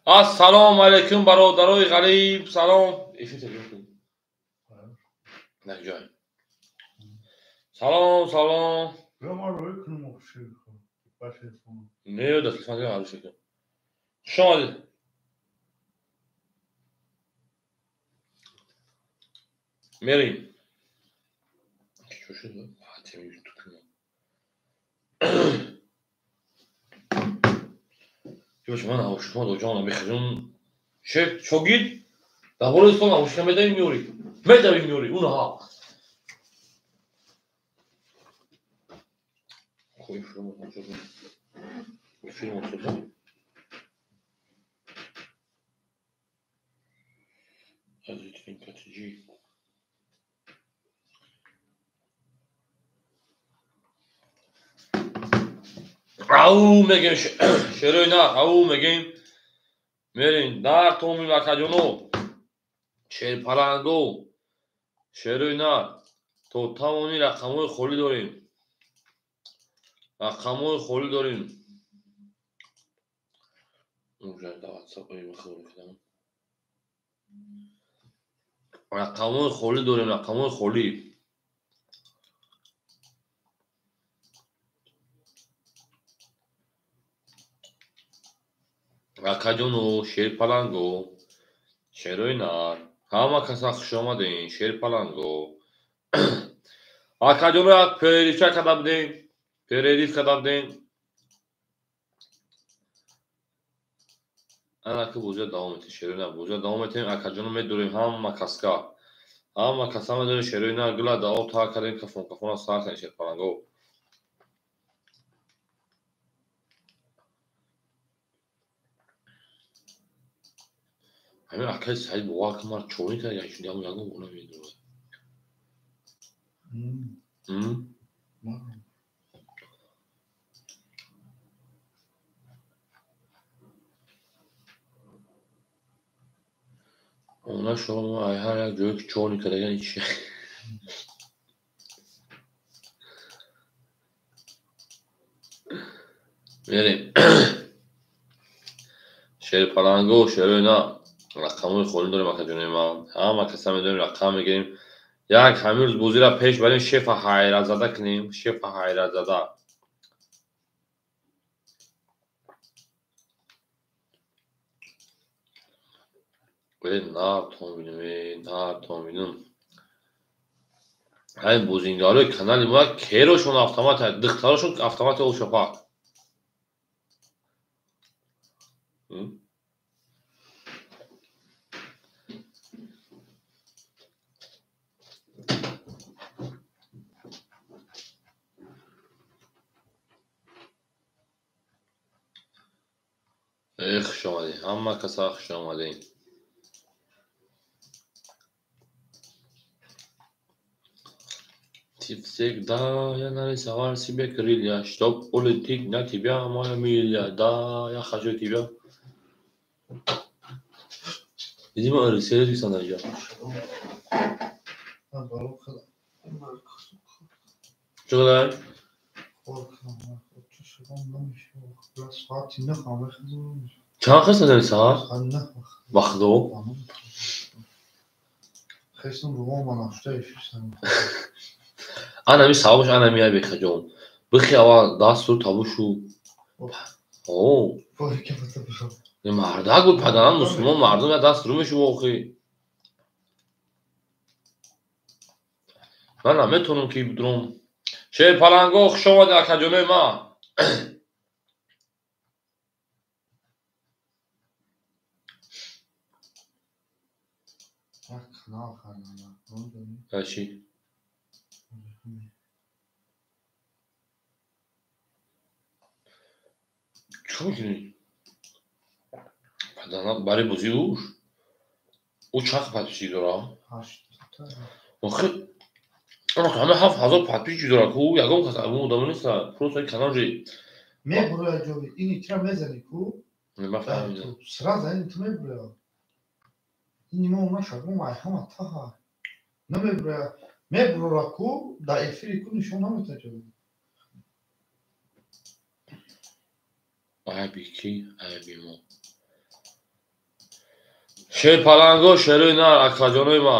Ассалому алайкум, бародарои ғариб, салом. Салом, салом. Не, да телефон дигар. Хуш омадед. Мерем. Чӣ шуд? Ман навушкама доҷонам бехаҷон шогирд дар бораи стол навушка медавӣ меёрӣ, медавӣ меёрӣ, унаҳа. Ау мегем шерои нар, ау мегем мерем нар томи акаҷоно, шерпаланго, шерои нар, то тавони рақамҳои холӣ дорем, рақамҳои холӣ дорем. Рақамҳои холӣ дорем, рақамҳои холӣ. Акаҷону шерпаланго, шерои нар, ҳама каса хуш омадем, шерпаланго. Акаҷону як перерифча карда будем, перериф карда будем. Анаки бозиро давом метем, шерои нар, бозиро давом метем. Акаҷону медорем ҳама каска, ҳама каса медорем шерои нар, гула да об тар кардем, кафон кафона сар кардем шерпаланго. Ҳамин акаи Саид бовар кун, ман чорӣ кард, як шуди ҳамон ягон бо намедонад. Она шумо ай ҳар як ҷое ки чорӣ кардаган чи. Мерем. Шерпаланго, шерои на. Рақамҳои холӣ дорем, акаҷонои ман. Ҳама каса медонем, рақам мегирем. Як ҳамин рӯз бозиро пеш барем, шефа ҳайратзада кунем, шефа ҳайратзада. Э, нар тон бинем, э, нар тон бинем. Ҳамин бозингарои канали мо керошон автомат, духтарошон автомати олшопак. Э, хуш омадем, ҳама каса хуш омадем. Ты всегда я нарисовал себе крылья, чтоб улететь на тебя, моя миля. Да, я хочу тебя. Видимо, серьезно найдём. Что да? Чанд хест надори саҳар? Ба худо? Анами сабабаш анами ай бехаҷон. Бихи аввал дасту табушу. О. Мардак буд, падарам мусулмон мардум я даст рӯ мешув охи. Ман наметавонам ки бидурам. Шерпаланго, хуш омадед, акаҷонои ман. Чӣ? Чӣ мекунӣ? Падарам барои бозии уш? Ӯ чанд подписчик дорад? Охи, ҳама 7000 подписчик дорад, ку ягон кас ягон одамо нест, просто ин канал ҷои мебурояд ҷои ини тира мезанӣ ку? Ман фаҳмидам. Сразу ини ту мебурояд. Ини мо она шагом ай ҳама таҳа. Намебурояд. Мебурора ку дар эфири ку нишон наметад ҷои. Айби ки, айби мо. Шерпаланго шерои нар, акаҷонои ма.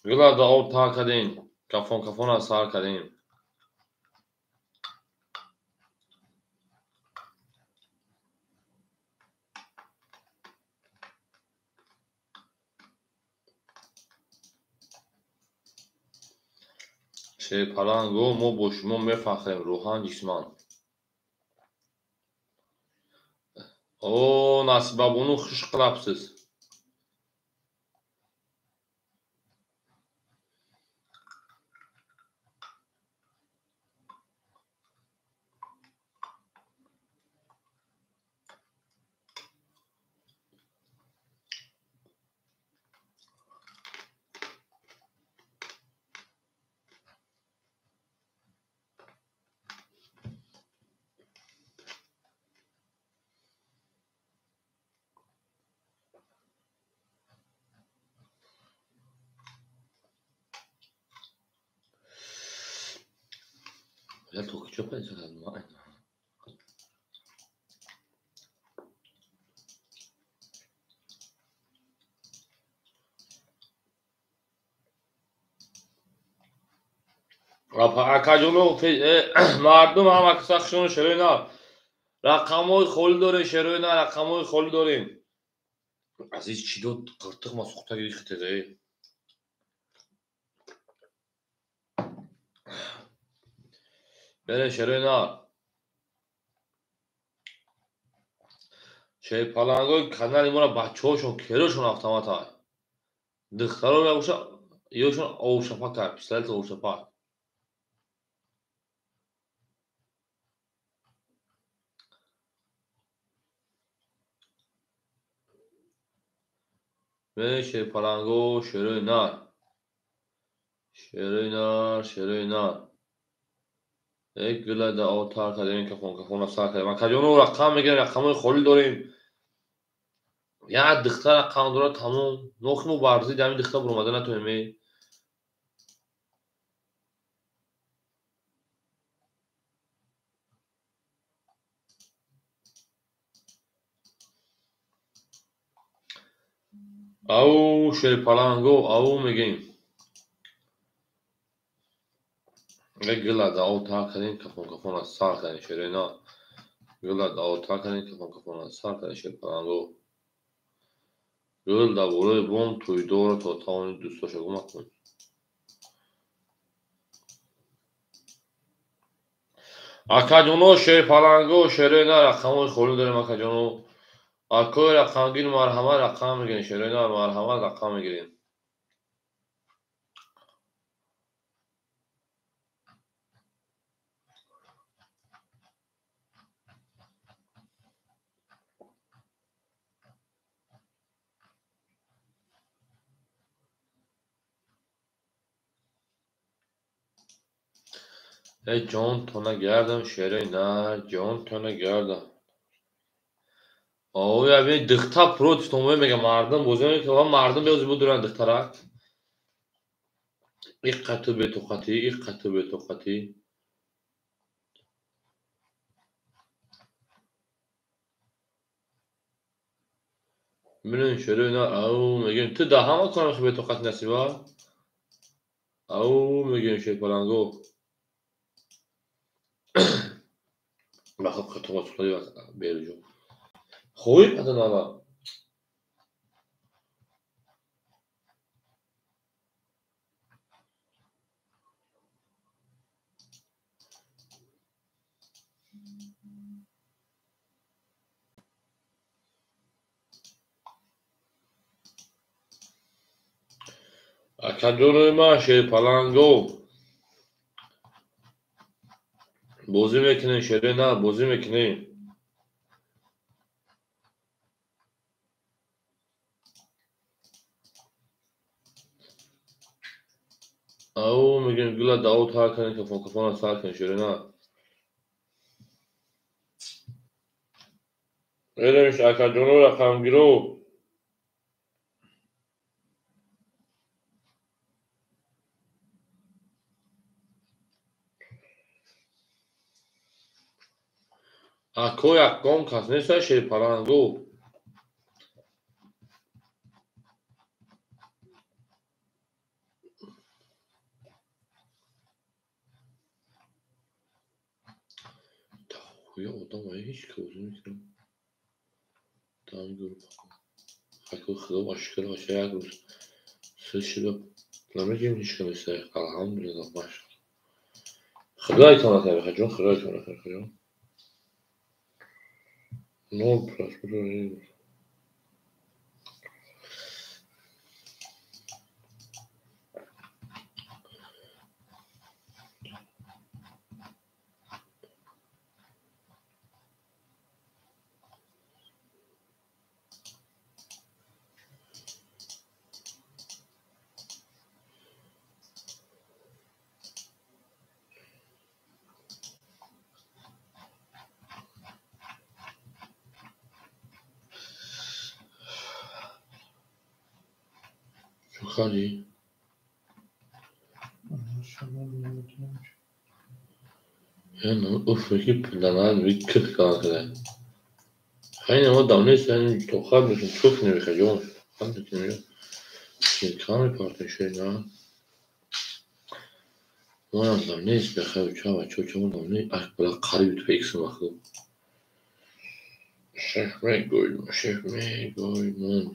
Гула да об тар кардем, кафон кафона сар кардем. Шерпаланго мо бо шумо мефахрем, рӯҳан, ҷисман. О, Насибабону, хуш қилабсиз. Акаҷоно, мардум ҳама сахшон шерои нар. Рақамҳои холӣ дорем, шерои нар, рақамҳои холӣ дорем. Азиз, чӣ дод қиртиқ ма сухта гирифтеда? Берем, шерои нар. Шерпалангои канали мора бачаҳошон керошон автомата. Духтаро бошад, ёшон овшапак, пистолет овшапак. Шерпаланго шерои нар. Шерои нар, шерои нар. Як гула да об тар кардем, кафон кафона сар кардем. Акаҷоно, рақам мегирем, рақамҳои холӣ дорем. Як духтар рақам дорад, тамом. Нохи мо барзид ҳамин духтар буромада натонем. Ау, шерпаланго, ау мегем. Як гула да об тар кардем, кафон кафона сар кардем, шерои нар. Гула да об тар кардем, кафон кафона сар кардем, шерпаланго. Гул дар болои бом тӯйдорро то тавони дӯстдошта гум макун. Акаҷоно, шерпаланго, шерои нар, рақамҳои холӣ дорем, акаҷоно. Акои рақамгир, марҳамат, рақам мегирем, шерои нар, марҳамат, рақам мегирем. Эй, ҷон тона гардам, шерои нар, ҷон тона гардам. Оя, бин духта против томоя мега мардум бозӣ мекунад, мардум беози будуранд духтарак. Иққату бетоқатӣ, иққату бетоқатӣ. Бинен шерои нар, ау мегем, ту да ҳама корам бетоқатӣ насиба? Ау мегем шерпаланго. Бахо қиртуға сухтади беруҷо. Хоҳӣ паданава? Акаҷонои ман, шерпаланго. Бозӣ мекунем, шерои нар, бозӣ мекунем. Ау мегем, гула да об тар кардем, кафон кафона сар кардем, шерои нар. Беремш, акаҷоно, рақамгиро. Ако якон кас неста, шерпаланго. Оё одам оя ҳеҷ ки бозӣ мекунам. Дар гурӯҳ. Хаку худо ба шукр баша як рӯз сил шуда намегӯем ҳеҷ ки нест. Алҳамдулиллоҳ, машаллоҳ. Худоятон накард, хаҷон, худоятон накард, хаҷон. Нол просмотр. Кардӣ? Уф, ки пулданад, киф калан када. Хайне мо дам нест, тоқат мекунем, чуф намеха, ҷон. Ҳам мекунем, кам мепартем шои на. Моям дам нест, бехай, ча бачо, ча мо дам нест. Ах, бала қариб ту икс махлуқ. Шеф мегӯй, шеф мегӯй, мон.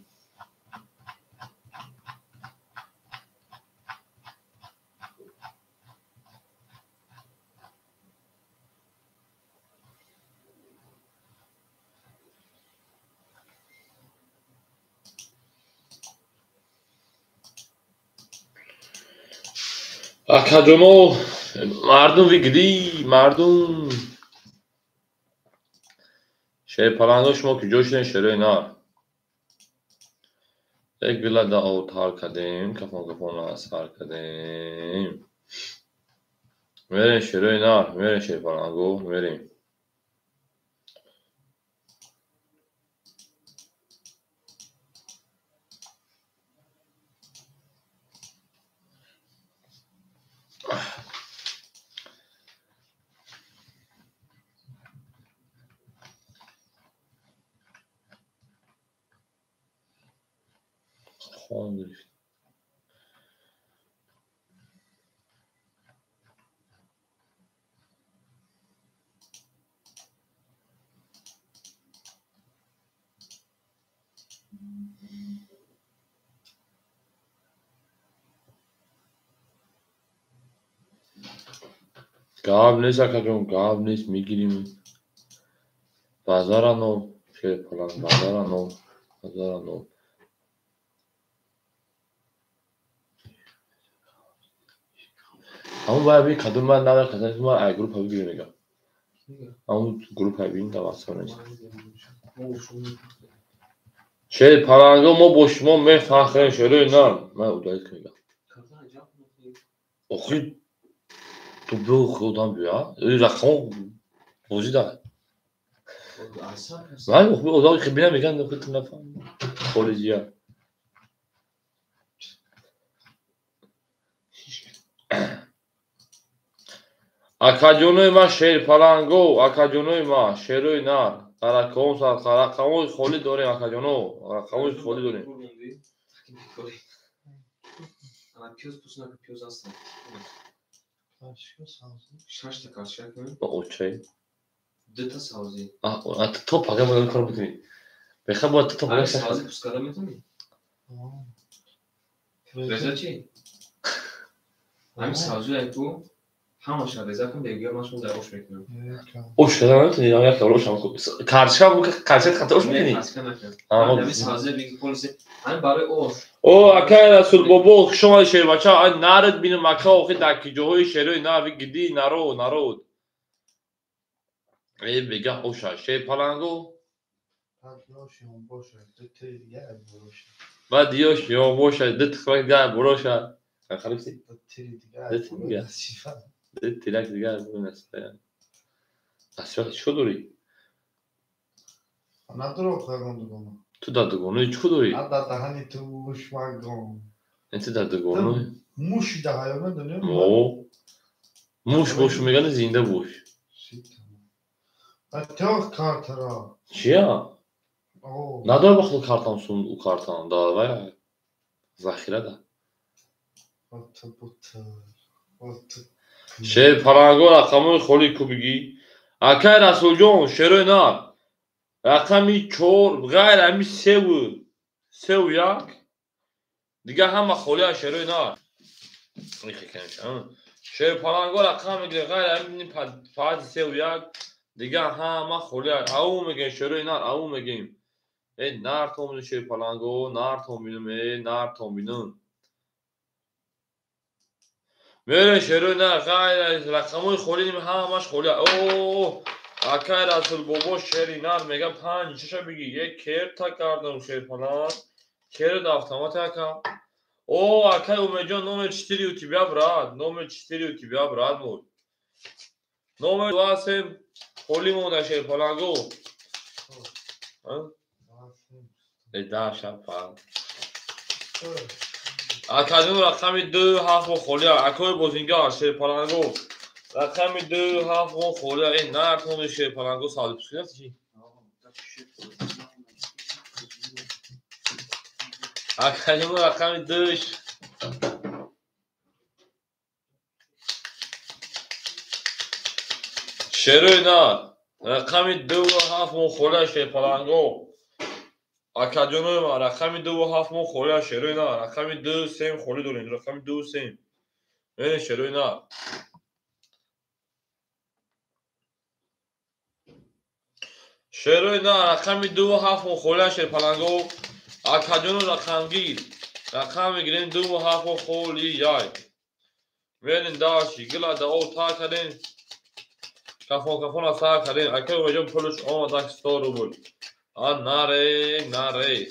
Акаҷоно, мардум вигдӣ, мардум. Шерпаланго шумо куҷо шудем, шерои нар? Як гила да ов тар кардем, кафон кафона сар кардем. Мерем шерои нар, мерем шерпаланго, мерем. Хон гирифт. Гап нест, акаҷон, гап нест, мегирим. Базара нол, шерпаланг, базара нол, базара нол. Ҳамун бояд би кадом ман надор касане ки ман ай группа бигирем мегам. Ҳамун группа бин дар WhatsApp нест. Шерпаланго мо бо шумо мефахрем, шерои нар. Ман удалить мегам. Охи ту биё худам биё, рақамо бозӣ да. Ман одам ки бинам меган охи ту нафаҳмӣ. Хориҷия. Акаҷонои ма шерпаланго, акаҷонои ма шерои нар. Рақамон рақамои холӣ дорем, акаҷоно, рақамои холӣ дорем. Шашта карточка кунем. Очай. Дута савзӣ. То пага бояд кор бикунӣ. Беха бояд то пага. Савзӣ пуст карда метавонӣ? Реза чӣ? Ҳамин савзӣ яку ҳамаша реза кун, бегӯя ман шумо дар ош мекунам. Ош карда наметавонӣ, як бор ош ҳам карточка карточка хата ош мекунӣ? Карточка накун. Ҳамин савзӣ беги полиси ҳамин барои ош. О, акай Расул бобо, хуш омадӣ шербача. Ай нард бинам ака, охи дар киҷоҳои шерои нави гиди народ, народ. Э бега оша шерпаланго. Баъд ёш ё боша, ду тихлак дигар буроша. Халифси? Ду тири дигар. Ду тирак дигар буроша. Насифа чӣ дорӣ? Надорам ягон дугона. Ту дар дугонаи чӣ дорӣ? Дар даҳани ту мушмагон. Ту дар дугонаи муши даҳаё медонӣ? О, муш бошу мегани зинда бош. Тех картара. Чия? Надор ба худ картам сун у картам да вай захира да. Шерпаланго рақамои холӣ ку бигӣ. Акай Расулҷон, шерои нар. Рақами 4, ғайр ами 3 ва 1. Дига ҳама холия, шерои нар. Шерпаланго рақам мегирем, ғайр ами фаъати 3 ва 1, дига ҳама холия. Ау мегем, шерои нар, ау мегем. Э, нартон бинум, шерпаланго, нартон бинум, э, нартон бинум. Мерем, шерои нар, ғайр рақамҳои холӣ ҳамаш холия. О, акай Расул бобо, шери нар мега, 5 шаша биги. Е, керта кардам, шерпаланг. Керда автомат, ака. О, акай Умедҷон, номер 4 у тебя, брат. Номер 4 у тебя, брат мой. Номер 2 сем холӣ монда, шерпаланго. Э, да, шапа. Акаҷон, рақами 2 7 холия. Акои бозингар, шерпаланго. Рақами 2 7 холия. Э, нартони шерпаланго савди чи? Акаҷон, рақами 2. Шерои нар. Рақами 2 7 холия, шерпаланго. Акаҷонои ман, рақами 2 7 мо холия, шерои нар. Рақами 2 сем холӣ дорем. Рақами 2 сем. Э, шерои нар. Шерои нар, рақами 2 7 мо холия, шерпаланго. Акаҷоно, рақамгир. Рақам мегирем, 2 7 мо холияй. Мерем дальше. Гила да о та кардем. Кафон кафона сар кардем. Акай Умедҷон, пулш омад, 100 рубл. А наре, наре.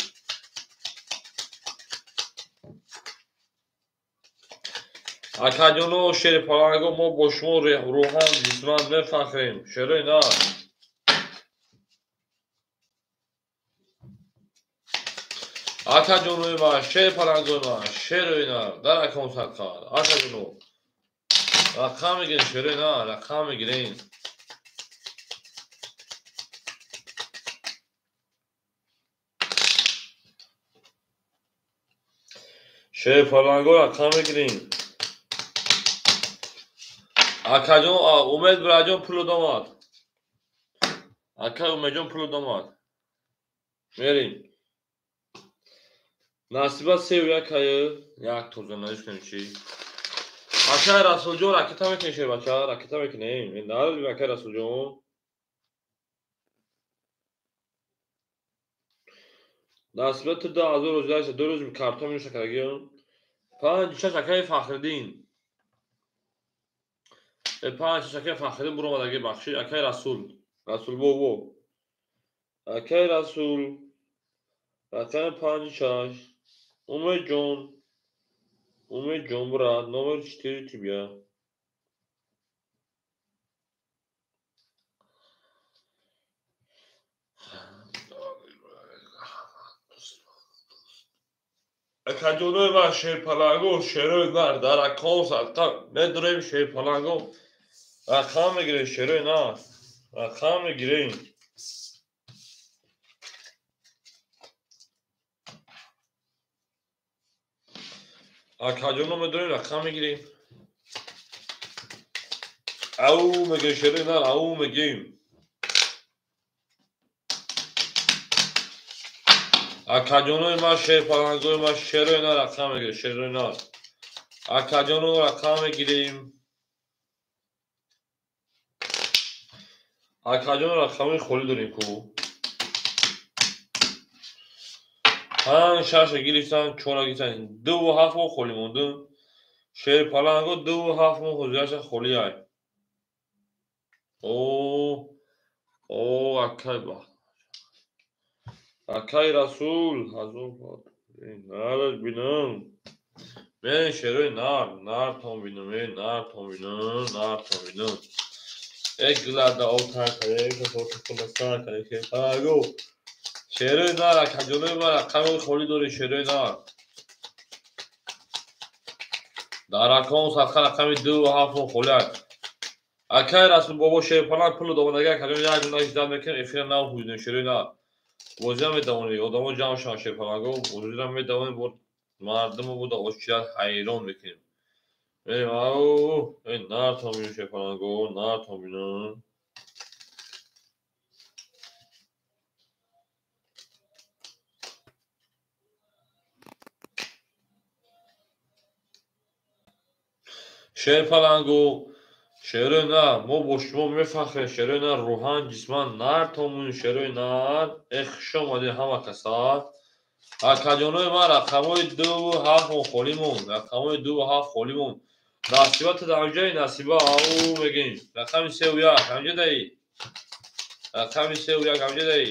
Акаҷоно, шери паланго, мо бо шумо рӯҳан, ҷисман мефахрем. Шерои нар. Акаҷонои ман, шери палангои ман, шерои нар, дар акон садқар. Акаҷоно. Рақам мегирем, шерои нар, рақам мегирем. Шерпаланго рақам мегирем. Акаҷон, Умед бираҷон, пулу домад. Акай Умедҷон, пулу домад. Мерем. Насиба 3 ва 1 аю. Як тоза наис кунем чи. Акай Расулҷон, ракета мекунем, шербача, ракета мекунем. Надорем, акай Расулҷон. Насиба ту 2000 рӯз 2 рӯз карто минуша кардагиён. 5 6, акай Фахриддин. Э, 5 6, акай Фахриддин буромадаги, бахшид, акай Расул. Расул бобо. Акай Расул. Рақами 5 6. Умедҷон. Умедҷон, брат, номер 4 тебя. Акаҷонои ман, шерпаланго, шерои нар, дар акон садқа медурем, шерпаланго. Рақам мегирем, шерои нар. Рақам мегирем. Акаҷоно, медурем, рақам мегирем. Ау мегирем, шерои нар, ау мегирем. Акаҷонои ман, шерпалангои ман, шерои нар, рақам мегирем, шерои нар. Акаҷоно, рақам мегирем. Акаҷоно, рақамои холӣ дорем ку. 5 шаша гирифтан, чора гирифтан. 2 ва 7 мо холӣ монду. Шерпаланго, 2 ва 7 мо ҳозираша холиай. О, о, акай бахт. Акай Расул, ҳазор нараш бинам. Мен шерои нар, нартон бинам, э, нартон бинам, нартон бинам. Э, гилада отар каде, кафота каде, шерпаланго. Шерои нар, акаҷонои ман, рақами холӣ дорем, шерои нар. Дар акон садқа рақами 2 ва 7 мо холиай. Акай Расул бобо, шерпаланг, пулу домадаги, акаҷон, як гуна ждать мекунем, эфира нав ҳудем, шерои нар. Бозира метавонӣ, одамо ҷамъ шаванд, шерпаланго, бозира метавонем, бо мардумо буда очират ҳайрон мекунем. Мерем, ау, э, нартон бинам, шерпаланго, нартон бинам. Шерпалангу, шерои нар, мо бо шумо мефахрем, шерои нар, рӯҳан, ҷисман нар томун, шерои нар. Э, хуш омадед ҳама каса. Акаҷонои ман, рақамҳои дуву ҳафт мо холӣ монд. Рақамҳои дуву ҳафт холӣ монд. Насиба ту дар ҷои Насиба, ау мегӯем. Рақами севу як, ҳамҷа даи. Рақами севу як, ҳамҷа даи.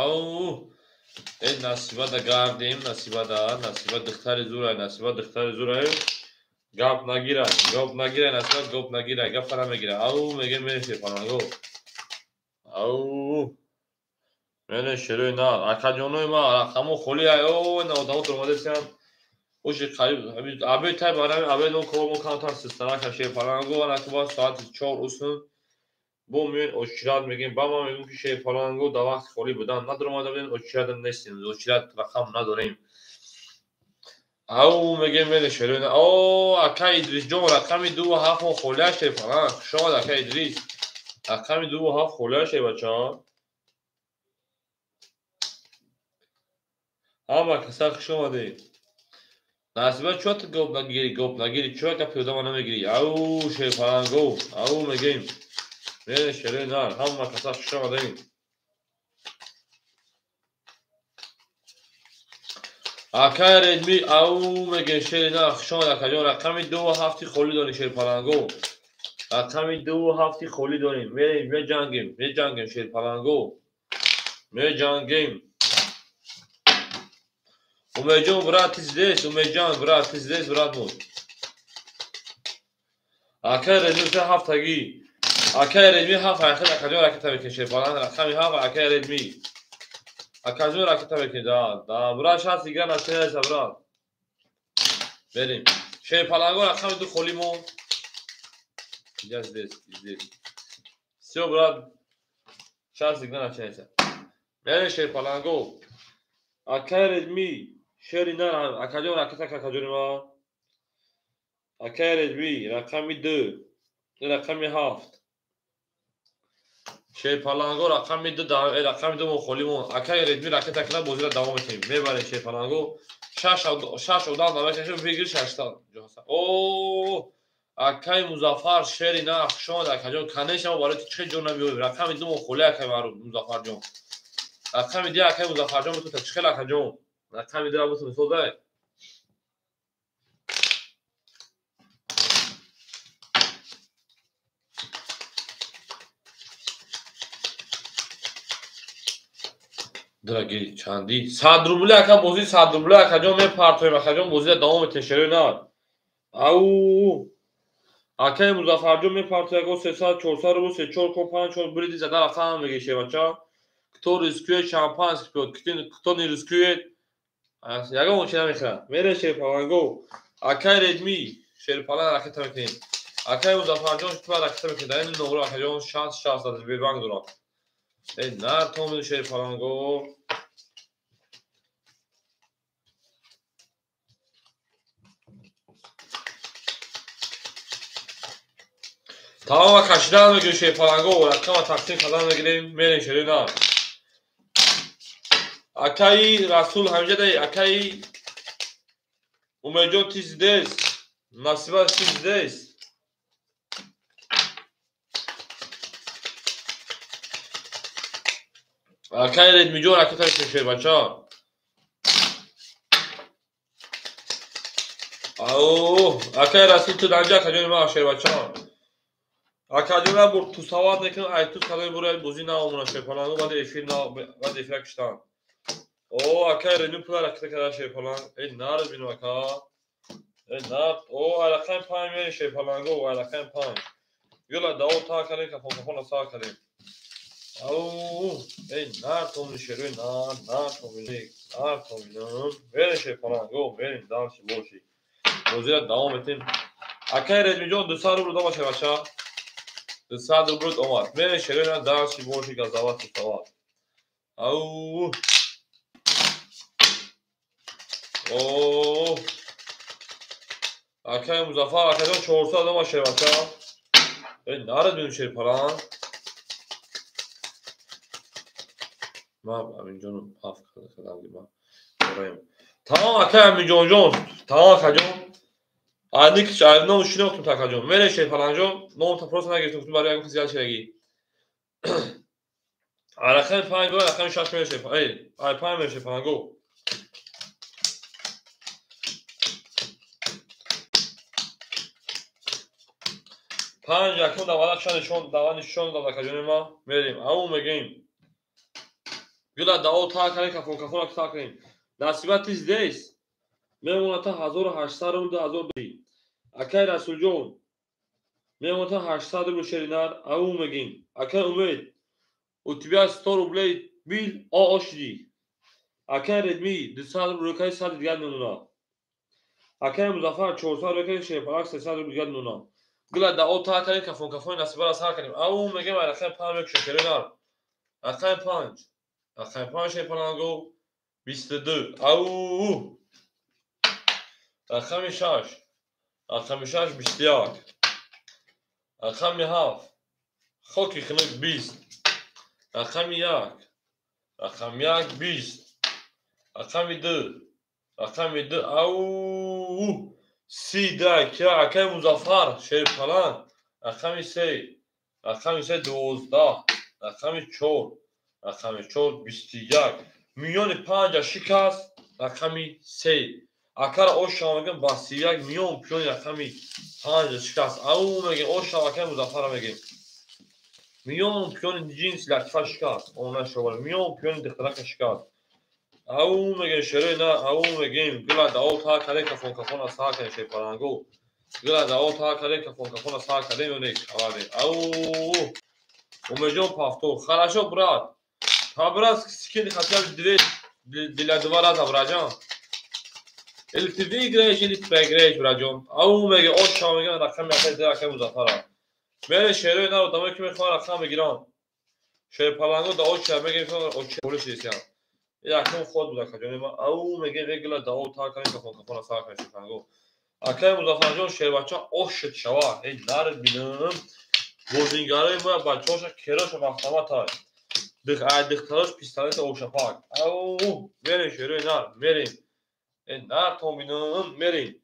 Ау, э, Насиба да гардем, Насиба да, Насиба духтари зурай, Насиба духтари зурай. Гап нагирай, гап нагирай, Насиба гап нагирай, гапа намегирай. Ау, мегем мересе паланго. Ау, мене шерои нар, акаҷонои ман, рақамо холӣ ай, о, ина одамо дуромадесиям. Оши қариб, абед тай барами, абед он кор мо камтар систарака шер паланго, ана ки бояд соати 4 усун. Бо меоен очират мегӯем, ба ман мегӯм ки шерпаланго дар вақти холӣ будан надоромада будем, очират нестем, очират рақам надорем. Ау, мегӯем мере шерои нар. О, акай Идрисҷон, рақами дуву ҳафт мо холӣ аст, шерпаланг. Хуш омад, акай Идрис. Рақами дуву ҳафт холӣ аст, шербача. Ҳама каса хуш омадед. Насиба, чӯ ту гап нагирӣ, гап нагирӣ, чӯ гапи одама намегирӣ? Ау, шерпаланго, ау мегӯем. Мере шерои нар, ҳама каса хуш омадед. Акай Редми, ау мегӯем шери нар, хуш омад акаҷон. Рақами дуву ҳафти холӣ дорем, шерпаланго. Рақами дуву ҳафти холӣ дорем. Мерем, меҷангем, меҷангем, шерпаланго. Меҷангем. Умедҷон, брат, ты здесь? Умедҷон, брат, ты здесь, брат мой? Акай Редми се ҳафтагӣ. Акай Редми ҳафт айхел акаҷон ракета мекунед, шерпаланг. Рақами ҳафт акай Редми. Акаҷон ракета мекунед, да, да, брат, шаст игра начинается, брат. Мерем. Шерпаланго рақами ду холӣ монд. Я здесь, здесь. Всё, брат, шаст игра начинается. Мерем, шерпаланго. Акай Редми, шери нар, акаҷон ракета акаҷони ман. Акай Редми, рақами ду, рақами ҳафт. Шерпаланго рақами ду, рақами ду мо холӣ монд. Акай Редми ракета кунад, бозиро давом метиҳем. Мебарем шерпаланго. Шаш одам намешашем, бигир шашта. О, акай Музаффар, шери нар, хуш омад акаҷон. Конечно, мо барои ту чӣ ҷо намеоем. Рақами ду мо холӣ, акай Музаффарҷон. Рақами ду акай Музаффарҷон бутун чӣ хел акаҷон? Рақами ду бутун мисол дай. Драги чанди? 100 рубли ака бозӣ, 100 рубли акаҷон мепартоем, акаҷон бозиро давом метиҳем, шерои нар. Ау, акай Музаффарҷон мепартояд, го 300, 400 рубл, се, чор, ко, панҷ, чор, бриди зада рафтан мегӯи шербача. Кто рискует, шампанский пьёт, кто не рискует, ягон чи намехӯрад. Мере шерпаланго. Акай Редми, шерпаланг ракета мекунем. Акай Музаффарҷон ту ракета мекунем. Дар ин номро акаҷон 60, 60 дар Сбербанк дорад. Э, нар томин шерпаланго. Тамома кашидан мегирем шерпаланго, рақама тақсим кардан мегирем, мерем шерои нар. Акаи Расул ҳамҷа дай, акаи Умедҷон ты здесь? Насиба ты здесь? Акаи Редмиҷон ракета мекунем, шербача. Ау, акаи Расул ту данҷа акаҷони ман, шербача. Акаҷон бур тусават мекунам, ай тус кадои бура бозӣ наомуна шерпаланго, баъд эфир на, баъд эфира киштан. О, акаи Редми пула ракета карда шерпаланг. Э, нар бинам ака. Э, нар. О, ай рақами панҷ мерем шерпаланго, ай рақами панҷ. Ёла давом та кардем, кафон кафона сар кардем. Ау, эй, нар томин шерои нар, нар томин, нар томин. Мерем шерпаланго, мерем дальше боши. Бозиро давом метиҳем. Акаи Редмиҷон 200 рубл дома шербача. 200 рубл омад. Мерем шерои нар, дальше боши, газават тусават. Ау. О, акаи Музаффар, акаҷон 400 дома шербача. Эй, нарад бинем шерпаланг. Ман Аминҷону паф кардам, ман дораем. Тамом, акай Аминҷонҷон, тамом, акаҷон. Аникш ному шинохтум, такаҷон. Мере шерпаланҷон, номта просто нагирифтум, барои ягон зиёд шидаги. Рақами панҷ бо рақами шаш мере шерпаланг. Эй, ай панҷ мере шерпаланго. Панҷ якум давала чанд нишон дава нишон дод, акаҷони ма. Мерем. Ау мегӯем. Гула дао та кардем, кафон кафона та кардем. Насиба ты здесь. Мемоната 1800 рубл, 2000. Акай Расулҷон. Мемоната 800 рубл шеринар. Ау мегӯем. Акай Умед. У тебя 100 рублей бил оошди. Акай Редми 200 рубл рукай 100 дигар мемона. Акай Музаффар 400 рукай шерпалак 300 рубл дигар мемона. Гула дао та кардем, кафон кафони насибаро сар кардем. Ау мегӯем, ай рақами панҷ мекушем шеринар. Рақами панҷ. Рақами панҷ шерпаланго 22. Ау. Рақами шаш. Рақами шаш 21. Рақами ҳафт. Хоки хунук 20. Рақами як. Рақами як 20. Рақами ду. Рақами ду. Ау. 32. Акай Музаффар шерпаланг. Рақами се. Рақами се 12. Рақами чор. Рақами чор 21. Миёни панҷа шикаст. Рақами се. Акара ошава мегӯем ба 31 миён пиёни рақами панҷа шикаст. Ау мегӯем ошава акай Музаффара мегӯем. Миён пиёни ҷинси латифа шикаст. Она шова. Миён пиёни духтарака шикаст. Ау мегӯем шерои на, ау мегӯем гула дао та кардем, кафон кафона сар кардем шерпаланго. Гула дао та кардем, кафон кафона сар кардем, ёне кавардем. Ау Умеҷон Пафтор. Хорошо, брат. По-братски скинь хотя бы две для два раза, братҷон. Или ты выиграешь, или ты проиграешь, братҷон. Ау мегӯем, ошава мегӯем рақами акай ду акай Музаффара. Мере шерои на одамое ки мехоҳанд рақам бигиранд. Шерпаланго дао чия мегӯем, очи полис исян. Якум ход буд, акаҷони ма. Ау мегӯем, гула дао та кардем, кафон кафона сар кардем шерпаланго. Акай Музаффарҷон шербача ошид шава. Эй нар бинам. Бозингарои ма бачаҳоша кероша автомата. Ай духтарош пистолета ошапак. Ау мерем шерои нар, мерем. Эй нар то бинам, мерем.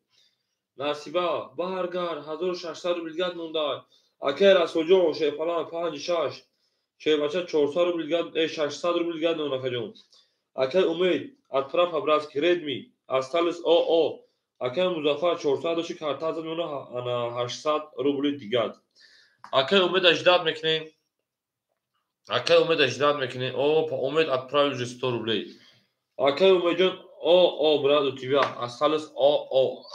Насиба баргард 1600 рубл дигар монда. Акай Расулҷон шерпаланг 5 6. Шербача 400 рубл дигар, 600 рубл дигар монда, акаҷон. Акай Умед, отправь по-братски, Редми, осталось ОО. Акай Музаффар 400 доши карта зад мемона ана 800 рубли дигар. Акай Умеда ждать мекунем. Акай Умеда ждать мекунем. О, Умед отправил уже 100 рублей. Акай Умеджон, о, брат, у тебя осталось ОО.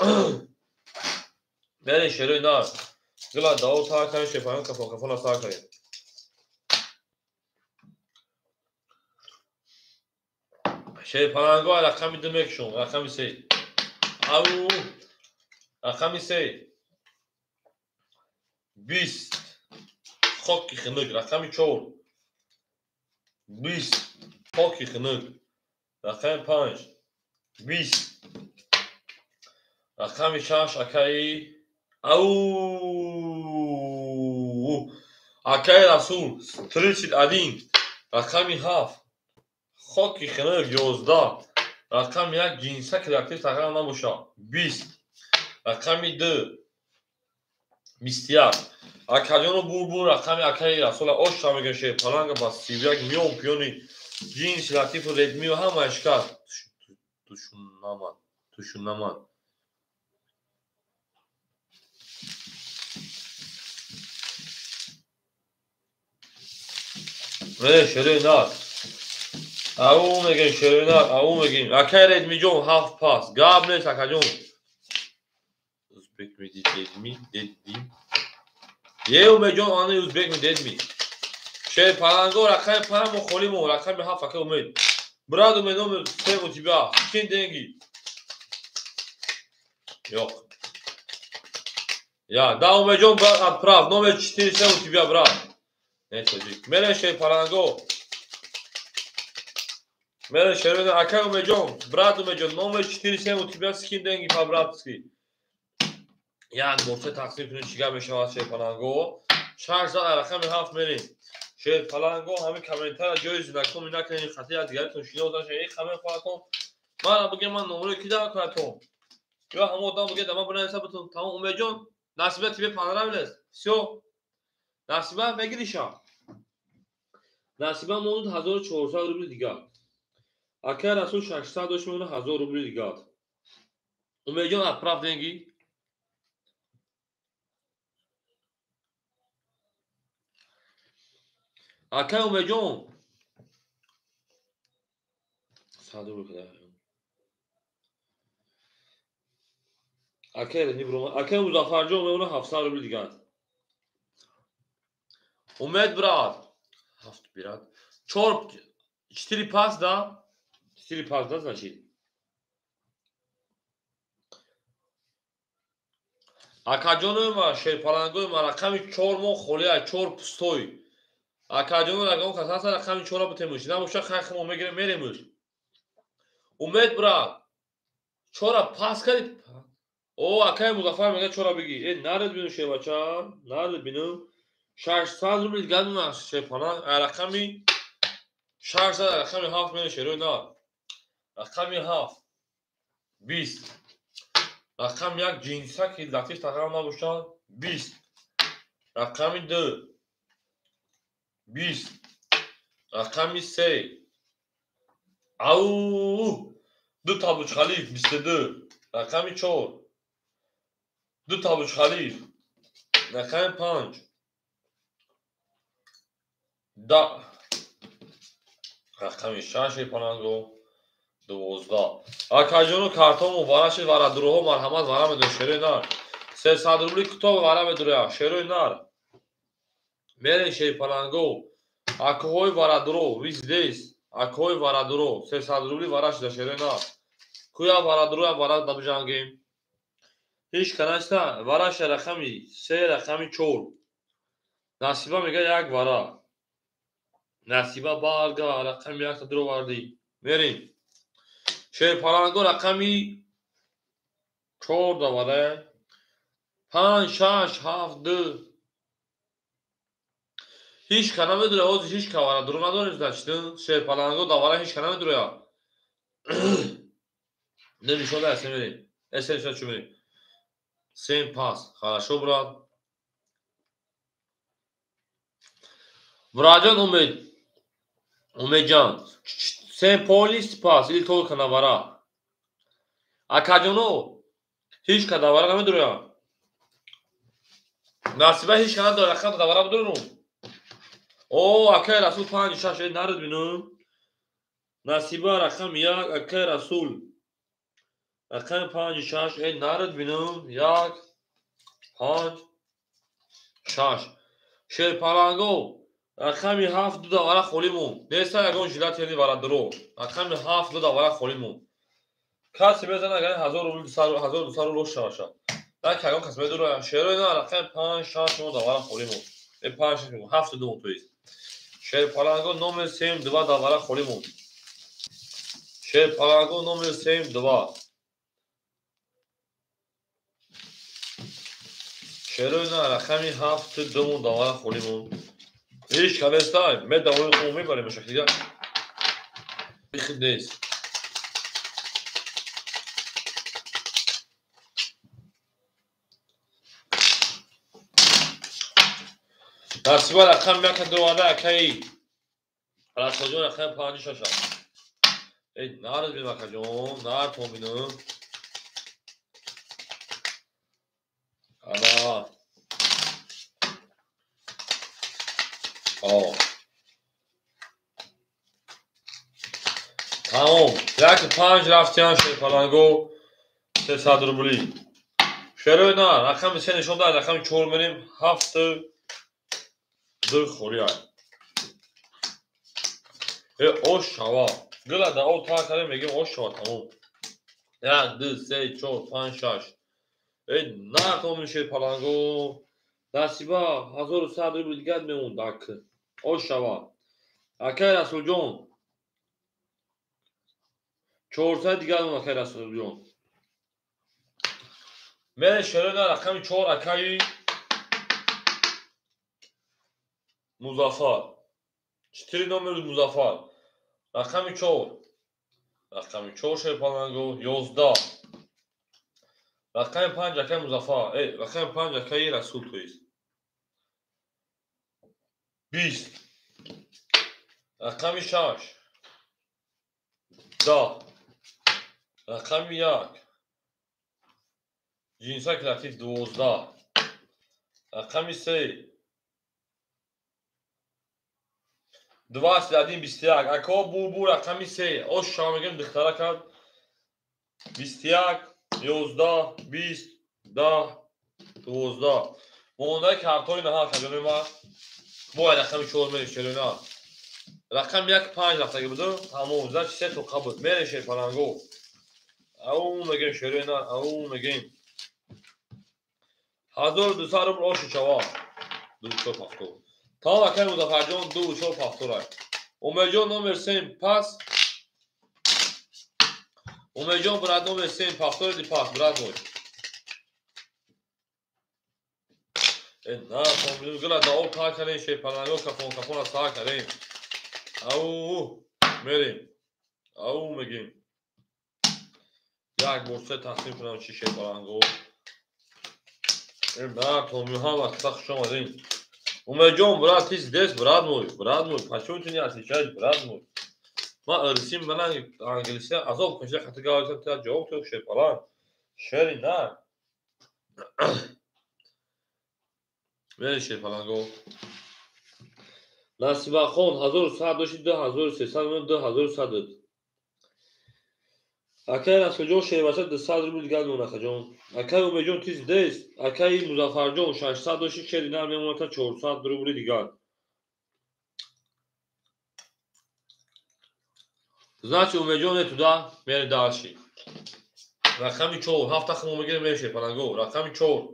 Мерем шерои нар. Гула дао та кардем, шерпаланг кафон кафона сар кардем. Шерпаланго рақами ду мекушем, рақами се. Ау, рақами се. 20. Хоки хунук, рақами чор. 20. Хоки хунук. Рақами панҷ. 20. Рақами шаш акаи ау акаи Расул 31. Рақами ҳафт. Хоки хунук 11. Рақами як ҷинса креатив тағйир набошад. 20. Рақами ду 21. Акаҷону бурбур рақами акаи Расула ошта мегӯем шерпаланга ба 31 миён пиёни ҷинси латифу редмию ҳамаи шикаст. Тушунамад, тушунамад. Э, шерои нар. Ау мегӯем шерои нар, ау мегӯем. Акай Редмиҷон ҳафт пас. Гап нест, акаҷон. Узбек ми дедми, дедди. Е Умедҷон, ани узбек ми дедми. Шерпаланго рақами панҷ мо холӣ мо, рақами ҳафт акай Умед. Брат, Умед, номер семь у тебя. Скинь деньги. Yo'q. Я, да, Умедҷон, брат, отправь. Номер 4 семь у тебя, брат. Не тоҷик. Мерем шерпаланго. Мерем шерои акай Умедҷон, брат Умедҷон, номер 4 семь у тебя, скинь деньги по-братски. Як борча тақсим кунем, чӣ гап мешавад шерпаланго. Шаш зад рақами ҳафт мерем. Шерпаланго ҳамин комментария ҷои знакоми накунед, хати аз дигаритон шинос нашед. Эй хамин хоҳатон. Мана бигем ман номрои ки даъва кунатон. Ё ҳамон одам бигед ама бинависа бутун. Тамом Умедҷон, Насиба тебе понравилось? Всё. Насиба мегириша. Насиба монд 1400 рубли дигар. Акай Расул 600 дошт мемонад 1000 рубли дигар. Умедҷон, отправь деньги. Акай Умедҷон 100 рубл када. Акай Ренибро, акай Музаффарҷон мемонад 700 рубли дигар. Умед брат, ҳафт брат. 4 пас да? 4 пас да, значит. Акаҷонои ма, шерпалангои ма, рақами 4 мо холия, 4 пустой. Акаҷоно рақам кас ҳаста, рақами 4-ро битемуш. Набоша хай хумо мегирем, меремуш. Умед брат, 4-ра пас кардӣ? О, акаи Музаффар мега 4-ра бигӣ. Э, наред бину шербача, наред бину. 600 рубли дигар мемонад шерпаланг. Рақами 600, рақами 7 мерем шерои нар. Рақами 7 20. Рақами 1 ҷинса ки латиф тағам набошад 20. Рақами 2 20. Рақами 3 ау 2 та Бурҷ-Халиф 22. Рақами 4 2 та Бурҷ-Халиф. Рақами 5 да рақами 6 паланго 12. Акаҷону картому вара шид, вара дуруҳо марҳамат вара медоред шерои нар. 300 рубли китоб вара медоред шерои нар. Мерем шерпаланго. Акоҳои варадуро виздес. Акоҳои варадуро 300 рубли вара шида шерои нар. Куя варадуроя вара дабижангем. Ҳеҷ канаста вара ша рақами 3 рақами 4. Насиба мега як вара. Насиба барга рақами 1 та дуровардӣ. Мерем. Шерпаланго рақами 4 да вара. 5 6 7 2. Ҳеҷ ка намедуря, ҳозир ҳеҷ ка вара дуро надорем, значит, шерпаланго да вара ҳеҷ ка намедуря. Не нишон да, мерем. Эсе нишон чу мерем. 7 пас. Хорошо, брат. Браҷон Умед. Умедҷон, 7 полис пас или только на вара. Акаҷоно, ҳеҷ ка да вара намедуря. Насиба ҳеҷ ка надоря, рақам да вара бидурум. О, акай Расул 5 6 наред бину. Насиба рақами 1, акай Расул. Рақами 5 6 наред бину. 1 5 6. Шерпаланго рақами 7 2 да вара холӣ мон. Неста ягон жилат яни вара дуро. Рақами 7 2 да вара холӣ мон. Касе мезана агар 1000 рубл 1200 рубл шаваша. Так ягон кас медура шерои на рақами 5 6 мо да вара холӣ мон. 5 6 7 2 то есть. Шерпаланго номер 7 2 да вара холӣ мон. Шерпаланго номер 7 2. Шерои на рақами 7 2 мо да вара холӣ мон. Ҳеҷ ка неста, медавои худмо мебарем шакл дигар. Бихид нест. Насиба рақами 1 дуванда акаи Расулҷон рақами 5 6. Эй, наред бин акаҷон, нартон бину. Ана. О. Тамом. 1 5 рафтиан шерпаланго 300 рубли. Шерои на, рақами 3 нишон дад, рақами 4 мерем 7 2 холия. Э, ош шава. Гила да о та кардем мегем ош шава тамом. 1 2 3 4 5 6. Э, нартон шерпаланго. Насиба 1100 рубл дигар мемонд ак. Ош шава. Акай Расулҷон 400 дигар монд акай Расулҷон. Мере шерои на рақами 4 акаи Музаффар. 4 номер Музаффар. Рақами 4. Рақами 4 шерпаланго 11. Рақами 5 акай Музаффар. Рақами 5 акаи Расул то есть. 20. Рақами 6. 10. Рақами 1. Ҷинсак Латиф 12. Рақами 3. 21 21. Ако бу рақами 3. Ош шава мегем духтара кард. 21 11 20 10 12. Мондаи картҳои наҳа каҷони ма. Бояд рақами 4 мерем шерона. Рақами 1 5 рафтаги буду. Тамом, значит 3 тоқа буд. Мерем шерпаланго. Ау мегем шерона, ау мегем. 1200 рубл оши чава. 270. Тамом акай Музаффарҷон 270. Умедҷон номер 3 пас. Умедҷон брат номер 3 повтор или пас, брат мой. На, помню, гла да об та карем шерпаланго кафон кафона са карем. Ау мерем. Ау мегем. Як бор се тақсим кунам чи шерпаланго. На, помню, ҳама каса хуш омадем. Умедҷон, брат, ты здесь, брат мой, брат мой, почему ты не отвечаешь, брат мой? Ма ирсим мана англисия азоб кашида хати гавзам та ҷавоб ту шерпаланг. Шери на. Мери шерпаланго. Насибахон 1100 дошти 2300 2100. Акай Расулҷон шербача 200 рубл дигар мемонад акаҷон. Акай Умедҷон ты здесь. Акай Музаффарҷон 600 дошти шери нар мемонад та 400 рубли дигар. Значит, Умедҷон не туда, мерем дальше. Рақами 4, 7 тахмо мегирем мерем шерпаланго. Рақами 4.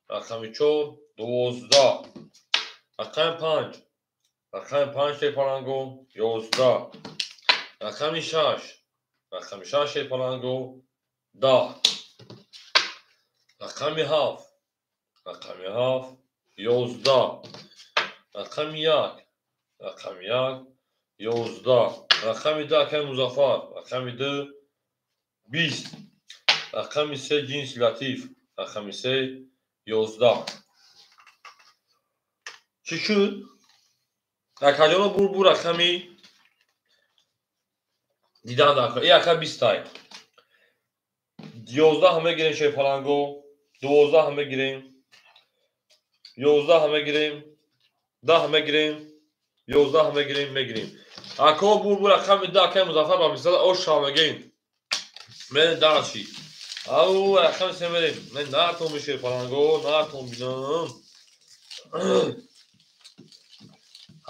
Рақами 4 12. Рақами 5. Рақами 5 шерпаланго 11. Рақами 6. Рақами 6 шерпаланго 10. Рақами 7. Рақами 7 11. Рақами 1. Рақами 1 11. Рақами 2 акай Музаффар. Рақами 2 20. Рақами 3 ҷинси Латиф. Рақами 3 11. Чӣ шуд? Акаҷоно бур рақами дидан дар и ака 20 тай. 11 мегирем шерпаланго, 12 мегирем, 11 мегирем, 10 мегирем, 11 мегирем, мегирем. Ако бур рақами 2 акай Музаффар ба мисол ош шава мегем. Мерем дальше. Ау рақами 3 мерем. Мен натон шерпаланго, натон бинам.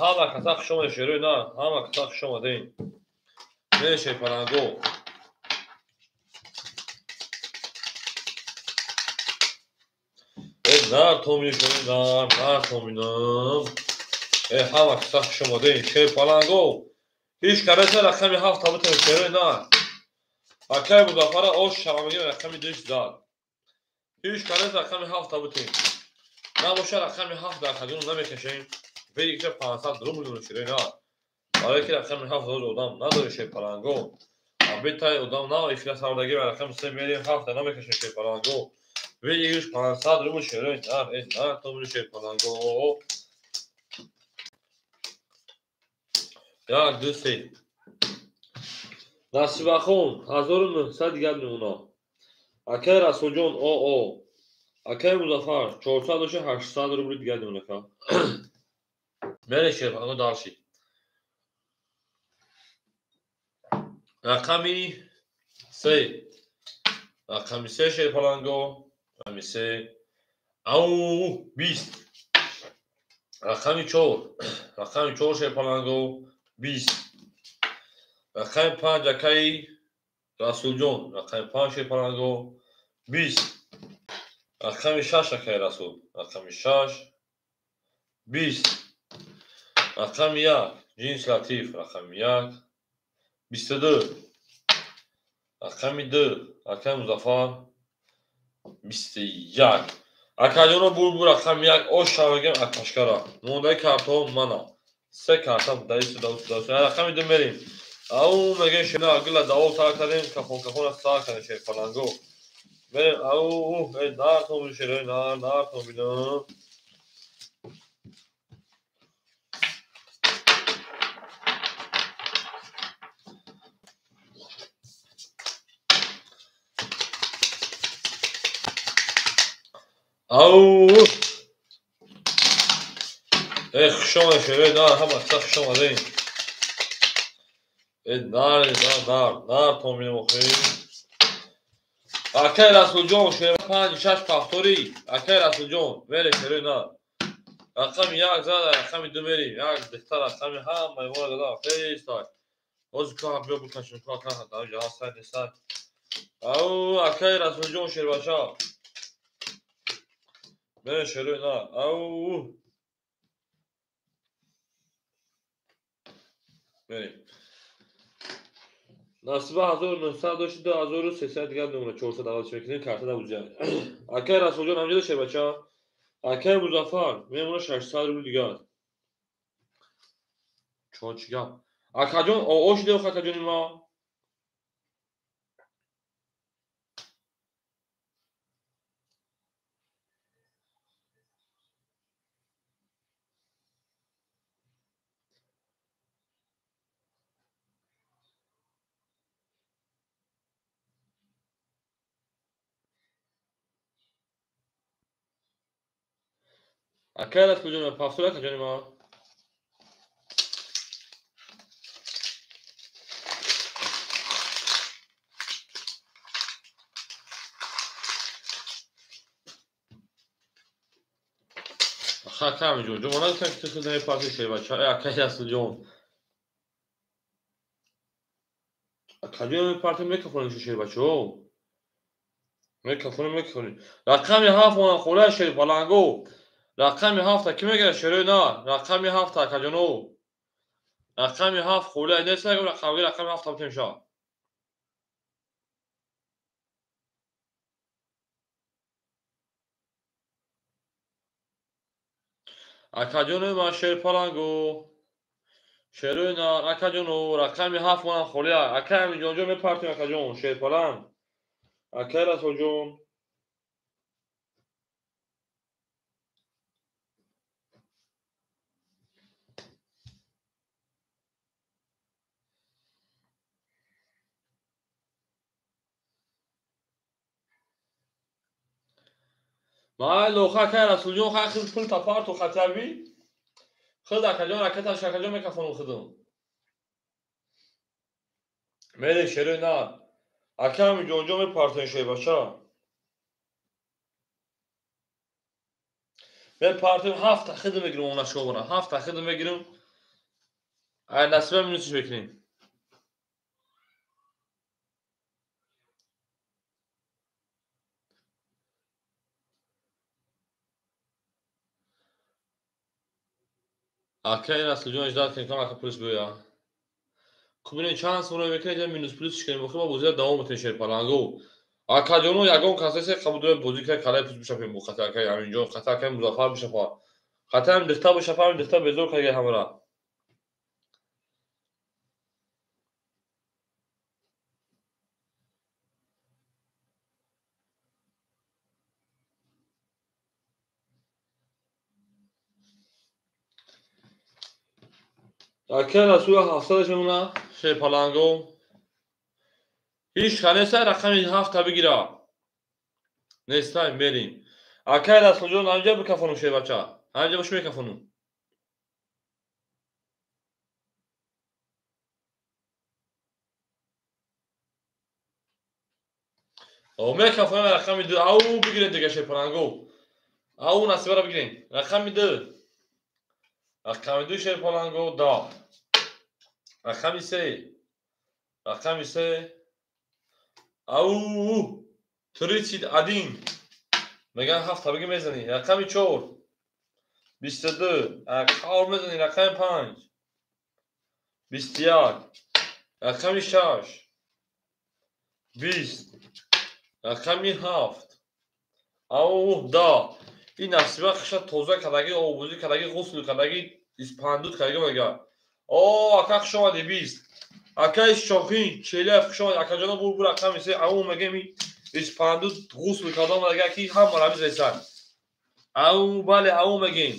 Ҳама каса хуш омадед шерои на, ҳама каса хуш омадед. Мерем шерпаланго. Натон бинам, натон бинам. Ҳама каса хуш омадед шерпаланго. Ҳеҷ караса рақами 7 табитем шерои на. Акай Музаффара ош шава мегем рақами 2 зад. Ҳеҷ караса рақами 7 табитем. Набоша рақами 7 дар хаҷон намекашем. Вегиша 500 рубл шерои на. Барои ки рақами 7 одам надори шерпаланго. Абетай одам на эфира сардаги ва рақами 3 мерем 7 намекашем шерпаланго. Вегиш 500 рубл шерои на, на томри шерпаланго. 1 2 3. Насибахон 1900 дигар мемонад. Акай Расулҷон ОО. Акай Музаффар 400 доши 800 рубл дигар мемонад. Мерем шерпаланго дальше. Рақами 3. Рақами 3 шерпаланго. Рақами 3. Ау 20. Рақами 4. Рақами 4 шерпаланго 20. Рақами 5 акаи Расулҷон. Рақами 5 шерпаланго 20. Рақами 6 акаи Расул. Рақами 6 20. Рақами 1 ҷинс Латиф. Рақами 1 22. Рақами 2 акаи Музаффар 21. Акаҷоно бур рақами 1 ош шавагем акашкара. Мондаи картҳо мана. Се карта даисту даусту. Рақами ду мерем. Ау мегӯем шена гила давол сар кардем, кафон кафона сар кардем шерпаланго. Мерем ау э нартон шерои нар нартон бинам. Ау э хуш омадед шерои нар, ҳама чиза хуш омадем. Э нар нар нар нартон бинам охир. Акай Расулҷон шерои 5 6 повтори. Акай Расулҷон мере шерои нар. Рақами 1 зада, рақами 2 мерем. Як духтар рақами ҳамаи моро зада. Хестай. Ҳозир ка биё бикашем, ка ка дар ҷо ҳастай нестай. Ау акай Расулҷон шербача. Мере шерои нар. Ау мерем. Насиба 1900 дошти 2300 дигар мемонад 400 аввал мекунем карта да бузя. Акай Расулҷон ҳамҷода шербача. Акай Музаффар мемонад 600 рубл дигар. Чо чӣ гап? Акаҷон оо шида акаҷони ма. Акай Расулҷон пафтор акаҷони ма. Аха камиҷон, ҷон нагуфтам ки ту худ намепарти шербача. Э акай Расулҷон. Акаҷон мепарти мекафонем шу шербачао. Мекафонем мекафонем. Рақами 7 монам хола шерпаланго. Рақами 7 ки мегирад шерои нар? Рақами 7 акаҷоно. Рақами 7 хола нест, рақами 7 битем ша. Акаҷоно ман шерпаланго. Шерои нар акаҷоно рақами 7 монам холия. Акай Амиҷонҷон мепартем акаҷон шерпаланг. Акай Расулҷон. Майли охир акай Расулҷон хай хид пул тапарту хатаби. Хид акаҷон ракеташ акаҷон мекафонум хидум. Мере шерои нар. Акай Амиҷонҷон мепартем шербача. Мепартем 7 хид мегирем она шобара. 7 хид мегирем. Ай насиба минусиш мекунем. Акай Расулҷон ждать кунем кам ака плюс биёя. Кубинем чанд сумро мекунем минус плюсш кунем. Охир ма бозиро давом метем шерпаланго. Акаҷоно ягон касасе қабул дорем бозӣ кунем калай плюс бишапем бо хата акай Аминҷон, хата акай Музаффар бишапа. Хата ҳам дихта бишапа, ҳам дихта безор карда ҳамара. Акай Расул 700 мемона шерпаланго. Ҳеҷ ханеса рақами 7 бигира. Нестай мерем. Акай Расулҷон ҳамҷа бикафонум шербача. Ҳамҷа бош мекафонум. О мекафонум рақами 2. Ау бигирен дига шерпаланго. Ау насибара бигирен. Рақами 2. Рақами 2 шерпаланго да. Рақами 3. Рақами 3. Ау 31. Меган 7 бигӣ мезанӣ. Рақами 4. 22. Қавр мезанӣ. Рақами 5. 21. Рақами 6. 20. Рақами 7. Ау да. Ин насиба хиша тоза кардагӣ, обозӣ кардагӣ, ғусл кардагӣ. Испандуд кардагӣ мага. О, ака хуш омадӣ 20. Акаи Шоҳин 47 хуш омадӣ. Акаҷоно бур бур рақами 3. Ау мегем испандуд ғусл кардам мага ки ҳама рамиз ресад. Ау бале ау мегем.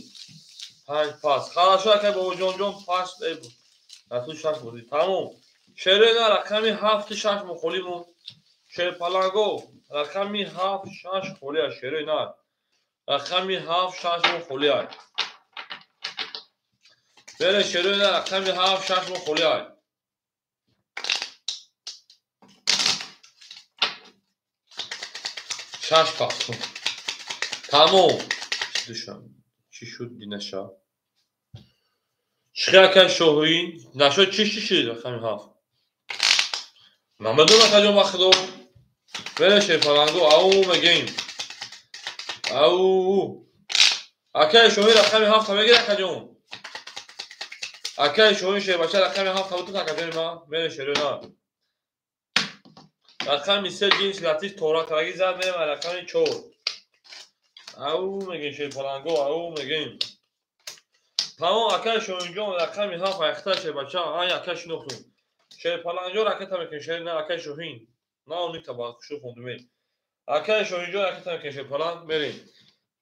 5 пас. Хорошо акай бобоҷонҷон 5 расул 6 бозӣ. Тамом. Шерои на рақами 7 6 мухолимон. Шерпаланго рақами 7 6 холӣ аст. Шерои на рақами 7 6 мо холӣ аст. Бере шерои на рақами 7 6 мо холӣ аст. Шаш пас. Тамом. Душанбе. Чӣ шуд динаша? Чӣ акай Шоҳин? Нашо чӣ шуд рақами 7? Намедонам акаҷон ба худо. Бере шерпаланго ау мегем. Ау. Акай Шоҳин рақами 7 мегир акаҷон. Акай Шоҳин шербача рақами 7 бутун акаҷони ман. Бере шерои на. Рақами 3 ҷинси латиф тора кардаги зад мерем рақами 4. Ау мегем шерпаланго ау мегем. Тамом акай Шоҳинҷон рақами 7 айхта шербача. Ай акай шинохтум. Шерпаланго ракета мекунем шер на акай Шоҳин. На онита ба хушу хондуме. Акай Шоҳинҷон ракета мекунем шерпаланг мерем.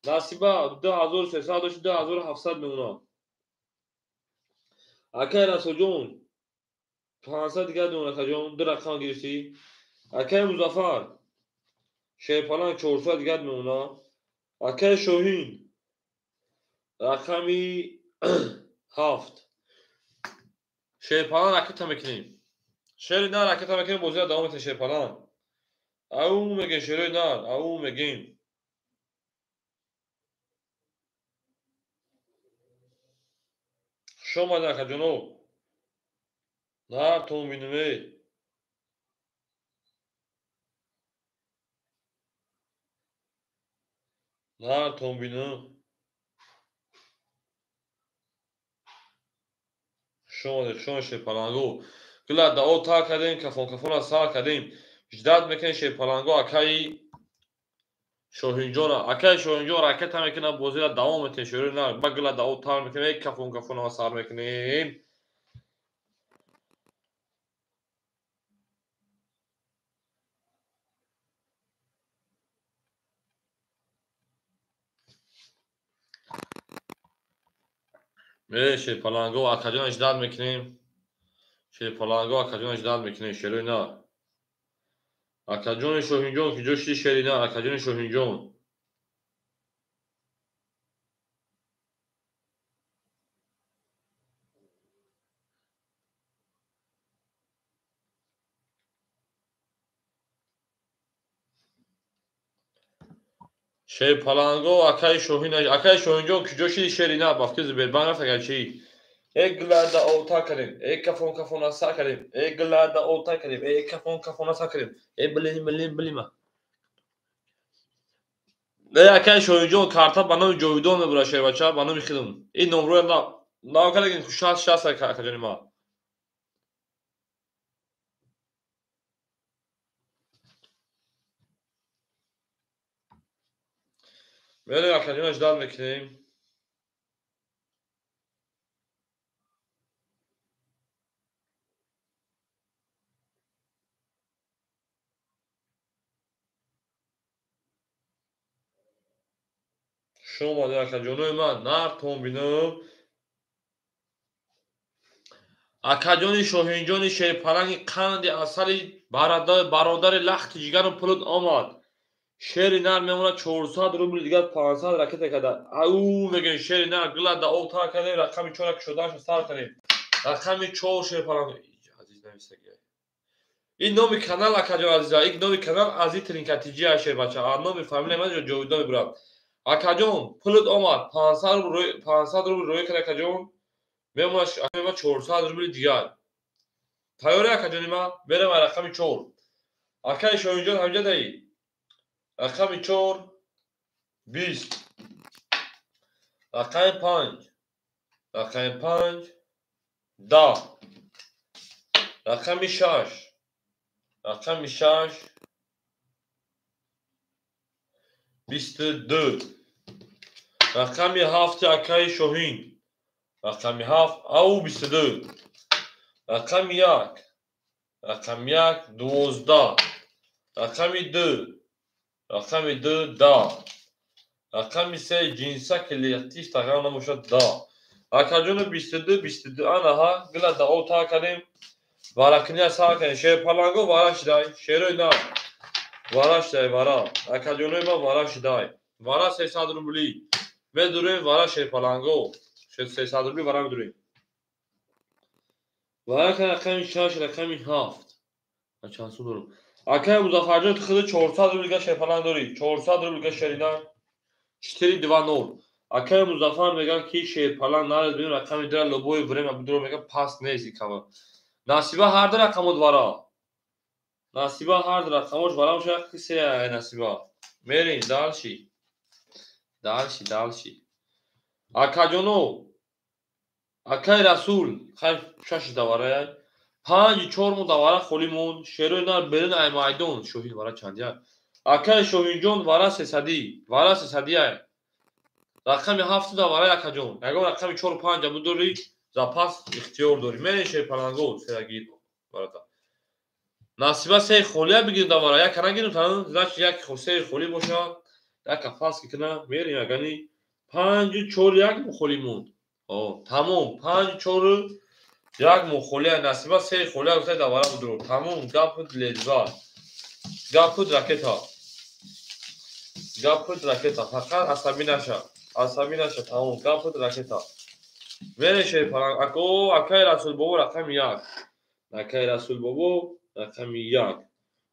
Насиба 2300 дошт 2700 мемонад. Акай Расулҷон 500 дигар мемонад акаҷон, ду рақам гирифтӣ. Акай Музаффар шерпаланг 400 дигар мемонад. Акай Шоҳин рақами 7 шерпаланг ракета мекунем. Шери нар ракета мекунем, бозиро давом метем шерпаланг. Ау мегем шерои нар, ау мегем. Хуш омадед акаҷоно. Нартон бинуме. Нартон бинум. Хуш омадед, хуш омадед шерпаланго. Гула дао та кардем, кафон кафонро сар кардем. Ждат мекунем шерпаланго акаи Шоҳинҷонро. Акаи Шоҳинҷон ракета мекунад, бозиро давом метем шерои нар. Ба гула дао тар мекунем, кафон кафонро сар мекунем. Шерпаланго акаҷонро ждат мекунем. Шерпаланго акаҷонро ждат мекунем шерои нар. Акаҷони Шоҳинҷон куҷо шуди шери нар? Акаҷони Шоҳинҷон. Шерпаланго акаи Шоҳин, акаи Шоҳинҷон куҷо шуди шери нар? Ба фикри Сбербанк рафт агар чӣ? Э гулада овта кардем, э кафон кафона сар кардем, э гулада овта кардем, э кафон кафона сар кардем, э блин блин блин. Э акаи Шоҳинҷон карта ба номи Ҷовидон мебурад шербача, ба номи худам. Ин номроя нав кардагин 60 60 акаҷони ман. Мерем акаҷонро ждат мекунем. Хуш омадед акаҷонои ман, нартон бинам. Акаҷони Шоҳинҷони шерпаланги қанди асали бародари лахти ҷигару пулут омад. Шери нар мемонад 400 рубл дигар 500 ракета карда. Ау мегӯем шери нар гула да об тар кардем, рақами 4 кушодаашро сар кардем. Рақами 4 шерпаланг. Азиз нависагӣ. Ин номи канал акаҷон азиза, ин номи канал Азиз Тринкатиҷи аст шербача. А номи фамилияи ман Ҷовидон мебурад. Акаҷон пулут омад 500 рубл рӯй кард акаҷон. Мемонад 400 рубли дигар. Тайёрӣ акаҷони ман? Берем рақами 4. Акаи Шоҳинҷон ҳамҷа даӣ. Рақами 4 20. Рақами 5. Рақами 5 10. Рақами 6. Рақами 6 22. Рақами 7 акаи Шоҳин. Рақами 7, ау 22. Рақами 1. Рақами 1, 12. Рақами 2. Рақами 2, 10. Рақами 3, ҷинса ки латиф тағйир набошад, 10. Акаҷону 22, 22, анаҳа, гила дао та кардем. Варакиния сар кардем. Шерпаланго вара шидай, шерои нар. Вара шидай, вара. Акаҷонои ман вара шидай. Вара 300 рубли. Медурем вара шерпаланго. 300 рубли вара медурем. Вара рақами 6, рақами 7. Ман чанд сум дорам? Акай Музаффарҷон, ту худи 400 рублига шерпаланг дорӣ. 400 рублига шерина. 4 2 0. Акай Музаффар мегӯяд, ки шерпаланг наред, бинем рақами 2 любое время бидуро, мегӯяд паст нест икама. Насиба ҳар ду рақамот вара. Насиба ҳар ду рақамош вара мешавад, ки се ай Насиба. Мерем дальше. Дальше, дальше. Акаҷоно, акай Расул, хай 6 даварай. 5 4 мо давара холӣ монд. Шерои нар берун ай майдон. Шоҳин вара чандия. Акай Шоҳинҷон вара 300, вара 300 ай. Рақами 7 даварай акаҷон. Ягон рақами 4 5 будорӣ, запас ихтиёр дорӣ. Мерем шерпаланго серагир барата. Насиба се холия бигирем давара. Як нагирем, значит як се холӣ бошад. Як пас кина мерем агани 5 4 1 мо холӣ монд. Тамом 5 4 1 мо холия. Насиба се холия гуфта давара будро. Тамом гап лезва. Гап ракета. Гап ракета. Фақат асабӣ наша. Асабӣ наша. Тамом гап ракета. Мерем шерпаланг. Ако акай Расул бобо рақами 1. Акай Расул бобо рақами 1.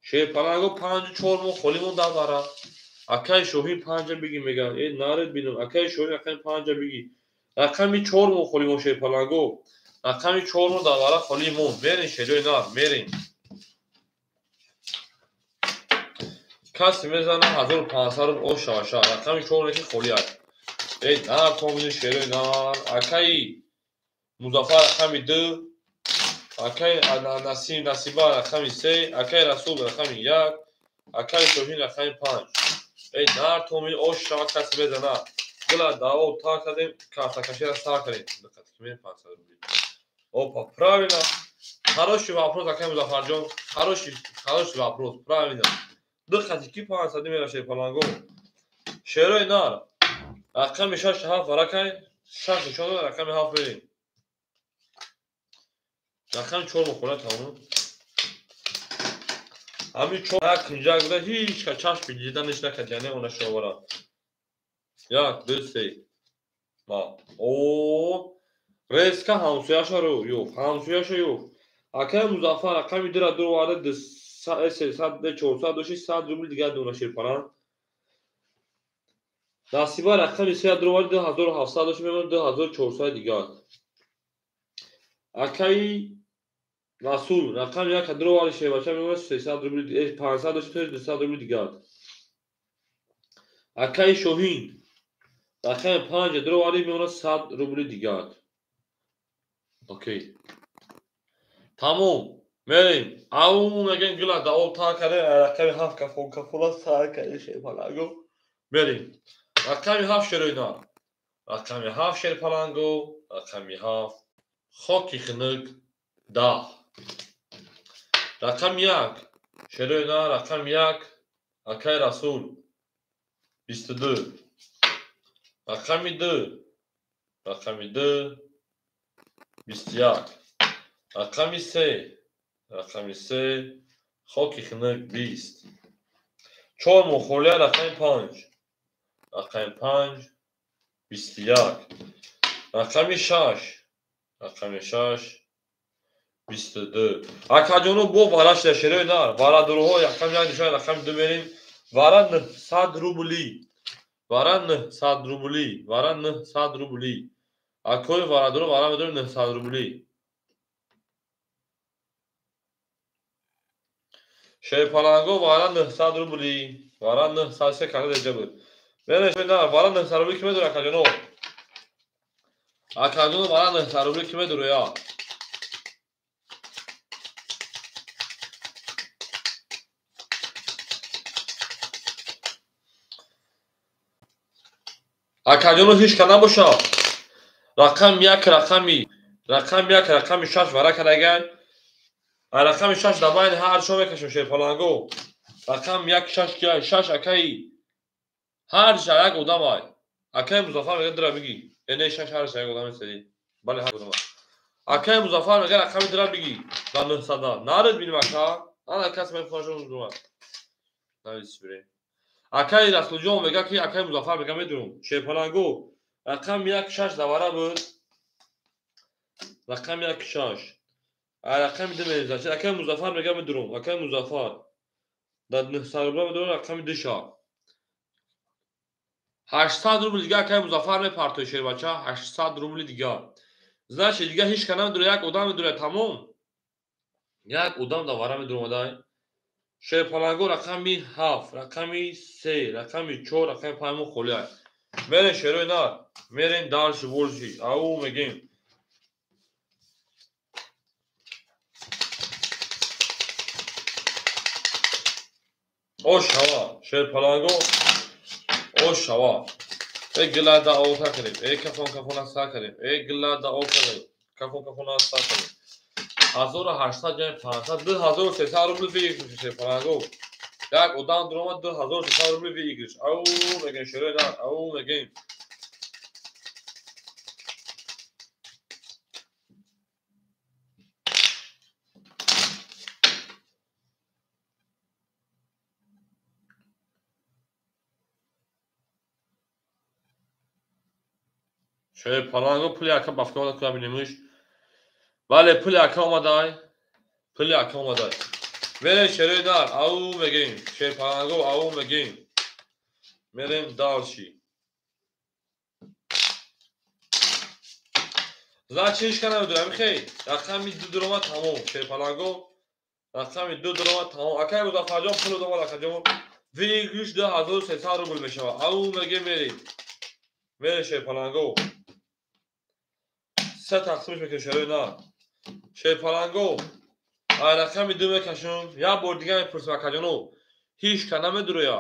Шерпаланго 5 4 мо холӣ монд давара. Акай Шоҳин 5 биги мегӯяд. Э наред бинам. Акай Шоҳин рақами 5 биги. Рақами 4 мо холӣ монд шерпаланго. Рақами 4 мо давара холӣ монд. Мерем шерои нар, мерем. Касе мезана 1500 рубл ош шаваша. Рақами 4 ки холӣ аст. Э нар томини шерои нар. Акай Музаффар рақами 2. Акай Насим Насиба рақами 3. Акай Расул рақами 1. Акай Шоҳин рақами 5. Эй нар томини ош шава касе мезана. Гила дао та кардем, картакаширо сар кардем. Диққат ки мерем 500 рубли. Опа, правильно. Хороший вопрос, акай Музаффарҷон. Хороший, хороший вопрос, правильно. Диққати ки 500 мера шерпаланго. Шерои нар. Рақами 6 7 варакай. 6 нишон дод, рақами 7 мерем. Рақами 4 мухола тамом. Ҳамин 4 як кинҷак буда, ҳеҷ ка чашми дида неш накард, яъне она шовара. 1 2 3. Ма. О, резка ҳамсояша рӯ ёфт, ҳамсояша ёфт. Акай Музаффар рақами 2 ра дуроварда 300 400 дошти 100 рубл дигар дона шерпаланг. Насиба рақами 3 ра дуроварда 2700 дошти мемонад 2400 дигар. Акай Расул рақами 1 ра дуроварда шербача мемонад 300 рубл 500 дошти 200 рубл дигар. Акай Шоҳин рақами 5 ра дуроварда мемонад 100 рубли дигар. Окей. Тамом. Мерем. Ау мегӯем гила дао та кардем, рақами 7 кафон кафола сар кардем шерпаланго. Мерем. Рақами 7 шерои нар. Рақами 7 шерпаланго, рақами 7 хоки хунук 10. Рақами 1 шерои нар, рақами 1 акай Расул 22. Рақами 2, рақами 2 21. Рақами 3, рақами 3 хоки хунук 20. 4 мухолия рақами 5. Рақами 5 21. Рақами 6, рақами 6 22. Акаҷоно бо вара шуда шерои нар. Вара дуруҳо рақами 1 нишон, рақами 2 мерем. Вара 900 рубли. Вара 900 рубли. Вара 900 рубли. Акои вара дуру вара медорем 900 рубли. Шерпаланго вара 900 рубли. Вара 900 се карта деҷа буд. Мерем на вара 900 рубли ки медора акаҷоно? Акаҷоно вара 900 рубли ки медора я? Акаҷоно ҳеҷ ка набошад. Рақами як, рақами як, рақами шаш вара кардагай. Рақами шаш дар байни ҳар шо мекашем, шерпаланго. Рақами як, шаш кияй? Шаш акаи ҳар ша як одамай. Акаи Музаффар мега, дира биги. Не, шаш ҳар ша як одам нестади. Бале, ҳар одам. Акаи Музаффар мега, рақами дира биги. Дар нӯҳсада. Наред бинем, ака. Ана кас мехоҳашон думад. Навис бирем. Акаи Расулҷон мега, ки акаи Музаффар мега, медурум. Шерпаланго. Рақами як, шаш давара буд. Рақами як, шаш. Рақами ду мерезад. Акаи Музаффар мега, медурум. Акаи Музаффар. Дар 900 рубла медурум, рақами ду ша. 800 рубли дига акаи Музаффар мепартои, шербача. 800 рубли дига. Значит, дига ҳеч ка намедура, як одам медура, тамом. Як одам давара медуромадай. Шерпаланго, рақами ҳафт, рақами се, рақами чор, рақами панҷ мо холиай. Мерем, шерои нар. Мерем дальше больше. Ау мегем. Ош шава, шерпаланго, ош шава. Э, гила да ота кардем. Э, кафон кафона сар кардем. Э, гила да о кардем. Кафон кафона сар кардем. 1800 ҷамъи 500, 2300 рубли выигрыш, шерпаланго. Як одам дуромад, 2300 рубли выигрыш. Ау мегем, шерои нар, ау мегем. Шерпаланго, пули ака ба фикр омад, бинемш. Бале, пули ака омадай. Пули ака омадай. Мерем, шерои нар, ау мегем. Шерпаланго, ау мегем. Мерем дальше. Значит, ҳеч ка намедонам, хей. Рақами ду дуромад, тамом. Шерпаланго, рақами ду дуромад, тамом. Акаи Музаффарҷон пул омад, акаҷон. Выигрыш 2300 рубл мешавад. Ау мегем, мерем. Мерем, шерпаланго. Се тақсимш мекунем, шерои нар. Шерпаланго. Ай рақами ду мекашем. Як бор дига мепурсем, акаҷоно. Ҳеч ка намедуроя.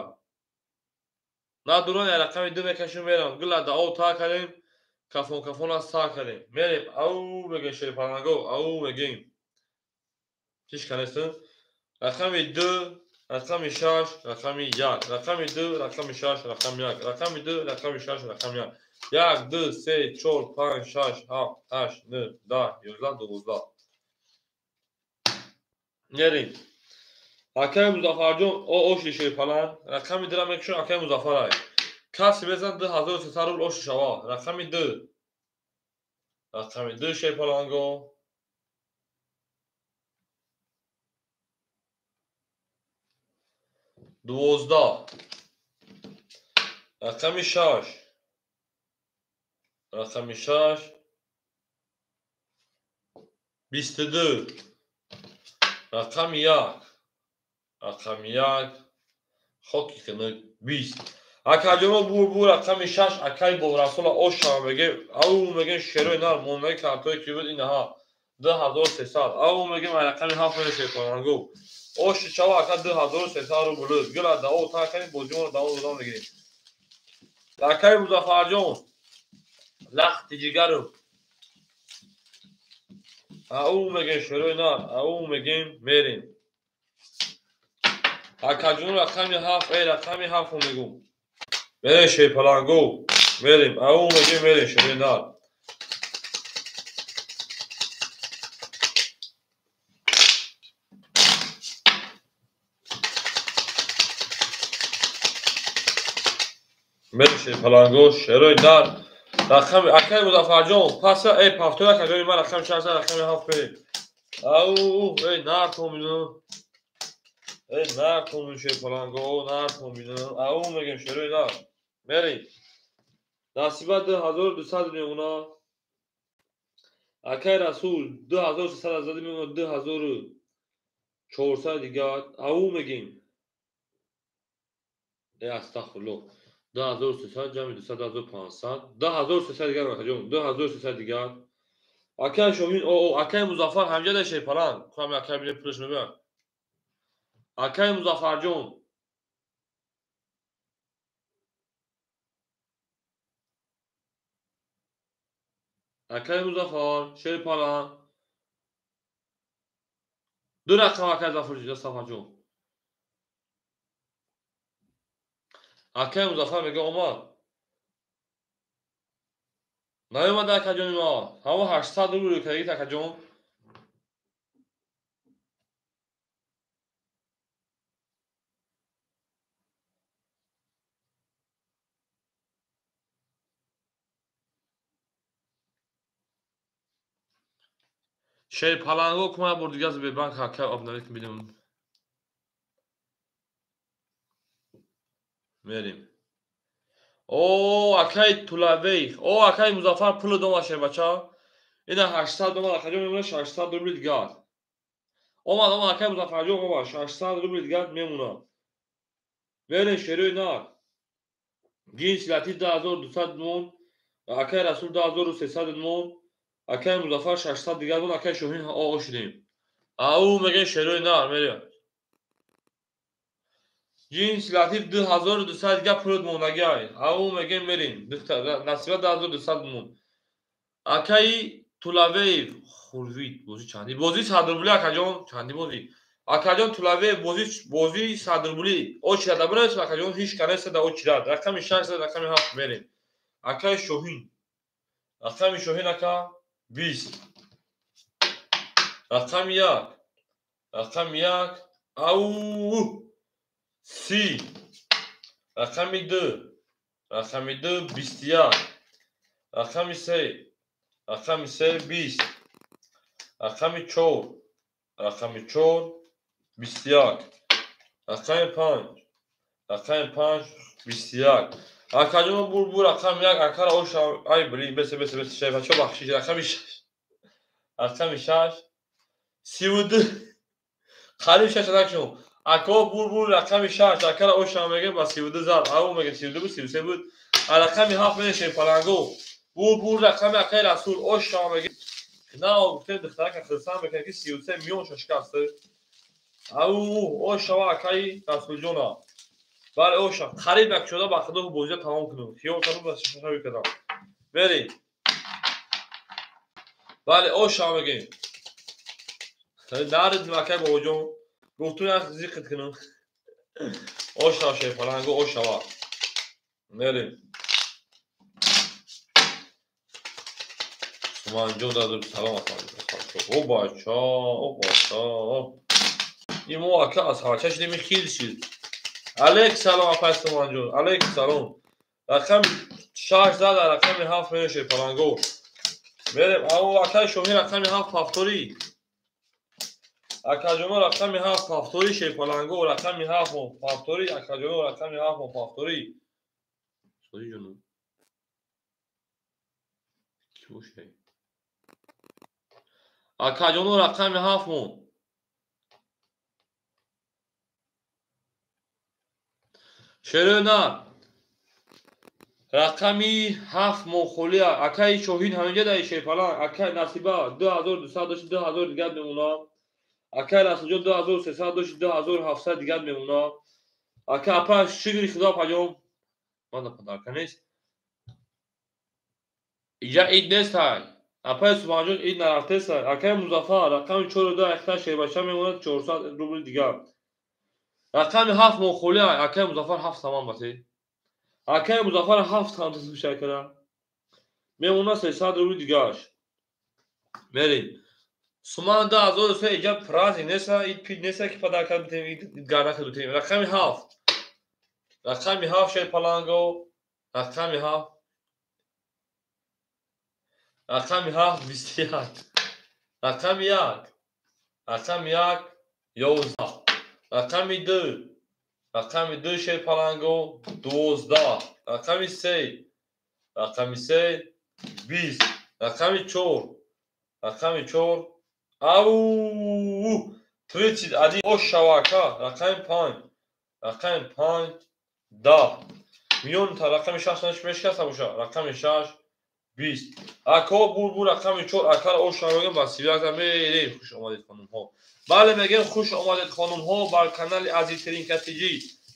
Надурон, ай рақами ду мекашем, мерам. Гила да о та кардем. Кафон кафона сар кардем. Мерем. Ау мегем, шерпаланго. Ау мегем. Ҳеч ка нестем. Рақами ду, рақами шаш, рақами як. Рақами ду, рақами шаш, рақами як. Рақами ду, рақами шаш, рақами як. Як, ду, се, чор, панҷ, шаш, ҳафт, ҳашт, нӯҳ, 10, 11, 12. Мерем. Акаи Музаффарҷон, о оши шерпаланг. Рақами дура мекушам, акаи Музаффарай. Касе безан, 2300 рубл оши шава. Рақами ду. Рақами ду, шерпаланго. 12. Рақами шаш. Рақами шаш. 22. Рақами як. Рақами як. Хоки хинук, 20. Акаҷоно, бур бур, рақами шаш, акаи Бобрасула ош шава меге. Ау мегем, шерои нар, мондаи картое ки буд инаҳа. 2300. Ау мегем, ай рақами ҳафт мере, шерпаланго. Оши шава, ака, 2300 рубл. Гила да о та кардем, бозимонро давом додан мегирем. Акаи Музаффарҷон, лахти ҷигару. Ау мегем, шерои нар, ау мегем, мерем. Акаҷон, рақами ҳафт, эй, рақами ҳафтро мегум. Мерем, шерпаланго, мерем, ау мегем, мерем, шерои нар. Мерем, шерпаланго, шерои нар. Рақами акаи Музаффарҷон, паса, эй, пафтор, акаҷони ман, рақами шаш, рақами ҳафт мерем. Ау, эй, нар томину. Эй, нар томину, шерпаланго, нар томину. Ау мегем, шерои нар. Мерем. Насиба 2200 мемона. Акаи Расул 2300 зади мемона, 2400 дигар. Ау мегем. Эй, астағфируллоҳ. 2300 ҷамъи 200, 2500. 2300 дигар, акаҷон, 2300 дигар. Акаи Шоҳин, о, акаи Музаффар ҳамҷа да, шерпаланг. Ками акаи бинем, пулаш мебарад. Акаи Музаффарҷон. Акай Музаффар, шери паланг. Ду рақам акай Зафарҷон. Акай Музаффар мега омад. Наёмада акаҷони ма. Ҳаво 800 рубл кардагит акаҷон. Шери паланго кума бор дига Сбербанк ака обновить бидем. Мерим. О, акай Тулавей. О, акай Музаффар пул дома шербача. Ина 800 дома акаҷон мемона 600 рубли дигар. Омад, омад акай Музаффарҷон омад 600 рубли дигар мемона. Мерим шерои нар. Ҷинси латиф 2200 мон, акай Расул 2300 мон. Акай Музаффар 600 дигар мон, акай Шоҳин оғо шудем. Ау мегӯем шерои нар мерем. Ҷинси латиф 2200 дигар пулот мондагиай. Ау мегӯем мерем. Насиба 2200 мон. Акаи Тулавеев хурвид бозӣ чанди? Бозӣ 100 рубли акаҷон, чанди бозӣ? Акаҷон Тулавеев бозӣ 100 рубли. Очирада бирасем акаҷон, ҳеч канеста да очирад. Рақами 6 рақами 7 мерем. Акаи Шоҳин. Рақами Шоҳин ака 20. Рақами 1. Рақами 1. Ау 30. Рақами 2. Рақами 2 21. Рақами 3. Рақами 3 20. Рақами 4. Рақами 4 21. Рақами 5. Рақами 5 21. Акаҷон бур бур рақами 1 акара оша ай блин бесе бесе бесе шайфачо бахшиш рақами 6. Рақами 6 32. Қариб 6 адакшон. Ако бур бур рақами 6 акара оша меге ба 32 зад. Ау меге 32 буд 33 буд. Рақами 7 менеше паланго. Бур бур рақами акаи Расул оша меге. На гуфтем духтарака хирсан мекунад ки 33 миён шашкаст. Ау оша акаи Расулҷона. Бале оша қариб як шуда ба худо бозиро тамом кунем. Хиёл кардам ба шашави кардам. Мерем. Бале оша мегем. Нарид акай бобоҷон. Гуфтум як зиқит кунам. Оша шер паланго ошава. Мерем. Суманҷон дадур салом аслам. О бача, о бача. Имо ака аз ҳарча шудем хил шид. Алейк салом апай Суманҷон, алейк салом. Рақами 6 зада, рақами 7 менеше паланго. Мерем, ау акай Шоҳин рақами 7 повтори. Акаҷоно рақами 7 повтори шерпаланго, рақами 7 повтори, акаҷоно рақами 7 повтори. Соҷи ҷоно. Ки боше? Акаҷоно рақами 7. Шерона рақами 7 мохолия. Акаи Шоҳин ҳаминҷа даи шерпаланг. Акаи Насиба 2200 дошт 2000 дигар мемона. Акаи Расулҷон 2300 дошт 2700 дигар мемона. Ака апа шукри худо апаҷон. Ман подарка нест. Иҷа ид нест ҳай. Апаи Субҳонҷон ид нарафтест ҳай. Акаи Музаффар рақами 4 2 ахта шербача мемонад 400 рубл дигар. Рақами 7 мохолия. Акаи Музаффар 7 саман басе. Акаи Музаффар 7 саман тасбиша кара. Мемона 300 рубл дигарш. Мерем. Суман 2003 иҷа праздник неса, ид пид неса ки подарка битем, ид гарнаха битем. Рақами 7. Рақами 7 шер паланго. Рақами 7. Рақами 7 21. Рақами 1. Рақами 1 11. Рақами 2. Рақами 2 шер паланго 12. Рақами 3. Рақами 3 20. Рақами 4. Рақами 4 ау 31. Ошавака рақами 5. Рақами 5 10. Миён та рақами 6 наш мешкаста боша. Рақами 6 20. Ако бур бур рақами 4 акар ошавага ба 31 мерем. Хуш омадед хонумҳо. Бале мегем хуш омадед хонумҳо бар канали Азизтарин КТЖ.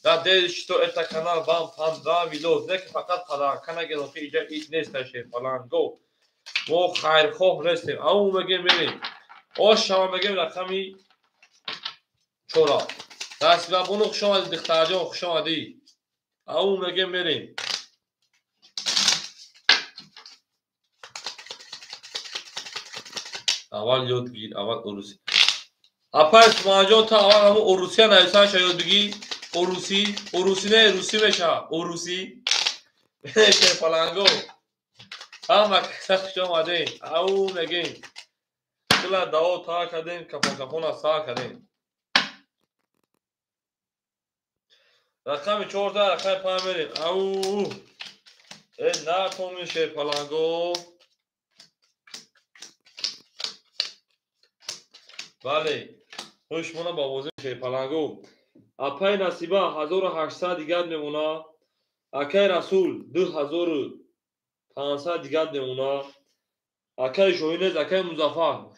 Надеюсь, что это канал вам понравилось. Не фақат подарка нагирем, ки иҷа ид нест шер паланго. Мо хайрхоҳ нестем. Ау мегем мерем. Ош шава мегем рақами чора. Насибабону хуш омадӣ, духтарҷон хуш омадӣ. Ау мегем мерем. Аввал ёд гир, аввал урусӣ. Апай Суманҷон, ту аввал ҳамун урусия нависанша ёд бигир. Урусӣ, урусӣ не, русӣ мешавад. Урусӣ. Шерпаланго. Ҳама каса хуш омадем. Ау мегем. Дила даво таа кардем, кафон-кафона саа кардем. Рақами чорда, рақами панҷ мерем. Ау! Э, натони шерпаланго. Бале, хуш мона ба бозии шерпаланго. Апай Насиба 1800 дигар мемона. Акай Расул 2500 дигар мемона. Акай Шоҳинез, акай Музаффар.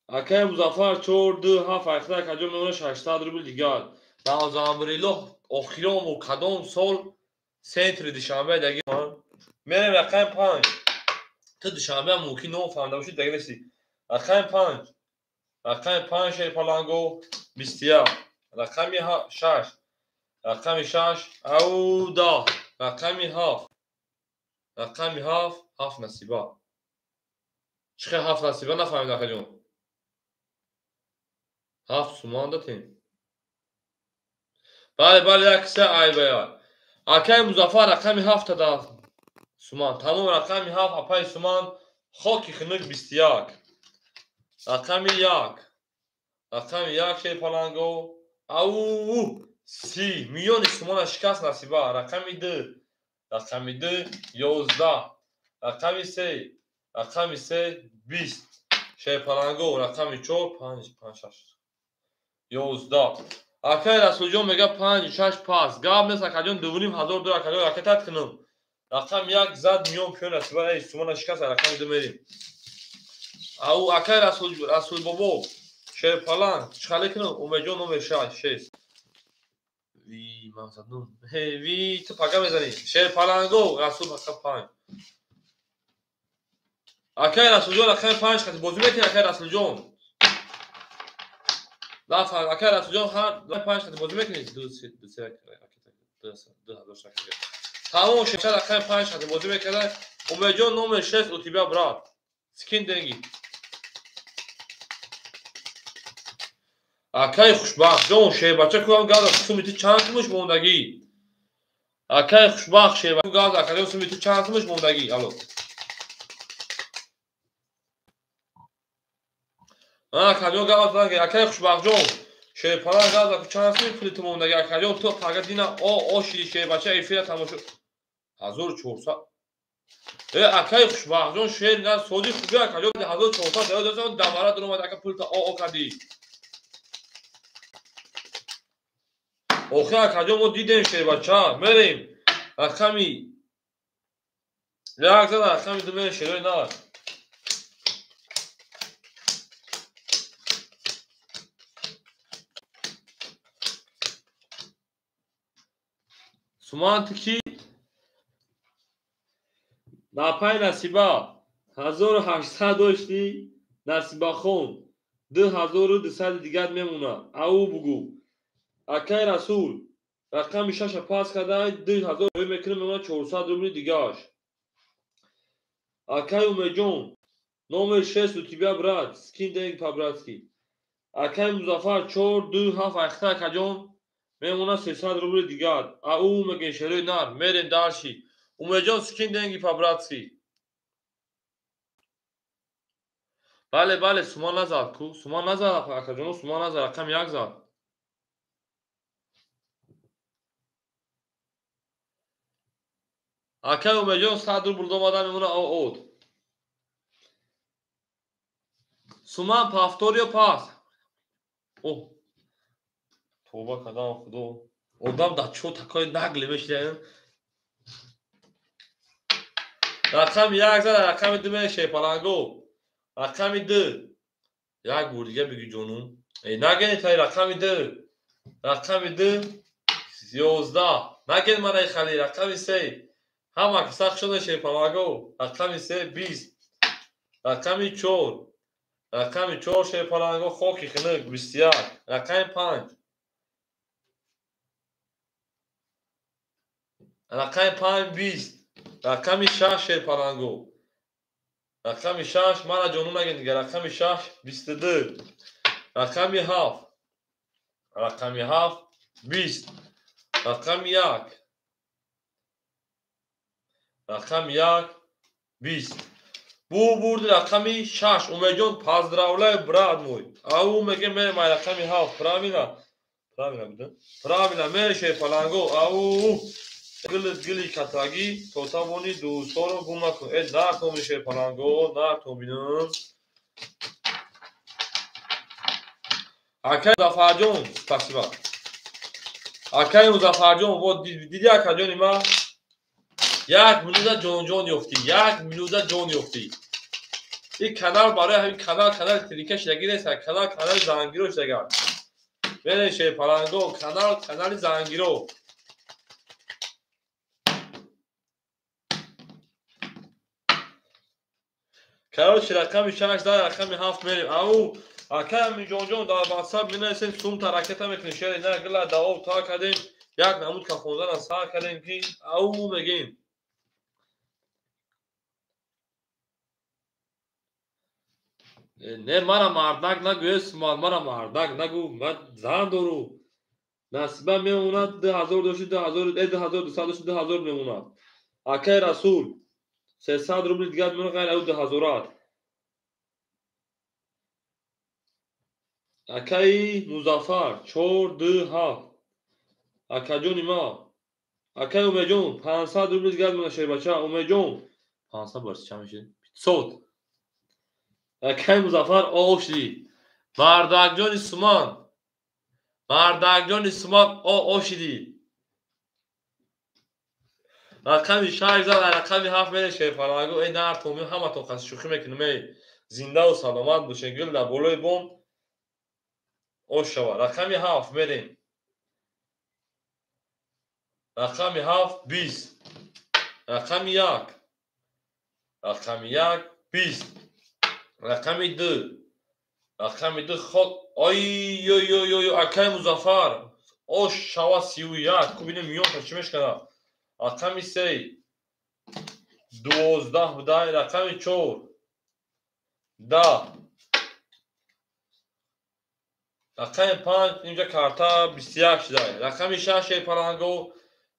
Акай Музаффар 4 2 7 8 акаҷон мемона 600 рубл дигар. Наъузубиллоҳ, охирому кадом сол центри Душанбе даги ман. Мерем рақами 5. Ту Душанбе мумкин нофаҳмида бошӣ, даги нестӣ. Рақами 5. Рақами 5 шерпаланго 21. Рақами 6. Рақами 6 ау 10. Рақами 7. Рақами 7 7 насиба. Чӣ хел 7 насиба нафаҳмидам акаҷон. 7 суман датем. Бале, бале, як се айбая. Акай Музаффар рақами 7 да суман. Тамом рақами 7 апай суман хоки хунук 21. Рақами 1. Рақами 1 шерпаланго. Ау 30 миёни сумана шикаст насиба. Рақами 2. Рақами 2 11. Рақами 3. Рақами 3 20. Шерпаланго рақами 4 5 5 6 11. Акай Расулҷон мега 5 6 пас. Гап нест акаҷон, 2500 доллар акаҷон ракетат кунам. Рақам 1 зад миён пиён насиба. Эй сумана шикаст, рақами 2 мерем. Ау акай Расул, Расул бобо шерпаланг чӣ кунам? Умедҷон номер 6 6. Ви ман задум. Ҳе ви ту пага мезанӣ. Шерпаланго Расул рақам 5. Акай Расулҷон рақами 5 хати бозӣ мекунӣ акай Расулҷон. Нафар акай Расулҷон ҳар 5 хати бозӣ мекунӣ? 2 3 2 3 2 2 6. Тамом шеша рақами 5 хати бозӣ мекарда. Умедҷон номер 6 у тебя брат. Скинь деньги. Акай Хушбахтҷон шербача кӯам газа суми ту чанд сумуш мондагӣ? Акай Хушбахт шербача газа акаҷон суми ту чанд сумуш мондагӣ? Алло. Акаҷон газа акай Хушбахтҷон шерпалан газа чанд суми пули ту мондагӣ? Акаҷон ту пага дина о ошиди шербача эфира тамошо 1400. Э акай Хушбахтҷон шер газ соди хуби акаҷон 1400 дод дамара дуромад ака пулта о о кардӣ. Охир акаҷон мо дидем шербача. Мерем рақами як зада рақами ду мерем шерои нар. Суман ту ки? Напай Насиба 1800 доштӣ Насибахон 2200 дигар мемонад. Ау бугу. Акай Расул рақами 6 пас карда 2000 мекунем мемонад 400 рубли дигараш. Акай Умедҷон номер 6 у тебя брат, скинь деньги по-братски. Акай Музаффар 4 2 7 8 акаҷон мемонад 300 рубли дигар. Ау мегем шерои нар, мерем дарши. Умедҷон скинь деньги по-братски. Бале, бале, суман назад ку, суман назад акаҷон, суман назад, рақами 1 зад. Акай Умедҷон 100 рубл домада мемона од. Суман повтор ё пас? О. Тоба кардам худо. Одам да чо такой наглый мешида. Рақами 1 зада, рақами 2 мерем шерпаланго. Рақами 2. Як бор дига бигӯ ҷонум. Э нагени тай рақами 2. Рақами 2 11. Наген мараи хали рақами 3. Ҳама киса хушода шерпаланго. Рақами се 20. Рақами 4. Рақами 4 шерпаланго хоки хинук 21. Рақами 5. Рақами 5 20. Рақами 6 шерпаланго. Рақами 6 мара ҷону нагин дигар. Рақами 6 22. Рақами 7. Рақами 7 20. Рақами 1. Рақами 1 20. Бу бурди рақами 6. Умедҷон, поздравляю, брат мой. Ау мегем мерем ай рақами 7. Правильно? Правильно буда? Правильно, мере шерпаланго. Ау гили гили катагӣ то тавони дӯстонро гум накун. Э нартоми шерпаланго, нартоминам. Акай Музаффарҷон, спасибо. Акай Музаффарҷон, вот диди акаҷони ма? Як минута ҷонҷон ёфтӣ, як минута ҷон ёфтӣ. Ин канал барои ҳамин канал канали трика шидагӣ нест, канал канали зангиро шидагар. Мерем шерпаланго, канал канали зангиро. Короче, рақами 6 дар рақами 7 мерем. Ау, акай Аминҷонҷон дар WhatsApp менависем, сумта ракета мекунем. Шери на гила давоб та кардем, як намуд кафонзана сар кардем ки ау мегем. Не мара мардак нагӯ, э Суман, мара мардак нагӯ, ман зан дору. Насиба мемонад 2000 дошти 2000, 2200 дошти 2000 мемонад. Акай Расул 300 рубли дигар мемонад ғайр аз 2000. Акаи Музаффар 4 2 7. Акаҷони ма. Акаи Умедҷон 500 рубли дигар мемонад шербача. Умедҷон 500 барси чанд мешид? 500. Акаи Музаффар ошди. Мардакҷони Суман. Мардакҷони Суман ошиди. Рақами 6 зад, рақами 7 мере шерпаланго. Эй нартоми ҳаматон қасд шӯхӣ мекунем. Эй зиндаву саломат бошед. Гул дар болои бом ош шавад. Рақами 7 мерем. Рақами 7 20. Рақами 1. Рақами 1 20. Рақами 2. Рақами 2 хок. Ой ой ой ой акай Музаффар ош шава 31. Ку бинем миёнта чӣ мешканад. Рақами 3 12 будай. Рақами 4 10. Рақами 5 инҷа карта 21 шудай. Рақами 6 шерпаланго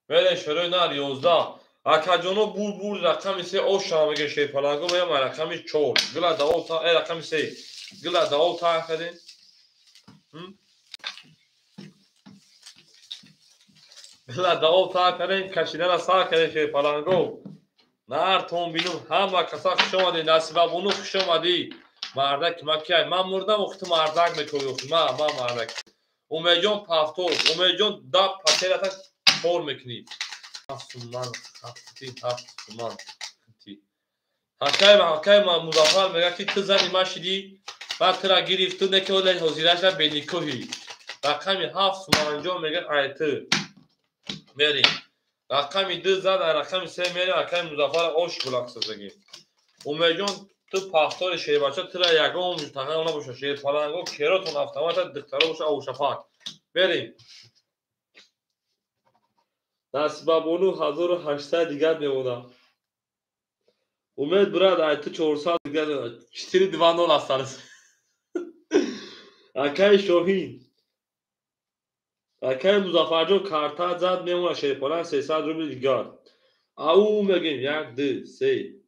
мерем шерои нар 11. Акаҷоно бур бур рақами 3 ош шава меге шерпаланго мерем рақами 4. Гила давоб та рақами 3. Гила давоб та кардем. Гила давоб та кардем, кашидана сар кардем шерпаланго. Нартон бинум ҳама каса хуш омадӣ, Насибабону хуш омадӣ. Мардак ма кияй? Ман мурдам, охи ту мардак мекунӣ. Ма мардак. Умедҷон пафтор, Умедҷон да патерата кор мекунӣ. 7 суман, 7 суман. Ҳакай Музаффар мегӯяд ки ту зани ма шидӣ, баъд тура гирифт, ту неки оле ҳозираша беникоҳӣ. Рақами 7 суманҷон мегӯяд ай ту. Мерем. Рақами 2 зад, рақами 3 мерем, ҳакай Музаффар ош булак созагӣ. Умедҷон ту пахтори шербача тура ягон тағам набоша. Шерпаланго керотон автомата духтаро боша овшапак. Мерем. Насибабону 1800 дигар мемонад. Умед брат, ай ту 400 дигар 420 астарс. Акай Шоҳин. Акай Музаффарҷон карта зад мемонад шерпаланг 300 рубли дигар. Ау мегем 1 2 3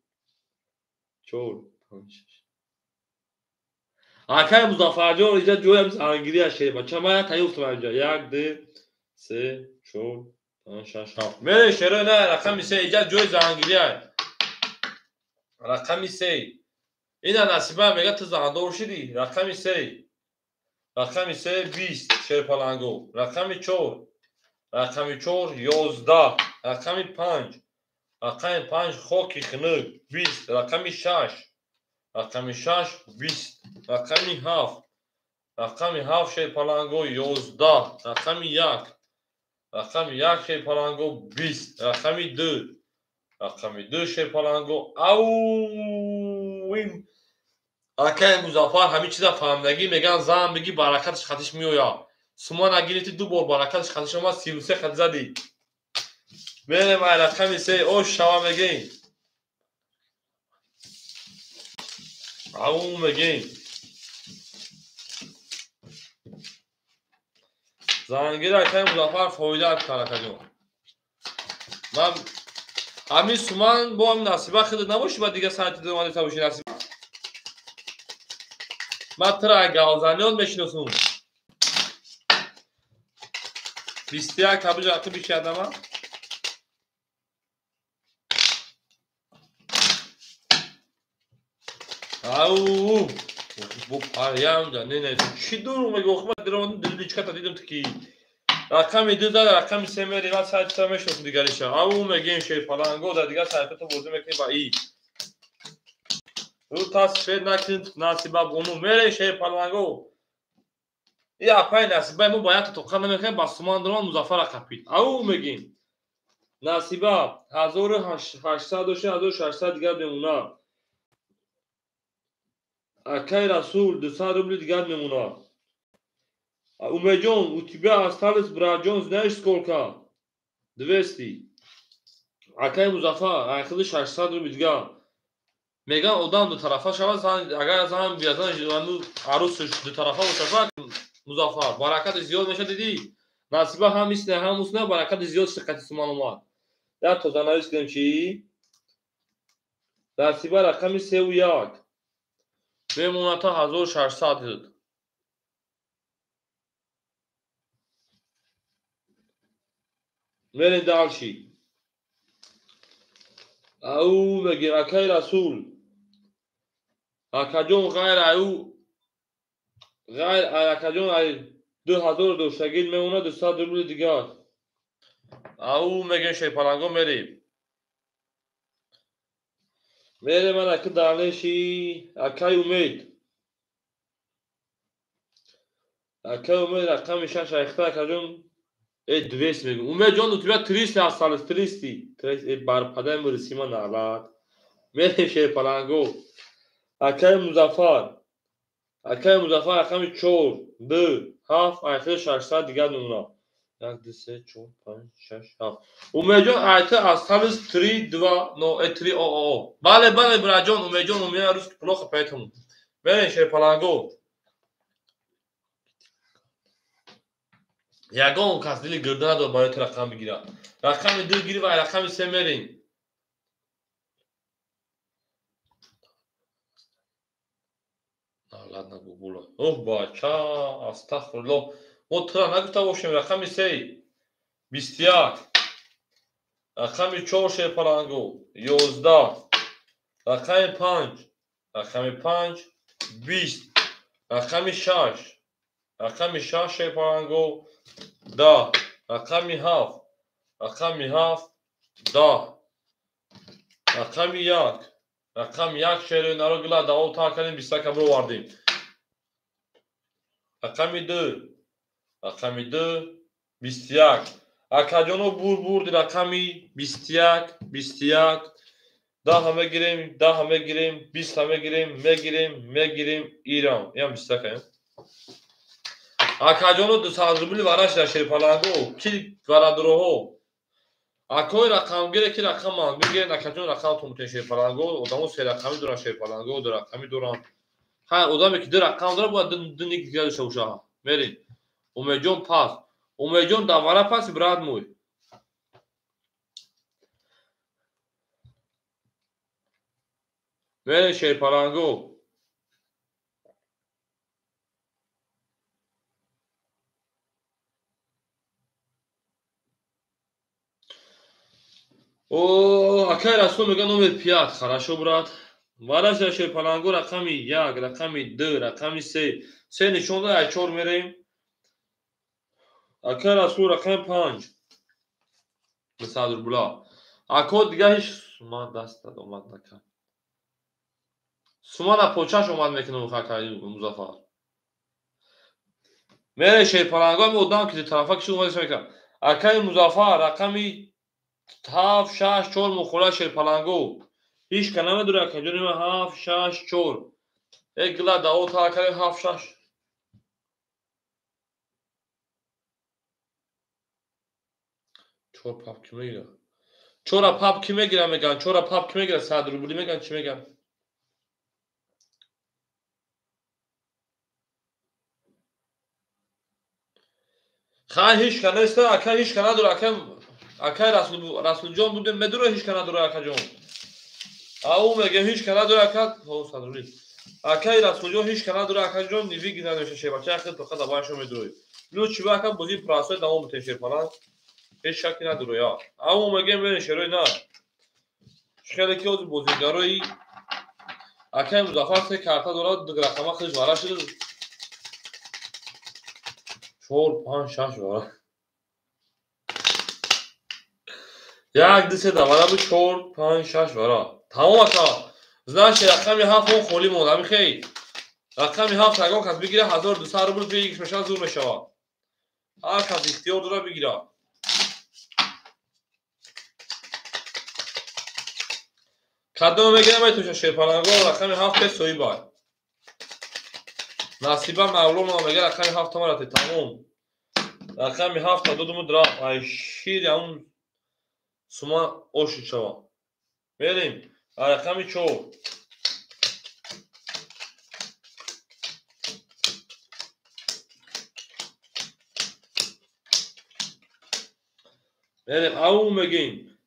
4 5 6. Акай Музаффарҷон инҷа ҷоям зангирия шербача. Ман як таёфтам инҷа. 1 2 3 4 5 6 7. Мере шерои на рақами 3 инҷа ҷои зангирия. Рақами 3. Ина Насиба мегӯяд ту зандор шидӣ. Рақами 3. Рақами 3 20 шерпаланго. Рақами 4. Рақами 4 11. Рақами 5. Рақами 5 хоки хунук 20. Рақами 6. Рақами 6 20. Рақами 7. Рақами 7 шерпаланго 11. Рақами 1. Рақами 1 шерпаланго 20. Рақами 2. Рақами 2 шерпаланго. Ау, ин акай Музаффар ҳамин чиза фаҳмидагӣ, меган зан биги баракаташ хатиш меояд. Сума нагирифти, ду бор баракаташ хатиш омад, 33 хат задӣ. Мерем ай рақами 3, ош шава мегем. Ау мегем. Зангир акай Музаффар фоида кард акаҷон. Ман ҳамин суман бо ҳамин насиба худат набошӣ, ба дигар сайти омада бошӣ насиба. Ман тура галзаниёт мешиносум. 21 табиҷ aqib ишадама. Ау, бо парям да, не не, чӣ дурӯғ мегӯ? Охи ман диромадам, диличката дидам ки рақами 2 зад, рақами 3 мери, ман сайтита мешиносум дигариша. Ау мегем шерпаланго, дар дигар сайтата бозӣ мекунем ба и. Рӯ тасфед накунед насиба бону, мере шерпаланго. И апай насибаи мо ба як тоқа намекунем, ба суман дорам Музаффара қапид. Ау мегем. Насиба 1800 дошта, 1600 дигар мемонад. Акай Расул 200 рубли дигар мемонад. Умеҷон, у тебя осталось, братҷон, знаешь сколько? 200. Акай Музаффар, айхиди 600 рубли дигар. Меган одам дутарафа шавад, агар зан биязан арӯсаш дутарафа бошад, Музаффар, баракати зиёд мешавад, дидӣ? Насиба ҳам исне, ҳам усне, баракати зиёд сиқати суман омад. Як тозанавис кунем чӣ? Насиба рақами 3 1. Мемонад та 1600. Мерем дальше. Ау мегем акай Расул. Акаҷон ғайр аю ғайр акаҷон ай 2000 доштагил мемонад 200 рубли дигар. Ау мегем шерпаланго мерем. Мерем ман аки дальнейший акай Умед. Акай Умед рақами 6 айхта акаҷон 200 мегӯм. Умедҷон, у тебя 300 осталось, 300. Бар падаи мурисима налад. Мерем шерпаланго. Акай Музаффар. Акай Музаффар рақами 4, 2, 7, айхта 600 дигар мемонад. 1, 2, 3, 4, 5, 6, 7. Умедҷон, айта осталось 3, 2, 0, 3, о, о, о. Бале, бале, братҷон, Умедҷон, у меня русский плохо, поэтому. Мерем шерпаланго. Ягон кас дили гирда надорад барои ту рақам бигирад. Рақами 2 гирифт, ай рақами 3 мерем. Налад нагӯ була. Оҳ бача, астағфируллоҳ. Мо тура нагуфта бошем рақами 3 21. Рақами 4 шерпаланго 11. Рақами 5, рақами 5 20. Рақами 6, рақами 6 шерпаланго 10. Рақами 7, рақами 7 10. Рақами 1, рақами 1 шерои наро гила даво та кардем, 21 бировардем. Рақами 2, рақами 2 21. Акаҷоно бур бурди рақами 21, 21. 10 мегирем, 10 мегирем, 20 мегирем, мегирем, мегирем, ирам. Иам 21. Акаҷоно 200 рубли вараш дар шерпаланго, ки варадуроҳо. Акои рақамгире ки рақаманд бигирен, акаҷон рақамтон бутен шерпаланго, одамо се рақамӣ доранд шерпаланго, ду рақамӣ доранд. Ҳар одаме ки ду рақам дорад, бояд ду ник дигар дошта бошад. Мерем. Умедҷон пас. Умедҷон давара паси брат мой. Мерем шерпаланго. О, акай Расул мега номер 5. Хорошо, брат. Вараша шерпаланго рақами 1, рақами 2, рақами 3. 3 нишон дод, ай 4 мерем. Акай Расул рақами 5. 200 рубла. Ако дигар ҳеч сума даст дад омад накард. Сума на почаш омад мекунам акай Музаффар. Мере шерпаланго, ами одам ки тарафа кишид омад мекард. Акай Музаффар рақами 7 6 4 мухола шерпаланго. Ҳеч ка намедура акаҷони ман 7 6 4. Э гила дао та кардем 7 6. Чор пап ки мегира? Чора пап ки мегира меган? Чора пап ки мегира? 100 рубли меган, чӣ меган? Хай ҳеч ка неста, ака ҳеч ка надора, ака акай Расулҷон будем медура ҳеч ка надора акаҷон. Ау мегем ҳеч ка надора ака, ҳо 100 рубли. Акай Расулҷон ҳеч ка надора акаҷон, нивиг надошта шебача, ахир фақат абашо медурои. Ну чӣ ба ака бозии прасой давом бутем шерпалан. Ҳеч шакки надора. Ау мегем берин шерои на. Хеле ки ози бозигарои акай Музаффар се карта дорад, ду рақама худаш вара шуд. 4 5 6 вара. 1 2 3 вара буд 4 5 6 вара. Тамом ака. Значит рақами 7 он холӣ монд. Ами хей. Рақами 7 ягон кас бигира 1200 рубл бигириш мешавад, зур мешавад. Ҳар кас ихтиёр дорад бигира. Кадом мегирам метоша шерпаланго рақами 7 пес соҳиба. Насиба Мавлонова мега рақами 7 тамарате тамом. Рақами 7 додумуд рафт. Ай шири ҳамун сума ошид шава. Мерем. Рақами 4. Мерем. Ау мегем.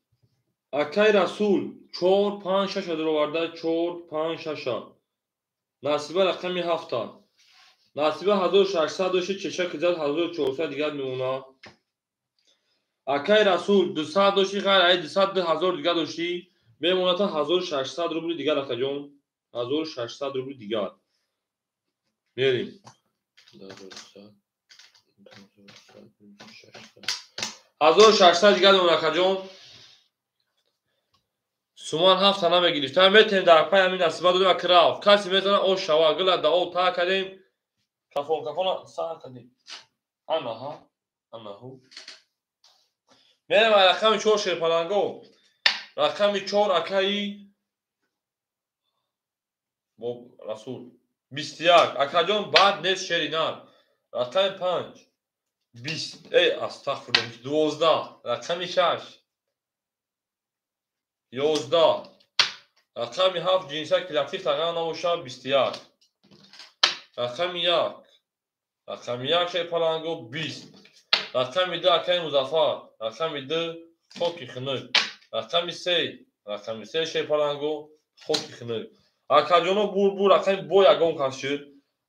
Акай Расул 4 5 6 дароварда 4 5 6. Насиба рақами 7. Насиба 1600 дошт, чеша кизад 1400 дигар мемона. Акай Расул 200 дошти, ғайр ай 200 2000 дигар дошти, мемона та 1600 рубли дигар акаҷон. 1600 рубли дигар. Мерем. 1600 дигар мемона акаҷон. Суман 7 та намегирифт. Та метем дар пай ҳамин насиба додем аки рафт. Касе мезана ош шава, гила дао та кардем. Кафон кафона сар кардем. Анаҳа, анаҳу. Мерем рақами 4 шерпаланго. Рақами 4 акаи бо Расул 21. Акаҷон бад нест шери нар. Рақами 5 20. Эй, астағфируллоҳ, 12. Рақами 6 11. Рақами 7 ҷинса ки латиф тағйир набошад 21. Рақами 1. Рақами 1 шерпаланго 20. Рақами 2 акаи Музаффар. Рақами 2 хоки хунук. Рақами 3. Рақами 3 шерпаланго хоки хунук. Акаҷоно бур рақами бо ягон кас шуд.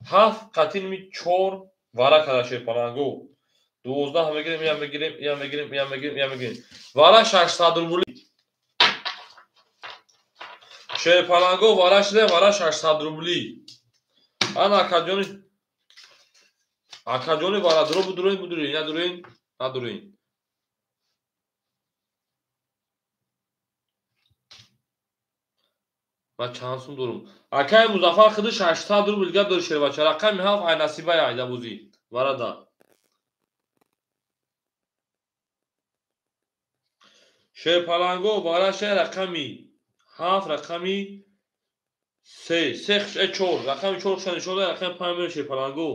7 қатинми 4 вара када шерпаланго. 12 мегирем, я мегирем, я мегирем, я мегирем, я мегирем. Вара 600 рубли. Шерпаланго вара шуда, вара 600 рубли. Ана акаҷони акаҷони вара дуро будурин, будурин, надурин, надурин. Ман чанд сум дорум? Акаи Музаффар худи 600 рубл дигар дори шербача. Рақами 7 ай насибай айда бозӣ. Варада. Шерпаланго вара ша рақами 7 рақами 3 3 4 рақами 4 ша нишон дод, рақами 5 мер шерпаланго.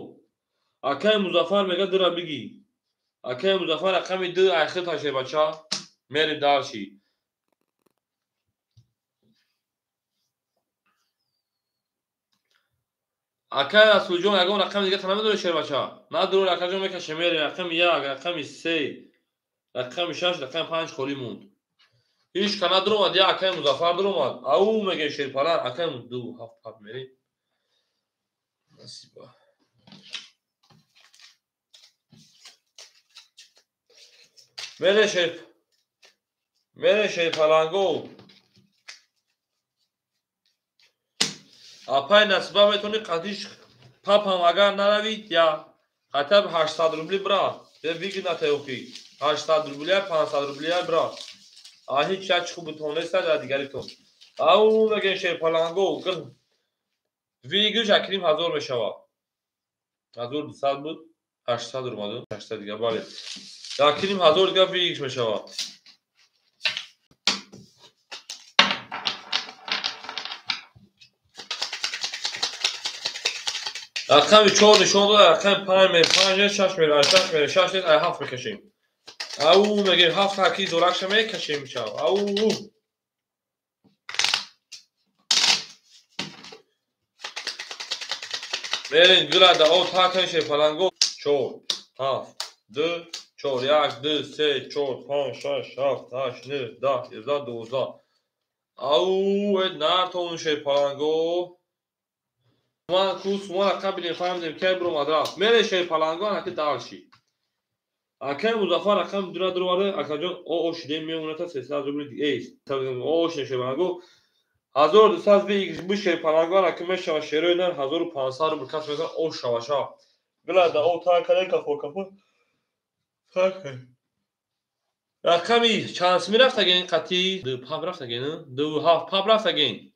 Акаи Музаффар мега дура биги. Акаи Музаффар рақами 2 ай хита шербача. Мерим дарши. Акаи Расулҷон ягон рақами дигар та намедори шербача? Надорӣ акаҷон мекаше мерем. Рақами 1, рақами 3, рақами 6, рақами 5 холӣ монд. Ҳеч ка надуромад, я акаи Музаффар дуромад. Ау меге шерпалан, акаи 2 7 пап мерем. Насиба. Мере шер. Мере шерпаланго. Апай насиба метавонӣ қатиш папам агар наравид, я хотя бы 800 рубли бра. Вигна теохи. 800 рубля, 500 рубля бра. А ҳеч як хуб тонеста дар дигаритон. Ау мегем шерпаланго вигиш акрим 1000 мешавад. 1200 буд, 800 омаду, 800 дигар бале. Акрим 1000 дигар вигиш мешавад. Рақами 4 нишон дод, рақами 5 мерем, 5 нест, 6 мерем, 6 мерем, 6 нест, 7 мекашем. Ау мегем 7 ҳаки зоракша мекашем шав. Ау. Мерем гила да о та кан шерпаланго 4 7 2 4 1 2 3 4 5 6 7 8 9 10 11 12. Ау нартон шерпаланго. Ман ку сума рақам бинем, фаҳмидем кай биромад рафт. Мере шерпаланго анаки далши. Акай Музаффар рақам дура дуроварда, акаҷон о шидем мемоната 300 рубли эй, о шидем шерпаланго. 1200 би шерпаланго анаки мешава шерои нар 1500 рубл кас мезан о шава шава. Гила да о та каде кафо кафо. Рақами чанд сми рафтаген қатӣ? 2 паб рафтаген, 2 7 паб рафтаген.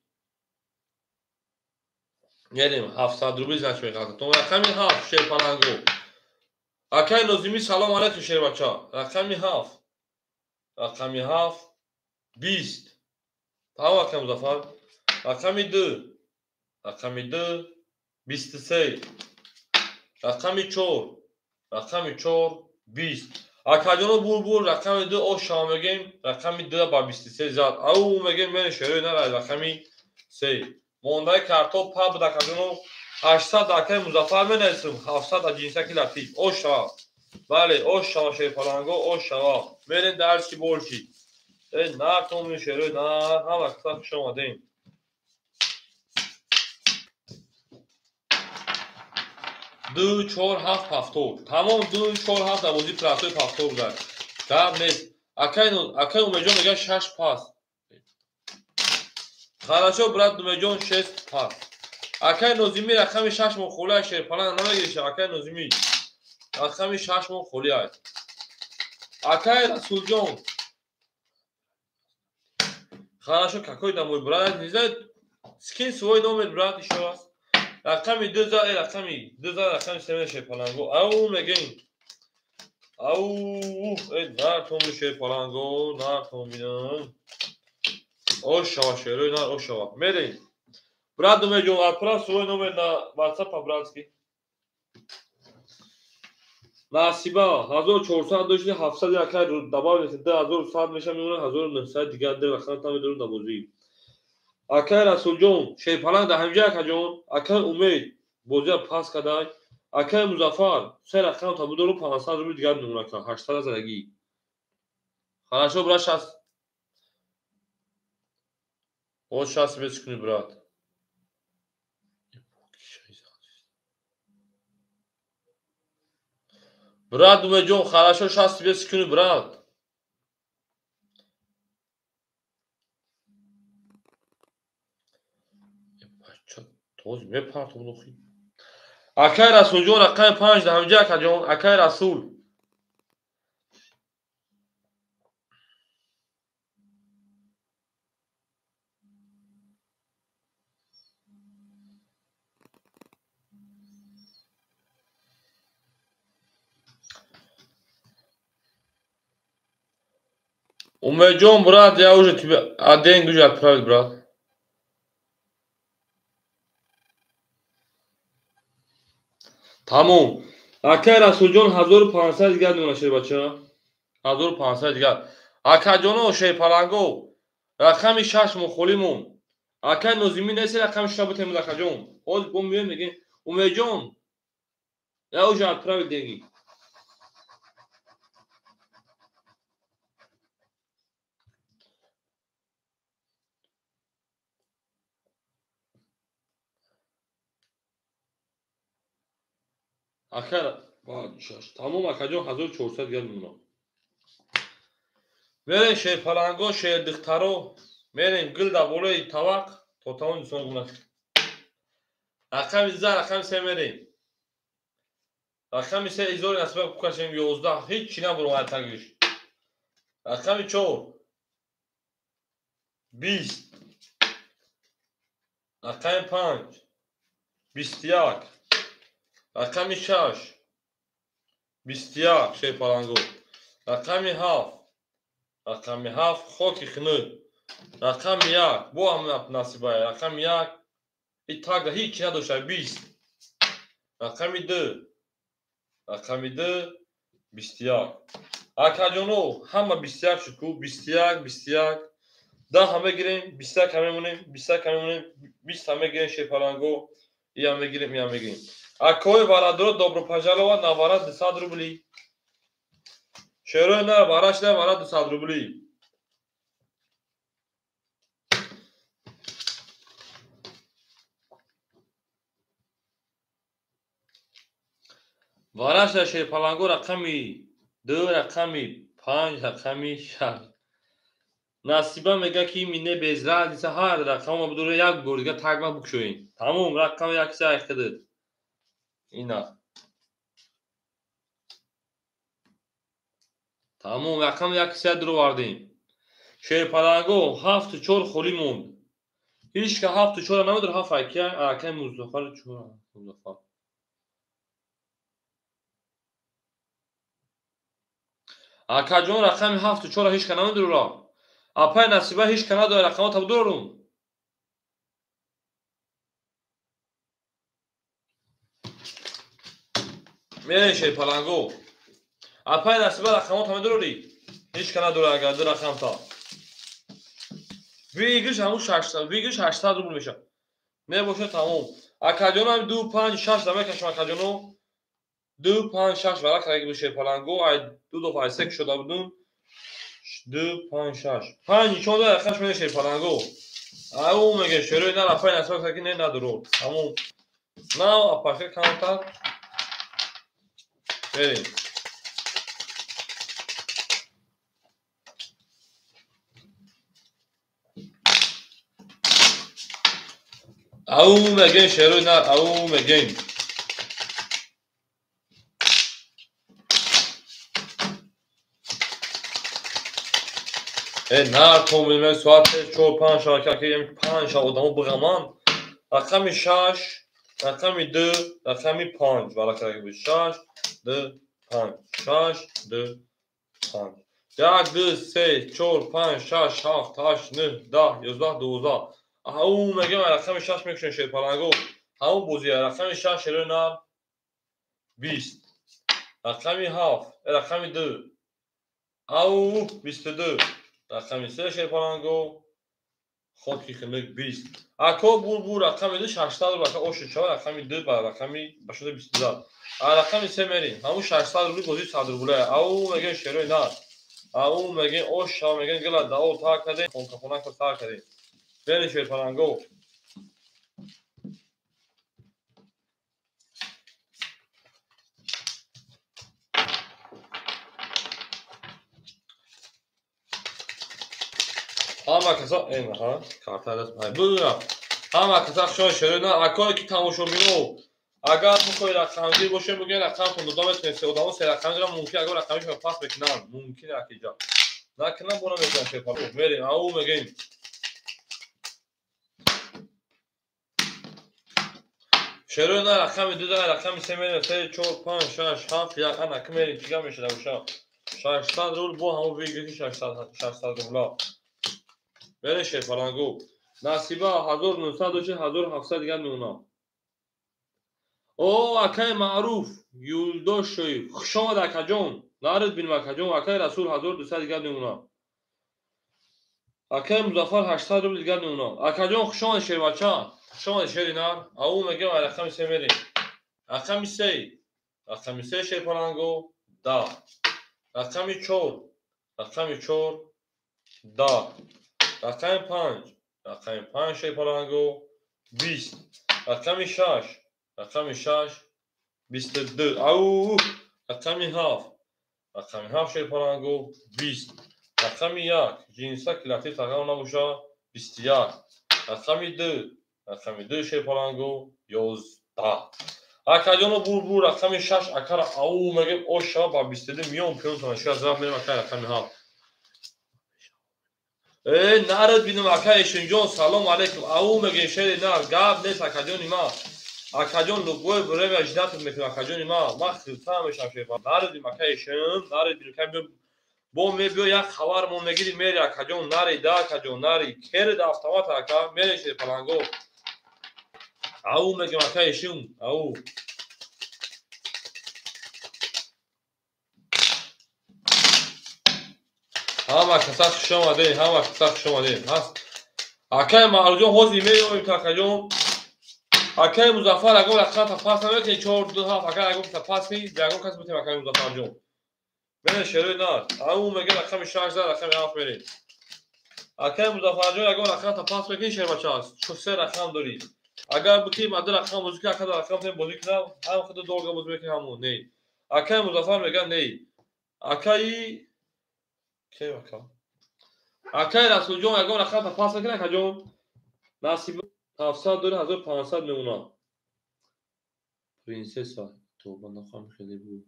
Мерем 700 рубли зач мехалта. Рақами 7 шерпаланго. Акай Нозимӣ салом алайкум шербача. Рақами 7. Рақами 7 20. Тамом акай Музаффар. Рақами 2. Рақами 2 23. Рақами 4. Рақами 4 20. Акаҷоно булбул рақами 2 о шава мегем, рақами 2 ба 23 зад. Ау мегем мен шерои нара рақами 3. Мондаи картоп па буд акаҷоно 800 акай Музаффар менависем, 700 а ҷинсаки латиф. О шава. Бале, о шава шерпаланго, о шава. Мерем дарси больши. Э нартон шерои на ҳама каса хуш омадем. 2 4 7 70. Тамом 2 4 7 дар бозии простой 70 гузашт. Гап нест. Акай Умеҷон мегӯяд 6 пас. Хорошо, брат Умеҷон 6 пас. Акай Нозимӣ рақами 6 мо холӣ аст, шерпаланг намегириш. Акай Нозимӣ рақами 6 мо холӣ аст. Акай Расулҷон. Хорошо, какой домой, брат? Не знаю, скинь свой номер, брат, ещё раз. Рақами 2 за, рақами 2 за, рақами 3 шерпаланго. Ау мегем. Ау, нартон шерпаланго, нартон бинам. О шава шерои нар, о шава. Мерем. Брат Умеҷон, отправь свой номер на WhatsApp по-братски. Насиба, 1400 дошти, 700 акай добавить, 2100 меша мемонад, 1900 дигар ду рақам там медорам дар бозӣ. Акай Расулҷон, шерпаланг дар ҳамҷа акаҷон, акай Умед бозиа пас кадай, акай Музаффар се рақам та будору 500 рубли дигар мемонад, 800 задагӣ. Хорошо, брат, 6. Вот 6 без куни, брат. Брат Умеҷон, хорошо, 6 без куни, брат. Тоз мепартом нухи. Акай Расулҷон, рақами 5 дар ҳамҷа акаҷон, акай Расул. Умеҷон, брат, я уже тебе деньги уже отправил, брат. Тамом. Акай Расулҷон 1500 дигар мемонад шербача. 1500 дигар. Акаҷоно шерпаланго рақами 6 мо холӣ мон. Акай Нозимӣ нест рақами 6 бутем акаҷон. Ҳозир бо меоем мегем Умеҷон, я уже отправил деньги. Акай тамом акаҷон 1400 дигар мемонад. Мерем шерпаланго, шердухтаро, мерем гил дар болои тавақ то тамом инсон гуна. Рақами 2, рақами 3 мерем. Рақами 3 изори насиба кукашем 11, ҳеҷ чи набуромад тагиш. Рақами 4 20. Рақами 5 21. Рақами 6 21 шерпаланго. Рақами 7 рақами 7 хоки хунук. Рақами 1 бо ҳам насибая. Рақами 1 и тага ҳеҷ чи надошта 20. Рақами 2. Рақами 2 21. Акаҷоно, ҳама 21 шуд ку? 21, 21. 10 ҳам мегирем, 21 ҳам мемонем, 21 ҳам мемонем, 20 ҳам мегирем шерпаланго, иам мегирем, иам мегирем. Акои барадро добро пожаловать на вара 200 рубли. Шерои на вара шуда вара 200 рубли. Вара шуда шерпаланго рақами 2, рақами 5, рақами 6. Насиба мега ки мине без разница ҳар рақамро бидура як бор дига тагма букшоем. Тамом, рақами як се айхидид. Ина. Тамом, рақами як се дуровардем. Шерпаланго 7-4 холӣ монд. Ҳеч ка 7-4 намедора, 7 айкия, акай Музаффар 4 Музаффар. Акаҷон рақами 7-4 ҳеч ка намедора. Апай Насиба ҳеч ка надора, рақамро табдорум. Мерем шерпаланго. Апай Насиба рақамро тамедорӣ? Ҳеч ка надора агар ду рақамта. Выигрыш ҳамун 600, выигрыш 800 рубл мешавад. Небошад тамом. Акаҷоно ҳам 2 5 6 да мекашам акаҷоно. 2 5 6 варақ раги шерпаланго, ай ду доф ай се кушода будум. 2 5 6. 5 нишон дод, рақамш мене шерпаланго. Ау меге шерои на апай Насиба ки не надород. Тамом. На апаша камтар. Мерем. Ау мегем шерои на, ау мегем. Нар комилме соат 4 5 шака ки 5 одамо биғаман. Рақами 6, рақами 2, рақами 5 варака ки 6 2 5 6 2 5. 1 2 3 4 5 6 7 8 9 10 11 12. Ау мегем рақами 6 мекушем шерпаланго. Ҳамон бозия рақами 6 шерои нар 20. Рақами 7, рақами 2. Ау 22. Рақами 3 шерпаланго хоки химик 20. Ако бур рақами 2 600 рубл, ака ошу чава рақами 2 ба рақами башуда 22. А рақами 3 мерим. Ҳамун 600 рубли бозии 100 рубла. Ау мегем шерои нар. Ау мегем ош шава мегем гила дао та кардем, хонкахонака та кардем. Берин шерпаланго. Ҳама каса энаҳа карта даст бура. Ҳама каса хушон шерои нар. Акое ки тамошобино агар бихоҳед рақамгир бошед, бигӯед рақамтон дода метавонед. Се одамо се рақамгира мумкин агар рақамишон пас мекунанд, мумкин акиҷа. Накунанд бо наметавонанд шерпаланго. Мерем, ау мегем. Шерои нар рақами 2 рақами 3 мерем. 3 4 5 6 7 1 ана ки мерем чӣ гап мешавад уша? 600 рубл бо ҳамон выигрыши 600 рубла. Бере шерпаланго. Насиба 1900 дошт, 1700 дигар мемонад. О, акай Маъруф Юлдошоев, хуш омад акаҷон. Нарид бинем акаҷон. Акай Расул 1200 дигар мемонад. Акай Музаффар 800 рубл дигар мемонад. Акаҷон хуш омад шербача. Хуш омад шери нар. Ау мегем ай рақами 3 мерем. Рақами 3. Рақами 3 шерпаланго 10. Рақами 4. Рақами 4 10. Рақами 5, рақами 5 шерпаланго 20. Рақами 6, рақами 6 22. Ау, рақами 7, рақами 7 шерпаланго 20. Рақами 1, ҷинса ки латиф тағам набоша 21. Рақами 2, рақами 2 шерпаланго 11. Акаҷоно бур рақами 6 акара ау мегем ош шава ба 22 миён пиёнтона шуя зарб мерем акай рақами 7. Нарид бинем акай Эшинҷон, салом алейкум. Ау мегем шери нар, гап нест акаҷони ма. Акаҷон любое время ждать мекунам акаҷони ма. Ма хирта мешавам шерпаланго. Нарид бинем акай Эшин, нарид бинем акай бо мебиё як хабар мо мегирим мери акаҷон, нари да акаҷон, нари. Керид автомат ака, мери шерпаланго. Ау мегем акай Эшин, ау. Ҳама каса хуш омадед, ҳама каса хуш омадед. Ҳаст. Акай Маҳруҷон ҳозир меёбем такаҷон. Акай Музаффар ягон рақамта пас намекунӣ 4 2 7 агар ягон каса пас кунӣ, ягон кас бутем акай Музаффарҷон. Мерем шерои нар. Ау мега рақами 6 за рақами 7 мерем. Акай Музаффарҷон ягон рақамта пас мекунӣ шербача аст. Се рақам дорӣ. Агар бутӣ ма ду рақам бозӣ кунӣ, ака ду рақам тем бозӣ кунам, ҳам худу долго бозӣ мекунӣ ҳамун. Не. Акай Музаффар мега не. Акаи кем ака? Акай Расулҷон ягон рақамта пас мекунӣ акаҷон? Насиб 700 дори 1500 мемонад. Принсесса, тоба нахоҳам хеле буд.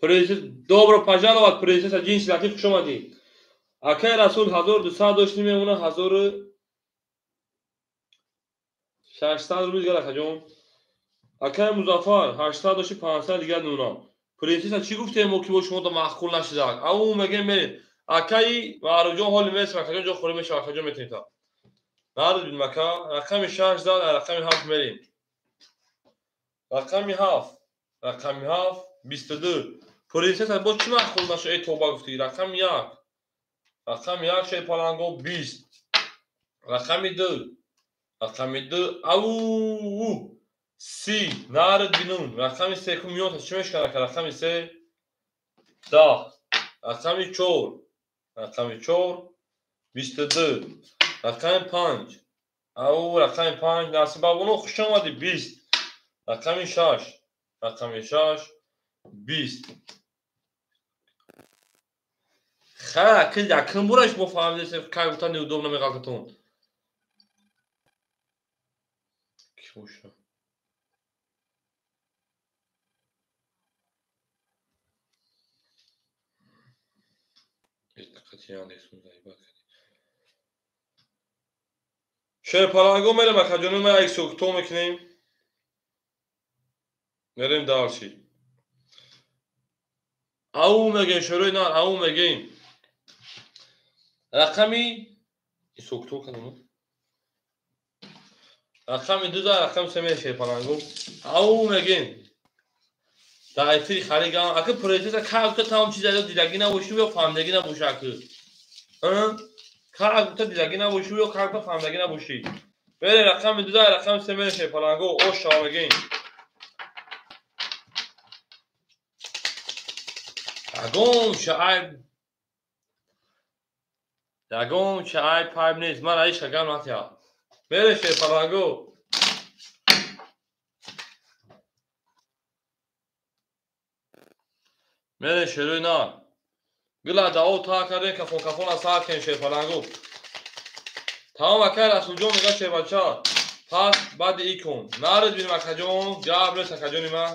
Принсесса, добро пожаловать, принсесса ҷинси латиф хуш омадӣ. Акай Расул 1200 дошти мемонад 1600 рубл дигар акаҷон. Акай Музаффар 800 дошти 500 дигар мемонад. Принсесса чӣ гуфтем мо ки бо шумо маъқул нашудак? Ау мегем мерем. Акаи Маъруфҷон ҳоли месм акаҷон ҷо холӣ мешавад акаҷон метавонед та. Нард бин мака, рақами 6 зад, рақами 7 мерем. Рақами 7, рақами 7 22. Принсесса бо чӣ маъқул нашуд? Эй тоба гуфтӣ. Рақами 1. Рақами 1 шерпаланго 20. Рақами 2. Рақами 2 ау 30. Нард бинум. Рақами 3 ку миён чӣ мешканад? Рақами 3 10. Рақами 4. Рақами 4 22. Рақами 5. Ау рақами 5 Насибабону хуш омадӣ 20. Рақами 6. Рақами 6 20. Хайр, аки якум бураш мо фаҳмидем, кай гуфта неудобно меғалтатон. Ки боша? Шерпаланго мерем акаҷону ма як сокто мекунем. Мерем дарши. Ау мегем шерои нар, ау мегем. Рақами сокто кардам. Рақами 2 за рақами 3 мерем шерпаланго. Ау мегем. Дар эфири харигам ака принсесса кай гуфта тамом чиз аз дидагӣ набошӣ ё фаҳмидагӣ набошӣ ака. Кай гуфта дидагӣ набошӣ ё кай гуфта фаҳмидагӣ набошӣ. Берем рақами 2 за рақами 3 мерем шерпаланго. Ош шава мегем. Ягон шаайб ягон шаайб пайб нест. Ман аиша гам натиҳам. Берем шерпаланго. Мерем шерои нар. Гила дао та кардем кафон кафон аз сар кунем шерпаланго. Тамом акай Расулҷон мега шербача. Пас баъди икон. Нарид бинем акаҷон. Гап нест акаҷони ман.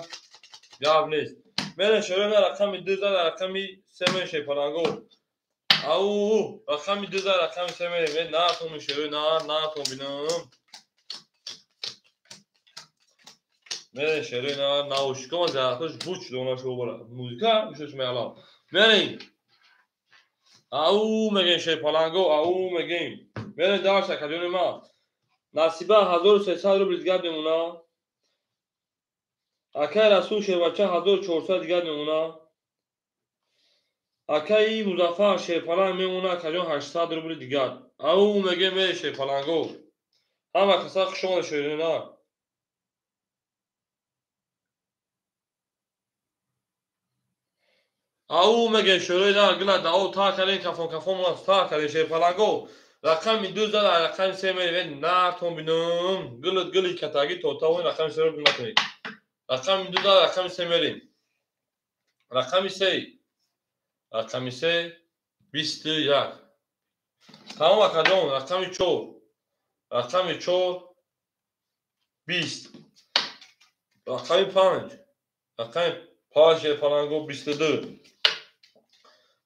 Гап нест. Мерем шерои нар рақами 2 за рақами 3 мерем шерпаланго. Ау рақами 2 за рақами 3 мерем. Натон шерои нар, натон бинам. Мерем шерои нар, наушникома зарахтош буч донашо бора. Музика гӯшаш меалам. Мерем. Ау мегем шерпаланго, ау мегем. Мерем дарс акаҷони ман. Насиба 1300 рубл дигар мемонад. Акай Расул шербача 1400 дигар мемонад. Акаи Музаффар шерпаланг мемонад акаҷон 800 рубл дигар. Ау мегем мерем шерпаланго. Ҳама каса хуш омадед шерои нар. Ау мегем шерои нар гила дао та кардем кафон кафон та кардем шерпаланго. Рақами 2 за рақами 3 мерем. Натон бинам. Гилит гили катагӣ то тавон рақами 3 ро накунед. Рақами 2 за рақами 3 мерем. Рақами 3. Рақами 3 21. Тамом акаҷон, рақами 4. Рақами 4 20. Рақами 5. Рақами 5 шерпаланго 22.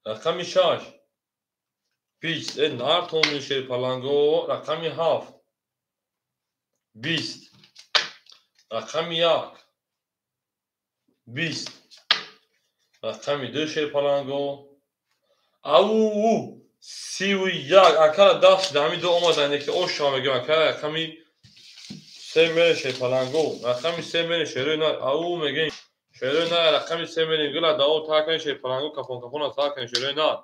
Рақами 6 20. Э нартон шерпаланго. Рақами 7 20. Рақами 1 20. Рақами 2 шерпаланго. Ау 31. Акара даст ҳамин ду омадан яке ош шава мегӯям ака рақами 3 мерем шерпаланго. Рақами 3 мерем шерои нар. Ау мегем шерои нар рақами 3 мерем. Гила дао та кардем шерпаланго кафон кафон та кардем шерои нар.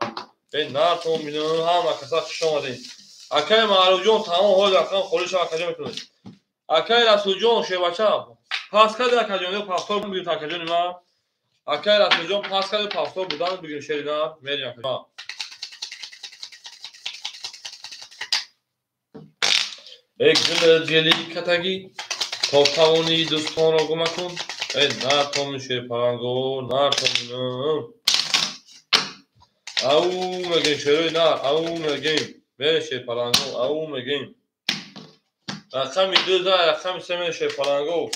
Нартон бинам, ҳама каса хуш омадем. Акай Маъруфҷон, тамом, ҳоли рақам холӣ шава, акаҷон метавонед. Акай Расулҷон, шербача, пас карди акаҷон, ё пафтор бигирем акаҷони ман. Акай Расулҷон, пас карди пафтор будан бигирем шерина, мерем акаҷон. Эй гул гели катагӣ, то тавони дӯстонро гум макун. Эй нартон шерпаланго, нартон. Ау мегем шерои нар, ау мегем. Мере шерпаланго, ау мегем. Рақами ду за, рақами се мере шерпаланго.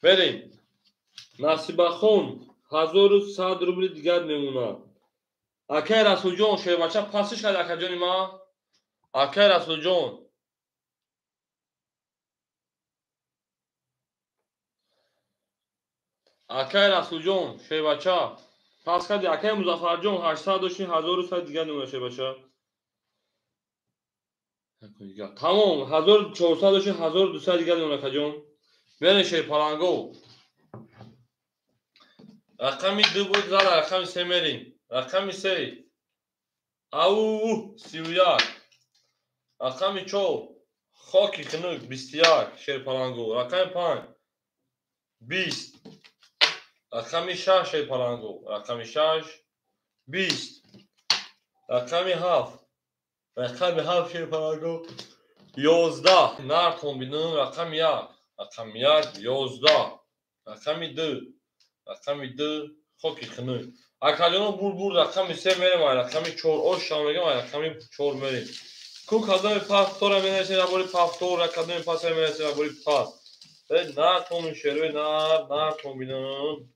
Мерем. Насибахон 1100 рубли дигар мемонад. Акай Расулҷон, шербача пасиш кард акаҷони ман. Акай Расулҷон. Акай Расулҷон, шербача пас карди. Акай Музаффарҷон 800 дошти, 1100 дигар мемонад шербача. Тамом, 1400 дошти, 1200 дигар мемонад акаҷон. Мерем шерпаланго. Рақами ду буд зала, рақами се мерем. Рақами се. Ау 31. Рақами чор. Хоки хунук 21 шерпаланго. Рақами панҷ 20. Рақами шаш шерпаланго. Рақами шаш 20. Рақами ҳафт. Рақами ҳафт шерпаланго 11. Нартон бинам, рақами як. Рақами як 11. Рақами ду. Рақами ду хоки хунук. Акаҷоно бур рақами се мерем, рақами чор ош шав мегам, рақами чор мерем. Ку кадоми пафтора менависем, набори пафтор, кадоми паса менависем, набори пас. Нартон шерои нар, нартон бинам.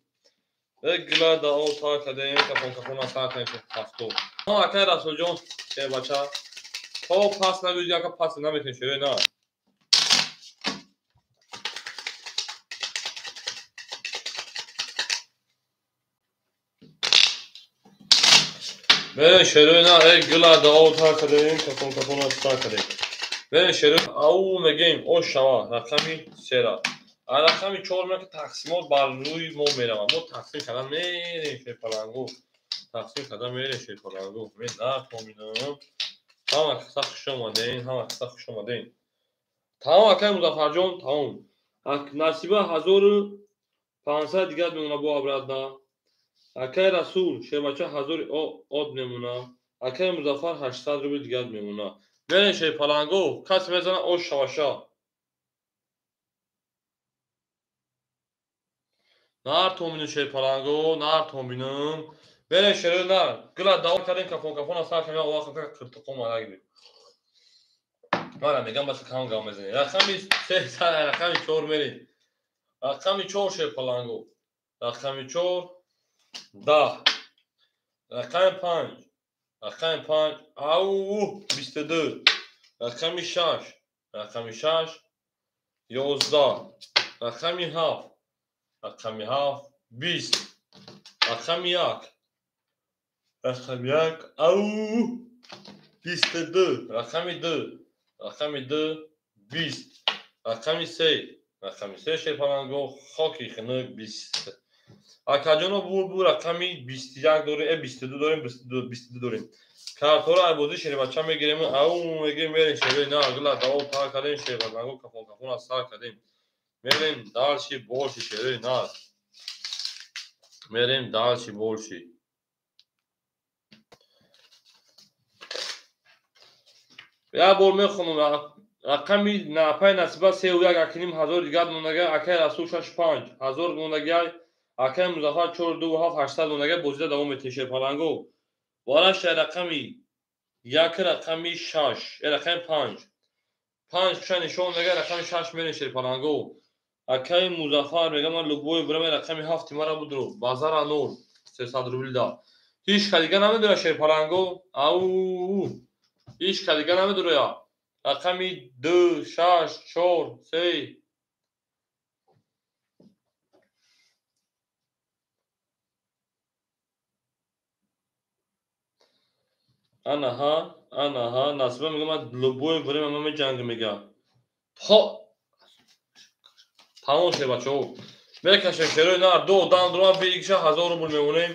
Гила дао та кадем, кафон кафон аса кадем пафтор. Акай Расулҷон, шербача. То пас нагӯи, ака пас наметем шерои нар. Мерем шерои нар, эй гила дао та кадем, кафон кафон аса кадем. Мерем шерои ау мегем, ош шава, рақами сера. Рақами чор мега тақсимот бар рӯи мо меравад. Мо тақсим кардан мерем шерпаланго. Тақсим кардан мерем шерпаланго. Мен натоминам. Ҳама каса хуш омадем, ҳама каса хуш омадем. Тамом акай Музаффарҷон, тамом. Насиба 1500 дигар мемона бо обратно. Акай Расул, шербача 1000 од мемона. Акай Музаффар 800 рубл дигар мемона. Мерем шерпаланго, кас мезана ош шаваша. Нартон бинам шерпаланго, нартон бинам. Мерем шерои нар. Гила давом кардем, кафон кафон аса кардем, овақт қиртиқом омада гирифт. Мара мегам бас кам гам мезанем. Рақами се, рақами чор мерем. Рақами чор шерпаланго. Рақами чор 10. Рақами панҷ. Рақами панҷ ау 22. Рақами шаш. Рақами шаш 11. Рақами ҳафт. Рақами ҳафт 20. Рақами як. Рақами як ау 22. Рақами ду. Рақами ду 20. Рақами се. Рақами се шерпаланго хоки хунук 20. Акаҷоно бур рақами 21 дорем, 22 дорем, 22 дорем. Картора айбозӣ шербача мегирем, ау мегирем, мерем шерои нар, гила даво та кардем, шерпаланго кафон кафон аз сар кардем. Мерем дальше больше шерои нар. Мерем дальше больше. Як бор мехонам рақами напай Насиба 31 акним 1000 дигар мондага, акай Расул 65 1000 мондага, акай Музаффар 4 2 7 800 мондага, бозида давом метем шерпаланго. Вараша рақами як, рақами шаш, рақами панҷ. Панҷ куша нишон мега, рақами шаш мерем шерпаланго. Акай Музаффар мега ман любое время рақами ҳафти мара будро, базара нол 300 рубли да. Ҳеч ка дига намедора шерпаланго. Ау ҳеч ка дига намедора. Рақами ду, шаш, чор, се. Анаҳа, анаҳа, Насиба мега ман любое время ман меҷангам мега. Тамом шуд бачаҳо. Мекашем шерои нар, ду одам дура бигиша 1000 рубл мемонем.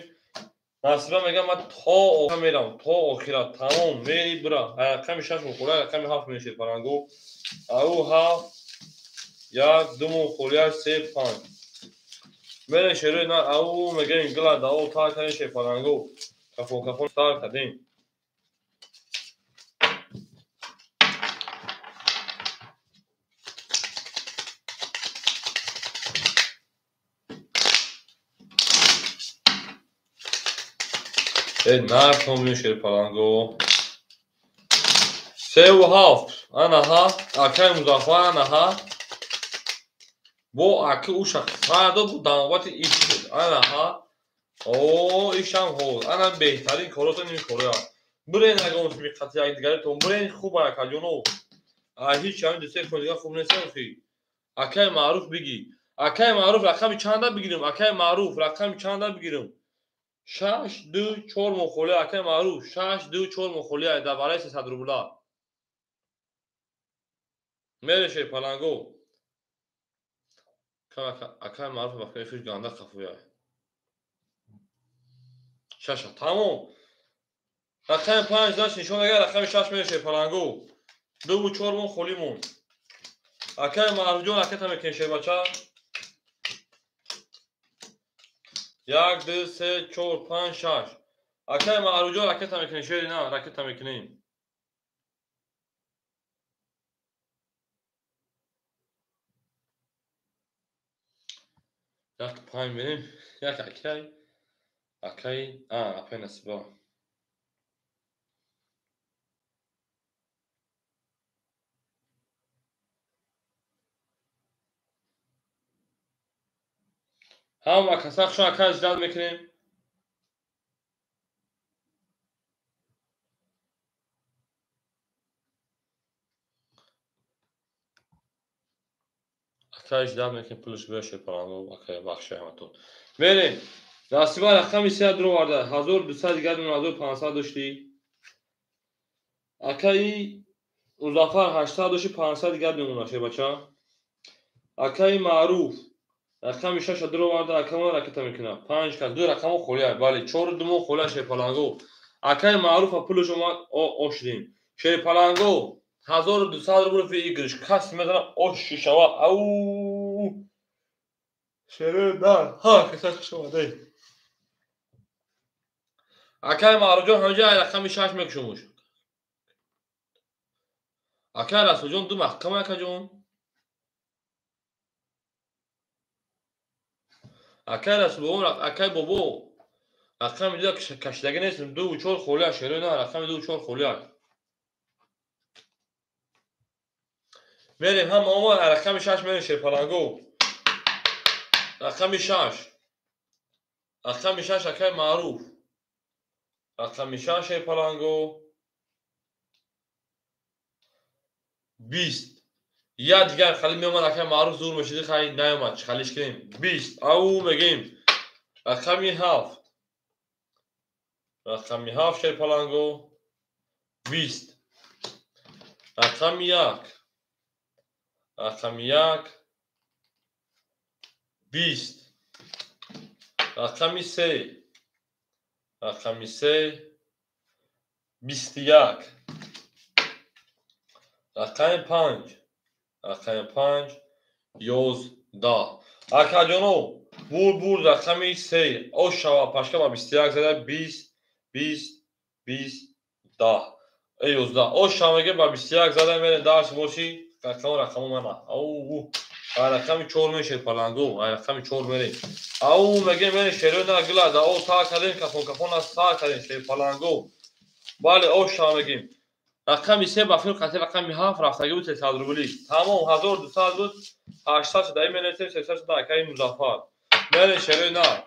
Насиба мегам ман то охир мерам, то охира тамом мери бира. Рақами 6 мухоля, рақами 7 мешед парангу. Ау 7 1 2 мухоля 3 5. Мерем шерои нар, ау мегем гила дао та кардем шепарангу. Кафо кафо сар кардем. Нар томин шерпаланго. 3 ва 7. Ана ҳа, акай Музаффар ана ҳа. Бо аки уша сардо бу дамовати иш шуд. Ана ҳа. О, ишам ҳоз. Ана беҳтарин коротон ин короя. Бирен ягон миқати якдигаритон, бирен хуб акаҷоно. Ҳеч ҳамин ду се кор дига хуб нест охи. Акай Маъруф бигӣ. Акай Маъруф рақами чанда бигирим? Акай Маъруф рақами чанда бигирим? 6 2 4 мухоля акай Маъруф 6 2 4 мухоля дар барои 300 рубла. Мереше паланго. Акай Маъруф ба хеш ганда қафуя. 6 тамом. Рақами 5 даш нишон агар рақами 6 мереше паланго. 2 ва 4 мон холӣ мон. Акай Маъруф ҷон ракета мекунем бача. 1 2 3 4 5 6. Акай Маъруф ҷон ракета мекунем, шери на, ракета мекунем. Як 5 мерем, як акай. Акай, апай Насиба. Ҳама каса хушон акай ждат мекунем. Акай ждат мекунем, пулш биёше паранго, акай бахши ҳаматон. Мерем. Насиба рақами 3 дуроварда, 1200 дигар 1500 доштӣ. Акаи Музаффар 800 дошти, 500 дигар мемонад шебача. Акаи Маъруф рақами 6 дуроварда, акамон ракета мекунад. 5 кас, ду рақамо холия, бале, 4 ду мо холия шерпаланго. Акаи Маъруф пулш омад, ошдем. Шерпаланго 1200 рубл выигрыш. Кас мезана ош шишава. Ау! Шерои нар, ҳа, каса шишава, Акай Маъруф ҷон ҳамҷа рақами 6 мекушумуш. Акай Расулҷон ду маҳкама акаҷон. Акай Расулбобо, акай Бобо рақами 2 кашидагӣ нест, 2 ва 4 холия шерои нар, рақами 2 ва 4 холия. Мерем ҳама омад, рақами 6 мерем шерпаланго. Рақами 6. Рақами 6 акай Маъруф. Рақами 6 шерпаланго. 20. Я дигар хали меомад акай Маъруф зур мешиди, хай наомад, чӣ халиш кунем? 20. Ау мегем. Рақами 7. Рақами 7 шерпаланго. 20. Рақами 1. Рақами 1. 20. Рақами 3. Рақами 3. 21. Рақами 5. Рақами 5. 11. Акаҷоно, бур бур рақами 3. Ош шава пашка ба 21 зада 20 20 20 10. 11. Ош шава меге ба 21 зада мере дарс боши. Рақамо рақамо мана. Ау. Рақами 4 мешед паланго. Рақами 4 мере. Ау меге мере шерои на гила да о та кардем кафон кафон аз та кардем шер паланго. Бале ош шава мегем. Рақами 3 ба филм қати рақами 7 рафтагӣ буд 300 рубли. Тамом 1200 буд. 800 шуда менесем 300 шуда акаи Музаффар. Мере шерои на.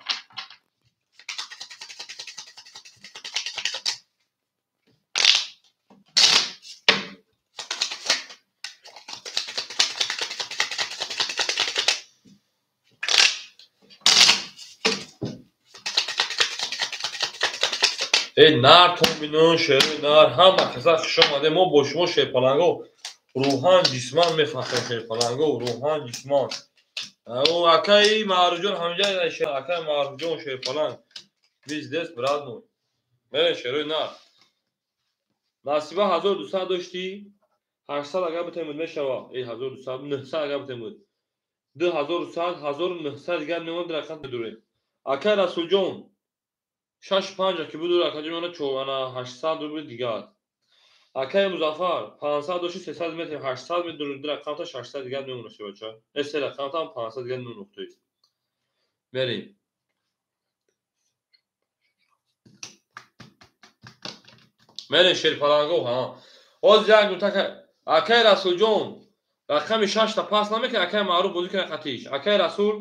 Нар томбинон шерои нар, ҳама каса хуш омаде. Мо бо шумо шерпаланго рӯҳан ҷисман мефахрем, шерпаланго рӯҳан ҷисман. Акаи Маъруфҷон ҳамҷа, акаи Маъруфҷон шерпаланг. Пиздец, брат мой. Мерен шерои нар. Насиба 1200 доштӣ, 800 агар битемуд мешава. Э 1200, 900 агар битемуд. 2100, 1900 дигар мемонад, рақам медурем. Акаи Расулҷон 6-5 ки будур, акаҷон мемонад 800 рубл дигар. Акаи Музаффар 500 дошти, 300 метр, 800 медурем, ду рақамта 600 дигар мемонад шебача. Э се рақамта ҳам 500 дигар мемонад, то есть. Мерем. Мерем шерпаланго, ҳа. Ҳозир як нута акаи Расулҷон рақами 6-та пас намекунад, акаи Маъруф бозӣ кунад қатиш. Акаи Расул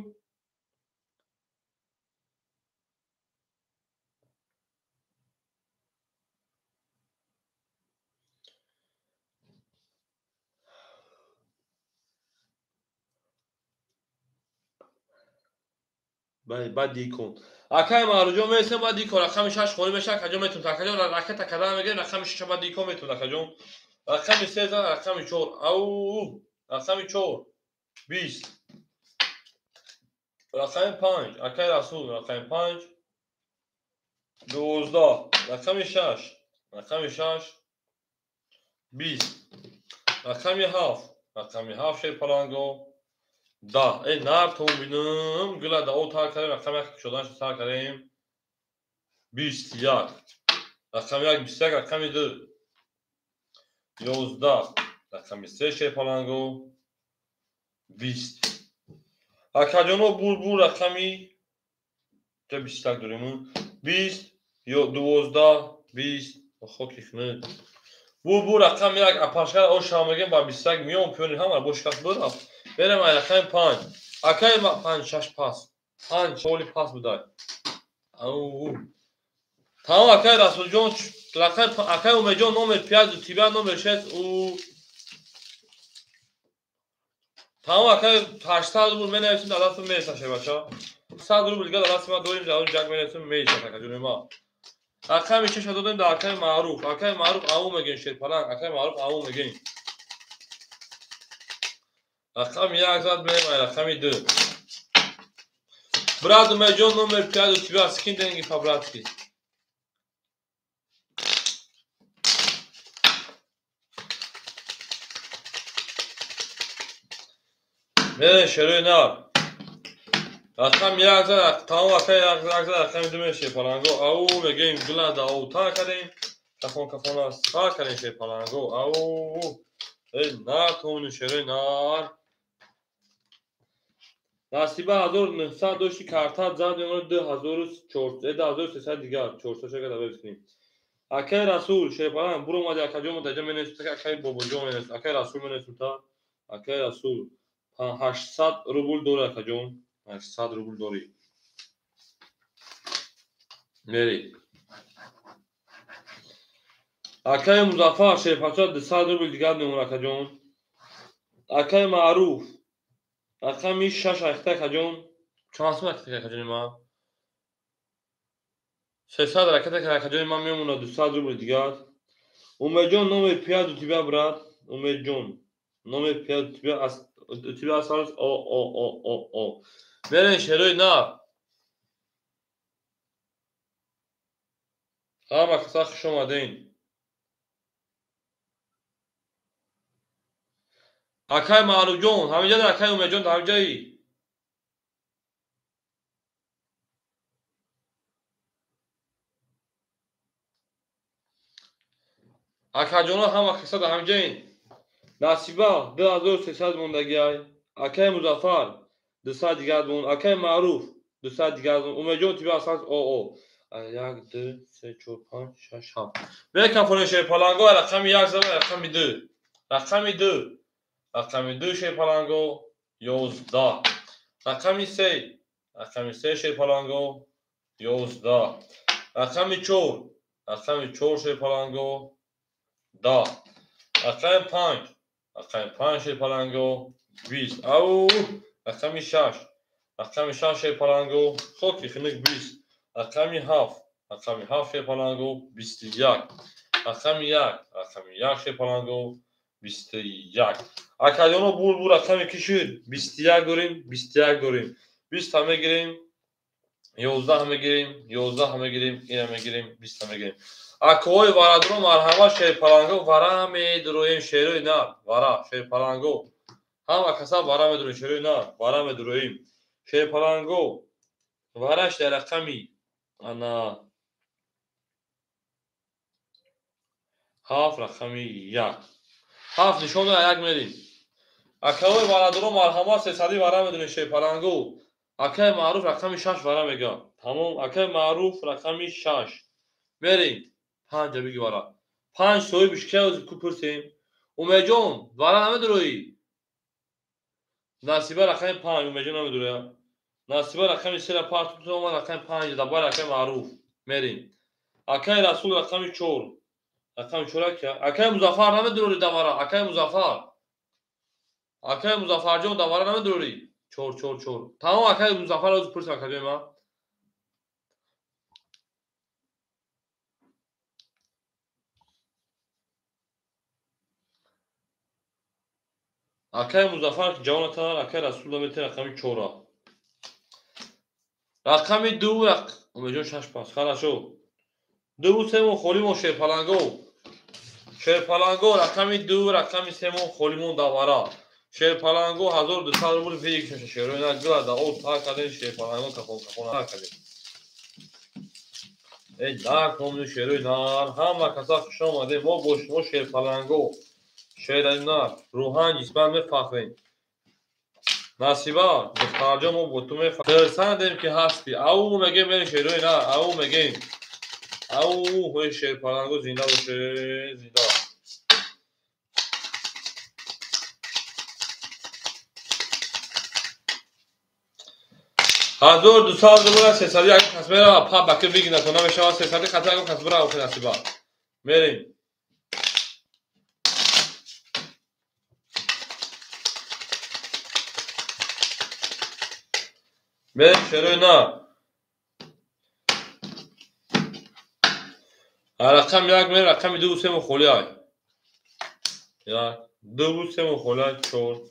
баъд дикон. Акаи Маъруфҷон мерасем, баъд дикон рақами 6 холӣ мешавад, акаҷон метавонад. Акаҷон ракета кадан мегирем, рақами 6 баъд дикон метавонад, акаҷон. Рақами 3 зан, рақами 4. Ау, рақами 4 20. Рақами 5, акаи Расул, рақами 5 12. Рақами 6, рақами 6 20. Рақами 7, рақами 7 шерпаланго 10. Э нар то бинам, гула да о тар кардем, рақами 1 кушоданашо сар кардем. 21. Рақами 1 21, рақами 2 11, рақами 3 шерпаланго 20. Акаҷоно бур рақами 21 дорем. 20 ё 12 20 хоки хунук. Бур рақами 1 апашка оша мегем ба 21 миён пёни ҳама бош кас бурафт. Берем ай рақами 5. Акаи 5 6 пас. 5 холи пас будай. Ау. Тамом акаи Расулҷон, рақами акаи Умедҷон номер 5, тебя номер 6 у тамом акаи 800 рубл менависем, дар дастам мерасад шебача. 100 рубл дигар дар дасти ман дорем, дар он ҷак менависем, мерасад акаҷони ма. Рақами 6 додем дар акаи Маъруф. Акаи Маъруф ау мегем шерпаланг, акаи Маъруф ау мегем. Рақами 1 зад мерем ай рақами 2. Брат Умедҷон номер 5 у тебя скинь деньги по-братски. Мерем шерои нар. Рақами 1 зад, тамом акаи 1 зад, рақами 2 мерем шерпаланго. Ау мегем гула да ау тар кардем. Кафон кафона сар кардем шерпаланго. Ау. Эй нар томони шерои нар. Насиба 1900 дошти, карта зад мемонад 2400, 2300 дигар, 400 шага давай кунем. Акаи Расул шерпаланг буромади акаҷон, даҷа менависад, акаи Бобоҷон менависад, акаи Расул менависад, акаи Расул 800 рубл дори акаҷон, 800 рубл дори. Мери. Акаи Музаффар шерпача 200 рубл дигар мемонад акаҷон. Акаи Маъруф рақами 6 айхта акаҷон. Чанд сум ракета акаҷони ман? 300 ракета акаҷони ман мемонад 200 рубл дигар. Умедҷон номер 5 у тебя брат. Умедҷон номер 5 у тебя у тебя осталось о о о о о. Мерен шерои нар. Ҳама каса хуш омадем. Акаи Маъруфҷон, ҳаминҷа акаи Умедҷон ҳаминҷаи. Акаҷоно ҳама каса дар ҳаминҷаин. Насиба 2300 мондагиай. Акаи Музаффар 200 дигар монд. Акаи Маъруф 200 дигар монд. Умедҷон тебя осталось о о. 1 2 3 4 5 6 7. Бекафони шерпаланго рақами 1 зад, рақами 2. Рақами 2. Рақами 2 шерпаланго 11. Рақами 3. Рақами 3 шерпаланго 11. Рақами 4. Рақами 4 шерпаланго 10. Рақами 5. Рақами 5 шерпаланго 20. Ау, рақами 6. Рақами 6 шерпаланго хоки хунук 20. Рақами 7. Рақами 7 шерпаланго 21. Рақами 1. Рақами 1 шерпаланго 21. Акаҷоно бур рақами ки шуд? 21 дорем, 21 дорем. 20 мегирем, 11 мегирем, 11 мегирем, ина мегирем, 20 мегирем. Акои варадро марҳамат, шерпаланго вара медуроем, шерои нар, вара, шерпаланго. Ҳама каса вара медуроем, шерои нар, вара медуроем. Шерпаланго вараш дар рақами ана 7 рақами 1. 7 нишон як мерим. Акаи варадро марҳамат, 300 вара медуроем, шерпаланго. Акаи маъруф рақами 6 вара мега. Тамом, акаи маъруф рақами 6. Мерим. 5 биги вара. 5 соҳибиш ки ку пурсем? Умедҷон, вара намедуроӣ? Насиба рақами 5, Умедҷон намедуроя. Насиба рақами 3 парту омад рақами 5 дабар акаи маъруф. Мерим. Акаи Расул рақами 4. Рақами 4 ака. Акаи Музаффар намедурорӣ давара? Акаи Музаффар. Акаи Музаффарҷон давара намедурорӣ? 4 4 4. Тамом, акаи Музаффар оз пурсем акаҷои ман. Акаи Музаффар ҷавонатар, акаи Расул намети рақами 4. Рақами 2 Умедҷон 6 5. Хорошо. 2 3 холимон шерпаланго. Шерпаланго рақами 2, рақами 3 холимон давара. Шерпаланго 1200 рубл фикр шерои на гла да о та каден шерпаланго кафон кафон на каден. Эй нар комни шерои нар, ҳама каса хуш омадем, мо бо шумо шерпаланго. Шерои нар, рӯҳан ҷисман мефахрем. Насиба, духтарҷон мо бо ту мефахрем. Хурсандем ки ҳастӣ. Ау мегем мери шерои нар, ау мегем. Ау ҳои шерпаланго зинда боше, зинда. 1200 рубл 300 як кас мера па баки бигина то намешава 300 хата як кас бира охи насиба. Мерим. Мерим шерои на. Рақам 1 мер рақами 2 3 холи ай. 1 2 3 холи ай 4.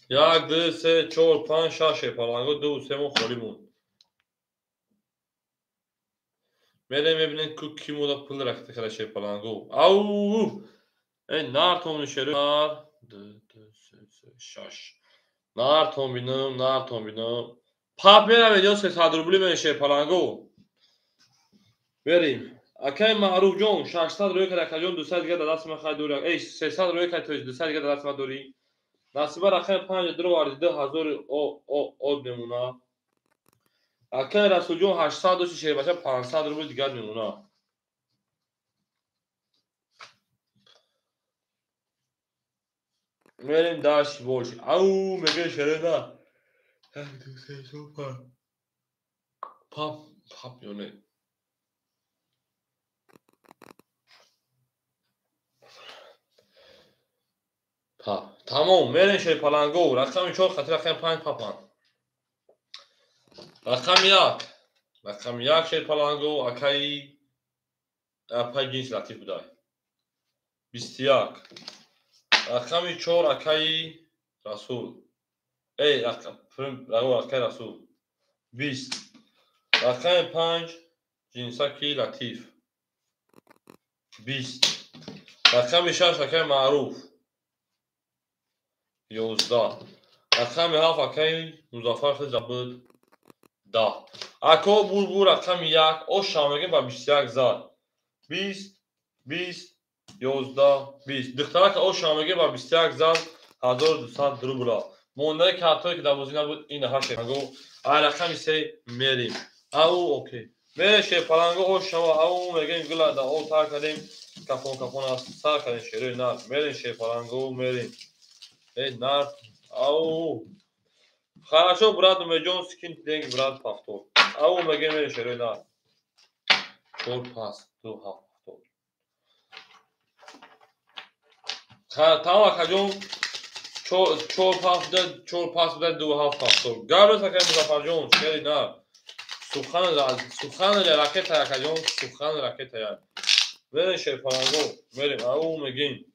1 2 3 4 5 6 шерпаланго 2 3 холи монд. Мерем мебинем ку ки мода пул рахта кара шерпаланго. Ау! Эй нар томни шерои нар 2 3 6. Нар том бинам, нар том бинам. Пап мерам видео 300 рубли мен шерпаланго. Мерим. Акаи Маъруфҷон 600 рӯй кара акаҷон 200 дига дар даст ман хай дорӣ. Эй 300 рӯй кара то 200 дига дар даст ман дорӣ. Насиба рақами 5 дроварди 2000 од мемона. Акаи Расулҷон 800 дошти шербача 500 рубл дигар мемона. Мерим дашт бош. Ау меге шерена. 1 2 3 4 5. Пап пап ёне. Тамом, мерем шерпаланго. Рақами 4 хати рақами 5 папан. Рақами 1. Рақами 1 шерпаланго акаи апаи ҷинси латиф будай. 21. Рақами 4 акаи Расул. Эй, акаи Расул. 20. Рақами 5 ҷинсаки латиф. 20. Рақами 6 акаи Маъруф. 11. Рақами 7 акаи Музаффар хеле буд. 10. Ако бурбур рақами 1 оша мегем ба 21 зад. 20 20 11 20. Духтарака оша мегем ба 21 зад 1200 рубла. Мондаи картое ки дар бозӣ набуд ин ҳашт шерпаланго. Ай рақами 3 мерим. Ау окей. Мерем шерпаланго ошава ау мегем гула да о тар кардем кафон кафон аст сар кардем шерои нар. Мерем шерпаланго мерим. Эй нар ау. Хорошо, брат, Умедҷон, скинь деньги, брат, повтор. Ау мегем мерем шерои нар. 4 5 2 7 повтор. Тамом акаҷон 4 5 2 4 5 2 7 повтор. Гарӯз акаи Музаффарҷон, шери нар. Сухан ракета акаҷон, сухан ракета як. Мерем шерпаланго, мерем, ау мегем.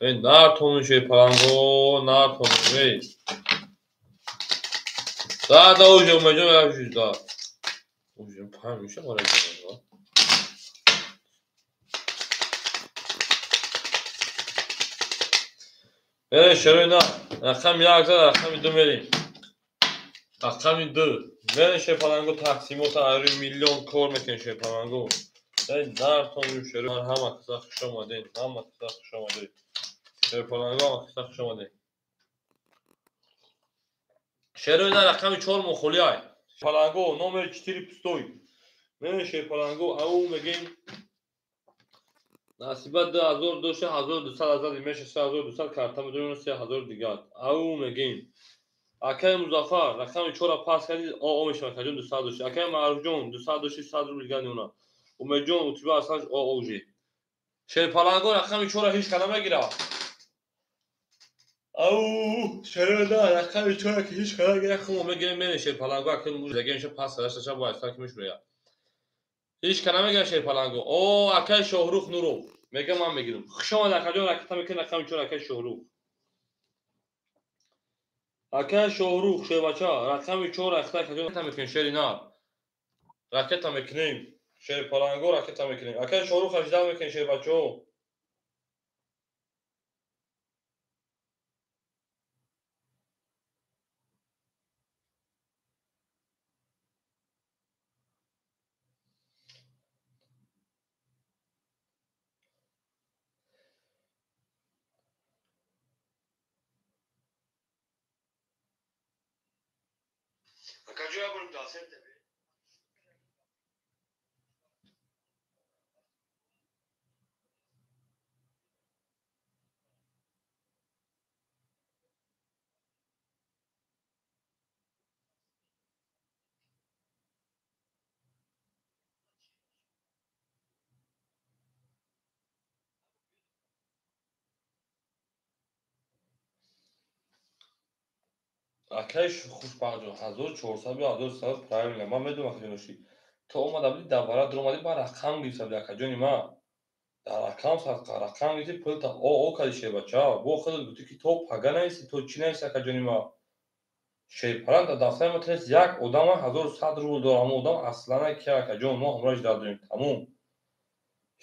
Эй, нартон шерпаланго, нартон, эй. Да, да, уже умеҷон як шуд, да. Уже панҷ меша мора. Мерем шерои на, рақами як зад, рақами ду мерем. Рақами ду. Мерем шерпаланго тақсимота ари миллион кор мекунем шерпаланго. Эй, нартон шерои ҳама каса хуш омадед, ҳама каса хуш омадед. Шерпаланго ҳама каса хуш омадед. Шерои на рақами 4 мохолиай. Паланго номер 4 пустой. Мерем шерпаланго ау мегем. Насиба 2000 доша 1200 азад меша 3200 карта медонем 3000 дигар. Ау мегем. Акай Музаффар рақами 4 пас кардӣ о мешава акаҷон 200 доши. Акай Маъруфҷон 200 доши 100 рубл дигар меона. Умедҷон утиба аслан о уже. Шерпаланго рақами 4 ҳеҷ кана мегирад. Ау шерои на рақами 4 ки ҳеҷ кана мегирад хумо мегирем мерем шерпаланго акай мужагем пас карда ша бояд ки мешурояд. Ҳеҷ кана мегирад шерпаланго. О акай Шоҳрух Нуров мегам ман мегирам. Хуш омад акаҷон ракета мекунем рақами 4 акай Шоҳрух. Акай Шоҳрух шербача рақами 4 ракета акаҷон ракета мекунем шери нар. Ракета мекунем шерпаланго ракета мекунем. Акай Шоҳрух 18 мекунем шербачаҳо. Акай Хушбахтҷон 1400 ё 1300 правильно. Ман медонам акаҷоноши. То омада будӣ дар вара дуромадӣ ба рақам гирифта будӣ акаҷони ман. Дар рақам садқа рақам гирифти пулта о кардӣ шербача. Бо худат гуфтӣ ки то пага наиси, то чӣ наиси акаҷони ман. Шерпалан дар дафтари ма тунест як одама 1100 рубл дорад. Ҳамон одам аслан ки акаҷон мо ҳамроҳаш дар дорем. Тамом.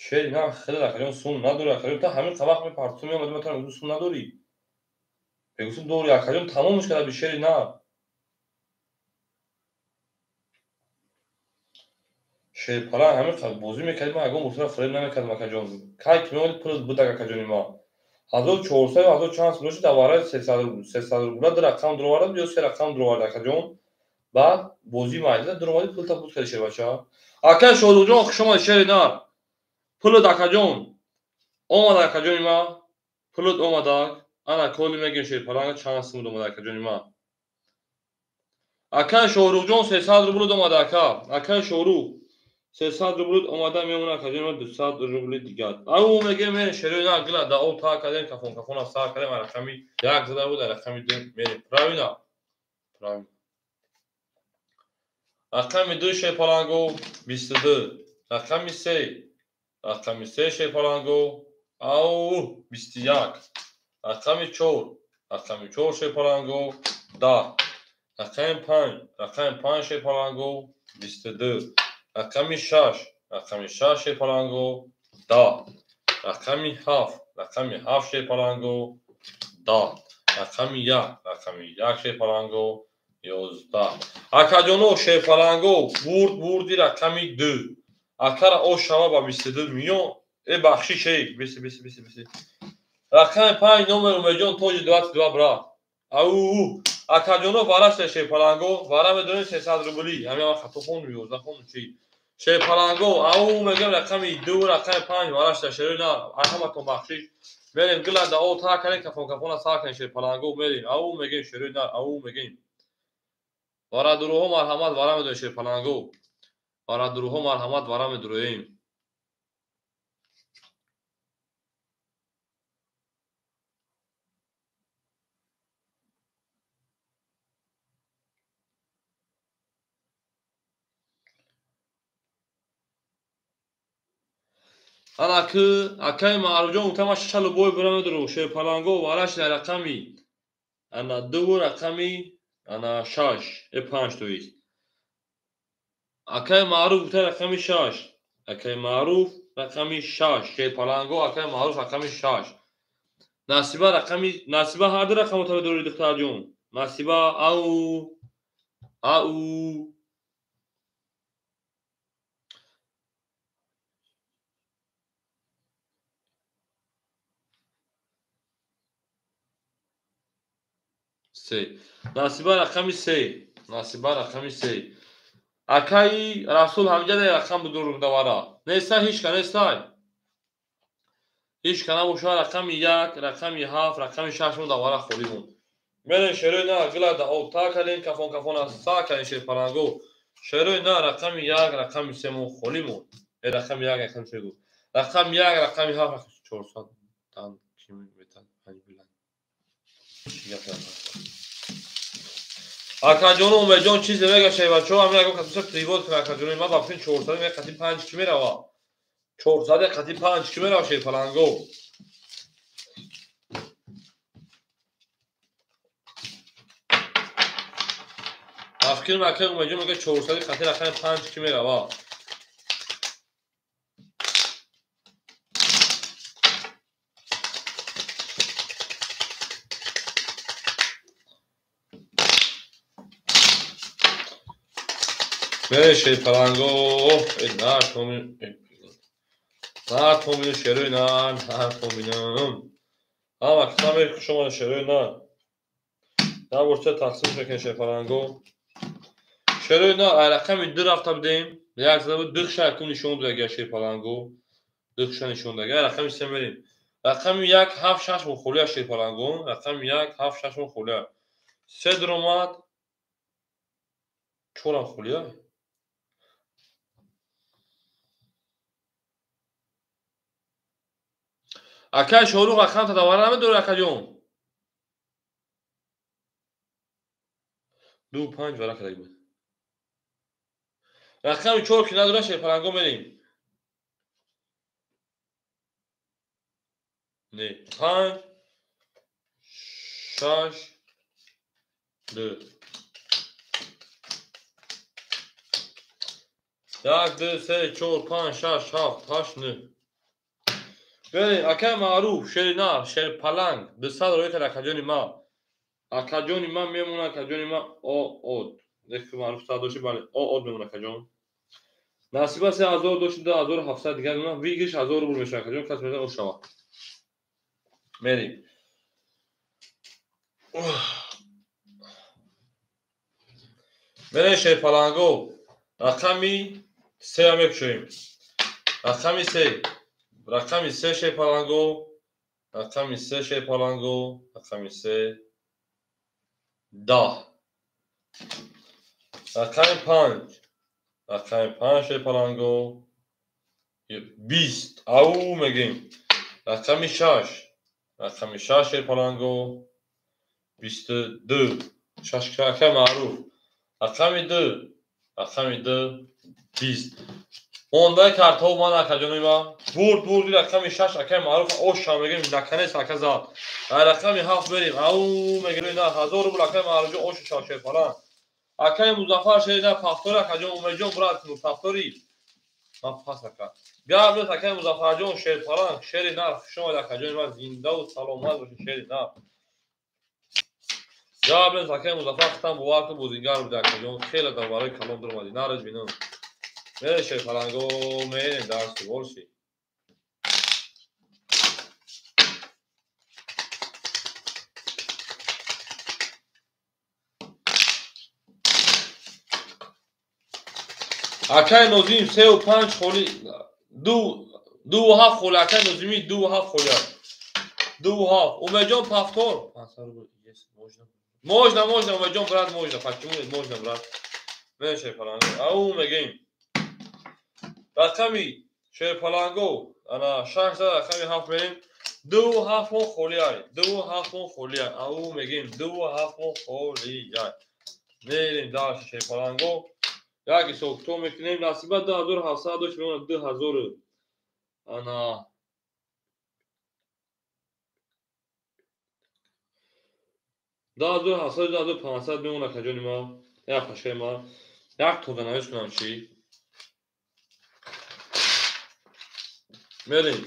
Шери на хеле акаҷон сум надорӣ акаҷон. Та ҳамин вақт мепарту меомадӣ ман тара мегуфтам сум надорӣ. Мегуфтам дорӣ акаҷон тамомш карда бишери на. Шерпалан ҳамин қадр бозӣ мекардӣ ман ягон бозиро фиреб намекардам акаҷон. Кай ки меомадӣ пулат будак акаҷони ман. 1400 ё 1000 чанд сум дошти дар вараи 300 рубла ду рақам дуроварда ё се рақам дуроварда акаҷон. Баъд бозӣ майдада дуромадӣ пулта буд кардӣ шербача. Акай Шоҳрухҷон хуш омадӣ шери нар. Пулат акаҷон омад акаҷони ман. Пулат омадак. Ана коли мегем шерпаланга чанд сум омада акаҷони ман. Акай Шоҳрухҷон 300 рубл омада ака. Акай Шоҳрух 300 рубл омада мемона акаҷони ман 200 рубли дигар. Ау мегем мерем шерои на гила да об та кардем кафон кафона сар кардем рақами як зада буд рақами ду мерем. Правильно? Правильно. Рақами 2 шерпаланго 22. Рақами 3. Рақами 3 шерпаланго ау 21. Рақами 4, рақами 4 шерпаланго 10. Рақами 5, рақами 5 шерпаланго 22. Рақами 6, рақами 6 шерпаланго 10. Рақами 7, рақами 7 шерпаланго 10. Рақами 1, рақами 1 шерпаланго 11. Акаҷоно шерпаланго бурд бурди рақами 2. Акара о шава ба 22 миён. Э бахшиш эй, биси биси биси биси. Рақами 5 номер Умедҷон тоҷи 22 брат. Ау акаҷоно варашта шерпаланго, вара медонем 300 рубли. Ҳамин ама хато хондум 11 хондум чи. Шерпаланго ау мегам рақами 2 рақами 5 варашта шерои на ҳаматон бахшиш. Мерем гила да о та кардем кафон кафона сар кардем шерпаланго мерем. Ау мегем шерои на ау мегем. Варадуруҳо марҳамат вара медонем шерпаланго. Варадуруҳо марҳамат вара медуроем. Ана ки акаи Маъруфҷон гуфта ман шаша лубой бира медорам. Шерпаланго вараш дар рақами ана дуву рақами ана шаш э панҷ тоист. Акаи Маъруф гуфта рақами шаш. Акаи Маъруф рақами шаш. Шерпаланго акаи Маъруф рақами шаш. Насиба рақами Насиба ҳар ду рақамро медорӣ духтарҷон. Насиба ау ау се. Насиба рақами се. Насиба рақами се. Акаи Расул ҳамҷа дар рақам будурум давара. Нестай ҳичка нестай. Ҳичка набошад рақами як, рақами ҳафт, рақами шаш мо давара холӣ монд. Мерем шерои на гила да об та кардем, кафон кафон аст са кардем шерпаланго. Шерои на рақами як, рақами се мо холӣ монд. Э рақами як, рақами се гуфт. Рақами як, рақами ҳафт, рақами чорсад тан ки метан панҷ билан. Акаҷону Умедҷон чизе мегаштай бачаҳо, ҳамин ягон кас привод кунад акаҷони ман ба фикри чорсад ме қати панҷ ки мерава. Чорсад қати панҷ ки мерава шерпаланго. Ба фикри акаи Умедҷон мега чорсади қати рақами панҷ ки мерава. Мерем шерпаланго, э на томин шерои на, на томинам. Ҳама касам хуш омада шерои на. Набошад тақсим мекунем шерпаланго. Шерои на ай рақами ду рафта будем. Як зада буд духша якум нишон додага шерпаланго. Духша нишон додага. Рақами се мерем. Рақами як ҳафт шаш мо холия шерпаланго. Рақами як ҳафт шаш мо холия. Се дуромад. Чорам холия. Акай Шоҳрух рақам тадаввара намедорӣ акаҷон? Ду панҷ варақа даги буд. Рақами чор ки надора шерпаланго мерем. Не, панҷ, шаш, ду. Як, ду, се, чор, панҷ, шаш, ҳафт, ҳашт, нӯҳ. Берем, акаи Маъруф, шери нар, шерпаланг, дусад роӣ кард акаҷони ман. Акаҷони ман мемонад, акаҷони ман о од. Деки Маъруф сад дошти, бале, о од мемонад акаҷон. Насиба се ҳазор дошти, ду ҳазору ҳафтсад дигар мемонад, вигиш ҳазор рубл мешавад акаҷон, кас мезанад о шавад. Мерем. Мерем шерпаланго. Рақами сея мекушоем. Рақами се. Рақами се шерпаланго. Рақами се шерпаланго. Рақами се. Даҳ. Рақами панҷ. Рақами панҷ шерпаланго. Бист. Ау мегем. Рақами шаш. Рақами шаш шерпаланго. Бисту ду. Шаш акаи Маъруф. Рақами ду. Рақами ду. Бист. Мондаи картҳо ман акаҷони ман. Бурд бурди рақами шаш акаи Маъруф оша мегем наканес ака зад. Дар рақами ҳафт мерем. Ау мегем на ҳазор рубл акаи Маъруфҷон ошу шав шерпаланг. Акаи Музаффар шери на пафтори акаҷон Умедҷон брат пафтори. Ман пас ака. Гап нест акаи Музаффарҷон шерпаланг шери нар хуш омад акаҷони ман зиндаву саломат бошед шери нар. Гап нест акаи Музаффар хитам бовар кун бозингар буда акаҷон хеле дар барои калом дуромадӣ. Нарез бинам. Мерем шерпаланго мерем дарси борси. Акаи Нозим сеу панҷ холи дуву ҳафт холи акаи Нозими дуву ҳафт холи дуву ҳафт. Умедҷон пафтор. Можно, можно, Умедҷон брат, можно. Почему нет? Можно, брат. Мерем шерпаланго. Ау мегем. Рақами шерпаланго ана шаш зад рақами ҳафт мерем. Дуву ҳафт мо холиай. Дуву ҳафт мо холиай. Ау мегем дуву ҳафт мо холиай. Мерем дальше шерпаланго. Як ҳисоб китоб мекунем. Насиба 2700 дошт, мемонад 2700. Ана 2700, 2500 мемонад, акаҷони ма, як пашаи ма, як тозанавис кунам чӣ? Мерем.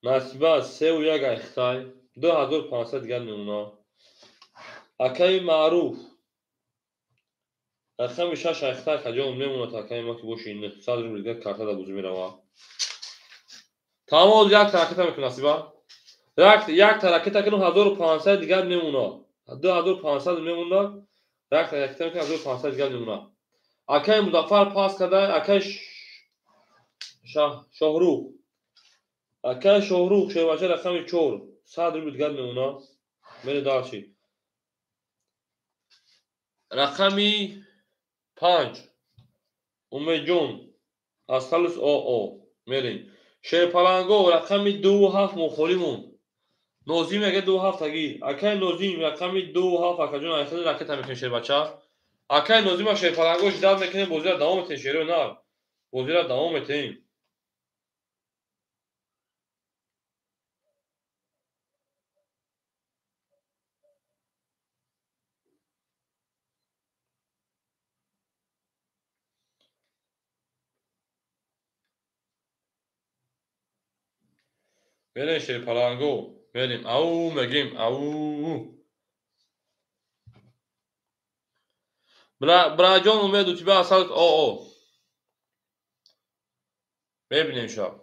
Насиба 3,1 айхтай, 2500 дигар мемонад. Акаи Маъруф рақами 6 айхтай, акаҷон, мемонад, акаи ма, ки боши 900 рубл дигар карта дар бозӣ меравад. Тамом, як ракета мекунам, Насиба. Як ракета кунам, 1500 дигар мемонад. 2500 мемонад. Як ракета мекунам, 1500 дигар мемонад. Акаи Музаффар пас карда, акаи Шоҳрух. Акаи Шоҳрух шербача рақами 4, 100 рубл дигар мемонад. Мере дальше. Рақами 5 Умедҷон Асалус ОО мерем. Шерпаланго рақами 2,7 мухолимон. Нозим яга 2,7 таги. Акаи Нозим рақами 2,7, акаҷон, айхели ракета мекунем, шербача. Акаи Нозима шерпаланго ждат мекунем, бозиро давом метем, шерои нар. Бозиро давом метем. Мерем, шерпаланго, мерем. Ау мегем, ау. Браҷон, Умед, у тебя осталось ОО. Мебинем шаб.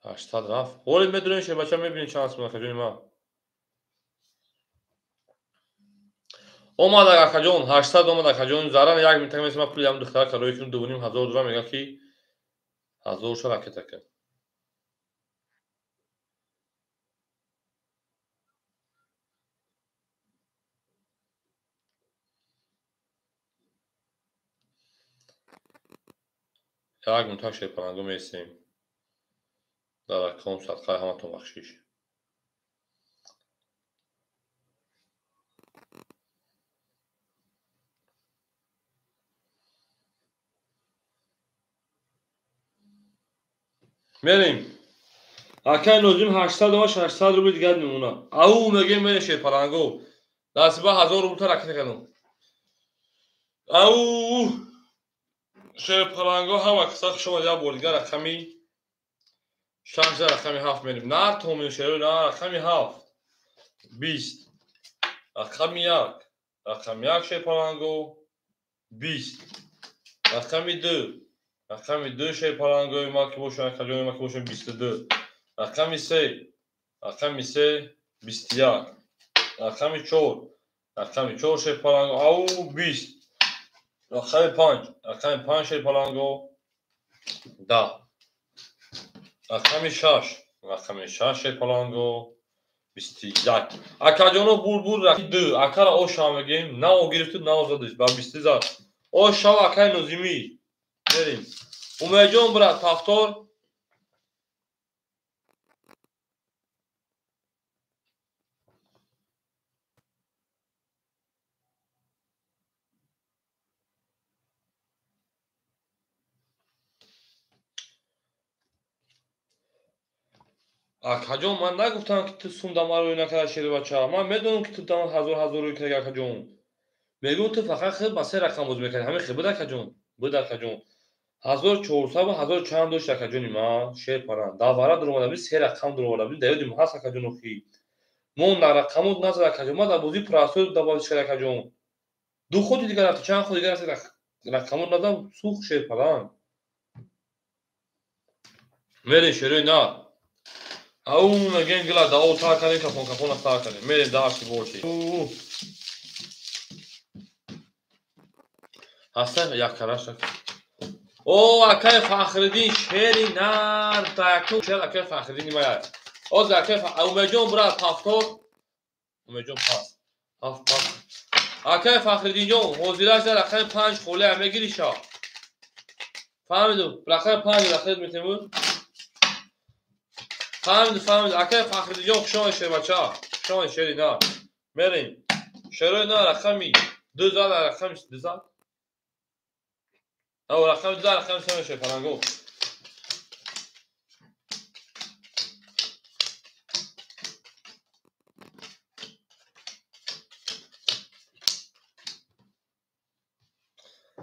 800 рафт. Ҳоли медонем, шербача, мебинем чанд аст, акаҷони ман. Омад, акаҷон, 800 омад, акаҷон. Зарар як минтақа меса, ман пули ҳам духтара карои кунам, 2500 дурам, мегӯяд ки 1000 ша ракета кард. Як минутак, шерпаланго, месем. Дар рақам садқаи ҳаматон бахшиш. Мерем. Акаи Нозим 800 омад, 600 рубл дигар мемонад. Ау мегем, мерем, шерпаланго. Насиба 1000 рубл та ракета кардам. Ау шерпаланго, ҳама каса хуш омад, як бор дигар рақами 6, рақами 7 мерем. На томин шерои на рақами 7. 20. Рақами 1. Рақами 1, шерпаланго 20. Рақами 2. Рақами 2, шерпалангои ма ки бошад, акаҷони ма ки бошад, 22. Рақами 3. Рақами 3 21. Рақами 4. Рақами 4, шерпаланго, ау, 20. Рақами 5. Рақами 5, шерпаланго 10. Рақами 6. Рақами 6, шерпаланго 21. Акаҷоно, булбул рақами 2. Акара оша мегем, нао гирифту, нао задиш, ба 20 зад. Оша, акаи Нозимӣ. Мерем. Умедҷон, брат, повтор. Акаҷон, ман нагуфтам, ки ту сум дамаро рӯй накарда, шербача. Ман медонам, ки ту дама ҳазор ҳазор рӯй карда, акаҷон. Мегӯм, ту фақат хел ба се рақам бозӣ мекардӣ. Ҳамин хел буд, акаҷон. Буд, акаҷон. 1400 ва ҳазор чанд дошт, акаҷони ман, шерпаранд. Давара дуромада буд, се рақам дуромада буд. Дар ёдим ҳаст, акаҷон, охи. Мо на рақамот назад, акаҷон. Ман дар бозии простой дар бозӣ шуда, акаҷон. Ду ходи дигар рафти, чанд ходи дигар рафти, рақамот назад, сӯх, шерпаранд. Мерем, шерои нар. Ау мегем, гила дао тар кардем, кафон кафона сар кардем. Мерем дальше больше. Ҳастан як караша. О, акаи Фахриддин, шери нар, дакун шер, акаи Фахриддин мая. Оз акаи Умедҷон, брат, повтор. Умедҷон пас. Ҳафт пас. Акаи Фахриддинҷон, ҳозираш дар рақами 5 холия мегири ша. Фаҳмиду, рақами 5 рақами метемуд. Фаҳмиду, фаҳмиду. Акаи Фахриддинҷон, хуш омадед, шербача. Хуш омадед, шери нар. Мерем. Шерои нар рақами 2 зад, рақами 2 зад. Рақами ду, рақами се шерпаланго.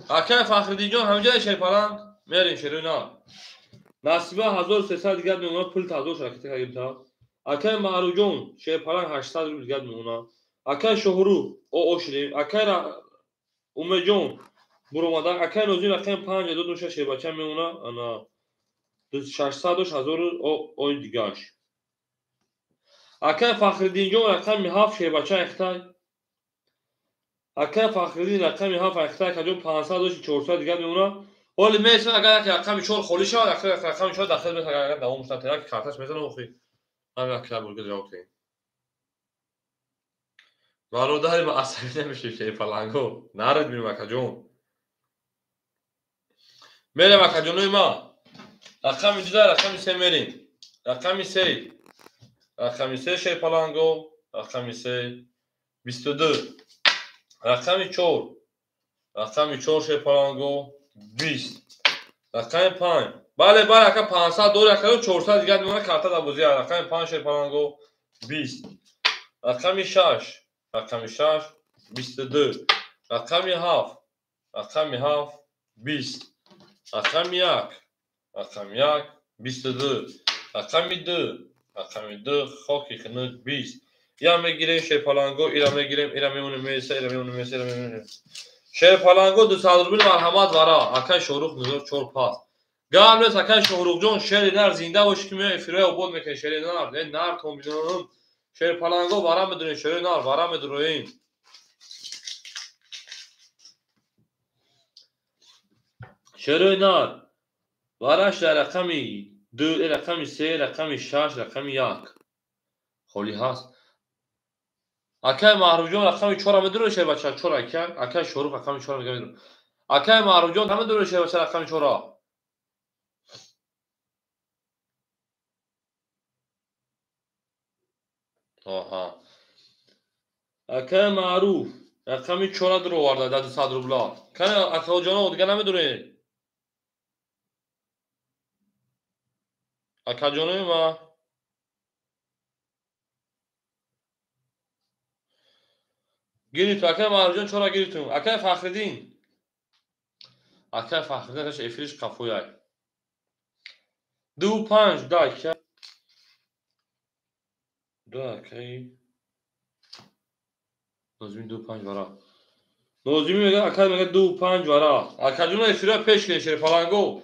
Акай Фахриддинҷон ҳамҷоя шерпаланг мерем шерои нар. Насиба 1300 дигар мемонад, пул тазор шаракати кагимта. Акай Маъруфҷон шерпаланг 800 рубл дигар мемонад. Акай Шоҳрух о шудем. Акай Умедҷон буромада. Акай Нозим рақами 5 дод нуша шербача мемонад. Ана 600 дош 1000 ои дигаш. Акай Фахриддинҷон рақами 7 шербача эхтай. Акай Фахриддин рақами 7 эхтай каҷо 500 доши 400 дигар мемонад. Ҳоли месан агар як рақами 4 холӣ шавад, рақами 4 дахил мешавад, агар давом шавад, як карташ мезанам охи. Ҳам як бурга ҷавоб диҳем. Бародари ман асабӣ намешавӣ шерпаланго. Наред мирем акаҷон. Мерем акаҷонои ман. Рақами 2, рақами 3 мерем. Рақами 3. Рақами 3 шерпаланго, рақами 3 22. Рақами 4. Рақами 4 шерпаланго 20. Рақами 5. Бале, бале, ака 500 дори, ака 400 дигар мемонад карта дар бозӣ. Рақами 5 шерпаланго 20. Рақами 6. Рақами 6 22. Рақами 7. Рақами 7 20. Рақами 1. Рақами 1 22. Рақами 2. Рақами 2 хоки хунук 20. Я мегирем шерпаланго, ира мегирем, ира мемонем меса, ира мемонем меса, ира мемонем. Шерпаланго 200 рубл марҳамат вара. Акай Шоҳрух низор 4 пас. Гап нест акай Шоҳрухҷон, шери нар зинда бошӣ ки меои эфирҳои обод мекунӣ шери нар. Э нар тон шерпаланго вара медонем, шери нар вара медроем. Шерои нар вараш дар рақами 2, рақами 3, рақами 6, рақами 1 холӣ ҳаст. Акай Маъруфҷон рақами 4 медонӣ шербача 4 акай, акай Шоҳрух рақами 4 мега медонӣ. Акай Маъруфҷон медонӣ шербача рақами 4. Аҳа. Акай Маъруф рақами 4 дуроварда дар 200 рубла. Кани акаҷоно дигар намедонед? Акаҷонои ма гирифтум, акай Маъруфҷон 4 гирифтум. Акай Фахриддин. Акай Фахриддин акаш эфириш қафояй. 2 5 да акай. 2 акай. Нозими 2 5 вара. Нозими мега акай мега 2 5 вара. Акаҷоно эфира пеш кунед шерпаланго.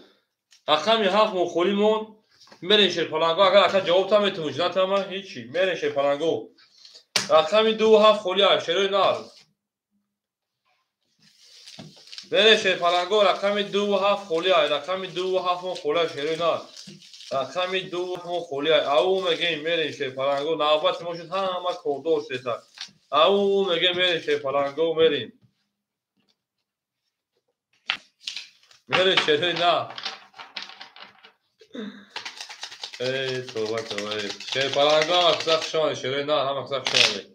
Рақами 7 мо холӣ мон. Мерем шерпаланго, агар ака ҷавоб та метавонӣ, натама ҳечи. Мерем шерпаланго. Рақами 2 7 холӣ аст, шерои нар. Мерем шерпаланго, рақами 2 7 холӣ аст, рақами 2 7 мо холӣ аст, шерои нар. Рақами 2 мо холӣ аст. Ау мегем мерем шерпаланго, навбати мо шуд ҳама кордор шудеса. Ау мегем мерем шерпаланго, мерем. Мерем шерои нар. Эй, това, това, эй. Шерпаланго ҳама куса хуш омадед, шерои нар ҳама куса хуш омадед.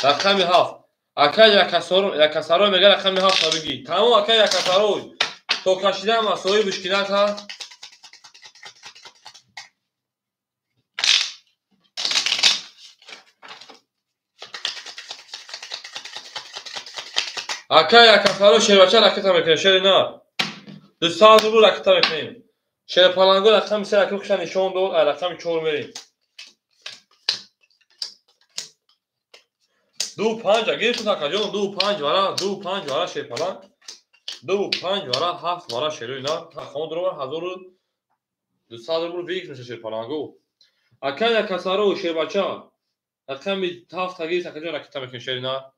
Рақами 7. Акай Якасарой мега рақами 7 бигӣ. Тамом акай Якасарой. То кашидан масои мушкилат ҳаст. Акай Якасарой шербача ракета мекунем, шери нар. 200 рубл ракета мекунем. Шерпаланго рақами 3 ракета хуша нишон дод, рақами 4 мерем. 2 5 гирифтум акаҷон, 2 5 вара, 2 5 вара шерпаланг. 2 5 вара 7 вара шерои нар. Хон дурова 1200 рубл бигирифт меша шерпаланго. Акай Якасарой шербача рақами 7 гирифт акаҷон ракета мекунем шери нар.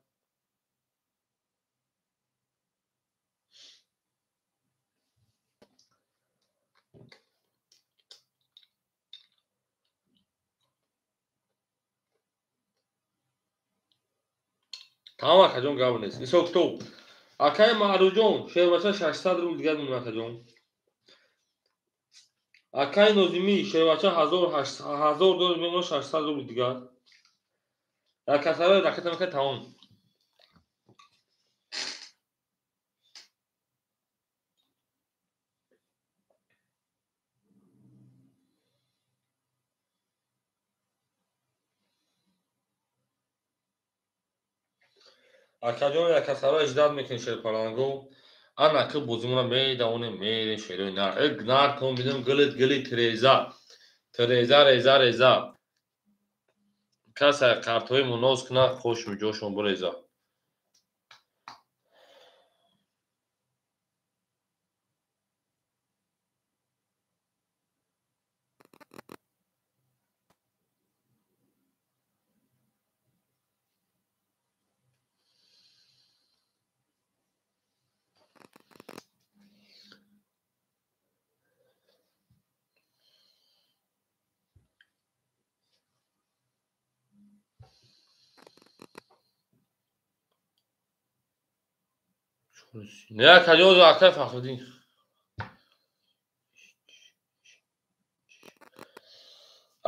Тамом акаҷон гап нест. Исо китоб. Акай Маъруфҷон шербача 600 рубл дигар мемонад акаҷон. Акай Нозимӣ шербача 1000 доллар мемонад 600 рубл дигар. Якасарой ракета мекунад тамом. Акаҷон, якасаро ждать мекунем шерпаланго. Ана ки бозимона медавонем, мерем шерои нар. Э нар кон бидем гилит гили тиреза. Тиреза реза реза. Каса картҳои муноз куна хош ҷошон буреза. Не акаҷон, акай Фахриддин.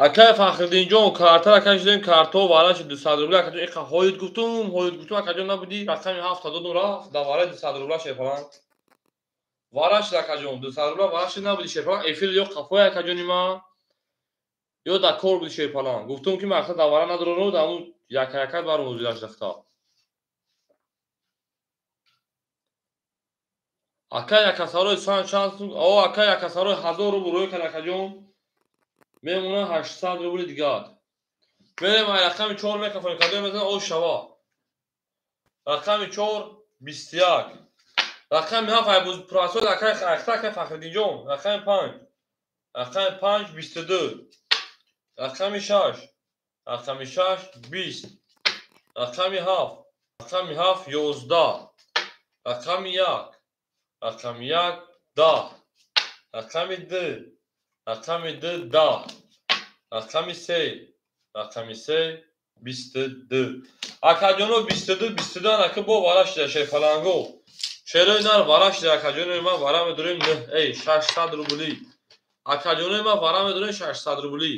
Акай Фахриддинҷон, картара кашидем, карто вараши 200 рубля, акаҷон, иқа ҳоид гуфтум, ҳоид гуфтум, акаҷон набудӣ, рақами 7 додум рафт, дар вараи 200 рубля шерпаланг. Варашид акаҷон, 200 рубля варашид набудӣ шерпаланг, эфир ё қафои акаҷони ман, ё дар кор будӣ шерпаланг. Гуфтум ки мақсад дар вара надорору, дар ҳамун яка-якат бар музилаш дахта. Ака якасарои сан чанд сум? О, ака якасарои 1000 рубл рӯй кард акаҷон. Мемона 800 рубли дигар. Мерем ай рақами 4 мекафонем, кадом мезанад о шава. Рақами 4 21. Рақами 7 ай буз прасод акай ахта акай Фахриддинҷон. Рақами 5. Рақами 5 22. Рақами 6. Рақами 6 20. Рақами 7. Рақами 7 11. Рақами 1. Рақами 1 10. Рақами 2. Рақами 2 10. Рақами 3. Рақами 3 22. Акаҷоно 22 22 анаки бо вара шида шерпаланго. Шерои нар вара шида акаҷонои ман вара медорем 9 эй 600 рубли. Акаҷонои ман вара медорем 600 рубли.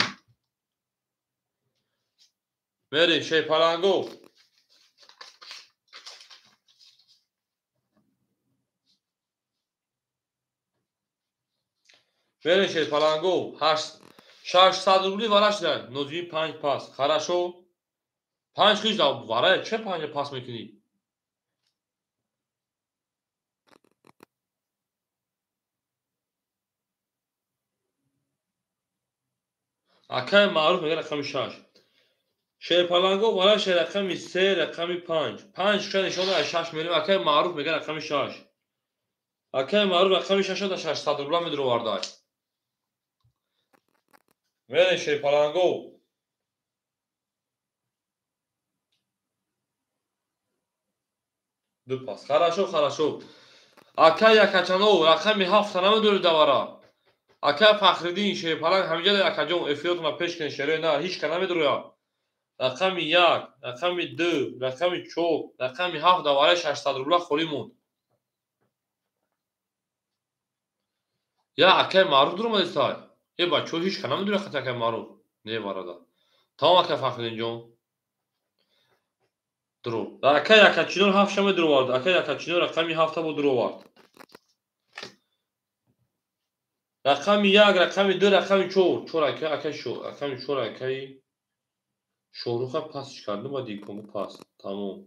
Мерем шерпаланго. Мерем шерпаланго. 600 рубли вара шида. Нозими 5 пас. Хорошо. 5 хиш да вара че 5 пас мекунӣ? Акай маъруф мега рақами 6. Шерпаланго вара ше рақами 3, рақами 5. 5 ша нишон аз 6 мерем. Акай маъруф мега рақами 6. Акай маъруф рақами 6 да 600 рубла медуровардай. Мерем шерпаланго. Ду пас. Хорошо, хорошо. Акай якачанов рақами 7 намедори давара. Акай Фахриддин шерпаланг ҳамиҷа акаҷон эфиротона пеш кунед шерои нар ҳеч ка намедорояд. Рақами 1, рақами 2, рақами 4, рақами 7 давараи 600 рубла холӣ монд. Я акай маъруф дуромадистай. Э бачаҳо ҳеч ка намедорад хати акай маъруф. Не бародар. Тамом акай Фахриддинҷон. Дуро. Акай Якачинор 7 ша медуровард. Акай Якачинор рақами 7 бо дуровард. Рақами 1, рақами 2, рақами 4. 4 акай, акай шо, рақами 4 акай Шоҳруха пасш кардем ва дикому пас. Тамом.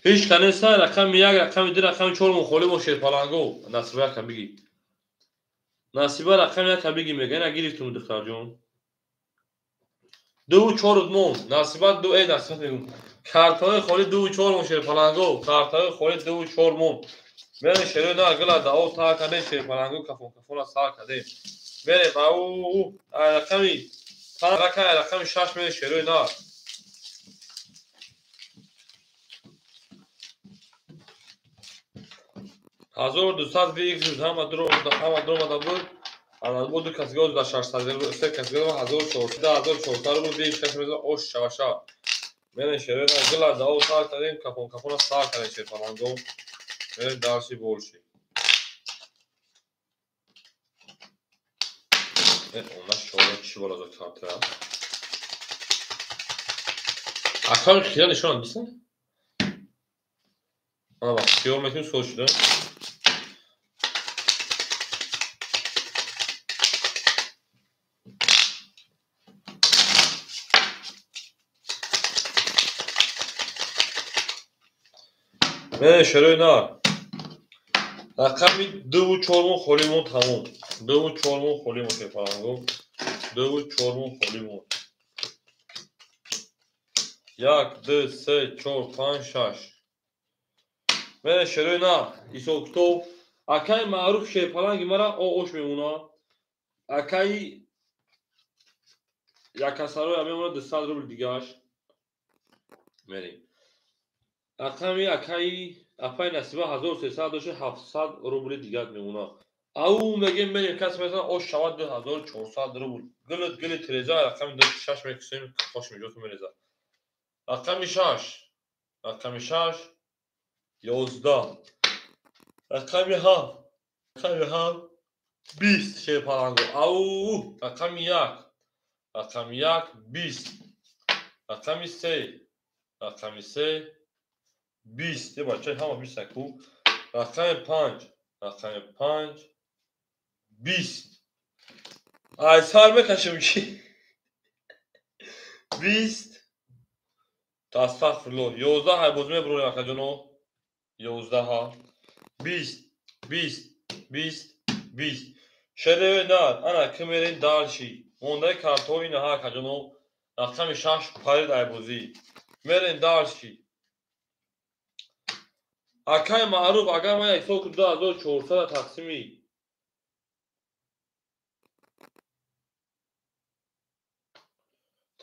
Ҳеч ка неста, рақами 1, рақами 2, рақами 4 мон холӣ бо шерпаланго. Насиба яка биги. Насиба рақами 1 биги мега. Ина гирифтум духтарҷон. 2 4 мон. Насиба 2 э насиба мегум. Картҳои холӣ 2 4 мон шерпаланго. Картҳои холӣ 2 4 мон. Мерем шерои нар гила дао та кардем шерпаланго кафон кафона сар кардем. Мерем ау рақами 5 рақами 6 мерем шерои нар. Ҳазору дусад VX ҳама дуромада буд. Ана бо ду касга дар 600 се касга 1400 1400 рубл VX кас мезанад ош шаваша. Мерем шерои нар гила дао сар кардем кафон кафона сар кардем шерпаланго. Мерем дарси больше. Она шола чӣ бола за карта? Акам хира нишон дисан? Ана бак, хиёл мекунем сол шуда. Мерем шерои нар. Рақами 2 4 мон холӣ мон тамом. 2 4 мон холӣ мон шерпаланго. 2 4 мон холӣ мон. 1 2 3 4 5 6. Мерем шерои нар. Ҳисоб китоб. Акаи маъруф шерпаланги мара ош мемона. Акаи якасароя мемона 200 рубл дигаш. Мерем. Рақами акаи апаи Насиба 1300 дошт, 700 рубли дигар мемона. Ау мегем мерем кас мезана ош шавад 2400 рубл. Гилит гили тереза рақами 6 мекусем хош меҷот мереза. Рақами 6. Рақами 6 11. Рақами 7. Рақами 7 20 шерпаланго. Ау рақами 1. Рақами 1 20. Рақами 3. Рақами 3 20. Е бача ҳама 20 аку. Рақами 5. Рақами 5 20. Ай сар мекашем ки 20. Астағфируллоҳ. 11 ҳай боз мебурем акаҷоно. 11 ҳа. 20 20 20 20. Шерои нар. Ана ки мерем дарши. Мондаи картҳо ина ҳа акаҷоно. Рақами 6 парид айбозӣ. Мерем дарши. Акаи маъруф агар ман ҳисоб кунам 2400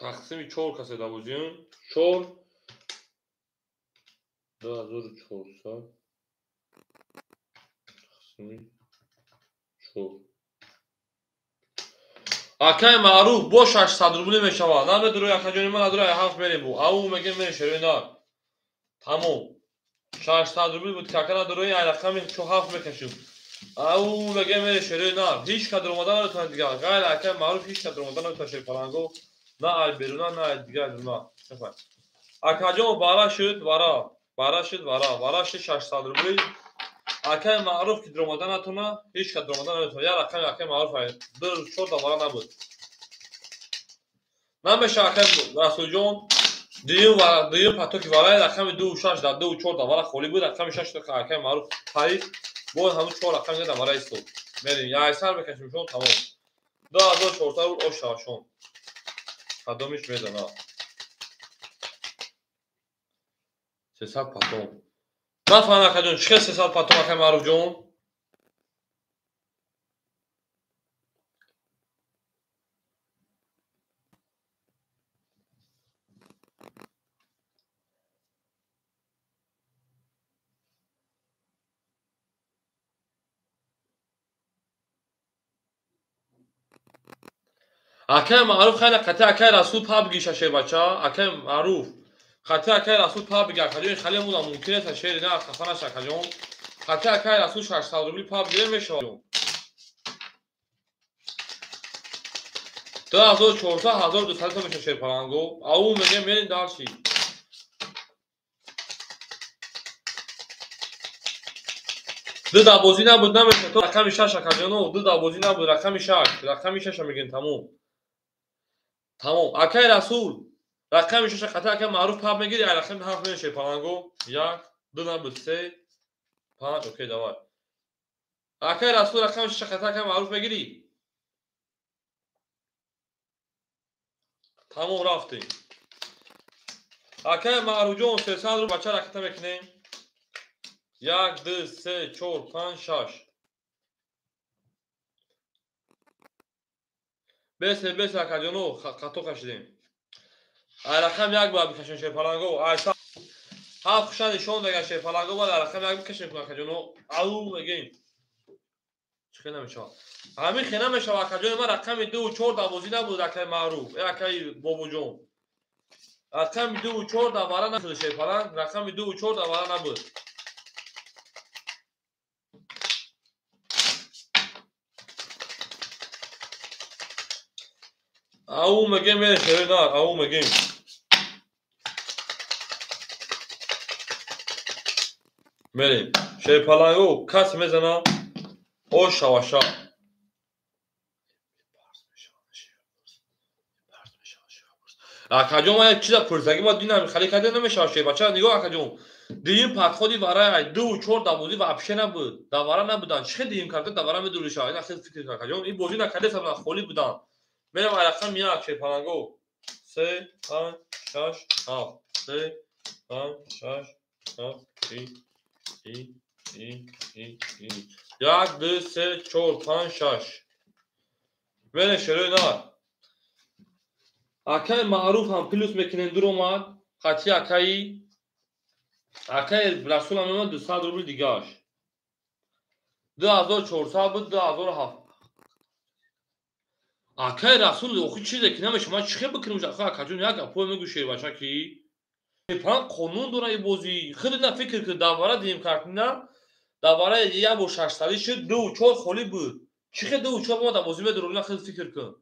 тақсими 4 касе дабозиён 4 2400 тақсими 4. Акаи маъруф бо 600 рубли мешавад. Намедурӯй акаҷони ман надурӯй 7 мерем бу. Ау мегем мерем шерои нар. Тамом. 600 рубли буд ки ака надурӯй ай рақами 7 мекашем. Ау мегем мерем шерои нар. Ҳеҷ кадр омада наметавонад дигар. Ғайр акаи маъруф ҳеҷ кадр омада наметавонад шерпаланго. На ай беруна, на ай дигар дуна. Акаҷон бара шуд, вара. Бара шуд, вара. Вара шуд 600 рубли. Акаи маъруф ки дуромада натона, ҳеҷ кад дуромада наметавонад. Як рақами акаи маъруф ай 2 4 да вара набуд. Намеша акаи Расулҷон. Дуюм патоки вараи рақами 2 6 да 2 4 да вара холӣ буд. Рақами 6 да акаи маъруф парид. Боз ҳамун 4 рақами да вара истод. Мерем, яйсар мекашем шон тамом. 2400 рубл ош шава шон. Кадомиш мезана. 300 патон. Нафаҳмам акаҷон, чӣ хел 300 патон акаи Маъруфҷон? Акаи Маъруф хайна қати акаи Расул па бигиша шербача. Акаи Маъруф қати акаи Расул па биги акаҷон, хале муда мумкин нест шери на хафа наша акаҷон. Қати акаи Расул 600 рубли па бигире мешавад. 2400 1200 та меша шерпаланго. Ау мегем мерем дарши. Ду дабозӣ набуд намеша то рақами 6 акаҷоно. Ду дабозӣ набуд рақами 6. Рақами 6 мегем тамом. Тамом. Акаи Расул рақами 6 қати акаи Маъруф паб мегири, ай рақами 7 меша шерпаланго. 1 2 набуд 3 5 окей давай. Акаи Расул рақами 6 қати акаи Маъруф мегири. Тамом рафтем. Акаи Маъруфҷон 300 рубл бача ракета мекунем. 1 2 3 4 5 6. Бесе бесе акаҷоно қато кашидем. Ай рақам 1 бояд бикашем шерпаланго. Ай ҳафт хуша нишон дага шерпаланго бояд ай рақам 1 бикашем акаҷоно. Ау мегем. Чӣ хел намешавад? Ҳамин хел намешавад акаҷони ман рақами 2 4 дабозӣ набуд акаи Маъруф, акаи Бобоҷон. Рақами 2 4 да вара набуд шерпаланг, рақами 2 4 да вара набуд. Ау мегем мерем шерои нар, ау мегем. Мерем. Шерпаланго кас мезана ош шаваша. Акаҷон, ман як чиза пурсагӣ ма динам хали карда намешавад шербача. Нигоҳ акаҷон, дуюм подходи вара 2-4 да бозӣ вообще набуд, да вара набуданд. Чӣ хел дуюм карда да вара медуриша? Ина хел фикр кар акаҷон. Ин бозӣ накарда сабаб холӣ буданд. Мерам рақам 1 шерпаланго. 3 5 6 7 3 5 6 7 и и и и и 1 2 3 4 5 6. Мерем шерои нар. Акаи Маъруф ҳам плюс мекунем, дур омад. Қатъи акаи Расул ҳам омад 200 рубл дигааш. 2400 буд, 2007. Акаи Расул охи чизе ки намешавад, ман чӣ хел бикунам? Аха акаҷон, як гапое мегӯ шербача ки пан қонун дора и бозӣ. Худ на фикр кун, давара дим картина, давара як бо 600 шуд, 2-4 холӣ буд. Чӣ хел 2-4 мо дар бозӣ медурем? На худ фикр кун.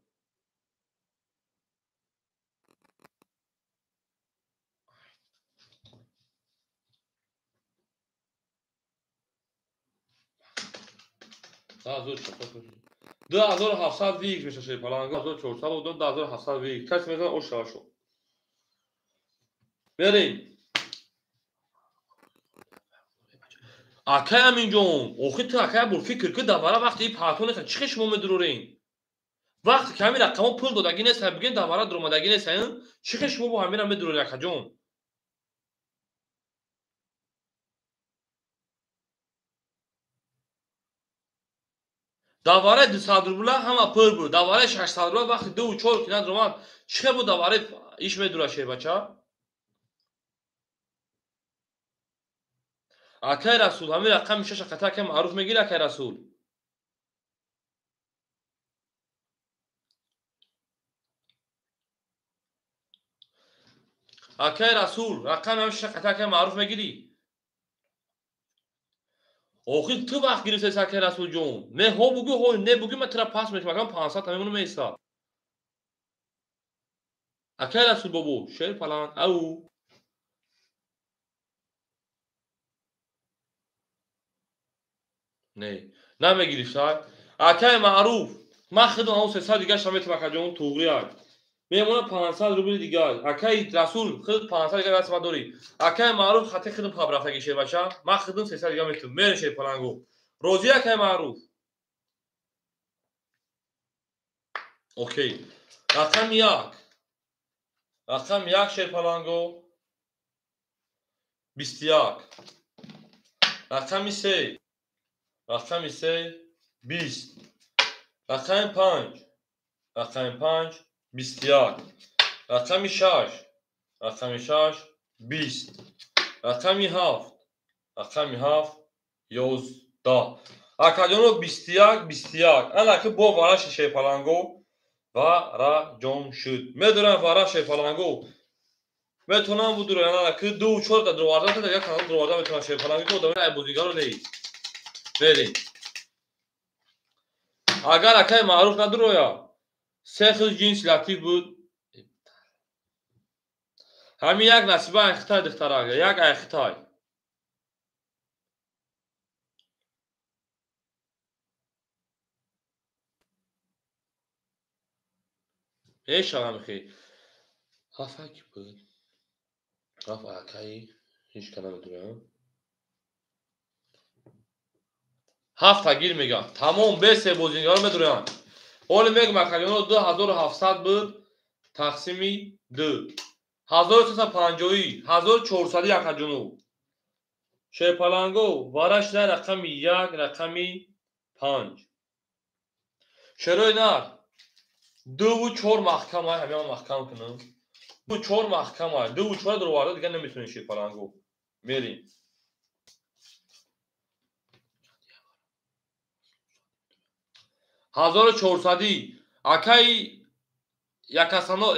2700 вик меша шерпаланг, 2400 буд, 2700 вик. Касе мезанад ош шава. Берем. Акай Аминҷон, охи ту акай бур фикр ки давара вақти и партон нест, чӣ хел шумо медурорен? Вақте ки ҳамин рақамо пул додагӣ нест, бигӯен давара дуромадагӣ нест, чӣ хел шумо бо ҳамина медурорен акаҷон? Давараи 200 рубла ҳама пур буд. Давараи 600 рубла вақти 2-4 ки надуромад, чӣ хел буд давараи иш медура шербача? Акай Расул, ҳамин рақами 6 қата акай Маъруф мегири акай Расул? Акай Расул, рақами ҳамин 6 қата акай Маъруф мегирӣ? Охи ту вақт гирифтаи акай Расулҷон. Не ҳо бугӯ, ҳо не бугӯ, ман тура пас мекунам, акам 500 та мемонам меиста. Акай Расул бобо, шер паланг, ау. Не, намегирифтай. Акай Маъруф, ман худам ҳамон 300 дигарша метавам акаҷон, туғри ак. Мемонад 500 рубли дигар. Акай Расул, худ 500 дигар даст ма дорӣ. Акай Маъруф хати худам паб рафтаги шербача. Ман худам 300 дигар метавам. Мерем шерпалангу. Розӣ акай Маъруф? Окей. Рақами 1. Рақами 1 шерпаланго 21. Рақами 3. Рақами 3 20. Рақами 5. Рақами 5 21. Рақами 6. Рақами 6 20. Рақами 7. Рақами 7 11. Акаҷоно 21 21. Ана ки бо вараши шерпаланго вараҷон шуд. Медорам вара шерпаланго. Метавонам будурам, ана ки 2-4 та дуроварда та як канал дуроварда метавонам шерпаланго, ки одамои ай бозигаро нест. Берем. Агар акай Маъруф надуроя, се хел ҷинс латиф буд. Ҳамин як насиба ай Хитай духтарак, як ай Хитай. Мешавам хе. Ҳафт ки буд. Ҳафт акай ҳеҷ ка намедурам. 7 тагир мегам. Тамом бе се бозингаро медуранд. Ҳоле мегум акаҷоно 2700 буд тақсими 2. 1350, 1400 акаҷоно. Шерпаланго вараш на рақами 1, рақами 5. Шерои нар 2-4 маҳкам ай, ҳамин маҳкам кунам. 2-4 маҳкам ай, 2-4 дуроварда дигар наметавонем шерпаланго. Мерем. 1400 акаи якачано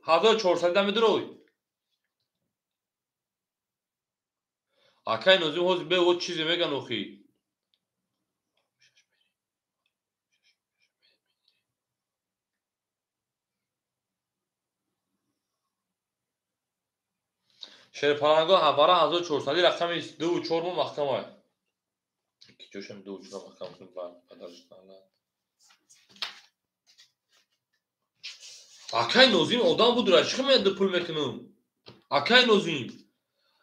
1400 да медурой. Акаи Нозим ҳозир бе о чизе меган охи. Шерпаланго ҳавара 1400 рақами 2-4 мо маҳкам ай. Ки ҷошам 2-4 маҳкам кун ба падарш. Акай Нозим одам буд, ра чӣ мен пул мекунам? Акай Нозим.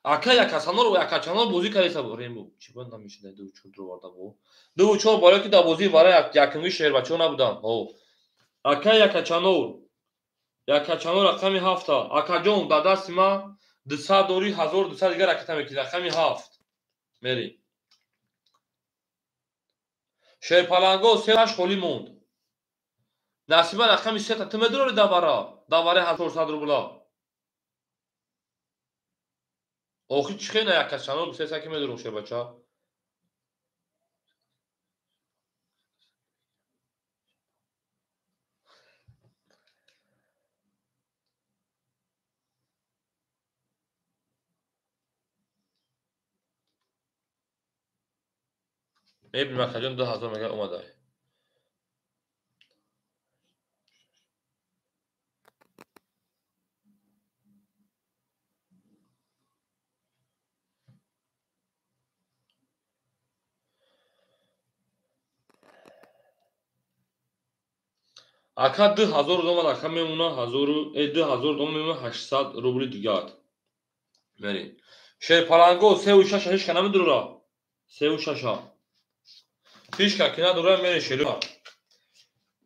Акай якасанор якачанор бозӣ кардиса рембо. Чӣ ба намешида 2-4 дроварда бо? 2-4 барои ки дар бозии вара якумги шербачаҳо набуданд. Ҳо. Акай якачанор. Якачанор рақами 7. Акаҷон, дар дасти ман 200 дорӣ, 1200 дигар ракета мекунӣ. Рақами 7. Мери. Шерпаланго 3 холӣ монд. Насиба рақами 3 ту медурори давара. Давараи 1400 рубла. Охи чӣ хел на якачанор 3 ки медуром шербача? Мебинем акаҷон 2000 мега омадай. Ака 2000 омад, ака мемона 2000 омад мемона 800 рубли дигар. Мерем. Шерпаланго 3-6 ҳеч ка намедурора. 3-6. Ҳеч ка ки надора мерем шеру.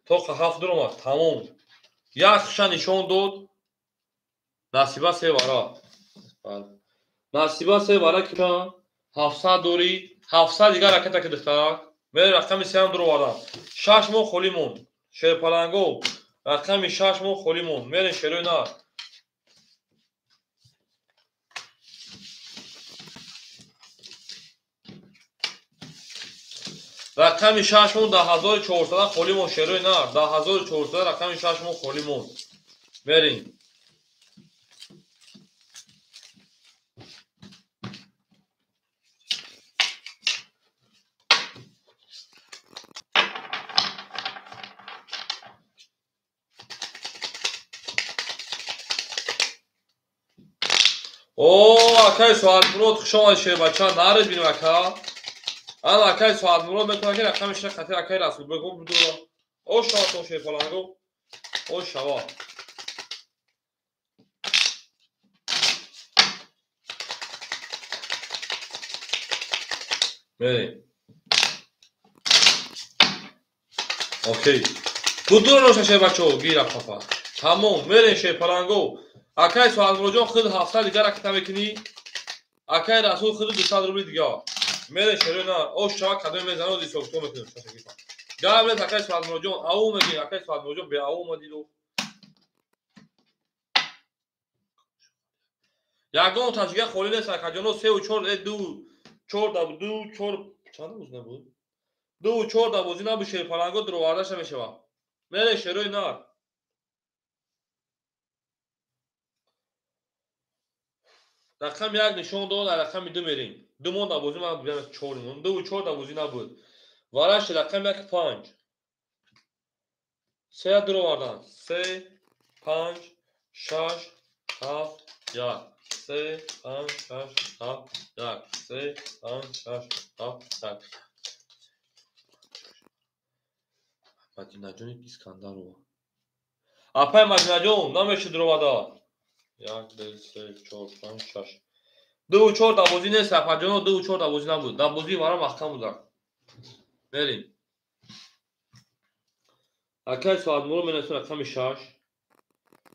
Тоқа 7 дуромад, тамом. Як ша нишон дод. Насиба се вара. Насиба се вара ки 700 дорӣ, 700 дигар ракета ки духтарак. Мерем рақами 3 ҳам дуровардам. 6 моҳ холӣ монд. Шерпаланго рақами 6 моҳ холӣ монд. Мерем шерои нар. Рақами 6 монд 10400 холӣ монд шерои нар. 10400 рақами 6 моҳ холӣ монд. Мерем. О, акай Соатмурод, хуш омадӣ шербача. Наред бинем ака. Ана акай Соатмурод метавонад ки рақами 6 хати акай Расулбек бидора. О шава то шерпаланго. О шава. Мерем. Окей. Будура роша шербачо, гира папа. Тамом, мерем шерпаланго. Акай Соатмуродҷон худ 700 дигар ракета мекунӣ. Акай Расул худ 200 рубли дигар. Мерем шерои нар. О шава кадоме мезанад, ҳисоб мекунем. Гап нест акай Соатмуродҷон, ау мегӣ, акай Соатмуродҷон беау омадиду. Ягон ташкия холӣ нест акаҷоно 3 4 2 4 2 4 чанд бозӣ набуд? 2 4 да бозӣ набуд шерпаланго дуровардаша мешавад. Мерем шерои нар. Рақами 1 нишон дод, рақами 2 мерем. 2 монд бозӣ ман бигам 4 монд. 2 4 да бозӣ набуд. Вараш рақами 1 5. 3 дуровардан. 3 5 6 7 1. 3 5 6 7 1. 3 5 6 7 1. Мадинаҷони Искандарова. Апай Мадинаҷон намеши дуровада. 1 2 3 4 5 6. 2 4 да бозӣ нест апаҷоно, 2 4 да бозӣ набуд. Да бозии вара маҳкам буданд. Мерем. Акай Соатмурод менависем рақами 6.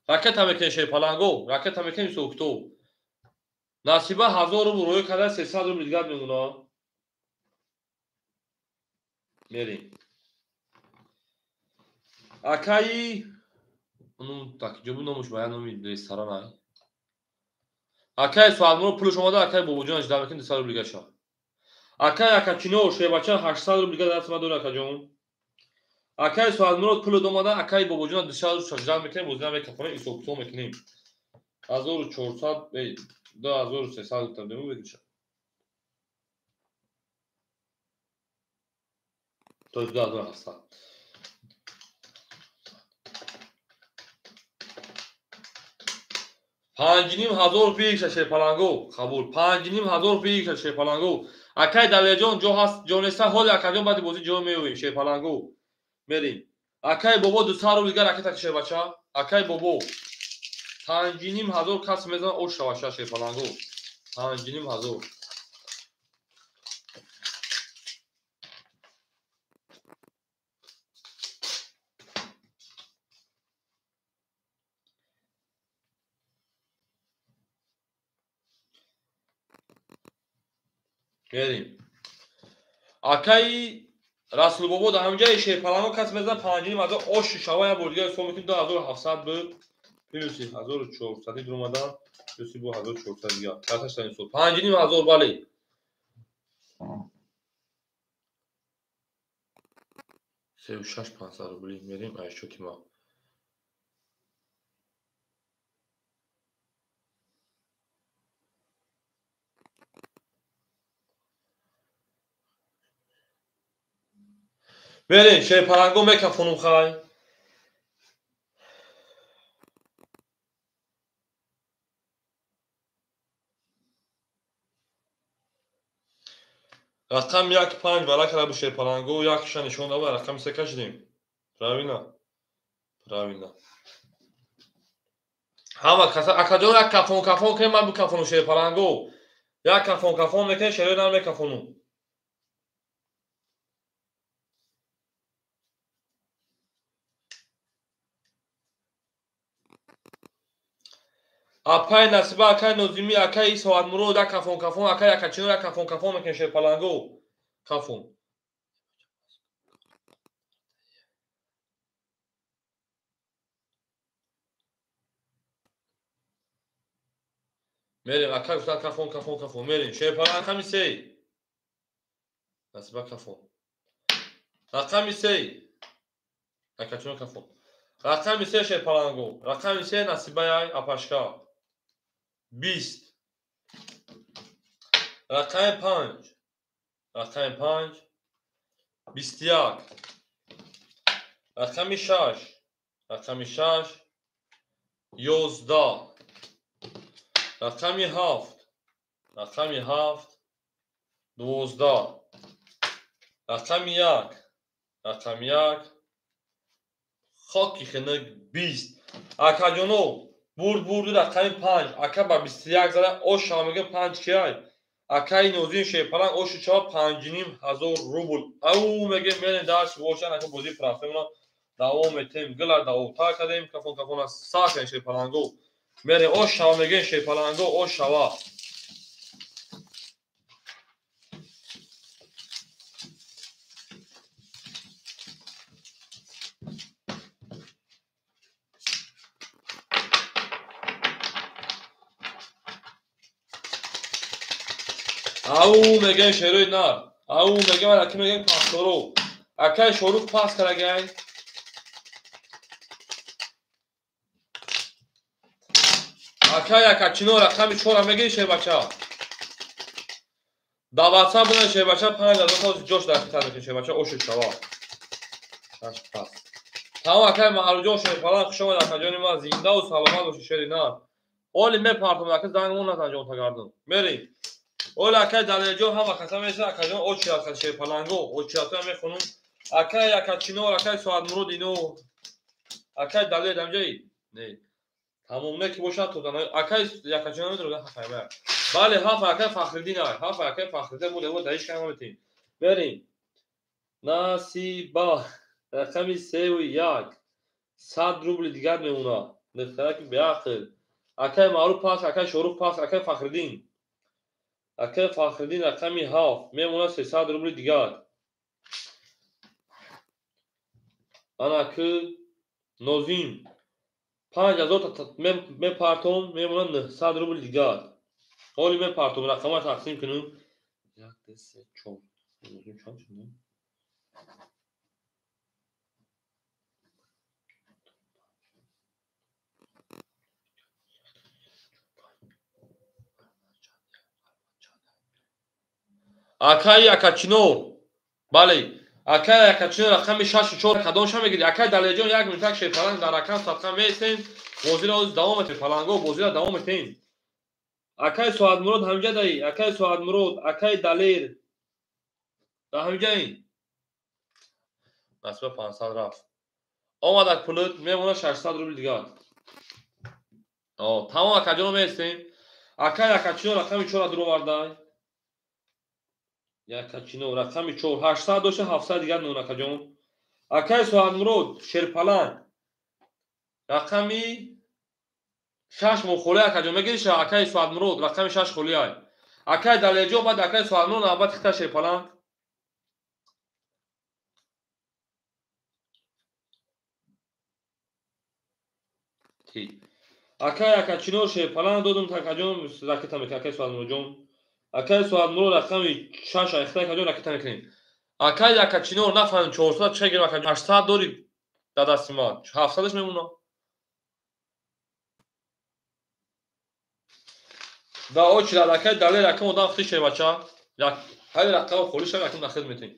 Ракета мекунем шерпаланго, ракета мекунем сокто. Насиба 1000 рубл рӯй карда 300 рубл дигар мемонад. Мерем. Акаи ну так ҷо номуш бая номи ресторан ай. Акай Соатмурод пулш омада, акай Бобоҷон жда мекунем 200 рубл дигаша. Акай Акачино шербача 800 рубл дигар даст ма дора акаҷон. Акай Соатмурод пул омада, акай Бобоҷон 200 рубл жда мекунем, бозӣ намекафонем, ҳисоб мекунем. 1400 2300 рубл дему бегиша. То 2700. 5500 фикша шерпаланго қабул. 5500 фикша шерпаланго. Акай Далерҷон ҷо ҳаст, ҷо неста, ҳоли акаҷон баъди бозӣ ҷо меёвем шерпаланго. Мерем. Акай бобо 200 рубл дигар ракета кише бача. Акай бобо 5500 кас мезанад ош шава шерпаланго. 5500. Мерим. Акай Расулбобо дар ҳамҷаи шерпаланго кас мезанад 5500 ош шава я бор дигар ҳисоб мекунем 2700 буд. Плюси 1400 дуромадан, плюси бо 1400 дигар. Касаш ин сол 5500 бале. 36500 рубли мерим айшоти ма. Мерим шерпаланго мекафонум хай. Рақам 1-5 вара кара бу шерпаланго, якша нишон дава, рақами 3 кашидем. Правильно? Правильно. Ҳама каса акаҷон як кафон кафон кунем, ман бикафонум шерпаланго. Як кафон кафон мекунем, шерои нам мекафонум. Апай Насиба, акай Нозимӣ, акай Соатмурод, як кафон кафон, акай Акачино, як кафон кафон мекунем шерпаланго. Кафон. Мерим, акай гуфтан кафон, кафон, кафон. Мерим, шерпаланг рақами 3. Насиба кафон. Рақами 3. Акачино кафон. Рақами 3 шерпаланго. Рақами 3 Насибаяй апашка. 20. Рақами 5. Рақами 5. 21. Рақами 6. Рақами 6. 11. Рақами 7. Рақами 7. 12. Рақами 1. Рақами 1. Хоки хинак 20. Акаҷоно бурд бурди рақами 5. Ака ба 21 зада ош шава мегӯям 5 киай. Акаи Нозим шерпаланг оши шава 5500 рубл. Ау мегӯем мерем дарс бошан ака бозии прафтемона давом метем. Гила давомтар кардем кафон кафона сар кардем шерпаланго. Мерем ош шава мегӯем шерпаланго ош шава. Ау мегӯем шерои нар. Ау мегӯем аки мегӯем пасторо. Акай Шорух пас карагай. Акай Акачино рақами 4 мегирӣ шербача. Дар WhatsApp бинед шербача 5000 то ҷош дар хитар мекунем шербача оши шава. 6 пас. Тамом акай Маҳрӯҷон шерпаланг хуш омад акаҷони ман зиндаву саломат бошед шери нар. Оли мепартом ака зангмон назан ҷон тагардон. Мерим. Ола акай Далерҷон ҳама каса меса акаҷон очи ака шерпаланго очиятоя мехонум. Акай Акачинор, акай Соатмурод ино. Акай Далер дамҷаи? Не. Тамом не ки бошад то дана акай Акачинор медорад ҳафай бая. Бале ҳаф акай Фахриддин ай. Ҳаф акай Фахриддин мо лево даиш кам метем. Берим. Насиба рақами 3 ва 1. 100 рубли дигар мемонад. Духтараки беақл. Акай Маъруф пас, акай Шорух пас, акай Фахриддин. Акай Фахриддин рақами 7 мемонад 300 рубли дигар. Ана ки Нозим 5000 мепартом мемонад 900 рубли дигар. Ҳоли мепартом рақама тақсим кунем. 1 2 3 4. Нозим чанд шуд? Акай Акачинор. Бале. Акай Акачинор рақами 6 4 кадомша мегирӣ? Акай Далерҷон як минутак шерпаланг дар рақам садқа меистем. Бозиро оз давом метем. Паланго бозиро давом метем. Акай Соатмурод ҳамҷа даи. Акай Соатмурод, акай Далер. Дар ҳамҷаи. Насиба 500 рафт. Омадак пулут, мемона 600 рубл дигар. Тамом акаҷоно меистем. Ака якачино рақами 4 дуровардай. Якачино рақами 4 800 доша 700 дигар мемона акаҷон. Акаи Соҳатмурод Шерпаланг рақами 6 мо холӣ акаҷон мегириша акаи Соҳатмурод рақами 6 холӣ ай. Акаи Далерҷон баъд акаи Соҳатмурод навбат хита Шерпаланг. Акай акачино Шерпаланг додум акаҷон ракета мекунем акаи Соҳатмуродҷон. Акаи Соҳатмурод рақами 6 айхта акаҷон ракета мекунем. Акай акачино нафаҳмем 400 чӣ гирем акаҷон 800 дори дар дасти ман 700-аш мемона. Да очирад акай Далер якум одам хити шербача. Ҳар рақам холӣ шава якум нахид метем.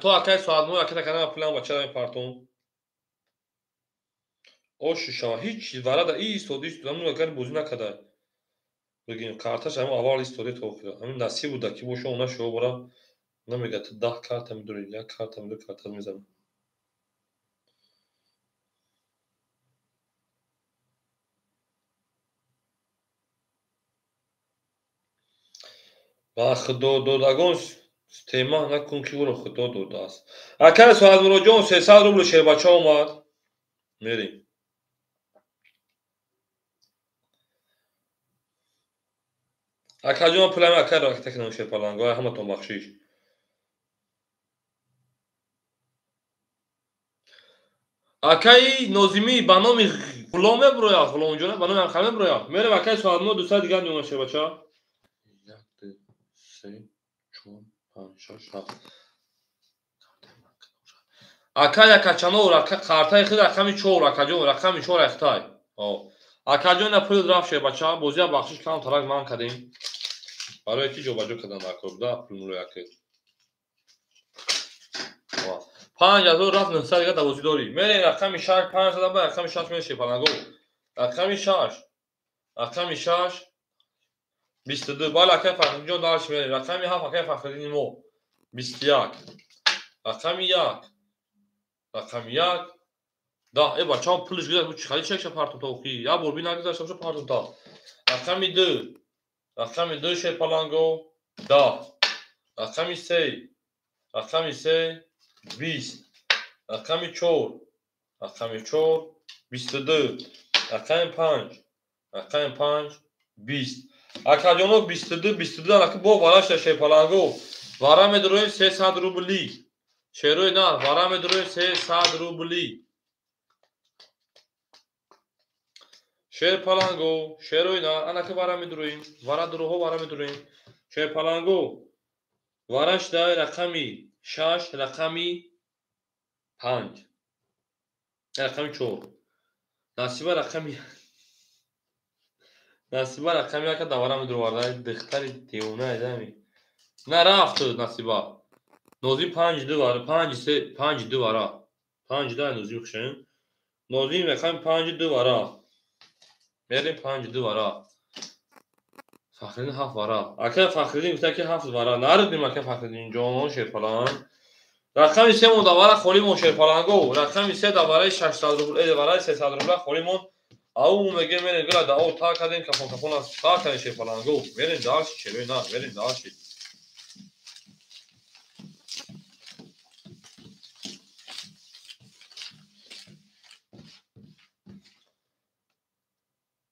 То акай Соҳатмурод ракета кардам пулам бачара мепартом. Оши шава ҳеҷ варада истода истода ҳамун агар бозӣ накарда бигем карташ ҳамун аввал истода то охира ҳамин насиб буда ки боша она шава бора намегӯяд ту 10 карта медорӣ як карта медорӣ карта мезанам. Ба худододагон система накун ки ӯро худо додааст. Акаи Соҳатмуродҷон 300 рубл шербача омад. Мерем. Акаҷон пулами акай ракета кунам Шерпаланг. Ай ҳаматон бахшиш. Акаи Нозимӣ ба номи Ғулом мебурояд, Ғуломҷон ба номи ҳамхал мебурояд. Мерем акаи Соҳатмурод 200 дигар мемонад шербача. 1 2 3 4 5 6 7. Акай акачано картаи худ рақами 4 акаҷон рақами 4 айхтай. Акаҷон на пул рафт шербача, бозия бахшиш кам тарак ман кардем. Барои ки ҷобаҷо кардан дар кор буда пулмуло яке. 5000 рафт 900 дигар дар бозӣ дорӣ. Мерем рақами 6 500 ба рақами 6 мерем Шерпаланго. Рақами 6. Рақами 6 22. Бале акаи Фахриддинҷон дарш мерем. Рақами 7 акаи Фахриддини мо 21. Рақами 1. Рақами 1 да э бачаам пулиш гузашт чӣ хали чекша партум то охи як бор би нагузашта боша партум та. Рақами 2. Рақами 2 Шерпаланго 10. Рақами 3. Рақами 3 20. Рақами 4. Рақами 4 22. Рақами 5. Рақами 5 20. Акаҷоно 22 22 анаки бо варашта Шерпаланго. Вара медуроем 300 рубли. Шерои на вара медуроем 300 рубли. Шерпаланго, шерои на анаки вара медуроем. Вара дуруҳо вара медуроем. Шерпаланго варашда рақами 6 рақами 5 рақами 4. Насиба рақами Насиба рақами 1 да вара медуроварда. Духтари девона айдами. На рафт Насиба. Нозим 5 2 вара 5 3 5 2 вара. 5 2 Нозим хушен. Нозим рақами 5 2 вара. Мерем 5 2 вара. Фахриддин 7 вара. Акай Фахриддин гуфта ки 7 вара. Наридим акай Фахриддин ҷон Шерпаланг. Рақами 3 мон давара холӣ мон Шерпаланго. Рақами 3 давараи 600 рубл, давараи 300 рубла холӣ мон. Ау меге мерем гила да о та кардем кафон кафон аз та кардем Шерпаланго. Мерем дальше шерои на, мерем дальше.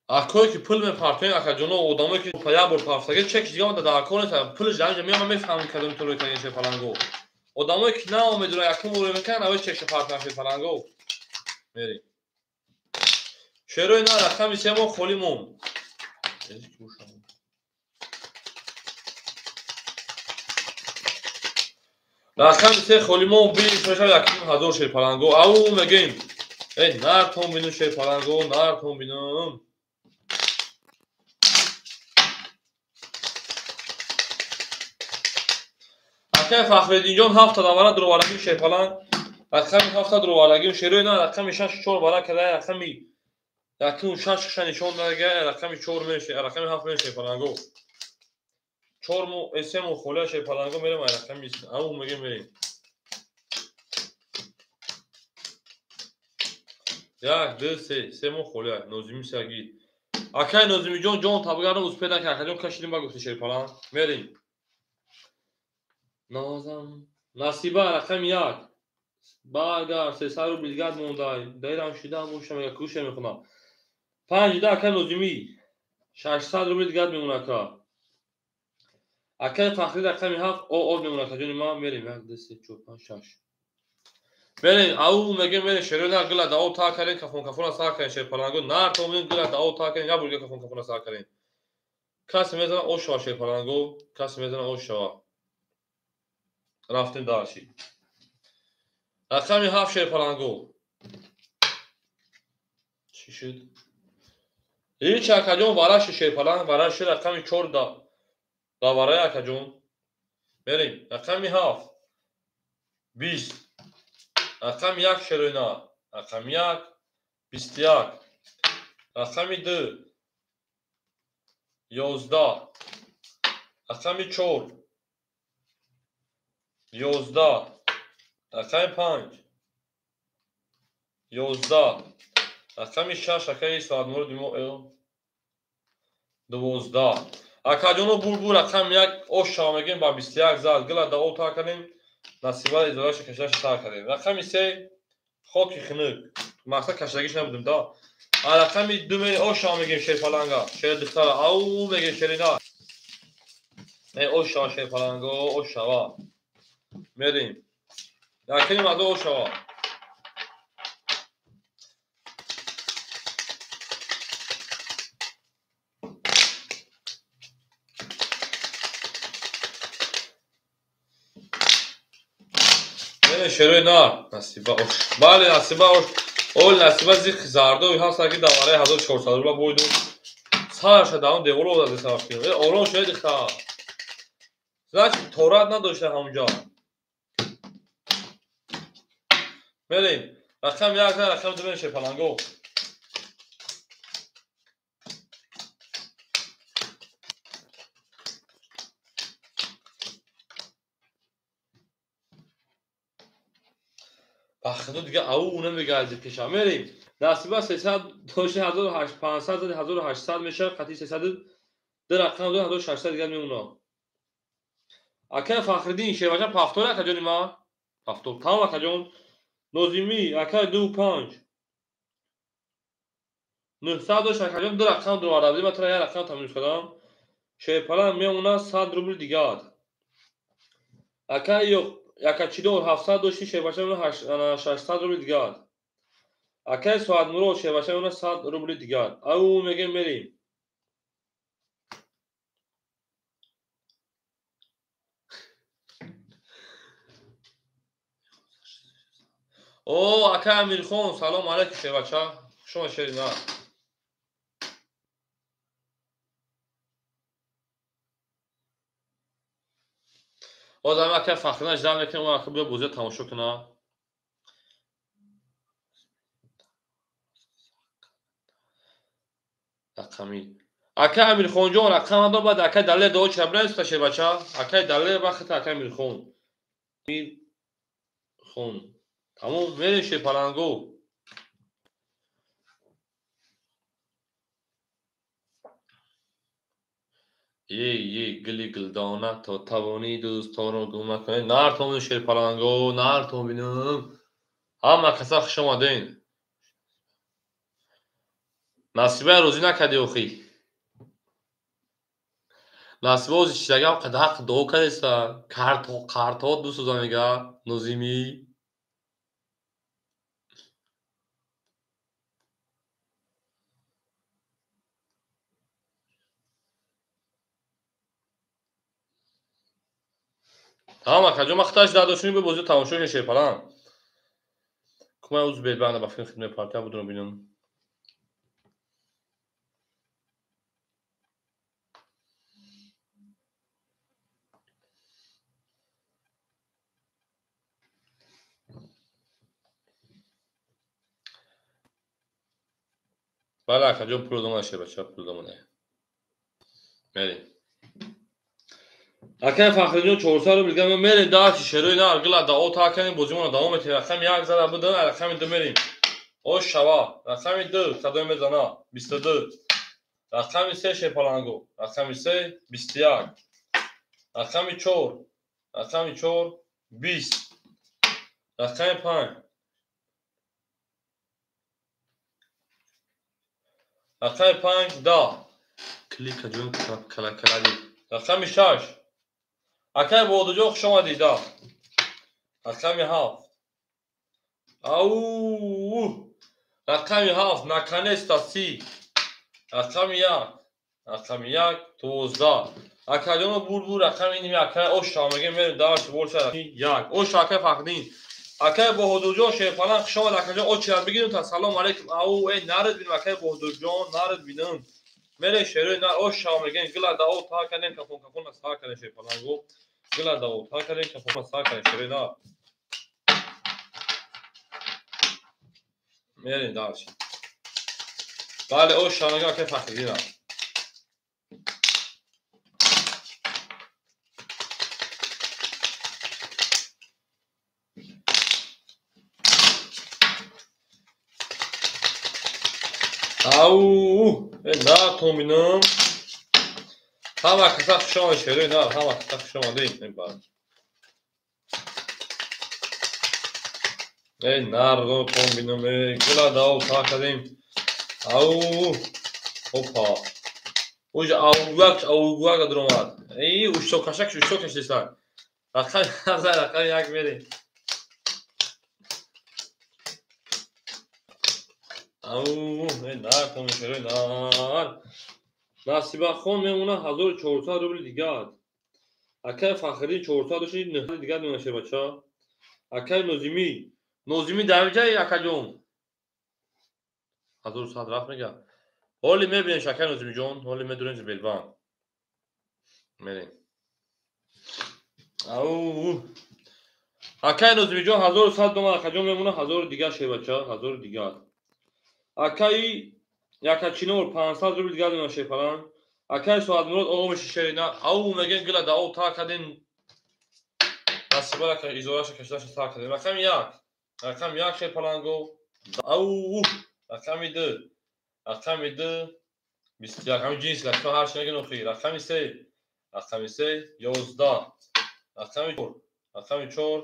Акое ки пул мепартоем акаҷоно одамое ки як бор партофтаги чекш дига дар кор нест пулш дар инҷа меояд ман мефаҳмам кадоми туро кардем Шерпаланго. Одамое ки наомедура якум бор мекунанд аввал чекша партоянд Шерпаланго. Мерем. Шерои на рақами 3 мо холӣ монд. Рақами 3 холӣ монд бинем мешавад 1500 Шерпаланго. Ау мегӯем. Эй нартон бинум Шерпаланго, нартон бинум. Акаи Фахриддинҷон 7 давара дуроварагим Шерпаланг. Рақами 7 дуроварагим шерои на рақами 6 4 вара карда рақами якум 6 ша нишон дага рақами 4 меше рақами 7 меше Шерпаланго. 4 мо 3 мо холия Шерпаланго мерем рақами ау мегем мерем. 1 2 3 се мо холия Нозими сагид. Акай Нозимиҷон ҷон табигарам успед накард. Акаҷон кашидим ба гуфти шерпаланг. Мерем. Нозам Насиба рақами 1. Баргар 300 рубл дигар мондай. Даирам шида боша мега куша мехонам. 5 да акай Нозими 600 рубл дигар мемона ака. Акай Фахри рақами 7 о мемона ака ҷони ман мерем 1 2 3 4 5 6. Мерем ау мегем мерем шерона гила дао та карен кафон кафона сар карен шерпаланго нар то мен гила дао та карен я бурга кафон кафона сар карен. Каси мезана о шава шерпаланго, каси мезана о шава. Рафтем дальше. Рақами 7 шерпаланго. Чӣ шуд? Ҳеч акаҷон вараши шерпаланг, вараши рақами 4 да. Давараи акаҷон. Мерем. Рақами 7. 20. Рақами 1 шероина. Рақами 1 21. Рақами 2 11. Рақами 4 11. Рақами 5 11. Рақами 6 акаи Соатмуроди мо 12. Акаҷоно булбул рақами 1 ош шава мегем ба 21 зад. Гила дао та кардем. Насиба изораша кашидаша сар кардем. Рақами 3 хоки хунук. Мақсад кашидагиш набудем да. А рақами 2 мери ош шава мегем шерпаланга. Шер духтара. Ау мегем шерина. Э ош шава шерпаланго, ош шава. Мерем. Якини мазо ош шава. Шерои нар Насиба ош. Бале Насиба ош. Ол Насиба зих зардои ҳаст аки давараи 1400 рубла бойду. Сарша даун деволо одади сарф. Ором шояд дихта. Значит торат надошта ҳамунҷо. Мерем. Рақам 1 рақам 2 мерем шерпаланго. Бахто дига ау намегарди пеша. Мерем. Насиба 300 дошти 1500 зади 1800 мешавад, қатъи 300 ду рақам 2600 дигар мемонад. Акай Фахриддин шербача пафтор акаҷони ман? Пафтор. Тамом акаҷон. Нозимӣ акай 2 5. 900 дошт акаҷон ду рақам дуварда будем, ман тура як рақам тамиз кардам. Шерпаланг мемонад 100 рубл дигар. Акай Якачидор 700 дошти шербача мемонад 600 рубл дигар. Акай Соатмурод шербача мемонад 100 рубли дигар. Ау мегем мерем. О, акай Амирхон, салом алейкум шербача. Хуш омад шерина. Одам акай Фахрина ждал мекунем, он ака биё бозиро тамошо куна. Рақами. Акай Амирхонҷон рақам надо, баъд акай Далер дуо чира бинависта шербача. Акай Далер вақт акай Амирхон. Амирхон. Тамом мерем шерпаланго. Е гили гилдона то тавонӣ дӯстонро гум накунед. Нартон шерпаланго, нартон бинам. Ҳама каса хуш омаден. Насиба розӣ накардӣ охӣ. Насиба ози чизагам қадаҳақ дуо кардеста. Картҳо дусоза мега Нозимӣ. Тамом акаҷон, ман хиташ дадошунӣ бо бозиро тамошо кунед шерпаланг. Кумай уз бедбанда ба фикр хидмат партия будро бинам. Бале акаҷон, пул дома шербача, пул дома. Мерем. Акай Фахриддин 400 рубл дигар мерем даши шерои нар гила дао та кардем, бозимонро давом метиҳем. Рақами 1 зада буд, рақами 2 мерем. Ош шава. Рақами 2 садои мезана 22. Рақами 3 шерпаланго. Рақами 3 21. Рақами 4. Рақами 4 20. Рақами 5. Рақами 5 10. Клика ҷон калакалади. Рақами 6. Акай Бодуҷон хуш омадӣ 10. Рақами 7. Ау! Рақами 7 наконец-то 30. Рақами 1. Рақами 1 12. Акаҷоно бурбур рақами ними акай оша мегем мерем дарс болша 1. Оша акай Фахриддин. Акай Баҳодурҷон шерпалан хуш омад акаҷон очират бигирем та салом алейкум. Ау эй нарид бинем акай Баҳодурҷон нарид бинем. Мере шерои нар оша мегем гила дао та кардем кафон кафон сар кардем шерпаланго. Гила дао та кардем кафон сар кардем шерои нар. Мерем дарс. Бале оша мегем акай Фахриддин. Ау, на томинам. Ҳама каса хуш омад шерои нар, ҳама каса хуш омадед. Эй нарро томинам, эй гула дао та кардем. Ау, опа. Уж аугак, аугак даромад. Эй, ушто кашак, ушто кашисан. Рақами рақами 1 мерем. Ау, нар томин шерои нар. Насибахон мемона 1400 рубли дигар. Акай Фахриддин 400 дошт, 900 дигар мемона шербача. Акай Нозимӣ. Нозимӣ дар ҷай акаҷон. 1100 рафт мега. Ҳоли мебинем акай Нозимиҷон, ҳоли медурем Белбан. Мерем. Ау. Акай Нозимиҷон 1100 домад, акаҷон мемона 1000 дигар шербача, 1000 дигар. Акаи Якачинор 500 рубл дигар мемона шерпалан. Акаи Соатмурод оғо меши шерина. Ау мегем гила дао та кардем. Насибара изораша кашидаша та кардем. Рақами 1. Рақами 1 шерпаланго. Ау. Рақами 2. Рақами 2 21. Рақами ҷинс рақами ҳар чи мегем охир. Рақами 3. Рақами 3 11. Рақами 4. Рақами 4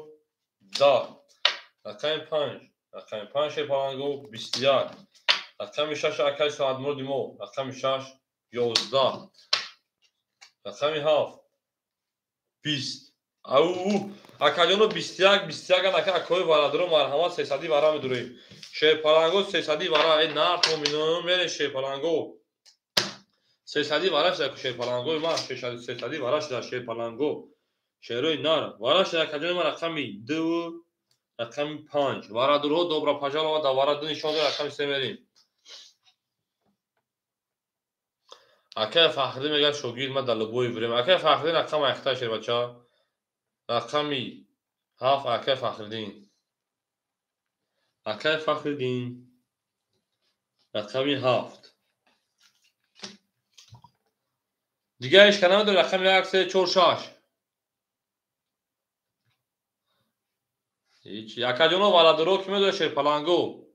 10. Рақами 5. Рақами 5 шерпаланго 21. Рақами 6 акай Соатмуроди мо. Рақами 6 11. Рақами 7 20. Ау, акаҷоно 21 21 ака акои варадро марҳамат 300 вара медурем. Шерпаланго 300 вара. Эй нар томинам мере шерпаланго. 300 вара шуда шерпалангои ма 300 вара шуда шерпаланго. Шерои нар вара шуда акаҷони ма рақами 2 рақами 5. Варадурҳо добро пожаловать да вара 2 нишон дод рақами 3 мерем. Акай Фахриддин мегӯяд шогирд ма дар любое время. Акай Фахриддин рақам айхта шербача. Рақами 7 акай Фахриддин. Акай Фахриддин. Рақами 7. Дигар ҳеч кана надорем. Рақами 1 3 4 6. Ҳеч. Акаҷоно валадуро ки медорад шерпаланго.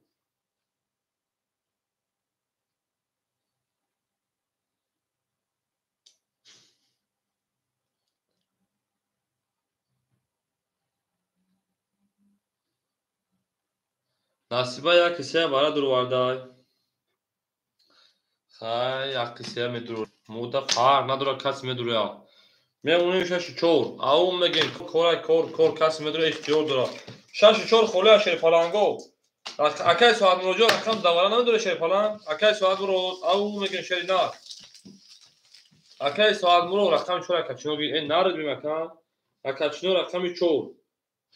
Насиба як қиссая бара дуровардай. Хай, як қиссая медур. Муда фарқ надорад касе медурояд. Мемонем 6-4. Ау мегем кора кор кор касе медурояд ихтиёр дорад. 6-4 холия шерпаланго. Акай Соатмуроҷон рақам давара намедорад шерпаланг. Акай Соатмурод ау мегем шери нар. Акай Соатмурод рақами 4 акачино гир. Э нарид бим ака. Акачино рақами 4.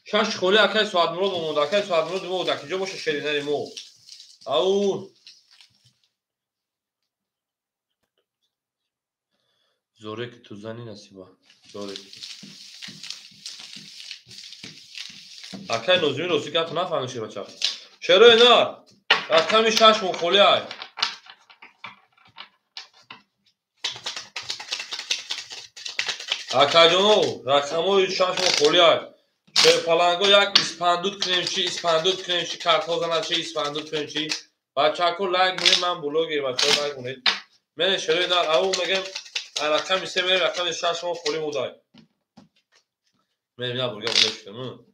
6 холи акай Соатмурод монда. Акай Соатмурод мо дар киҷо боша шеринари мо. Ау. Зоре ки ту зани Насиба. Зоре. Акай Нозими рости гап нафаҳмид шербача. Шерои нар. Рақами 6 мо холи ай. Акаҷоно, рақамҳои 6 мо холи ай. Шерпаланго як испандуд кунем чи, испандуд кунем чи, картҳо занад чи, испандуд кунем чи. Бачаҳако лайк монед, ман блогер, бачаҳо лайк монед. Мене шерои нар, ау мегем, рақами 3 мерем, рақами 6 мо холӣ модай. Мерем, я бурга буле шудем.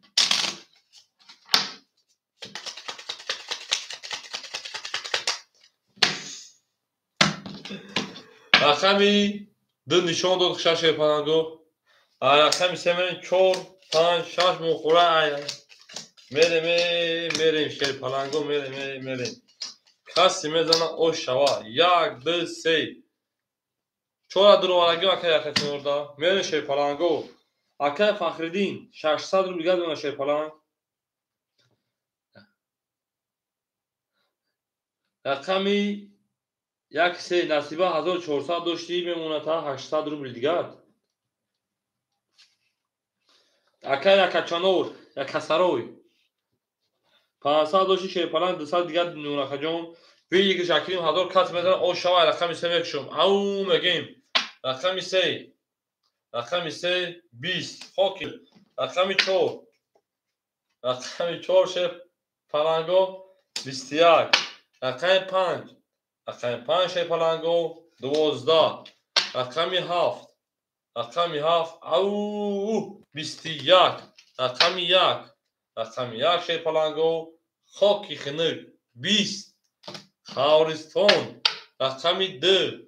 Рақами 2 нишон дод хуша шерпаланго. Рақами 3 мерем, 4, 5, 6 мохӯра. Мерем, мерем шерпаланго, мерем, мерем. Касе мезана ош шава. 1, 2, 3. Чора дуровараги акай якачинорда. Мерем шерпаланго. Акай Фахриддин 600 рубл дигар дона шерпаланг. Рақами 1, 3 Насиба 1400 доштӣ, мемонад та 800 рубл дигар. Акай Якачанор, Якасарой 500 дошти шерпаланг, 200 дигар нуракаҷон. Види шакирим 1000 кас мезана ош шава, рақами 3 мекушум. Ау мегем. Рақами 3. Рақами 3 20. Хоки. Рақами 4. Рақами 4 шерпаланго 21. Рақами 5. Рақами 5 шерпаланго 12. Рақами 7. Рақами 7 ау 21. Рақами 1. Рақами 1 шерпаланго хоки хинук 20. Хавристон. Рақами 2.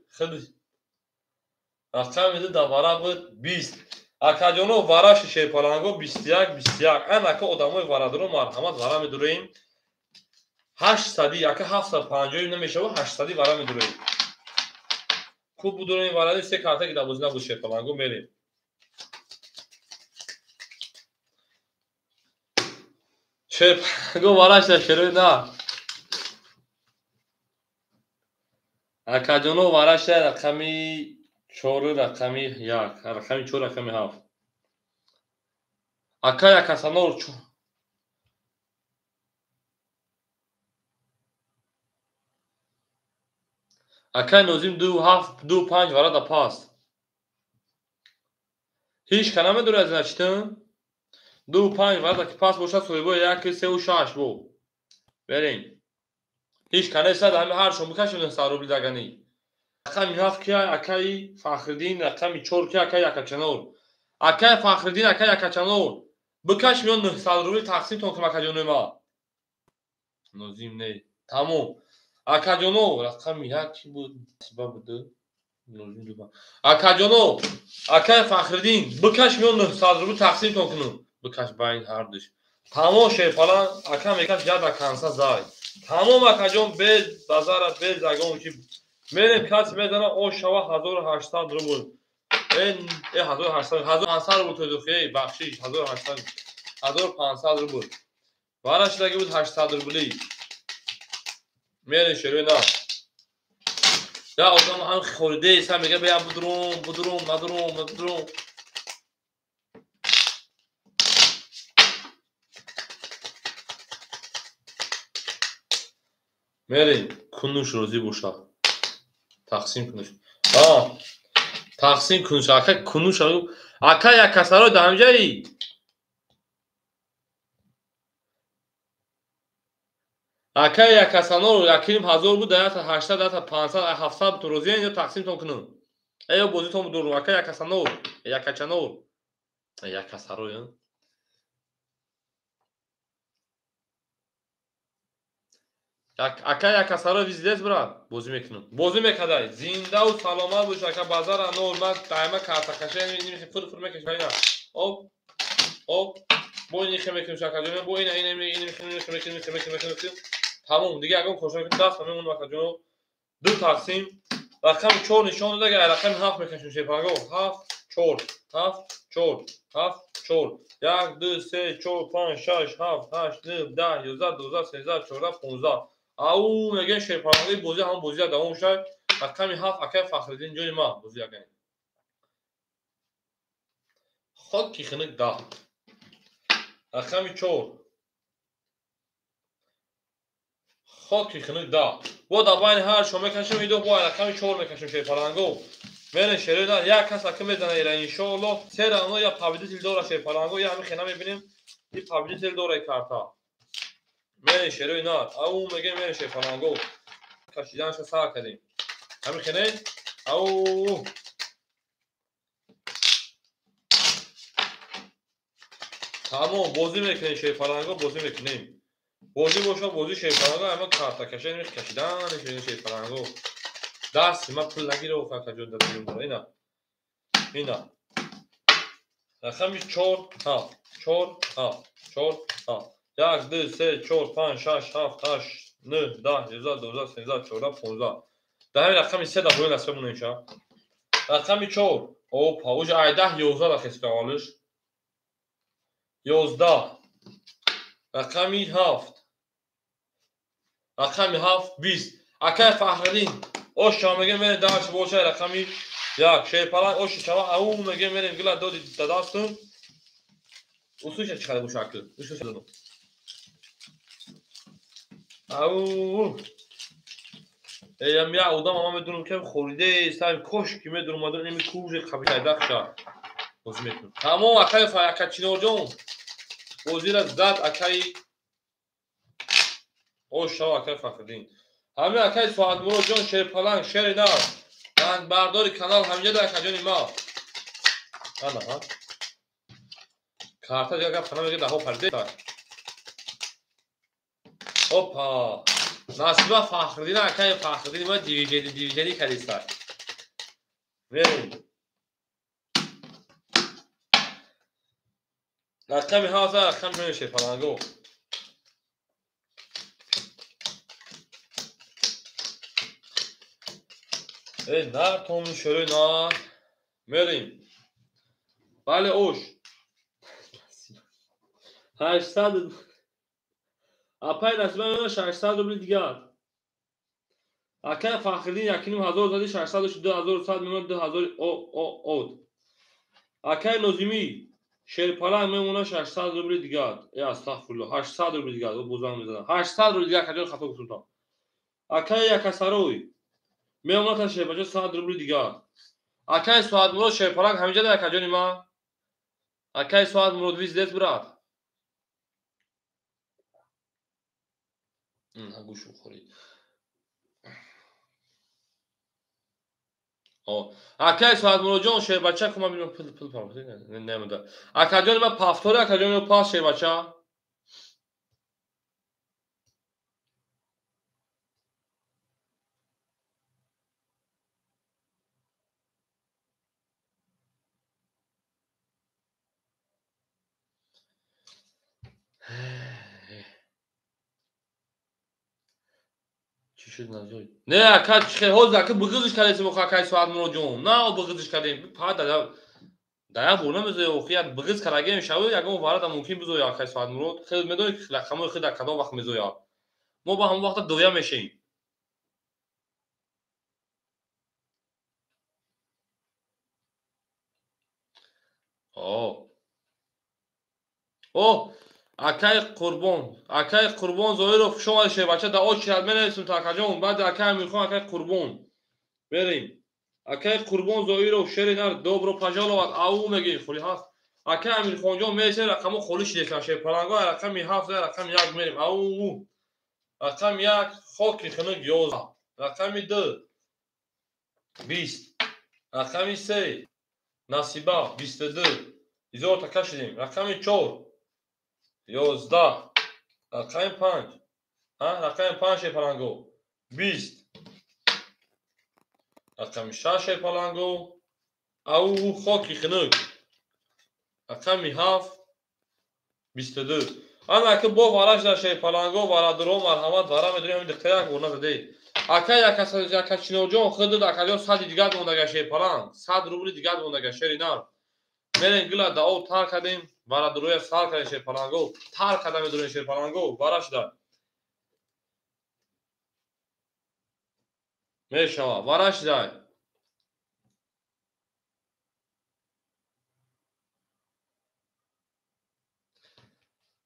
Рақами 2 дар вара буд 20. Акаҷоно вараши шерпаланго 21 21. Ан ака одамои варадоро марҳамат вара медуроем. 800 ака 750 намешава, 800 вара медуроем. Хуб будуроем варади се карта ки дар бозӣ набуд шерпаланго мерем. Шерпаланго вараш дар шерои на. Акаҷоно вараш дар рақами 4, рақами 1, рақами 4, рақами 7. Ака Якасанор акай Нозим 2 7 2 5 вара да пас. Ҳеҷ ка намедорад значит 2 5 вара ки пас бошад соҳибои 1 3 6 бо. Берем. Ҳеҷ ка нестад, ҳами ҳар шом бикашем 900 рубли дагани. Рақами 7 ки акаи Фахриддин, рақами 4 ки акаи Якачанор. Акаи Фахриддин, акаи Якачанор. Бикаш миён 900 рубли тақсимтон кунам акаҷонои ма. Нозим не. Тамом. Акаҷоно рақами 1 ки буд? Сиба буд. Нозим дуба. Акаҷоно, акаи Фахриддин, бикаш миён 900 рубли тақсимтон кунам. Бикаш байн ҳардуш. Тамом шерпалан, ака мекаш яда канса зай. Тамом акаҷон без базара, без ягон чи. Мерем кас мезана ош шава 1800 рубл. Э 1800, 1500 рубл тӯдухи, бахшиш 1800, 1500 рубл. Вараш даги буд 800 рубли. Мерем шерои на. Я одам ҳам хориде са мега бия будурум, будурум, надурум, надурум. Мерем кунуш розӣ бошад. Тақсим кунуш. Тақсим кунуш. Ака кунуш. Ака Якасаро дар ҳамҷаи. Ака Якасанор яким 1000 буд, дар 800, дар 500, 700 буд розӣ ё тақсимтон кунам. Ё бозитон будурум. Ака Якасанор, Якачанор. Якасаро ё. Ака Якасаро виздес брат, бозӣ мекунам. Бозӣ мекадай. Зиндаву саломат бош ака базара нор. Ман дайма картакаша ин фур фур мекашам. Ина. Оп. Оп. Бо ин хе мекунам акаҷон. Бо ина ина ин хе мекунам мекунам мекунам мекунам. Тамом. Дига ягон кошон мекунам. Даст мемонам акаҷон. Ду тақсим. Рақами 4 нишон дода, агар рақами 7 мекашем шерпаланго. 7 4 7 4 7 4 1 2 3 4 5 6 7 8 9 10 11 12 13 14 15. Ау мегӯям шерпалангаи бозӣ ҳамон бозия давом шавад. Рақами 7 акаи Фахриддин ҷони ма бозӣ акаи. Хоки хинук 10. Рақами 4. Хоки хинук 10. Бо дар байни ҳар шом мекашем, идо бо рақами 4 мекашем шерпаланго. Мерем шерои нар, як кас ака мезана ира иншоаллоҳ. Се равно я победитель дора шерпаланго, я ҳами хена мебинем, и победитель дора карта. Мерем шерои нар, ау мегем мерем шерпаланго. Кашиданша сар кардем. Ҳами хене? Ау. Тамом, бозӣ мекунем шерпаланго, бозӣ мекунем. Бозӣ боша, бозӣ шерпаланго, ҳама карта кашем, кашидан шерпаланго. Дасти ма пул нагира акаҷон дар дуюм бора. Ина. Ина. Рақами 4 7 4 7 4 7 1 2 3 4 5 6 7 8 9 10 11 12 13 14 15. Дар ҳамин рақами 3 дар бои насиб монем ша. Рақами 4. Опа, уже ай 10 11 рақист аввалиш. 11. Рақами 7. Рақами 7 20. Акай Фахриддин ош мегем мерем дарш боша рақами 1 шерпаланг ош шава ау мегем мерем гила доди дадастум. Усуша чиқади бу шакл. Усуша доду. Ау. Эям я одам ама медунам ки хориде сам кош ки медунам мадун ими куже қабитай дахша. Бозӣ мекунам. Тамом акай ака Чинорҷон. Бозира зад акай ош шава акай Фахриддин. Ҳамин акай Соатмуродҷон шерпаланг шери нав рангбардори канал ҳаминҷа дар акаҷони ма. Ана ҳа. Карта дигар гап хана мега даҳо париде. Опа. Насиба Фахриддин акай Фахриддин ма дивижени кардиста. Мерем. Рақами ҳафт рақами ҷони шерпаланго. Эй, нар том шерои нар. Мерем. Бале ош. 800 апай насиба мемона 600 рубли дигар. Акай Фахриддин 1500 зади 600 2100 мемона 2000 од. Акай Нозимӣ шерпаланг мемона 600 рубли дигар. Э, астағфируллоҳ, 800 рубли дигар. О бозам мезанам. 800 рубли дигар каҷо хато гуфтам. Акай Якасарой мемона та шербача 100 рубли дигар. Акай Соатмурод шерпаланг ҳаминҷа дар акаҷони ма. Акай Соатмурод виздес брат. Гӯшу хӯрид. Акай Соатмуродҷон шербача кума бинам пул пул пам немуда. Акаҷони ма пафтори акаҷони ма пас шербача. Чӣ шуд назой? Не, ака чӣ ҳозир ака биғизиш кардем охи акай Соатмуродҷон. На биғизиш кардем. Па да як бор намезоя охи як биғиз кардагем шава ягон варада мумкин бизоя акай Соатмурод. Хел медонӣ ки рақамҳои худ дар кадом вақт мезояд. Мо ба ҳамон вақта доя мешавем. О, акай Қурбон, акай Қурбон Зоиров хуш омадед шербача. Дар очередь менависем то акаҷон. Баъд акай Амирхон, акай Қурбон. Мерем. Акай Қурбон Зоиров шери нар добро пожаловать. Ау мегем холи ҳаст. Акай Амирхонҷон мересем рақамо холӣ шидестан шерпаланго рақами 7 рақами 1 мерем. Ау. Рақами 1 хоки хунук 11. Рақами 2 20. Рақами 3 Насиба 22. Изорта кашидем. Рақами 4 11. Рақами 5. Рақами 5 шерпаланго 20. Рақами 6 шерпаланго. Ау хоки хунук. Рақами 7 22. Ана ака бо вараш дар шерпаланго варадуро марҳамат вара медорем ҳамин духтара як бор назаде. Ака яка Чинорҷон худд акаҷон 100 дигар мондага шерпаланг. 100 рубли дигар мондага шери нар. Мерем гила да об тар кардем, варадуроя сар кардем шерпаланго. Тар карда медорем шерпаланго вараш дар. Мешава вараш дар.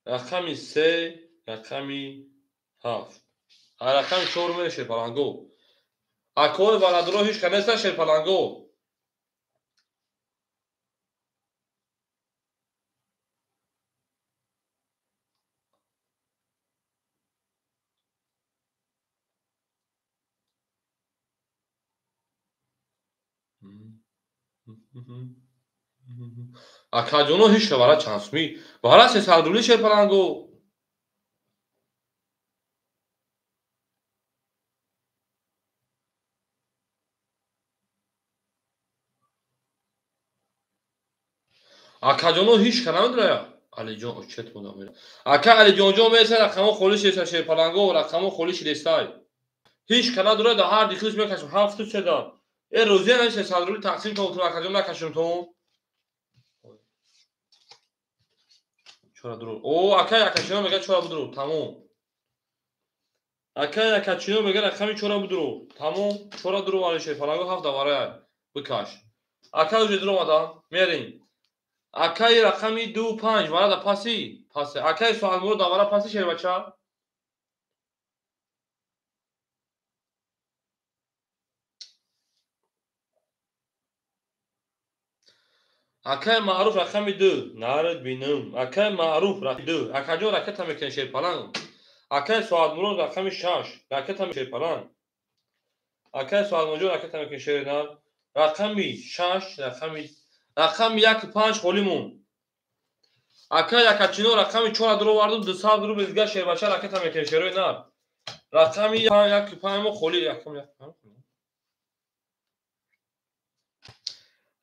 Рақами 3, рақами 7. Рақами 4 мере шерпаланго. Акои варадуро ҳеч ка неста шерпаланго. Акаҷоно ҳеч вара чанд суми? Вара 300 рубли шерпаланго. Акаҷоно ҳеч ка намедоная. Алиҷон очет модам. Ака Алиҷонҷон меса рақамо холиш еса шерпаланго, рақамо холиш лесай. Ҳеч ка надорад, ҳар дихлиш мекашам, ҳафту седа. Э розия на 300 рубли тақсим кун, акаҷон накашам то. Чора дуру. О, акай акачино мега чора будуру. Тамом. Акай акачино мега рақами чора будуру. Тамом. Чора дуру вали шерпаланго ҳафт даварая. Бикаш. Акай уже дур омадан. Мерем. Акай рақами 2 5 вара да паси. Паси. Акай Соҳатмурод давара паси шербача. Акай Маъруф рақами 2. Нард бинам. Акай Маъруф рақами 2. Акаҷон ракета мекунед шерпаланг. Акай Соҳатмурод рақами 6. Ракета шерпаланг. Акай Соҳатмуродҷон ракета мекунед шернар. Рақами 6, рақами 1 5 холӣ монд. Акай Акачино рақами 4 дур овардум, 200 рубл дигар шербача ракета мекунед шерои нар. Рақами 1 5 мо холӣ, рақами 1 5 холӣ.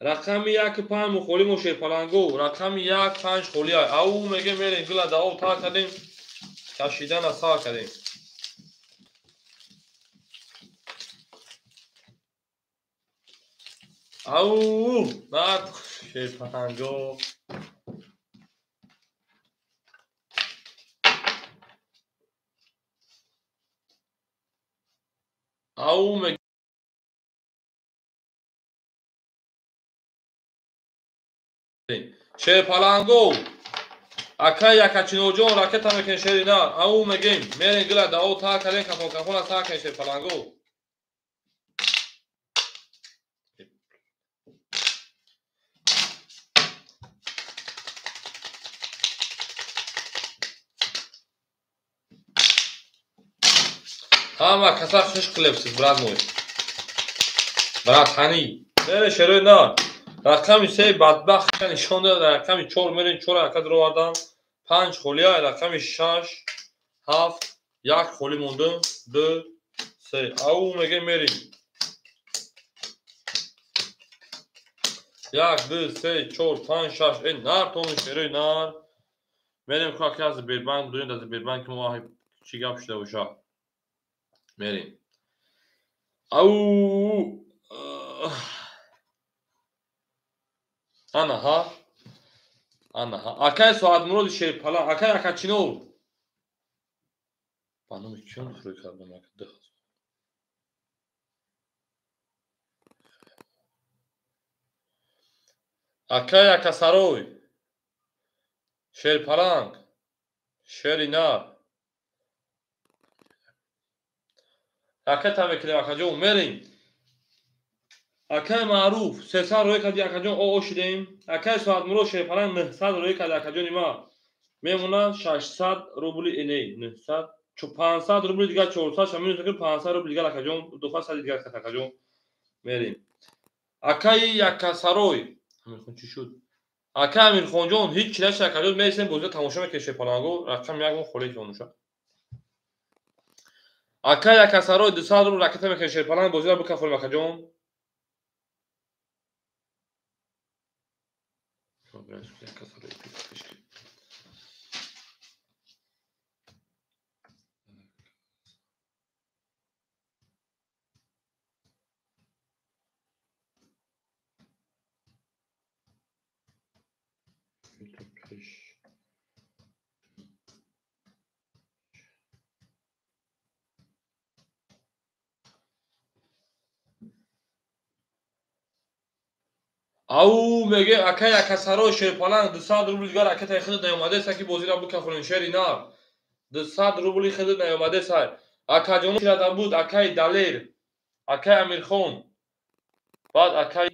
Рақами 1 5 мо холӣ мо шерпаланго, рақами 1 5 холӣ. Ау меге мерем гила да об тар кардем, кашидана сар кардем. Ау, нард шерпаланго. Ау меге шерпаланго. Акай Акачиноҷон ракета мекунед шери нар. Ау мегем мерем гила да об тар кардем, кафон кафона сар кардем шерпаланго. Ҳама каса хуш қилебсиз, брат мой. Брат ҳани. Мере шерои нар. Рақами 3 бадбахт нишон дод, рақами 4 мерем 4 ака дуровардам. 5 холия, рақами 6, 7, 1 холӣ мондем, 2, 3. Ау меге мерем. 1, 2, 3, 4, 5, 6. Э нар тони шерои нар. Мерем ку ака аз Сбербанк будем, аз Сбербанк мо чӣ гап шуда боша. Мерем. Ау Анаҳа. Анаҳа. Акай Соҳатмуроди шерпала, акай Акачино. Ба номи киён фурӯ кардам ака 2000. Акай Акасарой. Шерпаланг. Шери нар. Ракета мекунем акаҷон, мерем. Акай Маъруф 300 рӯй карди акаҷон, о шидем. Акай Соҳатмурод шерпаланг 900 рӯй карди акаҷони ма. Мемонад 600 рубли эне, 900, 500 рубли дигар 400, шамин мекунем 500 рубли дигар акаҷон, 200 дигар акаҷон. Мерем. Акай Якасарой, Амирхон чӣ шуд? Акай Амирхонҷон ҳеҷ чӣ нашуд акаҷон, мересем бозиро тамошо мекунем шерпаланго, рақам 1 мо холӣ ҷонуша. Акай Якасарой 200 рубл ракета мекунем шерпаланг, бозиро бикафолем акаҷон. Ау меге акай Акасарой шерпаланг 200 рубл дигар ракетаи худат наёмадеса ки бозиро бикафонем шери нар. 200 рубли худат наёмадеса. Акаҷоно чирада буд акай Далер, акай Амирхон, баъд акай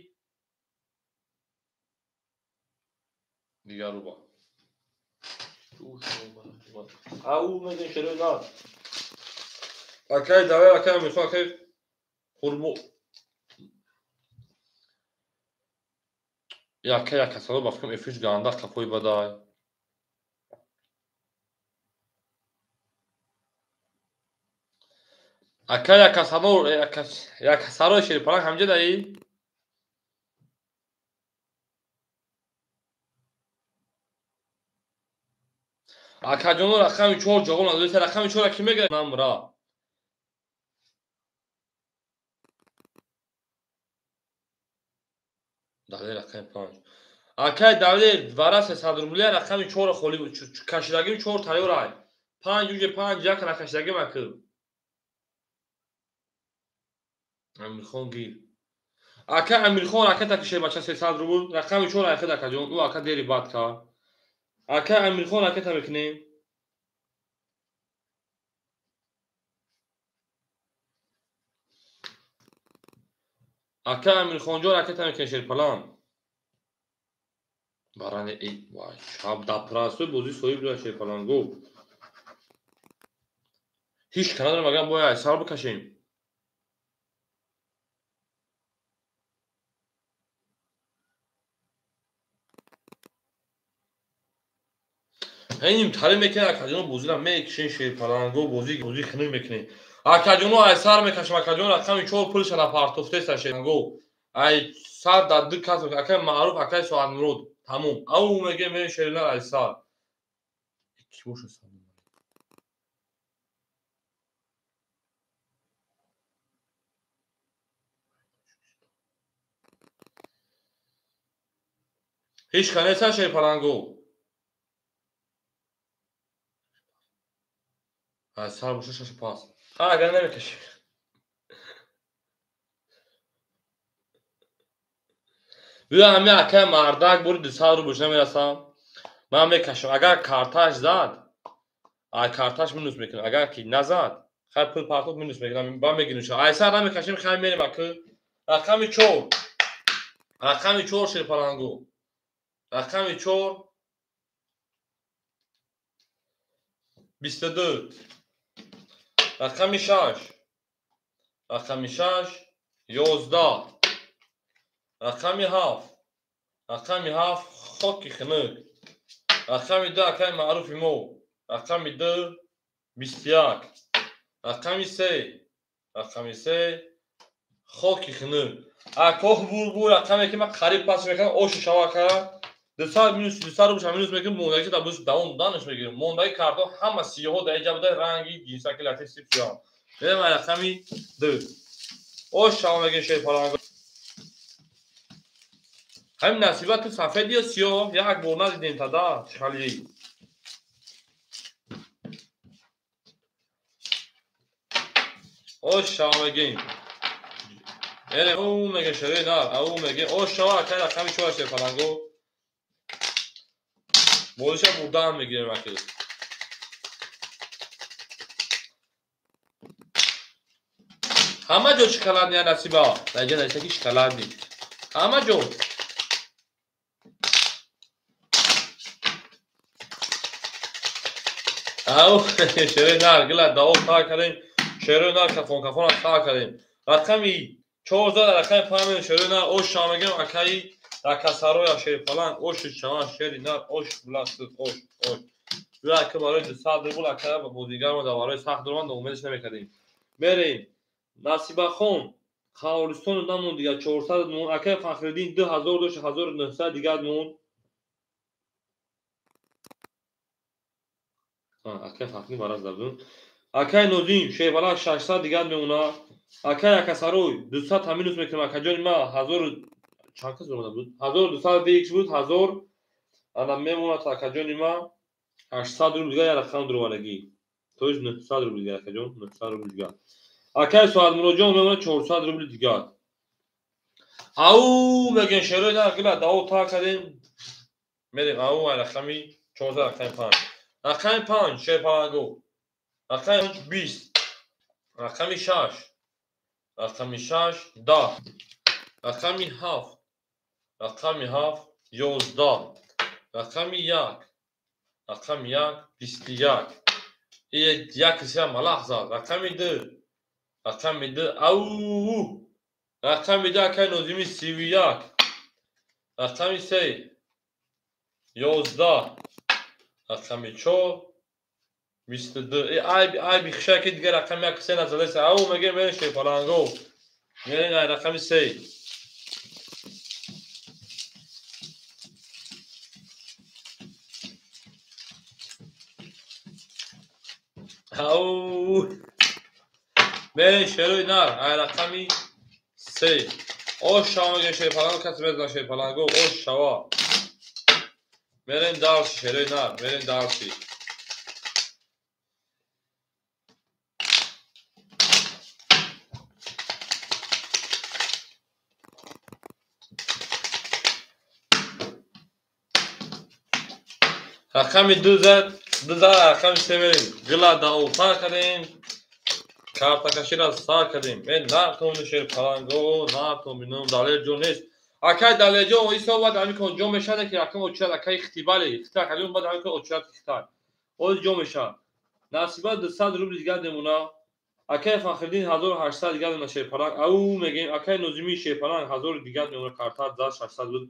дигар руба. Ау меге шери нар. Акай Далер, акай Амирхон, акай Қурбо. Яка якасаро ба фикрам эфирш ганда қафои бадай. Ака якасаро якасаро шерпаланг ҳамҷа даи? Акаҷоно рақами 4 ҷавоб надодед. Рақами 4 ки мегирад? Намра. Далер рақами 5. Акай Далер вара 300 рубля рақами 4 холи кашидагим 4 тайёрай. 5 уже 5 як накашидагим аки. Амирхон гир. Ака Амирхон ракета кишед бача 300 рубл. Рақами 4 айхед акаҷон. Ӯ ака дери бад кард. Ака Амирхон ракета мекунем. Ака Амирхонҷон ракета мекунем шерпалан. Баране эй вай шаб дапрасои бозӣ соҳиб дорад шерпаланго. Ҳеҷ ка надорем агар бояд сар бикашем. Ҳеним тари мекунем акаҷоно бозиро мекушем шерпаланго бозӣ бозӣ хунук мекунем. Акаҷоно ай сар мекашем акаҷоно рақами 4 пулша напартофтеса шерпаланго. Ай сар дар ду кас акай Маъруф акай Соатмурод тамом. Ау мегем мерем шеринар ай сар. Ки боша сар? Ҳеҷ ка неста шерпаланго. Ай сар боша шаша пас. Ха агар намекашем. Бیا ҳами акай мардак бори 200 рубл намерасам. Ман мекашам. Агар карташ зад, ай карташ минус мекунам. Агар ки назад, хай пул партофт минус мекунам. Ба мегирим. Ай сар намекашем, хай мерем аки. Рақами 4. Рақами 4 шерпаланго. Рақами 4 22. Рақами 6. Рақами 6 11. Рақами 7. Рақами 7 хоки хунук. Рақами 2 акай Маъруфи мо. Рақами 2 21. Рақами 3. Рақами 3 хоки хунук. Акоҳ бур рақаме ки ман қариб пас мекунам ошу шава кара. 200 минус 200 рубл минус мекунам мондаги дар бӯс давом данаш мегирам. Мондаги картҳо ҳама сиёҳо дар инҷа буда ранги ҷинсаки латиф сип сиёҳ. Мерем рақами 2. Ош шава мегирем шерпаланг. Ҳамин насиба ту сафед ё сиёҳ як бор надидем тада чихали. Ош шава мегирем. Мерем ау меге шерои нар ау меге ош шава акай рақами 4 шерпаланго. Бозиша бурдаам мегирем аки. Ҳама ҷо шоколадни насиба. Дар инҷа нависта ки шоколадни. Ҳама ҷо. Ау шерои нар гила давом тар кардем. Шерои нар кафон кафона тар кардем. Рақами 4 зад рақами 5 шерои нар ош шава мегирем акаи ракасароя шерпаланг ош шава шери нар ош буласд ош ош. Бیا ака барои 200 рубл ака ба бозигармо дар барои сахт дурман умедаш намекардем. Мерем. Насибахон Қавлистону намон дигар 400 мон. Акай Фахриддин 2000 дошт 1900 дигар мон. Акай Фахриддин бараз дабдун. Акай Нозим шерпаланг 600 дигар мемона. Акай Акасарой 200 та минус мекунам. Акаҷони ма 1000 чанд кас омада буд? 1200 дх буд 1000 ана мемонад акаҷони ма 800 рубл дигар як рақам дуроварагӣ. То есть 900 рубл дигар акаҷон 900 рубл дигар. Акай Соатмуроджон мемонад 400 рубл дигар. Ау мегем шерои нар гила даво та кардем. Мерем ау ай рақами 4 рақами 5. Рақами 5 шерпаланго. Рақами 20. Рақами 6. Рақами 6 10. Рақами 7. Рақами 7 11. Рақами 1. Рақами 1 21. Як киса малах зад. Рақами 2. Рақами 2 ау. Рақами 2 акай Нозими 31. Рақами се 11, рақами 4 22. Айби хишаки дигар рақами 1 се назадеса. Ау мегем мерем шерпаланго. Мерем ай рақами 3. Ау мерем шерои нар ай рақами 3. Ош шава мегем шерпаланго, каси мезана шерпаланго, ош шава. Мерем дарси шерои нар, мерем дарси. Рақами 2 зад, 2 зад, рақами 3 мерем. Гила да офар кардем. Картакаширо сар кардем. Э, натони шерпаланго, натон бинам Далерҷон нест. Акай Далерҷон, исо баъд ҳамин кон ҷо мешавад, ки рақам очират акай Хтибали, Хтибали акаҷон баъд ҳамин кон очират Хтибал. Оз ҷо мешавад. Насиба 200 рубл дигар мемона. Акай Фахриддин 1800 дигар мемона шерпаланг. Ау мегем акай Нозимӣ шерпаланг 1000 дигар мемона, карта 600 буд.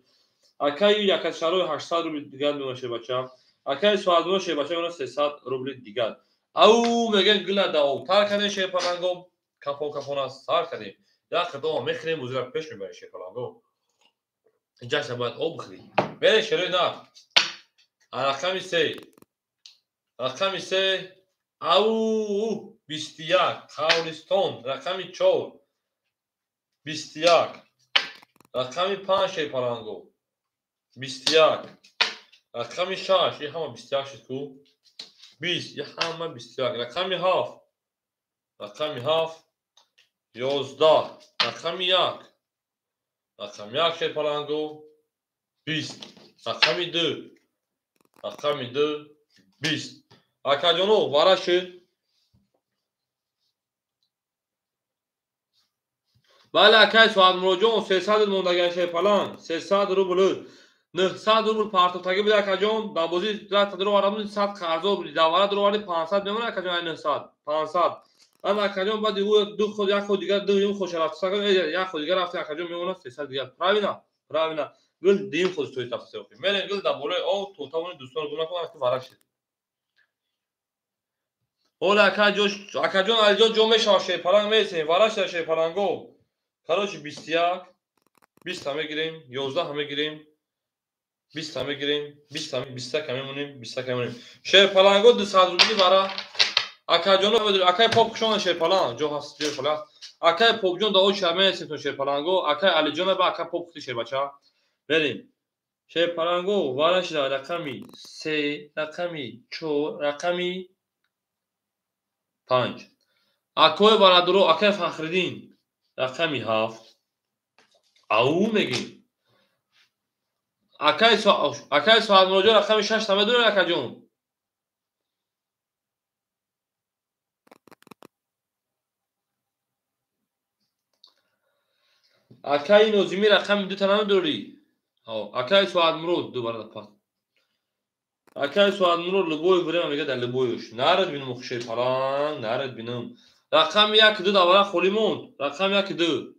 Акай Якашарои 800 рубл дигар мемона шербача. Акай Суадмуро шербача мемона 300 рубли дигар. Ау мегем гила да обтар кардем шерпаланго, кафон кафона сар кардем. Як хидома мехӯрем, узира пеш мебарем шерпаланго. Инҷаша бояд об бихӯрӣ. Мерем шерои нар. Рақами 3. Рақами 3 ау 21 Қавристон, рақами 4 21, рақами 5 шерпаланго 21, рақами 6, ин ҳама 21 шуд ку? 20, ин ҳама 21, рақами 7, рақами 7 11, рақами 1, рақами 1 шерпаланго 20, рақами 2, рақами 2 20. Акаҷоно, вара шуд. Бале, акай Суадмуроҷон, 300 мондаган шерпаланг, 300 рубл. 900 рубл партофтагӣ буд акаҷон, дар бозӣ дароварда буд 100 қарзо буд, давара дароварди 500 мемонад акаҷон, ай 900, 500. Баъд акаҷон баъди ӯ ду худ як худ дигар дуюм худ рафта, як худ дигар рафта акаҷон мемонад 300 дигар. Правильно? Правильно. Гул дуюм худ стоит рафта сеохи. Мерем гул дар болои об, то тавони дӯстон гум накунад, ки вара шид. Ҳола акаҷон Алиҷон ҷо мешавад шерпаланг мересем, вара шуда шерпаланго. Короче 21, 20 ҳам мегирем, 11 ҳам мегирем, 20 ҳам мегирем, 20 ҳам, 21 ҳам мемонем, 21 ҳам мемонем. Шерпаланго 200 рубли вара. Акаҷон, акай Поп хушона шерпаланг, ҷо ҳаст, ҷои холи ҳаст. Акай Попҷон да очи мересем то шерпаланго, акай Алиҷон ба акай Поп хути шербача. Берем. Шерпаланго вара шуда рақами 3, рақами 4, рақами 5. Акои бародаро, акай Фахриддин рақами 7. Ау мегим. Акай Суадмуроҷон рақами 6 намедонед акаҷон? Акай Нозимӣ рақами 2 та намедорӣ? Акай Суадмурод ду бародар пас. Акай Суадмурод любое время мегӯяд дар любоюш. Нарад бинум шерпаланг, нарад бинум. Рақами 1 2 давара холӣ монд. Рақами 1 2.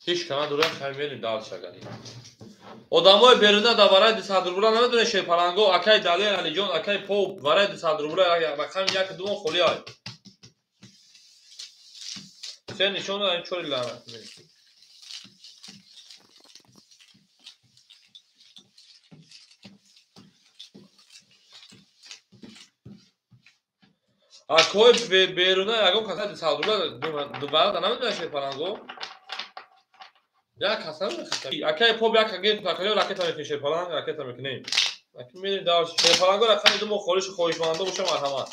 Ҳеҷ кана дора хай мерем дальше агар. Одамои беруна да вараи 200 рубла намедонед шерпаланго, акай Далер Алиҷон, акай Поп вараи 200 рубла рақами 1 2 холӣ ай. Се нишон ин чори лаънат. Акои беруна ягон каса 200 рубла дубара намедонед шерпаланго? Як каса намедонед. Акай Поп як агент акаҷон ракета мекунем шерпаланг, ракета мекунем. Аки мерем дальше. Шерпаланго рақами 2 мо холиш хоҳишмандо боша марҳамат.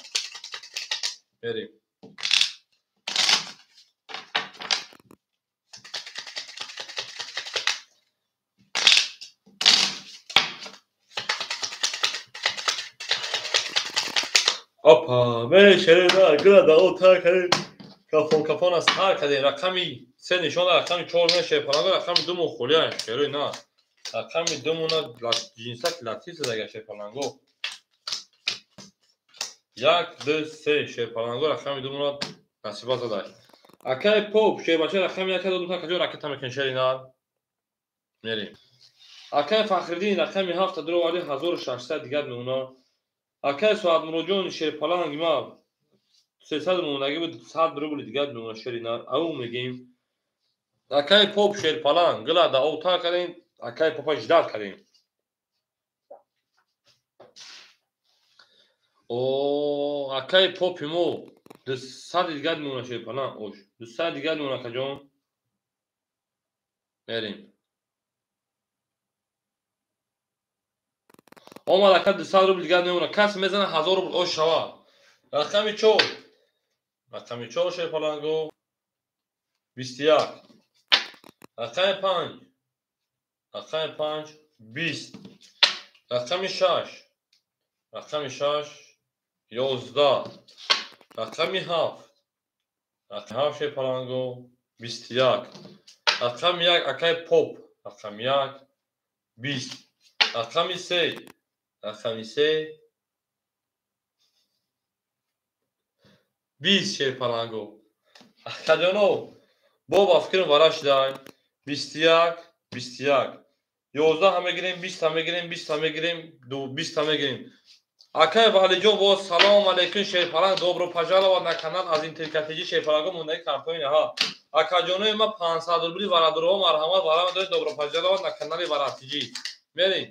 Мерем. Опа, мерем шерена, гила да о тар кардем. Кафон кафон аз тар кардем. Рақами 3 нишон рақами 4 не шерпаланго, рақами 2 мо холӣ ай шерои на. Рақами 2 мона ҷинсак латиф задага шерпаланго. 1 2 3 шерпаланго рақами 2 мона насиба задай. Акай поп шербача рақами 1 додум каҷо ракета мекунем шери нар. Мерем. Акай Фахриддин рақами 7 дуроварди 1600 дигар мемона. Акай Соатмуроҷон шерпаланг ма 300 мондаги буд 100 рубли дигар мемона шери нар. Ау мегем. Акай поп шерпаланг гила да овта кардем, акай попа ждат кардем. О, акай попи мо 200 дигар мемона шерпаланг ош. 200 дигар мемона акаҷон. Мерем. Омад ака 200 рубл дигар мемона. Кас мезана 1000 рубл ош шава. Рақами 4. Рақами 4 шерпаланго 21. Рақами 5. Рақами 5 20. Рақами 6. Рақами 6 11. Рақами 7. Рақами 7 шерпаланго 21. Рақами 1 акай поп. Рақами 1 20. Рақами 3. Рақами 3 20 шерпаланго. Акаҷоно бо ба фикрам вара шудаем. 21 21 11 ҳам мегирем, 20 ҳам мегирем, 20 ҳам мегирем, 20 ҳам мегирем. Акай Валиҷон бо салом алейкум шерпаланг, добро пожаловать на канал аз интеркатиҷи шерпаланго мондаги картои наҳа. Акаҷонои ма 500 рубли варадорҳо марҳамат вара медоред, добро пожаловать на канали варатиҷи. Мерем.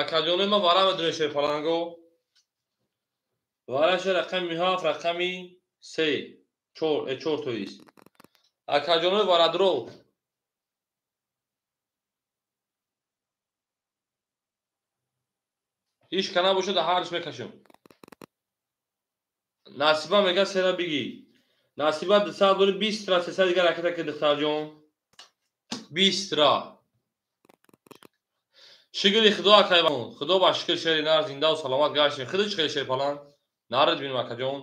Акаҷонои ма вара медоред шерпаланго. Вараша рақами 7, рақами 3, 4, 4 тоист. Акаҷонои варадро ҳеҷ ка набошад, ҳарш мекашам. Насиба мега сера бигӣ. Насиба 200 дори 20 ра 300 дигар ракета ки духтарҷон. 20 ра. Шукри Худо акайвон. Худо ба шукр шери нар зиндаву саломат гаштем. Худо чӣ хел шерпаланг? Нарад бинем акаҷон.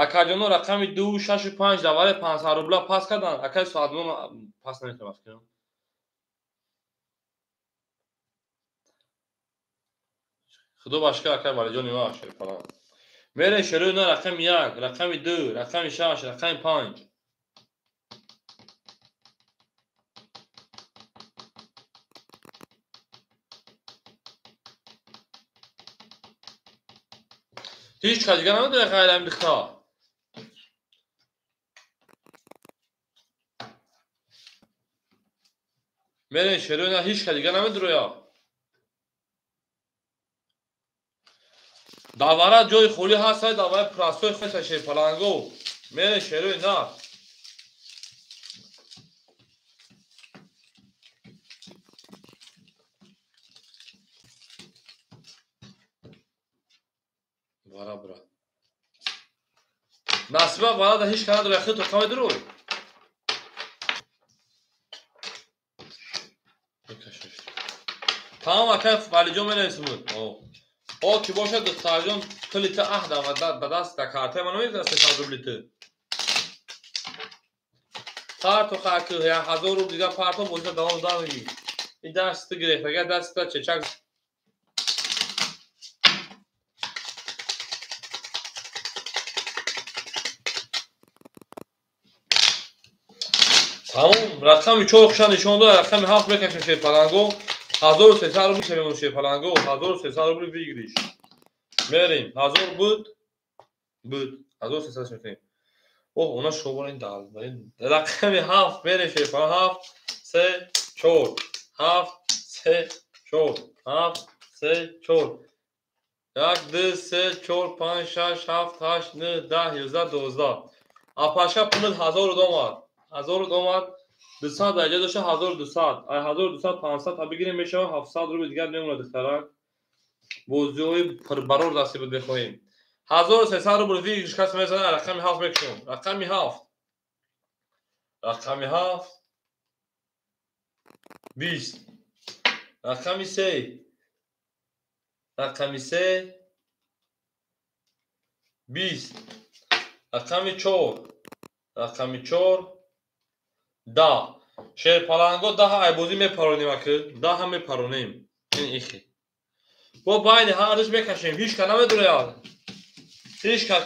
Акаҷоно рақами 2, 6 5 даваре 500 рубла пас кардан. Акай соатмон пас наметавонам фикр. Худо ба шукр акай Валиҷони ма шерпаланг. Мерем шерои на рақами 1, рақами 2, рақами 6, рақами 5. Ҳеҷ кас дигар намедонад ғайр ҳамин духтар. Мерем шерои на ҳеҷ кас дигар намедурояд. Давара ҷои холӣ ҳаст, давараи простой хеса шерпаланго. Мерем шерои на. Вара бра. Насиба вара да ҳеҷ кас надорад, худто қавай дурой. Тамом акай Валиҷон менависем. О ки бошад духтарҷон пули ту аҳда ба даст да картаи ман намедиҳад 300 рубли ту. Парто хаки 1000 рубл дигар парто бозида давом дамегӣ. Ин даст ту гирифт, агар даст ту чечак Тамом рақами 4 хуша нишон дод, рақами 7 мекашем шерпаланго. 1300 рубл шавем шерпаланго, 1300 рубл выигрыш. Мерем, 1000 буд, буд, 1300 мекунем. Оҳ, она шобон дал. Рақами 7 мерем шерпаланг, 7 3 4, 7 3 4, 7 3 4. 1 2 3 4 5 6 7 8 9 10 11 12. Апаша пул 1000 омад. 1000 омад. 200 дараҷа дошта 1200. Ай 1200 500 та бигирем мешава 700 рубл дигар мемонад духтарак. Бозиҳои пурбарор дасти буд мехоҳем. 1300 рубл выигрыш кас мезанад, рақами 7 мекушем. Рақами 7. Рақами 7 20. Рақами 3. Рақами 3 20. Рақами 4. Рақами 4 10. Шерпаланго 10 айбозӣ мепаронем аки. 10 мепаронем. Ин ихи. Бо байни ҳардуш мекашем. Ҳеҷ ка намедурояд. Ҳеҷ кас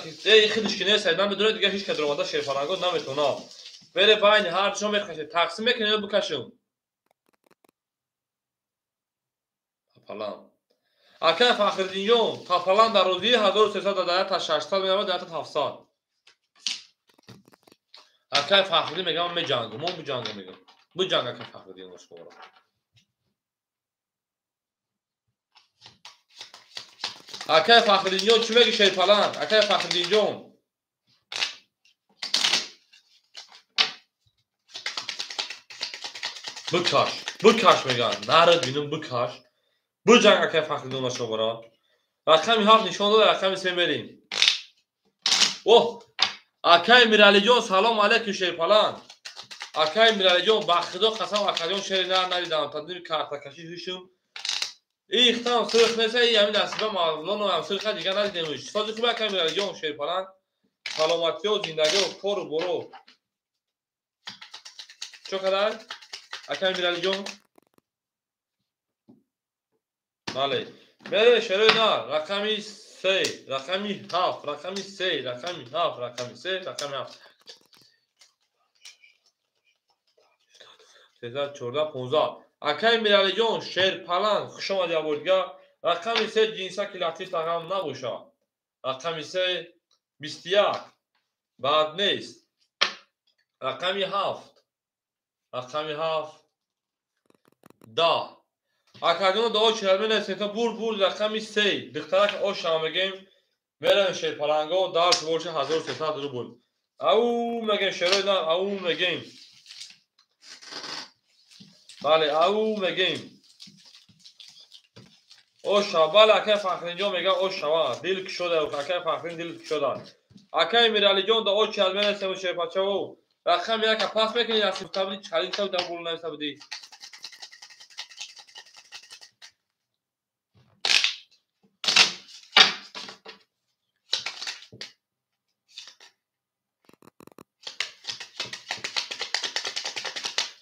худаш ки нест, намедонад, дигар ҳеҷ кас даромада шерпаланго наметавонад. Бере байни ҳар душон мекашед. Тақсим мекунед ё бикашем? Тапалан. Акай Фахриддинҷон, тапалан дар розии 1300 дар 600 меравад, дар 700. Акай Фахриддин мегам меҷангам, мо биҷангам мегам. Биҷанг акай Фахриддин шуморо. Акай Фахриддинҷон чӣ меги шерпаланг? Акай Фахриддинҷон. Бикаш, бикаш меган. Нарад бинум бикаш. Биҷанг акай Фахриддин шуморо. Рақами 7 нишон дод, рақами 3 мерим. Оҳ! Акай Миралиҷон салом алейкум шерпаланг. Акай Миралиҷон ба худо қасам акаҷон шери нар надидам. Тадбир картакашӣ ҳушум. Ихтам сирх неса, и ҳамин насиба мавлоно ҳам сирха дигар надидем. Сози хуб акай Миралиҷон шерпаланг. Саломатиё, зиндагиё, кору боро. Чо қадар? Акай Миралиҷон? Бале. Мере шерои нар, рақами 3, рақами 7, рақами 3, рақами 7, рақами 3, рақами 7. 13, 14, 15. Акай Миралиҷон шерпаланг, хуш омадӣ як бор дигар. Рақами 3 ҷинса ки латиф рақам набоша. Рақами 3 21. Бад нест. Рақами 7. Рақами 7 10. Акаҷон дуо чиҳад то бурд бурд рақами 3. Духтарак ошам мегем. Меравем шерпаланго дар боша 1300 рубл. Ау мегем шерои нар, ау мегем. Бале, ау мегем. Оша, бале, акай Фахриддинҷон мега ошава. Дил кушода, акай Фахриддин дил кушода. Акай Миралиҷон да о чиҳад менасем шерпачаво. Рақами 1 пас мекунед, аз табли чалин та да бул нависа будӣ.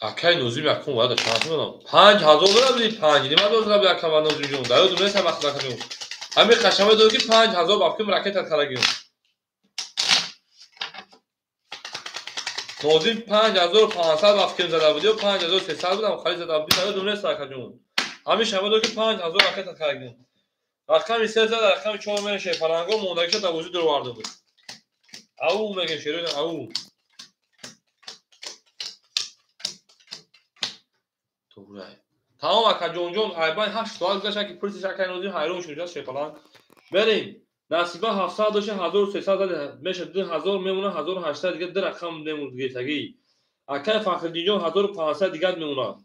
Акай Нозим якум вада чанд медонам. 5000 дора буди, 5.5 дора буди ака Нозимҷон. Дар ёдум нест вақт акаҷон. Ҳамин қашаме дод ки 5000 ба фикрам ракета харагим. Нозим 5500 ба фикрам зада буди ё 5300 будам харид зада буди. Дар ёдум нест акаҷон. Ҳамин шаме дод ки 5000 ракета харагим. Рақами 3 зада, рақами 4 мере шерпаланго мондагиша дар вуҷуд дароварда буд. Ау мегем шерои ау. Тамом акаҷонҷон, айбан 8 соат гузашт ки пурсиш акай Нозим ҳайрон шуд шерпаланг. Берем. Насиба 700 дошта 1300 зада меша 2000 мемона 1800 дигар ду рақам мемонад гирифтагӣ. Акай Фахриддинҷон 1500 дигар мемонад.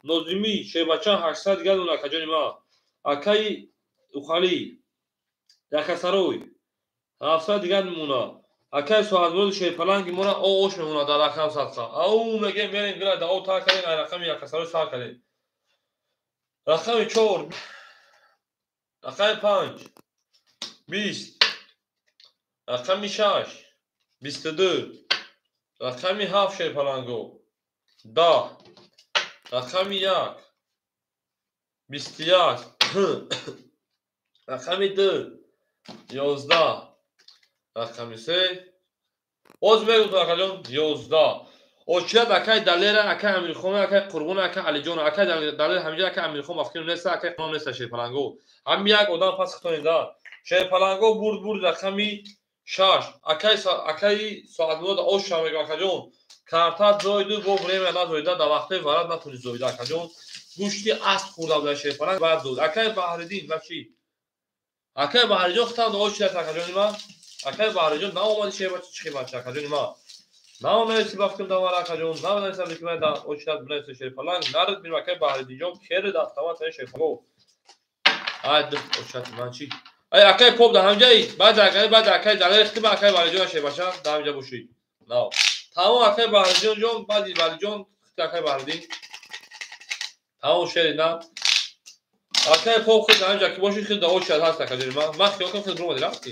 Нозимӣ шербача 800 дигар мемонад акаҷони ма. Акаи Ухалӣ Якасарой 700 дигар мемонад. Акай Соатмурод шерпаланги мора ош мемонад дар рақам садқа. Ау мегем мерем гира да о тар кардем, ай рақами Якасарой сар кардем. Рақами 4, рақами 5, 20, рақами 6, 22, рақами 7 шерпаланго, 10, рақами 1, 21, рақами 2, 11, рақами 3. Оз мегӯям акаҷон 11. Очират акай Далера, акай Амирхон, акай Қурбон, акай Алиҷон, акай Далер ҳамиҷа, акай Амирхон ба фикрам нест, акай Қурбон нест шерпаланго. Ҳами як одам пас хитонида. Шерпаланго бурд бурд рақами 6. Акай Соатмурод оша мегӯям акаҷон. Карта зоиду бо время назоида, дар вақтҳои варад натуни зоида акаҷон. Гӯшти асп хӯрда буда шерпаланг баъд зоид. Акай Баҳриддин ва чӣ? Акай Баҳриҷон хитан очират акаҷони ма. Акай Баҳриҷон наомади шербача чӣ бача акаҷони ма. Наомади ба фикрам давара акаҷон, наомади ки ман да очират бинависа шерпаланг, нарад бинам акай Баҳриддинҷон кери да автомат шерпаланг. Ай дих очират ман чӣ? Ай акай поп да ҳамҷаи, баъд акай, баъд акай Далер хитиба акай Баҳриҷон шербача да ҳамҷа бошӣ. Нао. Тамом акай Баҳриҷон ҷон, баъди Баҳриҷон хити акай Баҳриддин. Тамом шери на. Акай поп хит ҳамҷа ки бошӣ хит да очират ҳаст акаҷони ман. Ман хиёл кардам хит бромади рафтӣ.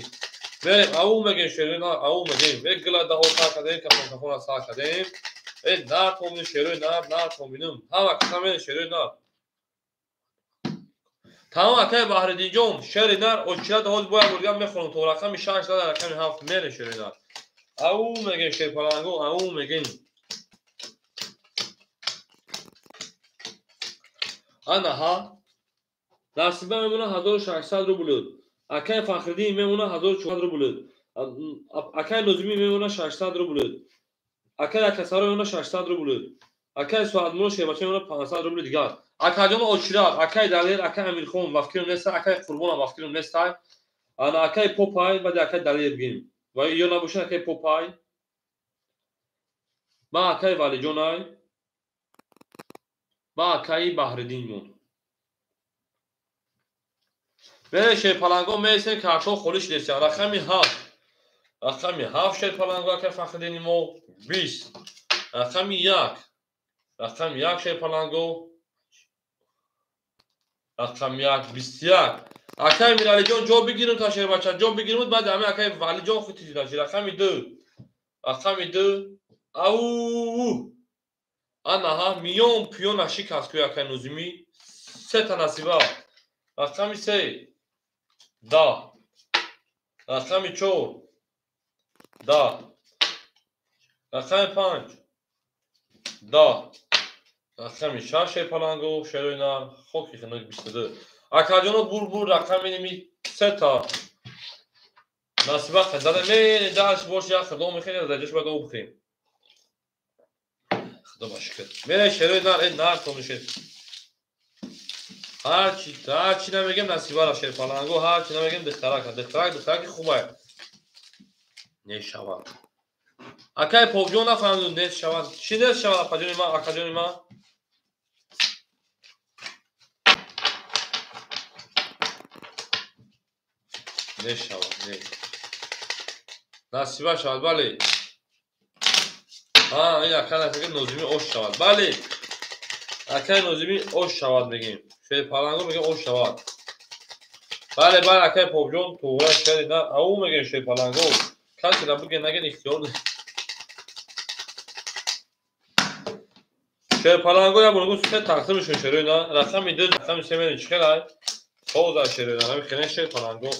Берем, ау мегем шерои нар, ау мегем. Э гила да о сар кардем, кафон кафона сар кардем. Э нар томин шерои нар, нар томинум. Ҳама каса мерем шерои нар. Тамом акай Баҳриддинҷон, шери нар очират ҳоз бояд бурган мехонам то рақами 6 да рақами 7 мере шери нар. Ау мегем шерпаланго, ау мегем. Ана ҳа. Насиба мемона 1600 рубл. Акай Фахриддин мемона 1400 рубл. Акай Нозимӣ мемона 600 рубл. Акай Акасаро мемона 600 рубл. Акай Суадмуро шербача мемона 500 рубл дигар. Акаҷон Очират, акай Далер, акай Амирхон ба фикрам неста, акай Қурбонам ба фикрам неста. Ана акай Попай, баъд акай Далер бигем. Ва ё набошад акай Попай. Ба акай Валиҷонай. Ба акай Баҳриддинмон. Бере шерпаланго мересем, картон холӣ шудеста. Рақами 7. Рақами 7 шерпаланго акай Фахриддини мо 20. Рақами 1. Рақами 1 шерпаланго рақами 1 21. Акай Миралиҷон ҷо бигирем та шербача, ҷо бигирем, баъд ҳами акай Валиҷон хутиди та рақами 2. Рақами 2. Ау! Ана ҳа миён пиён нашикаст кӯ акай Нозимӣ. Се та насиба. Рақами 3. 10. Рақами 4. 10. Рақами 5. 10. Рақами 6 шерпаланго, шерои нар, хоки хунук 22. Акаҷоно бур рақами ними се та насиба зада мере даш бош як худо мехӯрем, даҷаш бояд об бихӯрем. Худо ба шукр. Мере шерои нар, э нар то мешед. Ҳарчи намегем насибара шерпаланго, ҳарчи намегем духтарака, духтараки хубай. Нешавад. Акай Попҷон нафаҳмиду нест шавад. Чӣ нест шавад акаҷони ман, акаҷони ман? Нешавад, не. Насиба шавад, бале. Ҳа, ин ака насиба Нозимӣ ош шавад. Бале. Акай Нозимӣ ош шавад мегем. Шерпаланго мегем ош шавад. Бале, бале, акай Попҷон туғра шери нар, ау мегем шерпаланго. Касера буген наген ихтиёр. Шерпаланго я бургу се тақсим шуд шерои нар. Рақами 2, рақами 3 мерем чӣ хелай? Соза шерои нар, ҳами хеле шерпаланго.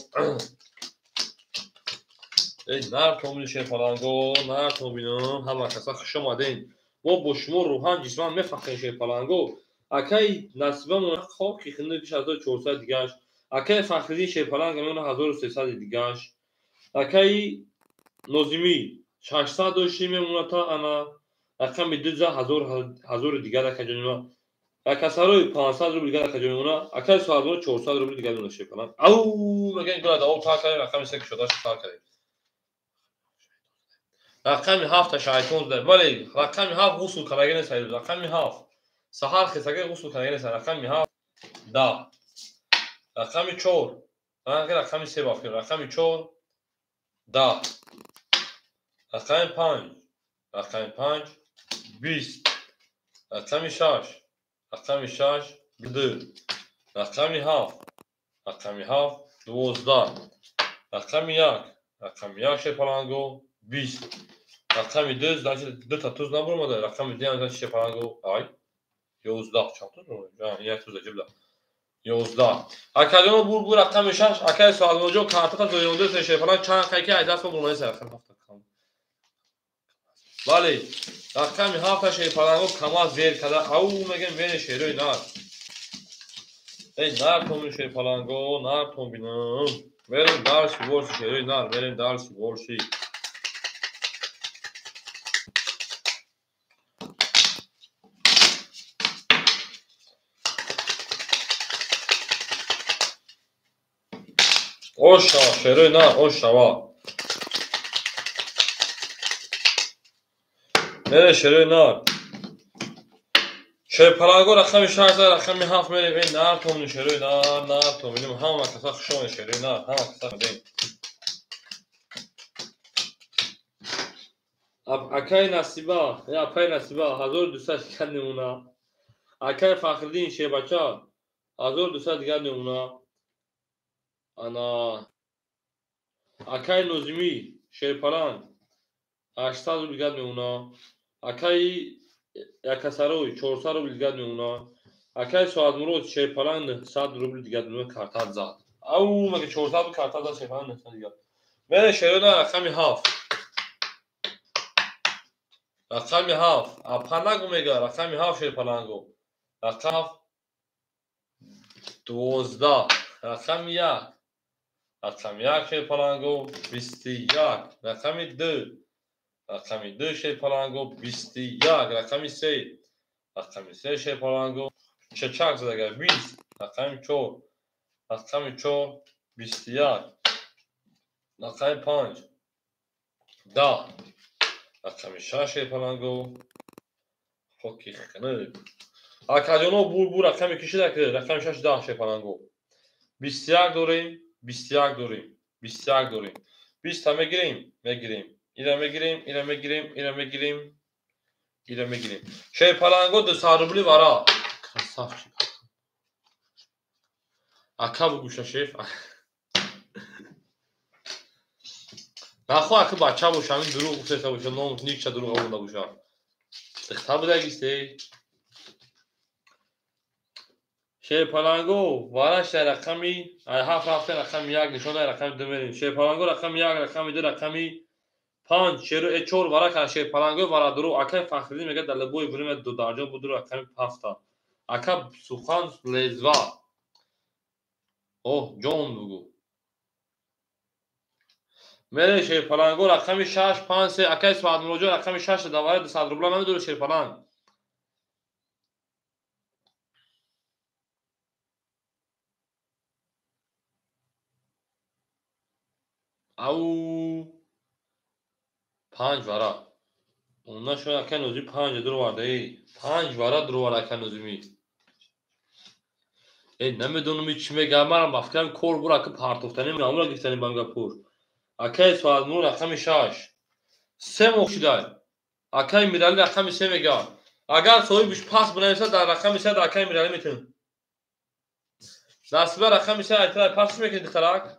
Эй нар томини шерпаланго, нар томинам, ҳама каса хуш омаден. Мо бо шумо рӯҳан ҷисман мефахрем шерпаланго. Акай Насибамон хоки хунук 1400 дигаш. Акай Фахриддин шерпаланг мемона 1300 дигаш. Акай Нозимӣ 600 дошти мемона та ана рақами 2 1000 дигар акаҷони ма. Акасарои 500 рубл дигар акаҷони мона. Акай Суадмуро 400 рубл дигар мемона шерпаланг. Ау мегӯем гула давом тар кардем, рақами 3 кушода шуд тар кардем. Рақами 7 шайтон зада. Бале, рақами 7 ғусл кардаги нест, рақами 7. Саҳар хесаги ғусл кардаги нест, рақами 7 10. Рақами 4. Рақами 3 ба фикр. Рақами 4 10. Рақами 5. Рақами 5 20. Рақами 6. Рақами 6 2. Рақами 7. Рақами 7 12. Рақами 1. Рақами 1 шерпаланго 20. Рақами 2, значит 2 та туз набуромада. Рақами 2 значит шерпаланго ай 11 чанд туз буромада? Як туз аҷиб да. 11. Акаҷоно бур рақами 6, акай Суадмуроҷон картата зоёнда шерпаланг чанд қайки ай даст буромада рақами 7. Бале, рақами 7 шерпаланго камаз зер карда. Ау мегем мере шерои нар. Эй нар томин шерпаланго, нар томинам. Мерем дарси борси шерои нар, мерем дарси борси. Ош шава, шерои нар, ош шава. Мере шерои нар. Шерпаланго рақами 6, рақами 7 мерем. Эй нар томин шерои нар, нар томиним. Ҳама каса хуш омадед шерои нар, ҳама каса худем. Акай Насиба, апай Насиба 1200 дигар намуна. Акай Фахриддин шербача 1200 дигар намуна. Ана акай Нозимӣ шерпаланг 800 рубл дигар мемона. Акай Якасарой 400 рубл дигар мемона. Акай Соатмурод шерпаланг 900 рубли дигар дунё картат зад. Ау, мага 400 картат зад шерпаланг 900 дигар. Мере шерона рақами 7. Рақами 7. Апа нагу мега, рақами 7 шерпалангу. Рақам 12. Рақами 1. Рақами 1 шерпалангу 21. Рақами 2. Рақами 2 шерпалангу 21. Рақами 3. Рақами 3 шерпалангу чачак задага 20. Рақами 4. Рақами 4 21. Рақами 5 10. Рақами 6 шерпалангу хоки хинак. Акаҷоно бур рақами кишида ки рақами 6 10 шерпалангу. 21 дорем, 21 дорем, 21 дорем. 20 та мегирем, мегирем. Ира мегирем, ира мегирем, ира мегирем, ира мегирем. Шерпаланго 200 рубли вара. Красавчик. Ака бугуша шеф. Нахо ака бача боша, ҳамин дурӯғ гуфтеса боша, ном никча дурӯғ овурда боша. Дихта будагисте. Шерпаланго вараш дар рақами 7 рафта рақами 1 нишон дар рақами 2 мерем. Шерпаланго рақами 1, рақами 2, рақами 5 шеру 4 вара кан шерпаланго вара дурӯғ. Акай Фахриддин мегӯяд дар либои время дударҷон буд рақами 7. Ака сухан лезва. Оҳ ҷон бугу. Мере шерпаланго рақами 6 5 3. Акай Соатмуроҷон рақами 6 давара 200 рубла намедорӣ шерпаланг. Ау 5 вара. Онна шояд акай Нозими 5 дуроварда. Эй 5 вара дуроварда акай Нозими. Эй намедонам чӣ мегӯям, манам ба фикрам кор бур ака партофтанем, амра гирифтанем ба пур. Акай Соатмурод рақами 6. 3 моҳ шудай. Акай Мирали рақами 3 мегӯяд. Агар соҳибаш пас бинависад дар рақами 3 акай Мирали метавонад. Насиба рақами 3 айтра пас чӣ мекунед духтарак?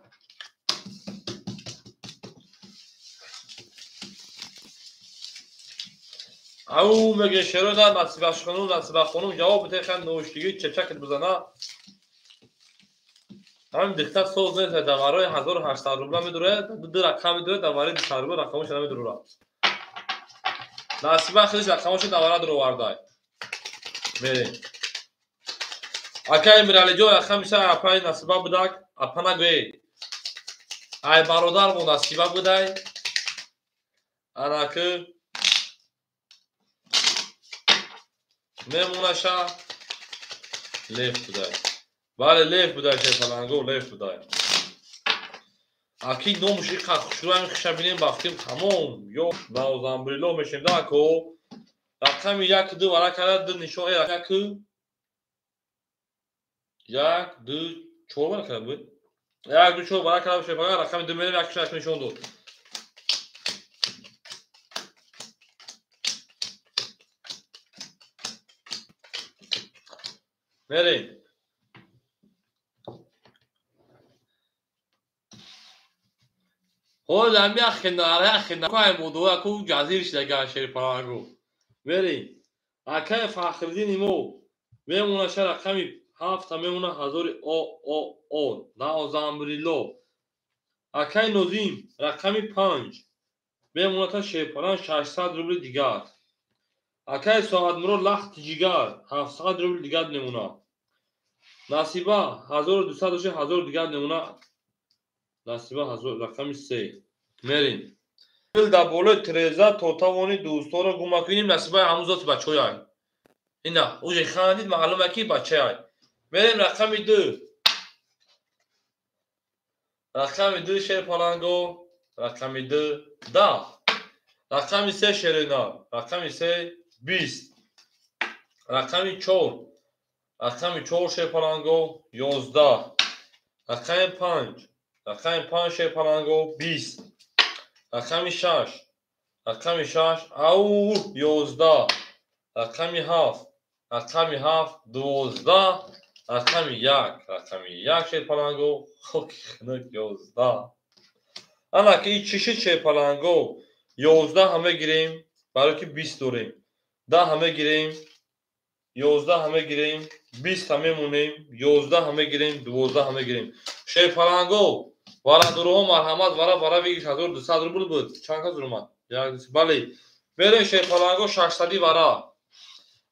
Ау меге шерода Насиба хонум, Насиба хонум ҷавоб бите хан нӯштигӣ чачакат бизана. Ҳамин дихта соз нест, даварои 1800 рубла медурад, ду рақам медурад, даварои 200 рубла рақамоша намедурад. Насиба худаш рақамоша давара дуровардай. Мерем. Акай Миралиҷон рақами 3 апаи Насиба будак, апа нагӯед. Ай бародар мо Насиба будай. Анаки мемонаша леф будай. Бале леф будай шерпаланго, леф будай. Аки номуш иқа хушрӯ ҳамин хиша бинем бафтем тамом. Ё навзамбрило мешем да ако. Рақами 1 2 вара карда 2 нишон 1 1 2 4 вара карда буд. 1 2 4 вара карда шерпаланго рақами 2 мерем 1 6 нишон дод. Мерем. Ҳол ами ахина кай мудуа ку ҷазир шидага шерпаланго. Мерем. Акай Фахриддини мо мемонаша рақами 7 мемона ҳазори о о о наозамбрило. Акай Нозим рақами 5 мемоната шерпаланг 600 рубли дигар. Акай Соатмурод лахти ҷигар 700 рубли дигар мемона. Насиба 1200 дошта 1000 дигар мемона. Насиба 1000 рақами 3. Мерем. Дил дар болои тиреза то тавони дӯстонро гум накунем. Насиба ҳамун зоти бачаҳояй. Ина уже хандид маълума ки бачаяй. Мерем рақами 2. Рақами 2 шерпаланго, рақами 2 10. Рақами 3 шерина, рақами 3 20. Рақами 4. Рақами 4 шерпаланго 11. Рақами 5. Рақами 5 шерпаланго 20. Рақами 6. Рақами 6 ау 11. Рақами 7. Рақами 7 12. Рақами 1. Рақами 1 шерпаланго хоки хинак 11. Ана ки чӣ шуд шерпаланго 11 ҳам мегирем, барои ки 20 дорем. 10 ҳам мегирем, 11 мегирем, 20 мемонем, 11 мегирем, 12 мегирем. Шерпаланго, варадурҳо марҳамат, вара вара бигир 1200 рубл буд. Чанд кас омад? Бале. Мерем шерпаланго 600 вара.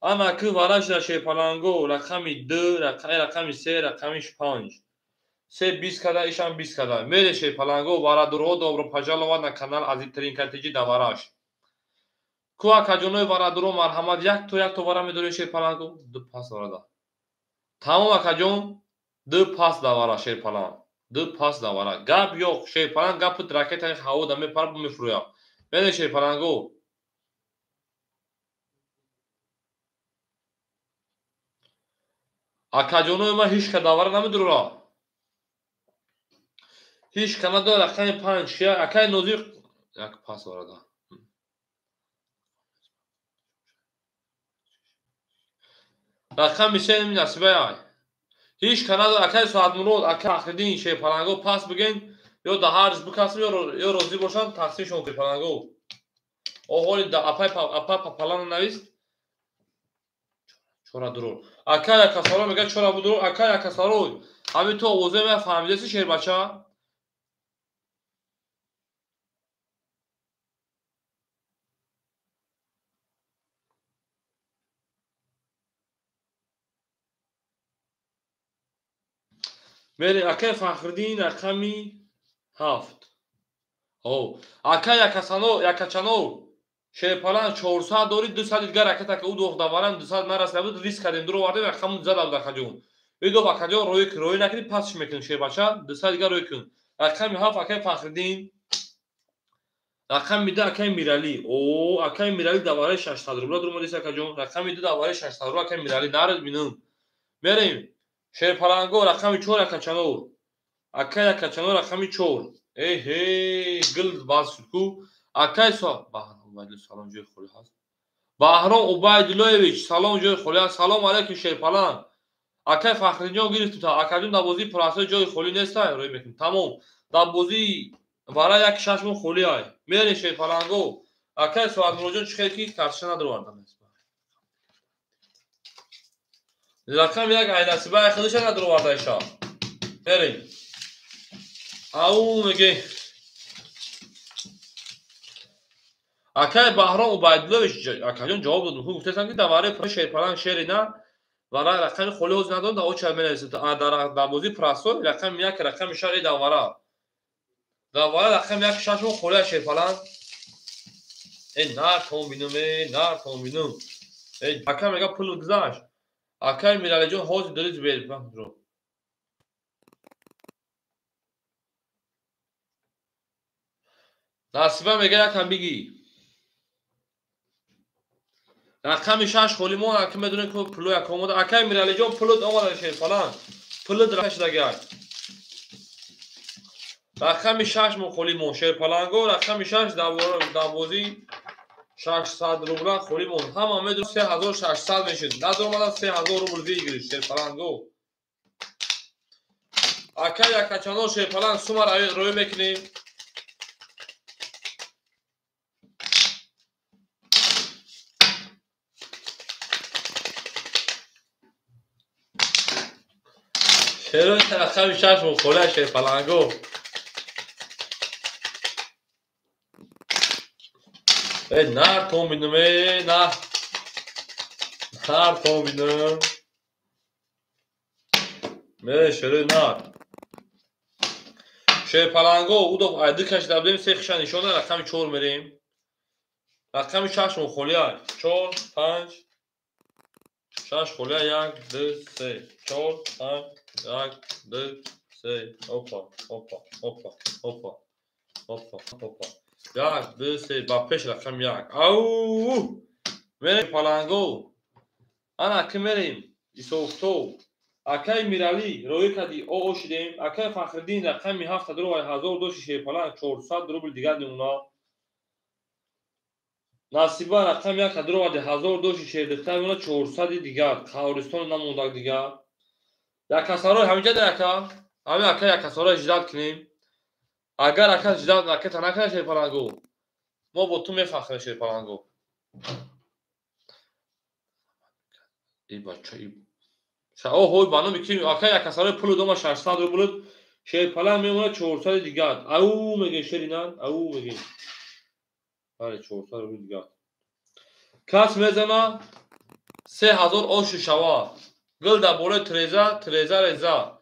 Ана ки вара шуда шерпаланго рақами 2, рақами 3, рақами 5. 3 20 када, ишам 20 када. Мерем шерпаланго варадурҳо добро пожаловать на канал Азизтарин катеҷи давараш. Ку акаҷонои варадурҳо марҳамат, як то як то вара медорем шерпаланго, ду пас варада. Тамом акаҷон, ду пас давара шерпаланг. Ду пас давара. Гап ёқ, шерпаланг гапи ракетаи ҳаво да мепарад мефурӯяд. Мерем шерпаланго. Акаҷонои ман ҳеҷ ка давара намедурра. Ҳеҷ ка надора рақами 5. Акаи Нозир як пас варада. Рақами 3 насибай. Ҳеҷ ка надора акаи Соатмурод, акаи Фахриддин шерпаланго пас бигин ё да ҳарш бикасм ё розӣ бошанд тақсимшон шерпаланго. Оҳоли да апай апа папалана навист. Чора дурур. Акай Акасаро мегӯяд чора будурур. Акай Акасаро, ҳамин ту овозаи ман фаҳмидаси шербача? Мерем акай Фахриддин рақами 7. О, акай Акасано, Якачано шерпалан 400 дори, 200 дигар ракета ки ӯ дох даваран 200 нарасида буд, риск кардем, дуро овардем, рақаму 200 буд акаҷон. Ӣ дох акаҷон рӯй рӯй накунӣ, пасш мекунем шербача, 200 дигар рӯй кун. Рақами 7 акай Фахриддин. Рақами 2 акай Миралӣ. О, акай Миралӣ давараи 600 рубла дуромадист акаҷон. Рақами 2 давараи 600 рубла акай Миралӣ наред бинам. Мерем. Шерпаланго рақами 4 акачанор. Акай Акачанор рақами 4. Эҳе, гул баз шуд ку. Акай со Баҳром Убайдуллоевич салом ҷои холӣ ҳаст. Баҳром Убайдуллоевич салом ҷои холӣ ҳаст. Салом алейкум шерпаланг. Акай Фахриддинҷон гирифтем та акаҷон дар бозии прасои ҷои холӣ нестай, рӯй мекунем. Тамом. Дар бозии вара як шаш моҳ холӣ ай. Мерем шерпаланго. Акай Соатмуроҷон чӣ хел ки картша надоровардам. Рақам як айнасибай худша надороварда иша. Мерем. Ау меге. Акай Баҳром Убайдуллоевич акаҷон ҷавоб додум. Хуб гуфтаам ки дар вараи шерпаланг шери на вара рақами холӣ ҳозир надорам, дар оча менависем. Дар бозии прасой рақами 1 рақами 6 дар вара. Дар вара рақами 1 6 моҳ холӣ шерпаланг. Э нар том бинам, э нар том бинам. Э ака мега пул гузашт. Акай Миралиҷон ҳозир дорид бер. Насиба мега якам бигӣ. Рақами 6 холӣ мо ака медонем ки пуло як омода. Акай Миралиҷон пулот омада шерпаланг. Пулот рашдагай. Рақами 6 мо холӣ мо шерпаланго рақами 6 дар бозии 600 рубла холӣ мон. Ҳама медонем 3600 мешид. Надоромадам 3000 рубл выигрыш шерпаланго. Акай Акачано шерпаланг сума рӯй мекунем. Шерои рақами 6 мо холӣ шерпаланго. Э нар том бинам, э нар. Нар том бинам. Ме шерои нар. Шерпаланго удо ай ду кашида будем, се хиша нишона рақами 4 мерем. Рақами 6 мо холӣ ай. 4 5 6 холӣ 1 2 3 4 5 1 2 3 опа опа опа опа опа опа 1 2 3 ба пеш рақами 1. Ау! Мерем паланго. Ана ки мерем Исофтов. Акай Миралӣ рӯй кади о шидем. Акай Фахриддин рақами 7 дуру 1000 доши шерпаланг 400 рубл дигар намуна. Насиба рақами 1 дуру 1000 доши шердухтар мона 400 дигар. Қавристон намондак дигар. Якасарои ҳаминҷа да яка. Ҳамин ака якасарои ждат кунем. Агар ака ждат ракета накунад шерпаланго, мо бо ту мефахрем шерпаланго. И бача и оҳой ба номи ки ака якасарои пулу дома 600 рубл шерпаланг мемонад 400 дигар. Ау меге шеринан, ау меге. Бале 400 рубл дигар. Кас мезана 3000 ошу шава. Гул дар болои треза, треза реза.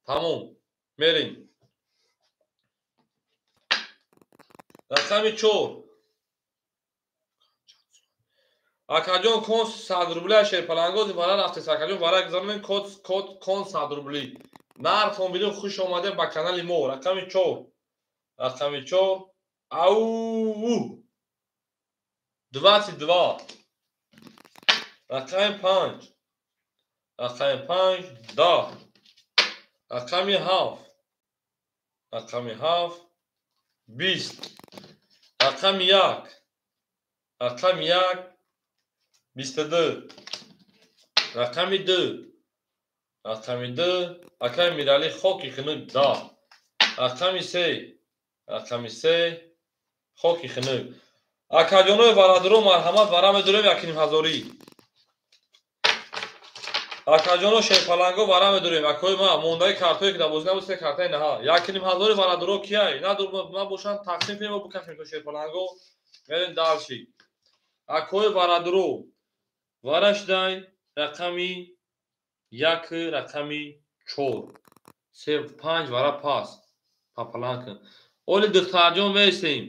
Тамом. Мерем. Рақами 4. Акаҷон кон 100 рубля шерпалангози вара рафтес. Акаҷон вара гузаронем код кон 100 рубли. Нархтон бидун хуш омадем ба канали мо. Рақами 4. Рақами 4. Ау! 22. Рақами 5. Рақами 5 10. Рақами 7. Рақами 7 20. Рақами 1. Рақами 1 22. Рақами 2. Рақами 2. Акаи Миралӣ хоки хунук 10. Рақами 3. Рақами 3 хоки хунук. Акаҷонои варадуро марҳамат вара медурем 1500. Акаҷоно шерпаланго вара медурем. Акои ма мондаи картое ки дар бозӣ набуд се картаи наҳа. 1500 варадуро кияй? Набошанд тақсим кунем ва бикашем то шерпаланго. Мерем дарши. Акои варадуро варашдай рақами 1 рақами 4 3 5 вара пас папаланг кун. Оли духтарҷон меистем.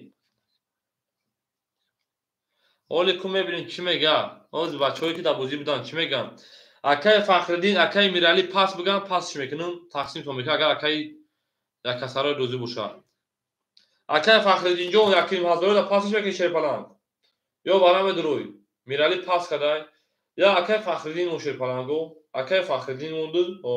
Оли ку мебинем чӣ мега. Ози бачаҳое ки дар бозӣ буданд чӣ мегӯянд. Акаи Фахриддин, акаи Миралӣ пас бигӯянд, пасш мекунам, тақсимтон мекунам агар акаи якасарои розӣ бошад. Акаи Фахриддинҷон 1500 пасш мекунӣ шерпаланг. Ё вара медурӯй. Миралӣ пас кадай. Я акаи Фахриддин мо шерпаланго. Акаи Фахриддин монду. О.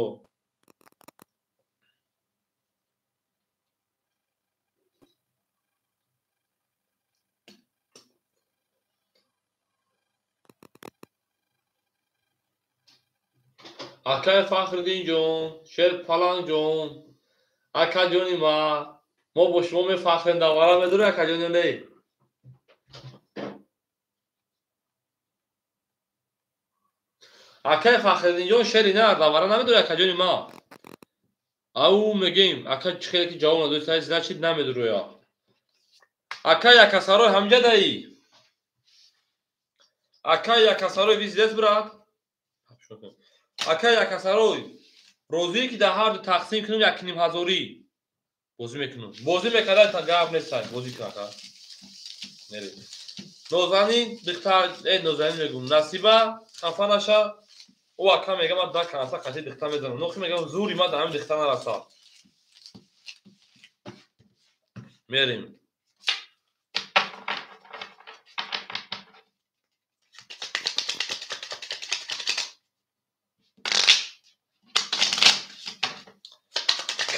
Акаи Фахриддинҷон, шерпалангҷон, акаҷони ма, мо бо шумо мефахрем, дар вара медурӯй акаҷон ё не? Акаи Фахриддинҷон шери на, дар вара намедурӯй акаҷони ма. Ау мегем, ака чӣ хеле ки ҷавоб надоди, значит намедурӯя. Акаи Якасарой ҳамҷа даӣ? Акаи Якасарой виздес брат? Акаи Якасарой, розие ки дар ҳар ду тақсим кунем 1500 бозӣ мекунам. Бозӣ мекарда та гап нестай, бозӣ кун ака. Мерем. Нозанин духтар, Нозанин мегум, Насиба хафа наша. Ӯ ака мега ман да канса қати духтар мезанам. Нохи мегам зури ман дар ҳамин духтар нарасад. Мерем.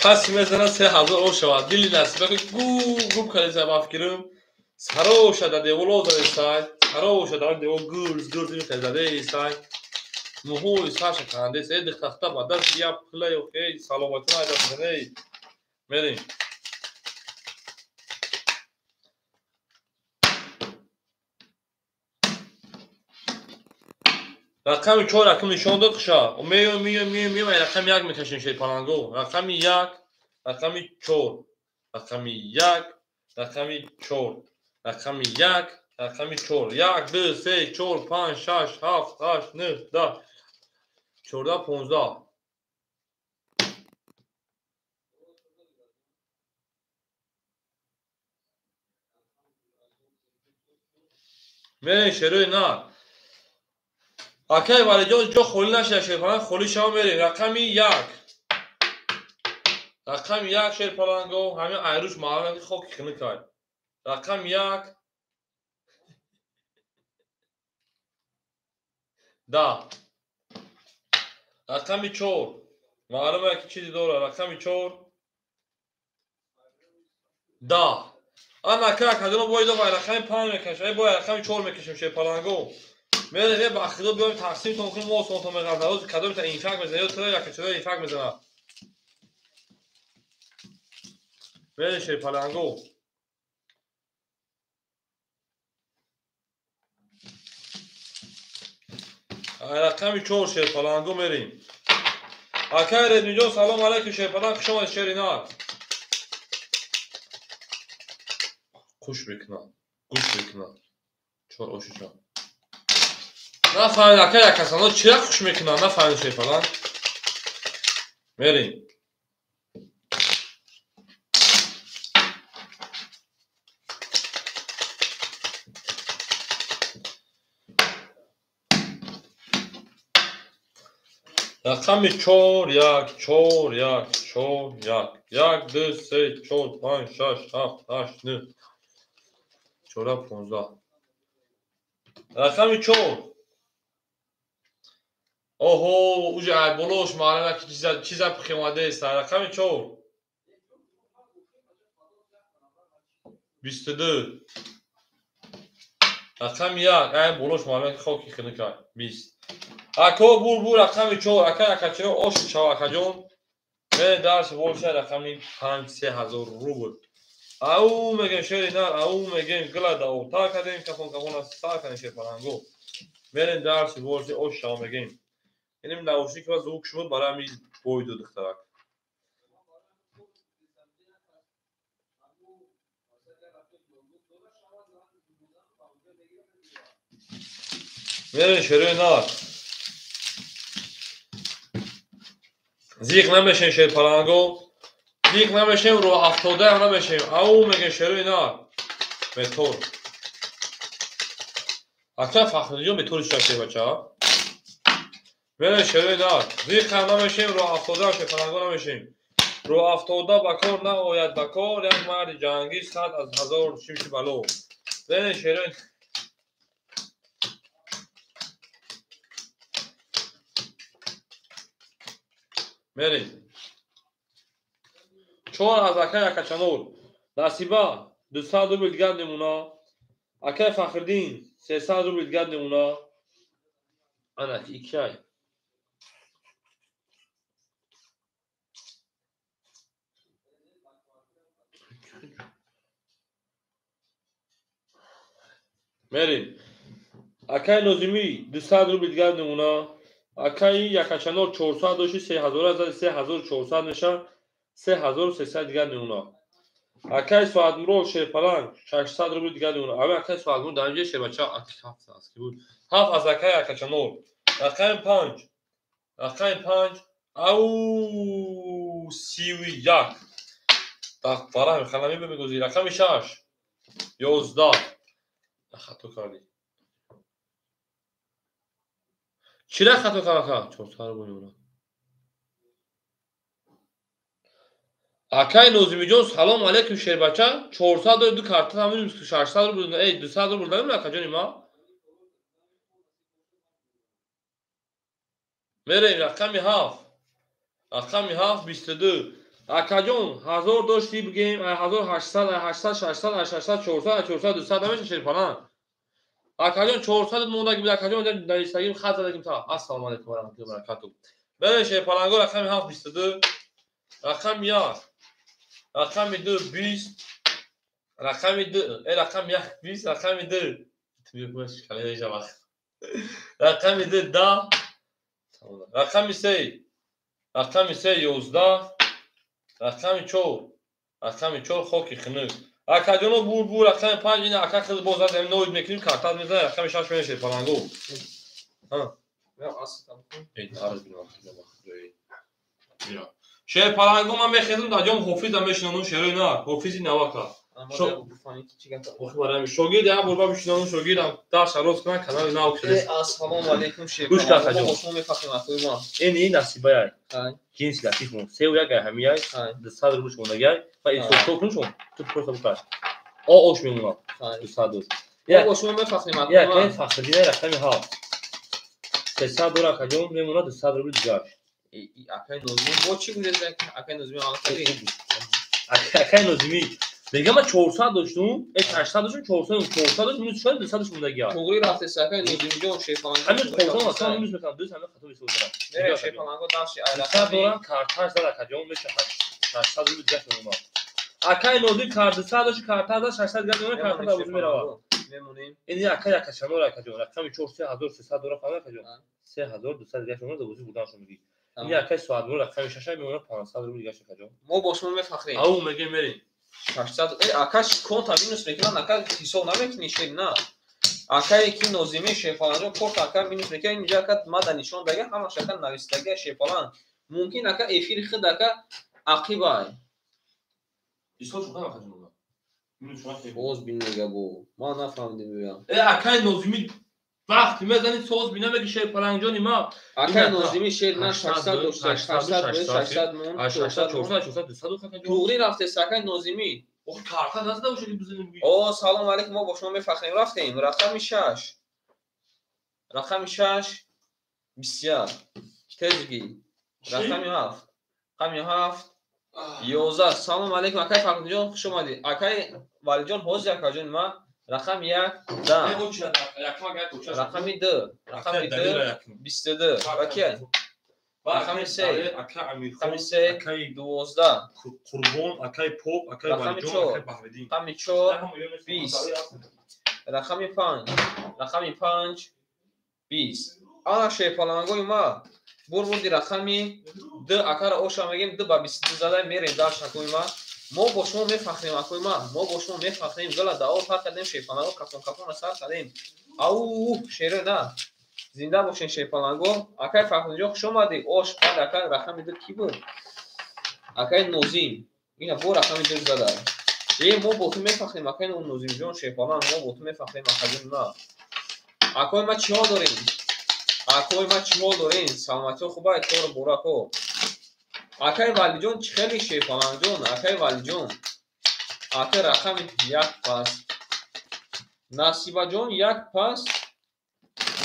Каси мезана 3000 об шавад. Дили Насиба ки губ губ кардеса ба фикрим. Сароша дар девол задесай. Сароша дар девол гурз гурз мехезадесай. Муҳои сарша кандес. Эй духтахта ба даст я пулай эй саломатӣ найдас эй. Мерем. Рақами 4 рақам нишон дод хуша. Меём меём меём меём рақами 1 мекашем шерпаланго. Рақами 1, рақами 4, рақами 1, рақами 4, рақами 1, рақами 4. 1 2 3 4 5 6 7 8 9 10 14 15. Мерем шерои нар. Акаи Валиҷон ҷо холӣ нашуда шерпаланг, холӣ шава мерем. Рақами 1. Рақами 1 шерпаланго, ҳамин айрӯш маълум ки хоки хунук ай. Рақами 1 10. Рақами 4. Маълум ки чизе дорад. Рақами 4 10. Ана ака акаҷоно бояд рақами 5 мекашем, ай бояд рақами 4 мекашем шерпаланго. Мерем ба худо биёем тақсимтон кунем, мо осонтон меғалтад. Ҳозир кадомита инфаркт мезанад, ё туро якачаро инфаркт мезанад. Мерем шерпаланго. Рақами 4 шерпаланго мерем. Акай Редмиҷон, салом алайкум шерпаланг, хуш омадед шери нар. Қуш мекунад, гӯш мекунад. Чор ошиша. Нафаҳмид акай якасано чира хуш мекунад, нафаҳмид шерпаланг. Мерем. Рақами 4 1 4 1 4 1 1 2 3 4 5 6 7 8 9 4 15. Рақами 4. Оҳо, уже ай болош маълум ки чиза пухимадааст. Рақами 4. 22. Рақами 1, ай болош маълум ки хоки хинука 20. Ако бур рақами 4, ака акачино ош чава акаҷон. Мен дарс болша рақами 5 3000 рубл. Ау мегем шери нар, ау мегем гила да ота кадем кафон кафон аз сар кадем шерпаланго. Мерем дарси болша ош чава мегем. Инем наушник ва звук шуд барои ҳамин бойду духтарак. Мерем шери нар. Зиқ намешем шерпаланго, зиқ намешем, роҳ афтодаам намешем. Ау мегем шерои нар. Метор. Ака Фахриддинҷон метори чиша шербача? Мерем шерои нар. Зиқам намешем, роҳ афтодаам шерпаланго намешем. Роҳ афтода ба кор наояд ба кор, як марди ҷангӣ сад аз ҳазор шимши бало. Мерем шерои мерем. 4 аз акай Акачанор. Насиба 200 рубл дигар намуна. Акай Фахриддин 300 рубл дигар намуна. Ана икай. Мерем. Акай Нозимӣ 200 рубл дигар намуна. Акай Якачанор 400 дошти 3000 зад 3400 меша 3300 дигар намуна. Акай Соатмурод шерпаланг 600 рубл дигар намуна. Ава акай Соатмурод дар инҷа шербача 7 аст ки буд. 7 аз акай Акачанор. Рақами 5. Рақами 5 ау 31. Фарах мехалами бемегӯзи. Рақами 6 11. Хато кардӣ. Чира хато кардам? 400 рубл намуна. Акай Нозимиҷон, салом алейкум шербача. 400 дори ду карта ҳамин 600 рубл, эй 200 рубл намуна акаҷони ма. Мерем рақами 7. Рақами 7 22. Акаҷон 1000 дошти бигем, 1800, 800, 600, 600, 400, 400, 200 намеша шерпаланг. Акаҷон 400 мондаги буд, акаҷон нависагим хат задагим та. Ассалому алайкум ва раҳматуллоҳи ва баракатуҳ. Мерем шерпаланго рақами 7 22. Рақами 1. Рақами 2 20. Рақами 2, рақами 1 20, рақами 2. Рақами 2 10. Рақами 3. Рақами 3 11. Рақами 4. Рақами 4 хоки хунук. Акаҷоно бур рақами 5 ина ака хел боз аз ноид мекунем, картат мезанем, рақами 6 мешавад шерпаланго. Ҳа. Шерпаланго ман мехезам дар ҷом ҳофиза мешинонам шерои нар, ҳофизи навака. Шогирд як борба бишинонам, шогирдам дарса рост кунам, канали нав кушода. Ассалому алайкум Гӯш кар, шерпаланго. Хаҷон. Мо шумо мефаҳмем акои мо. Ин ин насибаяй. Ҷинси латиф мон. 3 1 ай ҳамияй, 200 рубл шумонагай ва исофто кун шум. Ту просто букаш. О ош мемонад. 200 душ. Мо шумо мефаҳмем акои Як мо. ин Фахриддин рақами 7. 300 доллар акаҷон мемонад 200 рубл дигар. Акай Нозимӣ бо чӣ гузашт? Акай Нозимӣ аллакай. Акай Нозимӣ мегам ман 400 доштум, 800 доштум, 400, 400 доштум, минус 4 200 доштум мондагиа. Туғри рафтест акай Нозимиҷон шерпаланго. Ҳамин 400 аслан минус мекунам, 200 ҳамин хато ҳисоб кунам. Мерем шерпаланго дарси ай 200 рақами доллар карташ зад акаҷон мешавад 600 рубл дигар мемонад. Акай Нозим кар 200 дошт, карта зад 600 дигар мемонад, карта дар бозӣ меравад. Мемонем. Ин ака яка шанор ака ҷон, рақами 4 3300 дора фаҳмид ака ҷон. 3200 дига шумо бозӣ бурдан шумо мегӣ. Ин ака соатмур рақами 6 мемонад 500 рубл дига ака ҷон. Мо бо шумо мефахрем. Ау мегем мерем. 600 ака конта минус мекунад, ака ҳисоб намекунӣ шер на. Акае ки Нозими Шерпаланҷон корт ака минус мекунад, инҷа ака мада нишон дага, ҳамаш ака нависдага Шерпалан. Мумкин ака эфири худ ака ақибай. Ҳисоб шудан ака ҷон. Боз бин мега бо. Ман нафаҳмидим бигам. Акай Нозими вақти мезани соз бина меги Шерпаланҷони ма. Акай Нозими шер на 600 дошта, 600 600 мон, 600 400 400 200 ака ҷон. Туғри рафтест акай Нозими. Охи карта назада боша ки бизанем. О, салом алейкум, мо бо шумо мефахрем. Рафтем. Рақами 6. Рақами 6 21. Тезги. Рақами 7. Рақами 7 11. Салом алейкум акай Фарҳодҷон, хуш омадед. Акай Валиҷон, ҳозир акаҷон ма рақами 1 10. Рақами 2, рақами 2 22. Ва ки? Рақами 3, рақами 3 12. Қурбон, акай Поп, акай Валиҷон, акай Баҳриддин. Рақами 4 20. Рақами 5, рақами 5 20. Ана шерпалангои ма бурбурди рақами 2 акара оша мегем 2 ба 22 зада мерем дар акои ма. Мо бо шумо мефахрем акои ма. Мо бо шумо мефахрем. Гала дао пар кардем шерпаланго кафон кафон сар кардем. Ау шеро на. Зинда бошен шерпаланго. Акай Фарҳодҷон хуш омадӣ. Ош баъд ака рақами 2 кӣ буд? Акай Нозим. Ина бо рақами 2 зада. Мо бо ту мефахрем акай Нозимҷон шерпаланг. Мо бо ту мефахрем акаҷон на. Акои ма чиҳо дорем? Акои ма чиҳо дорем? Саломатиҳо хубай кор борако. Акай Валиҷон чӣ хеле шерпалангҷон? Акай Валиҷон. Ака рақами 1 пас. Насибаҷон 1 пас.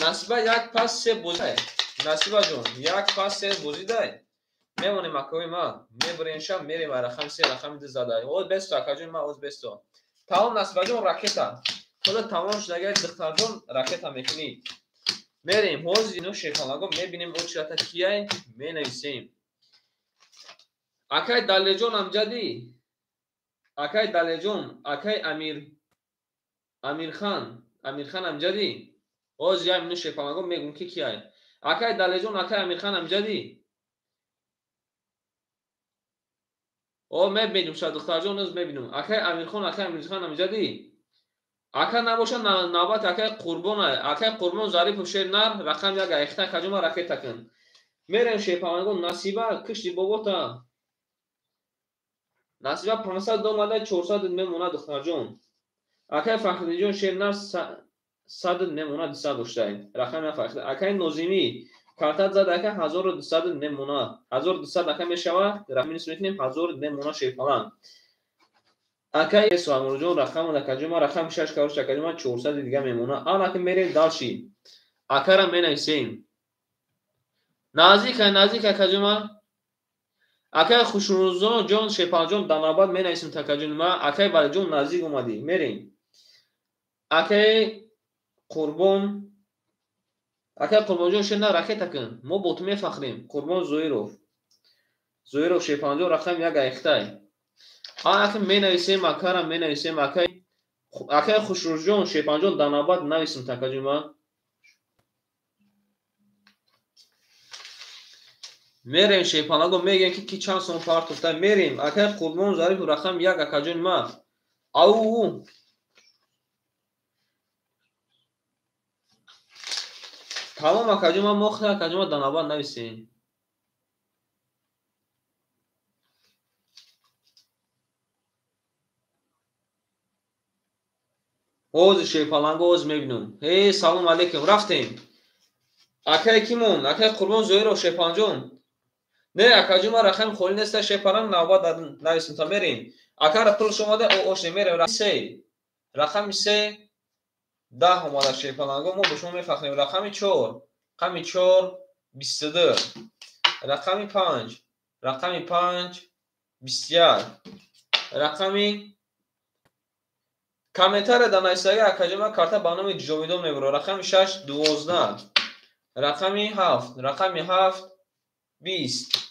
Насиба 1 пас 3 бозидай. Насибаҷон 1 пас 3 бозидай. Мемонем акои ма. Мебурем шаб мерем рақами 3 рақами 2 задай. Оз бесто акаҷон ма оз бесто. Тамом Насибаҷон ракета. Худо тамом шудагай духтарҷон ракета мекунӣ. Мерем ҳозир ино шерпаланго мебинем о чирата кияй менависем. Акай Далеҷон амҷадӣ. Акай Далеҷон, акай Амир Амирхан, Амирхан амҷадӣ. Ҳозир я ино шерпаланго мегум ки кияй. Акай Далеҷон, акай Амирхан амҷадӣ. О мебинем ша духтарҷон оз мебинем. Акай Амирхон, акай Амирхан амҷадӣ. Ака набоша навбат акай Қурбон, акай Қурбон Зарипов шер нар рақам 1 айхта каҷума ракета кун. Мерем шерпаланго Насиба кишти бобота. Насиба 500 омада 400 мемона духтарҷон. Акай Фахриддинҷон шер нар 100 мемона 200 доштай. Рақам 1 Фахрид. Акай Нозимӣ картат зад ака 1200 мемона. 1200 ака мешава, рақам минус мекунем 1000 мемона шерпаланг. Акай Суамурҷон рақам акаҷума рақами 6 карош акаҷума 400 дига мемона. Ана ки мерем далши. Акара менависем. Наздик наздик акаҷума. Акай Хушрӯзон ҷон Шерпаланҷон дар навбат менависем такаҷума. Акай Валиҷон наздик омадӣ. Мерем. Акай Қурбон, акай Қурбонҷон шер на ракета кун. Мо бо ту мефахрем. Қурбон Зоиров. Зоиров Шерпаланҷон рақами 1 айхтай. Ака менависем, акара менависем, акай Хушрӯзҷон Шерпаланҷон дар навбат нависем такаҷума. Мерем шерпаланго мегем ки чанд сом партофта. Мерем акай Қурбон Зарипов рақами 1 акаҷони ма. Ау тамом акаҷон ма мохта акаҷон ма дар навбат нависем. Ҳозир шерпаланго ҳозир мебинам. Эй салом алейкум рафтем. Акай кимон? Акай Қурбон Зоиров Шерпаланҷон. Не акаҷон ма рақами холӣ неста шерпаланг навбат нависем та мерем. Акара пулш омада ошне мерем. 3 рақами 3 10 омада шерпаланго мо бо шумо мефахрем. Рақами 4 рақами 4 22 рақами 5 рақами 5 21 рақами комментария дар нависага акаҷон ма карта ба номи Ҷовидон мебурад. Рақами 6 12 рақами 7 рақами 7 20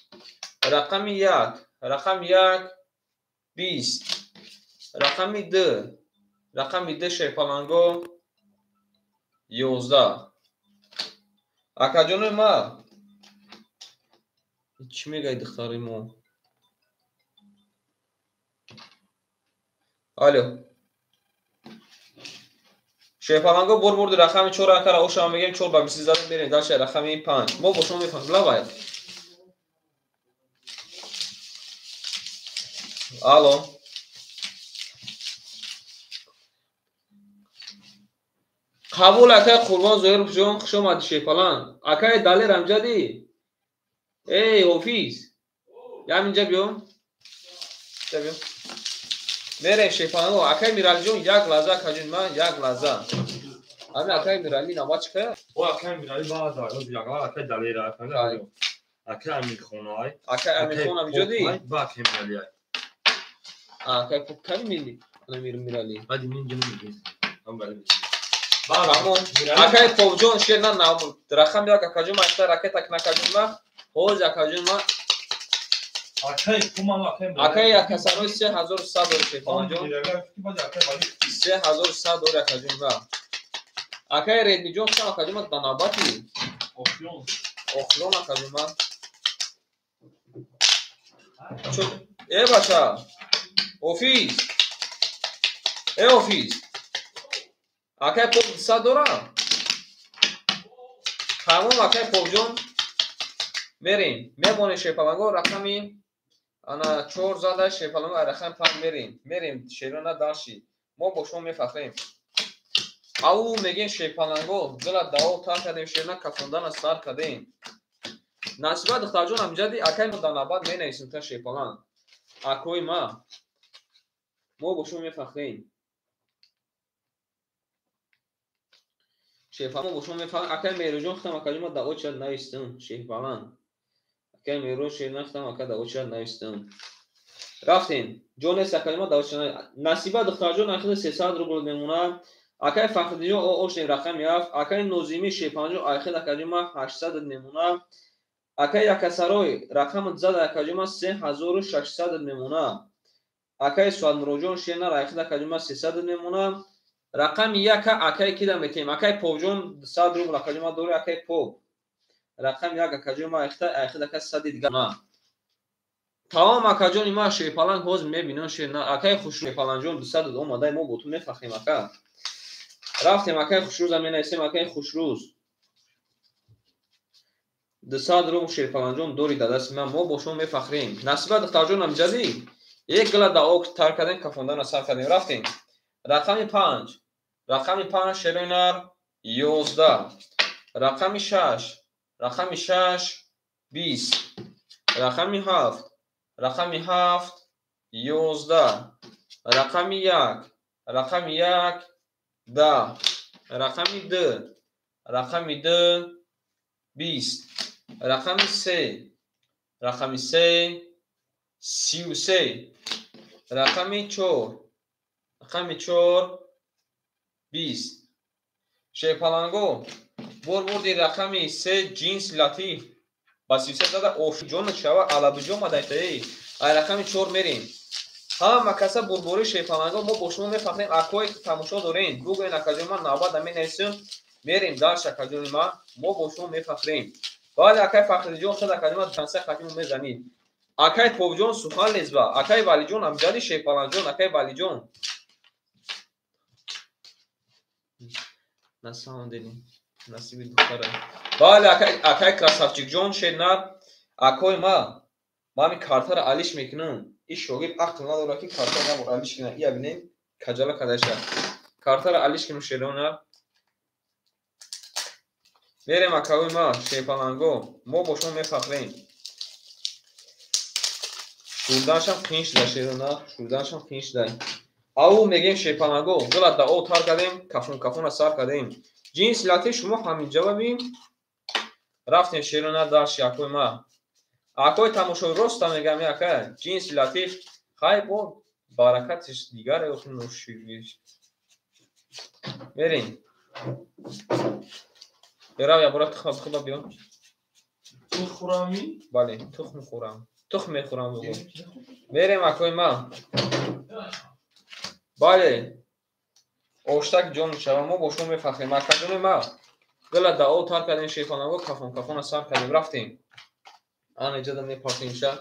рақами 1 рақами 1 20 рақами 2 Рақами 2 шерпаланго 11. Акаҷонои ма, чӣ мегӯяд духтари мо? Алло. Шерпаланго бурбурди рақами 4 акара ошам мегем 4 ба 20 задем мерем дальше рақами 5. Мо бо шумо мефаҳмем. Лавай. Алло. Қабул акай Қурбон Зоиров ҷон, хуш омадӣ шерпаланг. Акай Далер амҷадӣ? Эй, ҳофиз. Ям инҷа биё. Инҷа биё. Мерем шерпаланго. Акай Миралиҷон, як лаҳза акаҷон ман, як лаҳза. Ами акай Мирали навбат чӣ кая? О, акай Мирали баъд акай Далер, акай Амирхонай. Акай Амирхон амҷадӣ? Ба акай Мирали. Акай ками мили? Ана Мирали. Баъди мин ҷо мегӯем. Ам бале. Тамом. Акай Повҷон шер на рақам як акаҷон ма ихта ракета накаҷон ма. Ҳоз акаҷон ма. Акай куман акай. Акай акасарои 3100 дори шерпаланҷон. 3100 дори акаҷон ма. Акай Редмиҷон хушам акаҷон ма да навбати. Охирон акаҷон ма. Э бача. Офис. Э офис. Акай Пов 200 дора? Тамом акай Повҷон. Мерем. Мемонем шерпаланго рақами ана 4 зада шерпаланго рақами 5 мерем. Мерем шерона дарши. Мо бо шумо мефахрем. Ау мегем шерпаланго дила дао тар кардем шерона кафондана сар кардем. Насиба духтарҷон амҷади акай мо дар навбат менависем та шерпаланг. Акои ма. Мо бо шумо мефахрем. Шерпаланг бо шумо мефахрем. Акай Меҳруҷон худам акаҷон ма дар очерад навистам шерпаланг. Акай Меҳруҷон шер нахтам ака дар очерад навистам. Рафтем. Ҷо нест акаҷон ма дар очерад. Насиба духтарҷон ахири 300 рубл мемонад. Акай Фахриддинҷон ошнем рақами 7. Акай Нозимӣ шерпаланҷон ахири акаҷон ма 800 мемонад. Акай Якасарой рақами зада акаҷон ма 3600 мемонад. Акай Суадмуроҷон шер на ахири акаҷон ма 300 мемонад. Рақами 1 акай кида метем. Акай Повҷон 100 рубл акаҷон ма дори акай Пов. Рақами 1 акаҷон ма ахири ака 100 дигар. Тамом акаҷони ма шерпаланг ҳозир мебинам шер на акай Хушрӯз шерпаланҷон 200 омадай мо бо ту мефахрем ака. Рафтем акай Хушрӯза менависем акай Хушрӯз. 200 рубл шерпаланҷон дори дар дасти ман, мо бо шумо мефахрем. Насиба духтарҷон амҷадӣ? Як гила да ок тар кардем, кафондана сар кардем. Рафтем. Рақами 5. Рақами 5 шероинар 11. Рақами 6. Рақами 6 20. Рақами 7. Рақами 7 11. Рақами 1. Рақами 1 10. Рақами 2. Рақами 2 20. Рақами 3. Рақами 3 33. Рақами 4. Рақами 4 20. Шерпаланго бурбурди рақами 3 ҷинс латиф ба 33 зада офҷон шава алабиҷон мадайтаи. Ай рақами 4 мерем. Ҳама каса бурбури шерпаланго мо бо шумо мефахрем. Акое ки тамошо дорем бугӯен акаҷон ман навбат менависем. Мерем дарш акаҷони ма, мо бо шумо мефахрем. Бале акай Фахриддинҷон худ акаҷон ман чанд хатиму мезанид. Акай Повҷон сухан лезба. Акай Валиҷон амҷади шерпаланҷон акай Валиҷон. На самом деле насиби духтара. Бале акай красавчикҷон шернар акой ма. Ма ами картаро алиш мекунам. Ин шогирд ақл надорад ки картаро набор алиш кунад. Ия бинем каҷала кадаша. Картаро алиш кунам шерона. Мерем акаи ма шерпаланго. Мо бо шумо мефахрем. Шурданшам қиин шуда шерона, шурданшам қиин шуда. Ау мегем шерпаланго, дила да о тар кардем, кафун кафуна сар кардем. Ҷинс латиф шумо ҳамин ҷавобим. Рафтем шерона дарши акои ма. Акои тамошои роста мегам ака, ҷинси латиф хай бо баракатиш дигар охи нушиш. Мерем. Берав я бора тухма бихӯра биё. Тухм хӯрами? Бале, тухм хӯрам. Тухм мехӯрам бугӯ. Мерем акои ма. Бале. Оштак ҷон шава, мо бо шумо мефахрем. Акаҷони ма, гала дао тар кардем, шерпаланго кафон кафона сар кардем, рафтем. Ана иҷода мепартемша.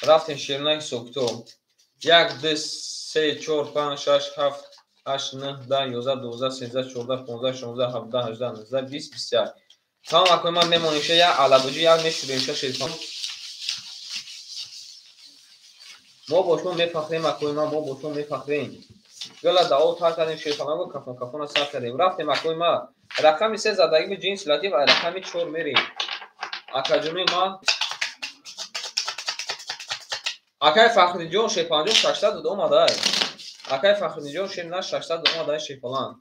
Рафтем шерна ҳисобкитоб. 1 2 3 4 5 6 7 8 9 10 11 12 13 14 15 16 17 18 19 20 21. Тамом акои ман мемонимша, як алабуҷи як мешуремша шерпаланг. Мо бо шумо мефахрем, акои ман, мо бо шумо мефахрем. Гала дао тар кардем, шерпаланго кафон кафона сар кардем. Рафтем акои ма. Рақами 3 задагӣ би ҷинси латиф, рақами 4 мерем. Акаҷони ма, акай Фахриддинҷон шерпаланҷон 600 омадай. Акай Фахриддинҷон шер на 600 омадай шерпаланг.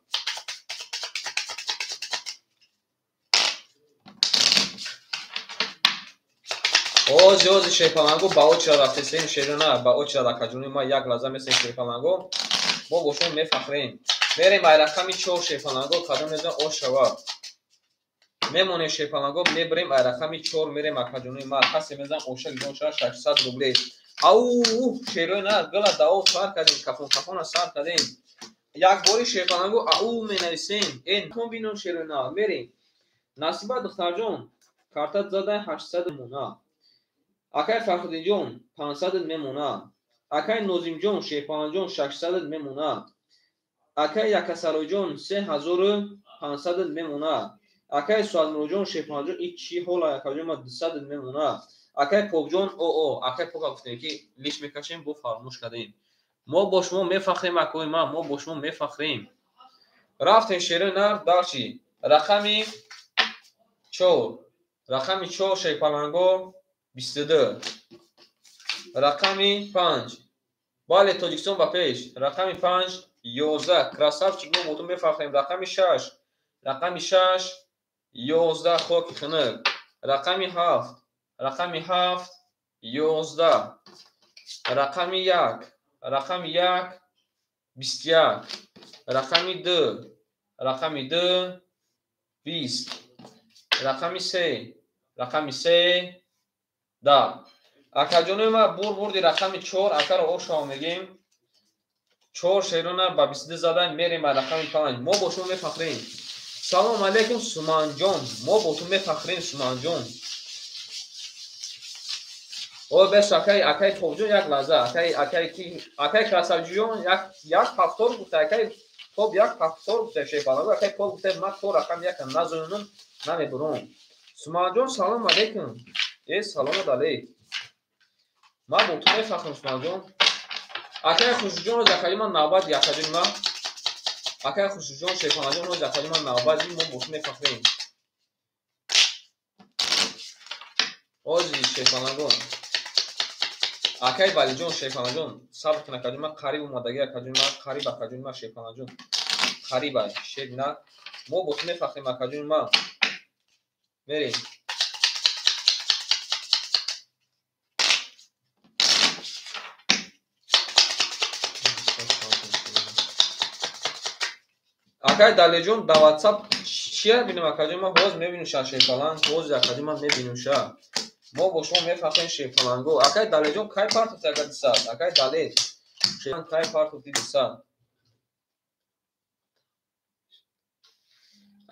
Ози ози шерпаланго ба очера рафтесем, шерона ба очера акаҷони ма як лаҳза месем шерпаланго. Мо бо шумо мефахрем. Мерем ай рақами 4 шерпаланго, кадом мезан ош шава. Мемонем шерпаланго, мебарем ай рақами 4 мерем акаҷони ма. Касе мезан ошак ҷон шава 600 рубле. Ау, шерои на, гала дао сар кардем, кафон кафона сар кардем. Як бори шерпаланго ау менависем. Э, кон бино шерои на, мерем. Насиба духтарҷон, картат задай 800 мона. Акай Фахриддинҷон 500 мемона. Акай Нозимҷон шерпаланҷон 600 мемона. Акай Якасароҷон 3500 мемона. Акай Суадмуроҷон шерпаланҷон и чӣ ҳола акаҷон ма 200 мемона. Акай Покҷон оо, акай Пока гуфтем ки лиш мекашем, бо фаромӯш кардем. Мо бо шумо мефахрем, акои ма, мо бо шумо мефахрем. Рафтем шерои нар дарчи. Рақами 4. Рақами 4 шерпаланго 22. Рақами 5. Бале, Тоҷикистон ба пеш. Рақами 5 11. Красавчик, мо бо ту мефахрем. Рақами 6. Рақами 6 11 хоки хунук. Рақами 7. Рақами 7 11. Рақами 1. Рақами 1 21. Рақами 2. Рақами 2 20. Рақами 3. Рақами 3 10. Акаҷони ма бурди рақами 4 акаро ошава мегем. 4 шерона ба 22 задан мерем ба рақами 5. Мо бо шумо мефахрем. Салом алейкум Суманҷон. Мо бо ту мефахрем Суманҷон. О бес акай акай Тобҷон як лаҳза. Акай акай ки акай Красавҷон як ҳафтор гуфта, акай Тоб як ҳафтор гуфта шерпаланго, акай Тоб гуфта ман то рақам як назонам намебурам. Суманҷон салом алейкум. Э салому алейк. Ман бо ту мефахрам Суманҷон. Акай Хушҷон закари ман навбат якаҷони ма. Акай Хушҷон шерпаланҷон закари ман навбат мо бо ту мефахрем. Ози шерпалангон. Акай Валиҷон шерпаланҷон сабр кун акаҷон ма қариб омадаги акаҷон ма қариб акаҷон ма шерпаланҷон қариб ай шер на мо бо ту мефахрем акаҷон ма. Мерем. Акай Далеҷон да WhatsApp чия бинем акаҷон ма ҳоз мебинем ша шерпаланг, ҳоз акаҷон ма мебинем ша. Мо бо шумо мефахрем шерпаланго. Акай Далеҷон кай партофти ака 200? Акай Дале шерпаланг кай партофти 200?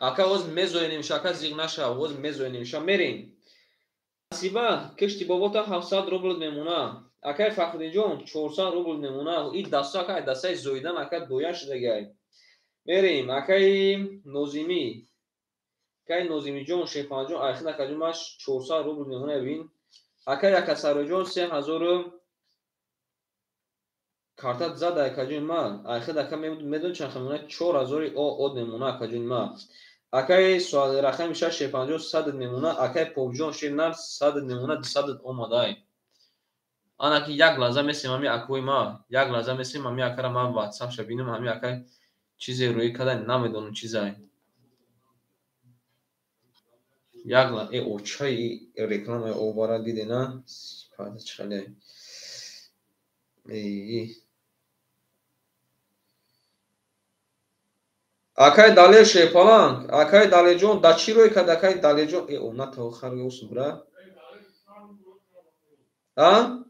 Ака ҳоз мезоенем ша, ака зиғ наша, ҳоз мезоенем ша, мерем. Насиба кишти бобота 700 рубл мемона. Акай Фахриддинҷон 400 рубл мемона. И даста акай дастаи зоидан ака доян шудагай. Мерем акай Нозимӣ. Акай Нозимиҷон шерпаланҷон айхин акаҷон маш 400 рубл мемона бин. Акай Якасароҷон 3000 картат зада акаҷон ма. Айхин ака медон чанд мемона 4000 од мемона акаҷон ма. Акай суал рақами 6 шерпаланҷон 100 мемона. Акай Покҷон шернар 100 мемона 200 омадай. Ана ки як лаҳза месем ҳами акои ма, як лаҳза месем ҳами акара ман WhatsApp ша бинам ҳами акай чизе рӯй карда намедонам чизай. Як ла э очаи рекламаи овара дидена? Чӣ хеле. Акай Далер шерпаланг, акай Далерҷон да чӣ рӯй кард акай Далерҷон? Э о на то харгус бра. А?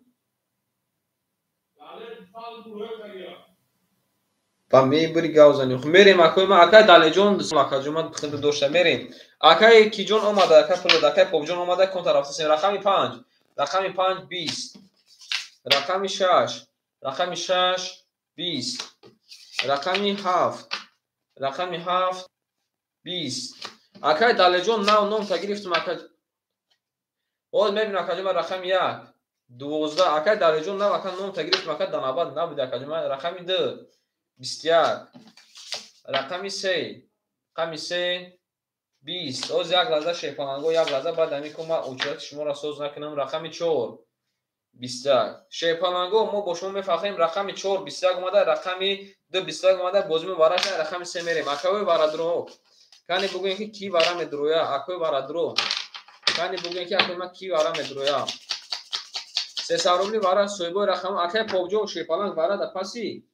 Ба мебири гав занӣ. Мерем акои ма, акай Далеҷон, акаҷон ма хида дошта мерем. Акай Киҷон омада, акай Пулод, акай Попҷон омада, кон тараф рақами 5, рақами 5 20, рақами 6, рақами 6 20, рақами 7, рақами 7 20. Акай Далеҷон нав номта гирифтум акай. Оз мебинам акаҷон ма рақами 1 12. Акай Далеҷон нав ака номта гирифтум ака данабад набуд акаҷон ма рақами 2 21, рақами 3, рақами 3 20. Оз як лаҳза шерпаланго, як лаҳза баъд ҳамин ку ман очерати шуморо соз накунам. Рақами 4 21. Шерпаланго мо бо шумо мефахрем. Рақами 4 21 омада, рақами 2 21 омада, бозӣ мубарак шуда, рақами 3 мерем. Акаи варадро. Кани бугӯем ки ки вара медроя, акаи варадро. Кани бугӯем ки акаи ма ки вара медроя. 300 рубли вара соҳибои рақам акаи Попҷон шерпаланг вара да паси.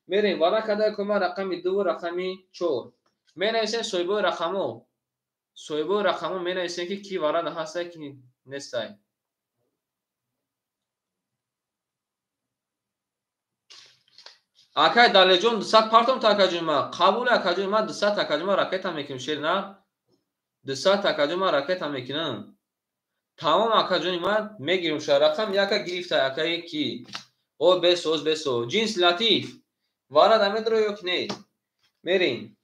Мерем вара када акаи ма рақами 2 ва рақами 4. Менависем соҳибои рақамо. Соҳибои рақамо менависем ки ки вара да ҳастай ки нестай. Акай Далеҷон 200 партом та акаҷони ма. Қабули акаҷони ма 200 акаҷони ма ракета мекунем шер на. 200 акаҷони ма ракета мекунам. Тамом акаҷони ма мегирем ша рақам яка гирифта акаи ки. О бесоз бесоз. Ҷинс Латиф. Вара да медро ё ки не? Мерем.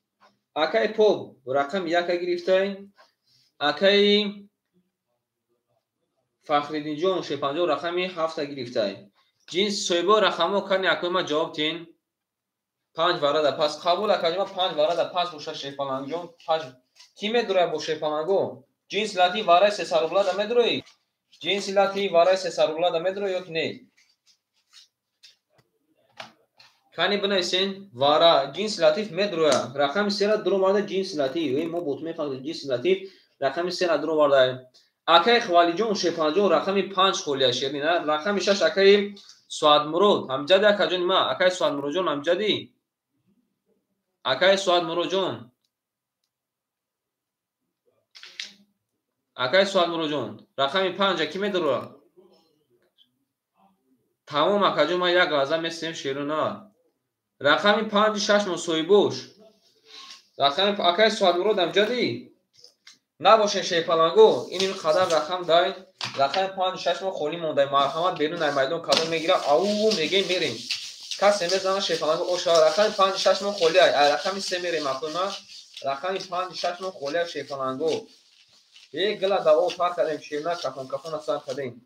Акаи Поп рақам яка гирифтай. Акаи Фахриддинҷон шепанҷон рақами 7 гирифтай. Ҷинс соҳибои рақамҳо кани акаи ма ҷавоб тиҳен. 5 варада пас қабул акаҷон ма 5 варада пас боша шерпалангҷон. 5 ки медроя бо шерпаланго? Ҷинс Латиф вараи 300 рубла да медрои? Ҷинси Латиф вараи 300 рубла да медрои ё ки не? Кани бинависен вара ҷинси Латиф медроя. Рақами 3-ра дуроварда ҷинси Латиф. Эй мо бо ту мефаҳмем ҷинси Латиф рақами 3-ра дуроварда. Акаи Хвалиҷон шерпалангҷон рақами 5 холия шерина. Рақами 6 акаи Суадмурод ҳамҷади акаҷони ма. Акаи Суадмуродҷон ҳамҷади. Акаи Суадмуродҷон. Акаи Суадмуродҷон рақами 5 ки медроя? Тамом акаҷон ма як лаҳза месем шерина. Рақами 5 6 мо соҳибош. Рақами акаи Суадмурод ҳамҷади. Набошен шерпаланго, ин ин қадар рақам дай. Рақами 5 6 мо холӣ мондай. Марҳамат берун ай майдон кадом мегира? Ау мегем мерем. Касе мезана шерпаланго оша. Рақами 5 6 мо холӣ ай. Ай рақами 3 мерем акои ма. Рақами 5 6 мо холӣ ай шерпаланго. Э гила да о пар кардем шерна кафон кафона сар кардем.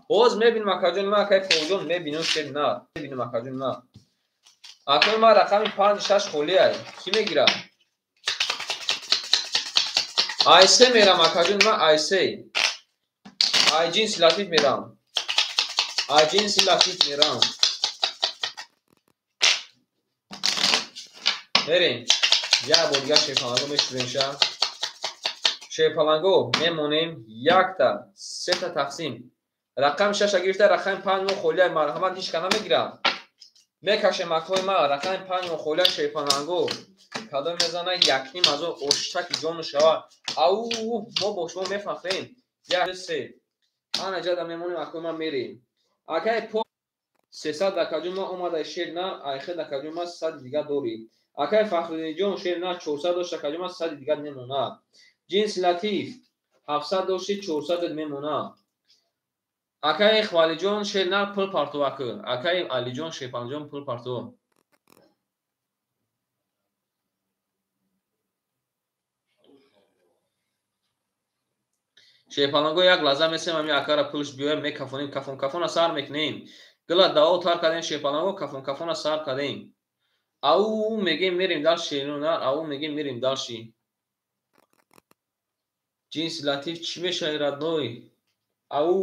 Боз мебинем акаҷон ма акаи Фоҷон мебинем шерна. Мебинем акаҷон ма. Акои ма рақами 5 6 холӣ ай. Кӣ мегира? Ай 3 мерам акаҷон ма ай 3. Ай ҷинси Латиф мерам. Ай ҷинси Латиф мерам. Мерем. Як бор дигар шерпаланго мешӯрем ша. Шерпаланго мемонем якта, сета тақсим. Рақами 6 гирифта, рақами 5 мо холия марҳамат ҳеч кас намегира. Мекашем акои ма рақами 5 мо холия шерпаланго. Кадом мезана якним аз он оштаки ҷону шава. Ау мо бо шумо мефахрем. 1 3. Ана ҷада мемонем акои ма мерем. Акаи По 300 акаҷон ма омада шер на, айхед акаҷон ма 100 дигар дорӣ. Акаи Фахриддинҷон шер на 400 дошт акаҷон ма 100 дигар мемонад. Ҷинси Латиф 700 дошти 400 мемонад. Акаи Хвалиҷон шер на пул партова кӯ. Акаи Алиҷон шерпаланҷон пул партова. Шерпаланго як лаҳза месем ҳамин акара пулш биёем мекафонем кафон кафона сар мекунем. Гила дао тар кардем шерпаланго кафон кафона сар кардем. Ау мегем мерем дальше шерона, ау мегем мерем дальше. Ҷинси Латиф чӣ мешавад родной? Ау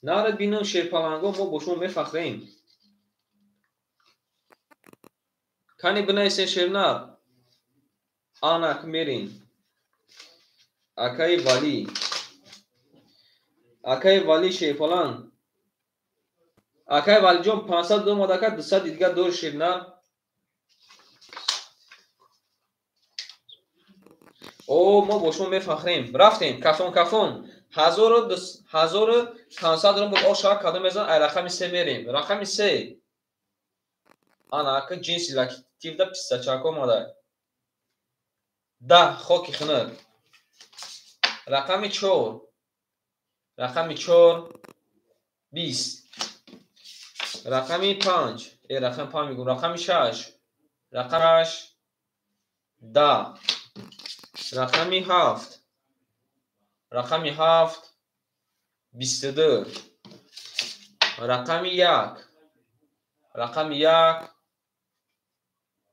нарад бинам шерпаланго мо бо шумо мефахрем. Кани бинависен шернар. Анак мерем. Акаи Валӣ. Акаи Валӣ шерпаланг. Акаи Валиҷон 500 омад ака 200 дигар дор шернар. О мо бо шумо мефахрем. Рафтем кафон кафон. 1500 рубл оша кадом мезан? Ай рақами 3 мерем. Рақами 3. Ана ака ҷинси латифда писсачака омада. 10 хоки хунук. Рақами 4. Рақами 4 20. Рақами 5. Рақами 5 мегӯм. Рақами 6. Рақами 6 10. Рақами 7. Рақами 7 22. Рақами 1. Рақами 1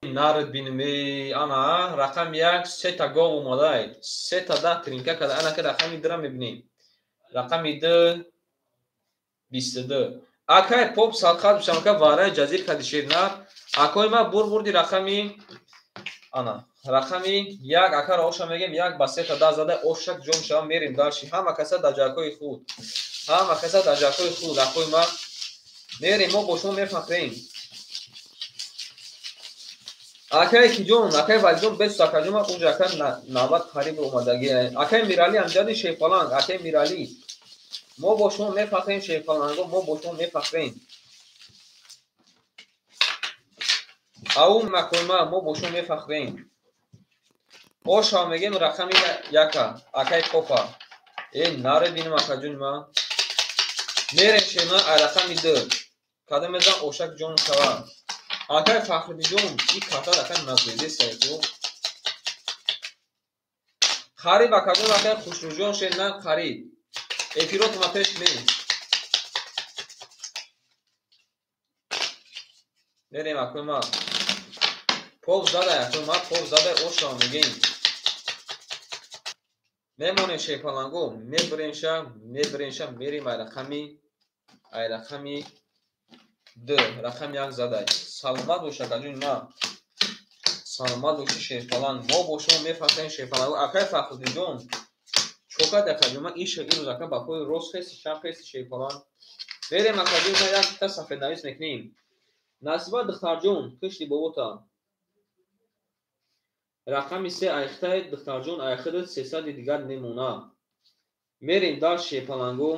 нард бинем. Ана рақами 1 сета гов омадай. Сета 10 тринка када. Ана ки рақами 2-ра мебинем. Рақами 2 22. Акай поп садқат бишам, ака вараи ҷазир кади ширнар. Акои ма бурди рақами ана рақами 1 акара оша мегем 1 ба сета 10 зада ошак ҷом шава мерим дальше. Ҳама каса дар ҷайҳои худ. Ҳама каса дар ҷайҳои худ. Акои ма мерем, мо бо шумо мефахрем. Акай киҷон, акай Валиҷон, бесус акаҷон, ма уҷа ака навбат қариб омадагӣ. Акай Миралӣ амҷади шерпаланг, акай Миралӣ. Мо бо шумо мефахрем, шерпаланго, мо бо шумо мефахрем. Ау макойма, мо бо шумо мефахрем. Оша мегем рақами 1, акай Попа. Наре бинем акаҷони ма. Мерем шема рақами 2. Кадом мезан ошак ҷон шава. Акай Фахриддинҷон, и картар акай назведе сайфу. Қариб акаҷон, акай Хушрӯҷон шеднан қариб. Эфирот ма пеш кунем. Мерем акои ма. Пов задай акои ма, пов задай оша мегем. Мемонем шерпаланго, мебирем ша, мерем ай рақами 2, рақами 1 задай. Саломат бош акаҷони ма. Саломат боши шерпаланг. Мо бо шумо мефахрем шерпаланго. Акай Фахриддинҷон, чокат акаҷон ма иша ирӯз ака ба пои рост хеси, чап хеси шерпаланг. Мерем акаҷон ма як та сафеднавис мекунем. Насиба духтарҷон, кишти бобота. Рақами 3 айхтай духтарҷон айхидат 300 дигар мемона. Мерем дар шерпаланго.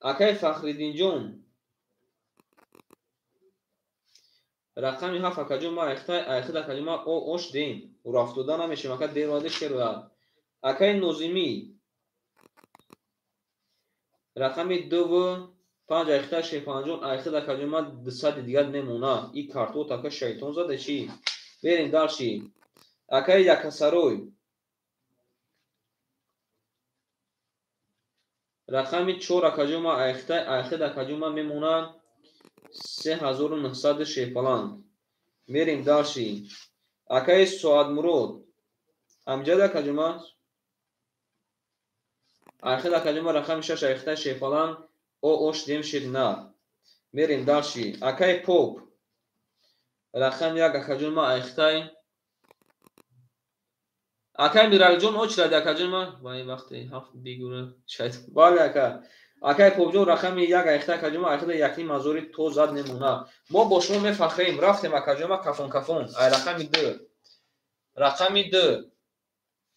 Акай Фахриддинҷон, рақами 7 акаҷон ма айхтай айхид акаҷон ма ош дем. Урафтода намешем ака дерваде шерояд. Акай Нозимӣ, рақами 2 5 айхтай шерпаланҷон айхид акаҷон ма 200 дигар мемона. И картот ака шайтон зада чӣ? Берем дальше. Акай Якасарой, рақами 4 акаҷон ма айхтай айхид акаҷон ма мемона 3900 шерпаланг. Мерем дальше. Акай Соатмурод, амҷад акаҷон ма айхид акаҷон ма рақами 6 айхтай шерпаланг ош дем ширнар. Мерем дальше. Акай Поп, рақами 1 акаҷон ма айхтай. Акай Миралиҷон очради акаҷон ма вай вақте 7 бигура шайт. Бале ака. Акай Попҷон рақами 1 айхтай акаҷон ма айхида 1.5 ҳазори то зад мемона. Мо бо шумо мефахрем. Рафтем акаҷон ма кафон кафон. Ай рақами 2. Рақами 2.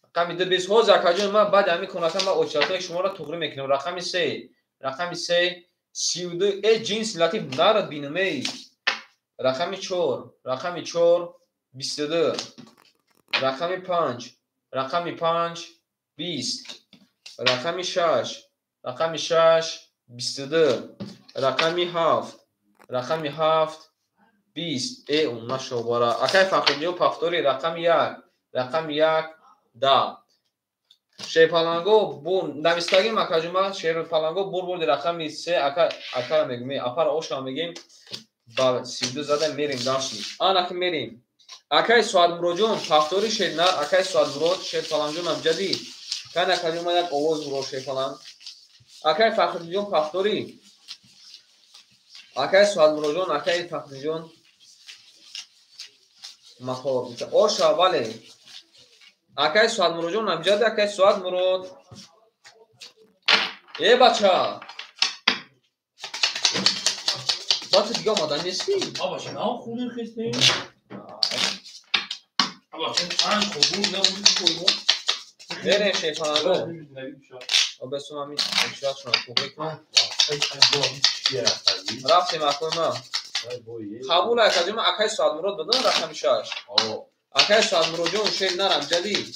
Рақами 2 бист. Ҳозир акаҷон ма баъди ҳамин конака ма очратҳои шуморо туғрӣ мекунем. Рақами 3. Рақами 3 32. Ҷинси латиф нарад бинем эй. Рақами 4. Рақами 4 22. Рақами 5. Рақами 5 20. Рақами 6. Рақами 6 22. Рақами 7. Рақами 7 20. Умна шобара. Акай Фахриддин пафтори рақами 1. Рақами 1 10. Шерпаланго бу навистагим акаҷон ма шерпаланго бурди рақами 3 ака акара мегӯем. Апара оша мегӯем. Ба 32 зада мерем дальше. Ана ки мерем. Акай Соатмуроҷон пафтори шернар, акай Соатмурод шерпаланҷон амҷадӣ. Кан акаҷон ма як овоз буро шерпаланг. Акай Фахриддинҷон пафтори. Акай Соатмуроҷон, акай Фахриддинҷон махор. Оша бале. Акай Соатмуроҷон амҷадӣ, акай Соатмурод. Бача. Бача дига омадан нестӣ? Бача, на хунем хестем. Бача, панҷ хуб набуд кӯ. Мерем шерпаланго. Обесум ҳамин очратшонро туғрӣ кунам. Рафтем акои ма. Қабул акаҷон, акай Соатмурод бадан рақами 6. Акай Соатмуродҷон шер нарам ҷадид.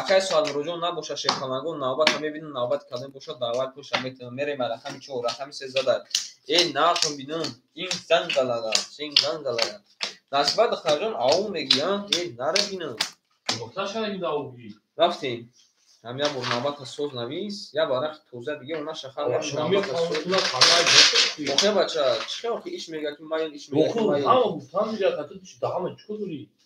Акай Соатмуродҷон набоша шерпалангон навбата мебинам, навбати кадом боша даъват боша метавонам. Мерем рақами 4, рақами 3 задай. Э нахун бинам, ин зангалага, сен гангалага. Насиба духтарҷон ау мегӣ, э нара бинам. Рафтем. Ҳам як бор навбата соз навис, як варақи тоза дига наша хар навбата соз. Охе бача, чӣ хел ки иш мега ки маян иш мега ки маян.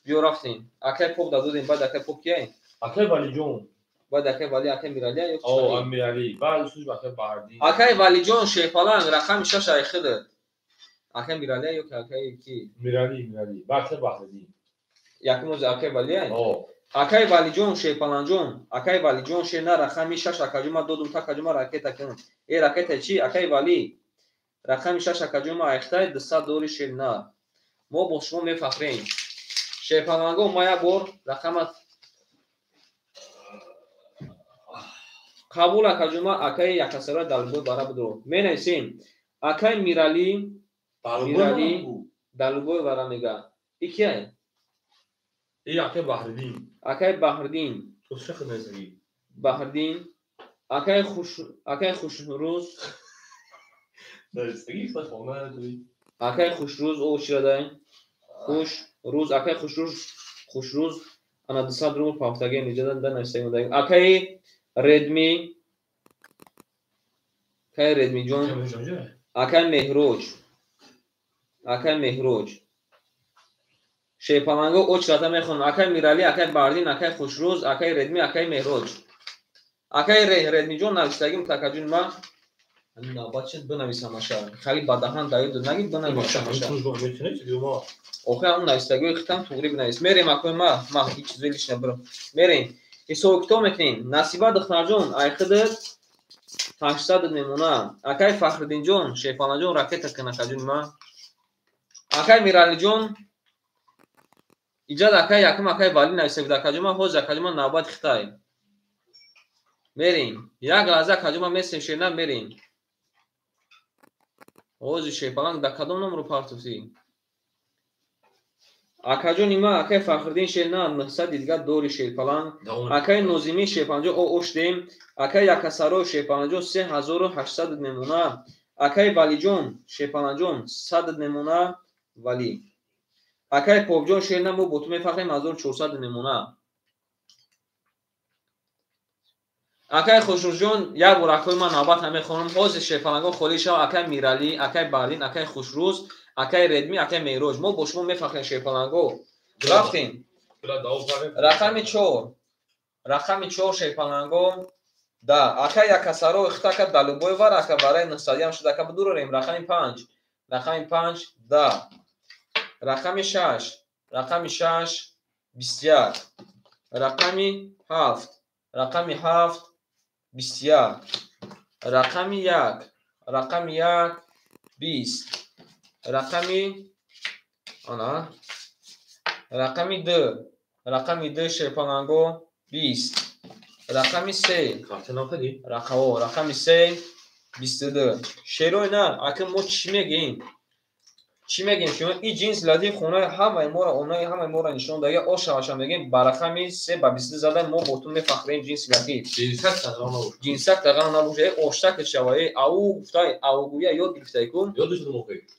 Биё рафтем. Акай поп дадодем, баъд акай поп кияй? Акай Валиҷон. Баъд акай Вали, акай Мирали ё чӣ? Мирали. Баъд суж акай Баҳрдин. Акай Валиҷон шерпаланг рақами 6 айхида. Акай Мирали ё ки акай ки? Мирали, Мирали. Баъд акай Баҳрдин. Якум оз акай Вали ай? Акай Валиҷон шерпаланҷон, акай Валиҷон шер на рақами 6 акаҷума додум та акаҷума ракета кун. Э ракета чӣ? Акай Вали. Рақами 6 акаҷума айхтай 200 дори шер на. Мо бо шумо мефахрем. Шерпаланго ма як бор рақамат қабул акаҷума акаи якасара далбой бара бидро. Менависем. Акай Мирали, Мирали далбой вара мега. И кияй? И акай Баҳриддин. Акай Баҳриддин. Баҳриддин. Акай Хуш, акай Хушрӯз. Акай Хушрӯз о чирадай? Хушрӯз, акай Хушрӯз, Хушрӯз ана 200 рубл пафтаге ниҷадан да нависагим. Акай Редми, акай Редмиҷон, акай Меҳроҷ, акай Меҳроҷ. Шерпаланго очрата мехонам. Акай Мирали, акай Баҳриддин, акай Хушрӯз, акай Редми, акай Меҳроҷ. Акай Редмиҷон нависагим такаҷун ма навбат шуд бинависамаша. Хали бадаҳан даёд наги бинависамаша. Охе ҳамун нависагиҳои хитам туғри бинавис. Мерем акои ма, ма ҳеҷ чизои лишна бирам. Мерем. Ҳисоб китоб мекунем. Насиба духтарҷон айхидат 800 мемона. Акай Фахриддинҷон, Шерпаланҷон ракета кун акаҷун ма. Акай Миралиҷон иҷад акай якум акай Вали нависа буд акаҷума, ҳозир акаҷума навбат хитай. Мерем. Як лаҳза акаҷума месем шерна мерем. Ҳозир шерпаланг да кадом номро партофтӣ? Акаҷон има акай Фахриддин шерна 900 дидга дори шерпаланг. Акай Нозимӣ шерпаланҷон о оштем. Акай Якасаро шерпаланҷон 3800 мемона. Акай Валиҷон шерпаланҷон 100 мемона. Вали. Акай Попҷон шерна мо бо ту мефахрем 1400 мемона. Акай Хушрӯзҷон як бор акои ман навбат намехонам. Ҳозир шерпалангон холӣ шав. Акай Миралӣ, акай Баҳриддин, акай Хушрӯз, акай Редмӣ, акай Меҳроҷ. Мо бо шумо мефахрем шерпаланго. Рафтем. Рақами 4. Рақами 4 шерпаланго. Да, акай Якасаро ихта ака Далубой вар ака барай 900 ям шуд ака бидурорем. Рақами 5. Рақами 5 да. Рақами 6. Рақами 6 21. Рақами 7. Рақами 7 21. Рақами 1. Рақами 1 20. Рақами ана рақами 2. Рақами 2 шерпаланго 20. Рақами 3. Рақами 3 22. Шерои на, ака мо чӣ мегӯем? Чӣ мегӯем? Шумо ин ҷинс латиф хонаи ҳамаи моро, онаи ҳамаи моро нишон дага, ошаваша мегӯем ба рақами 3 ба 22 зада мо бо ту мефахрем ҷинси латиф. Ҷинсак тағам набоша, э оштак шава, э ау гуфтай, аугӯя ёд гирифтай ку?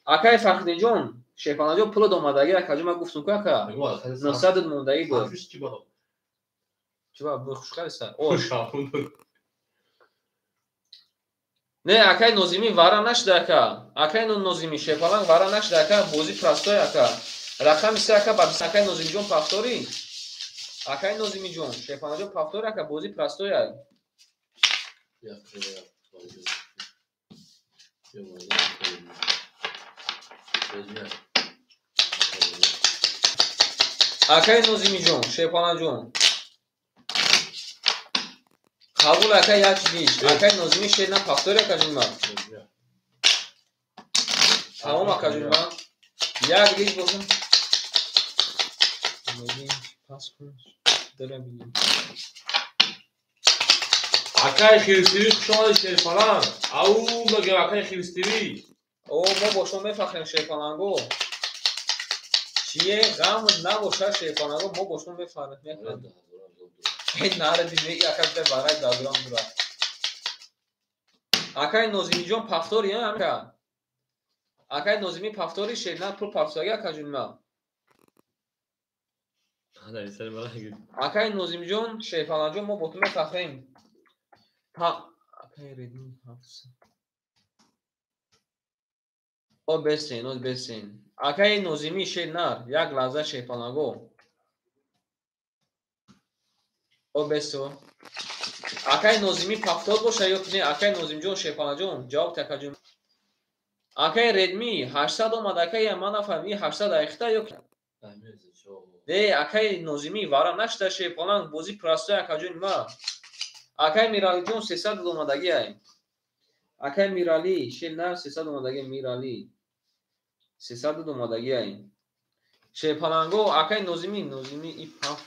Акай Фахриддинҷон, Шерпаланҷон пуло домадаги акаҷон ма гуфтум ку ака? 900 мондаги буд. Чӣ ба хушқариса? Ош. Не, акай Нозимӣ вара нашуда ака. Акай Нозимӣ шерпаланг вара нашуда ака, бозӣ простой ака. Рақами 3 ака ба акай Нозимиҷон пафтори. Акай Нозимиҷон, шерпаланҷон пафтори ака, бозӣ простой ай. Акай Нозимиҷон, шерпаланҷон. Қабул акай як диш. Акай Нозимӣ шер на пафтори акаҷун ма. Тамом акаҷун ма. Як диш бошам. Пас кун. Дара бинем. Акай Хирстивӣ хуш омадед шерпаланг. Ау мегӯям акай Хирстивӣ. О, мо бо шумо мефахрем, шерпаланго. Чие ғам набошад, шерпаланго, мо бо шумо мефахрем. Эй, наради, не, ака барай дазурам дура. Акай Нозимиҷон пафтори, ака? Акай Нозими пафтори шерна пул пафтоги акаҷун ма. Акай Нозимҷон, шерпаланҷон, мо бо ту мефахрем. Акай Редми 700. О, бесен, о, бесен. Акай Нозими шернар, як лаҳза шерпаланго. О, бесо. Акай Нозими пафтор боша ё не? Акай Нозимҷон, шерпаланҷон, ҷавоб те акаҷун. Акай Редми 800 омад, акай ман нафаҳмидам, ин 800 айхта ё не? Акай Нозими вара нашта шерпаланг, бози простой акаҷун ма. Акай Миралиҷон 300 омадаги ай. Акай Мирали, шернар 300 омадаги Мирали. 300 омадаги ай. Шерпаланго, акай Нозими, Нозими и паф.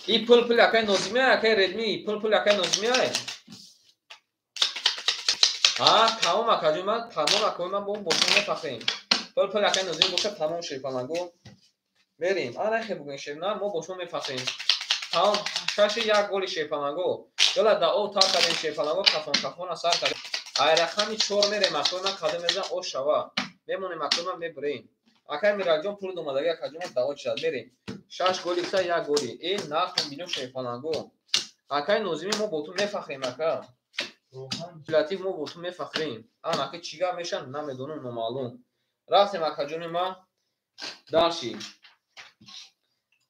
И пул пул акай Нозими ай, акай Редми, пул пул акай Нозими ай. Ҳа, тамом акаҷон ман, тамом акаҷон ман бо шумо мефахрем. Пул пул акай Нозими бошад, тамом шерпаланго. Мерем. Ана хе бугӯем шернар, мо бо шумо мефахрем. Тамом, шаши як голи шерпаланго. Ёла да о тар кардем шерпаланго, кафон кафона сар кардем. Ай рақами 4 мерем, акои ман кадом мезан о шава. Мемонем акои ман мебурем. Акай Миралиҷон пул домадаги акаҷон ман дао чизад. Мерем. 6 голи гуфта 1 голи. Э, нарх миллион шерпаланго. Акай Нозими мо бо ту мефахрем ака. Латиф мо бо ту мефахрем. Ан ака чӣ гап мешан намедонам, номаълум. Рафтем акаҷони ман. Дарши.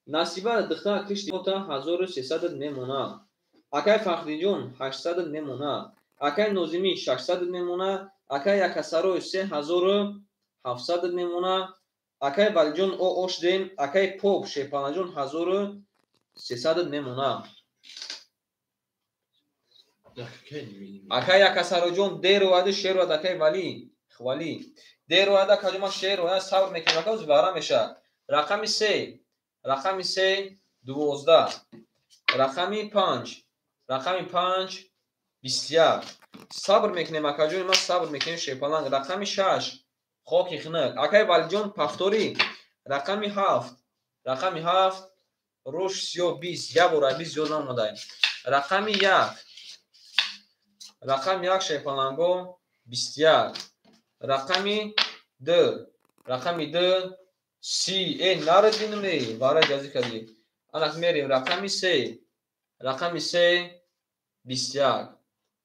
Насиба духтар кишти та 1300 мемона. Акай Фахриҷон 800 мемона. Акай Нозими 600 мемона. Акай Якасарой 3700 мемона. Акай Валиҷон о ошдем. Акай Поп шерпаланҷон 1300 мемона. Акай Якасаройҷон дер ояду шер ояд. Акай Вали хвали дер ояд акаҷон ман шер ояд, сабр мекунем ака, вара мешавад. Рақами 3, рақами 3 12, рақами 5, рақами 5 21. Сабр мекунем акаҷони ман, сабр мекунем шерпаланг. Рақами 6 хоки хинак. Акай Валиҷон пафторӣ. Рақами 7, рақами 7 рӯш сиёҳ 20, як бора 20 зиёд намодай. Рақами 1, рақами 1 шерпаланго 21. Рақами 2, рақами 2 30. Э, нарадинам не, вара ҷазӣ кардӣ. Анак мерем рақами 3, рақами 3 21.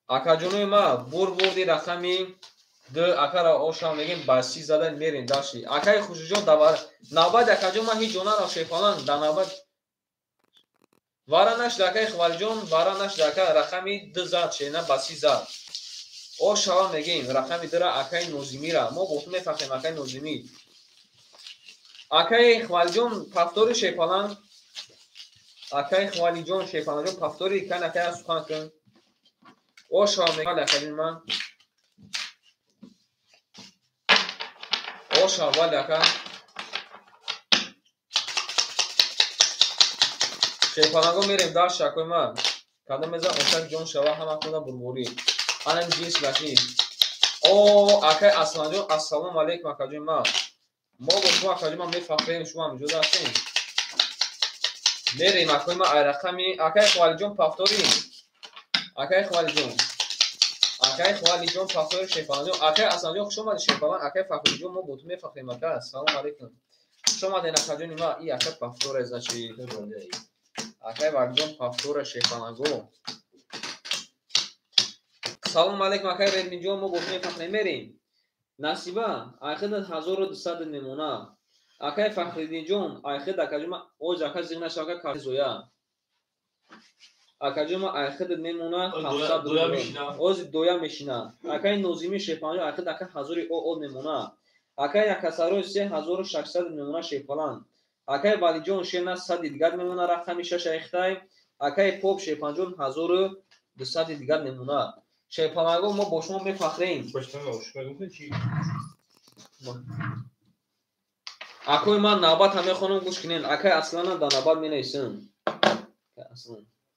Акаҷонои ма бурди рақами 2 акара ошам мегем ба 30 зада мерем дашти. Акаи Хушиҷон давар навбат акаҷон ман ҳеҷ ҷо нарафт шерпаланг да навбат вара нашд акаи Хвалиҷон, вара нашд ака рақами 2 зад шена ба 30 зад. Ошава мегем рақами 2-ра акаи Нозимира. Мо бо ту мефахрем акаи Нозими. Акаи Хвалиҷон пафтори шерпаланг. Акаи Хвалиҷон шерпаланҷон пафтори кан акаи сухан кун. Ошава мегем акаи ман. Оша вали ака. Шерпаланго мерем дар шакои ман. Кадом мезан ошак ҷон шава ҳама куда бурбурӣ. Анам ҷинс латиф. О, акаи Асланҷон, ассалому алайкум акаҷони ман. Мо бо шумо акаҷони ман мефахрем, шумо ҳамҷода ҳастем. Мерем акои ман ай рақами акаи Хвалиҷон пафторӣ. Акаи Хвалиҷон. Акаи Хвалиҷон пафтори шерпаланҷон. Акаи Асланҷон хуш омадед шерпаланг. Акаи Фахриҷон мо бо ту мефахрем ака. Ассалому алайкум. Хуш омадед акаҷони ман. И ака пафтора значит. Акаи Валиҷон пафтора шерпаланго. Салом алайкум акаи Редмиҷон, мо бо ту мефахрем. Мерем. Насиба, айхидат 1200 мемона. Акаи Фахриддинҷон, айхид акаҷон ман оз ака зиғ нашава ака карзоя. Акаҷон ман айхидат мемона 700 рубл. Оз доя мешина. Акаи Нозими шерпаланҷон айхид ака 1000 о мемона. Акаи Якасарой 3600 мемона шерпаланг. Акаи Валиҷон шерна 100 дигар мемона рақами 6 айхтай. Акаи Поп шерпаланҷон 1200 дигар мемона. Шерпаланго мо бо шумо мефахрем. Акои ман навбат ҳам мехонам, гӯш кунед. Акаи Аслана дар навбат менависам.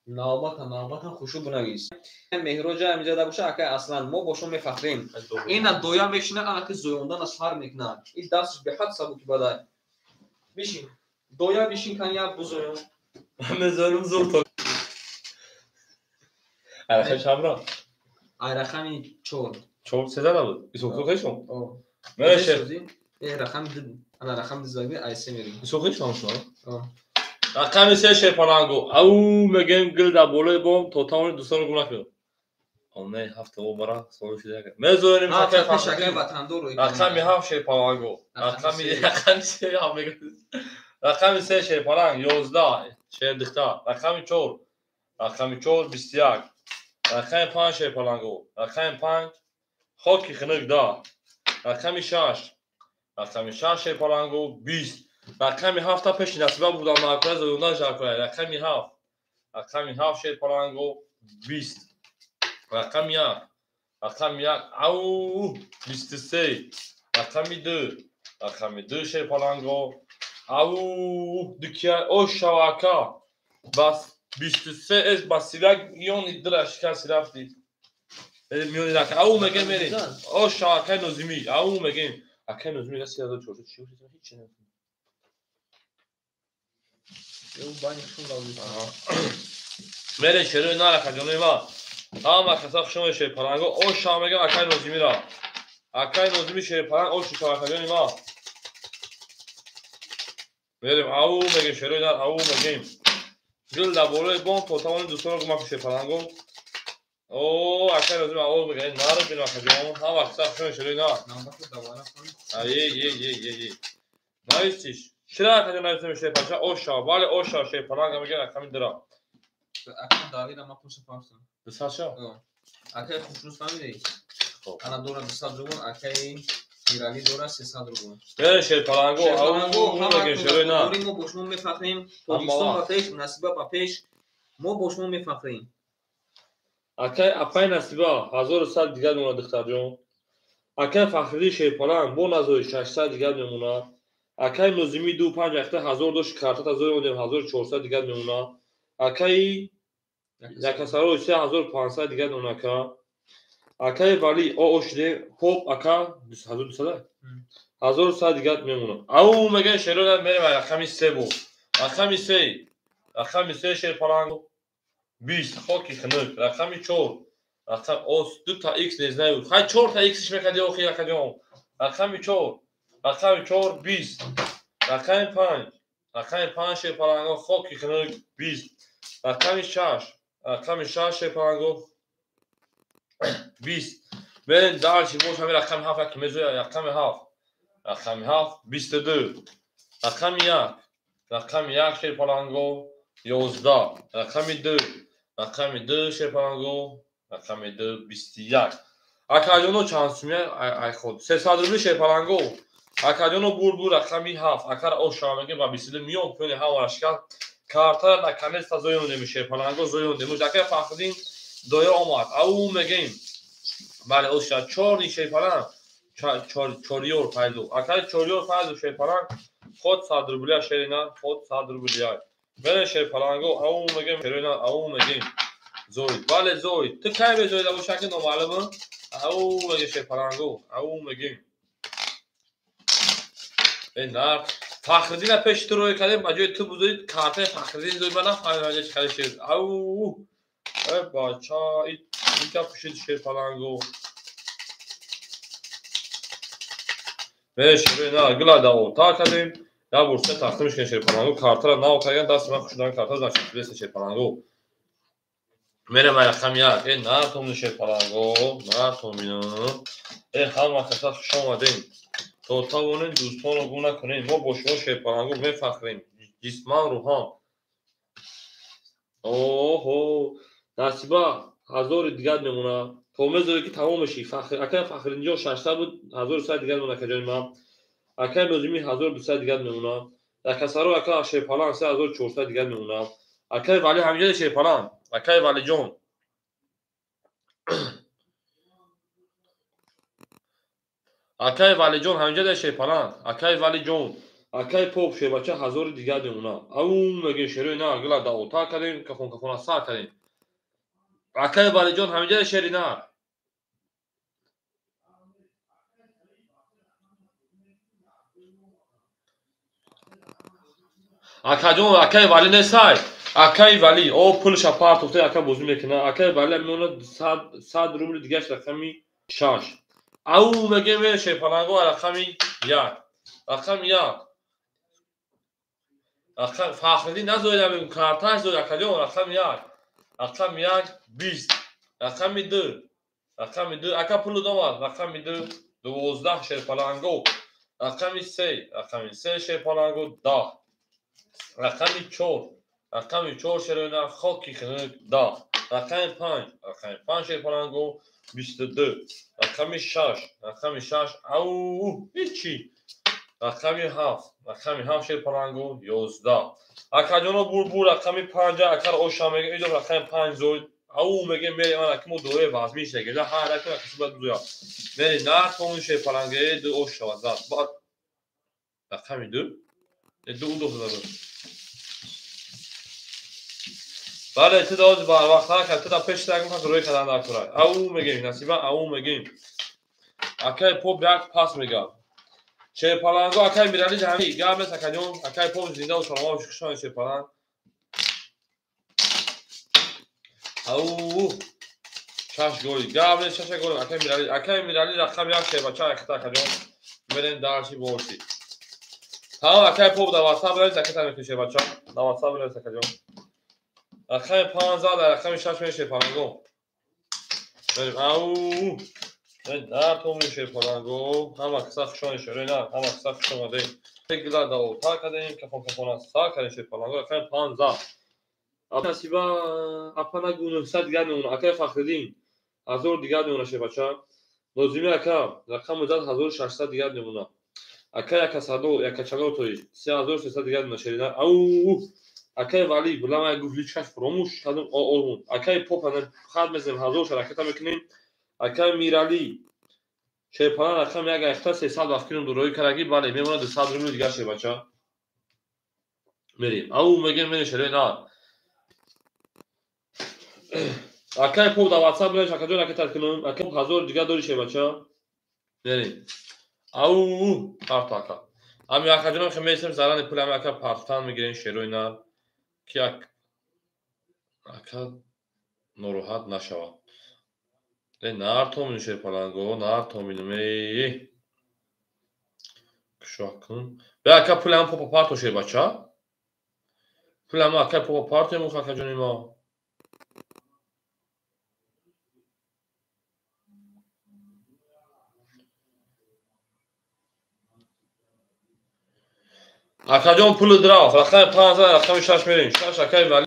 Навбатан хушу бинавис. Меҳроҷа ҳамиҷада боша, акай Аслан, мо бо шумо мефахрем. Ина доя мешина, анаки зоёндана сар мекунад. Ин дасташ беҳад сабуки бадай. Бишин. Доя бишин кан як бузоён. Мезорим зур то. Рақами чамра? Ай рақами 4. 4 сеза набуд. Исоқи хешон? О. Меше. Рақами 2. Ана рақами 2 заги ай 3 мерим. Исоқи хешон шумо? О. Рақами 3 шерпалангу. Ау мегем гил дар болои бом то тамоми дӯстонро гум накунем. Не, ҳафта о бара сол шуда. Мезорим шакаи ватандор. Рақами 7 шерпалангу. Рақами 3 ҳам мегем. Рақами 3 шерпаланг 11 шердихта. Рақами 4. Рақами 4 21. Рақами 5 шерпалангу. Рақами 5 хоки хунук 10. Рақами 6. Рақами 6 шерпалангу 20. Рақами 7 пеши насиба будам накунад зоюндан жар кунад. Рақами 7. Рақами 7 шерпалангу 20. Рақами 1. Рақами 1 ау 23. Рақами 2. Рақами 2 шерпалангу ау дукия о шавака. Бас 23 эс бас сирак миёни дила шикаст рафти. Миёни рака ау мегем мерем. О шавакаи Нозимӣ ау мегем. Акаи Нозимӣ 3400 чӣ ҳеч не. Мере шерои нарака ҷонои ма. Ҳама каса хушоме шерпаланго. О шава мегем акаи Нозимира. Акаи Нозими шерпаланг о шавака ҷони ма. Мерем ау мегем шерои нар ау мегем. Гил дар болои бом то тамоми дӯстонро гум накун шерпаланго. О акаи Нозими ау мегем нар бин ака ҷон. Ҳама каса хушоме шерои нар. Е е е е е. Нависиш. Чира акаҷон нависем шерпаланг? О шава. Бале о шава шерпаланг мегем рақами дира. Ака Давида ма пурса фарсам. 200 ша? Акаи Хушнуд фаҳмидӣ? Ана дора 200 рубл, акаи Миралӣ дора 300 рубл. Э шерпаланго, ау мегем шерои нар. Мо бо шумо мефахрем. Тоҷикистон ба пеш, Насиба ба пеш. Мо бо шумо мефахрем. Акаи апаи Насиба 1100 дигар мемонад духтарҷон. Акаи Фахриддин шерпаланг бо назори 600 дигар мемонад. Акаи Нозимӣ 25 ахта 1000 дошт картата зоёндем 1400 дигар мемонад. Акаи Якасаро 3500 дигар мемонад ака. Акаи Вали о шуде поп ака 1200 1100 дигар мемонад. Ау мегем шерода мерем рақами 3 бо. Рақами 3. Рақами 3 шерпаланг 20 хоки хунук. Рақами 4. Рақам ос 2 та x не знаю. Хай 4 та x-ш мекади охи акаҷон. Рақами 4. Рақами 4 20. Рақами 5. Рақами 5 шерпаланго хоки хунук 20. Рақами 6. Рақами 6 шерпаланго 20. Мерем дальше бош ҳамин рақами 7 яке мезоя рақами 7. Рақами 7 22. Рақами 1. Рақами 1 шерпаланго 11. Рақами 2. Рақами 2 шерпаланго рақами 2 21. Акаҷоно чанд сумия ай худ 300 рубли шерпаланго. Акаҷоно бур рақами 7. Акара о шава мегем ба 22 миён пӯни ҳамара шикаст. Картара наконец-то зоёндем шерпаланго зоёндем. Акаи Фахриддин доя омад. Ау мегем. Бале о ша чорни шерпаланг чориёр пайдо. Акаи чориёр пайдо шерпаланг ход 100 рубля шерина, ход 100 рубля. Бере шерпаланго ау мегем шерина ау мегем. Зоид. Бале зоид. Ту кай мезоида боша ки номаълум? Ау мегем шерпаланго. Ау мегем. Э нар Фахриддина пеши ту рӯй кардем, ба ҷои ту бузоид картаи Фахриддин зоид ба нафаҳмидам чӣ хеле шер. Ау э бача инка пушид шерпаланго. Бере шерина гила дао та кардем. Я бурса тақсим шуд шерпаланго. Картара нав кардан даст ман хушдан карта значит беса шерпаланго. Мерем рақами 1. Э натомни шерпаланго, натомина. Э ҳама каса хуш омадем. То тавонем дӯстонро гум накунем. Мо бо шумо шерпаланго мефахрем. Ҷисман, рӯҳан. Оҳо, Насиба 1000 дигар мемонад. То мезорӣ ки тамом мешӣ. Акаи Фахриддинҷон 600 буд, 1100 дигар мемонад акаҷони ман. Акаи Нозимӣ 1200 дигар мемонад. Якасаро ака шерпаланг 3400 дигар мемонад. Акаи Вали ҳамиҷода шерпаланг. Акаи Валиҷон. Акаи Валиҷон ҳамиҷода шерпаланг. Акаи Валиҷон. Акай поп шербача 1000 дигар мемона. Ау мегем шерои нар гила да ота кардем, кафон кафона сар кардем. Акай Валиҷон ҳамиҷа шери нар. Акаҷон, акай Вали несай. Акай Вали, о пулша партофта ака бозӣ мекунад. Акай Вали мемонад 100 рубли дигаш рақами 6. Ау мегем шерпаланго рақами 1. Рақами 1. Рақам Фахриддин назоида мегум, карташ зоид акаҷон, рақами 1. Рақами 1 20. Рақами 2. Рақами 2 ака пулу домад. Рақами 2 12 шерпаланго. Рақами 3, рақами 3 шерпаланго 10. Рақами 4, рақами 4 шерона хоки хунук 10. Рақами 5, рақами 5 шерпаланго 22. Рақами 6, рақами 6 ау ҳичи. Рақами 7, рақами 7 шерпаланго 11. Акаҷоно бурбур рақами 5 акар оша мега идо рақами 5 зоид. Ау мега мери ман акимо дое вазмин шега. Ҳар яке каси бад бузоя. Мери на тон шерпаланге ду ош шавад зад. Баъд рақами 2 ду удо зад. Бале, ту доз бар вақт накард, ту да пеш так мекунад рӯи кадан дар курай. Ау мегем, насиба ау мегем. Акай поп як пас мега. Шерпаланго акай Мирали ҷамӣ гап нест акаҷон, акай поп зинда ва саломат боши, хушомадед шерпаланг. Ау 6 голи, гап нест 6 гол акай Мирали, акай Мирали рақами 1 шербача акта акаҷон. Мерем дарши борши. Тамом акай поп да WhatsApp навис аката мекунӣ шербача. Да WhatsApp навис акаҷон. Рақами 5 зад, рақами 6 меши шерпаланго. Мерем ау нар томин шерпаланго, ҳама каса хушомадед шерои нар, ҳама каса хуш омадед. Гила да ота кардем, кафон кафона сар кардем шерпаланго, рақами 5 зад. Насиба апа нагу 900 дигар мемона, акай Фахриддин 1000 дигар мемона шербача. Нозими ака рақами зад 1600 дигар мемона. Акай Якасадо, Якачало тои 3300 дигар мемона шери нар. Ау акай Вали булама гуфт личкаш фуромӯш кардем олмон. Акай поп хат мезанем 1000 шараката мекунем. Акай Мирали шерпалан рақами 1 айхта 300 вафкирум дурои караги, бале мемонад 200 рубли дигар шербача. Мерем. Ау мегем мерем шерои нар. Акай поп да WhatsApp навис акаҷон ракетат кунам. Акай 1000 дигар дори шербача. Мерем. Ау парто ака. Ами акаҷонам хе месем зарани пул ами ака партан мегирем шерои нар. Ки ака нороҳат нашавад. Нар томин шерпаланго, нар томинум эй. Кушоқ кун. Бе ака пулам попа парто шербача. Пулам ака попа парто мух акаҷони мо. Акаҷон пули драфт, рақами 5 рақами 6 мерем. 6 акай Вали,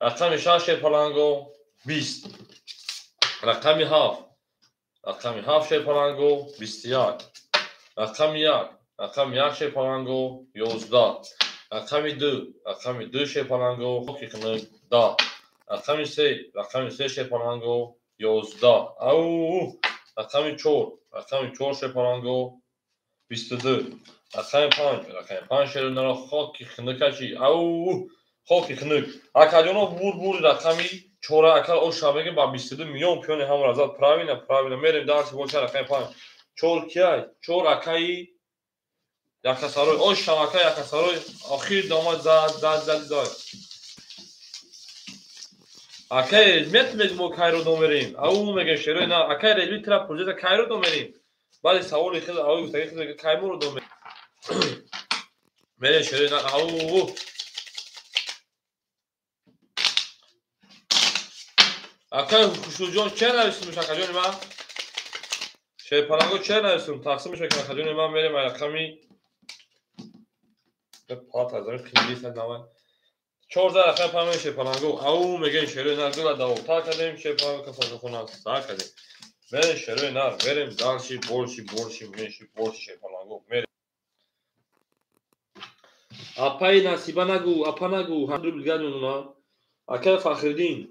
рақами 6 шерпаланго 20. Рақами 7, рақами 7 шерпаланго 21. Рақами 1, рақами 1 шерпаланго 11. Рақами 2, рақами 2 шерпаланго хоки хунук 10. Рақами 3, рақами 3 шерпаланго 11. Ау рақами 4, рақами 4 шерпаланго 22. Рақами 5, рақами 5 шерунара хоки хунукачи. Ау хоки хунук. Акаҷоно бур бур рақами 4 ака оша мегем ба 22 миллион пиёни ҳамра зад. Правильно, правильно. Мерем дарси боша рақами 5. 4 кияй? 4 акаи Якасарой. Оша ака Якасарой охир домад зад зад зад зад. Акай Резмет мегем мо кайро домерем. Ау мегем шерои на. Акай Резмет тра прожета кайро домерем. Баъди саволи хел ау гуфтаги хел кайморо домерем. Мерем шерои на. Ау акай Хушнудҷон ча нависум акаҷони ман? Шерпаланго ча нависум? Тақсимш мекунам акаҷони ман. Мерем рақами палата замин қимлис навай. 14 рақами 5 шерпаланго. Ау мегем шерои нар гула давота кардем шерпаланго кафонкафона сар кардем. Мерем шерои нар, мерем дарши борши борши меши борши шерпаланго. Мерем. Апаи Насиба нагу, апа нагу, 100 рубл дигар мемона. Акай Фахриддин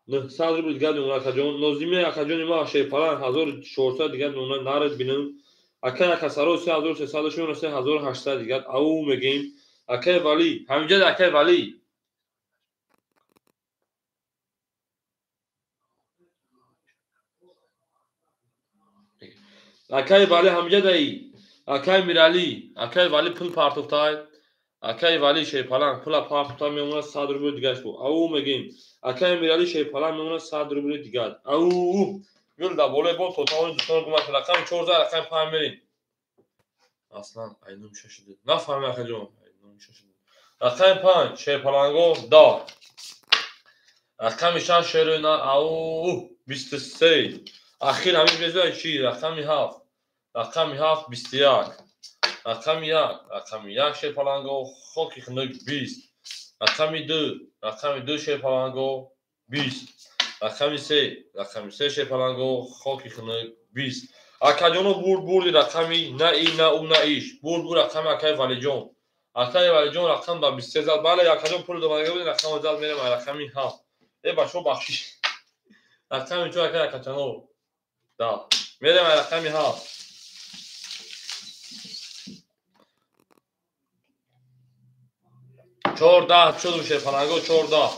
900 рубл дигар мемона акаҷон. Нозими акаҷони ма шерпалан 1400 дигар мемона. Наред бинам. Акай Акасаро 3300 шумона 3800 дигар. Ау мегем. Акай Вали, ҳаминҷа акай Вали. Акай Вали ҳаминҷа даи. Акай Мирали, акай Вали пул партофтай. Акай Вали шерпаланг пула партофтай мемонад 100 рубли дигар шуд. Ау мегем. Акай Мирали шерпаланг мемонад 100 рубли дигар. Ау гул дар болои бом тотавони дӯстон гумак. Рақами 14, рақами 5 мерем. Аслан айном шашиду. Нафаҳмем акаҷон. Айном шашиду. Рақами 5 шерпаланго 10. Рақами 6 шерӯна ау 23. Ахир ҳамин безоя чи? Рақами 7. Рақами 7 21. Рақами 1, рақами 1 шерпаланго хоки хунук 20. Рақами 2, рақами 2 шерпаланго 20. Рақами 3, рақами 3 шерпаланго хоки хунук 20. Акаҷоно бурд бурди рақами на и на у на иш. Бурд бур рақами акаи Валиҷон. Акаи Валиҷон рақам ба 23 зад. Бале, акаҷон пул домадага буд, рақамро зад мерем рақами 7. Э бачаҳо бахшиш. Рақами 4 акаи Акачано. Да. Мерем рақами 7. 14 шуд шерпаланго 14.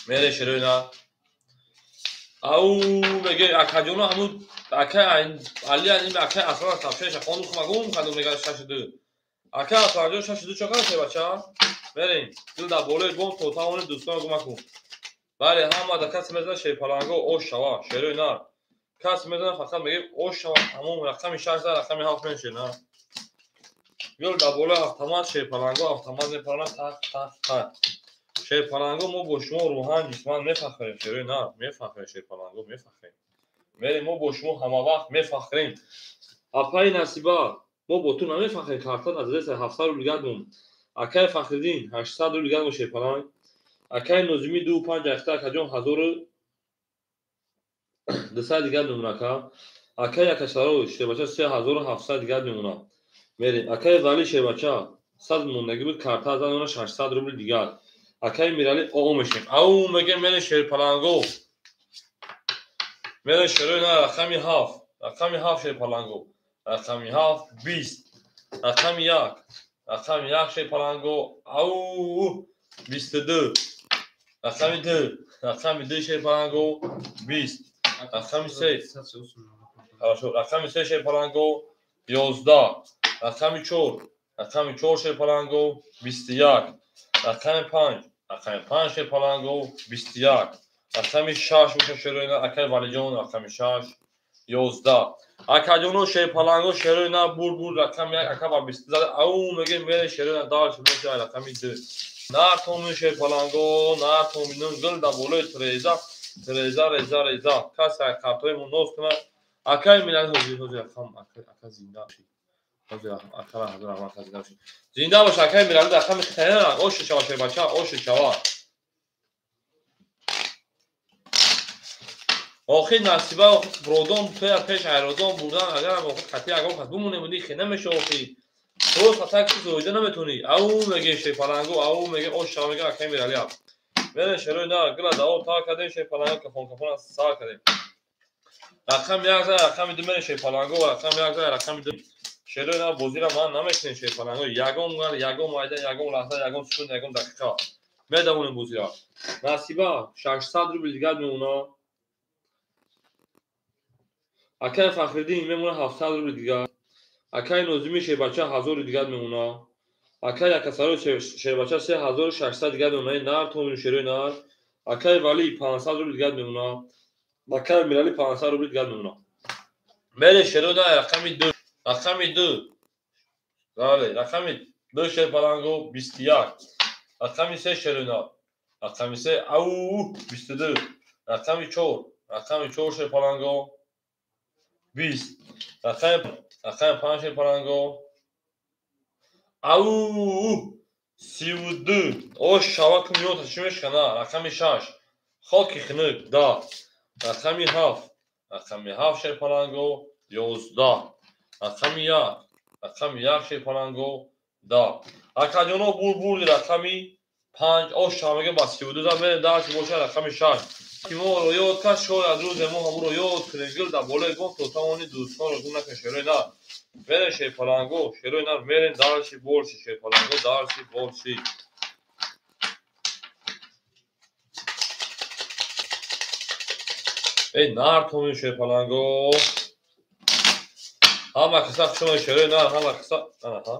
Мере шерӯна. Ау меге акаҷоно ҳамун акай Али аним акай Аслан сабшеша хонду хумагум хаду мега 62. Акай Асланҷон 62 чақар ше бача? Мерем. Дил дар болои бом то тавони дӯстон гумакун. Бале, ҳама да касе мезана шерпаланго ош шава, шерӯи нар. Касе мезана фақат меге ош шава, ҳамон рақами 6 рақами 7 меншена. Гул дар болои автомат шерпаланго автомат мепарана тақ тақ тақ. Шерпаланго мо бо шумо рӯҳан ҷисман мефахрем, шерӯи нар, мефахрем шерпаланго мефахрем. Мерем мо бо шумо ҳамавақт мефахрем. Апаи Насиба, мо бо ту намефахрем, картат аз адреса 700 рубл гардмон. Акаи Фахриддин 800 рубл гардмон шерпаланг. Акаи Нозимӣ 2.5 ахта акаҷон 1200 дигар мемона ака. Акаи Акашаро шербача 3700 дигар мемона. Мерем. Акаи Вали шербача 100 мондагӣ буд, карта аз мемона 600 рубл дигар. Акаи Мирали оо мешем. Ау мегем мерем шерпаланго. Мерем шерӯи на рақами 7. Рақами 7 шерпаланго. Рақами 7 20. Рақами 1. Рақами 1 шерпаланго. Ау 22. Рақами 2. Рақами 2 шерпаланго 20. Рақами 3. Хорошо. Рақами 3 шерпаланго 11. Рақами 4. Рақами 4 шерпаланго 21. Рақами 5. Рақами 5 шерпаланго 21. Рақами 6 боша шерӯина акаи Валиҷон рақами 6 11. Акаҷоно шерпаланго шерӯина бурд бурд рақами 1 ака ба 20 зада. Ау мегем мере шерӯина дальше боша рақами 2. Нар томин шерпаланго, нар томинун гул дар болои треза, треза реза реза. Касе картои мо ноз кунад. Акаи Мирали ҳозир ҳозир рақам ака зинда. Ҳозир акара ҳозир рақам ака зинда. Зинда бош акаи Мирали рақами хеле ош шава шербача, ош шава. Охир Насиба, охир бродон туя пеш айрозон бурдан, агарам охир хати ягон кас бумоне буди хе намеша охир. Просто так зоида наметони. Ау меге шерпаланго, ау меге ош шава меге акаи Мирали ап. Мере шерои на гила дао та кардем шерпаланго кафон кафон сар кардем. Рақами 1 за рақами 2 мере шерпаланго, рақами 1 за рақами 2. Шерои на бозира ман намекунем шерпаланго. Ягон гал, ягон майда, ягон лаҳза, ягон секунд, ягон дақиқа. Медавонем бозира. Насиба 600 рубл дигар мемона. Акаи Фахриддин мемона 700 рубл дигар. Акаи Нозимӣ шербача 1000 дигар мемона. Акаи Акасаро шербача 3600 дигар мемона. Нар томину шерои нар. Акаи Вали 500 рубл дигар мемона. Акаи Мирали 500 рубл дигар мемона. Мере шерои нар рақами 2. Рақами 2. Бале, рақами 2 шерпаланго 21. Рақами 3 шерои нар. Рақами 3 ау 22. Рақами 4. Рақами 4 шерпаланго 20. Рақами 5 шерпаланго ау 32. Ош шава ку миёта чӣ мешкана? Рақами 6. Хоки хунук 10. Рақами 7. Рақами 7 шерпаланго 11. Рақами 1. Рақами 1 шерпаланго 10. Акаҷоно бур бурди рақами 5. Ош шава мега ба 32 зад мере дальше боша рақами 6. Моро ёд кард, шояд рӯзе мо ҳамуро ёд кунем. Гил дар болои бом то тавони дӯстонро гум накунем. Шерои нар. Мерем шерпаланго, шерои нар мерем дальше больше, шерпаланго дальше больше. Эй нар томин шерпаланго. Ҳама каса хуш омадед шерои нар, ҳама каса аҳа.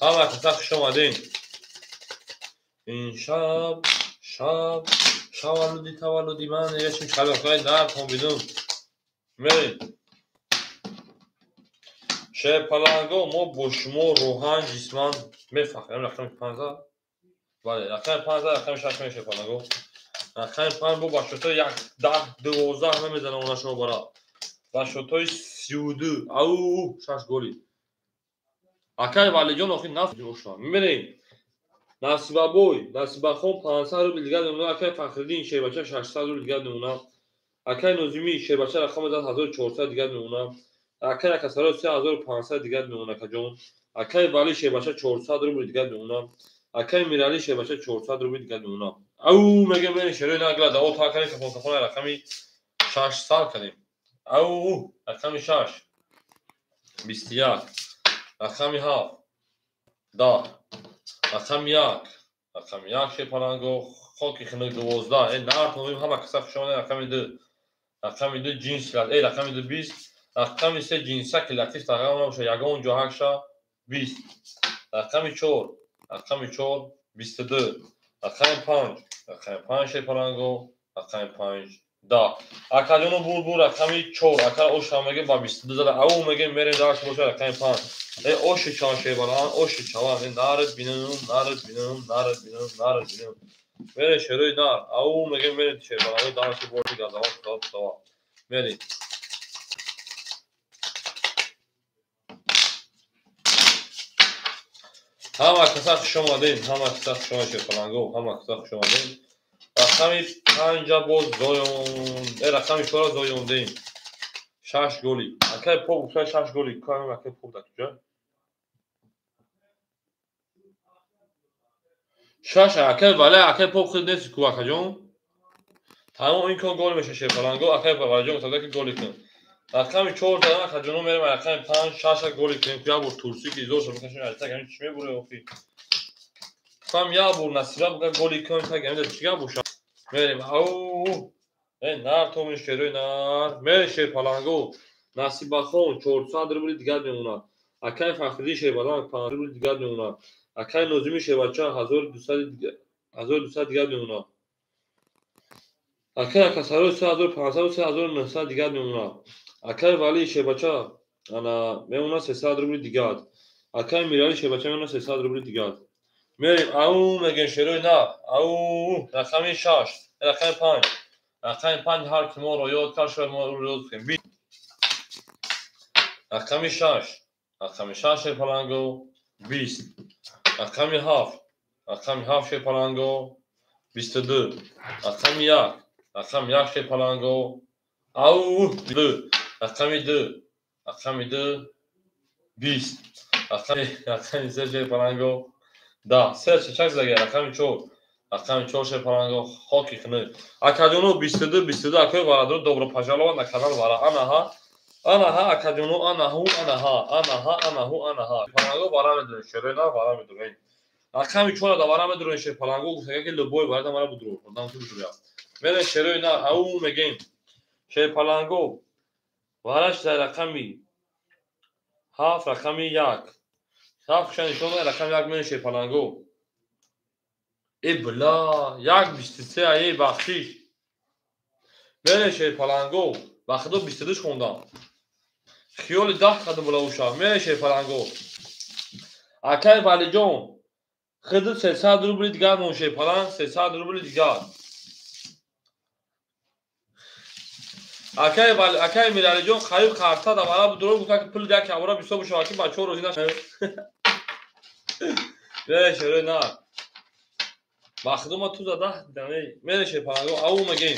Ҳама каса хуш омадед. Ин шаб, шаб таваллуди таваллуди ман ягачим шабақаи нар томбидум. Мерем. Шерпаланго мо бо шумо рӯҳан ҷисман мефахрем. Рақами 5. Бале, рақами 5, рақами 6 мешавад шерпаланго. Рақами 5 бо ба шотои 1 10 12 намезанам она шумо бара. Ба шотои 32. Ау, 6 голи. Акай Валиҷон охи наф ошна. Мерем. Насибабой, Насибахон 500 рубл дигар мемонад, акай Фахриддин шербача 600 рубл дигар мемонад, акай Нозимӣ шербача рақами 1400 дигар мемонад, акай Акасаро 3500 дигар мемонад, акаҷон, акай Вали шербача 400 рубл дигар мемонад, акай Мирали шербача 400 рубл дигар мемонад. Ау, мегем мерем шерои нагла дао та кардем, кафон кафон рақами 6 сар кардем. Ау, рақами 6 21, рақами 7 10, рақами 1, рақами 1 шерпаланго, хоки хинук 12. Э нар томим ҳама каса хуш омадед. Рақами 2, рақами 2 ҷинс, э рақами 2 20, рақами 3 ҷинсаки латиф тағам набошад, ягон ҷо ҳакша 20, рақами 4, рақами 4 22, рақами 5, рақами 5 шерпаланго, рақами 5 10. Акаҷону бур рақами 4, ака оша меге ба 22 зада. Ау меге мерем дарш бошад рақами 5. Э оши чаван шербалан, оши чаван, э нард бинам, нард бинам, нард бинам, нард бинам. Мерем шерои нар. Ау меге мерем шербалан, дарши борди газавон сава. Мерем. Ҳама каса хуш омадед, ҳама каса хуш омадед шерпаланго, ҳама каса хуш омадед. Рақами 5 боз зоён, э рақами 4 зоёндем. 6 голи. Акай поп гуфта 6 голи. Кам акай поп дар куҷо? 6 акай вале акай поп худ нест ку акаҷон. Тамом ин кон гол меша шерпаланго, акай валеҷон гуфта ки голи кун. Рақами 4 задан акаҷоно мерем рақами 5 6 голи кунем. Як бор турси ки изор шо бикашем, так ҳамин чӣ мебуре охи. Фам як бор насиба буга голи кун, так ҳамин чӣ гап боша. Мерем. Ау. Э нар томин шерои нар. Мерем шерпаланго. Насибахон 400 рубли дигар мемонад. Акай Фахриддин шербаланг 500 рубли дигар мемонад. Акай Нозимӣ шербача 1200 дигар мемонад. Акай Акасаро 3500 3900 дигар мемонад. Акай Вали шербача ана мемонад 300 рубли дигар. Акай Мирали шербача мемонад 300 рубли дигар. Мерем. Ау мегем шерои нар. Ау рақами 6, рақами 5. Рақами 5 ҳар ки моро ёд кард, шояд мо ӯро ёд кунем. Рақами 6, рақами 6 шерпаланго 20, рақами 7, рақами 7 шерпаланго 22, рақами 1, рақами 1 шерпаланго, ау 2, рақами 2, рақами 2 20, рақами 3 шерпаланго 10, 3 чак зага, рақами 4, рақами 4 шерпаланго, хоки хинук. Акаҷоно 22 22 акои варадро добро пожаловать на канал вара. Анаҳа, анаҳа акаҷоно, анаҳу, анаҳа, анаҳа, анаҳу, анаҳа. Шерпаланго вара медурем, шерои нар вара медурем. Рақами 4 да вара медурем шерпаланго, гуфтага ки любой вара мара будур, одам ту будур. Мерем шерои нар, ау мегем. Шерпаланго вараш дар рақами 7, рақами 1. 7 шан нишон дод, рақами 1 мерем шерпаланго. Э бла, 1.23 ай бахшиш. Мерем шерпаланго, ба худо 22 хондам. Хиёли 10 қадам була уша. Мерем шерпаланго. Акай Валиҷон, худ 300 рубли дигар мон шерпаланг, 300 рубли дигар. Акай Вали, акай Миралиҷон қариб қарта да вара будур гуфта ки пул як кабора бисёр бошад, ки бачаҳо розӣ нашаванд. Мерем шерои нар. Ба худо ма ту зада дидам. Мерем шерпаланго, ау мегем.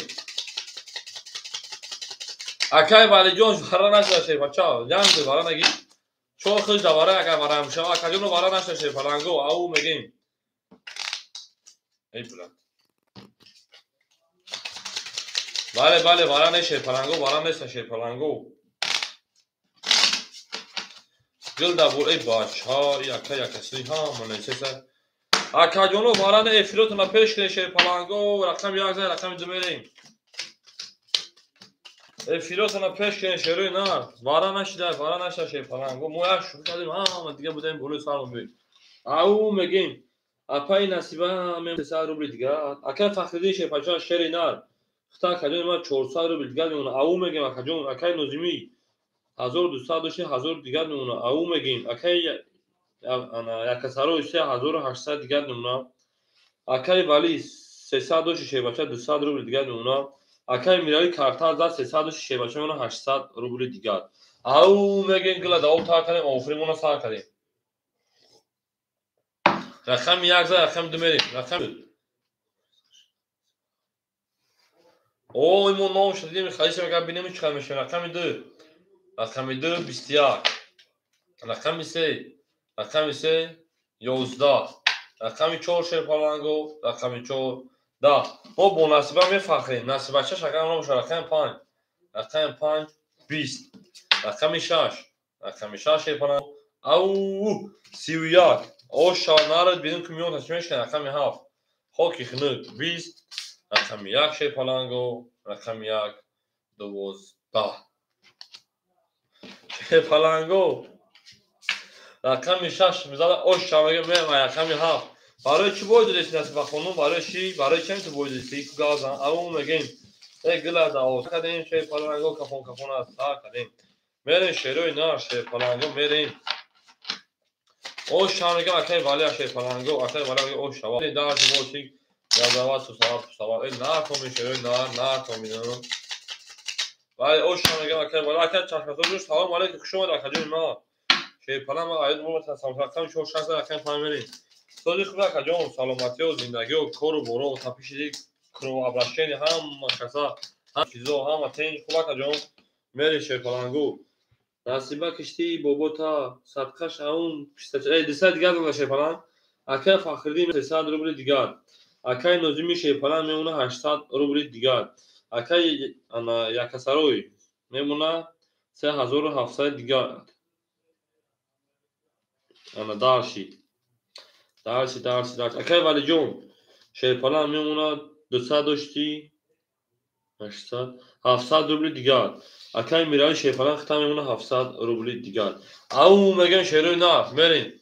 Акай Валиҷон вара нашуда шербача, янг вара наги. Чор хиш да вара акай вара мешава, акаҷоно вара нашуда шерпаланго, ау мегем. Эй блядь. Бале, бале, вара не шерпаланго, вара неста шерпаланго. Гил да бул, эй бача, яка якасли ҳама несеса. Акаҷоно, вара не эфиротона пеш кунед шерпаланго, рақами як зан, рақами ду мерем. Эфиротона пеш кунед шерои нар. Вара нашида, вара нашида шерпаланго. Мо як шӯхӣ кардем, ҳама дига будем болои сармон бе. Ау мегем. Апаи Насиба мем 300 рубли дигар. Акай Фахриддин шерпача шери нар. Хта акаҷон ма 400 рубли дигар мемона. Ау мегем акаҷон, акай Нозимӣ 1200 дошти 1000 дигар мемона. Ау мегем. Акай Якасарои 3800 дигар мемона. Акай Вали 300 дошти шербача 200 рубли дигар мемона. Акай Мирали карта зад 300 дошти шербача мемона 800 рубли дигар. Ау мегем гила давом тар кардем, охиримона сар кардем. Рақами як зад, рақами ду мерем. Рақами О, имо ном шуд, дидем, халиша мегап бинем чӣ қадр мешавад. Рақами ду. Рақами ду 21. Рақами се. Рақами се 11. Рақами чор шерпаланго, рақами чор 10. Мо бо Насиба мефахрем. Насибача шакар набошад. Рақами панҷ. Рақами панҷ 20. Рақами шаш. Рақами шаш шерпаланго. Ау 31. Оша нарад бинем ки миён чӣ мешавад. Рақами ҳафт. Хоки хунук 20. Рақами як шерпаланго, рақами як 12. Шерпаланго. Рақами шаш мизада оша мегем мема рақами ҳафт. Барои чӣ бой додеси Насиба хонум? Барои чӣ? Барои чӣ ту бой додеси? Ку газан. Ау мегем. Э гила да кардем шерпаланго кафон кафон аст сар кардем. Мерем шерои нар шерпаланго мерем. Оша мегем акай Вали шерпаланго, акай Вали мегем оша. Дарси боши Язава сусава пусава. Э нар томи шерои нар, нар томи. Вали оша мегем акай Вали, акай чашматор салом алейкум, хуш омад акаҷони ма. Шерпаланг ма аёд мо салом рақами чор шаш рақами панҷ мерем. Сози хуб акаҷон, саломатиё, зиндагиё, кору боро, тапиши кровообращение ҳама каса, ҳама чизо, ҳама тенҷ хуб акаҷон. Мери шерпалангу. Насиба киштии бобота садқаш аун пистач. Эй 200 дигар дона шерпаланг. Акай Фахриддин 300 рубли дигар. Акай Нозими шерпаланг мемона 800 рубли дигар. Акай ана Якасарой мемона 3700 дигар. Ана дарши. Дарши, дарши, дарши. Акай Валиҷон шерпаланг мемона 200 дошти 800 700 рубли дигар. Акай Мирали шерпаланг хита мемона 700 рубли дигар. Ау мегем шерои нар мерем.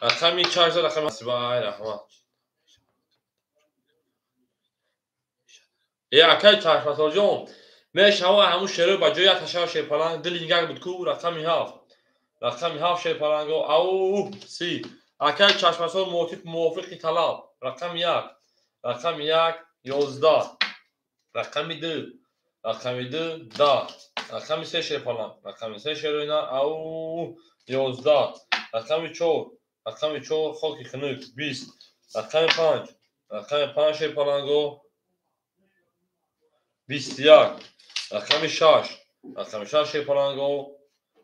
Рақами 400 рақами Насиба, ай раҳмат. Э акай Чашмасорҷон, мешава ҳамун шерои ба ҷои як ташава шерпаланг дили нигак буд ку рақами ҳафт. Рақами ҳафт шерпаланго ау 30. Акай Чашмасор мувофиқи талаб. Рақами як. Рақами як 11. Рақами ду. Рақами ду 10. Рақами се шерпаланг. Рақами се шерои нар ау 11. Рақами чор. Рақами чор хоки хунук 20. Рақами панҷ. Рақами панҷ шерпаланго 21. Рақами шаш. Рақами шаш шерпаланго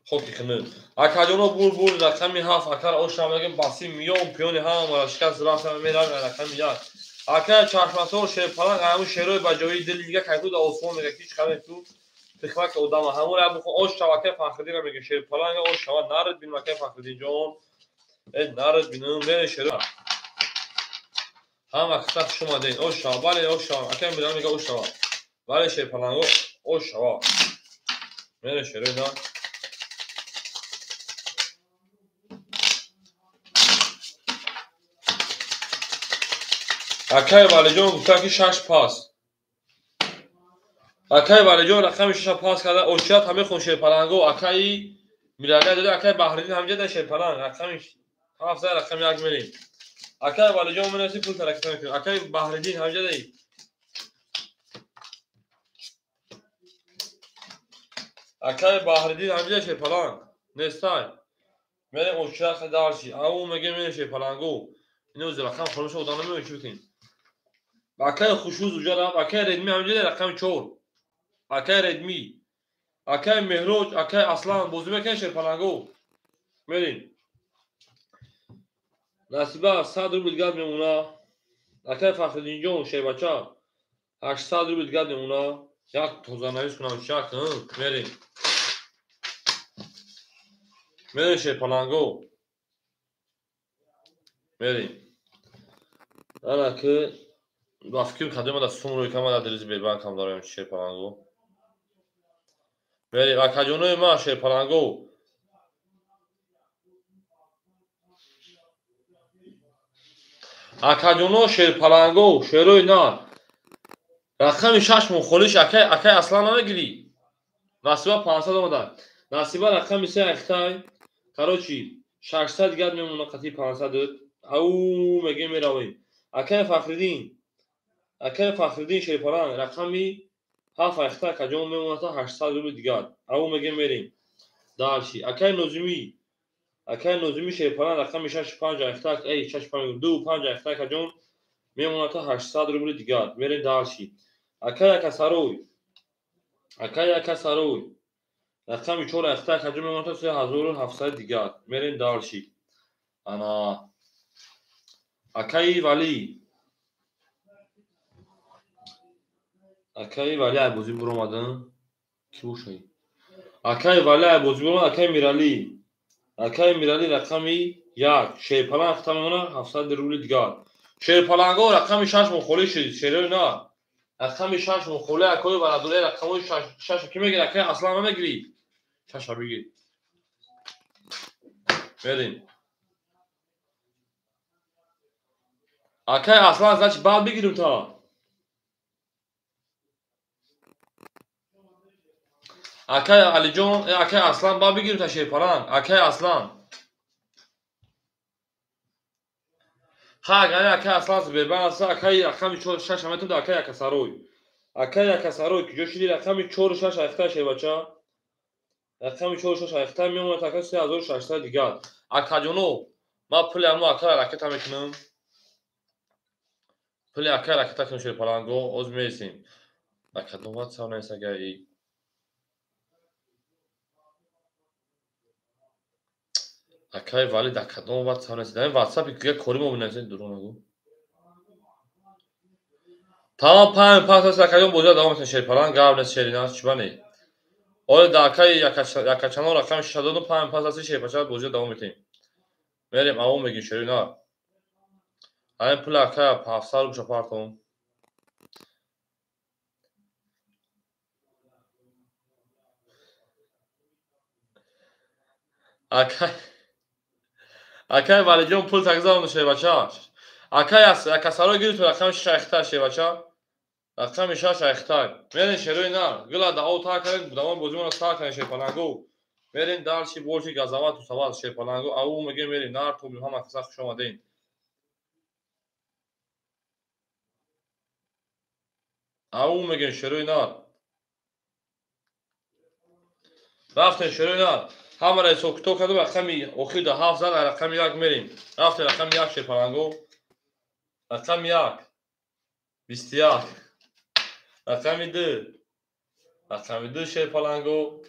хоки хунук. Акаҷоно бур бур рақами ҳафт. Акар оша мегем баси миён пиёни ҳама шикаст рафта меравем рақами як. Акай Чашмасор шерпаланг ҳамун шерои ба ҷои дили дига кайту да осмон мега ки чӣ ту тихлак одама ҳамун я бухо ош шава акай Фахриддинро мега шерпаланг ош шава нарад бинам акай Фахриддинҷон. Э нарад бинам мере шеро. Ҳама хита хуш омадед. Ош шава, бале ош шава. Акай Мирали мега ош шава. Бале шерпаланго ош шава. Мере шерои на. Акай Валиҷон гуфта ки шаш пас. Акай Валиҷон рақами шаша пас карда. Ошият ҳаме хон шерпаланго. Акаи Мирали дода, акаи Баҳриддин ҳамҷа да шерпаланг. Рақами ҳафт зад, рақами як мерем. Акаи Валиҷон менависи пул таракита мекунем. Акаи Баҳриддин ҳамҷа даи. Акаи Баҳриддин ҳамҷа шерпаланг. Нестай. Мерем ошият дарши. Ау мегем мерем шерпаланго. Ино рақам хонуша одам намеояд чӣ бикунем. Акай Хушуз уҷа рафт. Акай Редми ҳамҷа да рақами чор. Акай Редми. Акай Меҳроҷ, акай Аслан бозӣ мекунед шерпаланго. Мерем. Насиба 100 рубл дигар мемона. Акай Фахриддинҷон шербача 800 рубл дигар мемона. Як тозанавис кунам шак, мерем. Мерем шерпаланго. Мерем. Ана ки ба фикр кардем да сум рӯй кама да дили Сбербанкам дорем шерпаланго. Мерем акаҷонои ма шерпаланго. Акаҷоно шерпаланго, шерои нар. Рақами 6 мухолиш акай акай аслан намегирӣ. Насиба 500 омада. Насиба рақами 3 ахтай. Короче, 600 дигар мемона қати 500. Ау мегем меравем. Акай Фахриддин. Акай Фахриддин шерпаланг рақами 7 ахтай акаҷон мемона та 800 рубл дигар. Ау мегем мерем. Дальше. Акай Нозимӣ. Акай Нозимӣ шерпаланг рақами 6 5 ахтай, эй 6 5 2 5 ахтай акаҷон мемона та 800 рубл дигар. Мерем дальше. Акай Акасарой. Акай Акасарой. Рақами 4 ахтай акаҷон мемона та 3700 дигар. Мерем дальше. Ана Акай Вали. Акай Вали ай бозӣ буромадан. Ки бошай? Акай Вали ай бозӣ буромад, Акай Мирали. Акай Мирали рақами 1. Шерпаланг ахта мемона 700 рубли дигар. Шерпаланго рақами 6 мухолиш шид, шерои на. Рақами 6 мухоли акои барадуре рақамои 6 ки мегири? Акай Аслан намегири? 6 бигир. Мерем. Акай Аслан значит баъд бигирим та. Акай Алиҷон, акай Аслан баъд бигирим та шерпаланг. Акай Аслан. Ха, агар акай Аслан Сбербанк аст, акай рақами 4 6 аметум да акай Акасарой. Акай Акасарой ки ҷо шиди рақами 4 6 ахта шербача. Рақами 4 6 ахта мемонад акай 3600 дигар. Акаҷоно, ма пули ҳамо акай ракета мекунам. Пули акай ракета кунам шерпаланго, оз мересем. Акадом ватсап нест агар и Акай Вали да кадом ватсап нест. Дар ватсапи дига кори мо бинависед дурӯғ нагӯ. Тамом панҷ пас аст акаҷон бозиро давом метавонед шерпаланг гап нест шери наст чиба не. Оли да акай якачано рақами 6 додум панҷ пас аст шерпача бозиро давом метавонем. Мерем авом мегим шери на. Ҳамин пули акай 700 рубл шапартон. Акай Акай Валиҷон пул тагзаронда шербача. Акай Акасарой гирифт рақами 6 ахта шербача. Рақами 6 ахта. Мерем шерои нар. Гила да ов та кардем, давом бозимонро сар кардем шерпаланго. Мерем дальше больше газават тусават шерпаланго. Ау мегем мерем нар тобим ҳама каса хуш омадем. Ау мегем шерои нар. Рафтем шерои нар. Ҳамаро ҳисоб-китоб кардем, рақами охир да 7 зад, рақами 1 мерем. Рафтем рақами 1 шерпаланго. Рақами 1 21. Рақами 2. Рақами 2 шерпаланго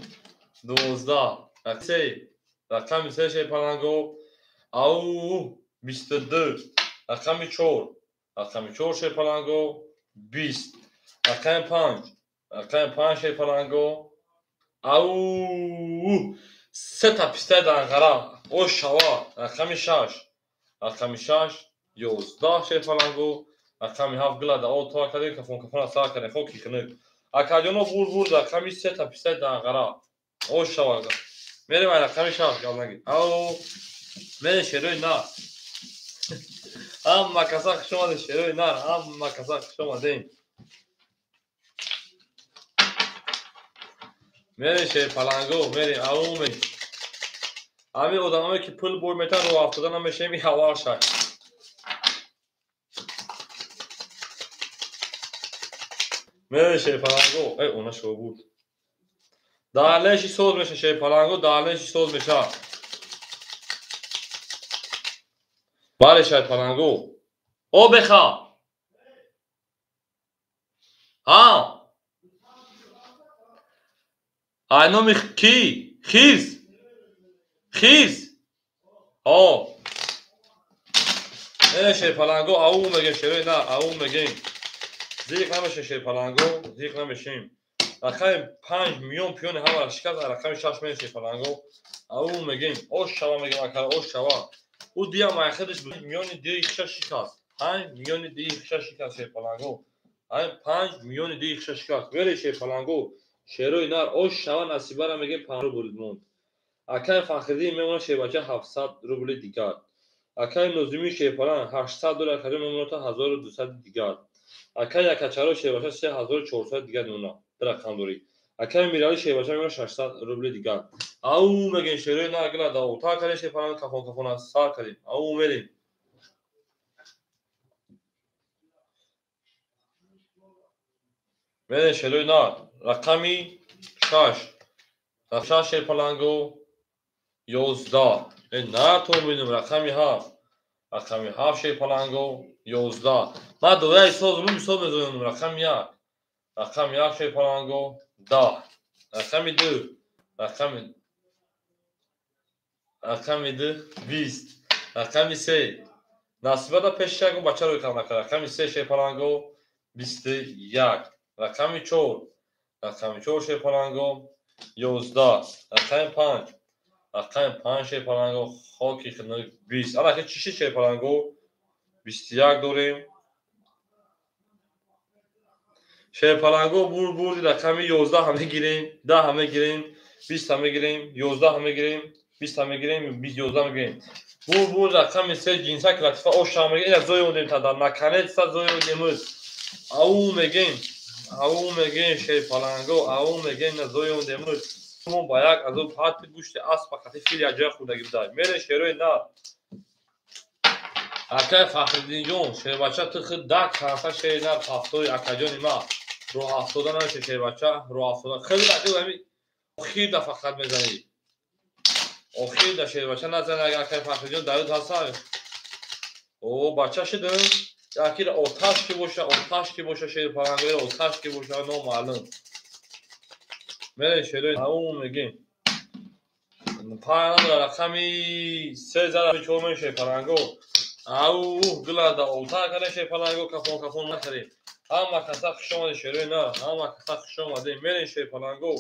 12. Рақами 3. Рақами 3 шерпаланго ау 22. Рақами 4. Рақами 4 шерпаланго 20. Рақами 5. Рақами 5 шерпаланго ау сета пистаи данғара ош шава. Рақами 6. Рақами 6 11 шерпаланго. Рақами 7 гила да о то кардем кафон кафона сар кардем хоки хинук. Акаҷоно бур бур рақами сета пистаи данғара ош шава. Мерем ай рақами 6 гап нагир. Ау мерем шерои нар. Ҳама каса хуш омадем шерои нар. Ҳама каса хуш омадем. Мерем шерпаланго, мерем ау мерем. Ҳамин одамое ки пул бой метаванд роҳ афтода намешавем и ҳавал шай. Мерем шерпаланго, эй она шо буд. Дальнейший соз меша шерпаланго, дальнейший соз меша. Бале шерпаланго. О беха. Ҳа. Ай номи ки? Хиз. Хиз. О. Э шерпаланго ау мегем шерои на, ау мегем. Зиқ намешем шерпаланго, зиқ намешем. Рақами 5 миён пиёни ҳамаро шикаст, рақами 6 мерем шерпаланго. Ау мегем, ош шава мегем акара, ош шава. Ӯ диям айхидиш миёни дии хиша шикаст. 5 миёни дии хиша шикаст шерпаланго. 5 миёни дии хиша шикаст. Мере шерпаланго. Шерои нар ош шава насибара мегем 5 рубл монд. Акай Фахриддин мемонад шербача 700 рубли дигар. Акай Нозимӣ шерпаланг 800 доллар акаҷон мемонад то 1200 дигар. Акай Якачаро шербача 3400 дигар мемонад. Ду рақам дорӣ. Акай Миралӣ шербача мемонад 600 рубли дигар. Ау мегем шерои нар гила давотар кардем шерпаланг кафон кафона сар кардем. Ау мерем. Мерем шерои нар. Рақами 6. 6 шерпаланго 11. Нар то мебинем рақами 7. Рақами 7 шерпаланго 11. Ман дояи соз мисол мезанам рақами 1. Рақами 1 шерпаланго 10. Рақами 2. Рақами 2 20. Рақами 3. Насибада пеши ягон бача рӯй кам накард. Рақами 3 шерпаланго 21. Рақами 4. Рақами 4 шерпаланго 11. Рақами 5. Рақами 5 шерпаланго хоки хинук 20. Аллакай чӣ шид шерпаланго? 21 дорем. Шерпаланго бурд бурди рақами 11 ҳам мегирем, 10 ҳам мегирем, 20 ҳам мегирем, 11 ҳам мегирем, 20 ҳам мегирем, 11 мегирем. Бурд бурд рақами 3 ҷинсак латифа ош ҳам мегирем. Ина зои ондем та дар наконец-то зои ондем. Ау мегем, ау мегем шерпаланго, ау мегем на зои ондем. Мо ба як аз он пати гӯшти асп фақати фил як ҷоя хӯрдагӣ будай. Мере шерои нар. Акай Фахриддинҷон, шербача ту худ дак карса шери нар ҳафтои акаҷони ма. Роҳ афтода намеша шербача, роҳ афтода. Хеле акай ҳами охирда фақат мезанӣ. Охирда шербача назани агар акай Фахриддинҷон даруд ҳасан. О, бача шидам. Якира оташ ки боша, оташ ки боша шерпаланго, оташ ки боша номаълум. Мере шерои ау мегем. Паянам рақами 3 зара 4 мен шерпаланго. Ау гилада отар кардем шерпаланго, кафон кафон накардем. Ҳама каса хуш омадем шерои нар, ҳама каса хуш омадем. Мерем шерпаланго.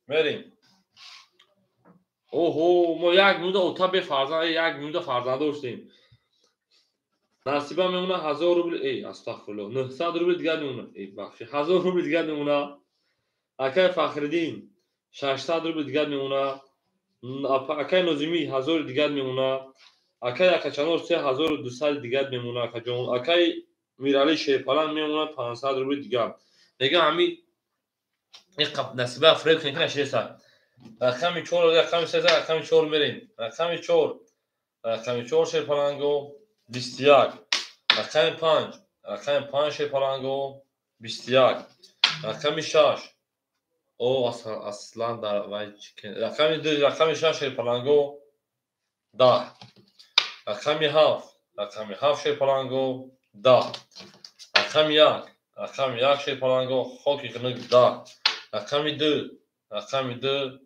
Мерем. Оҳо, мо як минута ота бефарзанд, як минута фарзанд доштем. Насиба мемонад 1000 рубл, эй, астағфируллоҳ, 900 рубл дигар мемонад. Эй, бахши, 1000 рубл дигар мемонад. Акай Фахриддин 600 рубл дигар мемонад. Акай Нозимӣ 1000 дигар мемонад. Акай Акачанор 3200 дигар мемонад акаҷон. Акай Миралӣ шерпаланг мемонад 500 рубл дигар. Мегам ҳами насиба фреб кунем ки наширеса. Рақами 4, рақами 3, рақами 4 мерем. Рақами 4. Рақами 4 шерпаланго 21. Рақами 5. Рақами 5 шерпаланго 21. Рақами 6. О, аслан дар вай рақами 2, рақами 6 шерпаланго 10. Рақами 7. Рақами 7 шерпаланго 10. Рақами 1. Рақами 1 шерпаланго хоки хинук 10. Рақами 2. Рақами 2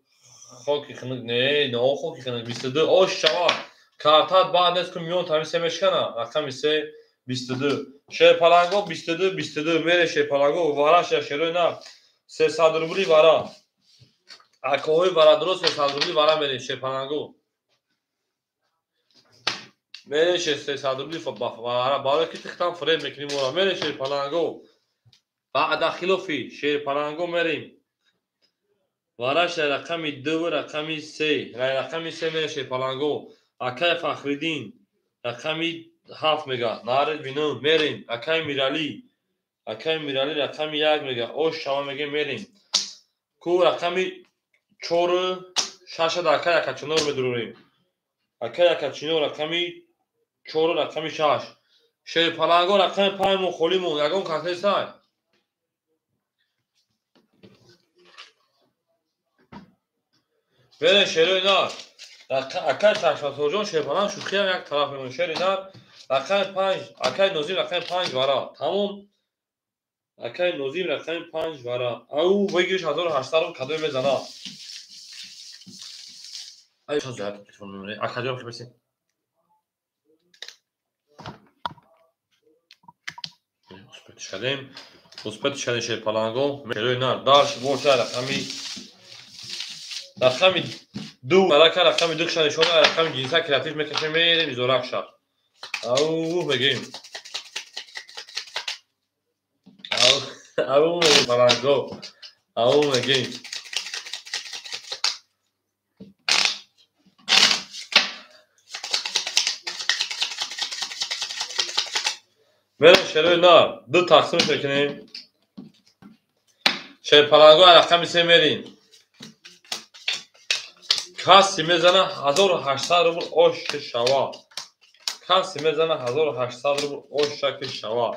хоки хинук не, не хоки хинук 22. Ош шава. Картат баъд нест ку миён тами се мешкана. Рақами 3 22. Шерпаланго 22 22 мере шерпаланго вара шерои на 300 рубли вара. Акоҳои варадро 300 рубли вара мерем шерпаланго. Мере 300 рубли вара. Барои ки тихтам фреб мекунем ора. Мере шерпаланго. Баъда хилофи шерпаланго мерем. Вараш рақами 2 рақами 3. Рақами 3 мере шерпаланго. Акай Фахриддин рақами 7 мега. Наред бинум мерем. Акай Миралӣ. Акай Миралӣ рақами 1 мега. Ош шава меге мерем. Ку рақами 4 6 да акай Акачинор медурорем. Акай Акачинор рақами 4 рақами 6. Шерпаланго рақами 5 мо холӣ монд. Ягон кас нестай. Берем шерои нар. Акай Чашмасорҷон шерпаланг шӯхиам як тараф мемонад. Шери нар рақами 5, акай Нозим рақами 5 вара. Тамом. Акай Нозим рақами 5 вара. Ау бигириш 1800 рубл кадоме мезана. Ай ча зоят телефон мемонад. Акаҷон хибеси. Шадем. Успеть шадем шерпаланго. Шерои нар. Дальше больше рақами ду арака рақами ду шани шона рақами ҷинса креатив мекашем мерем изорак шар. Ау мегем. Ау мегем паланго. Ау мегем. Мерем шерои нар. Ду тақсим мекунем. Шерпаланго рақами се мерем. Каси мезана 1800 рубл ош шава. Каси мезана 1800 рубл ош шаки шава.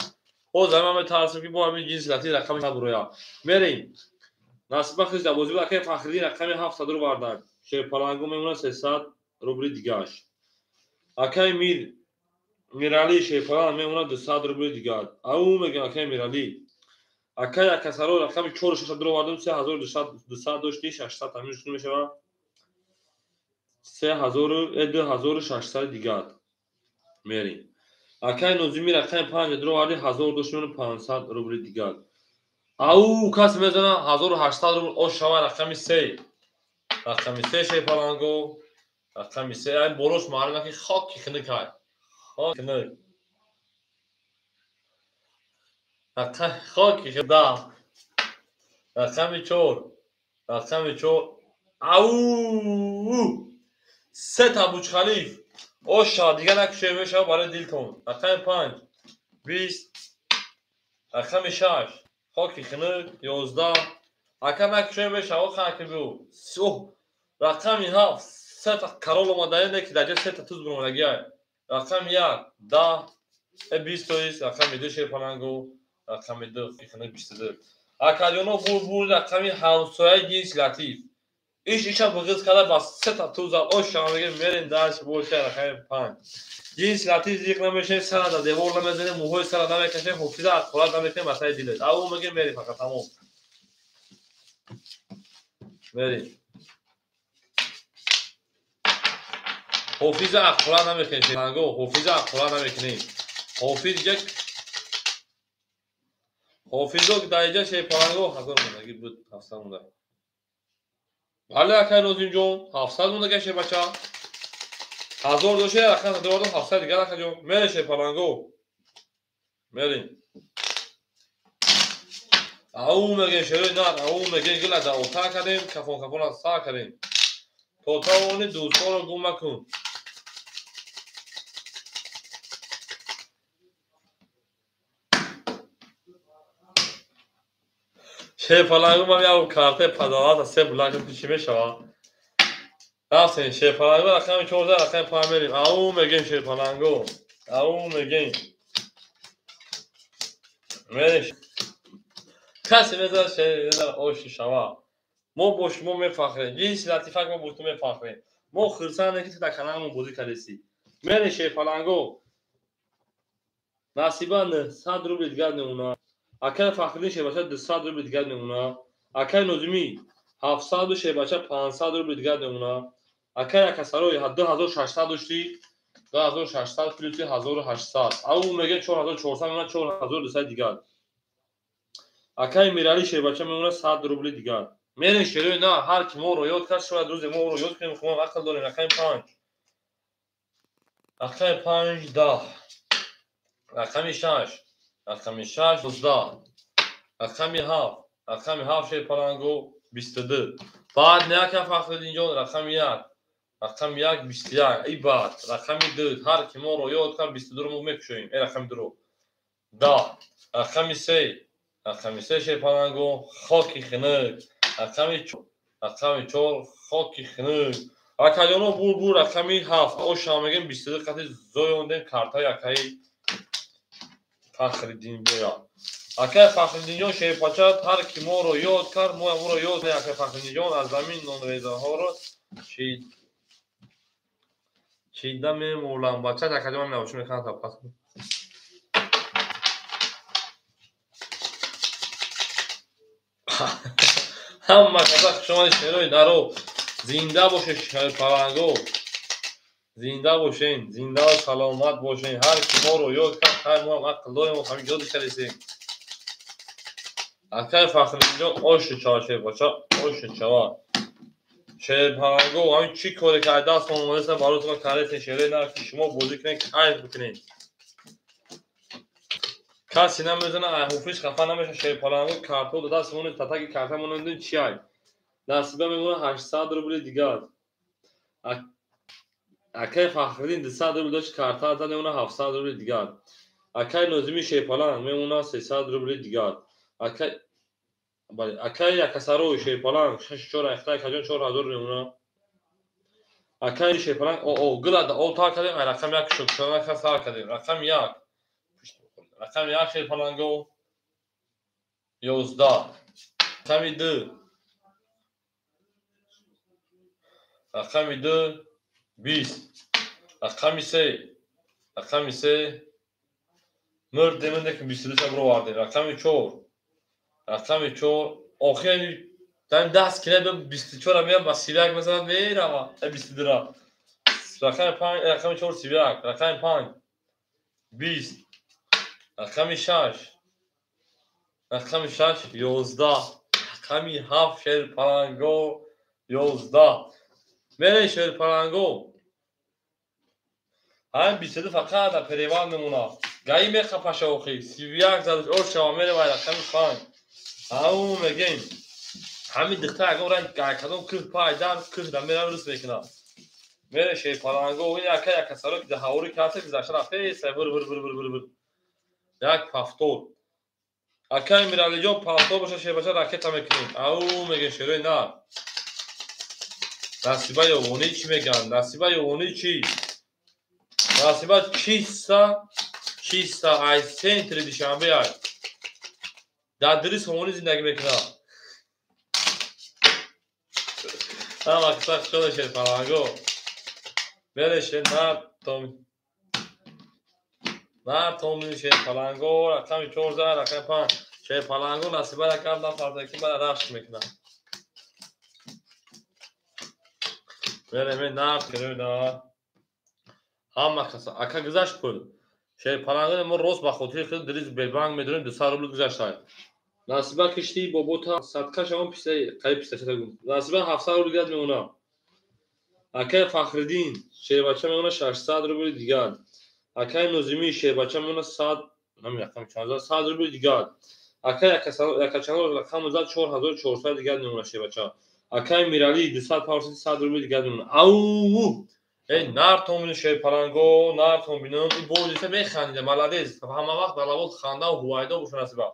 Боз ман метарсам ки бо ҳамин ҷинси латиф рақами набуроя. Мерем. Насиба хиз дар бозӣ акай Фахриддин рақами 700 рубл бардак. Шерпаланго мемонад 300 рубли дигаш. Акай Мирали шерпаланг мемонад 200 рубли дигар. Ау мегӯям акай Мирали. Акай Акасаро рақами 4600 рубл бардам 3200 дошти 600 ҳамин шуд мешавад. 2600 дигар. Мерем. Акай Нозими рақами 5 дроварди 1500 рубли дигар. Ау кас мезана 1800 рубл ош шава рақами 3. Рақами 3 шерпаланго. Рақами 3 ай болош маълум ки хоки хинак ай. Хок хинак. Рақами хоки хинак. Рақами 4. Рақами 4. Ау се та Бурҷ-Халиф. Оша дигар накушем мешава барои дилтон. Рақами 5 20. Рақами 6 хоки хинак 11. Ака накушем мешава хаки бу. Рақами 7 се та карол омада не ки дар ҷо се та туз буромадагиай. Рақами 1 10 20 тоист. Рақами 2 шерпаланго. Рақами 2 хоки хинак 22. Акаҷоно бур рақами ҳамсояи ҷинси латиф. Иш иша бғиз карда ба се та туза ош шава мегем мерем дальше больше рақами 5. Ҷинси латиф зиқ намешем, сара дар девор намезанем, мӯҳои сара намекашем, ҳофиза аз қурат намекунем, ба сари дилет. Ау мегем мерем фақат тамом. Мерем. Ҳофиза аз қурат намекунем, шерпаланго, ҳофиза аз қурат намекунем. Ҳофиз ҷа ҳофизо дар иҷа шерпаланго 1000 мондаги буд, 700 монда. Бале акай Нозимҷон, 700 монда шербача. 1000 доше рақам дордам 700 дигар акаҷон. Мерем шерпаланго. Мерем. Ау мегем шерои нар, ау мегем гила дар ота кардем, кафон кафон сар кардем. То тавони дӯстонро гум макун. Шерпаланго ман як картаи падарата се бланк чӣ мешавад? Рафтем шерпаланго рақами 14 рақами 5 мерем. Ау мегем шерпаланго. Ау мегем. Мерем. Касе мезанад шер оши шава. Мо бо шумо мефахрем. Ҷинси латифак мо бо ту мефахрем. Мо хурсандем ки ту дар каналамон бозӣ кардесӣ. Мерем шерпаланго. Насиба 900 рубли дигар мемонад. Акай Фахриддин шербача 200 рубли дигар мемонад. Акай Нозимӣ 700 шербача 500 рубли дигар мемонад. Акай Акасарои 2600 дошти 2600 плюси 1800. Ау мегем 4400 мемонад 4200 дигар. Акай Мирали шербача мемонад 100 рубли дигар. Мерем шерои на ҳар ки моро ёд кард шояд рӯзе мо ӯро ёд кунем. Хумам ақл дорем. Рақами 5. Рақами 5 10. Рақами 6. Рақами 6 19. Рақами 7. Рақами 7 шерпаланго 22. Баъд не ака Фахриддинҷон рақами 1. Рақами 1 21. И баъд рақами 2 ҳар ки моро ёд кард 22-ро мо мекушоем. Рақами 2-ро. 10. Рақами 3. Рақами 3 шерпаланго хоки хинак. Рақами 4. Рақами 4 хоки хинак. Акаҷоно бур рақами 7. Оша мегем 22 қати зоёндем картаи акаи Фахриддин боя. Акай Фахриддинҷон шерпача ҳар ки моро ёд кард, мо ӯро ёд кунем. Акай Фахриддинҷон аз замин нонрезаҳоро чида мемолам. Бача акаҷон ман навошӣ мекунам та пас. Ҳама каса хушомадед шерои наро. Зинда бошед шерпаланго. Зинда бошен, зинда ва саломат бошен. Ҳар ки моро ёд кард, ҳар мо ҳам ақл дорем ва ҳамин ёдиш кардесем. Акай Фахриддинҷон оши чава шербача, оши чава. Шерпаланго ҳамин чӣ коре ки ай даст омодаста баротон кардесен шерои нар ки шумо бозӣ кунед, кайф бикунед. Касе намезана, ай ҳуфиш хафа намеша. Шерпаланго карто да даст монед, татаки карта монед, чи ай? Насиба мемона 800 рубли дигар. Акай Фахриддин 200 рубл дошт, карта зад, мемона 700 рубли дигар. Акай Нозими шерпаланг мемона 300 рубли дигар. Акай бале, акай Якасарои шерпаланг 64 айхта акаҷон 4000 мемона. Акай шерпаланг о гила да о тар кардем, ай рақами 1 шукшона сар кардем. Рақами 1. Рақами 1 шерпаланго 11. Рақами 2. Рақами 2 20. Рақами 3. Рақами 3 мурд демонде ки 22 са бировардем. Рақами 4. Рақами 4 охири дан даст кина 24 меям ба 31 мезанад мерава. 22 рақами 5, рақами 4 31, рақами 5 20, рақами 6, рақами 6 11, рақами 7 шерпаланго 11. Мере шерпаланго. Ҳамин 22 фақат дар перевал мемонад. Гаи мехапаша охи 31 задаш ош шава мере вай рақами 5. Ау мегем. Ҳамин духтар ягон ранг кадом кӯҳ пайдар кӯҳ да мерав рус мекунад. Мере шерпаланго ин яка якасаро ки ҳавори карта гузашта рафта вир вир вир вир вир вир. Як пафтор. Акай Миралиҷон пафтор боша шербача ракета мекунем. Ау мегем шерои нар. Насиба ёвонӣ чӣ мегӯянд? Насиба ёвонӣ чӣ? Насиба чиста чиста ай центри Душанбе ай. Дар дири сомонӣ зиндагӣ мекунад. Ҳама қисса хушода шерпаланго. Мере шер нар том нар томини шерпаланго рақами 4 зад, рақами 5 шерпаланго насиба ракам нафарда ки мара рашк мекунад. Мере ме нар кирӯ нар. Ҳама каса ака гузашт пул. Шерпаланго мо рост ба хотири худ дири Сбербанк медорем 200 рубл гузашта. Насиба кишти бобота садка шавон писа қариб писа чата гум. Насиба 700 рубл дигар мемона. Акай Фахриддин шербача мемона 600 рубл дигар. Акай Нозимӣ шербача мемона 100 намедонам чанд 100 рубл дигар. Акай Якачанор рақам зад 4400 дигар мемона шербача. Акай Миралӣ 200 парсид 100 рубл дигар мемона. Ау! Эй нар томбину шерпаланго, нар томбину ин бозиса механдида, молодец. Ҳама вақт дар лабот ханда ва ҳувайдо боша насиба.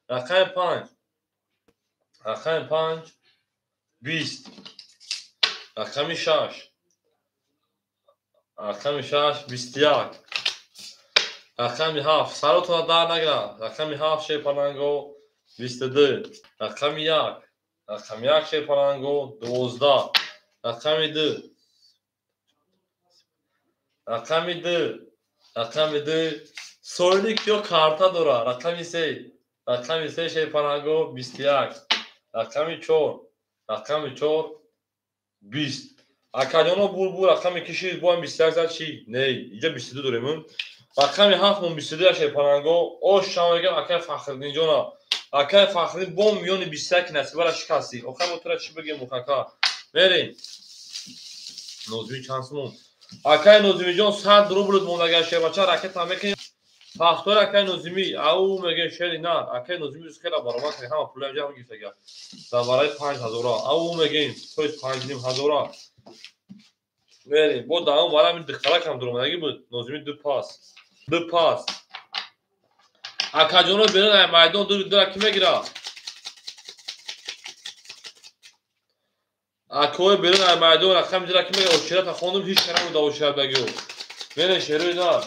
Рақами 5. Рақами 5 20. Рақами 6. Рақами 6 21. Рақами 7 саротона дар нагирад. Рақами 7 шерпаланго 22. Рақами 1. Рақами 1 шерпаланго 12. Рақами 2. Рақами 2. Рақами 2 сойлик ё карта дора. Рақами 3. Рақами 3 шерпаланго 21. Рақами 4. Рақами 4 20. Акаҷоно бур рақами киши боам 21 зад чи? Не, инҷа 22 дорем. Рақами 7 мон 22 шерпаланго. Ош шава мегам акай Фахриддинҷона. Акай Фахриддин бо миёни 21 насибара шикастӣ. Охир мо тура чӣ бигем мухака? Мерем. Нозими чанд сумон? Акай Нозимиҷон 100 рубл мондагар шербача ракета мекунем. Пафтор акай Нозимӣ ау мегем шери нар. Акай Нозимӣ хела баромад кард, ҳама пулам ҷамъ гирифтага. Дар барои 5000 ау мегем, то есть 5500. Мерем. Бо даъвом вара ҳамин духтаракам дуромадагӣ буд. Нозимӣ ду пас. Ду пас. Акаҷоно берун ай майдон ду дура ки мегирад? Акои берун ай майдон рақами дура ки мегирад? Оширата хондум ҳеҷ кара набуда ошират багиё. Мере шерои нар.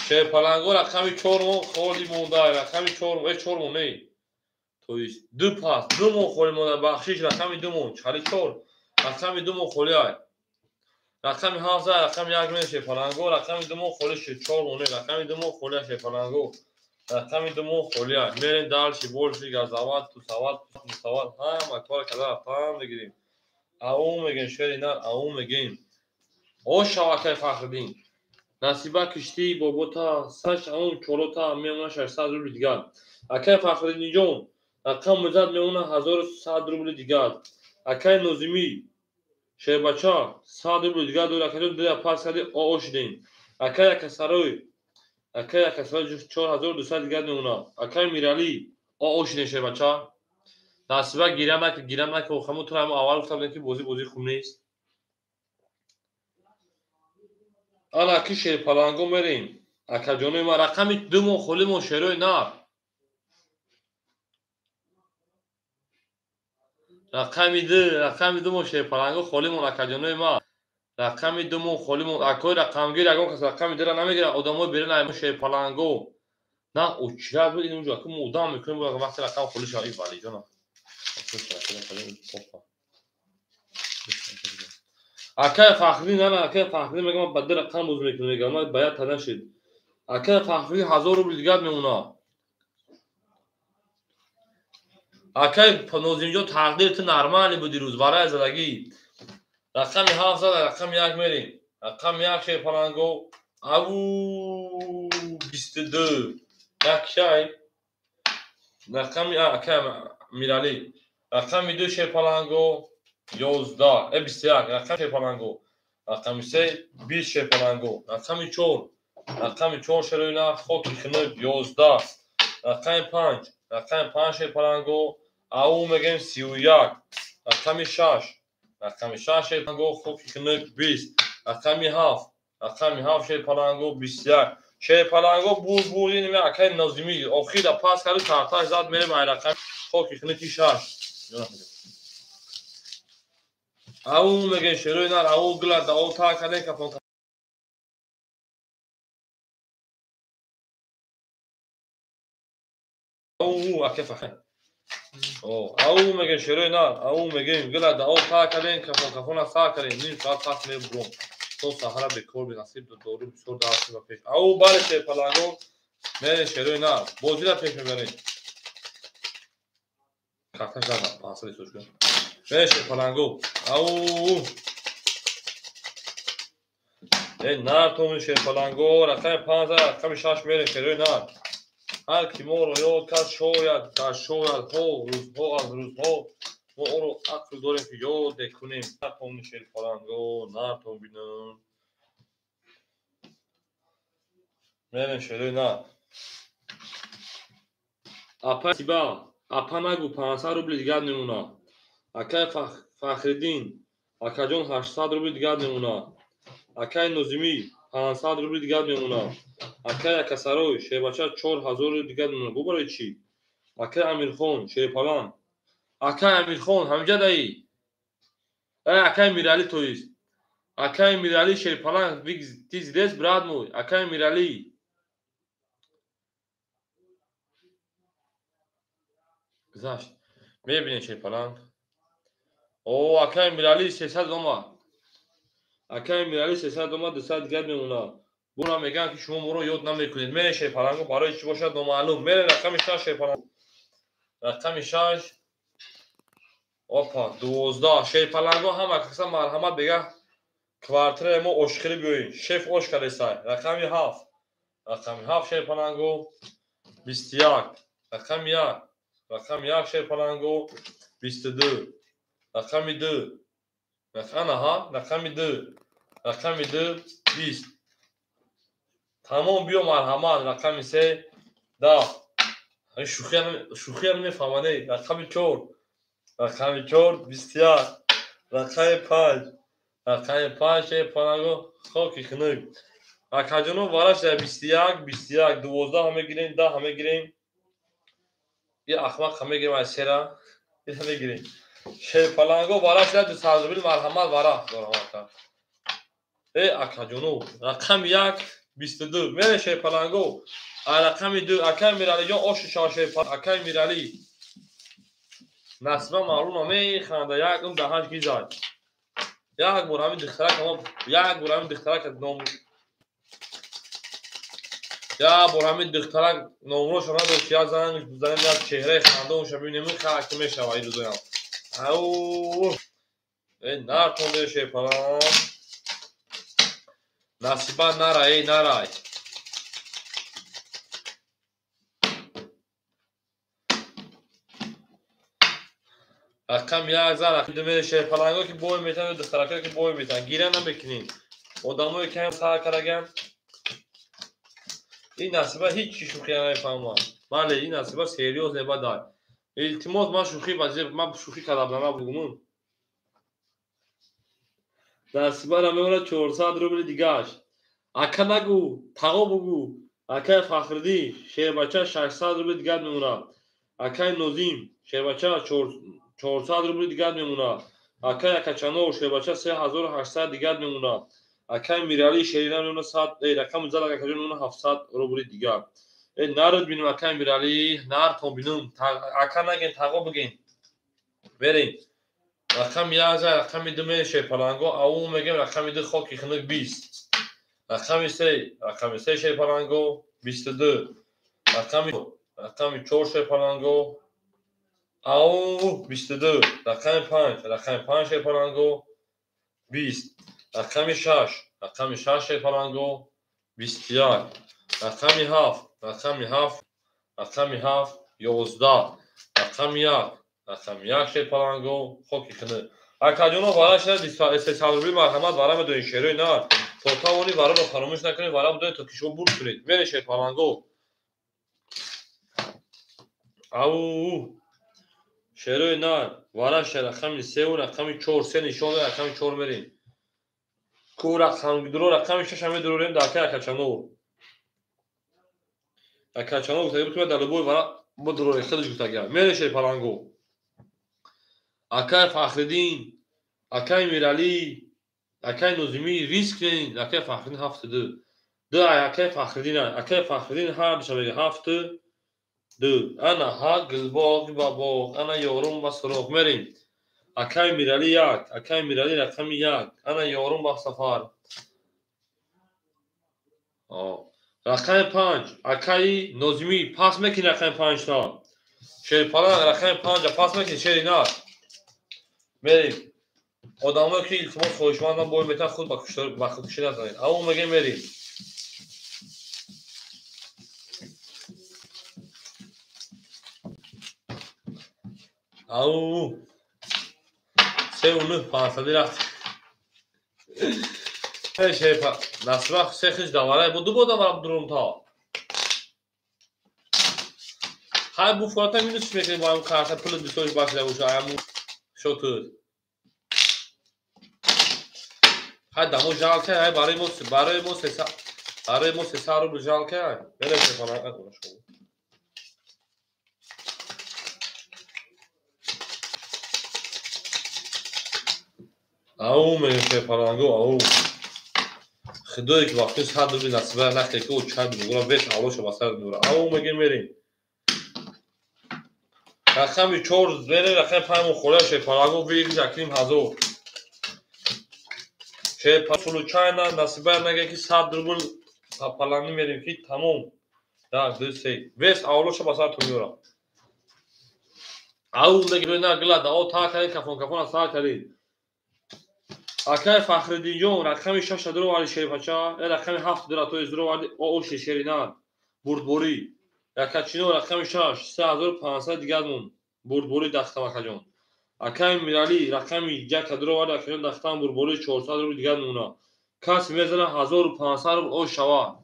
Шерпаланго рақами 4 мон холӣ монда, рақами 4 4 мон не. То есть ду пас, ду мон холӣ монда, бахшиш рақами 2 мон, чали 4, рақами 2 мон холӣ ай. Рақами 7 за, рақами 1 мен шерпаланго, рақами 2 мон холӣ шуд, 4 мон не, рақами 2 мон холӣ ай шерпаланго. Рақами 2 мон холӣ ай. Мерем дальше, больше газават, тусават, мусават, ҳама кора карда рафтан мегирем. Ау мегем шери нар, ау мегем. О шавакай Фахриддин. Насиба киштии бобота саш ҳамон чорота мемона 600 рубли дигар. Акай Фахриддинҷон рақам мезад мемона 1100 рубли дигар. Акай Нозимӣ шербача 100 рубли дигар дори. Акаҷон дира пас карди оо шудем. Акай Акасарой, акай Акасарой 4200 дигар мемона. Акай Миралӣ оо шудем шербача. Насиба гиря накун, гиря накун. Ҳамон туро ҳамон аввал гуфта будем ки бозӣ бозии хуб нест. Ана ки шерпаланго мерем. Акаҷонои ман рақами ду мо холӣ мо шерои нар. Рақами ду мо шерпаланго холӣ мон акаҷонои ман. Рақами ду мо холӣ мон. Акои рақамгир ягон кас рақами дура намегирад. Одамои берун ай шерпаланго. На очират буд ин унҷо. Аку мо одам мекунем вақте рақам холӣ шавад. И валиҷона. Акай Фахриддин, ана акай Фахриддин мегӯям ман ба ду рақам боз мекунам, мегӯям ман ба як та нашид. Акай Фахриддин 1000 рубли дигар мемона. Акай Нозимҷон тақдири ту нормалӣ буд дирӯз барои задагӣ. Рақами 7 зада, рақами 1 мерем. Рақами 1 шерпаланго аву 22. Як шай. Рақами акай Миралӣ. Рақами 2 шерпаланго 11, 21, рақами шерпаланго. Рақами 3 20 шерпаланго. Рақами 4, рақами 4 шероина хоки хунук 11. Рақами 5, рақами 5 шерпаланго ау мегӯем 31. Рақами 6, рақами 6 шерпаланго хоки хунук 20. Рақами 7, рақами 7 шерпаланго 21. Шерпаланго бур бур ин акай Нозимӣ охира пас кард тарташ зад мерем ай рақами хоки хунуки 6. Ау мегӯем шерои нар ау гила дао та кардем кафон. Ау аке фахе. Ау мегӯем шерои нар ау мегӯем гила дао та кардем кафон кафона са кардем ним соат пас мебуром. То саҳара бекор бенасиб дору бисёр дарси ба пеш. Ау бале шерпаланго мерем шерои нар бозира пеш мебарем. Карташ зада 500 сошка. Мерем шерпаланго. Ау э нар томин шерпаланго рақами 5 рақами 6 мерем шерои нар. Ҳар ки моро ёд кард шояд дар шояд ҳо рӯзҳо аз рӯзҳо мо ӯро ақл дорем ки ёд кунем. Нар томин шерпаланго нар томинам. Мерем шерои нар. Апа Сиба, апа нагу 500 рубли дигар мемона. Акай Фахриддин, акаҷон 800 рубли дигар мемона. Акай Нозимӣ 500 рубли дигар мемона. Акай Акасарой шербача 4000 рубли дигар мемона. Бу барои чӣ? Акай Амирхон шерпаланг. Акай Амирхон ҳамҷа даӣ? Акай Миралӣ тоист. Акай Миралӣ шерпаланг ты здесь, брат мой? Акай Миралӣ. Гузашт. Мебинем шерпаланг. О, акай Миралӣ 300 омад. Акай Миралӣ 300 омад, 200 дигар мемона. Бура мегӯянд ки шумо моро ёд намекунед. Мерем шерпаланго барои чӣ бошад номаълум. Мерем рақами 6 шерпаланг. Рақами 6. Опа, 12. Шерпаланго ҳама каса марҳамат бега квартираи мо ошхӯрӣ биёед. Шеф ош кардесай. Рақами 7. Рақами 7 шерпаланго 21. Рақами 1. Рақами 1 шерпаланго 22. Рақами 2. Анаҳа, рақами 2. Рақами 2 20. Тамом биё марҳамат. Рақами 3 10. Шӯхиам мефаҳмад. Рақами 4. Рақами 4 21. Рақами 5. Рақами 5 шерпаланго хоки хунук. Акаҷоно вараш 21 21 12 ҳам мегирем, 10 ҳам мегирем. И ахмақ ҳам мегирем аз сера. Ин мегирем. Шерпаланго вараш 200 рубл марҳамат вара дорам. Э акаҷоно рақами 1 22 мере шерпаланго. А рақами 2 акай Миралиҷон оши шава шерпаланг. Акай Миралӣ. Насиба маълума механда як ум даҳанш гизад. Як бор ҳамин духтарак як бор ҳамин духтарак ном як бор ҳамин духтарак номрошо надошт як занг бизанем як чеҳраи хандонша бибинем ки мешава ин рӯзоям. Ау э нартон шерпаланг. Насиба нарай, эй нарай. Рақам як зан, рақами ду мере шерпаланго ки бой метан, духтарако ки бой метан. Гира намекунем. Одамое ки ҳам сар караган. Ин Насиба ҳеҷ чи шӯхӣ намефаҳмад. Бале, ин Насиба серьёз небадай. Илтимос, ман шӯхӣ ман шӯхӣ карда будам, набугумун. Насибара меорад 400 рубли дигаш. Ака нагу, тағо бугу. Акай Фахриддин, шербача 600 рубли дигар мемонад. Акай Нозим, шербача 400 рубли дигар мемонад. Акай Акачанов, шербача 3800 дигар мемонад. Акай Мирали, шерина мемонад 100, рақами зад акаҷон мемонад 700 рубли дигар. Нард бинем акай Мирали, нартон бинем. Ака наген, тағо бигин. Берем. Рақами як зад, рақами ду мере шерпаланго, ау мегем рақами ду хоки хунук 20. Рақами се, рақами се шерпаланго 22. Рақами чор шерпаланго ау 22. Рақами панҷ, рақами панҷ шерпаланго 20. Рақами шаш, рақами шаш шерпаланго 21. Рақами ҳафт, рақами ҳафт, рақами ҳафт 11. Рақами як, рақами як шерпаланго хоки хунук. Акаҷоно вара шуда 300 рубли марҳамат вара медонед шерои нар. То тавонӣ вараро фаромӯш накунед, вара бидонед то ки шумо бурд кунед. Мере шерпаланго. Ау шерои нар вара ша рақами севу рақами чор, се нишон дод, рақами чор мерем. Ку рақамдуро рақами шаша медурорем дар акай Акачанов. Акачанов гуфтагӣ буд ки дар любой вара бидурорем, худаш гуфтагӣ. Мере шерпаланго. Акай Фахриддин, акай Мирали, акай Нозимӣ риск кунед. Акай Фахриддин 72. Ду акай Фахриддин, акай Фахриддин ҳар душа мега 72. Ана ҳа гулбоғ ба боғ, ана ёрум ба суроғ. Мерем. Акай Мирали як, акай Мирали рақами як, ана ёрум ба сафар. Рақами панҷ, акаи Нозимӣ пас мекунӣ рақами панҷта. Шерпаланг рақами панҷа пас мекунӣ шери нар. Мерем. Одамое ки илтимос хоҳишмандам бой метан худ ба худкушӣ назанед. Ау мегем мерем. Ау севу нӯҳ панҷсадӣ рафт. Шерпа Насиба се хиш даварай бо ду бор давара дурум та. Хай бу фората минус мекунем бо ҳамун карта пули бисёриш бахшида боша ҳамун шотур. Хай дамо жалка, хай барои мо 300 рубл жалка. Мерем шерпаланг шумо. Ау мегем шерпаланго, ау. Худое ки вақти 100 рубли Насиба нахе ки чай бигура вес авлоша ба сар меора. Ау мегем мерем. Рақами чор мерем, рақами панҷ мо холия шерпаланго выигрыш акним 1000. Шерпа случайно Насиба наге ки 100 рубл паланги мерем ки тамом. Так, ду се. Вес авлоша ба сар меора. Ау мегем на гла да о та кари кафон кафон сар кари. Акай Фахриддинҷон рақами шаша дуроварди шерпача, рақами ҳафт дура то есть дуроварди оши шеринар бурдборӣ. Якачино рақами шаш 3500 дигар мон бурдборӣ дахтам акаҷон. Акай Мирали рақами яка дуроварди акаҷон дахтам бурдборӣ 400 рубл дигар мемона. Кас мезана 1500 рубл ош шава.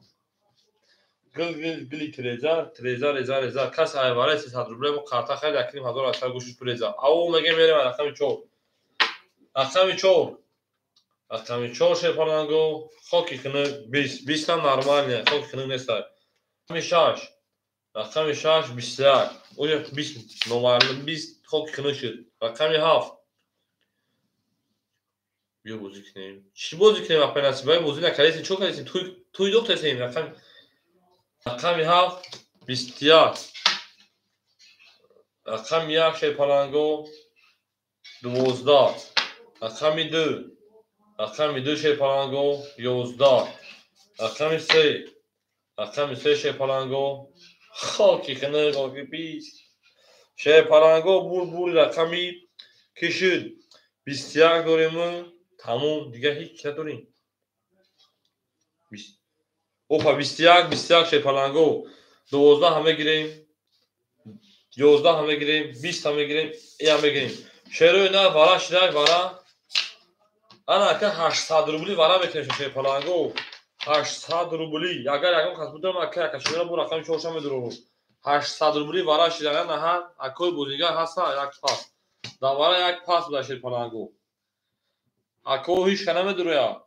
Гил гил гили треза треза реза реза кас айвара 300 рубл мо карта харид акним 1800 гӯшиш пуреза. Ау мегем мерем рақами чор. Рақами чор. Рақами чор шерпаланго хоки хунук 20. 20 там нормально, хоки хунук нестай. Рақами шаш. Рақами шаш 21. Уже 20 нормально, 20 хоки хунук шуд. Рақами ҳафт. Биё бозӣ кунем. Чӣ бозӣ кунем апай Насиба? Бозӣ накардесем, чӣ кардесем? Туй дохтесем. Рақами ҳафт 21. Рақами як шерпаланго 12. Рақами ду. Рақами ду шерпаланго 11. Рақами се. Рақами се шерпаланго хоки хунук хоки 20. Шерпаланго бурд рақами ки шуд 21 дорем. Тамом, дигар ҳеҷ надорем. Опа, 21, 21 шерпаланго. 12 мегирем. 11 мегирем, 20 мегирем, я мегирем. Шерои на вара шидай вара. Ана ака 800 рубли вара мекунем шерпаланго. 800 рубли. Агар ягон кас будам ака ака шеро бу рақами чорша медурам. 800 рубли вара шидай на ҳар акои бозигар ҳаста як пас. Дар вара як пас буда шерпаланго. Ако ҳеч ка намедуроя.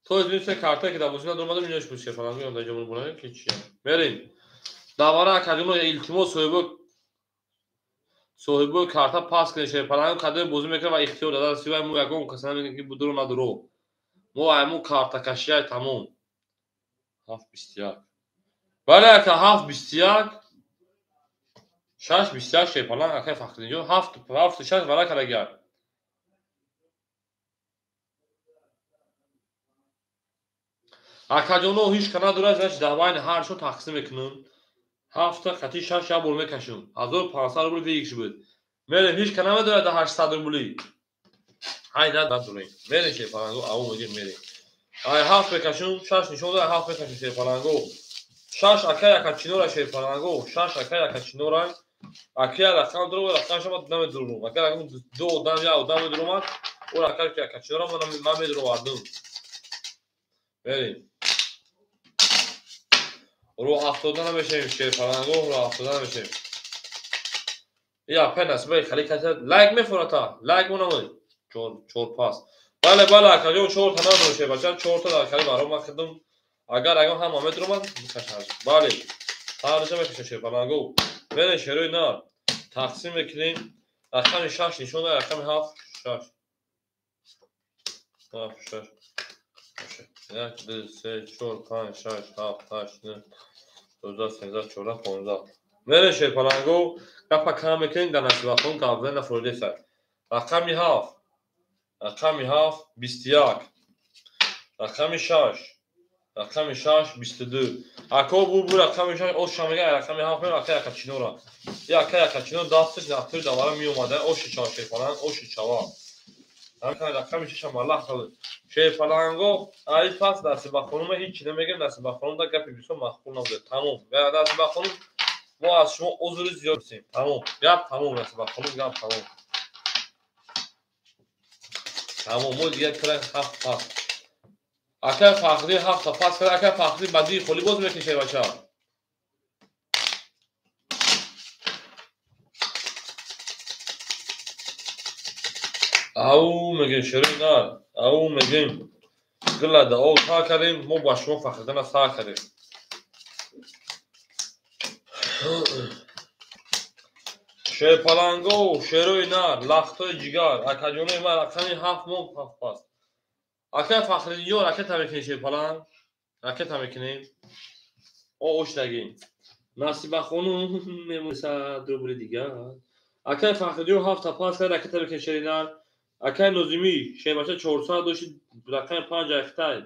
То из мисли карта ки дар бозигар дуромадам инош буд шерпаланго ям дар ҷо бурам ки чи. Мерем. Дар вара акаҷоно илтимос соҳибои карта пас кунед шерпаланго кадои бозӣ мекунад ва ихтиёр дада сивай мо ягон каса намегӯем ки будуро надуро. Мо айму картакашиай тамом. 7.21. Бале ака 7.21 6.21 шерпаланг акай Фахриддинҷон 7.6 вара кардагиак. Акаҷоно ҳеч ка надорад, значит дар байни ҳар шо тақсим мекунам. 7 қати 6 як бор мекашам. 1500 рубли выигрыш буд. Мерем ҳеч ка намедорад дар 800 рубли. Ай надорем. Мерем шерпаланго, ау мегем мерем. Ай 7 мекашам, 6 нишон дод, 7 мекашам шерпаланго. 6 акай ака чинора шерпаланго, 6 акай ака чинора. Акай рақам дору, рақам шама намедурум. Агар рақам ду одам я одам медурумад, о рақам ки ака чинора ман медуровардум. Мерем. Рӯ афтода намешавем шерпаланго, рӯ афтода намешавем. Я пен насибаи хали каса лайк мефурата, лайк монамои. 4 пас. Бале, бале, акаҷон 4 та надорам шербача, 4 та дар хали баром махидум. Агар ягон ҳама медуромад, мекашам. Бале, ҳарҷа мекашам шерпаланго. Мерем шерои нар. Тақсим мекунем. Рақами 6 нишон дод, рақами 7, 6. 7, 6. 1, 2, 3, 4, 5, 6, 7, 8, 9, 12, 13, 14, 15. Мерем шерпаланго, гапа кам мекунем, дар насибахон гап нафурдеса. Рақами 7, рақами 7, 21. Рақами 6, рақами 6, 22. Ако бу рақами 6 оша мега, рақами 7 мега, ака яка чинора. Я ака яка чинор дасташ нафтур давара меомада, оши чава шерпаланг, оши чава. Рақами 6 маллах шуд. Шерпаланго, ай пас насибахонума ҳеч чи намегем, насибахонум да гапи бисёр маъқул набуда. Тамом. Насибахонум мо аз шумо узри зиёд мепурсем. Тамом. Гап тамом насибахонум, гап тамом. Тамом, мо дигар кара 7 пас. Акай Фахри 7 пас кард, акай Фахри ба дии холӣ боз мекашад бача. Ау мегем шерои нар, ау мегем гила да ов та кардем, мо ба шумо Фахриддина сар кардем. Шерпаланго, шерои нар, лахтои ҷигар, акаҷонои ман рақами 7 мо 7 пас. Акай Фахриддинҷон ракета мекунем шерпаланг, ракета мекунем. О оштагим. Насибахонум мемонад рубли дигар. Акай Фахриддинҷон 7 пас кард, ракета мекунем шери нар. Акай Нозимӣ шербача 400 дошт, рақами 5 айхтай.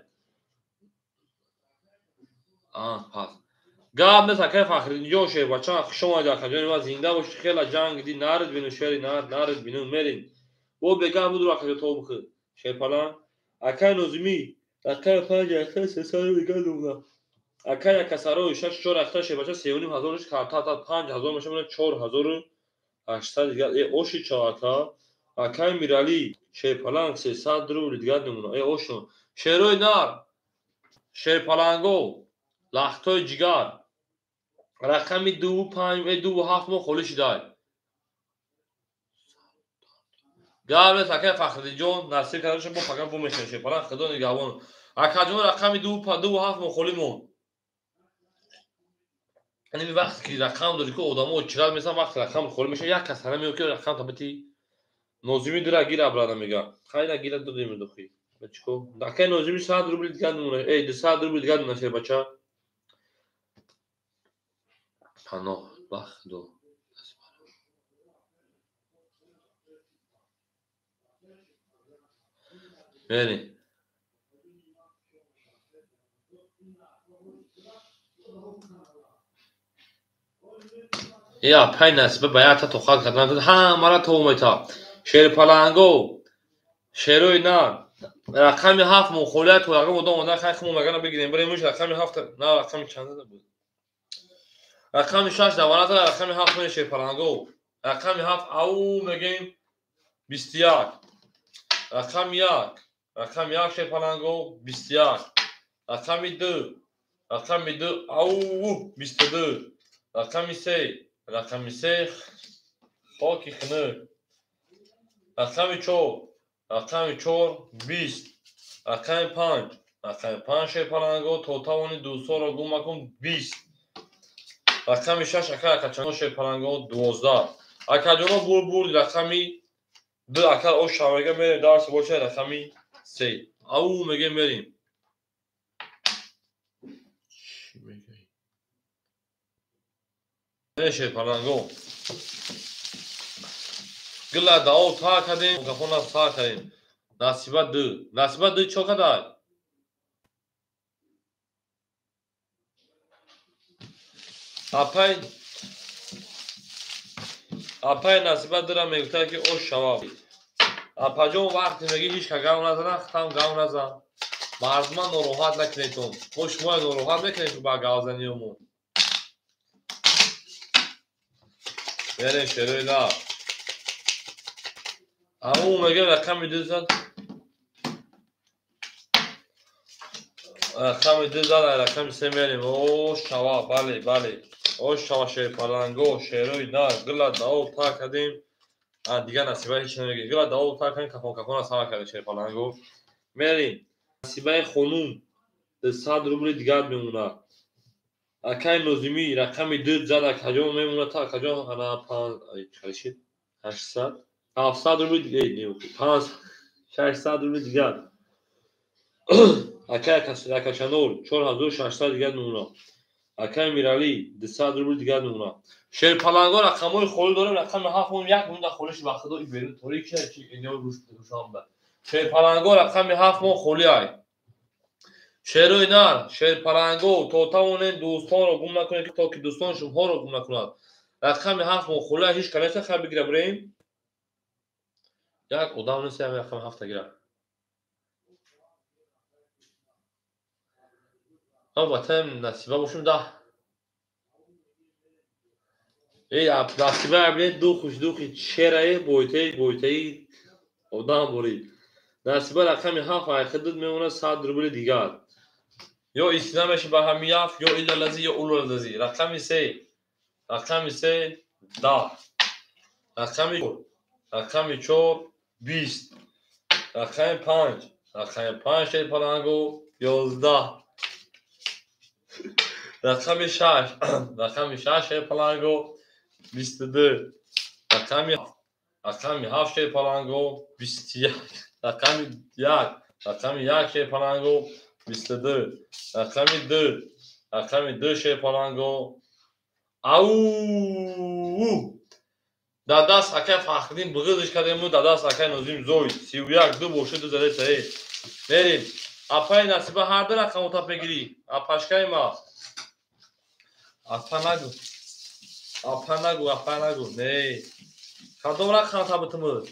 Пас. Гап нест акай Фахриддинҷон шербача, хуш омадед акаҷони ман, зинда бошед, хела ҷанг дид, нарид бину шери нар, нарид бину мерем. Бо бегам буду акаҷон то бихӯр. Шерпаланг. Акай Нозимӣ рақами 5 айхтай 300 дигар думна. Акай Акасарои 6 4 айхтай шербача 3,5 ҳазор дошт, карта 5 ҳазор мешавад, 4800 дигар. Оши ча ака. Акай Миралӣ шерпаланг 300 рубли дигар намуна. Ошно. Шерои нар, шерпаланго, лахтои ҷигар. Рақами 2 5 2 7 мо холӣ шудай. Гап нест акай Фахриддинҷон, насиб карда бошад, мо фақат бу мешавем шерпаланг, худо нигаҳбон. Акаҷон рақами 2 7 мо холӣ монд. Ҳамин вақте ки рақам дорӣ ки одамо чират месан, вақте рақам холӣ мешавад, як кас ҳана меояд ки рақам табити Нозимӣ дура гира брада мега. Хайна гира додем духи. Чико? Акай Нозимӣ 100 рубли дигар намуна. 200 рубли дигар намуна шербача. Паноҳ бахт до. Мерем. Я пай насиба ба якта тоқат кардан ҳамара то мета. Шерпаланго, шерои нар, Рақами 7 мухолият то ягон одам ода хай хумон магана бигирем барем муш рақами 7 на рақами чанд буд? Рақами 6 даварата рақами 7 меши шерпаланго. Рақами 7 ау мегем 21. Рақами 1, рақами 1 шерпаланго 21. Рақами 2, рақами 2 ау 22. Рақами 3, рақами 3 хоки хунук. Рақами 4, рақами 4 20. Рақами 5, рақами 5 шерпаланго то тавони дӯстонро гум макун 20. Рақами 6 ака акачано шерпаланго 12. Акаҷоно бур рақами 2 ака ош шавега мерем дарс боша рақами 3. Ау мегем мерем. Чӣ мегӯӣ? Шерпаланго. Гила дао та кардем, кафона та кардем. Насиба 2. Насиба 2 чо кадай? Апай Насиба 2-ра мегуфтад ки ош шава. Апаҷон вақте мегӣ ҳеҷ ка гав назана, хитам гав назан. Мардума нороҳат накунедтон. Мо шуморо нороҳат мекунем ба гавзаниёмон. Мерем шерои нав. Ау мегем рақами 2 зад. Рақами 2 зад, рақами 3 мерем. О шава, бале, бале. О шава шерпаланго, шерои нав, гила дао та кардем. Дигар Насиба ҳеҷ намегӯяд. Гила дао та кардем, кафон кафона сава кардем шерпаланго. Мерем. Насибаи хонум 200 рубли дигар мемонад. Акаи Нозимӣ рақами 2 зад, акаҷон мемонад та акаҷон ана 5 чӣ 800 700 рубли дигар, 5 600 рубли дигар. Акаи Акашанор 4600 дигар мемонад. Акаи Миралӣ 200 рубли дигар мемонад. Шерпаланго рақамҳои холӣ дорем, рақами 7 мон як монда холиш ба худо берун торик шад чи ино рӯш душанбе. Шерпаланго рақами 7 мон холӣ ай. Шерои нар, шерпаланго то тавонед дӯстонро гум накунед, то ки дӯстон шуморо гум накунад. Рақами 7 мон холӣ ай, ҳеҷ калеса хай бигира бирем. Як одам нест, як рақами 7 гира. Ма ватан Насиба бошум да. Эй, Насиба абне духуш духи черае бойтаи бойтаи одам борид. Насиба рақами 7 ай хидд мемонад 100 рубли дигар. Ё истина меши ба ҳами 7, ё илалази, ё улалази. Рақами 3, рақами 3 10. Рақами 4, рақами 4 20. Рақами 5, рақами 5 шерпаланго 11. Рақами 6, рақами 6 шерпаланго 22. Рақами 7 шерпаланго 21. Рақами 1, рақами 1 шерпаланго 22. Рақами 2, рақами 2 шерпаланго. Ау! Дадас акай Фахриддин биг'изиш кардему, дадас акай Нозим зоид. 31 2 боша 2 заде саид. Мерем. Апаи Насиба ҳар ду рақамро тап мегирӣ. Апашкаи ма. Апа нагу. Апа нагу, апа нагу. Не. Кадом рақам табитимуд?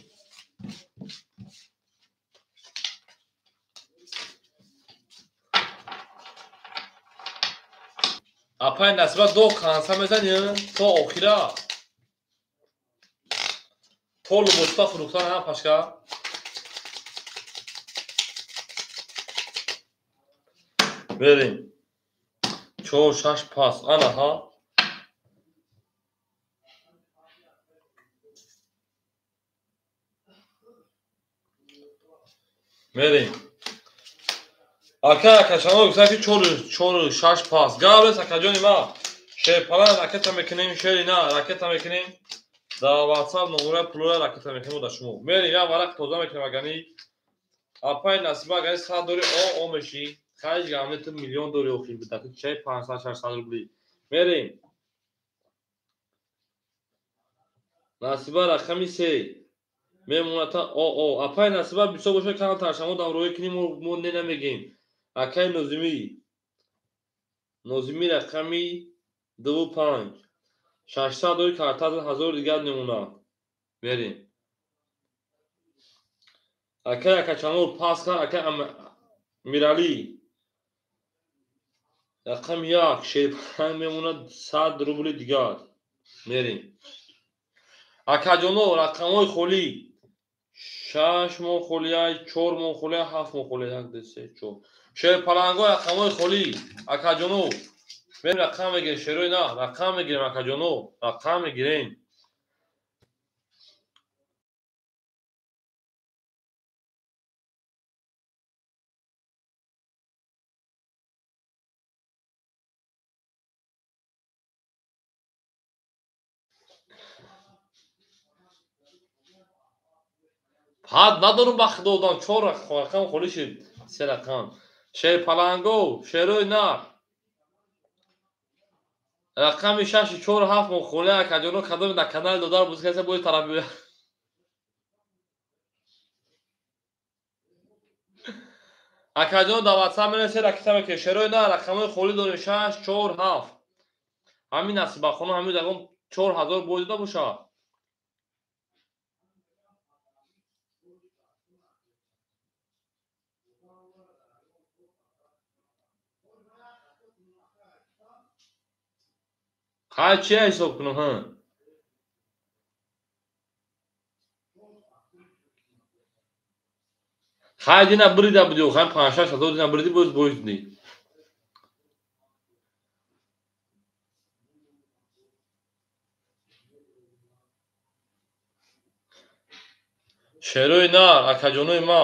Апаи Насиба до канса мезанӣ то охира. То лубоста фурӯхтан апашка. Мерем. 4 6 пас. Ана ҳа. Мерем. Ака акашано гуфтан ки 4 4 6 пас. Гаврес акаҷони ма. Шерпалан ракета мекунем, шери на ракета мекунем. Дар WhatsApp номера пулора ракета мекунем да шумо. Мерем як варақ тоза мекунем агани. Апаи Насиба агани 100 дори о меши. Хайҷ гамне ту миллион дори охир бида. Ту чай 500 600 рубли. Мерем. Насиба рақами 3. Мемоната о. Апаи Насиба бисёр боша кам таршамо дамроӣ кунем мо не намегем. Акаи Нозимӣ. Нозимӣ рақами 2 5. 600 дори картаза 1000 дигар мемонад. Мерем. Акай Акачанор пас кард, акай Миралӣ. Рақами 1 шерпаланг мемонад 100 рубли дигар. Мерем. Акаҷоно, рақамҳои холӣ. 6 моҳ холия, 4 моҳ холия, 7 моҳ холия. 1, 2, 3, 4. Шерпалангҳо рақамҳои холӣ. Акаҷоно, мерем рақам мегирем, шерои на, рақам мегирем, акаҷоно, рақам мегирем. Ҳад надорум ба худо одам, 4 рақам холӣ шуд, 3 рақам. Шерпаланго, шерои нар. Рақами 6, 4, 7 моҳ холӣ, акаҷоно, кадоме дар канали додар бозӣ кардааст, бояд тараф биёяд. Акаҷоно, дар WhatsApp менависед, ракета мекунед. Шерои нар, рақамҳои холӣ дорем 6, 4, 7. Ҳамин Насибахона, ҳамин ягон 4000 бой дода бошад. Ҳай чия ҳисоб кунам, ҳа? Хай дина бирида будӣ, хай 5-6 ҳазор дина биридӣ, боз боз дидӣ. Шерои нар, акаҷонои ма.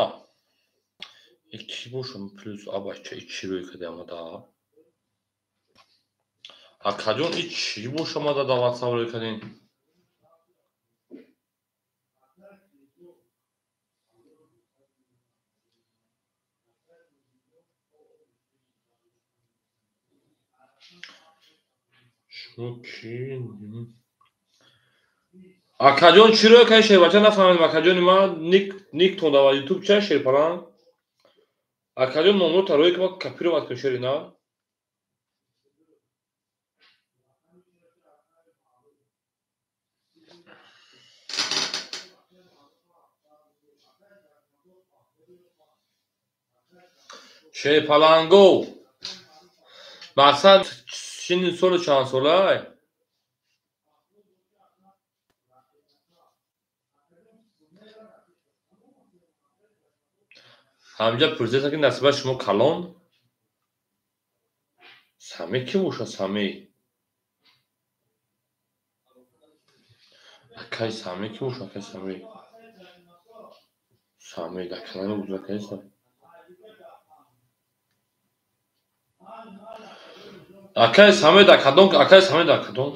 Ки бошам плюс абача, и чӣ рӯй кардӣ амада? Акаҷон, и чӣ бош омада дар WhatsApp рӯй кардин? Шумо кӣ? Акаҷон, чӣ рӯй кардӣ шербача, нафаҳмидам. Акаҷони ман никтон дар YouTube ча шерпаланг? Акаҷон, номрота рӯй ки ма копировать кунем шери нар. Шерпаланго. Мақсад синни соли чанд солай? Ҳамҷа пурсидаст, ки насиба шумо калон? Саме кӣ бошад, Саме? Акай Саме кӣ бошад, акай Саме? Саме дар канали буд, акай Саме. Акай Саме дар кадом, акай Саме дар кадом?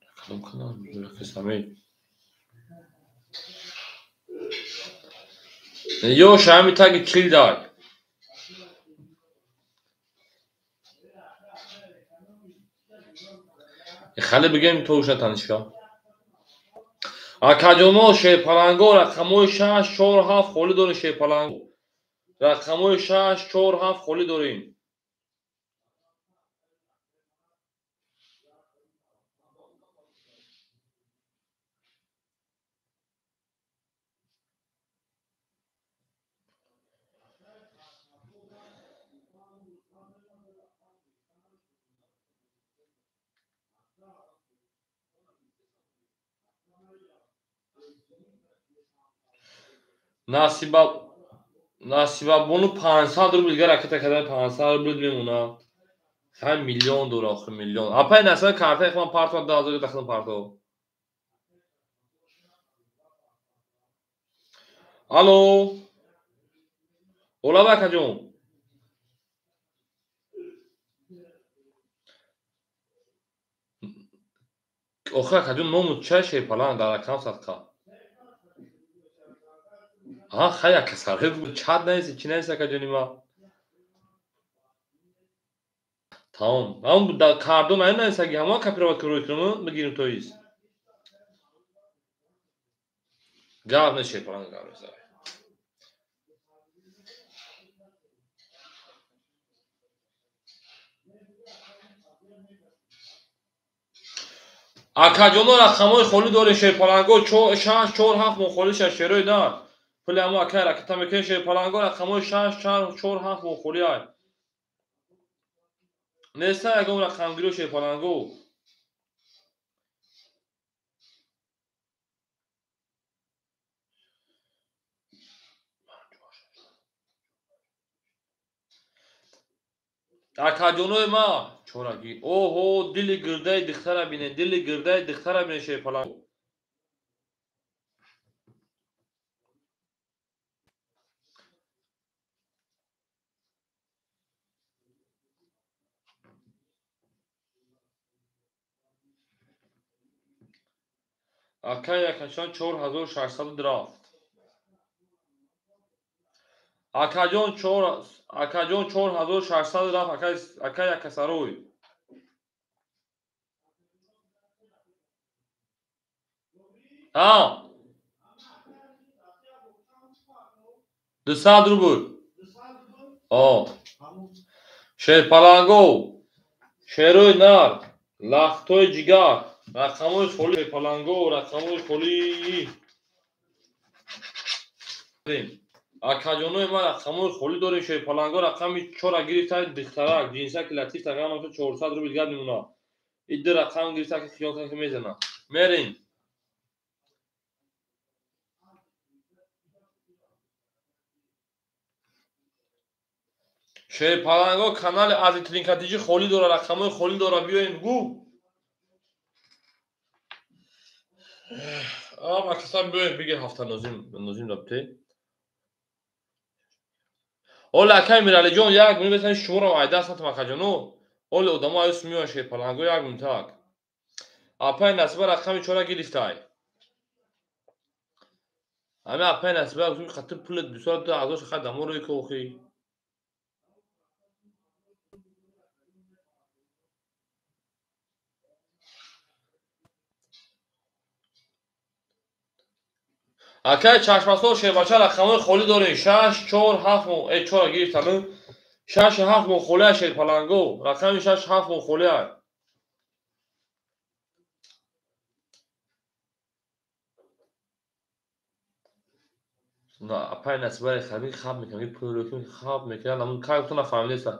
Дар кадом канал буд, акай Саме? Ё шами таги чил дай. Хали бигем то уша танишка. Акаҷоно, шерпаланго, рақамҳои 6, 4, 7 холӣ дорем шерпаланго. Рақамҳои 6, 4, 7 холӣ дорем. Насибабону 500 рубл дигар ракета кардан 500 рубл мемонад. Хай миллион дора, охир миллион. Апай Насиба картаи худам партофт, 2000 дахлам партофт. Алло. Олаба акаҷон. Охир акаҷон ному чай шерпаланг дар рақам садқа. Аҳа, хай ака сарҳе чат наиси, чӣ наиси акаҷони ма? Тамом. Ҳамон дар кардон ай наисаги, ҳамон копировать кунем, кунем, бигирем то ис. Гап нест шерпаланг, гап нест. Акаҷоно рақамҳои холӣ дорем шерпаланго 6 4 7 мо холӣ ша шерои на. Пули ҳамо акай ракета мекунем шерпаланго рақамҳои 6 4 7 мо холӣ ай. Неста ягон рақамгиро шерпаланго. Акаҷонои ма чораги. Оҳо, дили гирдаи духтара бинед, дили гирдаи духтара бинед шерпаланго. Акай якашон 4600 рафт. Акаҷон 4600 рафт, акай якасарой. Ҳа? 200 рубл. О. Шерпаланго, шерои нар, лахтои ҷигар, рақамҳои холӣ шерпаланго, рақамҳои холӣ. Акаҷонои ма рақамҳои холӣ дорем шерпаланго, рақами 4 гирифта духтарак, ҷинсаки латиф тағамаша 400 рубл гап мемона. И ду рақам гирифта ки хиёл кунад ки мезана. Мерем. Шерпаланго канали аз Тринкатиҷи холӣ дора, рақамҳои холӣ дора, биёем гу. Ам акасан биёем бигир ҳафта нозим дабте. Оли акай Миралиҷон як минут бетани шуморо айда сатам акаҷоно. Оли одамо аюс миён шерпаланго як минут так. Апай Насиба рақами 4 гирифтай. Ами апай Насиба гуфтим хатир пули 200 2000 хай даморо ки охи. Акай чашмасоз шербача рақамҳои холӣ дорем 6 4 7 4 гирифтану 6 7 мо холӣ ай шерпаланго, рақами 6 7 мо холӣ ай. На апай Насибаи хаби хаб мекунам, пул ки хаб мекунам, намун кай гуфта нафаҳмидеса.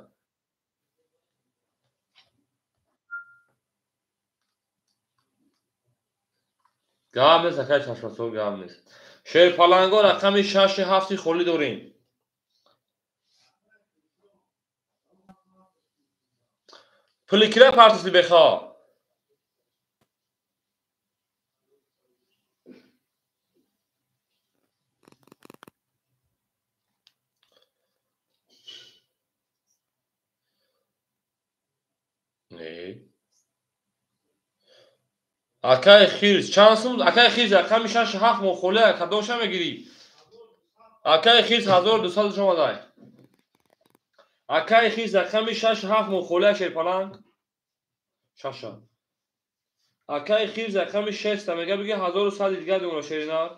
Гап нест акай чашмасоз, гап нест. Шерпаланго рақами 6 7 холӣ дорем. Пули кира партиси беха? Не. Акай хирс, чанд сум? Акай хирс рақами 6 7 мо холӣ ай, кадомша мегирӣ? Акай хирс 1200 шомадай. Акай хирс рақами 6 7 мо холӣ ай шерпаланг. 6. Акай хирс рақами 6 та мега биги 1100 дигар димона шеринар.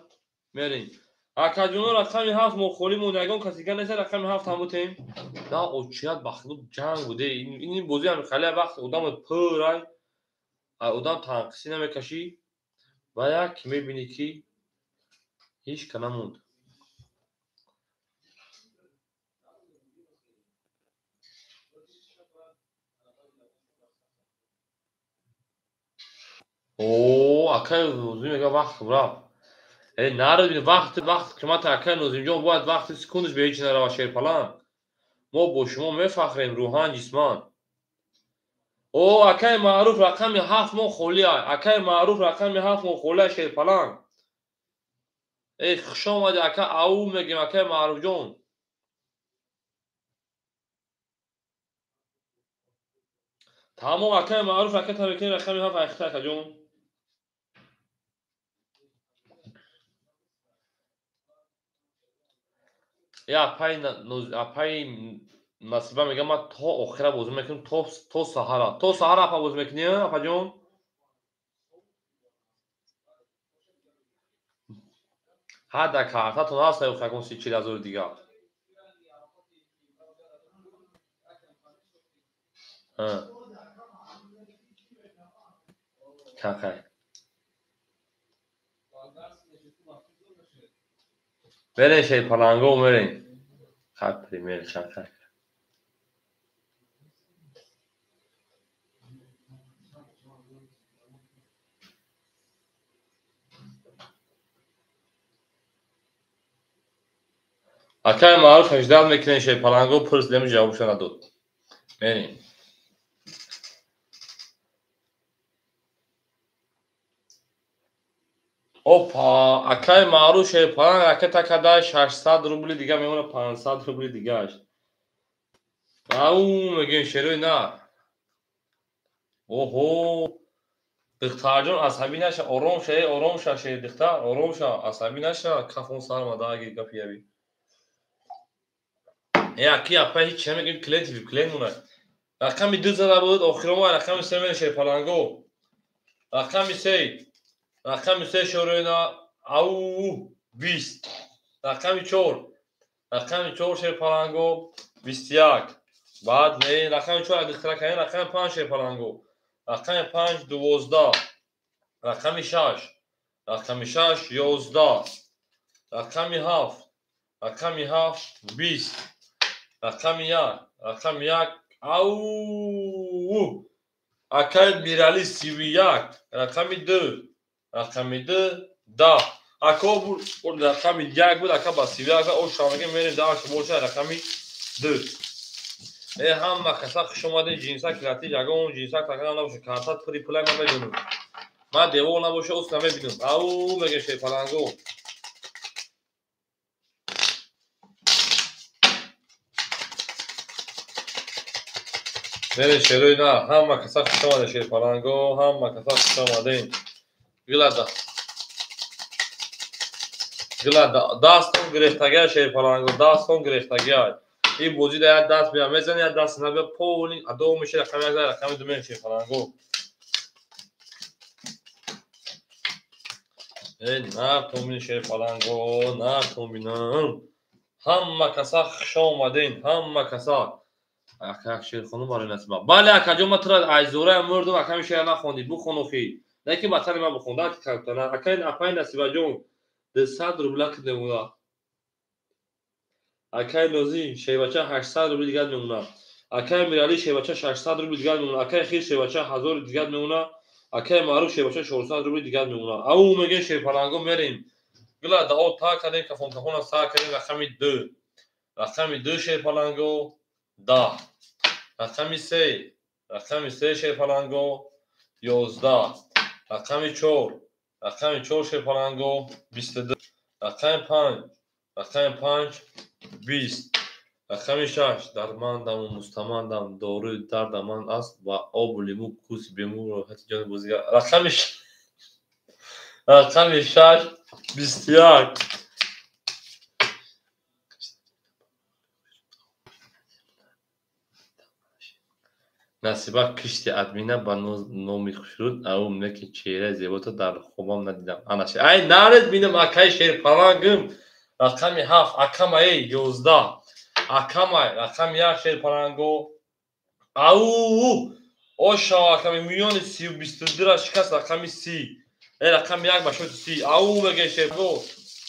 Мерем. Акаҷоно рақами 7 мо холӣ монда, ягон каси дигар нест, рақами 7 ҳам бутем. На очият бахлуб ҷанг буде. Ин бозӣ ҳам хали вақт одам пур ай. Одам танқисӣ намекашӣ ва як мебинӣ ки ҳеҷ ка намонд. О, акай Нозим мега вақт рафт. Э, наро вақт вақт қимати акай Нозимҷон бояд вақти секундаш ба ҳеҷ нарава шерпаланг. Мо бо шумо мефахрем рӯҳан ҷисман. О, акай Маъруф рақами 7 мо холӣ ай. Акай Маъруф рақами 7 мо холӣ ай шерпаланг. Эй, хуш омадӣ ака, ау мегем акай Маъруфҷон. Тамом акай Маъруф ака табрикем рақами 7 айхта акаҷон. Я апай Насиба мегам ман то охира бозӣ мекунам, то саҳара. То саҳара апа бозӣ мекунӣ, апаҷон? Ҳа, дар картатон ҳаст ягон 30-40 ҳазори дигар. Чанқай. Мерен шерпаланго мерен. Хай пример чанқай. Акай маъруф ҳаждаҳ мекунем шерпаланго пурсидем ҷавобшо надод. Мерем. Опа, акай маъруф шерпаланг ракета када 600 рубли дига мемона 500 рубли дигааш. Ау мегӯем шерои на. Оҳо. Духтарҷон асабӣ наша, ором ша, ором ша шер духтар, ором ша, асабӣ наша, кафон сар омада аги гапи яви. Аки апа ҳеч чӣ намегӯем, клиент клиент монад. Рақами 2 зада буд, охирома рақами 3 мерем шерпаланго. Рақами 3. Рақами 3 шероина ау 20. Рақами 4. Рақами 4 шерпаланго 21. Баъд не, рақами 4 духтара кардем, рақами 5 шерпаланго. Рақами 5 12. Рақами 6. Рақами 6 11. Рақами 7. Рақами 7 20. Рақами 1. Рақами 1 ау акай Мирали 31. Рақами 2. Рақами 2 10. Ако буд рақами 1 буд, ака ба 31 о шамаге мерем даҳ боша рақами 2. Ҳама каса хуш омадед, ҷинсак латиф, ягон ҷинсак такра набоша, карта пури пулай ман медонам. Ман девор набоша, ус намебинам. Ау мегем шерпаланго. Мерем шерои на, ҳама каса хуш омадед шерпаланго, ҳама каса хуш омадед. Гилада. Гилада, дастон гирифтагия шерпаланго, дастон гирифтагия. Ин бозӣ да як даст бия мезани, як даст набия полни адо меша рақами як, рақами ду мерем шерпаланго. Натомин шерпаланго, натоминам. Ҳама каса хуш омадед, ҳама каса. Ака шерхонум барои насиба. Бале акаҷон, ман тура айзораям мурдум, аками шеър нахондӣ, бухон охи. Лекин ба тани ман бухон, дар картона. Акай апай Насибаҷон 200 рубла кид мемона. Акай Нозим шербача 800 рубли дигар мемона. Акай Мирали шербача 600 рубли дигар мемона. Акай Хир шербача 1000 дигар мемона. Акай Маъруф шербача 400 рубли дигар мемона. Ау мегем шерпаланго мерем. Гила дао та кардем, кафон кафона сар кардем рақами 2. Рақами 2 шерпаланго 10. Рақами 3. Рақами 3 шерпаланго 11. Рақами 4. Рақами 4 шерпаланго 22. Рақами 5. Рақами 5 20. Рақами 6 дармандаму мустамандам, доруи дарда ман аст ва обу лимӯ кӯси бемӯ роҳати ҷони бозигар. Рақами 6 21. Насиба кишти админа ба номи хушруд, ау неки чеҳраи зебото дар хобам надидам. Ана ай наред бинам акай шерпалангим. Рақами 7 акамай 11. Акамай рақами 1 шерпаланго. Ау оша аками миёни 22 ра шикаст рақами 30. Рақами 1 ба шоти 30. Ау мегем шерпаланго.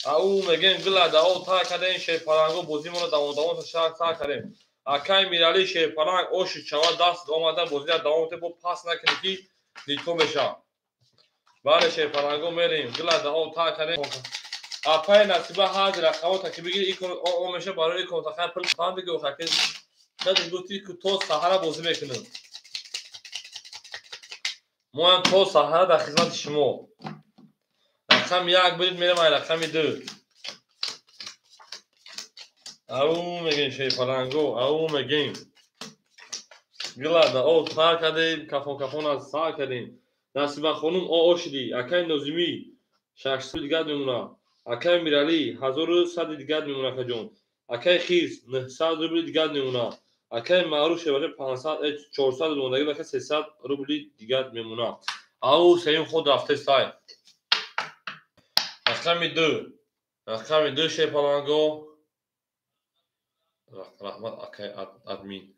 Ау мегем гила дао та кардем шерпаланго бозимонро давом давом сар кардем. Акай Мирали шерпаланг оши чава даст омада бозия давом те бо пас накунӣ ки нито меша. Бале шерпаланго мерем гила дао та кардем. Апай Насиба ҳар рақамота ки бигири ин о меша барои ин контаха пул фан бигир хаки хад гуфти ки то саҳара бозӣ мекунем. Мо ҳам то саҳара дар хизмати шумо. Рақами 1 бидид мерем ай рақами 2. Ау мегем шерпаланго, ау мегем. Гилада о сар кардем, кафон кафона сар кардем. Насиба хонум о ошиди, акай Нозимӣ 600 дигар мемона. Акай Мирали 1100 дигар мемона акаҷон. Акай Хирс 900 рубли дигар мемона. Акай Маъруф шербача 500 400 рубли ака 300 рубли дигар мемона. Ау сеюм худ рафте сай. Рақами 2. Рақами 2 шерпаланго. Раҳмат акай админ.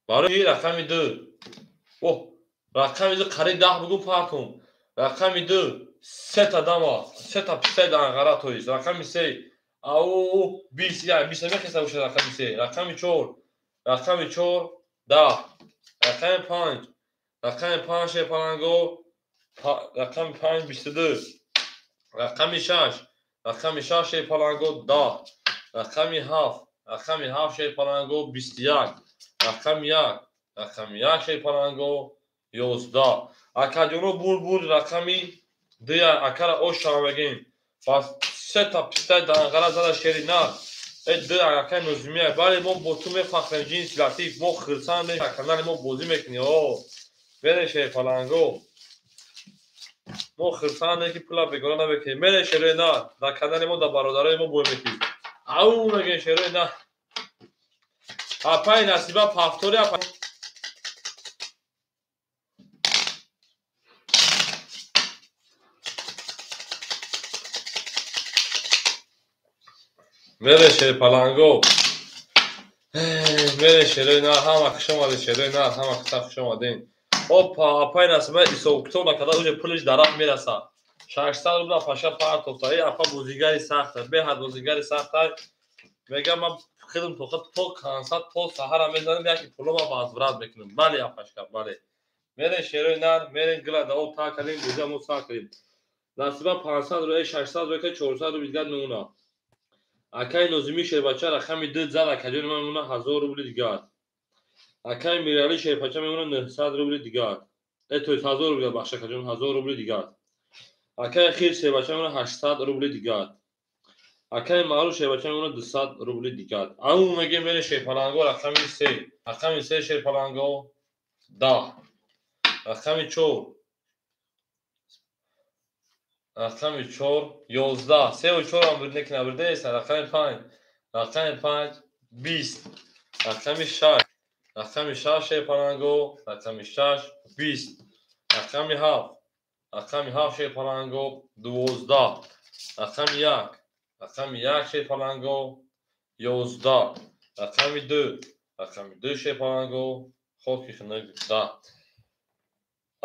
Барои рақами 2. Оҳ, Рақами 2 қариб 10 бугун партум. Рақами 2 сета дама, сета писай данғара тоист. Рақами 3 ау 20, я 20 мехеса бошад рақами 3. Рақами 4, рақами 4 10. Рақами 5, рақами 5 шерпаланго, рақами 5 22. Рақами 6, рақами 6 шерпаланго 10. Рақами 7, рақами 7 шерпаланго 21. Рақами 1, рақами 1 шерпаланго 11. Акаҷоно бур рақами 2 акара ош шавамегем. Пас сета пистай данғара зада шери нар. Э 2 акаи Нозимия. Бале мо бо ту мефахрем ҷинси латиф. Мо хирсандем канали мо бозӣ мекунӣ. О, мере шерпаланго. Мо хирсандем ки пула бегона намекунем. Мере шерои нар. Дар канали мо дар бародарои мо бой мекунӣ. Ау мегем шерои нар. Апаи Насиба пафтори апа. Мере шерпаланго. Мере шерои нар, ҳама хуш омадед, шерои нар, ҳама каса хуш омадед. Опа, апаи Насиба ҳисобкитоб накарда, уже пулиш дар рафт мерасад. 600 рубл апаша партофта. Э апа бозигари сахта, беҳад бозигари сахта. Мегам ман хидм то кансат то саҳара мезанам, яки пулома возврат мекунам. Бале апашка, бале. Мере шерои нар, мере гила да об та кардем, бозия мо сар кардем. Насиба 500 рубл, 600 рубл, 400 рубл дигар мемонад. Акаи Нозимӣ шербача рақами 2 зад акаҷони ман мемонад 1000 рубли дигар. Акаи Миралӣ шербача мемонад 900 рубли дигар. Э то есть 1000 рубли бахш акаҷон, 1000 рубли дигар. Акаи Хир шербача мемонад 800 рубли дигар. Акаи Маъруф шербача мемонад 200 рубли дигар. Ау мегем мере шерпаланго рақами 3. Рақами 3 шерпаланго 10. Рақами 4. Рақами 4 11. 3 ва 4 ҳам бурд неки набурдест. Рақами 5. Рақами 5 20. Рақами 6. Рақами 6 шерпаланго, рақами 6 20. Рақами 7. Рақами 7 шерпаланго 12. Рақами 1. Рақами 1 шерпаланго 11. Рақами 2. Рақами 2 шерпаланго хоки хунук 10.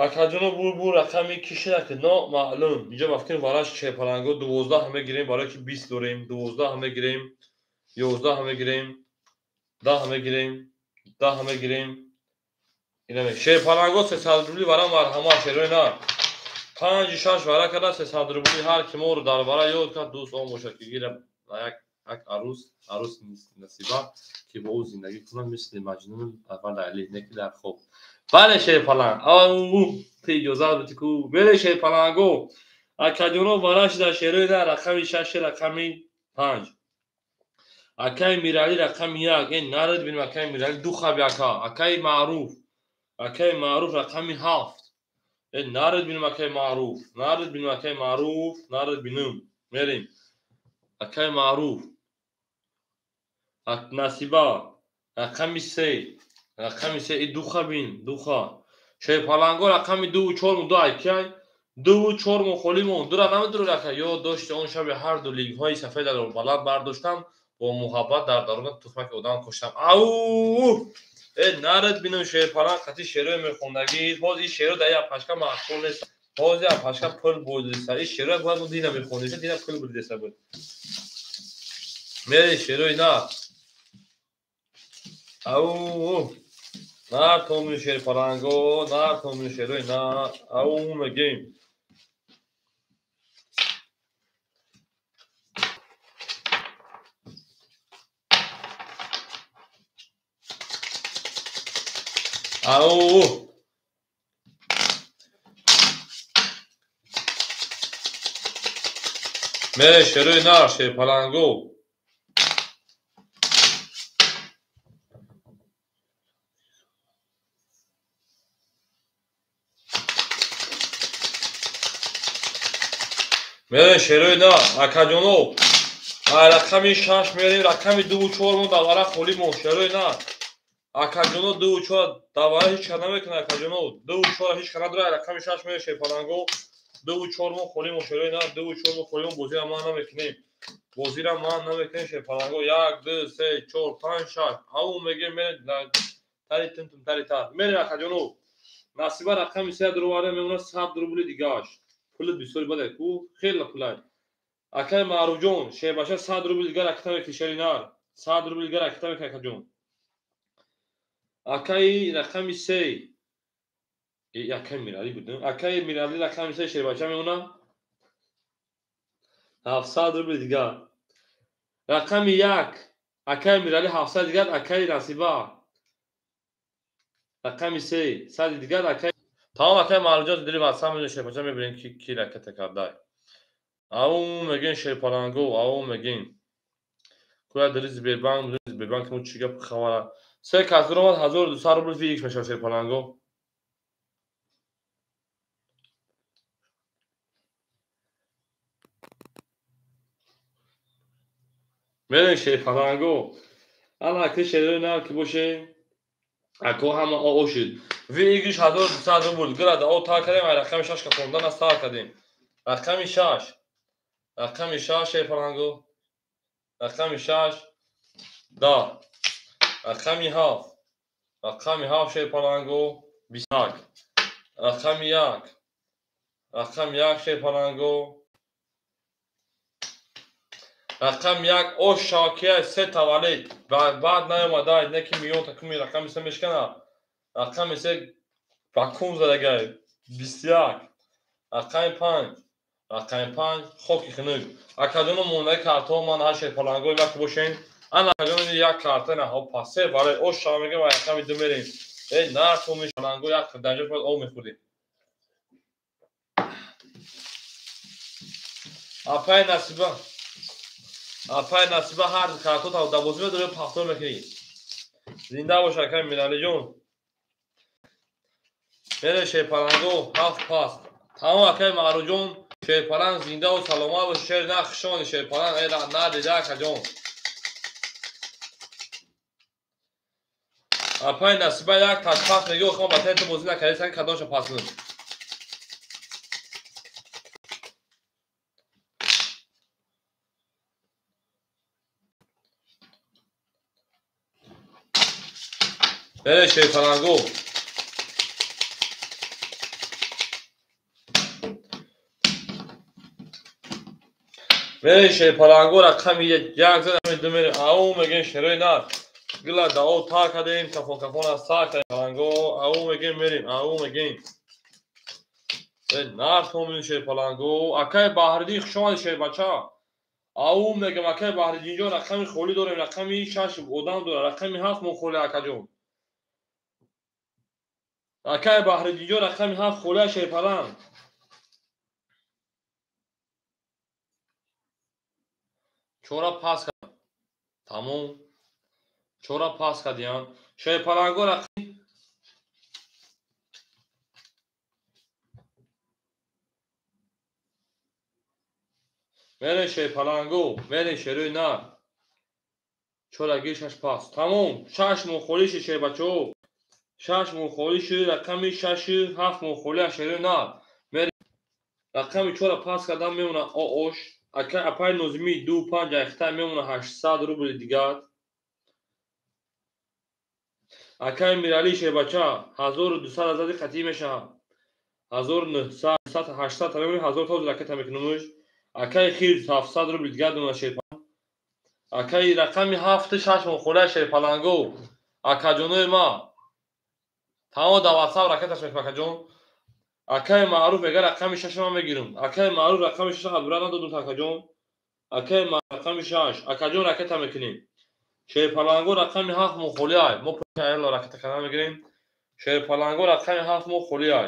Акаҷоно бур рақами кишира ки номаълум. Инҷо ба фикр вараш шерпаланго 12 мегирем, барои ки 20 дорем. 12 мегирем, 11 мегирем, 10 мегирем, 10 мегирем. Ина шерпаланго 300 рубли вара марҳамат шерои нар. 5 6 вара карда 300 рубли ҳар ки моро дар вара ёд кард дӯст он бошад ки гира як арӯс Насиба ки бо ӯ зиндагӣ кунад мисли Маҷнун ва Лайли, не ки дар хоб. Бале шерпаланг, ау ту иҷозат бидӣ ку мере шерпаланго. Акаҷоно вара шуда шерои нар рақами 6 рақами 5. Акаи Миралӣ рақами 1. Э наред бинем акаи Миралӣ ду хаби ака. Акаи Маъруф. Акаи Маъруф рақами 7. Э наред бинем акаи Маъруф. Наред бинем акаи Маъруф, наред бинем. Мерем. Акаи Маъруф. Насиба рақами 3. Рақами 3 ду хабин, ду ха. Шерпаланго рақами 2 4 ду айкай. 2 4 мухолӣ мон. Дура намедурад ака. Ёд дошти он шаби ҳар ду лингҳои сафедаро баланд бардоштам, бо муҳаббат дар даруна тухмаки одам куштам. Ау! Э наред бинем шерпаланг қати шерои мехондагӣ. Ҳоз ин шеро дар як пашка маъқул нест. Ҳоз як пашка пул бурдиса. Ин шеро бояд мо дина мехондиса, дина пул бурдиса буд. Мере шерои нар. Ау! Нар томин шерпаланго, нар томин шерои нар. Ау мегем. Ау! Мере шерои нар, шерпаланго. Мере шерои нар, акаҷоно. Рақами 6 мерем, рақами 2 4 мо дар вара холӣ мо шерои нар. Акаҷоно 2 4 дар вара ҳеҷ кар намекунад акаҷоно. 2 4 ҳеҷ кар надорад. Рақами 6 мере шерпаланго. 2 4 мо холӣ мо шерои нар. 2 4 мо холӣ мо бозиро ман намекунем. Бозиро ман намекунем шерпаланго. 1 2 3 4 5 6. Ау мегем мере тари тум тари тар. Мере акаҷоно. Насиба рақами 3 дуроварда мемонад 100 рубли дигааш. Пули бисёри бадай ку, хеле пулай. Акай Маъруфҷон, шербача 100 рубли дигар ракета мекунӣ, шери нар. 100 рубли дигар ракета мекунӣ, акаҷон. Акаи рақами 3. Акаи Миралӣ буд. Акаи Миралӣ рақами 3 шербача мемонад 700 рубли дигар. Рақами 1 акаи Миралӣ 700 дигар, акаи Насиба. Рақами 3 100 дигар, акаи. Тамом, акаи Маъруфҷон, дили ватсап мезанем, шербача мебинем ки ракета кардай. Ау мегин шерпаланго, ау мегин. Куя дили Сбербанк, Сбербанк мо чӣ гап хабара. Се кас дуромад 1200 рубл фикс мешавад шерпаланго. Мерем шерпаланго. Ана аки шерои нар ки боше, ако ҳама ошид. Выигрыш 1200 рубл. Града о тар кардем, ай рақами 6 капондан аз тар кардем. Рақами 6. Рақами 6 шерпаланго. Рақами 6 да. Рақами 7. Рақами 7 шерпаланго 21. Рақами 1. Рақами 1 шерпаланго. Рақами 1 ош шавакия се таваллид. Баъд наомада, не ки миён такуми рақами 3 мешкана. Рақами 3 ба кум задагай 21. Рақами 5. Рақами 5 хоки хунук. Акаҷоно мондаи картаҳо ман ҳар шерпалангои вақт бошен. Ана акаҷоно як карта на ҳо пасе вале ош шава мегем ва рақами 2 мерем. Эй нарх ми шаланго як данҷо бояд об мехӯрдем. Апай Насиба. Апай Насиба ҳар карто та дабозӣ медорӣ пахтор мекунӣ. Зинда бош акай Миралиҷон. Мере шерпаланго 7 пас. Тамом акай Маъруфҷон, шерпаланг зиндаву саломат бош, шер на хушони шерпаланг э на дида акаҷон. Апай Насиба як таш пас мегӣ, охир ман ба ту бозӣ накардӣ, сан кадомша пас кунам. Мере шерпаланго. Мере шерпаланго рақами 1 зад, рақами 2 мерем. Ау мегем шерои нар. Гила дао тар кардем, кафон кафон аз тар кардем. Паланго ау мегем мерем, ау мегем. Нар томин шерпаланго. Акай Баҳриддин хуш омадӣ шербача. Ау мегем акай Баҳриддин ҷон, рақами холӣ дорем, рақами 6 одам дорад, рақами 7 мо холӣ акаҷон. Акай Баҳриддин ҷон, рақами 7 холӣ шерпаланг. Чора пас кардам. Тамом. Чора пас кардиям. Шерпаланго рақами мере шерпаланго, мере шерои нар. Чораги 6 пас. Тамом. 6 мохолӣ ши шербачаҳо. 6 мохолӣ ши рақами 6 7 мохолӣ шерои нар. Мере рақами 4 пас кардам мемонад ош. Акай апай Нозимӣ 2 5 айхта мемонад 800 рубли дигар. Акай Миралӣ шербача 1200 азади қатъӣ мешавад. 1900 800 мемонад 1000 то ракета мекунумш. Акай Хир 700 рубли дигар дона шерпаланг. Акай рақами 7 6 мохолия шерпаланго. Акаҷонои ма. Тамом дар ватсап ракеташ мекунам акаҷон. Акай Маъруф мега рақами 6 ман мегирам. Акай Маъруф рақами 6 абра надодум акаҷон. Акай рақами 6 акаҷон ракета мекунем. Шерпаланго рақами 7 мо холиай. Мо пулро ракета кардан мегирем. Шерпаланго рақами 7 мо холиай.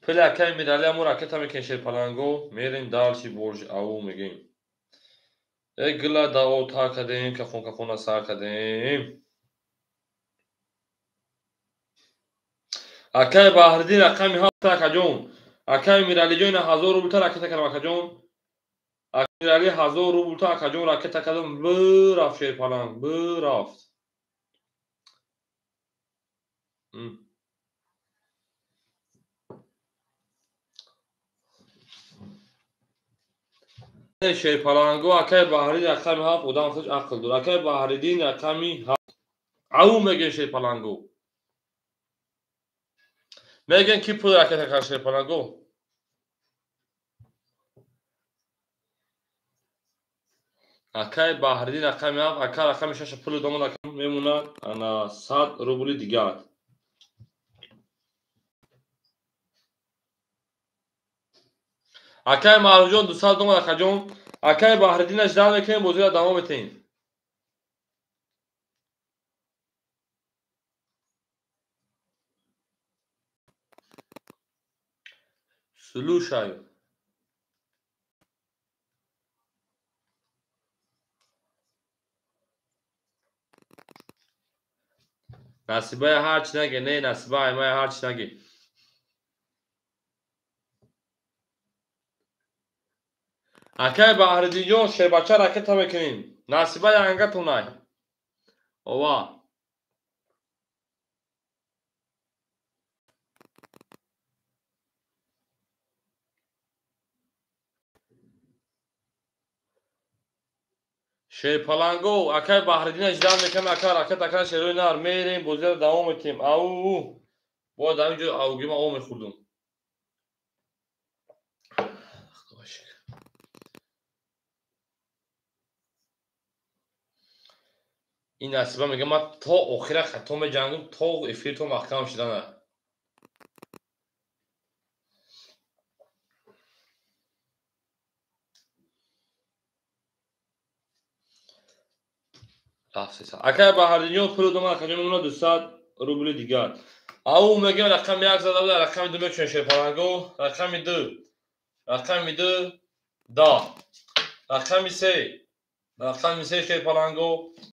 Пули акай Миралӣ мо ракета мекунем шерпаланго. Мерем дальше борж ау мегем. Э гила дао тар кардем, кафон кафона сар кардем. Акай Баҳриддин рақами 7 акаҷон. Акай Миралиҷон 1000 рубл та ракета кардам акаҷон. Акай Миралӣ 1000 рубл та акаҷон ракета кардам, бирафт шерпаланг, бирафт. Шерпаланго акай Баҳридин рақами 7 одам худ ақл дор. Акай Баҳридин рақами 7. Ау мегӯем шерпаланго. Мегӯем ки пул ракета кард шерпаланго. Акай Баҳридин рақами 7, ака рақами 6 пул домад мемонад ана 100 рубли дигар. Акай Маъруфҷон 200 домад акаҷон. Акай Баҳридинаш дар мекунем, бозиро давом метаҳем. Слушаю. Насибаи ҳарчи наге, не, насиба аймаи ҳарчи наге. Акай Баҳридинҷон шербача ракета мекунем. Насиба янгатонай. Ова. Шерпаланго акай Баҳридина ждан мекунем, ака ракет ака шерои нар мерем, бозиро давом метем. Ау. Бояд ҳамин ҷо аугима об мехӯрдум. Ин насиба мегӯям ман то охира хато меҷангам, то эфир то маҳкам шудана. Акай Баҳридинҷон пул домад, акаҷон мемонад 200 рубли дигар. Ау мегӯям рақами 1 зада буда, рақами 2 мекушем шерпаланго, рақами 2, рақами 2 10, рақами 3, рақами 3 шерпаланго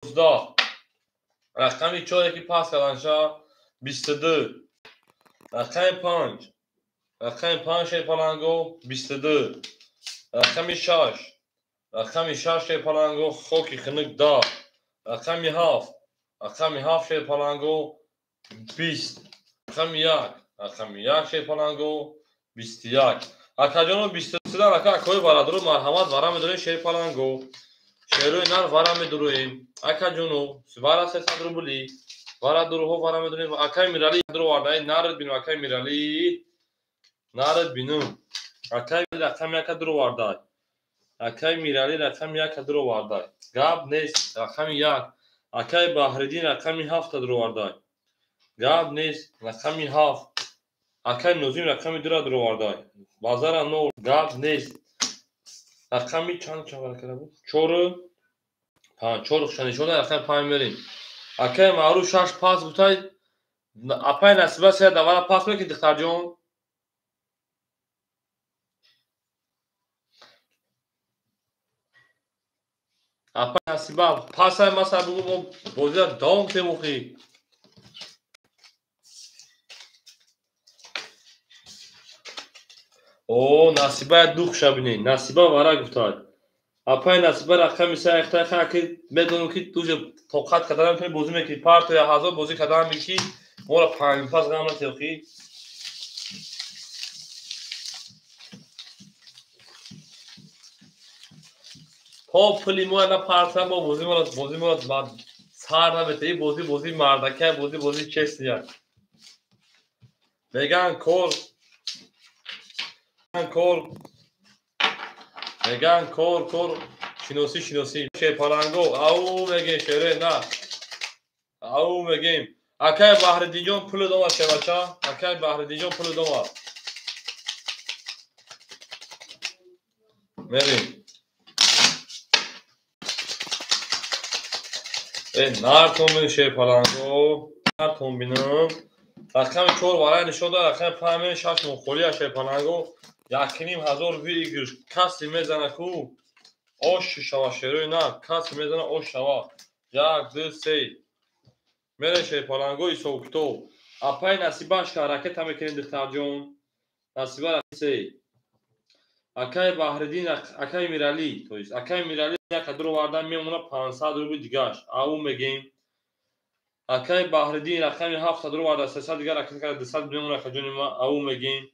19, рақами 4 ки пас карданша 22, рақами 5, рақами 5 шерпаланго 22, рақами 6, рақами 6 шерпаланго хоки хунук 10, рақами 7, рақами 7 шерпаланго 20, рақами 1, рақами 1 шерпаланго 21. Акаҷоно 23 ака акои бародару марҳамат вара медорем шерпаланго. Шерои нар вара медуроем. Акаҷоно вара 300 рубли, вара дуруҳо вара медорем. Акай Мирали дуровардаи нард бинум, акай Мирали нард бинум. Акай рақами 1 дуровардай. Акай Мирали рақами 1 дуровардай. Гап нест, рақами 1. Акай Баҳридин рақами 7 дуровардай. Гап нест, рақами 7. Акай Нозим рақами 2 дуровардай. Базара 0, гап нест. Рақами чанд чанд карда буд? 4 5, 4 хушанишона рақами 5 мерем. Акай Маъруф 6 пас гуфтай. Апай Насиба се давара пас мекунӣ духтарҷон? Апай Насиба пасай маса бугу мо бозиро давом кунем охи. О, Насиба дух шабинӣ. Насиба вара гуфтад. Апай Насиба рақами 3 ахтай хаки медонам ки ту тоқат кардан наметавонӣ бозӣ мекунӣ. Партоя 1000 бозӣ кардан мегӣ ки моро 5 пас ғам натиёхӣ. То пули мо на парта мо бозӣ моро бозӣ моро сар наметавӣ. Бозӣ бозӣ мардакай, бозӣ бозӣ честния. Меган кор кор меган кор кор шиносӣ шиносӣ шерпаланго ау мегем шере на ау мегем. Акай Баҳридинҷон пул домад шербача, акай Баҳридинҷон пул домад. Мерем. Нартон бинем шерпаланго, нартон бинем. Рақами 4 варай нишон дод, рақами 5 мерем 6 мухолия шерпаланго. 1500 выигрыш. Касе мезана ку ош шава шерои на, касе мезана ош шава. 1 2 3. Мере шерпаланго ҳисоб китоб. Апай Насибашка ракета мекунем духтарҷон. Насиба 3. Акай Баҳридин, акай Мирали, то есть акай Мирали яка дуровардан мемонад 500 рубли дигаш. Ау мегем. Акай Баҳридин рақами 7 дуроварда 300 дигар ракета карда 200 мемонад акаҷони ма. Ау мегем.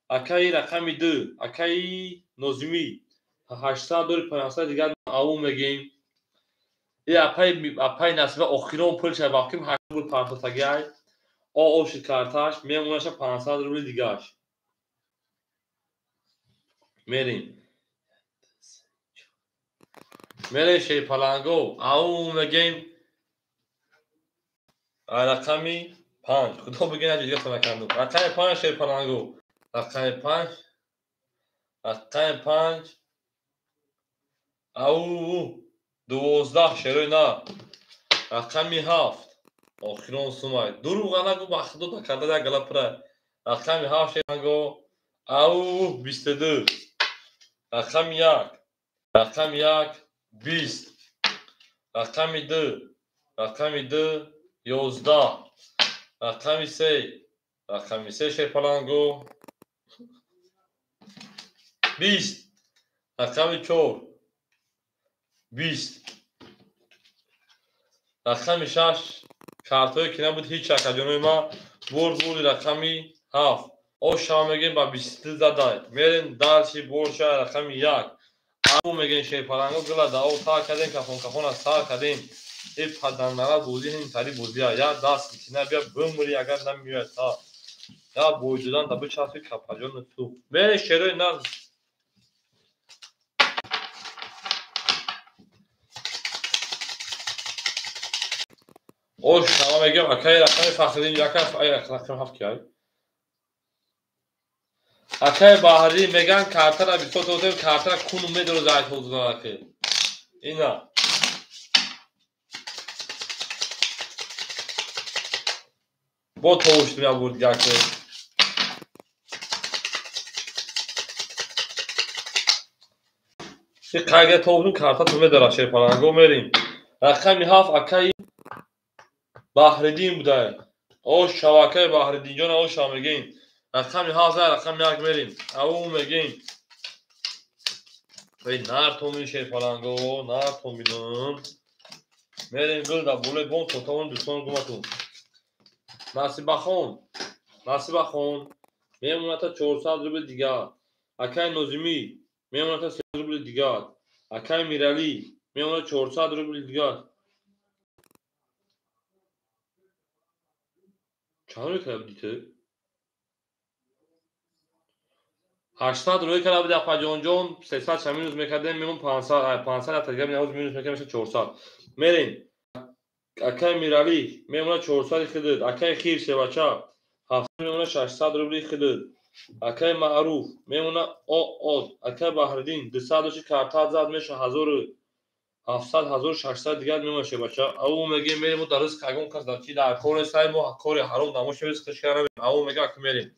Акай рақами 2, акай Нозимӣ 800 дори 500 дигар аву мегем. И апай Насиба охирон пулша вақти 8 рубл партотагиай. О шид карташ, мемонаша 500 рубли дигаш. Мерим. Мерем шерпаланго, ау мегем. Рақами 5. Худо бигӯяд ҷиддӣ накардум. Рақами 5 шерпаланго. Рақами 5. Рақами 5. Ау 12 шерои на. Рақами 7. Охирон сумай. Дурӯға нагӯ, ба худо накарда як гала пура. Рақами 7 шерпаланго. Ау 22. Рақами 1. Рақами 1 20. Рақами 2. Рақами 2 11. Рақами 3. Рақами 3 шерпаланго. 20. Рақами 4. 20. Рақами 6. Картҳое ки набуд ҳеҷ акаҷонои ма бурд бурди рақами 7. Оша мегем ба 22 задай. Мерем дарси борша рақами 1. Ау мегем шерпаланго гила да о та кардем кафон кафона сар кардем. Э паданнара бозӣ ҳин тари бозия. Я даст битина бия бимри агар намеояд та. Я бойдудан да бичаспи капаҷони ту. Мерем шерои на. Ош ама мегем акай рақами Фахриддин яка ай рақами 7 ки ай. Акай Баҳриддин меган картара бисёр додем, картара куну медору зайт ҳозунаки. Ина. Бо товуш меабурд яке. И қайга товудум карта ту медора шерпаланго мерим. Рақами 7 акай Баҳриддин будай. Ош шавакаи Баҳриддинҷон оша мегем. Рақами 7 рақами 1 мерим. Ау мегем. Эй нартомин шерпаланго, нартоминум. Мерим гул да болои бом тотавон дӯстон гуматун. Насибахон, Насибахон мемоната 400 рубл дигар. Акай Нозимӣ мемоната 300 рубл дигар. Акай Миралӣ мемоната 400 рубл дигар. Чанд рӯй карда будӣ ту? 800 рӯй карда будӣ апаҷонҷон, 300 ша минус мекардем, мемон 500, 500 рафта дигар минус мекардем, мешад 400. Мерем. Акай Миралӣ мемона 400 хидид. Акай Хир шевача 700 мемона 600 рубли хидид. Акай Маъруф мемона од. Акай Баҳриддин 200 доши карта зад меша 1700 1600 дигар мемона шевача. Ау мегем мерем дар ризқ ягон кас дар чи дар кор сай мо кори ҳаром намошем ризқш карам. Ау мега ак мерем.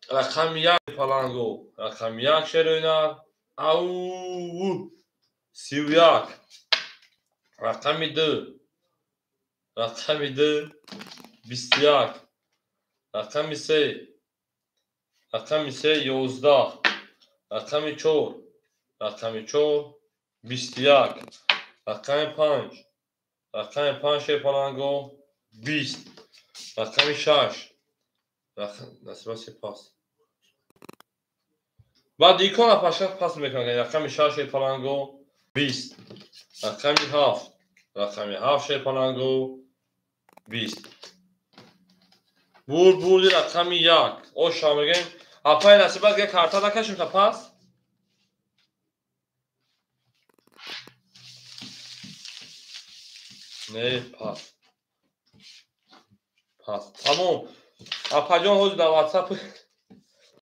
Рақами 1 паланго, рақами 1 шероина. Ау 31. Рақами 2. Рақами 2 21. Рақами 3. Рақами 3 11. Рақами 4. Рақами 4 21. Рақами 5. Рақами 5 шерпаланго 20. Рақами 6. Насиба се пас. Баъд икона паша пас мекунад. Рақами 6 шерпаланго 20. Рақами 7. Рақами 7 шерпаланго 20. Бурд бурди рақами 1. Оша мегем. Апай Насиба дигар карта накашем та пас? Не, пас. Пас. Тамом. Апаҷон ҳозир дар WhatsApp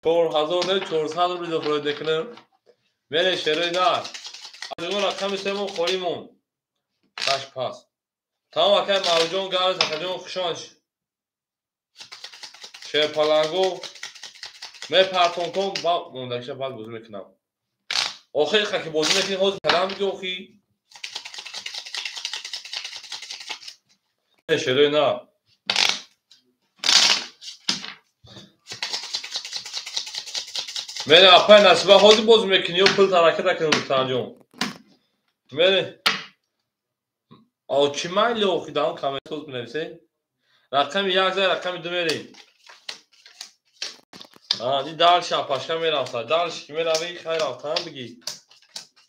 4400 рубл дофроид мекунем. Мере шерои нар. Азино рақами 3 мон холӣ мон. 6 пас. Тамом акай Маъруфҷон гарз, акаҷон хушомад. Шерпаланго мепартонтон ба мондагиша баъд бозӣ мекунам. Охир ки бозӣ мекунӣ ҳозир кадам биги охи. Шерои нар. Мере апай Насиба ҳозир бозӣ мекунӣ ё пул тарака накунӣ духтарҷон? Мере О чӣ майли охи даҳон комментоз бинависе? Рақами 1 зай рақами 2 мерем. Ди дальше апашка мерафта. Дальше ки мерави, хай рафтан бигӣ.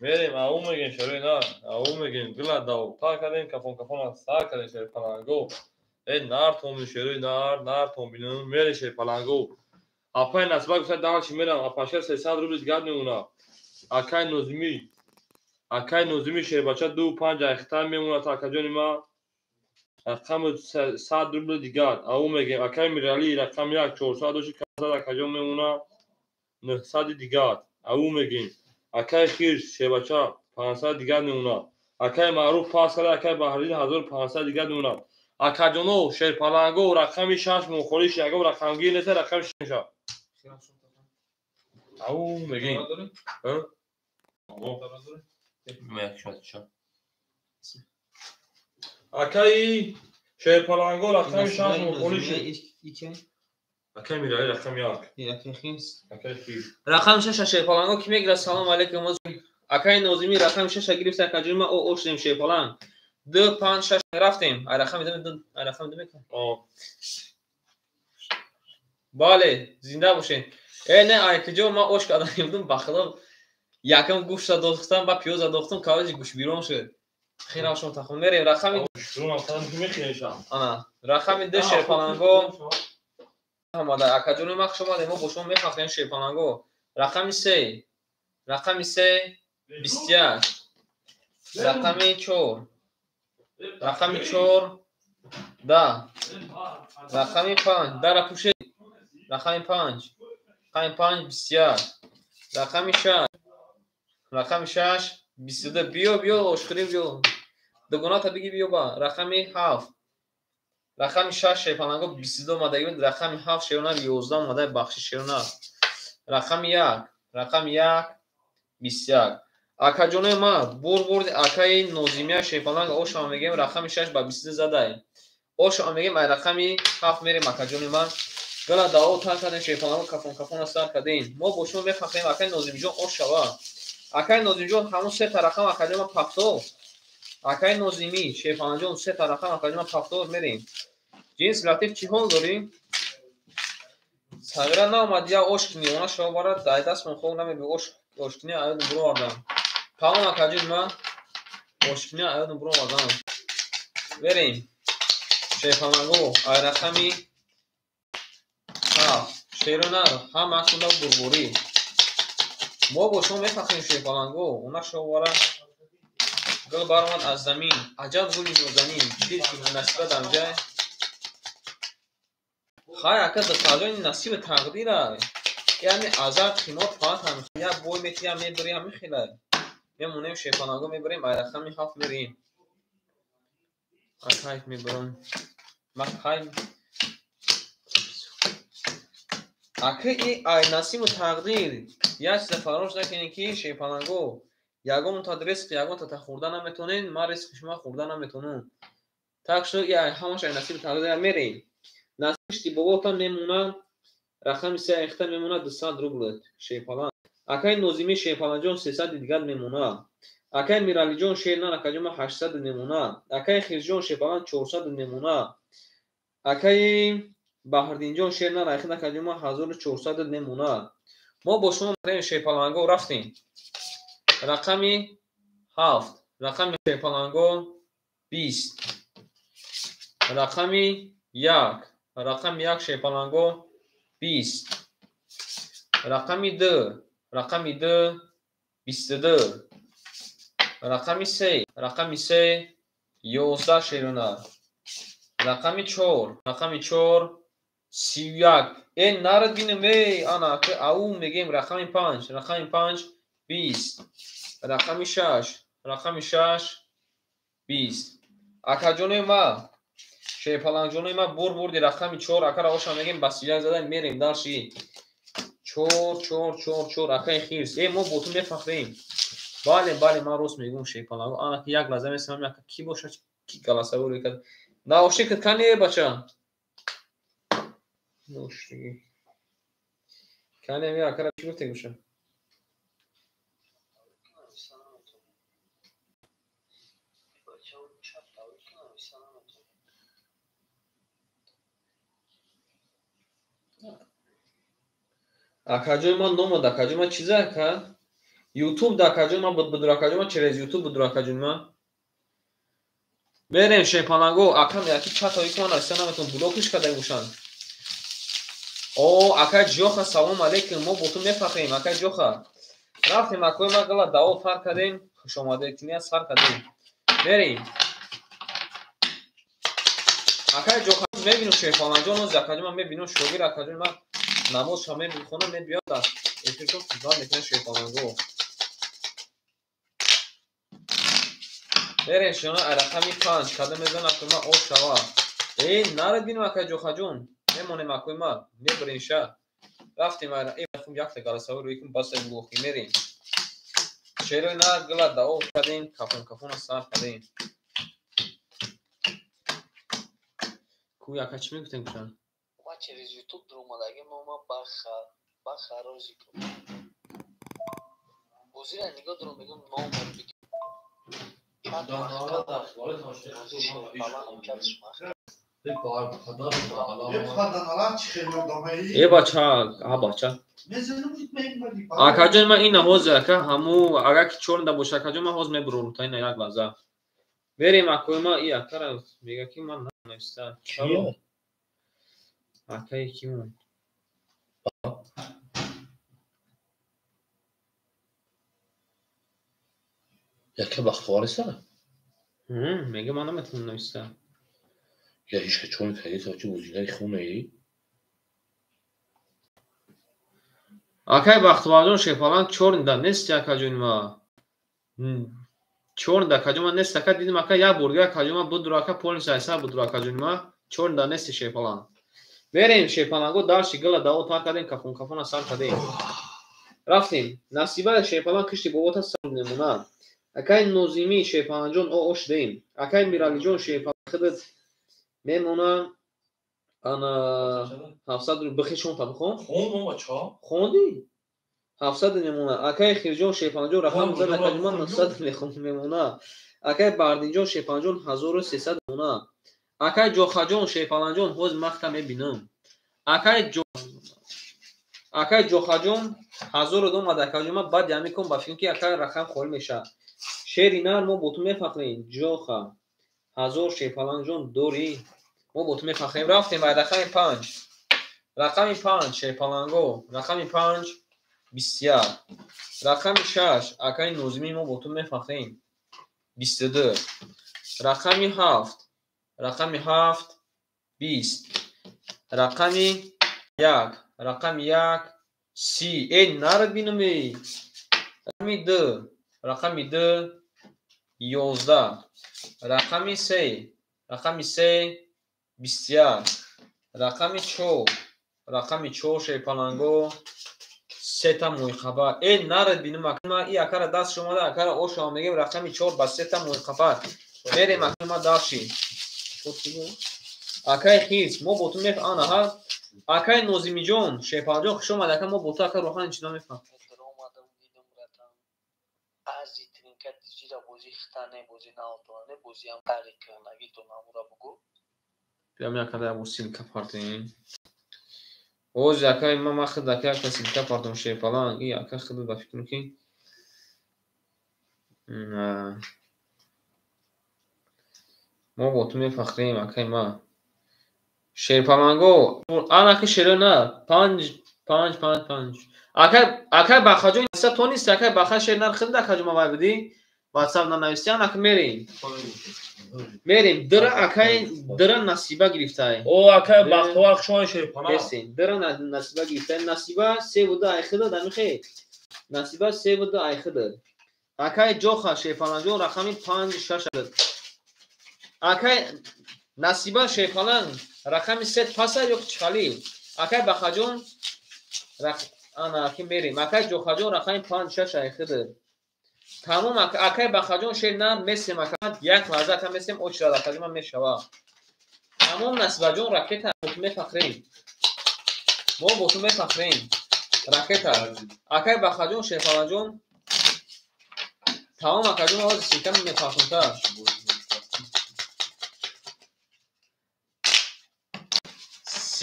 Мерем, ау мегем шерои нар, ау мегем, гила дав, та кардем, кафон кафон сар кардем шери паланго. Э нар томин шерои нар, нар томбинум, мере шери паланго. Апай насба гуфта дальше мерам, апашка 300 рубли дигар мемона. Акай Нозимӣ, акай Нозимӣ шербача 2-5 айхта мемона та акаҷони ма. Рақами 100 рубли дигар, ау мегем, акай Мирали рақами 1 400 доши казад акаҷон мемона 900 дигар, ау мегем. Акай Хирс шербача 500 дигар мемона. Акай Маъруф пас карда, акай Баҳриддин 1500 дигар мемона. Акаҷоно шерпаланго рақами 6 мухолиш ягон рақамгир неста, рақами 6. Ау мегем. Акай шерпаланго рақами 6 мухолиш. Акай Мирали рақами 1. Акай Хирс. Акай Хирс. Рақами 6 шерпаланго ки мегирад? Салом алейкум. Акай Нозимӣ рақами 6 гирифта, акаҷони ма о шудем шерпаланг. 2 5 6 рафтем. Ай рақами 2, ай рақами 2 мекунем. Бале, зинда бошед. Э не, ай куҷо ма ош кардан будам, ба худо якам гӯшта дохтам, ба пиёза дохтам, каваҷи гӯшбирон шуд. Хира шом тахм мерем рақами ана рақами 2 шерпаланго омада. Акаҷони ма хуш омадем, мо бо шумо мехахем шерпаланго. Рақами 3, рақами 3 21, рақами 4, рақами 4 10, рақами 5 дара пӯшед, рақами 5, рақами 5 21, рақами 6, рақами 6 22. Биё, биё, ошхӯрӣ биё, дугоната биги биё ба рақами 7, рақами 6 шерпаланго 22 омадаги буд, рақами 7 шерона 11 омада, бахши шерона. Рақами 1, рақами 1 21. Акаҷонои ма бурд акаи Нозимия шерпаланг ошама мегем, рақами 6 ба 22 задаем. Ошама мегем, ай рақами 7 мерем акаҷони ма. Гала дао тар кардем шерпаланго, кафон кафона сар кардем. Мо бо шумо мефахрем акаи Нозимҷон ош шава. Акаи Нозимҷон ҳамон се та рақам акаҷони ма пафто. Акаи Нозимӣ шерпалангҷон се та рақам акаҷони ма пафто мерем. Ҷинс Латиф чӣ ҳол дорӣ? Сағира наомад, я ош кунӣ, она шава барад, дай дастмон хоб намеби, ош ошкунӣ аёдум буровардам. Тамом акаҷони ма ошкунӣ аёдум буровардам. Верем. Шерпаланго ай рақами 7 шерона ҳамаашонда бурбурӣ. Мо бо шумо мефахрем шерпаланго, она шава барад. Гул баромад аз замин, аҷаб гули нозанин, дид ки насиба дамҷай. Хай ака духтарҷони насиби тақдира. Яъне азар қимот фақат ҳам як бой мети, як мебири, ҳамин хела. Мемонем шерпаланго мебарем, ай рақами 7 мерем. Ай кайф мебарам. Ма кайф. Ака и ай насибу тақдир. Як чиза фаромӯш накунед ки шерпаланго ягонта ризқ, ягонта та хӯрда наметонед, ман ризқи шумо хӯрда наметонам. Так шуд, и ай ҳамаш ай насиби тақдир мерем. Насиб бобота мемона, рақами 3 айхта мемона 200 рубл шерпаланг. Акаи Нозимӣ шерпаланҷон 300 дигар мемона. Акаи Миралиҷон шернан акаҷон ма 800 мемона. Акаи Хирсҷон шерпаланг 400 мемона. Акаи Баҳриддинҷон шернан айхта акаҷон ма 1400 мемона. Мо бо шумо шерпаланго рафтем. Рақами 7, рақами шерпаланго 20, рақами 1, рақами 1 шерпаланго 20, рақами 2, рақами 2 22, рақами 3, рақами 3 11 шерона, рақами 4, рақами 4 31. Э нарад бинем, эй ана ау мегем рақами 5, рақами 5 20, рақами 6, рақами 6 20. Акаҷонои ма шерпалангҷонои ма бурди рақами 4 акара оша мегем ба 31 зада мерем дарши. 4 4 4 4 акаи Хирс. Э мо бо ту мефахрем. Бале, бале, ман рост мегӯм шерпаланго. Ана ки як лаҳза месамам, ака ки бошад, ки галасаворӣ кард. Наоши кад кане бача? Наоши. Кане ми акара чӣ гуфте гӯша? Акаҷои ман номад, акаҷои ман чиза ака? Ютуб да акаҷои ман будур, акаҷои ман через Ютуб будур, акаҷои ман. Мерем шерпаланго, акам яки чатои ки ман нависта наметавонам, блокиш карда гӯшанд. О, акай Ҷоха, салом алейкум, мо бо ту мефахрем, акай Ҷоха. Рафтем, акои ман гала дао фар кардем, хушомадекуния сар кардем. Мерем. Акай Ҷоха мебинам шерпаланҷон, оз акаҷои ман мебинам шогир акаҷои ман намозша мехонам, мебиёд дар эфиртон хизмат мекунад шерпаланго. Мерем шона рақами 5 када мезанам акои ман ош шава. Эй, нарад бинам акай Ҷохаҷон, мемонем акои ман, мебарем ша. Рафтем хум якта галасавӣ рӯи кун баста гӯхи мерем. Шерои на гила дао кардем, кафон кафона сар кардем. Ку яка чӣ мегуфтем кушан? Ма через YouTube дуромадаги нома баха розико. Бозира нигоҳ дорам, мегӯям номер бигир. Э бача, а бача. Акаҷон ман ина ҳозир ака ҳаму агар ки чорнда боша акаҷон ман ҳозир мебурам та ина як лаҳза. Мерем акои ман и акара мега ки ман нанависта. Чаро? Акаи кимон? Яке бахтовар аст? Мега ман наметавонам нависта. Я ҳеч чон кардӣ, то чи бозигари хунае? Акай Бахтоварҷон шерпаланг чорнда нести акаҷони ма. Чорнда акаҷон ма нест ака дидим ака як бор дига акаҷон ма будур ака полис айса будур акаҷони ма чорнда нести шерпаланг. Мерем шерпаланго дарши гила дао тар кардем, кафон кафона сар кардем. Рафтем. Насиба шерпаланг кишти бобота сар мемона. Акай Нозимӣ шерпалангҷон о шудем. Акай Миралиҷон шерпаланг худат мемона. Ана 700 бихи шонта бихон? Хон бача. Хонди? 700 мемона. Акай Хирҷон шерпалангҷон рақам зад акаҷон ман 900 мехон мемона. Акай Бардинҷон шерпалангҷон 1300 мемона. Акай Ҷохаҷон шерпалангҷон ҳоз махта мебинам. Акай Ҷохаҷон 1000 омад акаҷон ман баъд ями кун ба фикр ки акай рақам холӣ мешавад. Шери нар мо бо ту мефахрем. Ҷоха 1000 шерпалангҷон дорӣ. Мо бо ту мефахрем. Рафтем ба рақами 5. Рақами 5 шерпаланго. Рақами 5 21. Рақами 6 акаи Нозимӣ мо бо ту мефахрем. 22. Рақами 7. Рақами 7 20. Рақами 1. Рақами 1 30. Эй нарад бинам эй. Рақами 2. Рақами 2 11. Рақами 3. Рақами 3 21. Рақами 4. Рақами 4 шерпаланго сета мӯйқаба. Эй нарад бинам акма и акара даст шумода акара ошава мегем рақами 4 ба сета мӯйқаба. Мерем акма дарши. Акай Хирс мо бо ту меф ана ҳа. Акай Нозимиҷон шерпаланҷон хуш омад ака мо бо ту ака рӯҳан чида мефаҳм. Биям якада як ссылка партем. Оз акай ма ма худ ака якта ссылка партом шерпаланг. И ака худ ба фикр ки мо бо ту мефахрем акай ма. Шерпаланго ана ки шеро на 5 5 5 5. Акай акай Бахаҷон то нест акай Баха шер нар худ акаҷон ма вай бидӣ. WhatsApp нанависти ана ки мерем. Мерем дира акай дира Насиба гирифтай. О акай Бахтовар хуш шерпаланг. Нестем. Дира Насиба гирифтай. Насиба 3 ва 2 ай худа дамихе. Насиба 3 ва 2 ай худа. Акай Ҷоха шерпалангҷон рақами 5 6. Акай Насиба шерпаланг рақами 3 паса ё чхали. Акай Бахаҷон ана ки мерем. Акай Ҷохаҷон рақами 5 6 ай худа. Тамом акай Бахаҷон шер нар месем ака як лаҳза ака месем очрад акаҷон ман мешава. Тамом Насибаҷон ракета бо ту мефахрем. Мо бо ту мефахрем. Ракета. Акай Бахаҷон шерпаланҷон тамом акаҷон ҳозир сикам мефахрем.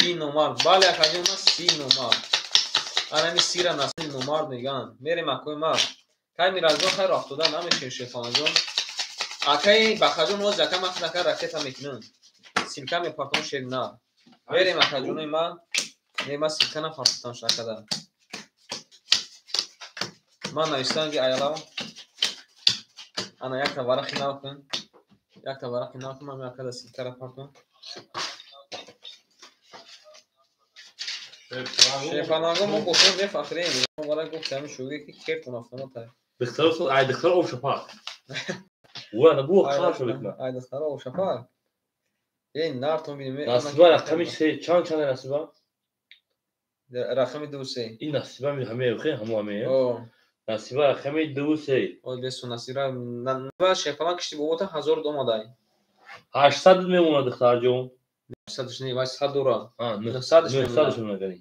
30 номар. Бале акаҷон ман 30 номар. Анами сира насли номард меган. Мерем акои ма. Кай Миралҷон хайр рафтода намешин шерпаланҷон. Акаи Бахаҷон оз яка махнака ракета мекунам. Силка мепартон шерина. Мерем акаҷонои ма. Не ма силка напартотам шакада. Ман навистам ки аялав. Ана якта варақи нав кун. Якта варақи нав кун, ман якада силкара партон. Шерпаланго мо бо шумо мефахрем. Мо вара гуфтам шуги ки кертон автомата. Духтаро ай духтаро обшапак. Уа набу қар шуд. Ай духтаро обшапак. Эй нартон бинем. Насиба рақами се чанд чанд насиба? Рақами 2 3. Ин насиба ми ҳаме хе ҳамо ҳаме. О. Насиба рақами 2 3. О бесу насиба на шерпаланг кишти бобота 1000 омадай. 800 мемонад духтарҷон. 800 не, вай 100 дора. А, 900 900 мемонад.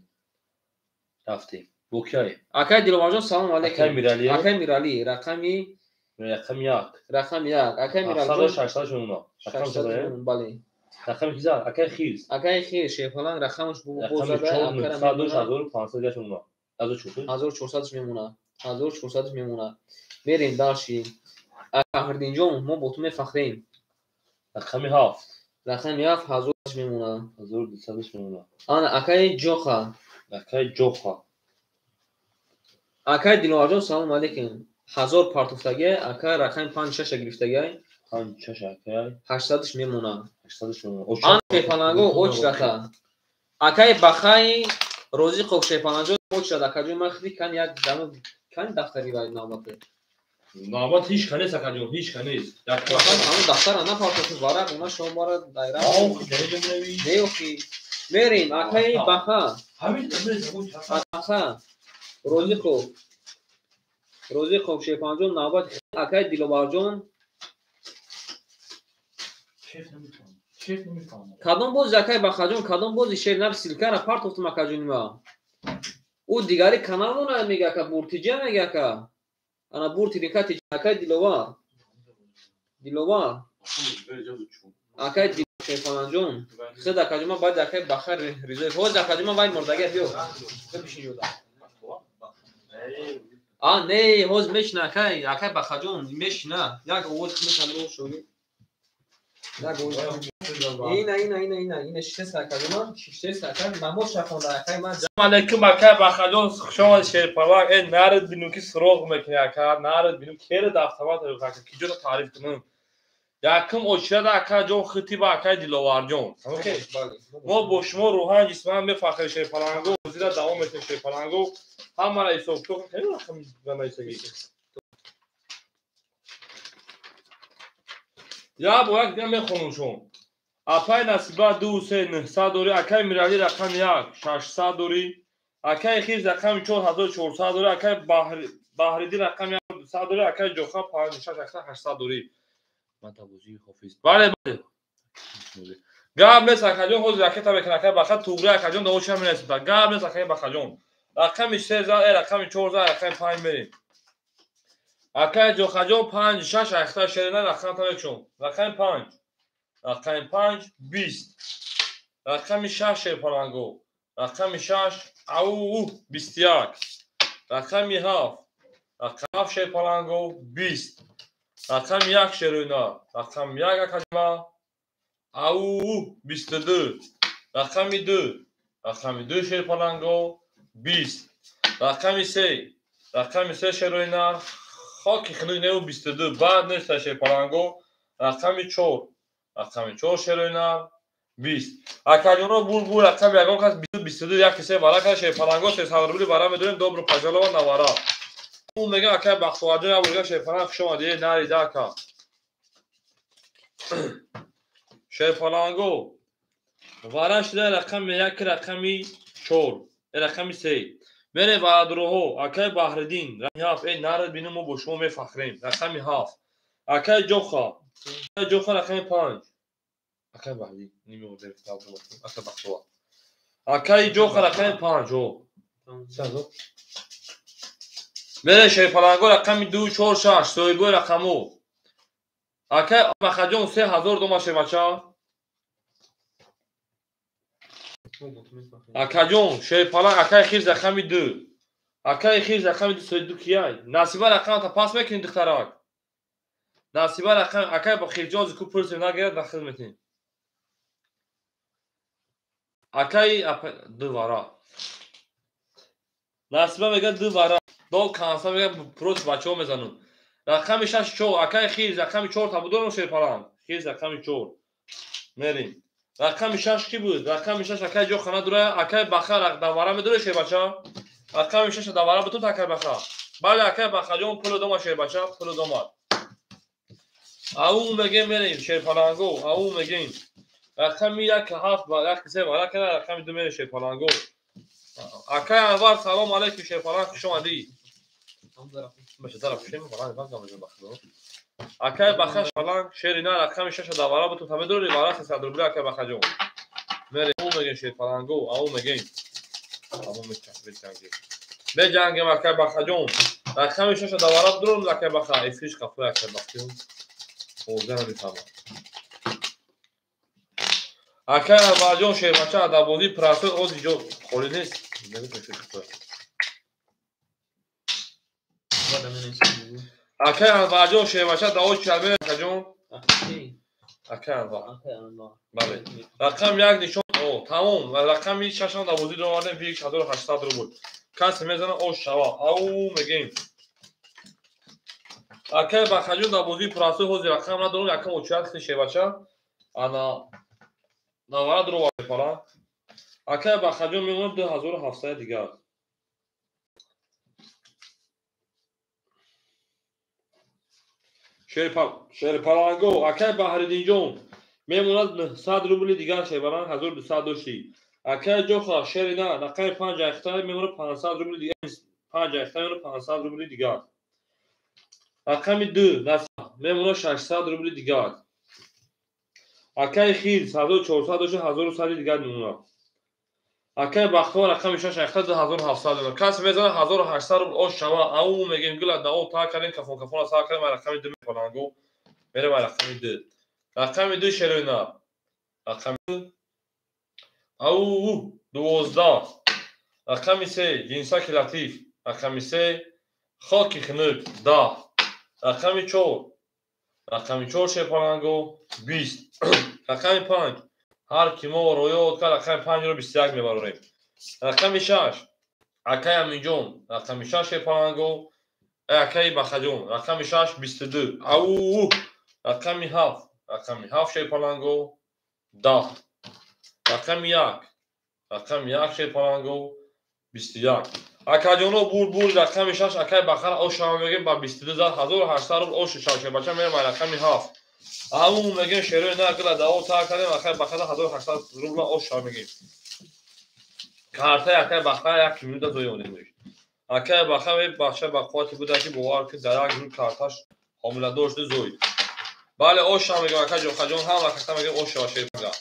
Рафтем. Бокай. Акай Диловарҷон салом алейкум. Акай Мирали. Акай Мирали рақами 1. Рақами 1. Акай Миралҷон 600 мемонад. Рақам чанд? Бале. Рақами киза? Акай Хирс. Акай Хирс шерпаланг рақамаш бозада акара 900 мемонад. 1400 мемонад. 1400 мемонад. Мерем дальше. Фахриддинҷон мо бо ту мефахрем. Рақами 7. Рақами 7 1000 мемонад. 1200 мемонад. Ана акай Ҷоха. Акай Ҷоха. Акай Диловарҷон салом алейкум. 1000 партуфтагӣ, акай рақами 5-6 гирифтагӣ. 5-6 акай. 800 мемонад. 800 мемонад. Ана шерпаланго очрата. Акай Бахай Розиқов шерпаланҷон очрат. Акаҷон ман хиди кан як дамо кан дафтари вай навбате. Навбат ҳеч ка нест акаҷон, ҳеч ка нест. Як ҳамон дафтара напартофт варақ, она шумо бара дайра. Ох, дариҷа менавӣ. Не охи. Мерем акай Баха. Ҳамин Баха. Розиқов. Розиқов шерпаланҷон навбат акай Диловарҷон. Кадом бози акай Бахаҷон, кадом бози шер нар силкара партофтум акаҷони ма. Ӯ дигари каналмона мега ака Буртиҷа мега ака. Ана бурти рикати акай Диловар. Диловар. Акай Шерпаланҷон. Хид акаҷон ма баъд акай Бахар Ризоев. Ҳоз акаҷон ма вай мурдагия биё. Бишин ҷода. А не, ҳоз мешина акай, акай Бахаҷон мешина. Як овоз мешана шуги. Як овоз. Ина ина ина ина ина шиштеса акаҷон ма, шиштеса акай намоз шахонда акай ма. Алейкум акай Бахаҷон, хуш омадед шерпаланг. Э нарид бинум ки суроғ мекунӣ ака, нарид бинум кера автомат ака киҷода таъриф кунам. Якум очирада акаҷон хитиба акай Диловарҷон. Мо бо шумо рӯҳан ҷисман мефахрем шерпаланго, зира давом метем шерпаланго. Ҳамаро ҳисоб китоб хеле рақами нависагӣ. Я бо як дига мехонам шумо. Апай Насиба 2 3 900 дорӣ, акай Мирали рақами 1 600 дорӣ, акай Хирс рақами 4 1400 дорӣ, акай Баҳриддин рақами 200 дорӣ, акай Ҷоха 5 6 800 дорӣ. Матабозии ҳофиз. Бале, бале. Гап нест акаҷон, ҳозир ракета мекунад акай Баха, туғри акаҷон давошам мерасид. Гап нест акай Бахаҷон. Рақами 3 зад, рақами 4 зад, рақами 5 мерем. Акай Ҷохаҷон 5 6 ахта шерина рақам тамекшон. Рақами 5. Рақами 5 20. Рақами 6 шерпаланго. Рақами 6 ау 21. Рақами 7. Рақами 7 шерпаланго 20. Рақами 1 шерина. Рақами 1 акаҷма ау 22. Рақами 2. Рақами 2 шерпаланго 20. Рақами 3. Рақами 3 шерина. Хоки хунук неу 22. Баъд нест шерпаланго. Рақами 4. Рақами 4 шерина 20. Акаҷоно бур рақами ягон кас 22 1 3 вара шерпаланго 300 рубли вара медорем. Добро пожалова на вара. Ӯ мегӯям акай Бахтоварҷон як бор шерпаланг хуш омадӣ. Нарида ака. Шерпаланго вара шуда рақами 1 рақами 4 рақами 3. Мере варадроҳо акай Баҳриддин рақами 7. Э нарид бинум мо бо шумо мефахрем. Рақами 7. Акай Ҷоха. Акай Ҷоха рақами 5. Акай Баҳриддин нимеордем акай Бахтовар. Акай Ҷоха рақами 5. О. Мере шерпаланго рақами 2 4 6 соҳибои рақамо. Акай Бахаҷон 3000 дома шербача. Акаҷон шерпаланг акай Хирс рақами 2. Акаи хирс рақами 202 кияй? Насиба рақамата пас мекунӣ, духтарак? Насиба рақам акай ба хирҷози ку пурсем, нагирад, нахил метем. Акаи ду вара. Насиба мегӯяд ду вара. Дол канса мегӯяд против бачаҳо мезанам. Рақами 6 4 акаи хирс рақами 4 та будорам шерпаланг. Хирс рақами 4. Мерим. Рақами 6 ки буд? Рақами 6 акаи ҷо хана дура, акаи баха давара медура шербача? Рақами 6 давара бутун акаи баха. Бале, акаи бахаҷон пулу дома шербача, пулу дома. Ау мегем мерим шерпаланго, ау мегем. Рақами 1 7 ва 1 3 вара кана рақами 2 мерим шерпаланго. Акаи Анвар салом алейкум шерпаланг, хуш омадӣ. Акаи баха шаланг шери на рақами 6 давара бутун та медори вара 300 рубли акаи бахаҷон. Мерим ау мегем шерпаланго, ау мегем. Ау мечахбе. Беҷангем акаи бахаҷон. Рақами 6 давара будурум акаи баха. Эфирш қафои акаи бахтиён. Овоза намефаҳмам. Акаи Анварҷон шербача адабозии прасой ози ҷо холӣ нест. Акаи Анварҷон шербача дао чарме акаҷон? Акаи Анвар. Бале. Рақами 1 нишон. О, тамом. Рақами 6 ам дабозӣ довардем 1800 рубл. Касе мезана ош шава. Ау мегем. Акаи Бахаҷон дабозии прасой ҳозир рақам надорам, якам очият шербача. Ана навара дуровард пала. Акаи Бахаҷон мемонад 2700 дигар. Шерпаланго акаи Баҳриддинҷон мемонад 900 рубли дигар шерпаланг 1200 дошти. Акаи Ҷоха шери на рақами 5 айхта мемонад 500 рубли дигар, 5 айхта мемонад 500 рубли дигар. Рақами 2 мемонад 600 рубли дигар. Акаи Хирс 1400 дошти, 1100 дигар мемонад. Акаи Бахтовар рақами 6 айхта 2700 мемонад. Касе мезанад 1800 рубл ош шава. Ау мегем гула дао та кардем кафон кафона сар кардем рақами 2 мепаланго. Мерем рақами 2. Рақами 2 шероина. Рақами 2. Ау 12. Рақами 3 ҷинсаки латиф. Рақами 3 хоки хунук 10. Рақами 4. Рақами 4 шерпаланго 20. Рақами 5 ҳар ки мо роёт кард рақами 5-ро 21 мебарорем. Рақами 6 акаи Аминҷон, рақами 6 шерпаланго, акаи Бахаҷон, рақами 6 22. Ау рақами 7, рақами 7 шерпаланго 10. Рақами 1, рақами 1 шерпаланго 21. Акаҷоно бур рақами 6 акаи Бахара ош шава мегем ба 22 зад 1800 рубл ош шава шербача мерем рақами 7. Ау мегем шерои на гила дао та кардем акаи Бахара 1800 рубла ош шава мегем. Картаи акаи Бахара як минута зоёнем. Акаи Бахара бача ба қуввати буда ки бовар ки дар як рӯз карташ ҳомиладор шуда зоид. Бале ош шава мегем акаи Ҷохаҷон ҳам аката мегем ош шава шербага.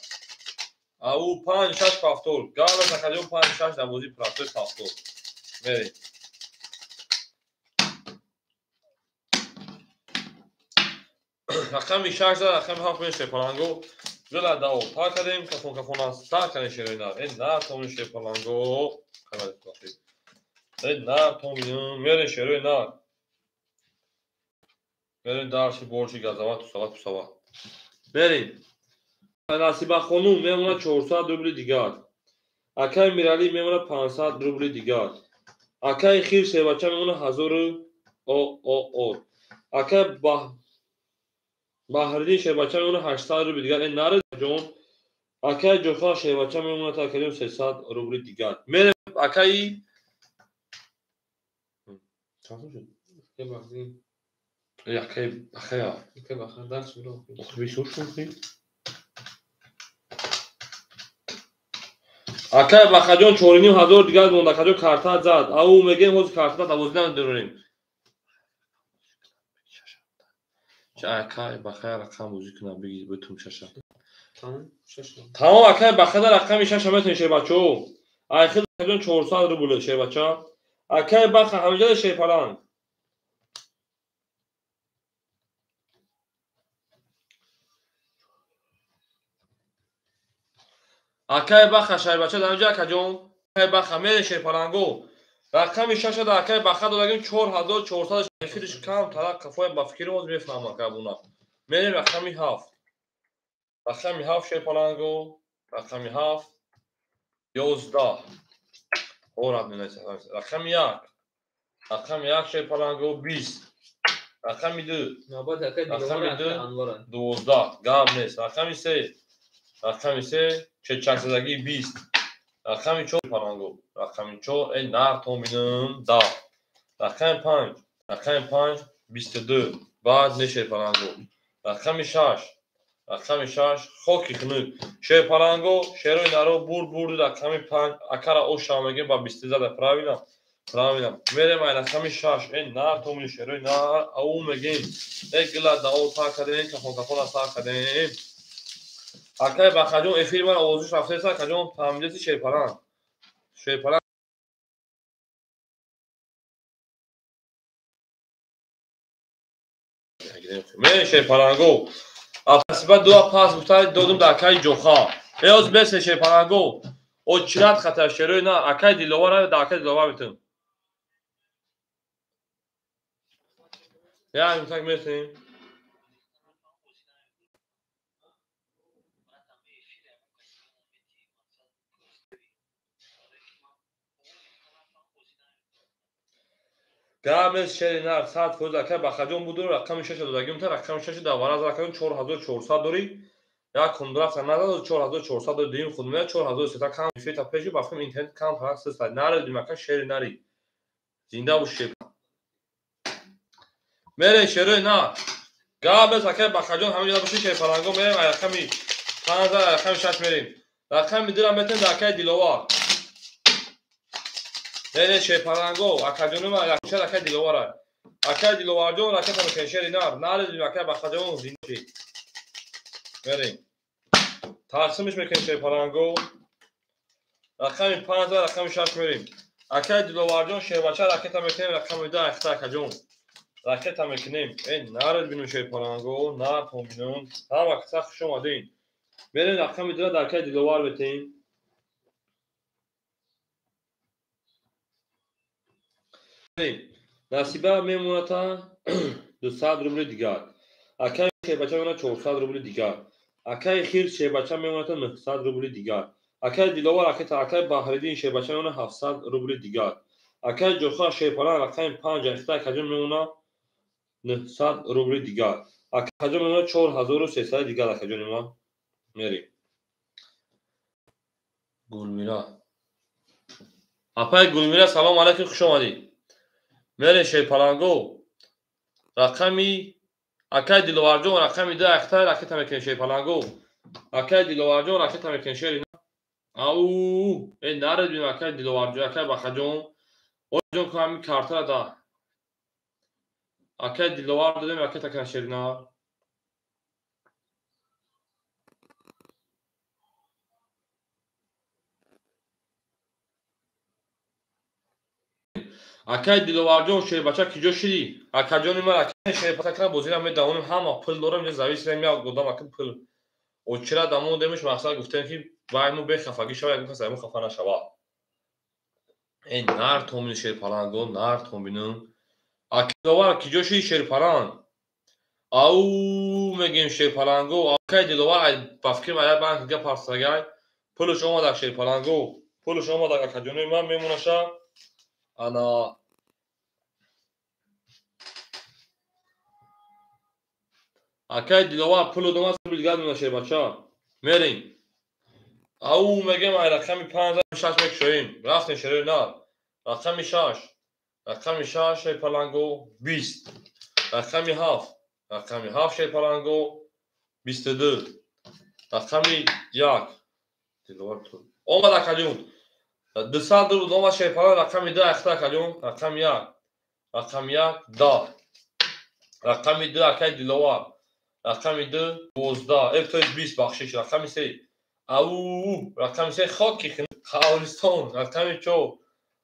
Ау 5 6 повтор. Галас акаҷон 5 6 дар бозии простой повтор. Мерем. Рақами 6 рақами 7 мен шерпаланго. Гула дао та кардем кафон кафона сар кардем шероина. Э на томин шерпаланго. Э на томин мерем шероина. Мерем дарши борши газава тусава тусава. Мерем. Насиба хонум мемонад 400 рубли дигар. Акаи Миралӣ мемонад 500 рубли дигар. Акаи Хир шербача мемонад 1000 о о о. Акаи Баҳриддин шербача мемонад 800 рубли дигар. Э наре ҷон. Акаи Ҷофар шербача мемонад акаҷон 300 рубли дигар. Мерем акаи чанд шуд? Акаи Бахая. Акаи Баха дарс буро. Охир бисёр шуд. Акаи Бахаҷон 4500 дигар монд. Акаҷон карта зад. Ау мегем ҳозир карта 12 надорем. Акаи Бахая рақам бозӣ кунам бигир битум шаша. Тамом акаи Бахада рақами 6 метавонед шербачаҳо. Айхил акаҷон 400 рубл шербача. Акаи Баха ҳаминҷода шерпаланг. Акаи Баха шербача дар инҷа акаҷон. Акаи Баха мере шерпаланго. Рақами 6 дар акай Баха додагим 4400. Эфириш кам тарак қафоя ба фикри оз мефаҳмам кабуна. Мерем рақами 7. Рақами 7 шерпаланго, рақами 7 11. Орад менависад. Рақами 1. Рақами 1 шерпаланго 20. Рақами 2. Рақами 2 12. Гап нест. Рақами 3. Рақами 3 чечакзадагӣ 20. Рақами 4 паланго. Рақами 4 эй нар томинам 10. Рақами 5. Рақами 5 22. Баъд не шерпаланго. Рақами 6. Рақами 6 хоки хунук. Шерпаланго шерои наро бур бурди рақами 5 акара оша мегем ба 20 зада. Правильно? Правильно. Мерем ай рақами 6. Эй нар томини шерои нар ау мегем. Эй гила дао та кардем, кафон кафон та кардем. Акай Бахаҷон эфири ман овозиш рафтеса, акаҷон фаҳмидеси шерпаланг. Шерпаланг мерем шерпаланго. Апасиба дуа пас гуфта додум да акаи Ҷоха. Эоз бесе шерпаланго. Очират хата шерои на акаи Диловар да акаи Диловар битум. Я имсак мерсем. Гамес шери нар 100% акай Бахаҷон буду рақами 6 додагим та рақами 6 дар вараз рақами 4400 дори. Як кундрат назад 4400 дори дим худ мея 4300 кам фета пеши ба филм интернет кам фарқ 300 нари димака шери нари. Зинда буш шер. Мере шери на. Гамес акай Бахаҷон ҳамин ҷо боши шер фаланго мерем ай рақами 5 рақами 6 мерем. Рақами 2 ра метем дар акай Диловар. Не, шерпаланго, акаҷонума, якча акай Диловара. Акай Диловарҷон ракета мекунем шери нар, нари акай Бахаҷон зинда. Мерем. Тақсимиш мекунем шерпаланго. Рақами 5 рақами 6 мерем. Акай Диловарҷон шербача ракета мекунем рақами 2 ахта акаҷон. Ракета мекунем. Эй, нари бинем шерпаланго, нар тон бинем. Ҳама каса хуш омадин. Мерем рақами 2 дар акай Диловар бетем. Насиба мемоната 200 рубли дигар. Акай шербача мемонад 400 рубли дигар. Акай Хир шербача мемоната 900 рубли дигар. Акай Диловар акай акай Баҳриддин шербача мемонад 700 рубли дигар. Акай Ҷоха шерпалан рақами 5 ахта акаҷон мемонад 900 рубли дигар. Акаҷон мемонад 4300 дигар акаҷони ман. Мерем. Гулмира. Апай Гулмира салом алайкум, хуш омадӣ. Мере шерпаланго. Рақами акай Диловарҷон рақами 2 ахта ракета мекунем шерпаланго. Акай Диловарҷон ракета мекунем шери. Ау, эй наред бинем акай Диловарҷон, акай Бахаҷон. Оҷон ку ҳамин картара да. Акай Диловар додем ракета кунем шери на. Акай Диловарҷон шербача киҷо шидӣ? Акаҷони ман акай шербача бозира медавонем, ҳама пул дорам, инҷа зависим як одам ака пул. Очира дамон демиш мақсад гуфтем ки вай мо бехафагӣ шава, ягон кас мо хафа нашава. Эй нар томини шерпаланго, нар томинум. Акай Диловар киҷо шидӣ шерпаланг? Ау мегем шерпаланго, акай Диловар ай ба фикри ман як банк дига парсагай. Пулш омадак шерпаланго, пулш омадак акаҷони ман мемонаша. Ана акай Диловар пулу домад дигар мемона шербача. Мерем. Ау мегем ай рақами 5 6 мекушоем. Рафтем шерои нар. Рақами 6. Рақами 6 шерпаланго 20. Рақами 7. Рақами 7 шерпаланго 22. Рақами 1. Диловар омад акаҷон. 200 рубл омад шерпаланг рақами 2 ахта акаҷон. Рақами 1. Рақами 1 10. Рақами 2 акай Диловар. Рақами 2 12. Эф то 20 бахшиш. Рақами 3. Ау, рақами 3 хоки Қавристон. Рақами 4.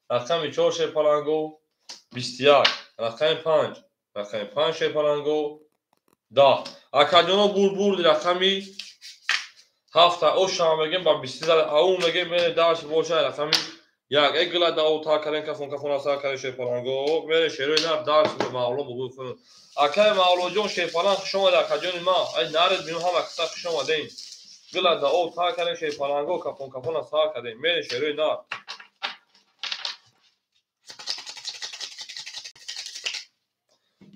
Рақами 4 шерпаланго 21. Рақами 5. Рақами 5 шерпаланго 10. Акаҷоно бур бурди рақами 7 оша мегем ба 20 ау мегем мене даш боша рақами Як эй гила дао та карен кафон кафон сар карен шерпаланго. Мере шерои нар дарс Мавло бугу. Акай Мавлоҷон шерпаланг хуш омада акаҷони ма. Ай наред бинум ҳама киса хуш омадем. Гила дао та карен шерпаланго кафон кафон сар кардем. Мере шерои нар.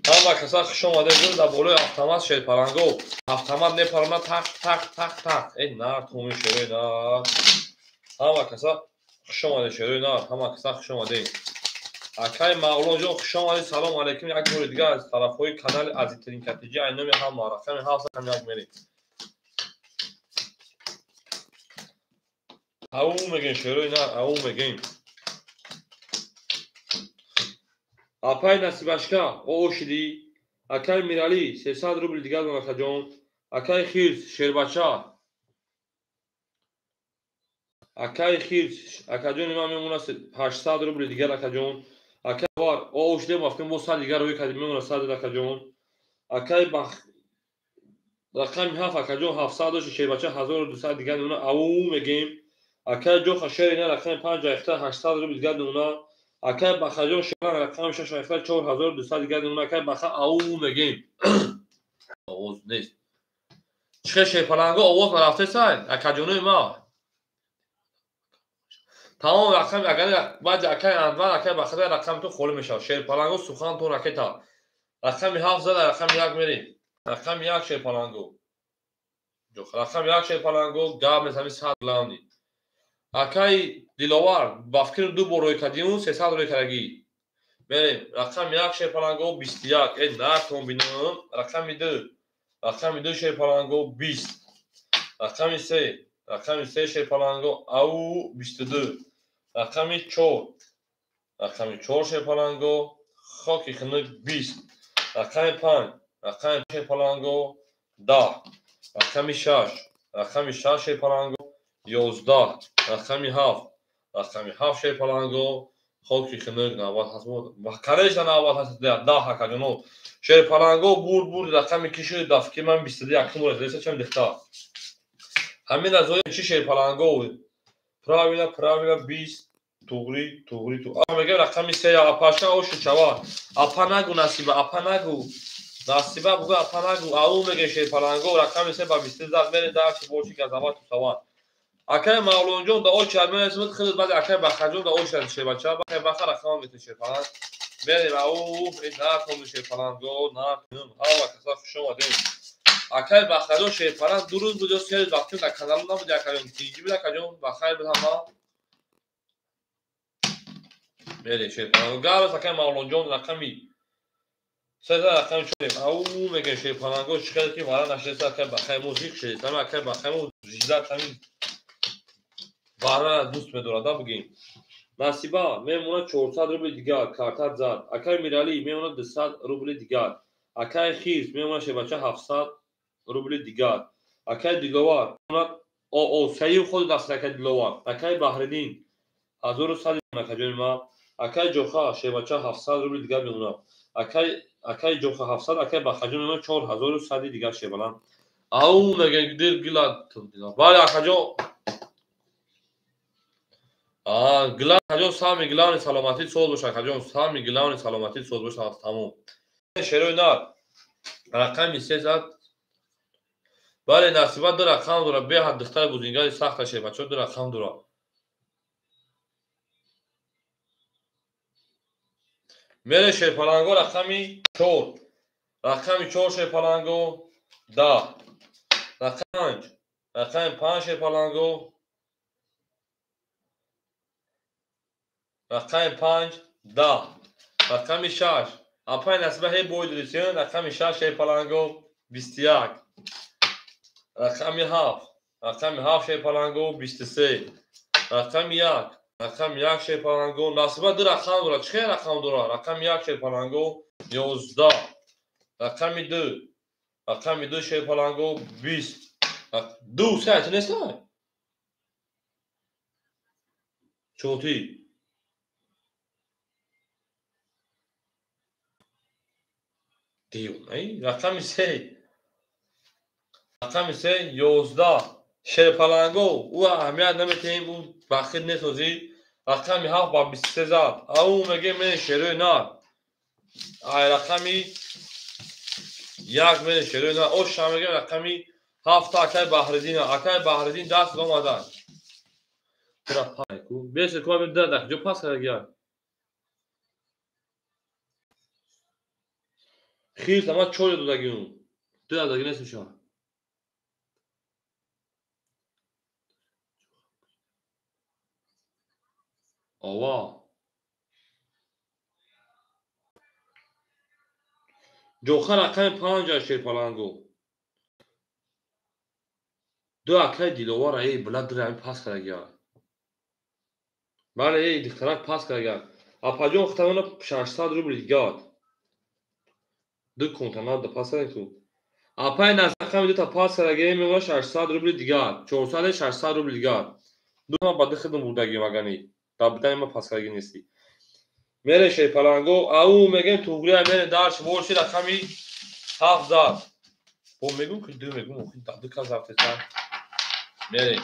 Ҳама каса хуш омадем. Гил дар болои автомат шерпаланго. Автомат мепарона тақ тақ тақ тақ. Эй нар туми шерои нар. Ҳама каса хуш омадед шерои нар, ҳама каса хуш омадед. Акай Мавлонҷон хуш омадед, салом алейкум. Як бори дигар аз тарафҳои канали Азизтарин Катиҷи ай номи ҳама рақами 7 рақами 1 мерем. Ау мегем шерои нар, ау мегем. Апай Насибашка, ошидӣ. Акай Миралӣ 300 рубл дигар дон акаҷон. Акай Хирс шербача. Акай Хирс, акаҷони ман мемона 800 рубли дигар акаҷон. Акай Вар, ошидем афкем бо 100 дигар рӯй кардем мемона 100 акаҷон. Акай Бах рақами 7 акаҷон 700 дошт шербача 1200 дигар мемона. Ау мегем. Акай Ҷоха шерина рақами 5 айхта 800 рубли дигар мемона. Акай Бахаҷон шерина рақами 6 айхта 4200 дигар мемона. Акай Баха ау мегем. Овоз нест. Чихе шерпаланго овоз нарафтесай акаҷонои ма. Тамом рақами агар баъди акай Анвар акай Бахада рақами ту холӣ мешавад. Шерпаланго сухан ту ракета. Рақами 7 зада рақами 1 мерем. Рақами 1 шерпаланго. Рақами 1 шерпаланго гап мезанӣ 100 главни. Акай Диловар ба фикри ду бор рӯй кардиюн 300 рӯй кардагӣ. Мерем. Рақами 1 шерпаланго 21. Э нартон бинам. Рақами 2. Рақами 2 шерпаланго 20. Рақами 3. Рақами 3 шерпаланго ау 22. Рақами 4. Рақами 4 шерпаланго хоки хунук 20. Рақами 5. Рақами шерпаланго 10. Рақами 6. Рақами 6 шерпаланго 11. Рақами 7. Рақами 7 шерпаланго хоки хунук 98. Конечно 98 10 акаҷоно. Шерпаланго бурд бурд рақами ки шуд дафки ман 22 якум бор реса чам дихта. Ҳамин аз ои чи шерпаланго правильно правильно 20 туғри туғри ту. А мегам рақами 3 апаша ошу чава. Апа нагу Насиба, апа нагу. Насиба бугу апа нагу. Ау меге шерпаланго рақами 3 ба 22 зад мере дарчи боши газава тусаван. Акай Мавлонҷон да очи админисмат хидат баъд акай Бахаҷон да очи аз шербача. Бахай Баха рақам мете шерпаланг. Мерем ау на ком шерпаланго на ҳама каса хуш омадем. Акай Бахаҷон шерпаланг ду рӯз буд ё се рӯз вақти дар каналу набуд акаҷон тинҷӣ буд акаҷон бахайр буд ҳама. Мерем шерпаланго гарас акай Мавлонҷон рақами 3 рақами 4. Ау мегем шерпаланго чӣ хел ки вара нашидаст акай Бахай мо зиқ шудед. Ҳама акай Бахай мо жидат ҳамин вара дӯст медорад да бигем. Насиба мемона 400 рубли дигар картат зад. Акай Миралӣ мемона 200 рубли дигар. Акай Хирс мемона шербача 700 рубли дигар. Акай Диловар мемона о саим худ даст акай Диловар. Акай Баҳриддин 1100 акаҷони ма. Акай Ҷоха шербача 700 рубли дигар мемона. Акай Ҷоха 700 акай Бахаҷон мемона 4100 дигар шербаланд. Ау мегем дил гила. Бале акаҷон Главный акаҷон самый главный саломатӣ соз бош акаҷон самый главный саломатӣ соз бош тамом. Шерои нар рақами 3 зад. Бале Насиба ду рақам дора беҳад духтари бузингари сахта шербачо ду рақам дора. Мере шерпаланго рақами 4. Рақами 4 шерпаланго 10. Рақами 5. Рақами 5 шерпаланго рақами 5 10. Рақами 6. Апай Насиба ҳей бой додисиён рақами 6 шерпаланго 21. Рақами 7. Рақами 7 шерпаланго 23. Рақами 1. Рақами 1 шерпаланго Насиба ду рақам дора. Чӣ хел рақам дора? Рақами 1 шерпаланго 11. Рақами 2. Рақами 2 шерпаланго 20. 2 се нестай? Чоти. Дивонай. Рақами 3. Рақами 3 11. Шерпаланго ӯ аҳамият наметиҳем, ӯ бахир несозӣ. Рақами 7 ба 23 зад. Ау мегем мен шерои нар. Ай рақами 1 мен шерои нар. Оша мегем рақами 7 акай Баҳриддин. Акай Баҳриддин даст омадан. Тра пайку. Бесе ку ам да ҷо пас карда. Хирс ама 4 додагиум. 2 додаги нест мешава. Ова. Ҷоха рақами 5 аз шерпаланго. Ду акай Диловар эй била дирами пас карда. Бале эй дихтарак пас карда. Апаҷон хитамона 600 рубл дигад. Ду контанат да пас карда ту. Апай нас рақами дута пас карда мева 600 рубл дигад. 400 600 рубл дигад. Ду ма ба дихидм бурдаги магани. Дабдани ма пас кардаги нести. Мере шерпаланго, ау мегем туғрия мере дарш ворши рақами 7 зад. Бо мегум ки ду мегум охи ду кас рафтеса. Мере.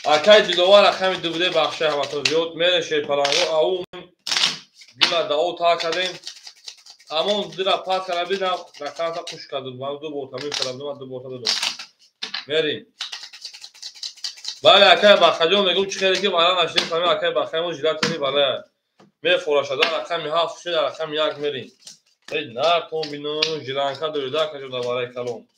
Акай Диловар рақами 2 буде бахшай ҳаматон зиёд. Мере шерпаланго, ау гула дао та кардем. Амон дира пас карда бидам, рақамта қуш кардум. Ман ду борта мефарамдум, ман ду борта додум. Мерем. Бале акай Бахаҷон мегум чӣ хеле ки вара нашидем фаҳмем акай Бахаҷон жилатани бале. Мефорашада рақами 7 шуда рақами 1 мерем. Эй нартон бино жиланка дорida акаҷон дар вараи калон.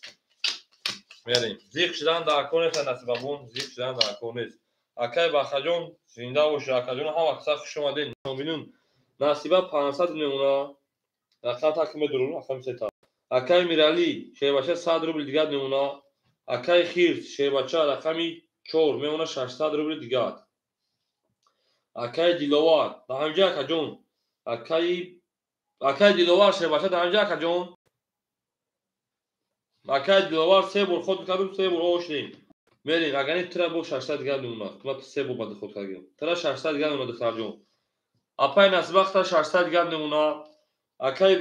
Мерем. Зиқ шудан дар кор нест насибабон, зиқ шудан дар кор нест. Акай Бахаҷон зинда бошед, акаҷон ҳама каса хуш омадед. Бинун насиба 500 мемона. Рақам так медурун, рақами 3 та. Акай Мирали шербача 100 рубл дигар мемона. Акай Хирс шербача рақами 4 мемона 600 рубл дигар. Акай Диловар, да ҳамҷа акаҷон. Акай Диловар шербача да ҳамҷа акаҷон. Акай Диловар 3 бор ход кардум, 3 бор ошдем. Мерем, агани тра бо 600 дигар мемона. Ма 3 бор бад ход кардем. Тра 600 дигар мемона духтарҷон. Апай Насибахта 600 дигар мемона. Акай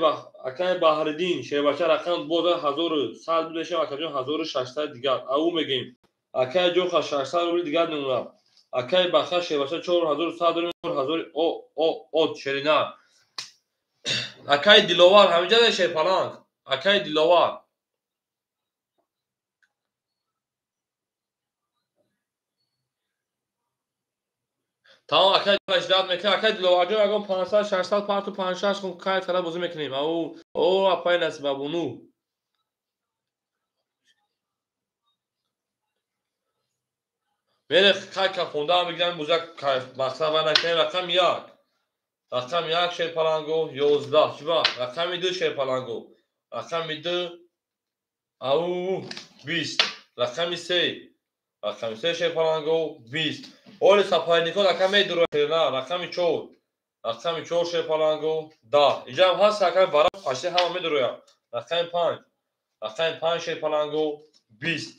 Баҳриддин шербача рақам боз 1100 мешава, акаҷон 1600 дигар. Ау мегем. Акай Ҷоха 600 рубл дигар мемона. Акай Баха шербача 4100 рубл, 4000 от шерина. Акай Диловар ҳаминҷа шерпаланг. Акай Диловар. Тамом акай ждат мекунем. Акай Диловарҷон ягон 500 600 парту 5-6 хун кайф карда бозӣ мекунем. Ау о апай Насибабону. Мере кайка хонда мегирам бузак кайф мақсад ва накунем. Рақами 1. Рақами 1 шерпаланго 11 чиба. Рақами 2 шерпаланго. Рақами 2 ау 20. Рақами 3. Рақами 3 шерпаланго 20. Оли сапайнико рақами 2 на рақами 4. Рақами 4 шерпаланго 10. Иҷам ҳаст рақами вара пашти ҳама медуроям. Рақами 5. Рақами 5 шерпаланго 20.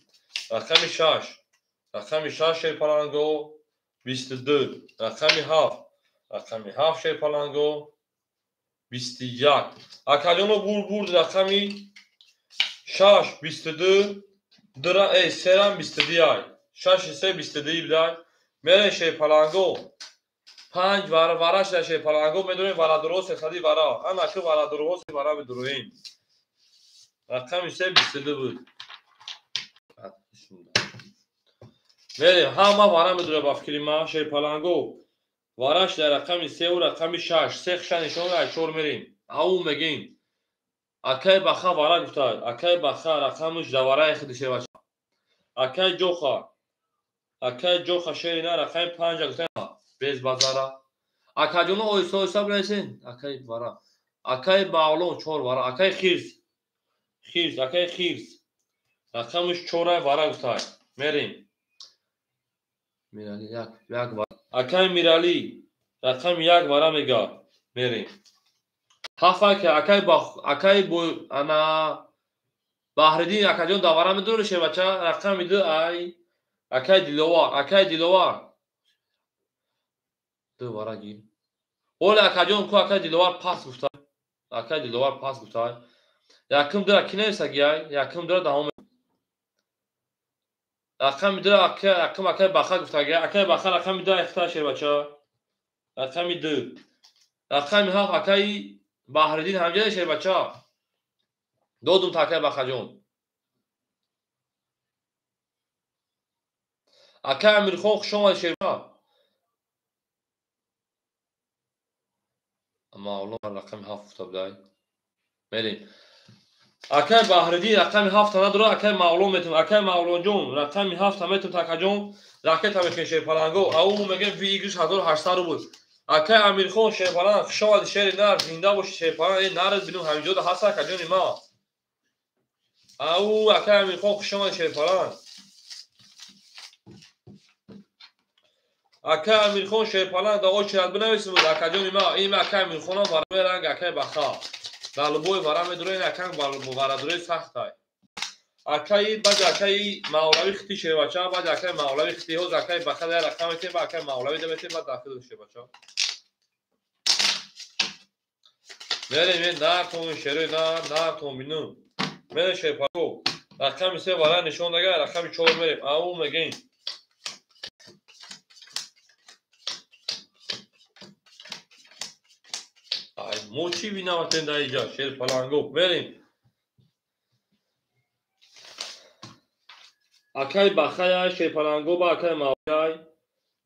Рақами 6. Рақами 6 шерпаланго 22. Рақами 7. Рақами 7 шерпаланго 21. Акаҷоно бурд рақами 6 22 дра серам 22 ай. 6 3 22 бидай. Мере шерпаланго 5 вара вараш да шерпаланго медурем варадуро 300 вара. Ана ки варадуро 3 вара медурем. Рақами 3 22 буд. Мерем ҳама вара медуре ба фикри ман шерпаланго. Вараш дар рақами 3 ва рақами 6. 3 хша нишон ай 4 мерем. Ау мегем. Акай Баха вара гуфтад. Акай Баха рақамиш да вараи худи шербача. Акай Ҷоха. Акай Ҷоха шерина рақами 5 гуфтад. Без базара. Акаҷоно оҳиста оҳиста бинависен. Акай вара. Акай Бағлон 4 вара. Акай Хирс. Хирс, акай Хирс. Рақамиш 4 вара гуфтад. Мерем. Мирали 1 вара. Акай Мирали рақами 1 вара мега. Мерем. Ҳафт акай акай бо ана Баҳриддин акаҷон да вара медури шербача рақами 2 ай акай Диловар, акай Диловар. 2 вара гир. Оли акаҷон ку акай Диловар пас гуфта. Акай Диловар пас гуфта. Якум дура ки нависаги ай? Якум дура давом. Рақами 2 рақам акай Баха гуфтага. Акай Баха рақами 2 айхта шербача. Рақами 2. Рақами 7 акай Баҳриддин ҳамҷада шербача. Додум та акай Бахаҷон. Акай Амирхон хуш омадӣ шербача. Мавлон рақами 7 гуфта будай. Мерем. Акай Баҳриддин рақами 7 надора, акай Мавлон метум. Акай Мавлонҷон рақами 7 метум такаҷон. Ракета мекунем шерпаланго. Ау мегем выигрыш 1800 рубл. Акай Амирхон шерпаланг хуш омадӣ шери нар, зинда бошӣ шерпаланг. Э нарад бинум ҳаминҷода ҳаст акаҷони ма. Ау акай Амирхон хуш омадӣ шерпаланг. Акай Амирхон шерпаланг да очерат бинависем акаҷони ма. Ин акай Амирхонам вараи ранг акай Баха. Дар лубои вара медурои акан варадурои сахтай. Акаи баъд акаи Мавлавӣ хити шербача, баъд акаи Мавлавӣ хити ҳоз акаи Баха дар рақам метем, ба акаи Мавлавӣ да метем, баъд дахил шербача. Мерем е нар томин шерои нар, нар томинум. Мерем шерпако. Рақами 3 вара нишон дага, рақами 4 мерем. Ау мегем. Ай, мо чӣ винаватем дар инҷа? Шерпаланго. Мерем. Акай Бахая, шерпаланго, ба акай Мавлай,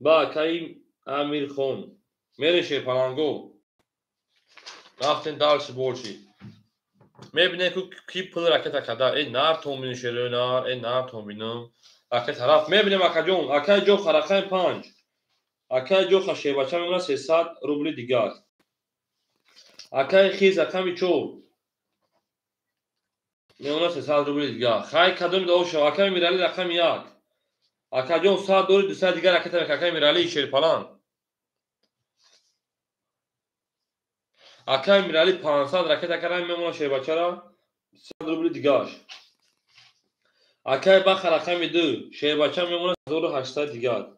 ба акаи Амирхон. Мерем шерпаланго. Рафтем дальше больше. Мебинем ки пул ракета када. Э нар томин шерои нар, э нар томинам. Ракета рафт. Мебинем акаҷон. Акаи Ҷоха рақами 5. Акаи Ҷоха шербача мемонад 300 рубли дигар. Акаи Хиз рақами 4 мемонад 300 рубли дигар. Хай кадоми дао шава. Акаи Мирали рақами 1. Акаҷон 100 дори 200 дигар ракета мекунад. Акаи Мирали шерпаланг. Акаи Мирали 500 ракета карда мемонад шербачара 100 рубли дигар. Акаи Баха рақами 2 шербача мемонад 1800 дигар.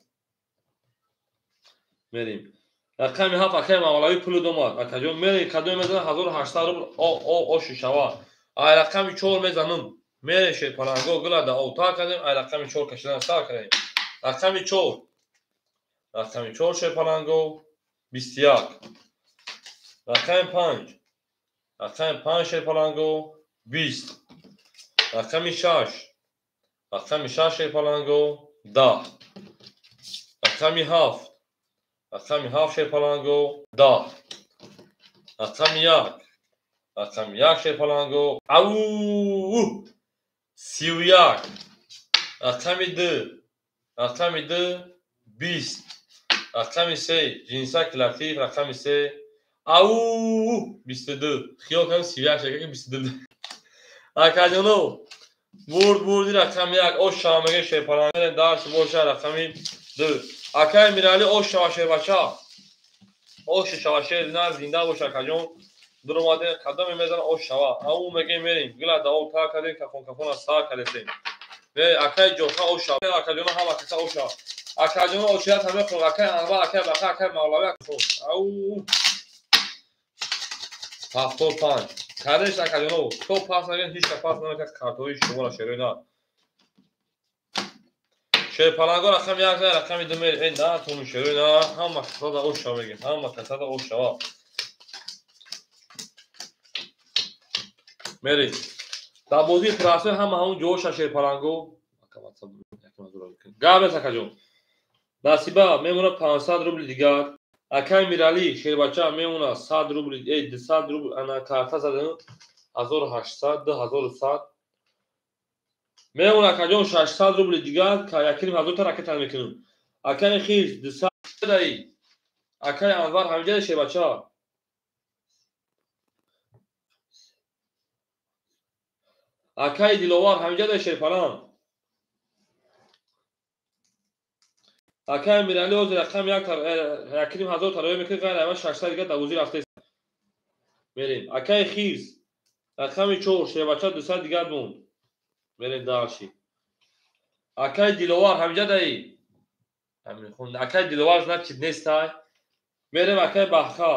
Мерем. Рақами 7 акаи Мавлавӣ пулу домад. Акаҷон мерем кадоме мезанад 1800 рубл о шишава. Ай рақами 4 мезанам. Мерем шерпаланго гула да овта кардем, ай рақами 4 кашидан сар кардем. Рақами 4. Рақами 4 шерпаланго 21. Рақами 5. Рақами 5 шерпаланго 20. Рақами 6. Рақами 6 шерпаланго 10. Рақами 7. Рақами 7 шерпаланго 10. Рақами 1. Рақами 1 шерпаланго ау 31. Рақами 2. Рақами 2 20. Рақами 3 ҷинсак латиф рақами 3 ау 22. Хиёл кардам 31 шакаки 22. Акаҷоно бурд бурди рақами 1 ош шава мега шерпаланг дарс боша рақами 2. Акаи Мирали ош шава шербача. Ош шава шер нар зинда боша акаҷон. Дуромадем кадоме мезана ош шава. Ау мегем мерем. Гила дао та кардем кафон кафона сар кардем. Акаи Ҷоха ош шава. Акаҷоно ҳама каса ош шава. Акаҷоно очият ҳама хун. Акаи Анвар, акаи Баха, акаи Мавлавӣ акаи ау 75. Кардеш акаҷоно то пас нагирем ҳеч кас пас намекард картҳои шуморо шерои нар. Шерпаланго рақами 1 рақами 2 мерем. Э на туму шерои нар ҳама касада ош шава мегем. Ҳама касада ош шава. Мерем. Дар бозии прасои ҳама ҳамун ҷоша шерпаланго. Гап нест акаҷон. Насиба мемонад 500 рубли дигар. Акаи Мирали шербача мемонад 100 рубли, 200 рубл ана карта задан 1800, 2100. Мемонад акаҷон 600 рубли дигар, 1500 та ракета мекунем. Акаи Хиз 200 даи. Акаи Анвар ҳаминҷа шербача. Акаи Диловар ҳаминҷа шерпаланг. Акаи Мирали ҳозир рақами 1500 тароя мекунад, ғайр ава 600 дигар дар бозӣ рафтааст. Мерем. Акаи Хиз рақами 4 шербача 200 дигар монд. Мерем дальше. Акаи Диловар ҳаминҷа даи. Акаи Диловар значит нестай. Мерем акаи Баха.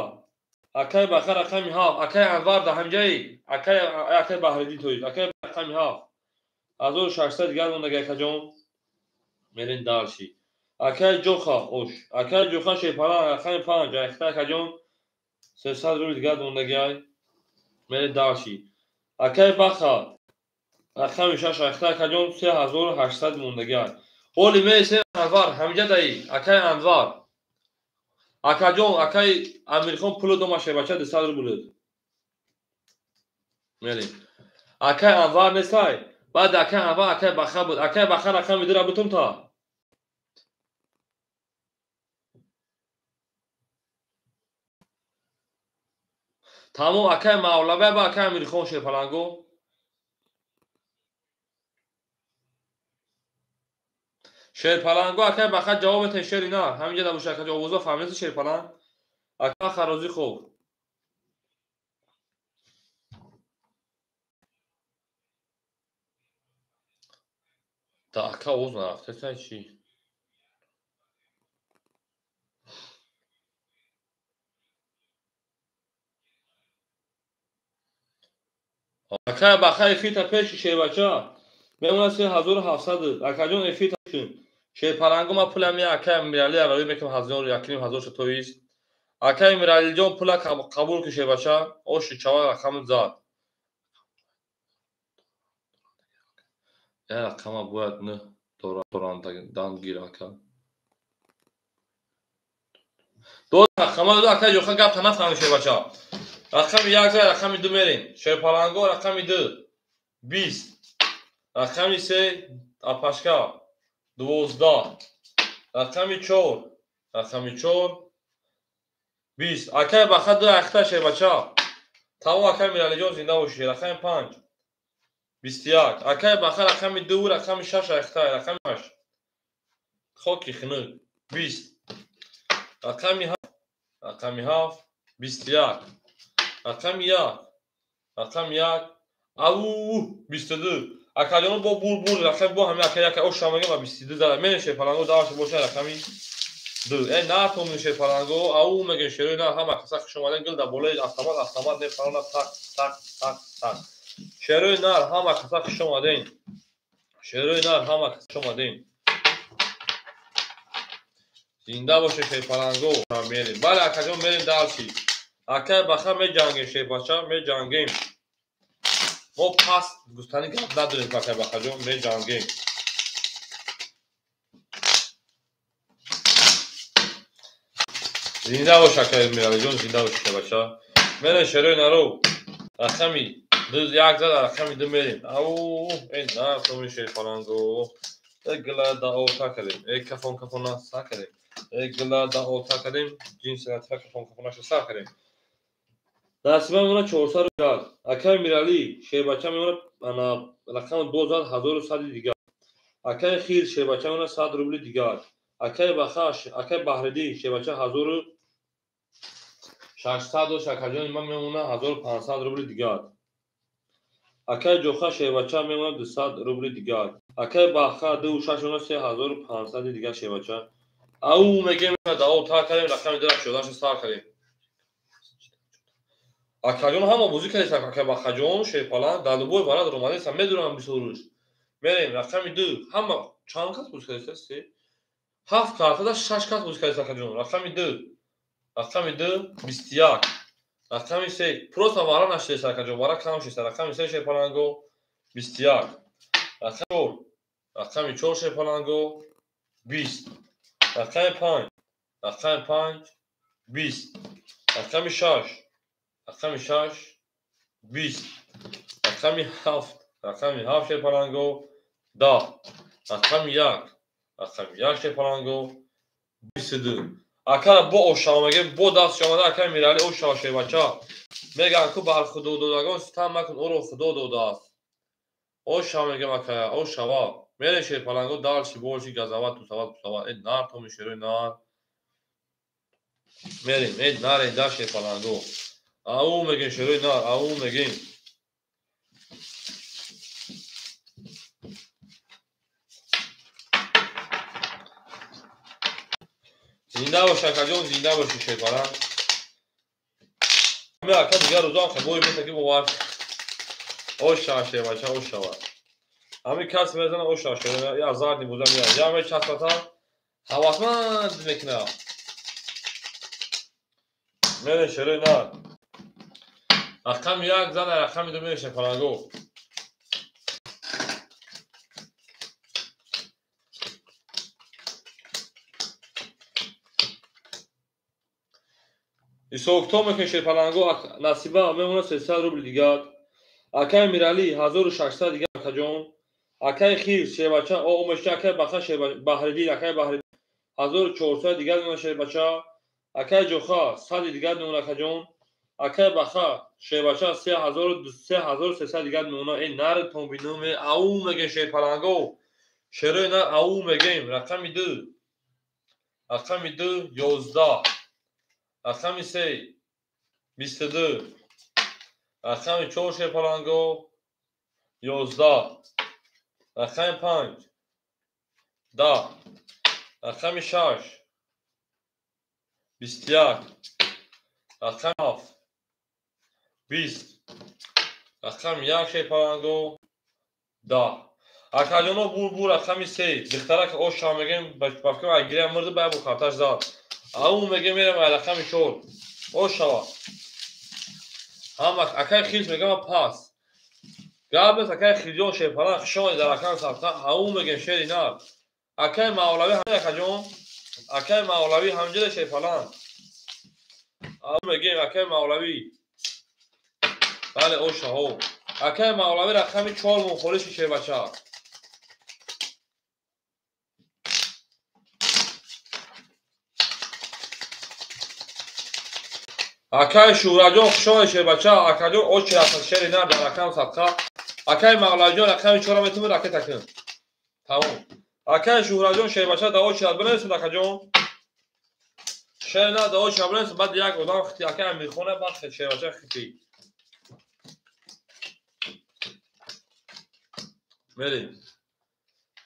Акаи Баха рақами 7. Акаи Анвар да ҳаминҷаи. Акаи Баҳриддин тоҷик. Акаи рақами 7. 1600 дигар мондаги акаҷон. Мерем дальше. Акай Ҷоха ош. Акай Ҷоха шерпаланг рақами 5 айхта акаҷон 300 рубли дигар мондагиай. Мерем дальше. Акай Баха рақами 6 айхта акаҷон 3800 мондагиай. Оли мересем Анвар, ҳамиҷа даи. Акай Анвар. Акаҷон, акай Амирхон пулу дома шербача 200 рубл. Мерем. Акай Анвар нестай. Баъд акай Анвар акай Баха буд. Акай Баха рақами 2 бутум та. Тамом акай Мавлавия ба акай Амирхон шерпаланго. Шерпаланго акай Баха ҷавоб метен шери на. Ҳаминҷа набошад акаҷо овозо фаҳмидаси шерпаланг. Акай Баха розӣ хуб. Да ака овоз нарафтесай чӣ? Акай Баха эфирта пеши шербача. Мемонад 3700. Акаҷон эфирта кун. Шерпаланго ма пулам я акай Мирали аравӣ мекунам ҳазор якним ҳазор шатоист. Акай Миралиҷон пула қабул кун шербача. Оши чава рақами зад. Я рақама бояд не доранд гир ака. Дод рақама ду акай Ҷоха гап нафаҳмид шербача. Рақами 1 зад, рақами 2 мерем. Шерпаланго рақами 2 20. Рақами 3 апашка 12. Рақами 4 рақами 4 20. Акай Баха 2 ахта шербача. Тамом акай Миралиҷон зинда бошӣ. Рақами 5 21. Акай Баха рақами 2 рақами 6 ахта рақами 8. Хоки хунук 20. Рақами 7 рақами 7 21. Рақами 1 рақами 1 ау 22. Акаҷон бо бур рақами бо ҳами акай акай ош шамага ва 22 зада. Мерем шерпаланго даваш боша рақами 2. Э на томин шерпаланго ау мегем шерои на ҳама каса хуш омаден гил дар болои автомат автомат мепарона так так так так. Шерои нар ҳама каса хуш омаден. Шерои нар ҳама каса хуш омаден. Зинда боше шерпаланго. Мерем. Бале акаҷон мерем дальше. Акай Баха меҷангем шербача меҷангем. Мо пас гуфтани гап надорем акай Бахаҷон меҷангем. Зинда бош акай Миралиҷон, зинда бош шербача. Мерем шерои наро. Рақами 2 1 зад рақами 2 мерем. Ау э на томи шерпаланго. Э гила да ота кардем. Э кафон кафона сар кардем. Э гила да ота кардем. Ҷинси латифа кафон кафонаша сар кардем. Насиба мемонад 400 рубл. Акай Миралӣ шербача мемонад ана рақами 2 зад 1100 дигар. Акай Хир шербача мемонад 100 рубли дигар. Акай Бахаш, акай Баҳриддин шербача 1600 дош акаҷони ман мемонад 1500 рубли дигар. Акай Ҷоха шербача мемонад 200 рубли дигар. Акай Баха 26 мемонад 3500 дигар шербача. Ау мегем дао та кардем рақами 2 шудаша сар кардем. Акаҷон ҳама бозӣ кардест акай Бахаҷон шерпаланг дар любой варад омадест медонам бисёруш. Мерем рақами 2 ҳама чанд кас бозӣ кардест? 3 7 картада 6 кас бозӣ кардест акаҷон. Рақами 2 рақами 2 21. Рақами 3 просто вара нашидест акаҷон, вара кам шидест. Рақами 3 шерпаланго 21. Рақами 4 рақами 4 шерпаланго 20. Рақами 5 рақами 5 20. Рақами 6 рақами 6 20. Рақами 7 рақами 7 шерпаланго 10. Рақами 1 рақами 1 шерпаланго 22. Ака бо ошава мегем бо даст шомада акай Мирали ошава шербача. Меган ку бар худододагон ситам макун ӯро худо додааст. Ошава мегем акая ошава. Мерем шерпаланго дальше больше газават тусават пусават. Э нар томи шерои нар. Мерем э наре да шерпаланго. Ау мегем шерои нар ау мегем. Зинда бош акаҷон, зинда боши шерпаланг. Ами ака дигар рӯзоам хабори мета ки бовар. Ошава шербача ошава. Ҳамин кас мезана оша шерои нар, я зарди буза меяд. Я мечаспата, ҳавасманд мекунад. Мере шерои нар. Рақами як зана, рақами ду мере шерпаланго. Ҳисобкитоб мекунем шерпаланго, Насиба мемонад 300 рубли дигар. Акаи Миралӣ 1600 дигар акаҷон. Акаи Хирс шербача омешта, акаи Баха Баҳриддин, акаи Баҳриддин 1400 дигар мемонад шербача. Акаи Ҷоха 100 дигар мемонад акаҷон. Акаи Баха шербача 3300 дигар мемонад. Э наритон бинум, ау мегем шерпаланго. Шерои нар ау мегем. Рақами ду. Рақами ду 11. Рақами се 22. Рақами чор шерпаланго 11. Рақами панҷ 10. Рақами шаш 21. Рақами ҳафт 20. Рақами як шерпаланго 10. Акаҷоно бур рақами се. Духтарак оша мегем, ба фикрам ай гиря мурд, ба бу хаташ зад. Ау мегем мерам ай рақами чор. Ошава. Ҳама акаи Хирс мегам пас. Гап нест акаи Хирҷон шерпаланг хуш омадед дар рақами сабта. Ау мегем шери нар. Акаи Мавлавӣ ҳамҷа акаҷон. Акаи Мавлавӣ ҳамҷа шерпаланг. Ау мегем акаи Мавлавӣ. Бале ошаҳо. Акаи Мавлавӣ рақами чор мухолиши шербача. Акаи Шӯҳратҷон хуш омадед шербача. Акаҷон очи рафт шери нар дар рақами садқа. Акаи Мавлавиҷон рақами чора метавонед ракета кун. Тамом. Акаи Шӯҳратҷон шербача дар очи рафт бинависед акаҷон. Шери нар дар очи рафт бинависед, баъд як одам хити акаи Амирхона баъд шербача хити. Мерем.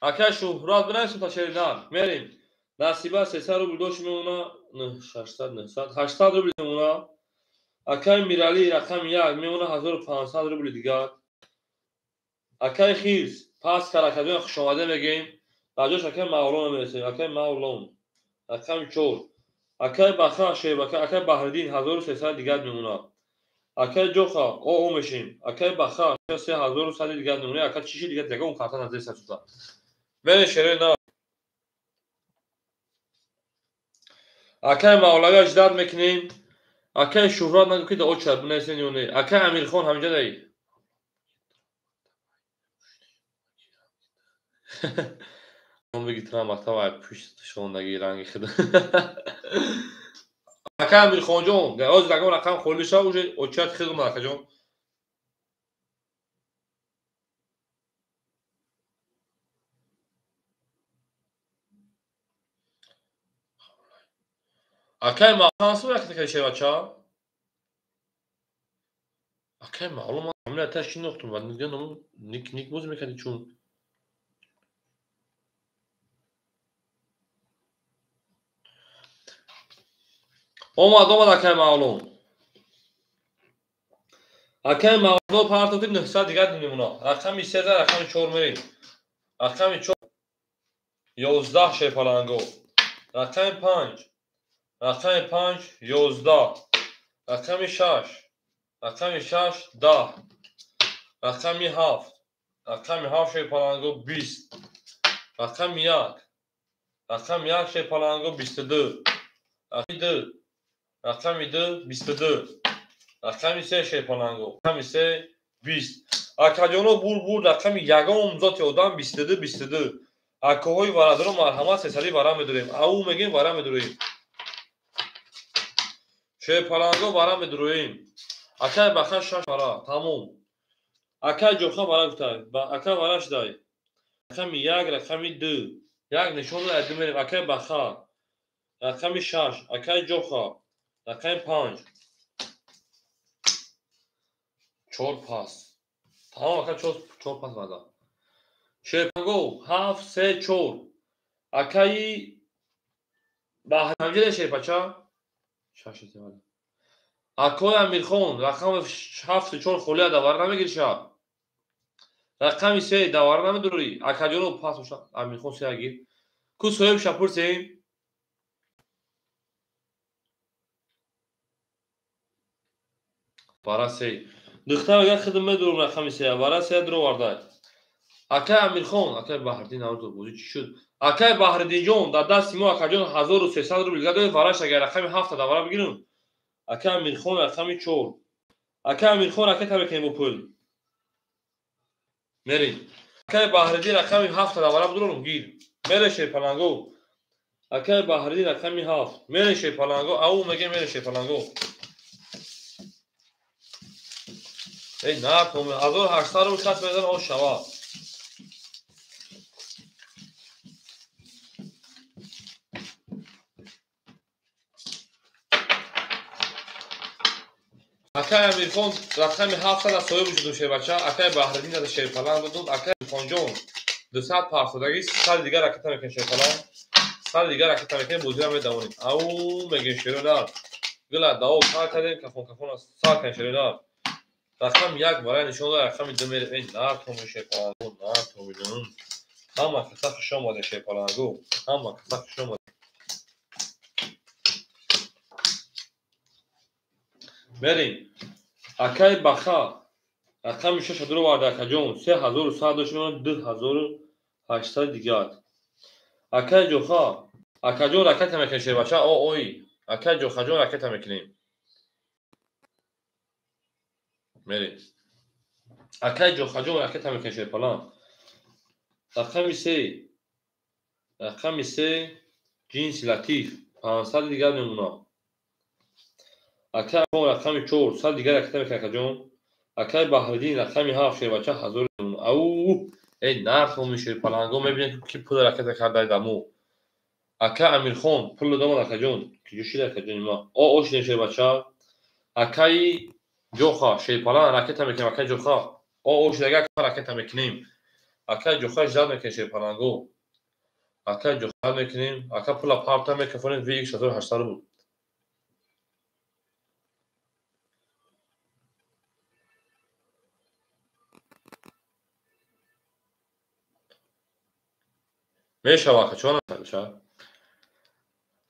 Акаи Шӯҳрат бинависед та шери нар. Мерем. Насиба 300 рубл дошт мемона, 600, 900, 800 рубл мемона. Акаи Миралӣ рақами як мемона 1500 рубли дигар. Акаи Хирс пас кард акаҷон хушомадед мегӯем. Дар ҷош акаи Мавлон мерасем. Акаи Мавлон рақами чор. Акаи Баха шербака, акаи Баҳриддин 1300 дигар мемонад. Акаи Ҷоха о мешем. Акаи Баха 3100 дигар мемонад. Ака чиши дигар ягон карта назеста шуда. Мерем шерои нар. Акаи Мавлавӣ аждад мекунем. Акаи Шӯҳрат нагӯ ки дар оча бинависен ё не. Акаи Амирхон ҳаминҷа даи. Бигӣ тра мактаб ай пушт шондаги ранги худ. Акаи Амирхонҷон, ҳозир ягон рақам холӣ шав, уже очият худ омад акаҷон. Акаи Мавлон як такаи шербача. Акаи Мавлон ман фамилия та шинохтум ва нига ному ник ник боз мекарди чун. Омад омад акаи Мавлон. Акаи Мавлон партофт 900 дигар мемонад. Рақами се за рақами чор мерем. Рақами чор 11 шерпаланго. Рақами панҷ. Рақами панҷ 11. Рақами шаш. Рақами шаш 10. Рақами ҳафт. Рақами ҳафт шерпаланго 20. Рақами як. Рақами як шерпаланго 22. Рақами ду. Рақами ду 22. Рақами се шерпаланго. Рақами се 20. Акаҷоно бур бур рақами ягон зоти одам 22 22. Акоҳои варадоро марҳамат сесади вара медорем. Ау мегем вара медорем. Шерпаланго вара медуроем. Акаи Баха шаш вара. Тамом. Акаи Ҷоха вара гуфтай. Акаи вара шудай. Рақами як, рақами ду. Як нишон ду мерем. Акаи Баха. Рақами шаш. Акаи Ҷоха. Рақами панҷ. Чор пас. Тамом ака чор пас вада. Шерпаланго ҳафт се чор. Акаи Баҳрамҷида шерпача. Шаш вада. Акои Амирхон рақами 7 4 холия да вара намегириша. Рақами се давара намедурӣ. Акаҷоно пас боша. Амирхон се агир. Ку соҳиб шапурсем. Вара се. Духтар агар хидм медурум рақами се. Вара се дуровардай. Акай Амирхон, акай Баҳриддин навзо бозӣ чӣ шуд? Акай Баҳриддинҷон, дар дасти мо акаҷон 1300 рубл дигар доред, вараш агар рақами 7 давара бигирем. Акай Амирхон рақами 4. Акай Амирхон ракета мекунем бо пул. Мерем. Акай Баҳриддин рақами 7 давара бидурум гир. Мере шерпаланго. Акай Баҳриддин рақами 7. Мере шерпаланго, ау меге мере шерпаланго. Эй, на, 1800 рубл кас мезан о шава. Акай Амирхон рақами 700 аз соҳиб шуд шербача. Акай Баҳриддин аз шерпаланг дод. Акай Амирхонҷон 200 парсодаги 100 дигар ракета мекунем шерпаланг. 100 дигар ракета мекунем, бозиро медавонем. Ау мегем шеронар. Гила даво сар кардем, кафон кафон сар кардем шеронар. Рақами 1 барои нишон дод, рақами 2 мерем. Эй, нартоми шерпаланго, нартоми ҷон. Ҳама каса хуш омаде шерпаланго. Ҳама каса хуш омаде. Мерем. Акай Баха рақами 6 дуроварда акаҷон 3100 дошт, 2800 дигар. Акай Ҷоха, акаҷон ракета мекунем шербача. О ой, акай Ҷохаҷон ракета мекунем. Мерем. Акай Ҷохаҷон ракета мекунем шерпалан. Рақами 3. Рақами 3 ҷинси латиф 500 дигар мемонад. Акай рақами 4 100 дигар ракета мекунем акаҷон. Акай Баҳриддин рақами 7 шербача 1000 мемонад. Ау, эй нархоми шерпаланго мебинем ки пул ракета кардай дамо. Акай Амирхон пул домад акаҷон. Киҷо шид акаҷони ма? О, о шидем шербача. Акай Ҷоха шерпалан ракета мекунем акай Ҷоха. О, о шидага ака ракета мекунем. Акай Ҷоха ждат мекунем шерпаланго. Акай Ҷоха мекунем. Ака пула парта мекафонем VX 1800 рубл. Мешава ака, чӣ намешава?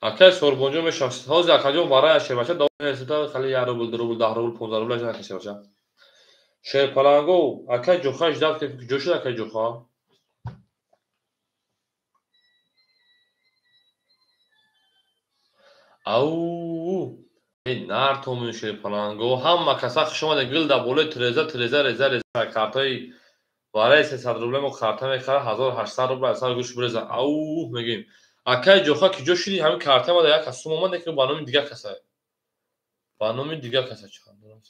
Акай Сорбонҷон мешава. Ҳозир акаҷон варая шербача давом мерасида хали 1 рубл, 2 рубл, 10 рубл, 15 рубл ажа шербача. Шерпаланго, акай Ҷоха ждат ки куҷо шуд акай Ҷоха? Ау, эй нартомин шерпаланго, ҳама каса хуш омада гил дар болои треза, треза, реза, реза картаи барои 300 рубля мо карта мехарад 1800 рубл аз сар гӯш биреза. Ау мегем. Акай Ҷоха киҷо шуди? Ҳамин карта мада як кас сум омад, лекин ба номи дигар каса. Ба номи дигар каса чанд дорам?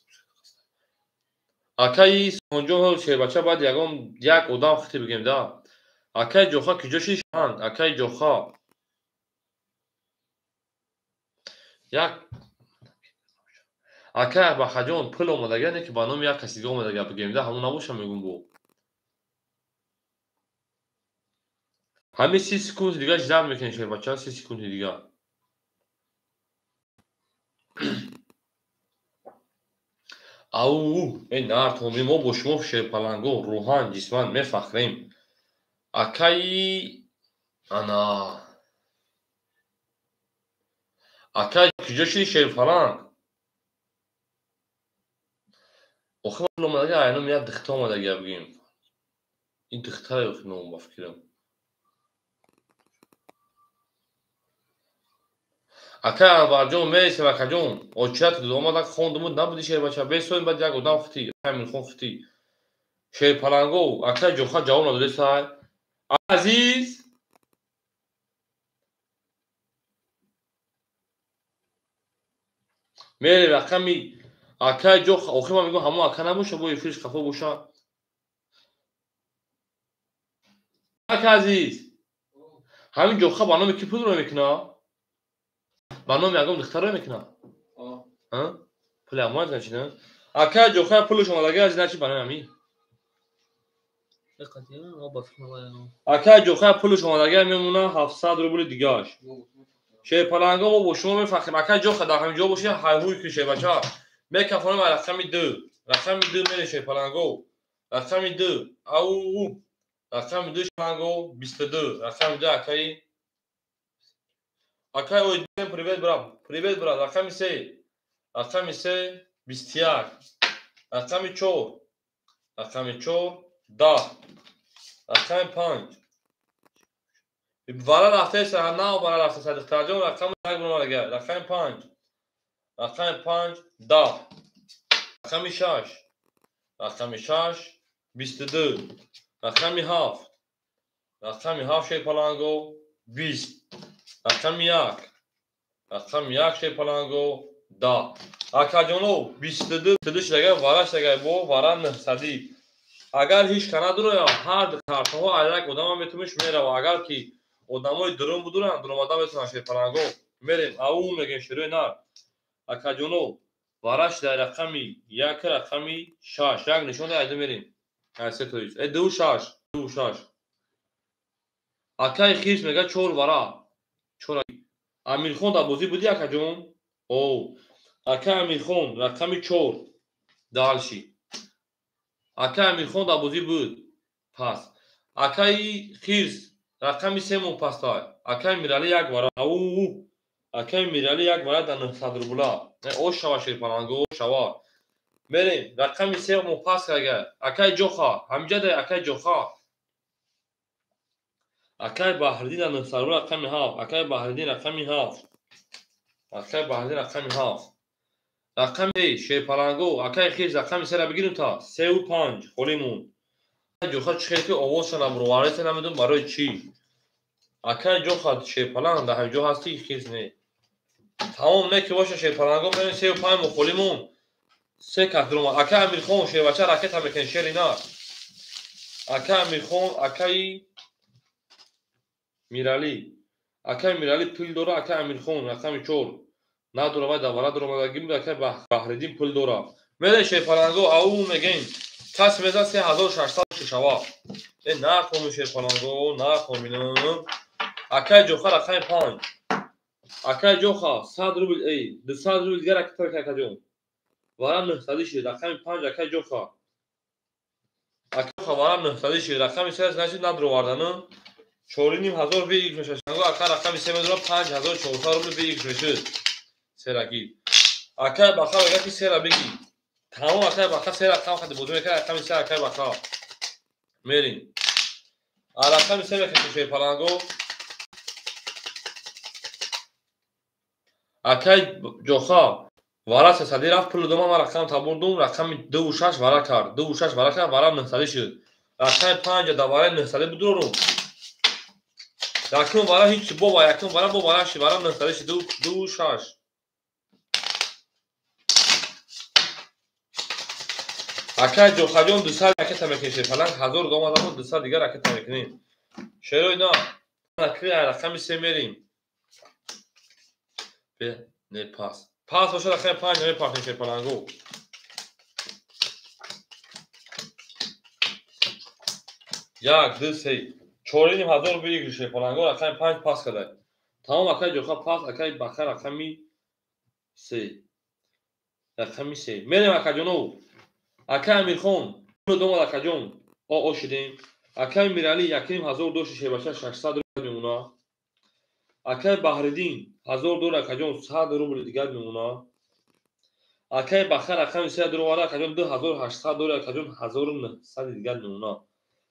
Акай Сонҷон шербача баъд ягон як одам хити бигем да. Акай Ҷоха киҷо шуди? Акай Ҷоха. Як акай Бахаҷон пул омадага, не ки ба номи як каси дига омадага бигем да, ҳамон набоша мегум бо. Ҳамин 30 секунд дигар ждат мекунем шербача, 30 секунди дигар. Ау, эй нартоми мо бо шумо шерпаланго рӯҳан ҷисман мефахрем. Акай ана. Акай куҷо шуди шерпаланг? Охир пул омадага, айном як духта омадага бигем. Ин духтаре охир ном ба фикрам. Акай Анварҷон мересем акаҷон. Очият омада хондумуд набуди шербача. Бесоим баъд як одам хити, Амирхон хити. Шерпаланго, акай Ҷоха ҷавоб надоде сай. Азиз мерем рақами акай Ҷоха. Охир ман мегӯям ҳамон ака набоша, бо эфирш хафо боша. Ака Азиз, ҳамин Ҷоха ба номи ки пул ро мекунад? Ба номи ягон духтар ро мекунад? Пули ҳамон значит, акай Ҷоха пулаш омадага, значит ба номи ҳамин. Акай Ҷоха пулаш омадага мемонад 700 рубли дигааш. Шерпаланго мо бо шумо мефахрем. Акай Ҷоха дар ҳамин ҷо бошед, ҳайҳуй ки шербача. Мекафонем рақами 2. Рақами 2 мере шерпаланго. Рақами 2. Ау. Рақами 2 шанго 22. Рақами 2 акаи. Акаи ой, привет, брат. Привет, брат. Рақами 3. Рақами 3 21. Рақами 4. Рақами 4 10. Рақами 5. Вара рафтеса, на вара рафтеса, духтарҷон, рақами 1 бумарага. Рақами 5. Рақами 5 10. Рақами 6. Рақами 6 22. Рақами 7. Рақами 7 шерпаланго 20. Рақами 1. Рақами 1 шерпаланго 10. Акаҷоно 22 22 шидага вара шидага бо вара 900. Агар ҳеҷ ка надуроя, ҳар картаҳо як одама метумиш мерава. Агар ки одамои дурун будуранд, дуромада метавонанд шерпаланго. Мерем, ау мегем шерои нар. Акаҷоно вара шида рақами 1 рақами 6. Як нишон айду мерем. Ай се тоист. 2 6, 2 6. Акаи хирс мега 4 вара. 4. Амирхон дар бозӣ будӣ акаҷон? О. Акаи Амирхон рақами 4. Дальше. Акаи Амирхон дар бозӣ буд. Пас. Акаи хирс рақами 3 мон пастай. Акаи Мирали 1 вара. Ау. Акаи Мирали 1 вара дар 900 рубла. Ош шава шерпаланго, шава. Мерем, рақами 3 мон пас кага. Акаи Ҷоха, ҳамҷа дай акаи Ҷоха. Акаи Баҳриддин дар 900 рубла рақами 7. Акаи Баҳриддин рақами 7. Акаи Баҳриддин рақами 7. Рақами шерпаланго, акаи хирс рақами 3 ра бигирем та 3 ва 5 холӣ монд. Акаи Ҷоха чӣ хел ки овозша набуровареса намедонам барои чӣ. Акаи Ҷоха шерпаланг дар ҳамин ҷо ҳастӣ, хирс не. Тамом не ки боша шерпаланго, мерем 3 ва 5 мо холӣ монд. 3 кас дуромад. Акаи Амирхон шербача ракета мекунем шери нар. Акаи Амирхон, акаи Миралӣ. Акаи Миралӣ пул дора, акаи Амирхон рақами 4. Надора вай давара дуромадагӣ буд, акаи Баҳриддин пул дора. Мерем шерпаланго, ау мегем. Кас мезад 3600 шава. Нахоми шерпаланго, нахоминам. Акаи Ҷоха рақами 5. Акаи Ҷоха 100 рубл, 200 рубл дигар ракета мекунад акаҷон. Вара 900 шид, рақами 5 акаи Ҷоха. Акаи Ҷоха вара 900 шид, рақами 3 значит надуровардану. 4500 выигрыш мешавад. Ака рақами 3 медорад 5400 рубл выигрыш мешуд. Сераги. Акаи Баха мегӯяд ки сера бигӣ. Тамом акаи Баха се рақам хади бозӣ мекунад, рақами 3 акаи Баха. Мерем. А рақами 3 мекашем шерпаланго. Акаи Ҷоха вара 300 рафт, пул дома, ман рақам табурдум, рақами 2 ва 6 вара кард. 2 ва 6 вара кард, вара 900 шуд. Рақами 5 дар вараи 900 будурум. Якум вара ҳеҷ бо якум вара бо вара шуд, вара 900 шуд, 2 ва 6. Акаи Ҷохаҷон 200 ракета мекунем шерпаланг, 1000 домадам 200 дигар ракета мекунем. Шерои на, накри рақами 3 мерем. Не пас. Пас бошад рақами 5 намепартем шерпаланго. 1 2 3 4500 выигрыш шерпаланго, рақами 5 пас карда. Тамом акаи Ҷоха пас, акаи Баха рақами 3. Рақами 3. Мерем акаҷоно. Акаи Амирхон, домад акаҷон, о шидем. Акаи Миралӣ 1500 дошти шербача 600 рубл мемона. Акаи Баҳриддин 1000 дор акаҷон 100 рубл дигар мемона. Акаи Баха рақами 3 дуровара акаҷон 2800 дор акаҷон 1900 дигар мемона.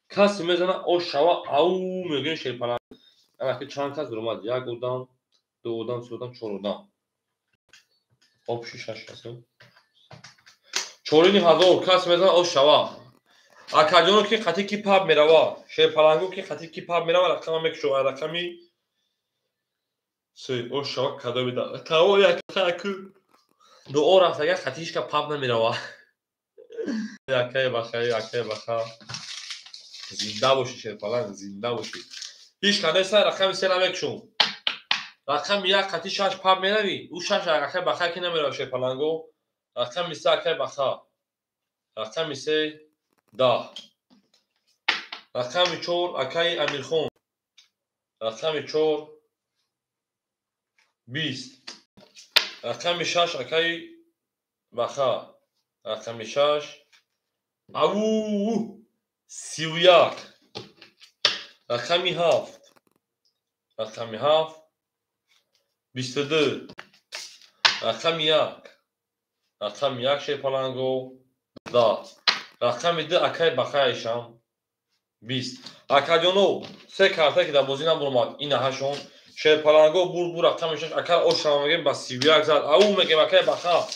Касе мезана ош шава ау мегӯем шерпаланг. Анаки чанд кас дуромад? 1 одам, 2 одам, 3 одам, 4 одам. Обши 6 кас. 4500 кас мезана ош шава. Акаҷоно ки қати ки паб мерава, шерпаланго ки қати ки паб мерава, рақама мекушова, рақами 3 ош шава кадо меда. Таво як ку дуо рафт, агар қати ҳеҷ ка паб намерава. Акаи Баха, акаи Баха. Зинда бошӣ шерпаланг, зинда бошӣ. Ҳеҷ ка неста, рақами 3 намекушум. Рақами 1 қати 6 паб меравӣ, ӯ 6 акаи Баха ки намерава шерпаланго. Рақами 3 акаи Баха. Рақами 3 10. Рақами 4 акаи Амирхон. Рақами 4 20. Рақами 6 акаи Баха. Рақами 6 Ау 31. Рақами 7. Рақами 7 22. Рақами 1. Рақами 1 шерпаланго 10. Рақами 2 акай бақайшам 20. Акаҷоно се карта ки дар бозӣ набуромад инаҳашон. Шерпаланго бур рақами 6 акай ошам мегем ба 31 зад. Ау мегем акай бақа.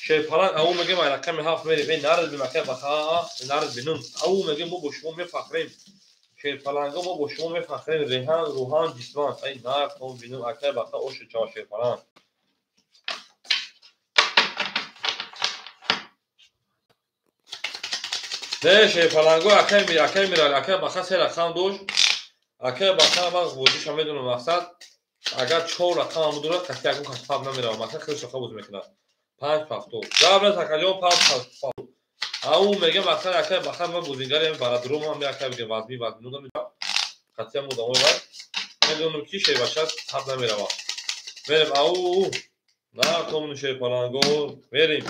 Шерпаланг ау мегем ай рақами 7 мерем. Эй нард бим акай бақа, нард бинум. Ау мегем мо бо шумо мефахрем. Шерпаланго мо бо шумо мефахрем. Реҳан, Руҳан, ҷисман. Ай нард кон бинум акай бақа ошу чава шерпаланг. Не шерпаланго акай мир, акай мирал, акай бақа се рақам дошт. Акай бақа ман бозиша медонам мақсад. Агар 4 рақам дорад, каси ягон кас фарқ намеравад. Мақсад хеле шоха бозӣ мекунад. 5 ҳафто. Габрас акаҷон 5 ҳафто. Ау мегем мақсад акай бақа ман бозигари барадром ҳам акай мегем вазми вазми нудам. Қатъиян одамои вай медонам ки шербача фарқ намеравад. Мерем ау на томни шерпаланго мерем.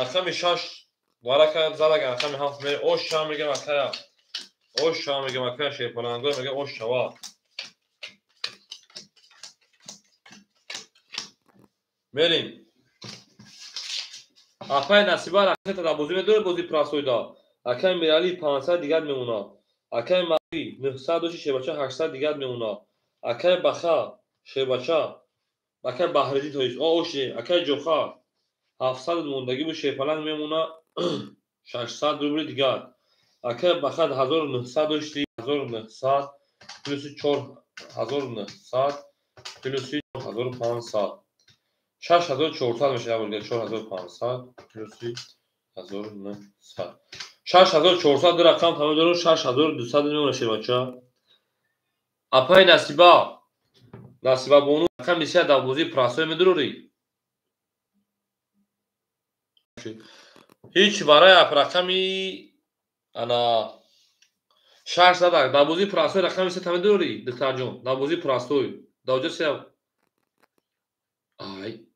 Рақами 6 варака задага рақами 7 мерем. Ош ша мегем акая. Ош ша мегем акая шерпаланго мегем ош шава. Мерем. Акай Насиба ракета дар бозӣ медорад бозӣ прасойда. Акай Мирали 500 дигар мемонад. Акай Мари 900 дошти шербача 800 дигар мемонад. Акай Баха шербача акай Баҳриддин тоис оши акай Ҷоха 700 мондагӣ бу шерпаланг мемонад 600 рубли дигар. Акай Баха 1900 дошти 1900 плюси 4900 плюси 4500 6400 мешавад, 4500 плюси 1900. 6400 рақам тамом дорад, 6200 мемонад шербача. Апай Насиба. Насиба бону рақами 3 дар бозии прасой медурӣ. Ҳеч барои ап рақами ана 6 задак дар бозии прасой рақами 3 медурӣ, духтарҷон. Дар бозии прасой. Дар ҷо се ай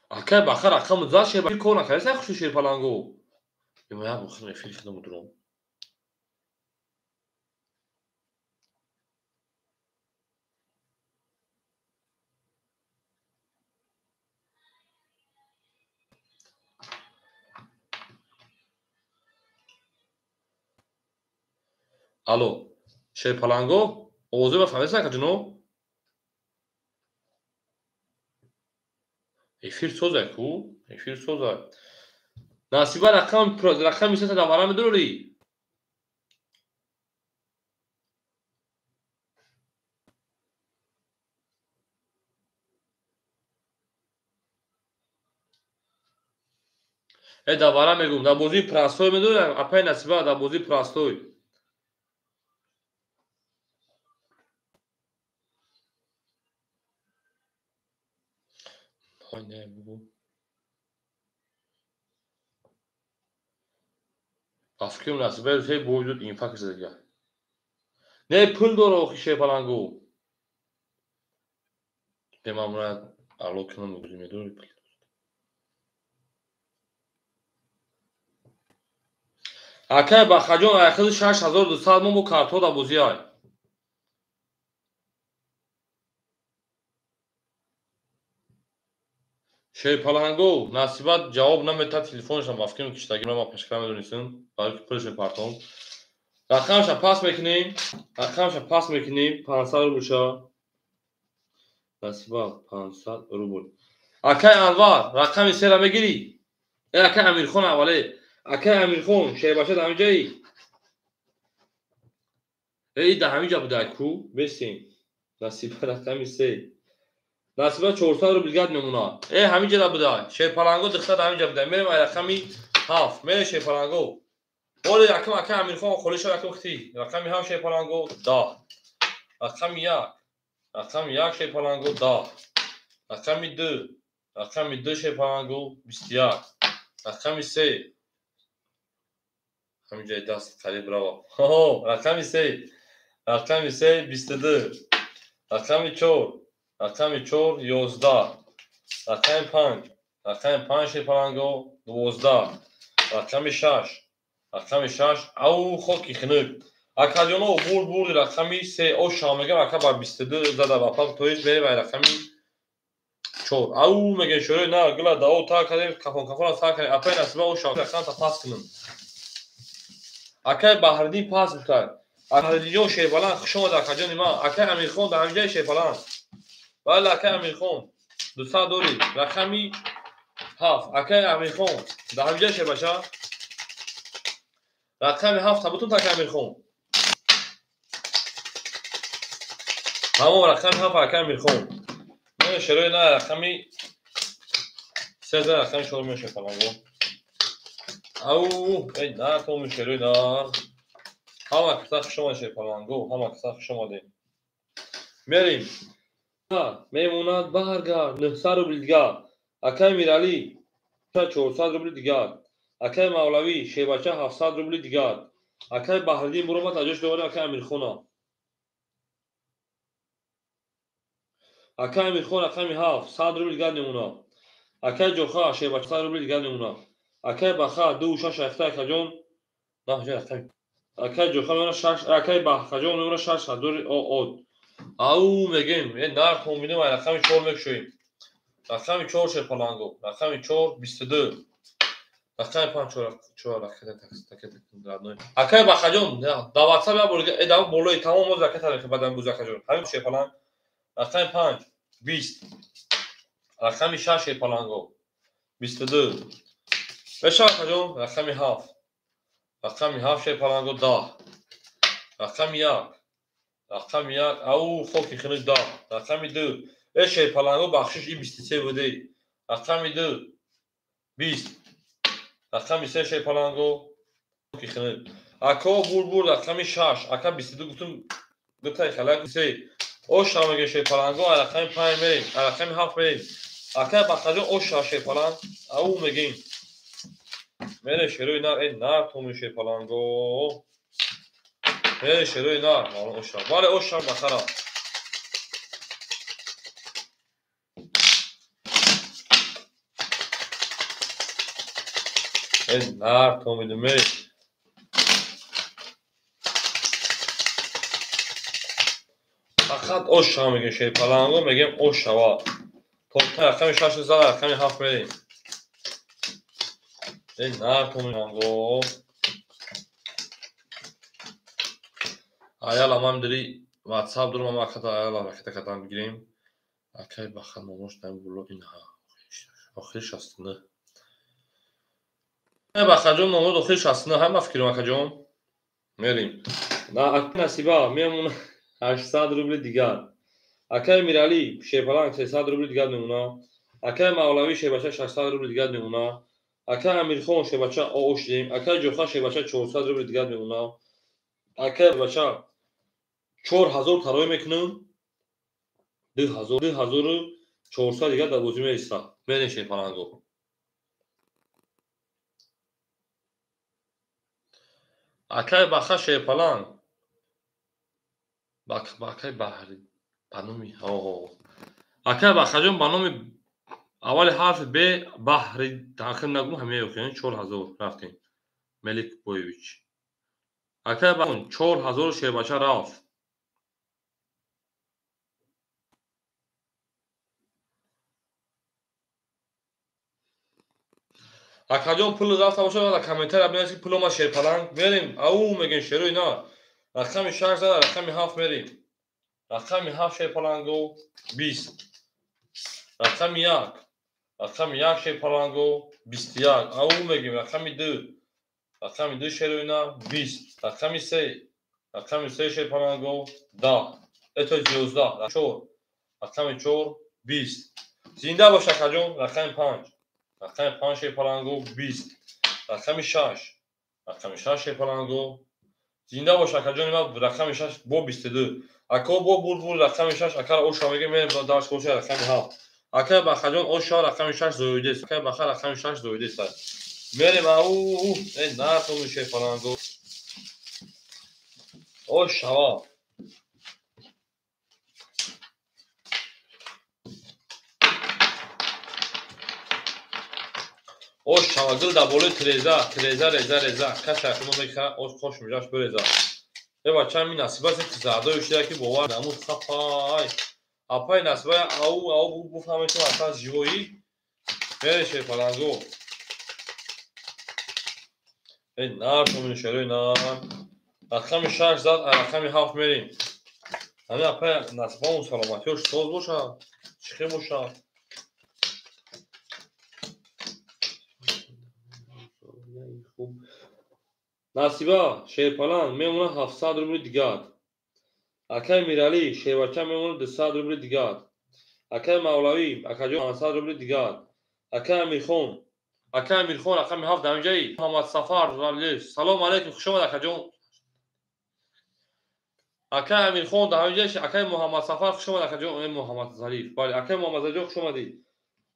акай баха рақаму зад шерба кор накарда сай хушу шерпаланго. Ё як бохир эфири худам дуром. Алло, шерпаланго, овози ба фаҳмидаст акаҷоно? Эфир созай ку? Эфир созай. Насиба рақами 3 дар вара медурӣ? Э дар вара мегӯм, дар бозии прастой медурӣ? Апай Насиба дар бозии прастой. Не бугу. Афким Насиба сей бо вуҷуд инфаркт задага. Не пул дора охи шерпалангу. Бемамнунат алло кунам бозӣ медорӣ пул. Акай Бахаҷон айхизи 6200 мо бо картҳо дар бозӣ ай. Шерпаланго Насиба ҷавоб наметад телефонашам афким киштагӣ ма пешкара медонистам барои ки пулаш мепартом. Рақамаша пас мекунем, рақамаша пас мекунем 500 рублша. Насиба 500 рубл. Акай Анвар рақами 3-ра мегирӣ? Э акай Амирхон аввале. Акай Амирхон шербача дар ҳамин ҷои? Э дар ҳамин ҷо буда ку? Бесем. Насиба рақами 3. Насиба 400 рубл дигар мемонад. Э ҳамин ҷода буда. Шерпаланго духтар дар ҳамин ҷо буда. Мерем ай рақами 7. Мерем шерпаланго. Боли якум акай Амирхон холӣ шуд якум хити. Рақами 7 шерпаланго 10. Рақами 1. Рақами 1 шерпаланго 10. Рақами 2. Рақами 2 шерпаланго 21. Рақами 3. Ҳамин ҷои даст қариб рава. Рақами 3. Рақами 3 22. Рақами 4. Рақами 4 11. Рақами 5. Рақами 5 шерпаланго 12. Рақами 6. Рақами 6. Ау хоки хинук. Акаҷоно бурд бурди рақами 3 оша мегам ака ба 22 зада ба пак тоиз мерем ай рақами 4. Ау мегем шӯрои на гила дао та кардем кафон кафона сар кардем. Апай насиба оша рақам та пас кунем. Акай Баҳриддин пас гуфтад. Баҳриддинҷон шерпаланг хуш омад акаҷони ман. Акай Амирхон дар ҳамҷаи шерпаланг. Бале акай Амирхон 200 дорӣ. Рақами 7. Акай Амирхон дар ҳамҷаи шербача. Рақами 7 табутун акай Амирхон. Тамом рақами 7 акай Амирхон. Ман шерои на рақами 3 рақами 4 мешавад. Ау, эй на том шерои на. Ҳама каса хуш омад шерпаланго, ҳама каса хуш омадем. Мерим. Мемонад баргард 900 рубли дигар. Акай Миралӣ 400 рубли дигар. Акай Мавлавӣ шербача 700 рубли дигар. Акай Баҳриддин буромад аҷош доварем акай Амирхона. Акай Амирхон рақами 7 100 рубли дигар мемонад. Акай Ҷоха шербача 100 рубли дигар мемонад. Акай Баха 2 6 акта акаҷон. На рақами акай Ҷоха мемонад 6 акай Бахаҷон мемонад 6000 од. Ау мегем, е нарх мебинем ай рақами 4 мекушоем. Рақами 4 шерпаланго, рақами 4 22. Рақами 5 4 ракета такета родной. Акай Бахаҷон да WhatsApp я бор э да болои тамом оз ракета рақи бадан буз акаҷон. Ҳамин шерпаланг. Рақами 5 20. Рақами 6 шерпаланго 22. Беша акаҷон рақами 7. Рақами 7 шерпаланго 10. Рақами 1. Рақами 1 ау хоки хинук 10. Рақами 2 э шерпаланго бахшиш и 23 буде. Рақами 2 20. Рақами 3 шерпаланго хоки хинук. Ако бур рақами 6. Ака 22 гуфтум дутай халак 3. Оша меге шерпаланго рақами 5 мерем. Рақами 7 мерем. Ака Бахаҷон оша шерпаланг ау мегем. Мере шерои нар э нар томи шерпаланго. Мере шерои нар оша. Бале оша бахара. Э нар томи ме. Фақат оша мегем шерпаланго мегем ошава. То рақами 6 зада рақами 7 мерем. Э нар томи анго. Аяла ман дири WhatsApp дорам, ама аката аяла ракета катан бигирем. Акай Баха номош дар боло ин ҳа. Охир 69. Э Бахаҷон номод охир 69 ҳама фикрем акаҷон. Мерим. На ака Насиба мемона 800 рубли дигар. Акай Миралӣ шерпаланг 300 рубли дигар мемона. Акай Мавлавӣ шербача 600 рубли дигар мемона. Акай Амирхон шербача оош дем. Акай Ҷоха шербача 400 рубли дигар мемона. Акай бача 4000 тарои мекунам. 2000 2400 дигар дар бозӣ меистад. Мерем шерпаланго. Акай Баха шерпаланг. Акай Баҳри ба номи Акай Бахаҷон ба номи аввали ҳарфи Б Баҳри таъхир нагум ҳамея охирин 4000 рафтем. Мелик Боевич. Акай Бахон 4000 шербача рафт. Акаҷон пул рафта бошад дар комментария бинависед ки пул омад шерпаланг. Мерем ау мегем шерои на. Рақами 6 зада рақами 7 мерем. Рақами 7 шерпаланго 20. Рақами 1. Рақами 1 шерпаланго 21. Ау мегем рақами 2. Рақами 2 шерои на 20. Рақами 3. Рақами 3 шерпаланго 10. Это 11. 4. Рақами 4 20. Зинда бош акаҷон. Рақами 5. Рақами 5 шерпаланго 20. Рақами 6. Рақами 6 шерпаланго. Зинда бош акаҷони ман рақами 6 бо 22. Ако бо бур рақами 6 акара оша мегем мерем дарс боша рақами 7. Акай Бахаҷон оша рақами 6 зоидест. Акай Баха рақами 6 зоидест. Мерем ау э на томи шерпаланго. Ошава. Ош чавагил дар болои тиреза, тиреза, реза, реза. Касе акмо мехара, ош хош мижаш биреза. Э бача ми насиба се зардои шуда ки бовар намуд хапай. Апай насиба ау ау буфаҳме ки масалан живоӣ. Мере шерпаланго. Эй нар томин шерои нар. Рақами 6 зад, рақами 7 мерем. Ҳамин апай насибамон саломатиёш соз бошад, чихе бошад. Насиба шерпаланг мемонад 700 рубли дигар. Акай Миралӣ шербача мемонад 200 рубли дигар. Акай Мавлавӣ акаҷон 500 рубли дигар. Акай Амирхон, акай Амирхон рақами 7 дар инҷаи. Муҳаммадсафар салом алейкум, хуш омад акаҷон. Акай Амирхон дар инҷаи, акай Муҳаммадсафар хуш омад акаҷон. Муҳаммадзариф, бале, акай Муҳаммадзариф хуш омадӣ.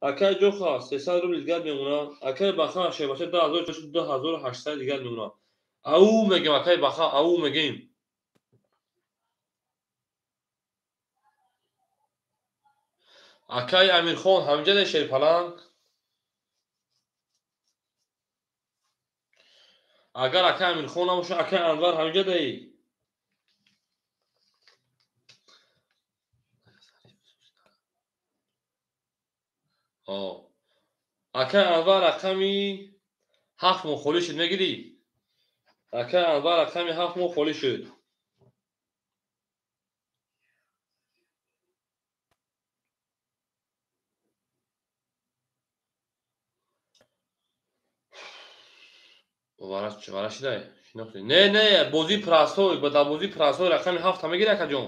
Акай Ҷоха 300 рубли дигар мемонад. Акай Баха шербача 2800 дигар мемонад. Ау мегем акай Баха, ау мегем. Акай Амирхон ҳамҷаде шерпаланг. Агар акай Амирхон набошад, акай Анвар ҳамҷадаи. Акай Анвар рақами 7 мо холӣ шуд, мегирӣ? Акай Анвар рақами 7 мо холӣ шуд. Вара шидай? Шинохтӣ? Не, не, бозии простой, дар бозии простой рақами 7 мегирӣ акаҷон.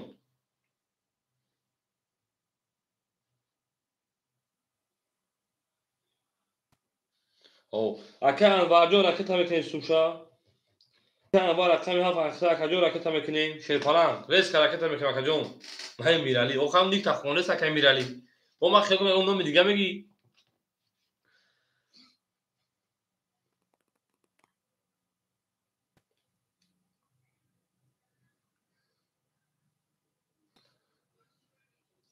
Акай Анварҷон ракета мекунем суша. Акай Анвар рақами 7 акаҷон ракета мекунем. Шерпаланг резка ракета мекунем акаҷон. Май Миралӣ, охам никта хонест акай Миралӣ. Бо ман хел кунам номи дига мегӣ.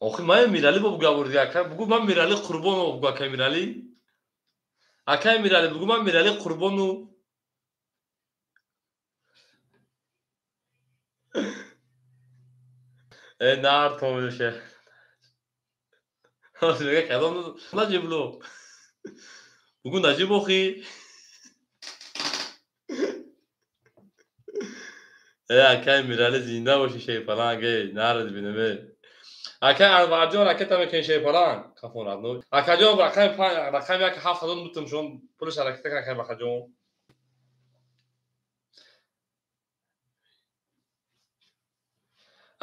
Охи май Миралӣ бо бугу бурди ака. Бугу ман Миралӣ Қурбонов бугу акай Миралӣ. Акай Миралӣ бугу ман Миралӣ Қурбонов. Э нар томише. Мега кадом наҷибло. Бугу наҷиб охи. Э акай Миралӣ зинда боши шерпаланг, э нарад бинем э. Акай Анварҷон ракета мекунем шерпаланг. Кафон радно. Акаҷон рақами 5, рақами 1 7 бутум шон пулиш ракета кан акай Бахаҷон.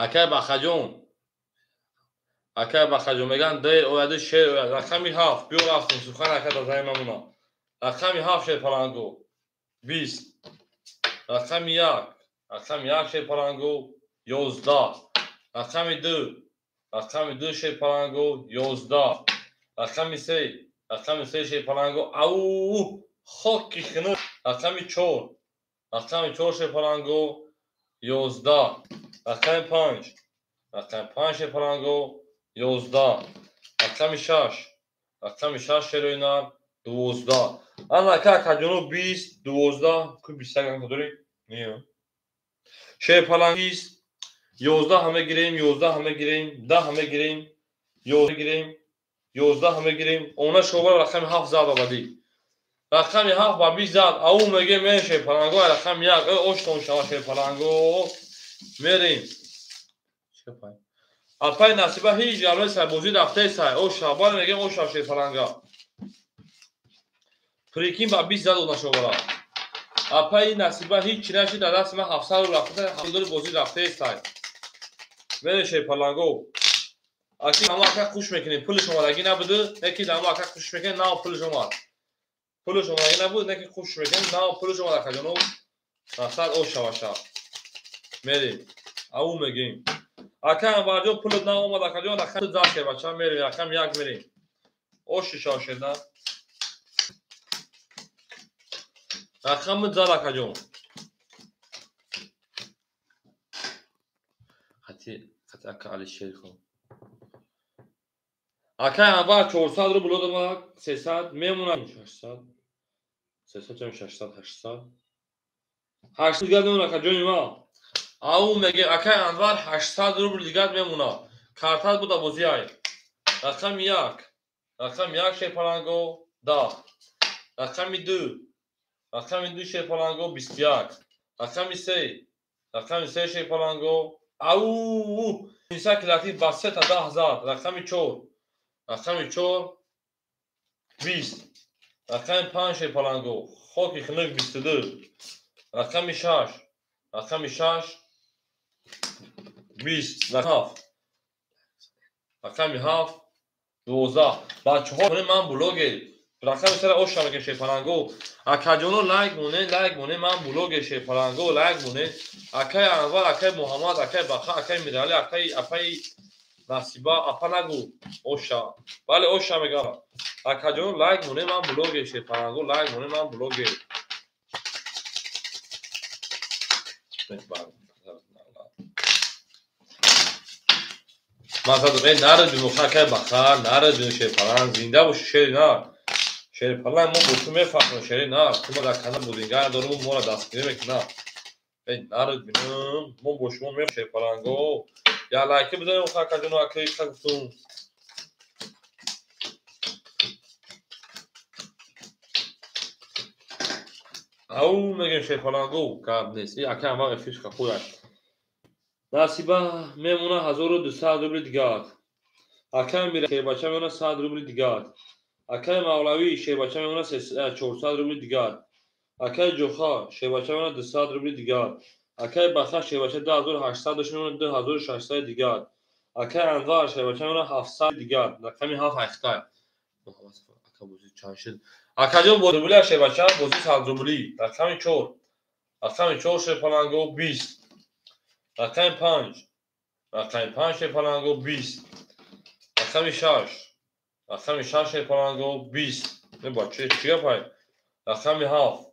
Акай Бахаҷон. Акай Бахаҷон меган дер ояд шер ояд. Рақами 7 биё рафтем сухан ака дар замин мамона. Рақами 7 шерпаланго 20. Рақами 1, рақами 1 шерпаланго 11. Рақами 2, рақами 2 шерпаланго 11. Рақами 3, рақами 3 шерпаланго ау хоки хинук. Рақами 4, рақами 4 шерпаланго 11. Рақами 5, рақами 5 шерпаланго 11. Рақами 6, рақами 6 шероинар 12. Ана ака акаҷоно 20, 12, ку 21 анка дорӣ? Не. Шерпаланг 20, 11 ҳама гирем, 11 ҳама гирем, 10 ҳама гирем, 11 гирем, 11 ҳама гирем. Она шобар рақами 7 зад бабадӣ. Рақами 7 ба 20 зад. Ау мегем мен шерпаланго рақами 1. Э оштон шава шерпаланго. Мерем. Апай Насиба ҳеҷ галои сарбозӣ рафтаи сай. О шабар мегем о шав шерпаланга. Прикин ба 20 зад она шобара. Апай Насиба ҳеҷ чи нашид дар дасти ман 700 рубл рафта, 700 бозӣ рафтаи сай. Мерем шерпаланго. Аки ҳама ака хуш мекунем. Пулиш омадагӣ набуд, неки ҳама ака хуш мекунем, нав пулиш омад. Пулиш омадагӣ набуд, неки хуш мекунем, нав пулиш омад акаҷоно. Мақсад о шава шав. Мерем. Ау мегем. Ака Анварҷон пулат наомад акаҷон, рақами зад шербача мерем, рақами 1 мерем. Оши шав шерна. Рақами зад акаҷон. Хати хати ака Алишерхон. Акай Анвар 400 рубл додам, 300 мемонад 600. 300 чам 600 800. 800 дигар мемона акаҷони ман. Ау меге акай Анвар 800 рубл дигар мемона. Картат буда бозиай. Рақами 1. Рақами 1 шерпаланго 10. Рақами 2. Рақами 2 шерпаланго 21. Рақами 3. Рақами 3 шерпаланго. Ау! Ниса килати ба 3 та 10 зад. Рақами 4. Рақами 4 20. Рақами 5 шерпаланго. Хоки хунук 22. Рақами 6. Рақами 6 20. 7. Рақами 7 12. Бачаҳо ман блогер. Рақами сара оша мекунем шерпаланго. Акаҷоно лайк монед, лайк монед, ман блогер шерпаланго, лайк монед. Акай Анвар, акай Муҳаммад, акай Баха, акай Мирали, акай апаи Насиба, апа нагу, оша. Бале оша мегам. Акаҷоно лайк монед, ман блогер шерпаланго, лайк монед, ман блогер. Ман задам, эй нарадин, акай Баха, нарадин шерпаланг, зинда боши шери нар. Шерпаланг мо бо ту мефахрем, шери нар. Ту мо дар канал будингар дорум, моро дастгирӣ мекунад. Эй нарад бинам, мо бо шумо мефахрем шерпаланго. Я лайки бизанем, акаҷоно, акай гуфтум. Ау мегем шерпаланго, гап нест. И акай Анвар эфиршка хуяш. Насиба мемона 1200 рубли дигар. Акай Мира шербача мемона 100 рубли дигар. Акай Мавлавӣ шербача мемона 400 рубли дигар. Акай Ҷоха шербача мемона 200 рубли дигар. Акай Баха шербача 2800 дошт мемона 2600 дигар. Акай Анвар шербача мемона 700 дигар. Рақами 7 ҳақиқат. Ака бозӣ чанд шуд? Акаҷон бо рубли шербача бозӣ 100 рубли. Рақами 4. Рақами 4 шерпаланго 20. Рақами 5. Рақами 5 шерпаланго 20. Рақами 6. Рақами 6 шерпаланго 20. Не бача чӣ гапай? Рақами 7.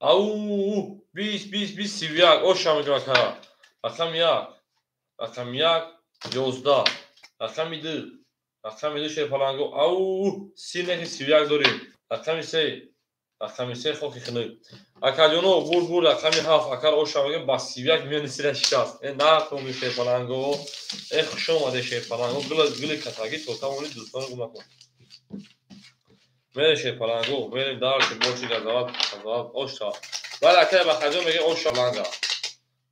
Ау 20 20 20 31. Оша мекунам ака. Рақами 1. Рақами 1 11. Рақами 2. Рақами 2 шерпаланго. Ау 30 не 31 дорем. Рақами 3. Рақами 3 хоки хунук. Акаҷоно бур бур рақами 7 акар оша мегӯям ба 31 миёни сира шикаст. Э нақоми шерпаланго. Э хуш омаде шерпаланго. Гули катагӣ то тамони дӯстоно гум накун. Мерем шерпаланго, мерем дарки бочи газават, газават оша. Бале акай Бахаҷон мегӯяд оша ланга.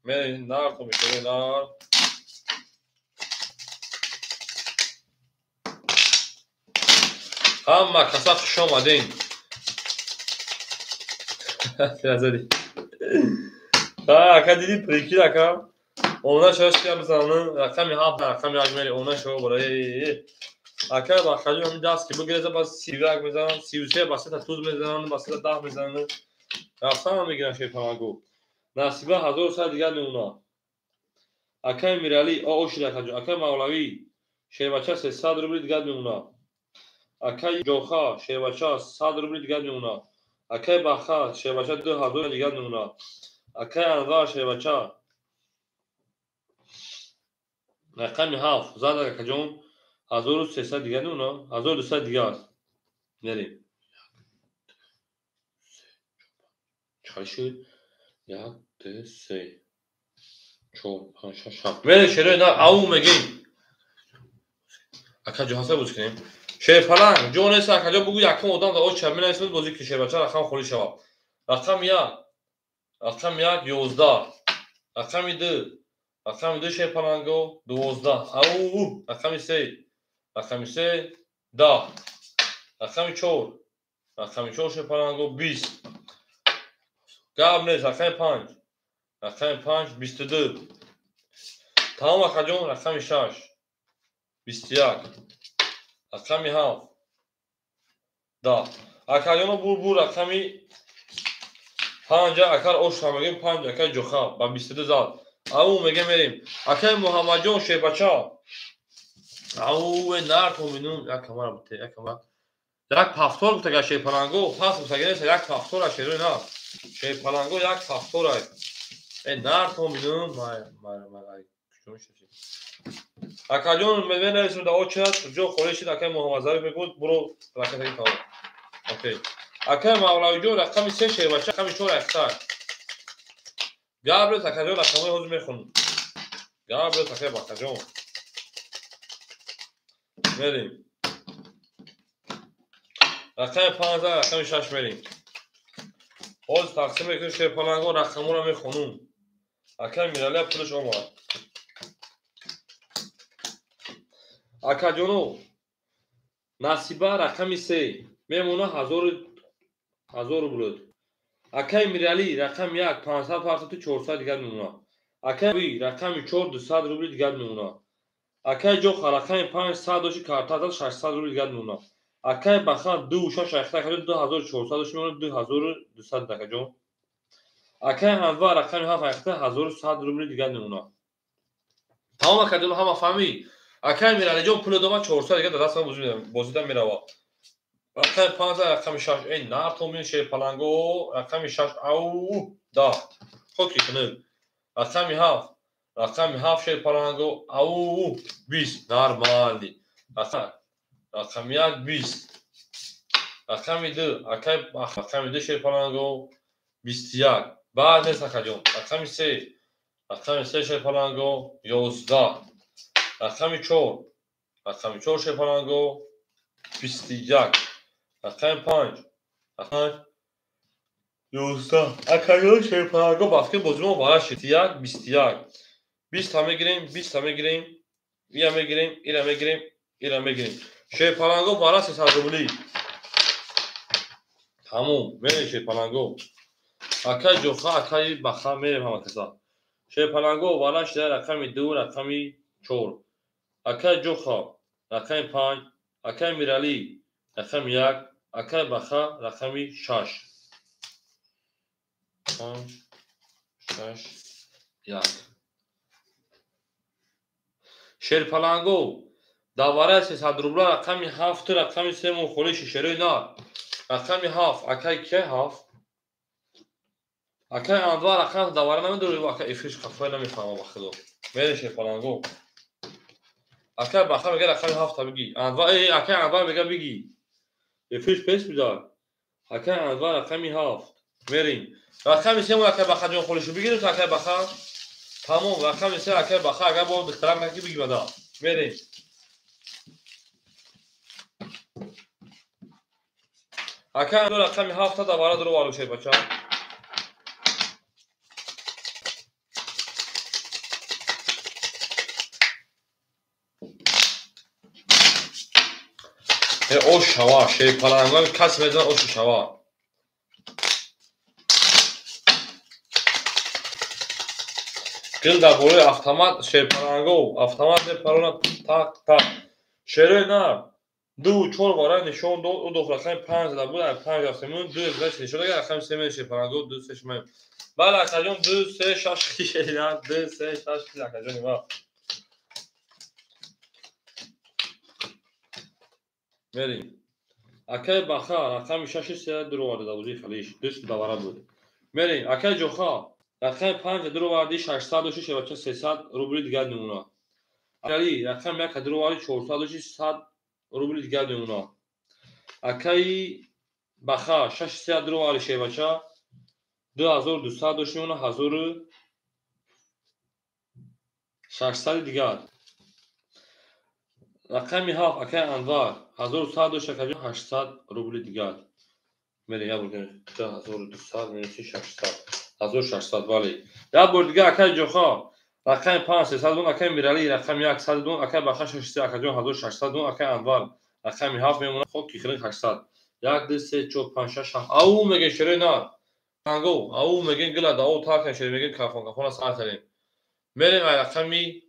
Мерем нархо мешавем нар. Ҳама каса хуш омадем. Задӣ. Ака дидӣ прикид ака. Она шава чия бизанам? Рақами 7 рақами 1 мери она шава бара. Ака Бахаҷон ҳамин даст ки бигиреза бас 31 мезанам, 33 ба 3 туз мезанам, ба 3 10 мезанам. Рафтам мегирам шерпаланго. Насиба 1100 дигар мемона. Акай Мирали, ошид акаҷон. Акай Мавлавӣ, шербача 300 рубли дигар мемона. Акай Ҷоха, шербача 100 рубли дигар мемона. Акай Баха, шербача 2000 дигар мемона. Акай Анвар, шербача рақами 7 зад акаҷон 1300 дигар мемона, 1200 дигар аст. Мерем. Чӣ шуд? 1 2 3 4 5 6 7. Мерем шерои на ау мегем. Акаҷон ҳаса бозӣ кунем. Шерпаланг ҷо нест акаҷон бугӯ якум одам дар оча менависад бозӣ ки шербача рақам холӣ шавад. Рақами 1. Рақами 1 11. Рақами 2. Рақами 2 шерпаланго 12. Ау рақами 3. Рақами 3 10. Рақами 4. Рақами 4 шерпаланго 20. Гап нест рақами 5. Рақами 5 22. Тамом акаҷон рақами 6 21. Рақами 7 10. Акаҷоно бур бур рақами 5 акар оша мегем 5 акай Ҷоха ба 22 зад. Ау мегем мерем. Акай Муҳаммадҷон шербача. Ау нархо минум як камара бите, як камара. Як пафтор гуфтага шерпаланго, пас гуфтага нест, як пафтора шерои на. Шерпаланго як пафтора. Э нархо минум май май май куҷо шиши. Акаҷон менависем дар оча, ҷо холӣ шид акай Муҳаммадзариф мегӯяд буро ракатаги тамом. Окей. Акай Мавлавиҷон рақами 3 шербача, рақами 4 Ахтар. Габрес акаҷон рақамҳои ҳозир мехонам. Габрес акай Бақаҷон. Мерем. Рақами 5, рақами 6 мерем. Ҳозир тақсим мекунем шерпаланго, рақамҳоро мехонум. Акай Миралия пулаш омад. Акаҷоно, Насиба рақами 3 мемона 1000 рубл. Акай Мирали рақами 1 500 500 400 дигар мемона. Акай рақами 4 200 рубли дигар мемона. Акай Ҷоха рақами 5 100 доши картада 600 рубли дигар мемона. Акай Баха 2 6 6 2400 доши мемона 2200 акаҷон. Акай Анвар рақами 7 1100 рубли дигар мемона. Тамом акаҷон, ҳама фаҳмид. Акай Миралиҷон пули дома 400 дигар дар дастам бозида мерава. Рақами 5, рақами 6, эй нартомин шерпаланго, рақами 6, ау, да. Хоки хунук. Рақами 7, рақами 7 шерпаланго, ау, 20, нормали. Рақами 1, 20. Рақами 2, акай рақами 2 шерпаланго, 21. Баъд нест акаҷон. Рақами 3, рақами 3 шерпаланго, 11. Рақами 4, рақами 4 шерпаланго, 21. Рақами 5, рақами 11. Акаҷон шерпаланго бафки бозимо вара шид. 21, 21. 20 та мегирем, 20 та мегирем, ира мегирем, ира мегирем, ира мегирем. Шерпаланго вара 300 рубли. Тамом, мерем шерпаланго. Акай Ҷоха, акай Баха мерем ҳама каса. Шерпаланго вара шида рақами 2, рақами 4. Акай Ҷоха рақами 5, акай Мирали рақами 1, акай Баха рақами 6. 5, 6, 1. Шерпаланго давараи 300 рубла рақами 7, рақами 3 мухолиши шерои нар. Рақами 7, акай ки 7? Акай Анвар рақам давара намедорӣ, акай эфирш қафоя намефаҳмам ба худо. Мерем шерпаланго. Акай Баха мега рақами 7 бигӣ. Анвар, акай Анвар мега бигӣ. Эфирш пеш бидар. Акай Анвар рақами 7. Мерем. Рақами 3 акай Баха ҷон холишу бигирем, акай Баха. Тамом, рақами 3 акай Баха, агар бо духтарак наки бигӣ бада. Мерем. Акай Анвар рақами 7 давара дуро вару шербача. Ош шава, шерпаланго касе медонад ошу шава. Гил дар болои автомат шерпаланго, автомат мепаронад тақ тақ. Шерои нар 2 4 вара нишон дод, ӯ дох рақами 5 зада буд, 5 рафтем, 2 зада нишон дод, рақами 3 мери шерпаланго 2 3 шумо. Бале акаҷон 2 3 6 шерина 2 3 6 акаҷон ва. Мерем. Акай Баха рақами 6 3 дуроварда давози халиш, 2 давара буд. Мерем. Акай Ҷоха рақами 5 дуроварди 600 доши шевача 300 рубли дигар мемона. Акай рақами 1 дуроварди 400 доши 100 рубли дигар мемона. Акай Баха 6 3 дуроварди шевача 2200 доши мемона 1600 дигар. Рақами 7 акай Анвар 1100 дошт акаҷон 800 рубли дигар. Мерем як бор 2200 минуси 600. 1600 бале. Як бор дигар акай Ҷоха рақами 5 300 дон, акай Мирали рақами 1 100 дон, акай Баха 6 акаҷон 1600 дон, акай Анвар рақами 7 мемонад хоки хирин 800. 1 2 3 4 5 6 7. Ау мегем шерои нар. Танго, ау мегем гила да ау таркан шерои мегем кафон кафона сар кардем. Мерем ай рақами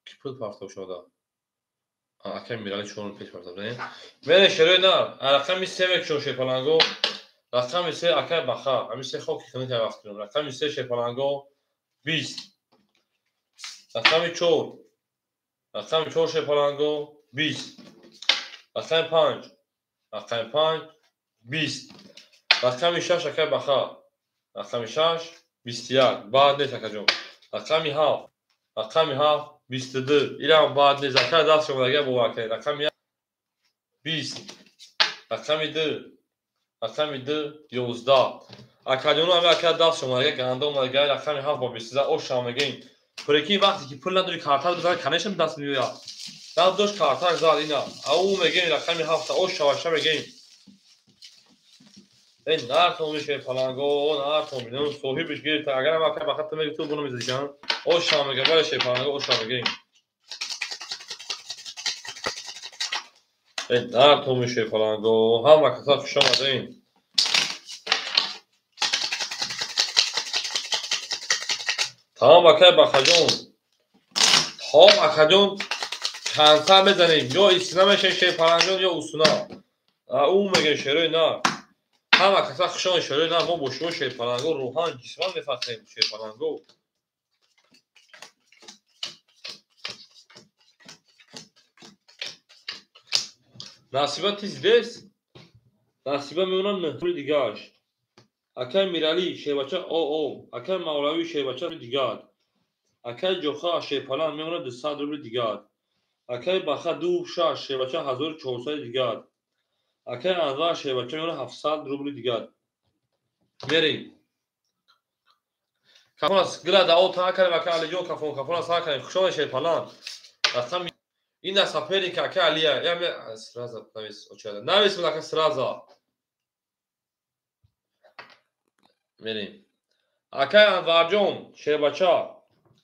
ки пул партов шуда. Акай Мирали 4 пеш партов дем. Мерем шерои нар. Рақами 3 мекшон шерпаланго. Рақами 3 акай Баха. Ами 3 хоки хирин кай вақт кунем. Рақами 3 шерпаланго 20. Рақами 4. Рақами 4 шерпаланго 20. Рақами 5. Рақами 5 20. Рақами 6 акай Баха. Рақами 6 21. Баъд нест акаҷон. Рақами 7. Рақами 7 22. Ирам баъд нест. Акай даст шумо дагар бовар кунед. Рақами 20. Рақами 2. Рақами 2 11. Акаҷону ами ака даст шумага ганда омадага рақами 7 бо 23 оша мегем. Прикинь, вақте ки пул надори карта бизани, конечно даст меояд. Даст дошт карта зад ина. Ау мегем рақами 7 оша ваша мегем. Эй нартон меше паланго, нартон бинам соҳибиш гирифта. Агар ам ака бахат меги ту буно мезадикан. Оша мегем, вале шепаланго оша мегем. Эй нартон меше паланго, ҳама каса хуш омадин. Тамом акай Бахаҷон. То акаҷон чандса мезанем. Ё истина мешавем шерпаланҷон, ё усуна. Ӯ мегем шерои на. Ҳама каса хушон шерои на. Мо бо шумо шерпаланго рӯҳан ҷисман мефахрем шерпаланго. Насиба ти здесь? Насиба меонам нӯҳ дигааш. Акай Миралӣ шербача ОО, акай Мавлавӣ шербача дигар. Акай Ҷоха шерпалан мемонад 200 рубли дигар. Акай Баха 26 шербача 1400 дигар. Акай Анвар шербача мемонад 700 рубли дигар. Мерем. Кафон гила дао та акай акай Алиҷон кафон кафон сар кардем. Хуш омадед шерпалан. Рақам ин аз соперник акай Алия. Я сразу навис очада. Навис ака сразу. Мерем. Акай Анварҷон шербача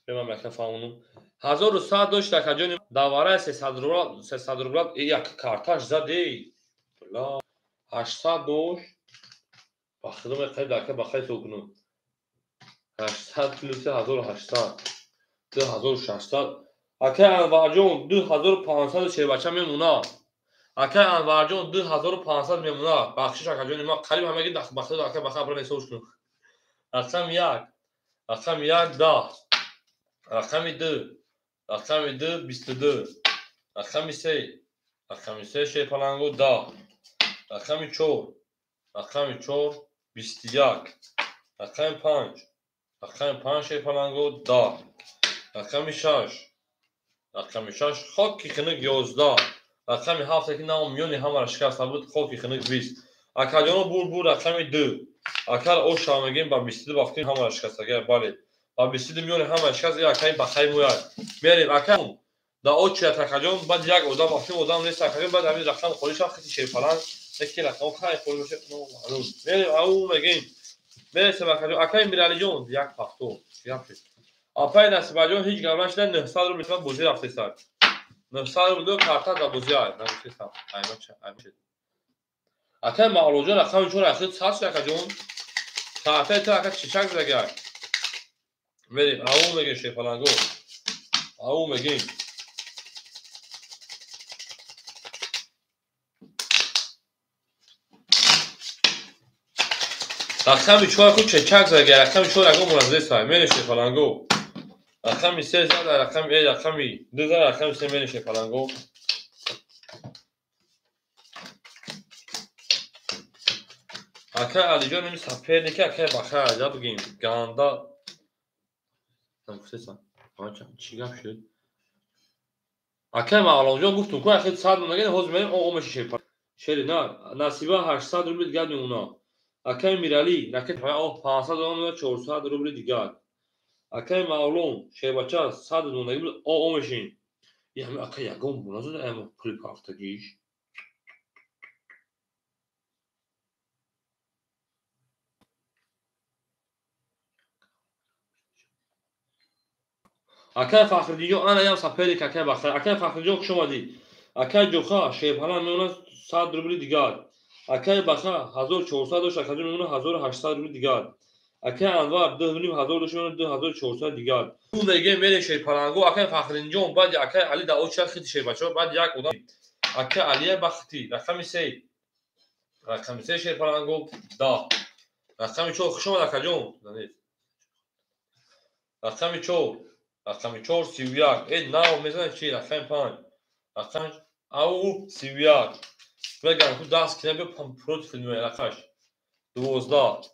бемам ака фаҳмонум. 1100 дошт акаҷони давараи 300 рубла як карташ зад эй. Бла 800 дошт. Ба худо меқайд ака ба хай сокунум. 800 плюс 1800 2600. Акай Анварҷон 2500 шербача мемонад. Акай Анварҷон 2500 мемонад. Бахшиш акаҷони ма қариб ҳамаги ба худо ака ба хай абра ҳисоб кунум. Рақами 1, рақами 1 10, рақами 2, рақами 2 22, рақами 3, рақами 3 шерпаланго 10, рақами 4, рақами 4 21, рақами 5, рақами 5 шерпаланго 10, рақами 6, рақами 6 хоки хунук 11, рақами 7 ки наом миёни ҳамаро шикаста буд хоки хунук 20. Акаҷоно бур рақами 2. Акар оша мегем ба 22 ба фикр ҳамаро шикастага, бале. Ба 22 миёни ҳамаро шикаст, акай ба хай мӯяд. Мерем ака да очият акаҷон, баъд як одам ба фикр одам нест акаҷон, баъд ҳамин рақам холӣ шав хити шерпаланг, яке рақам хай холӣ бошад, маълум. Мерем ау мегем. Мересем акаҷон, акай Миралиҷон як пахто. Гап шуд. Апай Насибаҷон ҳеҷ гап нашида 900 рубл ман бозӣ рафтесад. 900 рубл карта да бозӣ ай. Нагуфтесам. Аймача, аймача. Акай Мавлоҷон рақами 4 ахир 100 шуд акаҷон. Картаи ту ака чичак задагак. Мерем, ау мегем шерпаланго. Ау мегем. Рақами 4 ку чечак задагак, рақами 4 ягон муразеса. Мерем шерпаланго. Рақами 3 зад, рақами 2 зад, рақами 3 мерем шерпаланго. Акай Алиҷон ин соперники акай Бахай аҷаб бигем. Ганда. Нагуфтесам. Чӣ гап шуд? Акай Мавлонҷон гуфтум ку ахир 100 мондаген ҳозир мерем о меши шерпа. Шери на Насиба 800 рубли дигар мемонад. Акай Миралӣ ракет 500 монда 400 рубли дигар. Акай Мавлон шербача 100 мондаги буд о мешин. И ҳами акай ягон бо назад ама пули пафтагиш. Акай Фахриддинҷон ана ям соперник акай Бахтар. Акай Фахриддинҷон хуш омадӣ. Акай Ҷоха шерпалан мемонад 100 рубли дигар. Акай Баха 1400 дошт, акаҷон мемонад 1800 рубли дигар. Акай Анвар 2500 дошт, мемонад 2400 дигар. Ӯ мегем мерем шерпаланго. Акай Фахриддинҷон баъди акай Али да оча хити шербачаҳо баъд як одам. Акай Алия Бахти рақами 3. Рақами 3 шерпаланго 10. Рақами 4 хуш омад акаҷон. Рақами 4 рақами 4 31. Эй нав мезанад чи? Рақами 5. Рақами ау 31. Мегам ку даст кина биё против меояд рақамаш 12.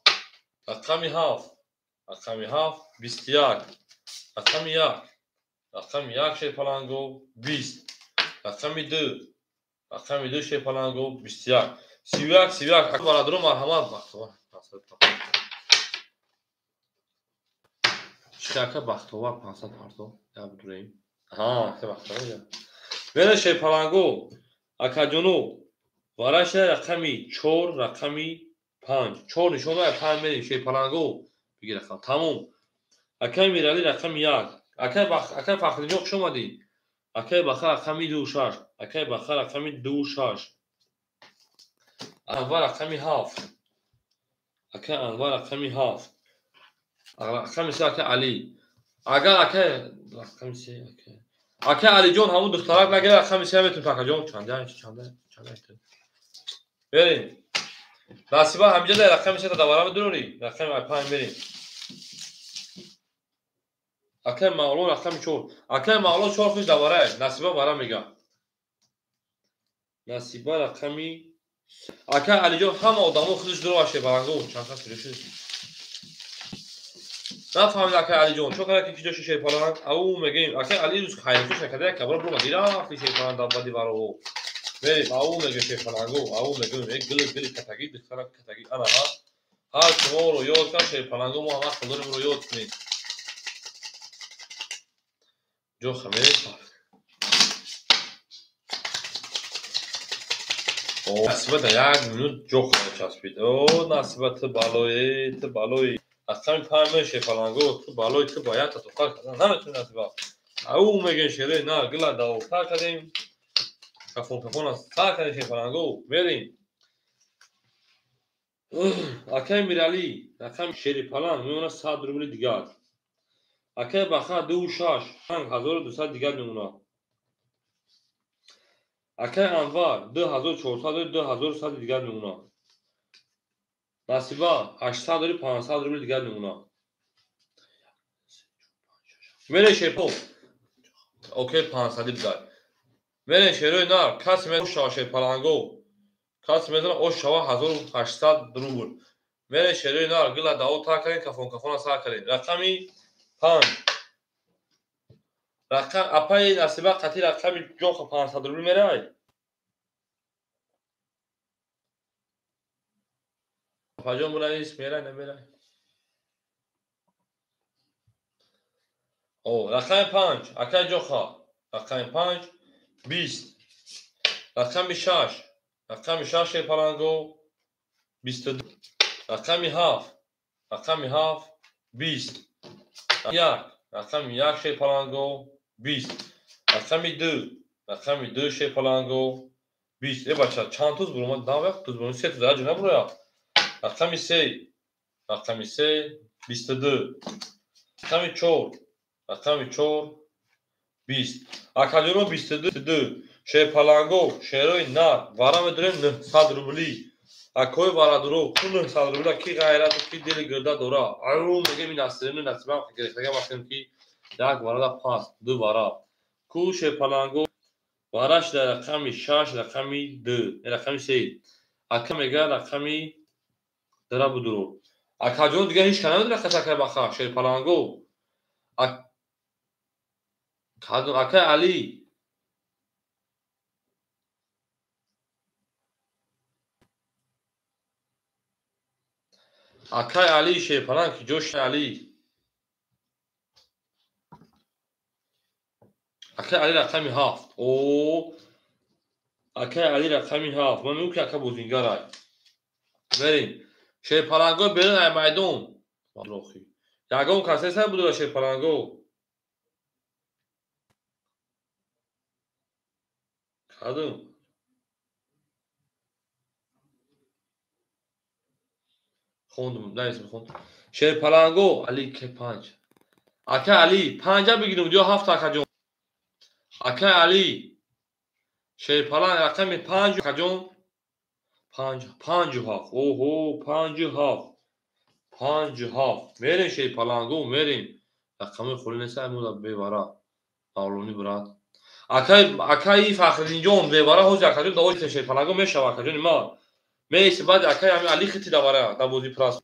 Рақами 7. Рақами 7 21. Рақами 1. Рақами 1 шерпаланго 20. Рақами 2. Рақами 2 шерпаланго 21. 31 31 бародаро марҳамат бахтовар. Чӣ ака бахтовар 500 парто. Я будурем. Аҳа, ака бахтовар. Вера шерпаланго, акаҷоно, вараша рақами 4, рақами 5. 4 нишон дорад, 5 мерем шерпаланго. Бигир рақам. Тамом. Акаи Миралӣ рақами 1. Акаи Фахриддинҷон хуш омадӣ. Акаи Баха рақами 26. Акаи Баха рақами 26. Анвар рақами 7. Акаи Анвар рақами 7. Рақами 3 акаи Алӣ. Агар акаи рақами 3 акаи. Акаи Алиҷон ҳамун духтарак нагирад рақами 3 метавонад акаҷон. Чанда чанда чанда. Берем. Насиба ҳамиҷа дар рақами 3 та давара медурӣ. Рақами 5 берем. Акаи Мавло рақами 4. Акаи Мавло 4 хуш давара. Насиба вара мега. Насиба рақами акаи Алиҷон ҳама одамо худаш дур баланго чанд кас шуд. Нафаҳмид акаи Алиҷон чо кара ки киҷо ши шерпаланг? Ау мегӯем акаи Али рӯз хайрхуш накарда як кабра буромад рафти шерпаланг дар бади варово. Мерем ау мегӯем шерпаланго, ау мегӯем э гили гили катагӣ духтара катагӣ ана ҳа. Ҳар шуморо ёд кар шерпаланго мо ҳама худоримро ёд кунед. Ҷоха мерем. Насиба дар як минут ҷоха часпид. О Насиба ту балое, ту балои. Рақами 5 мер шерпаланго, ту балои ту ба як татоқар кардан наметавонӣ Насиба. Ау мегӯем шерои на гила давофтар кардем. Кафон кафон сар кардем шерпаланго. Мерем. Акаи Миралӣ рақами шери паланг мемонад 100 рубли дигар. Акаи Баха 26 1200 дигар мемонад. Акаи Анвар 2400 2100 дигар мемонад. Насиба 800 дори 500 рубли дигар мемонад. Мере шерпо. Окей 500 бидай. Мере шерои нар касе ме шава шерпаланго. Касе медона ош шава 1800 рубл. Мере шерои нар гила дао тар кардем кафон кафона сар кардем. Рақами 5. Рақам апаи Насиба қатъи рақами ҷоха 500 рубл мерай. Апаҷон бунавис мерай намерай. О рақами 5 акаи ҷоха рақами 5 20. Рақами 6 рақами 6 шерпаланго 22. Рақами 7 рақами 7 20. 1 рақами 1 шерпаланго 20. Рақами 2 рақами 2 шерпаланго 20. Э бача чанд туз буромад? Навяк туз буромад. Се туз аҷа набурояд. Рақами 3 рақами 3 22. Рақами 4 рақами 4 20. Акаҷоно 22 шерпаланго шерои нар вара медорем 900 рубли. Акои варадуро ку 900 рубла ки ғайрату ки дили гирда дора. Ау мегем ин насирину насибам гирифтага вақтем ки як варада паст ду вара. Ку шерпаланго вараш дар рақами 6 рақами 2 рақами 3. Ака мега рақами дара будуро. Акаҷон дига ҳеч ка намедона қас акаи Баха шерпаланго. Акаи Алӣ акаи Алӣ шерпаланг ки ҷош Алӣ. Акаи Алӣ рақами 7. О акаи Алӣ рақами 7. Ман мегӯям ки ака бозингарай. Мерем. Шерпаланго берун ай майдон. Ягон кас нест будура шерпаланго. Кадом? Хондум, наисм хонд. Шерпаланго Али ке 5. Ака Али 5 бигирем ё 7 акаҷон. Ака Али шерпаланг рақами 5 акаҷон. 5 5 7. Оҳо 5 7. 5 7. Мерем шерпаланго мерем. Рақами холи нест ай бевара. Мавлони брат. Акаи Фахриддинҷон бевара ҳозир акаҷон давои шерпаланго мешава акаҷони ман. Меиси баъд акаи ҳами Али хити давара дар бози прас.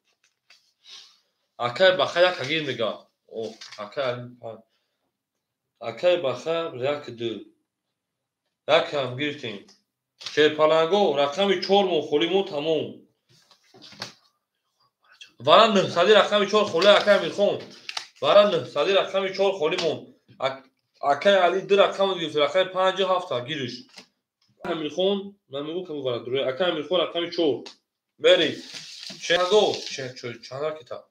Акаи Баха як агир мега. О акаи Али 5. Акаи Баха 1 2. Як ҳам гирифтем. Шерпаланго рақами 4 мо холӣ мо тамом. Вара 900 рақами 4 холӣ акай Амирхон. Вара 900 рақами 4 холӣ мон. Акай Али 2 рақам гирифт, рақами 5 7 гириш. Амирхон, ман мегӯм кам вара дур. Акай Амирхон рақами 4. Бери. Шерпаланго, чанд ракета?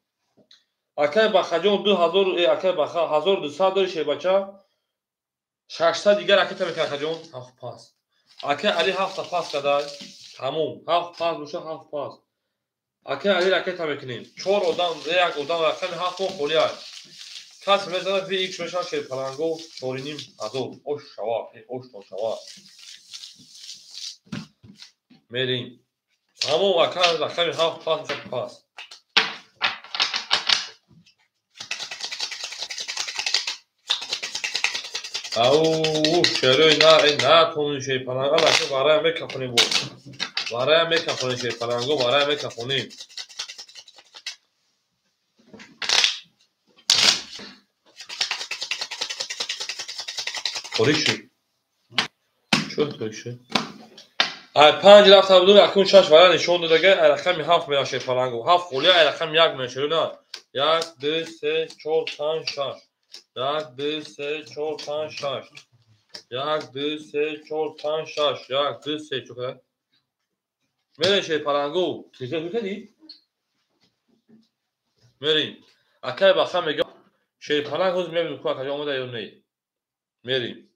Акай Бахаҷон 2000, акай Баха 1200 дори шербача. 600 дигар ракета мекунад акаҷон, 7 пас. Акай Али 7 пас кадай. Тамом, 7 пас боша 7 пас. Акай Али ракета мекунем. 4 одам, як одам рақами 7 мо холӣ аст. Кас мезанад VX мешавад шерпаланго 4,5 ҳазор. Ош шава, ош то шава. Мерим. Тамом, акай рақами 7 пас мешавад пас. Ау, шерои на, на тонни шерпаланго, аллакай вараям мекафонем бо. Вараям мекафонем шерпаланго, вараям мекафонем. Торик шуд. Чӯ торик шуд? Ай 5 рафта буду, акун 6 вара нишон додага, ай рақами 7 мера шерпаланго. 7 холӣ, ай рақами 1 мера шерои на. 1, 2, 3, 4, 5, 6. 1, 2, 3, 4, 5, 6. 1, 2, 3, 4, 5, 6. 1, 2, 3, 4. Мерем шерпаланго. Теза кардӣ? Мерем. Акай Баха мега шерпаланг ҳозир мебинем ку акаҷон омада ё не. Мерем.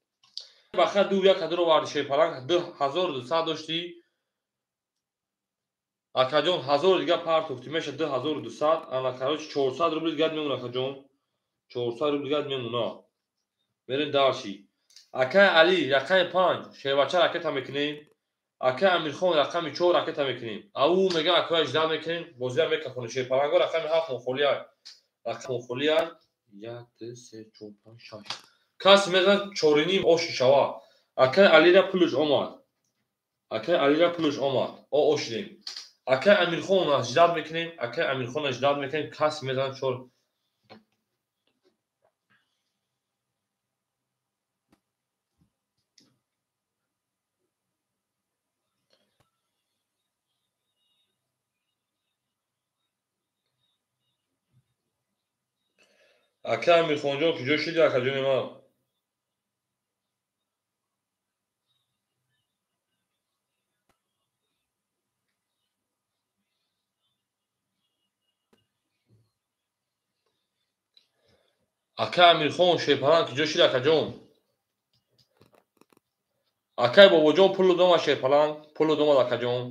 Баха 2 1 кадро оварди шерпаланг 2200 доштӣ. Акаҷон 1000 дигар партофтӣ меша 2200. Ана короче 400 рубл дигар мемона акаҷон. 400 рубл дигар мемона. Мерем дальше. Акай Али рақами 5 шербача ракета мекунем. Акай Амирхон рақами 4 ракета мекунем. Ау мега акай жда мекунем, бозиам мекафонем. Шерпаланго рақами 7 мо холӣ аст. Рақами мо холӣ аст. 1 2 3 4 5 6. Кас мезанад 4,5 ош шава. Акай Алира пулш омад. Акай Алира пулш омад. О ошидем. Акай Амирхон ждат мекунем. Акай Амирхон ждат мекунем. Кас мезанад 4. Акай Амирхонҷон куҷо шуди акаҷони ман? Акай Амирхон шерпаланг куҷо шуди акаҷон? Акай Бобоҷон пулу дома шерпаланг, пулу домад акаҷон.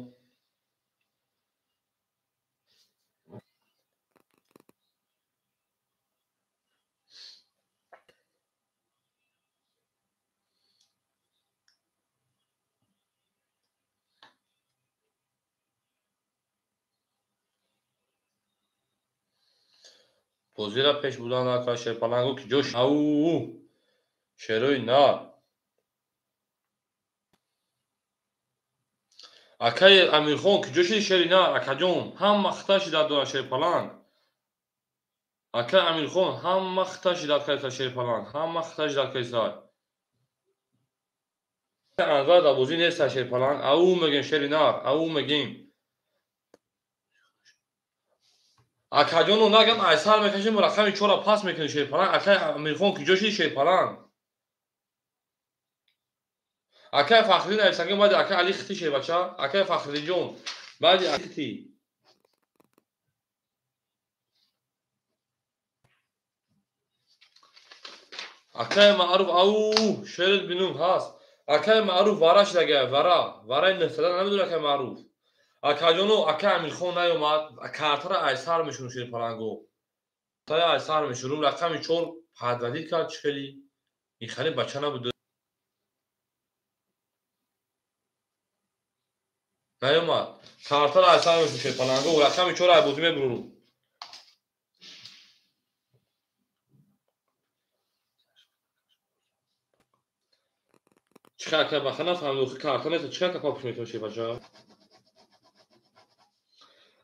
Бозира пеш будан акай шерпаланго куҷо? Ау, шерои на. Акай Амирхон куҷо шуди шери на? Акаҷон ҳама хита шидат дорад шерпаланг. Акай Амирхон ҳама хита шидат кардааст шерпаланг, ҳама хита шидат кардааст. Анвар дар бозӣ нест шерпаланг. Ау мегем шери нар, ау мегем. Акаҷоно нагам айсар мекашем, рақами 4 пас мекунем шерпаланг. Акай Амирхон куҷо шуди шерпаланг? Акай Фахриддин нависангӣ баъди акай Али хити шербача. Акай Фахриддинҷон баъди Али хити. Акай Маъруф ау шерит бинум ҳаст. Акай Маъруф вара шудага, вара. Вараи 900 намедонӣ акай Маъруф. Акаҷоно акай Амирхон наёмад, картара айсар мешунум шерпаланго. Картара айсар мешунум, рақами 4 падвадид кард чӣ хели. Ин хеле бача набуд. Наёмад. Картара айсар мешунум шерпаланго, рақами 4 ай бозӣ мебурум. Чӣ хел акай Баха нафаҳмид, карта нест, чӣ хел капа пуш мекунам шербача?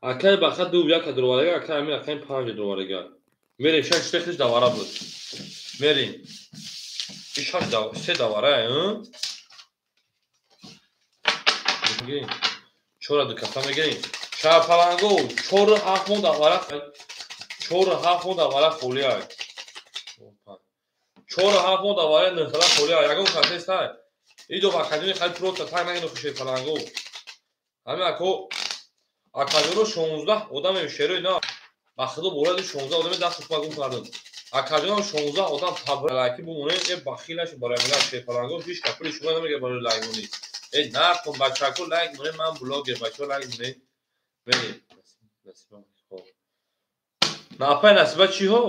Акай Баха 2 1 дуроварага, акай Амир акай 5 дуроварага. Мерем 6 3 давара буд. Мерем. 6 3 давара, ҳа? мегирем. Чора ду каса мегирем. Шарпаланго 4 7 мо дар варақ 4 7 мо дар варақ холӣ ай. 4 7 мо дар варақ нӯҳсада холӣ ай. Ягон кас нестай. Идо академия хали просто так нагино шерпаланго. Ҳамин ако акаҷоно 16 одаме шерои на ба худо боради 16 одаме даст ба гум кардам. Акаҷонам 16 одам табралаки бумонем, э бахилаш барои милат шерпаланго ҳеч ка пули шумо намегирад барои лайк монӣ. Э накун бачако лайк монем, ман блогер бачаҳо лайк монем. Мерем. Напай Насиба чӣ ҳо?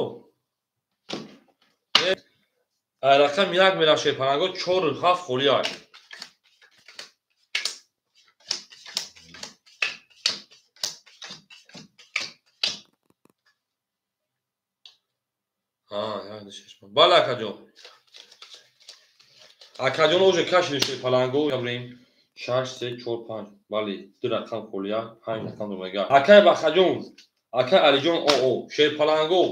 Рақам як мерав шерпаланго 4 7 холӣ ай. Бале акаҷон. Акаҷон уже кашидем шерпаланго ябрем. 6 3 4 5. Бале, ду рақам холия, панҷ рақам домага. Акай Бахаҷон, акай Алиҷон оо шерпаланго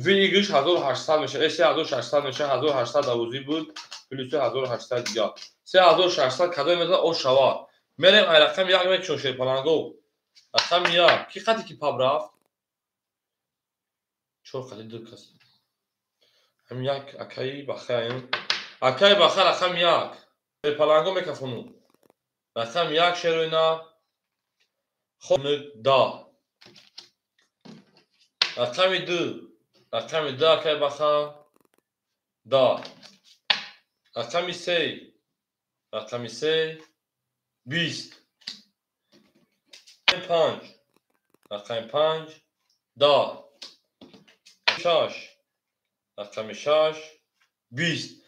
выигрыш 1800 мешавад, 3600 мешавад, 1800 давозӣ буд, плюси 1800 дигар. 3600 кадоме метавонад о шавад. Мерем ай рақами як мекушем шерпаланго. Рақами як. Ки қати ки паб рафт? Чор қати ду кас. Ҳамин як акаи Бахаем. Акаи Баха рақами як. Шерпаланго мекафону. Рақами як шероина. Хоб да. Рақами ду. Рақами ду акаи Баха. Да. Рақами се. Рақами се. 20. Панҷ. Рақами панҷ. Да. Шаш. Рақами шаш. 20.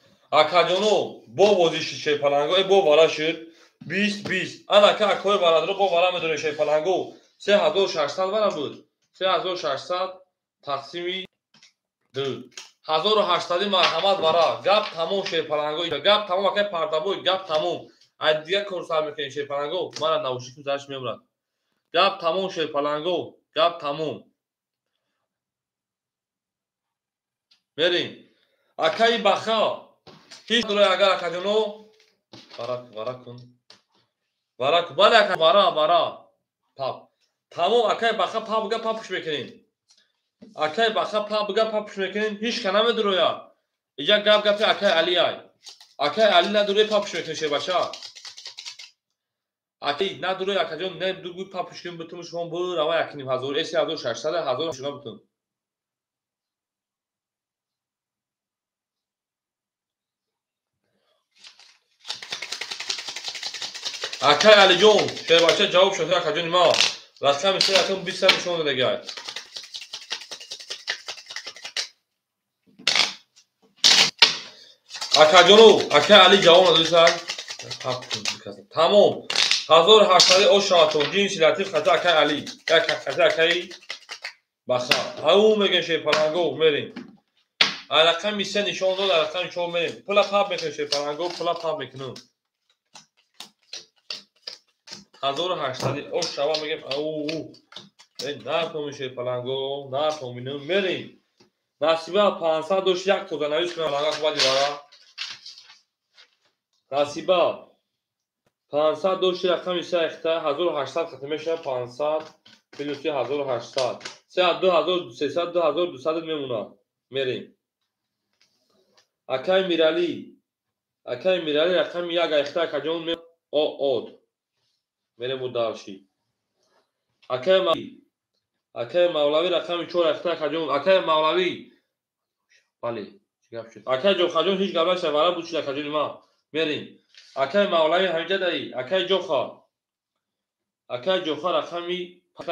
Акаҷоно бо бозӣ шуд шерпаланго, э бо вара шуд. 20 20. Анака акои барадро бо вара медорем шерпаланго. 3600 вара буд. 3600 тақсими ду. 1800 марҳамат вара. Гап тамом шерпаланго. Гап тамом акай Партабой, гап тамом. Ай дигар кор сар мекунем шерпаланго. Мара наушникум зараш мемурад. Гап тамом шерпаланго. Гап тамом. Мерем. Акаи Баха. Ҳеҷ дора агар акаҷоно вара вара кун. Вара кун. Бале ака вара вара. Пап. Тамом акаи Баха пап га папуш мекунем. Акаи Баха пап га папуш мекунем. Ҳеҷ ка намедуроя. Иҷа гап гапи акаи Али ай. Акаи Али надуроя папуш мекунем шербача. Акаи надуроя акаҷон не дугӯй папуш кунем бутум шумо бирава 1500, э 3600 ҳазор шумо бутум. Акай Алиҷон, шербача ҷавоб шуд акаҷони ма. Рақами се рақам 20 нишон додагай. Акаҷону, акай Али ҷавоб надодисай. Тамом. 1800 ош шаватон. Ҷинси латиф хата акай Али. Як хата акай Баха. Ау мегем шерпаланго мерем. Ай рақами се нишон дод, ай рақами чор мерем. Пула пап мекунем шерпаланго, пула пап мекунем. 1800 ош шава мегем ау. Э натоми шерпаланго, натоминем мерем. Насиба 500 дошт як тозанавис кунам ланга хубади вара. Насиба 500 дошти рақами се ахта 1800 хатм мешавад 500 плюси 1800. Се 2300 2200 мемонад. Мерем. Акай Мирали. Акай Мирали рақами як ахта акаҷон о од. Мерем дальше. Акай Мавлавӣ рақами чор ахта акаҷон. Акай Мавлавӣ. Бале, чӣ гап шуд? Акай Ҷохаҷон ҳеҷ гап нашуд, вара буд шуд акаҷони ма. Мерем. Акай Мавлавӣ ҳаминҷа даи. Акай Ҷоха. Акай Ҷоха рақами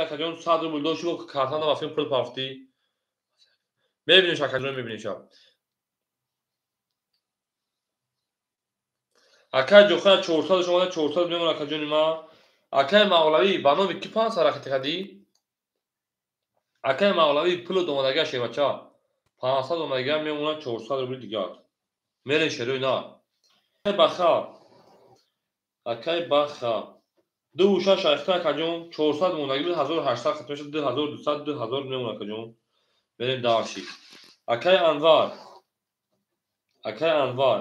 акаҷон 100 рубл дошт, картана вафин пул пафтӣ. Мебинем акаҷон, мебинем шаб. Акай Ҷоха 400 шумо 400 мемонад акаҷони ма. Акай Мавлавӣ ба номи ки 500 рақати кардӣ? Акай Мавлавӣ пулу омадага шевача. 500 омадага мемонад 400 рубли дигар. Мерем шерои на. Акай Баха. Акай Баха. Ду шаш ахта акаҷон 400 мондагӣ буд 1800 хатм мешавад 2200 2000 мемонад акаҷон. Мерем дальше. Акай Анвар. Акай Анвар.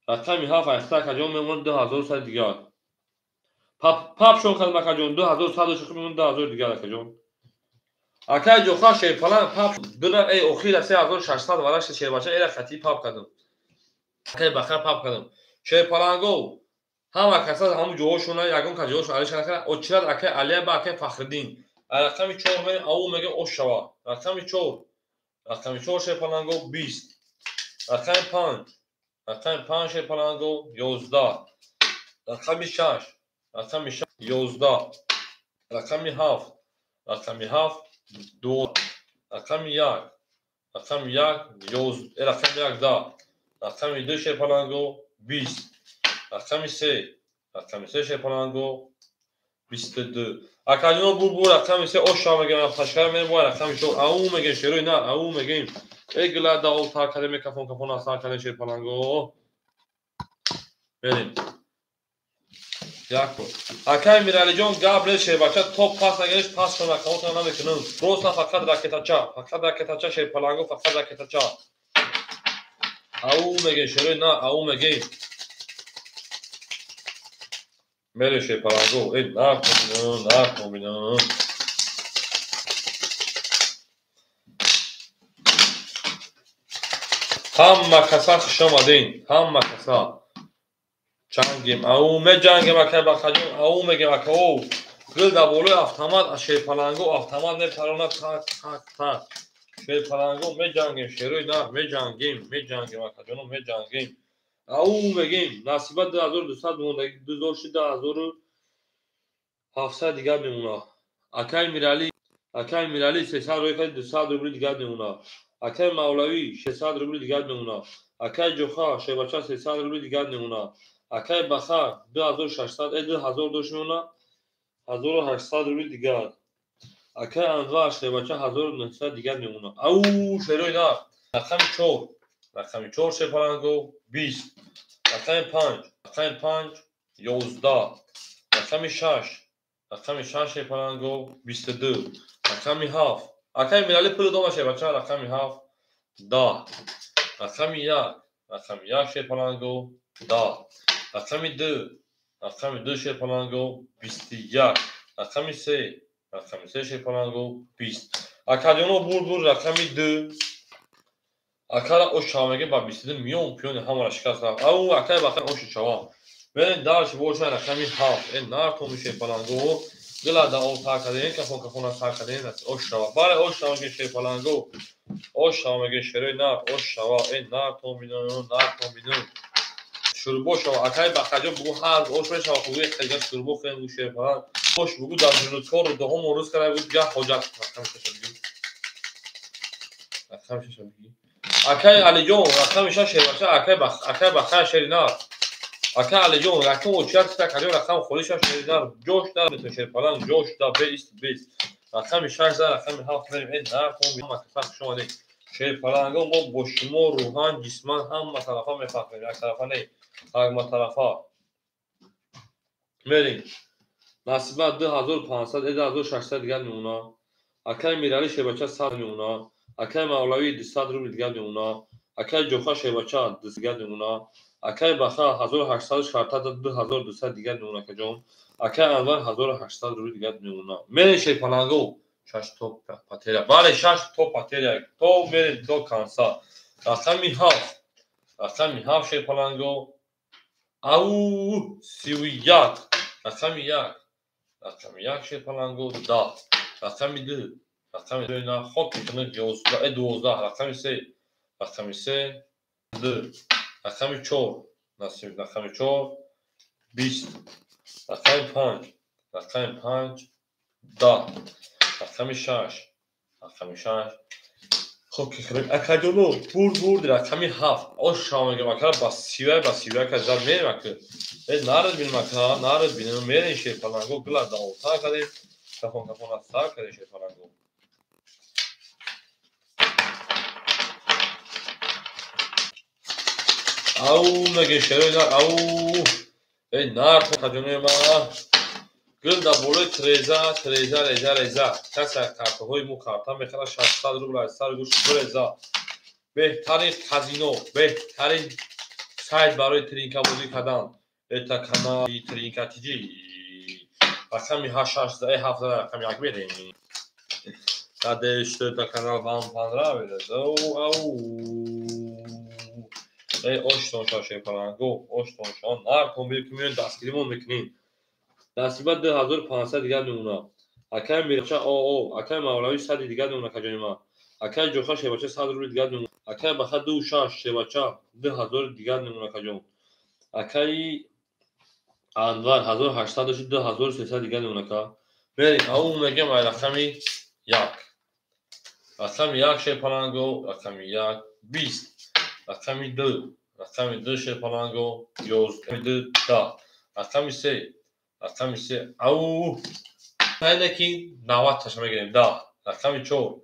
Рақами ҳафт ахта акаҷон мемонад 2100 дигар. Пап шон кардам акаҷон, 2100 шуд, мемон 2000 дигар акаҷон. Акай ҷоха шерпаланг пап дура эй охира 3600 варашта шербача эра хати пап кардам. Акай баха пап кардам. Шерпаланго ҳама каса ҳамун ҷоҳошона ягон кас ҷоҳошон алиша накарда. Очират акай Алия ба акай Фахриддин. Рақами 4 мерем, ау мегем ош шава. Рақами 4. Рақами 4 шерпаланго 20. Рақами 5. Рақами 5 шерпаланго 11. Рақами 6. Рақами 6 11. Рақами 7. Рақами 7 2. Рақами 1. Рақами 1 11. Рақами 1 10. Рақами 2 шерпаланго 20. Рақами 3. Рақами 3 шерпаланго 22. Акаҷоно бу рақами 3 ош шава мегем, афташкара мерем бо рақами 4. Ау мегем шерои на, ау мегем. Эй гила даол тар кардем, микрофон кафон асар кардем шерпаланго. Мерем. Як бор. Акай Миралиҷон гап рез шербача то пас нагириш пас шон рақамотро намекунам. Просто фақат ракетача, фақат ракетача шерпаланго, фақат ракетача. Ау мегем шерои на, ау мегем. Мерем шерпаланго. Эй нарх мебинам, нарх мебинам. Ҳама каса хуш омадин, ҳама каса. Ҷангем, ау меҷангем акай Бахаҷон, ау мегем ака о. Гул дар болои автомат шерпаланго автомат мепаронад так так так. Шерпаланго меҷангем, шерои нарх меҷангем, меҷангем акаҷоно меҷангем. Ау мегем, насиба 2200 мондаги, 2000 шуд 2700 дигар мемонад. Акай Миралӣ, акай Миралӣ 300 рӯй кард 200 рубли дигар мемонад. Акай Мавлавӣ 600 рубли дигар мемонад. Акай Ҷоха шербача 300 рубли дигар мемонад. Акай Баха 2600 2000 дош мемонад, 1800 рубли дигар. Акай Анвар шербача 1900 дигар мемонад. Ау шерои нарх. Рақами 4. Рақами 4 шерпаланго 20. Рақами 5. Рақами 5 11. Рақами 6. Рақами 6 шерпаланго 22. Рақами 7. Акай Миралӣ пули дома шербача рақами 7 10. Рақами 1. Рақами 1 шерпаланго 10. Рақами 2. Рақами 2 шерпаланго 21. Рақами 3. Рақами 3 шерпаланго 20. Акаҷоно бур рақами 2. Акара ош шава мегем ба 22 миён пиёни ҳамаро шикаст рафт. Ау акай баха оши шава. Мерем дарш боша рақами 7. Э нартоми шерпаланго. Гила да об тар кардем, кафон кафона сар кардем, ош шава. Бале ош шава мегем шерпаланго. Ош шава мегем шерои нарх, ош шава. Э нартом бинон, нартом бинон. Шурбо шава. Акай Бахаҷон бугу ҳар ош мешава, хугу хелган шурбо хӯрем гу шерпаланг. Ош бугу дар ҷунудкор дуҳум рӯз кара бугу га ҳоҷат. Рақами шаша бигӣ. Рақами шаша бигӣ. Акай Алиҷон, рақами шаш шербача, акай Баха шери нар. Акай Алиҷон, рақам очият кита каҷо рақам холи шаш шери нар. Ҷош дар метон шерпаланг, ҷош да беист беист. Рақами 6 за рақами 7 мерем. Э нархом ҳама каса хуш омадед. Шерпаланго мо бо шумо рӯҳан, ҷисман ҳама тарафа мефахрем. Як тарафа не, ҳама тарафа. Мерем. Насиба 2500, 2600 дигар мемонад. Акай Миралӣ шербача 100 мемонад. Акай Мавлавӣ 200 рубли дигар мемонад. Акай Ҷоха шербача 200 дигар мемонад. Акай Баха 1800 шарта 2200 дигар мемонад акаҷон. Акай Анвар 1800 рубли дигар мемонад. Мерем шерпаланго 6 то потеря. Бале 6 то потеря. То мерем до конца. Рақами 7. Рақами 7 шерпаланго. Ау 31. Рақами 1. Рақами 1 шерпаланго 10. Рақами 2. Рақами 2 на хок мекунад 11 12. Рақами 3. Рақами 3 2. Рақами 4. Насиб рақами 4 20. Рақами 5. Рақами 5 10. Рақами 6. Рақами 6 хок мекунад акаҷоно бурд рақами 7. Ош шава мегем ака ба сивай ба сивай ка зад мерем ака. Э нарад бинем ака, нарад бинем мерем шерпаланго гила даолта кардем. Кафон кафон аз сар кардем шерпаланго. Ау меге шерои нар, ау. Эй нар акаҷонои ма. Гул дар болои треза, треза, реза, реза. Касе картаҳои мо карта мехарад 600 рубл аз сар гӯш реза. Беҳтарин казино, беҳтарин сайт барои тринкабозӣ кардан. Это канали Тринка ТЖ. Рақами 8 6 7 рақами 1 мерем. Надеюсь, что это канал вам понравился. Ау, ау. Эй, оштон ша шерпаланго, оштон ша. Наркон бир ки меоем дастгиримон мекунем. Насиба 2500 дигар мемонад. Акай Мирча о, акай Мавлавӣ 100 дигар мемонад каҷони ман. Акай Ҷоха шербача 100 рубли дигар мемонад. Акай Баха 26 шербача 2000 дигар мемонад каҷон. Акай Анвар 1800 дошт 2300 дигар мемонад ка. Мерем, ау мегем ай рақами 1. Рақами 1 шерпаланго, рақами 1 20. Рақами 2, рақами 2 шерпаланго 11, 2 10. Рақами 3, рақами 3 ау айне ки 90 таша мегирем 10. Рақами 4,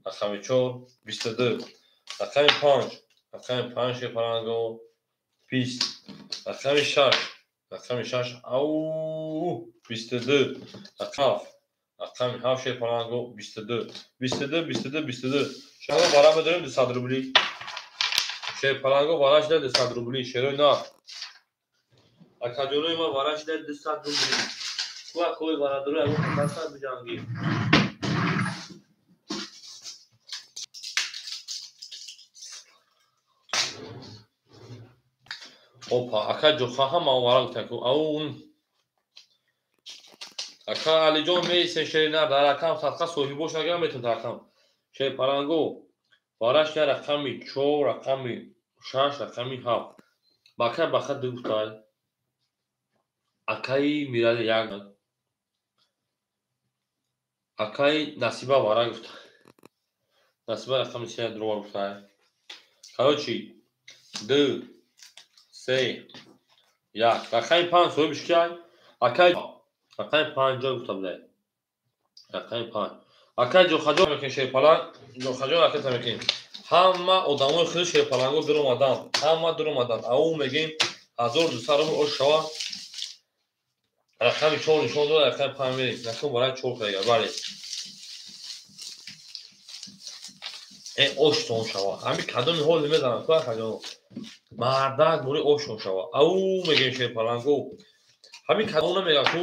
рақами 4 22. Рақами 5, рақами 5 шерпаланго 20. Рақами 6, рақами 6 ау 22. Рақами 7, рақами 7 шерпаланго 22. 22 22 22. Шерпаланго бара медорем 200 рубли. Шерпаланго бара шуда 200 рубли. Шерои нар. Акаҷонои ма бара шуда 200 рубли. Куа кои бародаро ягон каса биҷангӣ. Опа, ака Ҷоха ҳама овара гуфта ку. Ау ака Алиҷон меисен шери нар дар рақам садқа соҳибош нагирам метон рақам. Шерпаланго бараш я рақами 4, рақами 6, рақами 7. Бака баха ду гуфтай. Акаи Мирали 1. Акаи Насиба вара гуфта. Насиба рақами 3 дурова гуфтай. Короче, 2 3 1. Рақами 5 соҳибиш киай? Акаи рақами 5 ҷой гуфта будай. Рақами 5. Акаи Ҷохаҷон мекунем шерпаланг, Ҷохаҷон ракета мекунем. Ҳама одамои худи шерпаланго дуромадан, ҳама дуромадан. Ау мегем 1200 рубл ош шава. Рақами 4 нишон дод, рақами 5 мерем. Накун барои 4 кардага, бале. Оштон шава. Ҳами кадоми ҳол мезанам ку акаҷон. Мардак бури оштон шава. Ау мегем шерпаланго. Ҳами кадом намега ку.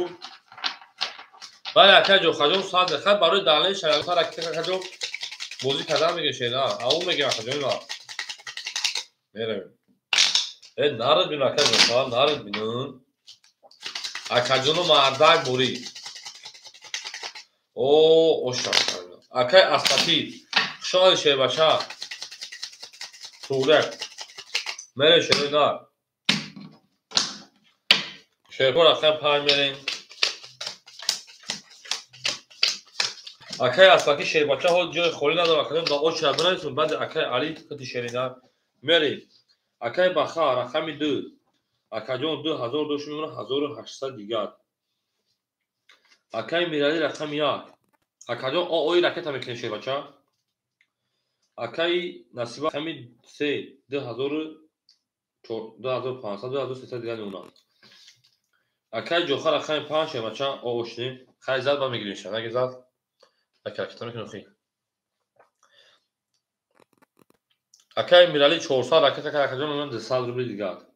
Бале акаҷон, Ҷохаҷон сад хат барои далели шарақта ракета акаҷон бозӣ кардан меге шера. Ау мегем акаҷон ма. Меравем. Нарад бин акаҷон, нарад бин. Акаҷоно мардак бурӣ. О, оша. Акай Аспатӣ. Хуш омадӣ шербача. Туғрак. Мерем шерои нар. Шербо рақам 5 мерем. Акай Аспаки шербача ҳол ҷои холӣ надорад. Акаҷон ба очра бинависум, баъди акай Али хати шери нар. Мерем. Акай Баха рақами 2. Акаҷон 2000 дошт мемонад 1800 дигар. Акай Мирали рақами 1. Акаҷон ои ракета мекунем шербача. Акай Насиба рақами 3 2500 2300 дигар мемонад. Акай Ҷоха рақами 5 шербача оошнем. Хай зад ба мегирем ша. Наги зад. Ака ракета мекунем хи. Акай Мирали 400 ракета кард акаҷон мемонад 200 рубли дигар.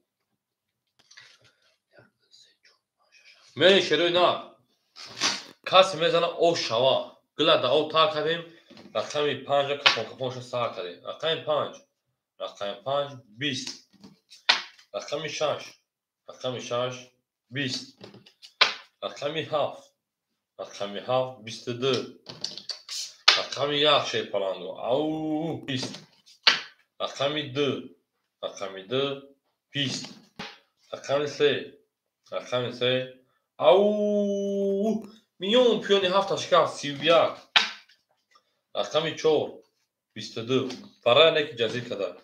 Мерем шерои нар. Касе мезана ош шава. Гила да об тар кардем. Рақами 5 капон капонша сар кардем. Рақами 5. Рақами 5 20. Рақами 6. Рақами 6 20. Рақами 7. Рақами 7 22. Рақами 1 шерпаланго. Ау 20. Рақами 2. Рақами 2 20. Рақами 3. Рақами 3 ау миён пиёни 7 шикаст 31. Рақами 4 22. Барай неки ҷазир када.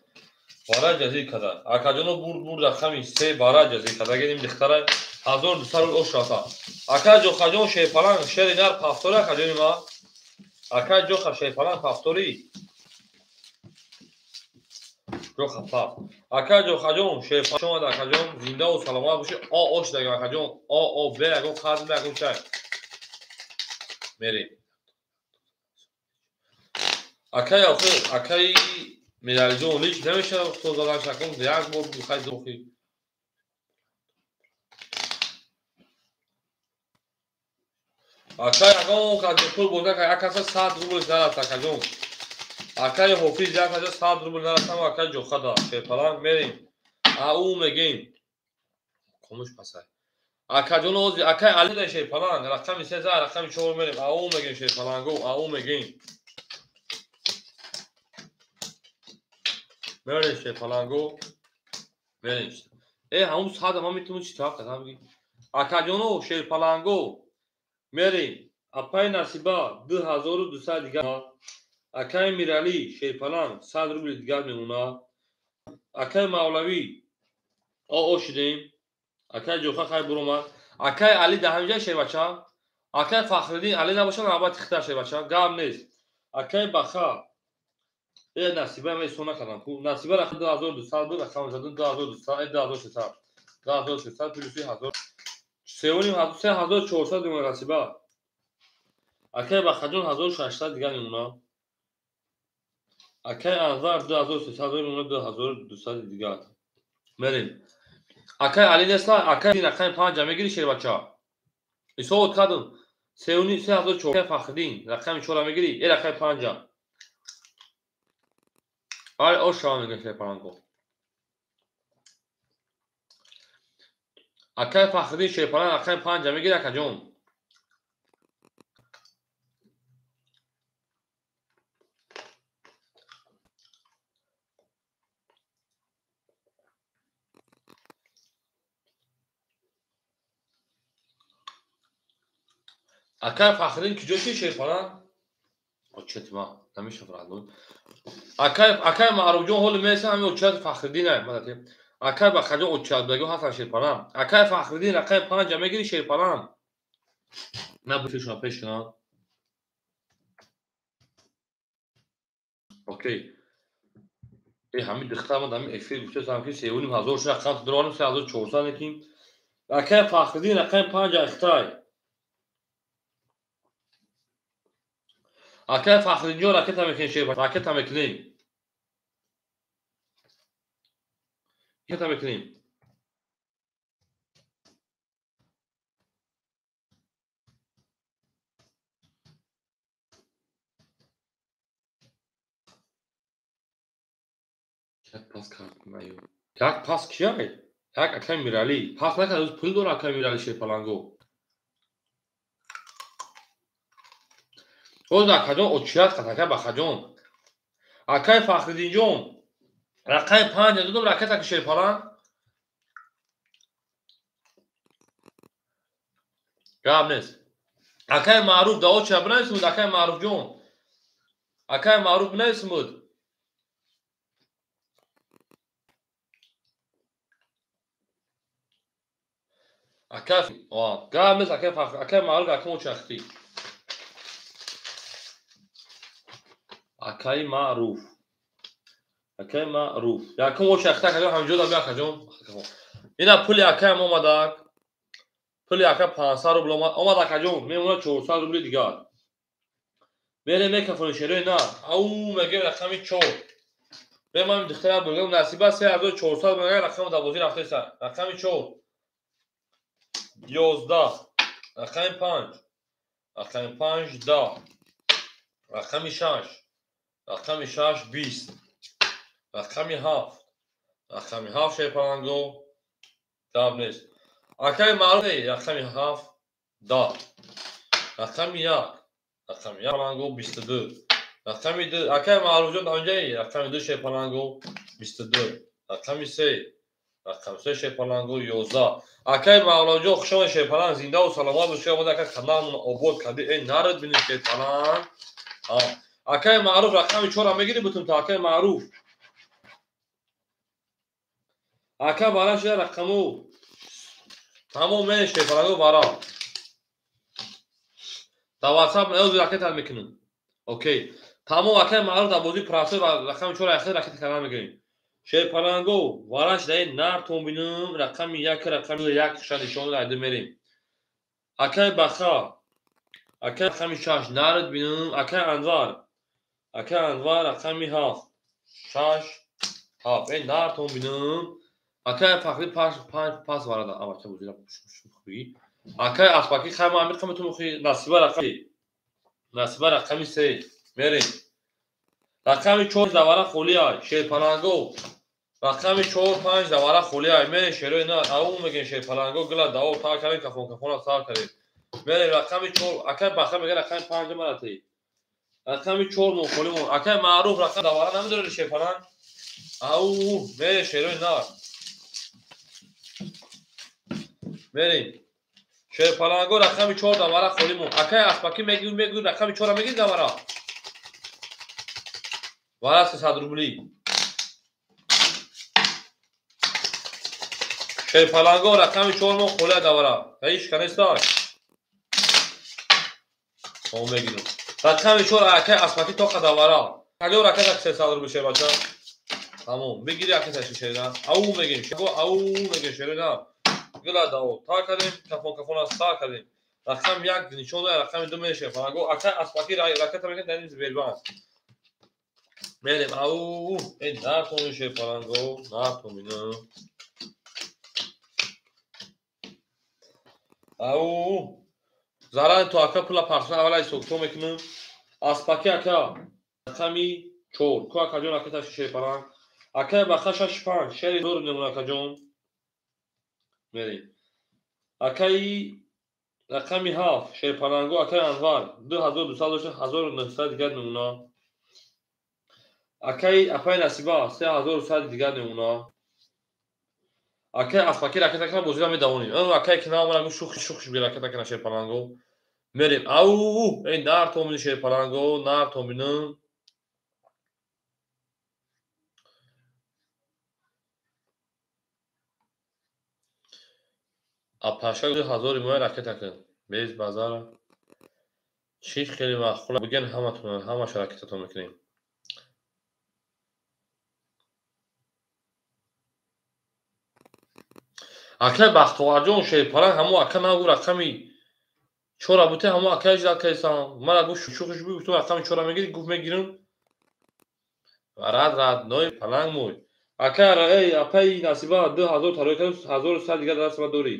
Барай ҷазир када. Акаҷоно бурд бурд рақами 3 барай ҷазир када. Геним дихтара 1200 рубл ош рафта. Ака Ҷохаҷон шерпаланг шери нар пафтори акаҷони ма. Ака Ҷоха шерпаланг пафтори. Ҷоха пафт. Ака Ҷохаҷон шерпаланг шомад акаҷон зиндаву саломат бошӣ. О ош дагам акаҷон. О о бе ягон қарз бе ягон чай. Мерем. Акай охир акай Миралиҷон лич намешавад хто задан шакун як бор бухай дохи. Акай ягон кас бепул бозӣ накард, як каса 100 рубл нарафт, акаҷон. Акаи Ҳофиз як каса 100 рубл нарафт, ама акаи Ҷохада. Шерпаланг мерем. Ау мегем. Комуш пасай. Акаҷон ози, акаи Али да шерпаланг, рақами 3 за, рақами 4 мерем. Ау мегем шерпалангу, ау мегем. Мерем шерпалангу. Мерем. Ҳамун сада ман метавонам чӣ тараф кардам бигӣ. Акаҷоно шерпалангу мерем. Апаи Насиба 2200 дигар. Акаи Миралӣ шерпаланг 100 рубли дигар мемонад. Акаи Мавлавӣ о шудем. Акаи Ҷоха хай буромад. Акаи Али дар ҳаминҷа шербача. Акаи Фахриддин Али набошад, навбати хита шербача. Гап нест. Акаи Баха Насиба ман ҳисоб накардам. Насиба рақам 2200 буд, рақам задам 2200, 2300. 2300 плюси 1000. 3400 мемонад Насиба. Акаи Бахаҷон 1600 дигар мемонад. Акаи Анвар 2300 мемонад, 2200 дигар. Мерем. Акаи Али неста, акаи рақами 5 мегири шербача. Ҳисобот кардам. 3400. Акаи Фахриддин рақами 4 мегири, рақами 5. Ай оша мегӯям шерпаланго. Акаи Фахриддин шерпаланг рақами 5 мегири, акаҷон. Акаи Фахриддин куҷо шид шерпаланг? Очати ма намешавад радон. Акаи Маъруфҷон ҳоли мерасам ҳамин очати Фахриддин ай мадати. Акаи Бахаҷон очатбагӣ ҳастан шерпаланг. Акаи Фахриддин рақами 5 мегири шерпаланг. На бифишона пеш кунам. Окей. Ҳамин духтар ман ҳамин эфир гуфтасам ки 3500 шуд рақам дурорим 3400 неким. Акаи Фахриддин рақами 5 ихтай. Акаи Фахриддинҷон ракета мекунем шер, ракета мекунем. Ракета мекунем. Як пас кард наё. Як пас кияй? Як акаи Миралӣ. Пас накард, пул дора акаи Миралӣ шерпаланго. Ҳозир акаҷон очият қат, акаи Бахаҷон. Акаи Фахриддинҷон рақами 5 додам ракета ки шерпаланг. Гап нест. Акаи Маъруф да очия бинависмуд, акаи Маъруфҷон. Акаи Маъруф бинависмуд. Акаи гап нест, акаи Фахр, акаи Маъруф акаи очия хти. Акаи Маъруф. Акаи Маъруф. Якум очи ахта акаҷон ҳаминҷо да бия акаҷон. Ина пули акаям омадак. Пули ака 500 рубл омад. Омад акаҷон, мемонад 400 рубли дигар. Мерем мекафонем шерои на. Ау мегем рақами 4. Бемам духтара бургам Насиба 3400 мегам рақами да бозӣ рафтеса. Рақами 4. 11. Рақами 5. Рақами 5 10. Рақами 6. Рақами 6 20. Рақами 7. Рақами 7 шерпаланго. Гап нест. Акаи Маъруф рақами 7 10. Рақами 1. Рақами 1 паланго 22. Рақами 2 акаи Маъруфҷон ҳаминҷаи рақами 2 шерпаланго 22. Рақами 3. Рақами 3 шерпаланго 11. Акаи Мавлавҷон хуш омадед шерпаланг, зиндаву саломат бошед. Омада ака каналмон обод кардӣ. Нарад бинед шерпаланг. Акаи Маъруф рақами 4 мегири бутун та акаи Маъруф. Ака бара шуда рақаму. Тамом мерем шерпаланго бара. Дар WhatsApp ӯзи ракета мекунем. Окей. Тамом акаи Маъруф дар бозии простой ва рақами 4 ахир ракета кардан мегирем. Шерпаланго вараш даи нартон бинум рақами 1 рақами 1 ша нишон дайда мерем. Акаи Баха. Акаи рақами 6 нард бинум. Акаи Анвар. Акаи Анвар рақами 7. 6 7. Нартон бинум. Акаи Фахри 5 пас варада. Абача бозира бигӣ. Акай аспаки хай ма амир қаметум охи насиба рақами. Насиба рақами 3. Мерем. Рақами 4 давара холия, шерпаланго. Рақами 4 5 давара холия. Мерем шерои на, ау мегем шерпаланго гила даво та карем кафон кафона сар карем. Мерем рақами 4, акай баха мега рақами 5 марати. Рақами 4 мо холӣ мо. Акай маъруф рақам давара намедорӣ шерпаланг. Ау, мерем шерои на. Мерем. Шерпаланго рақами 4 давара холӣ мо. Акай аспаки мегӯ мегӯ рақами 4 мегӣ давара. Вара 300 рубли. Шерпаланго рақами 4 мо холия давара. Ҳеч канеста. Мо мегирем. Рақами 4 акай аспаки тоқа давара. Алё раката 300 рубли шербача. Тамом. Бигири акай шерна. Ау мегим. Ау мегим шерна. Гила даво. Та кардем, кафон кафона са кардем. Рақами 1 нишон дод, рақами 2 мешавад. Фаланго акай аспаки раката мегирем дар ин Сбербанк. Мерем. Ау, эй натони шерпаланго, натомина. Ау. Зарар то ака пула пахшна аввала ҳисоб мекунам. Аспаки ака рақами 4. Ку акаҷон аката шерпаланг. Акай баха 6 5 шери дор намуна акаҷон. Мерем. Акай рақами 7 шерпаланго акай Анвар 2200 дошта 1900 дигар намуна. Акай апай Насиба 3100 дигар намуна. Акай аспаки ракета кана бозира медавонем. Акай ки наомада гуфт шухи шухи би ракета кана шерпаланго. Мерем. Ау, эй нар томини шерпаланго, нар томина. Апаша 1000 моя ракета кун. Без базара. Чӣ хеле маъқул буген ҳаматон ҳамаша ракетатон мекунем. Акай Бахтоварҷон шерпаланг ҳамо ака нагу рақами 4 буте ҳамо акай ждал кайсам. Мара гуфт шухиш бу гуфтум рақами 4 мегири гуфт мегирам. Рад рад ной паланг мой. Акай эй апай Насиба 2000 тарои кардам 1100 дигар даст ма дорӣ.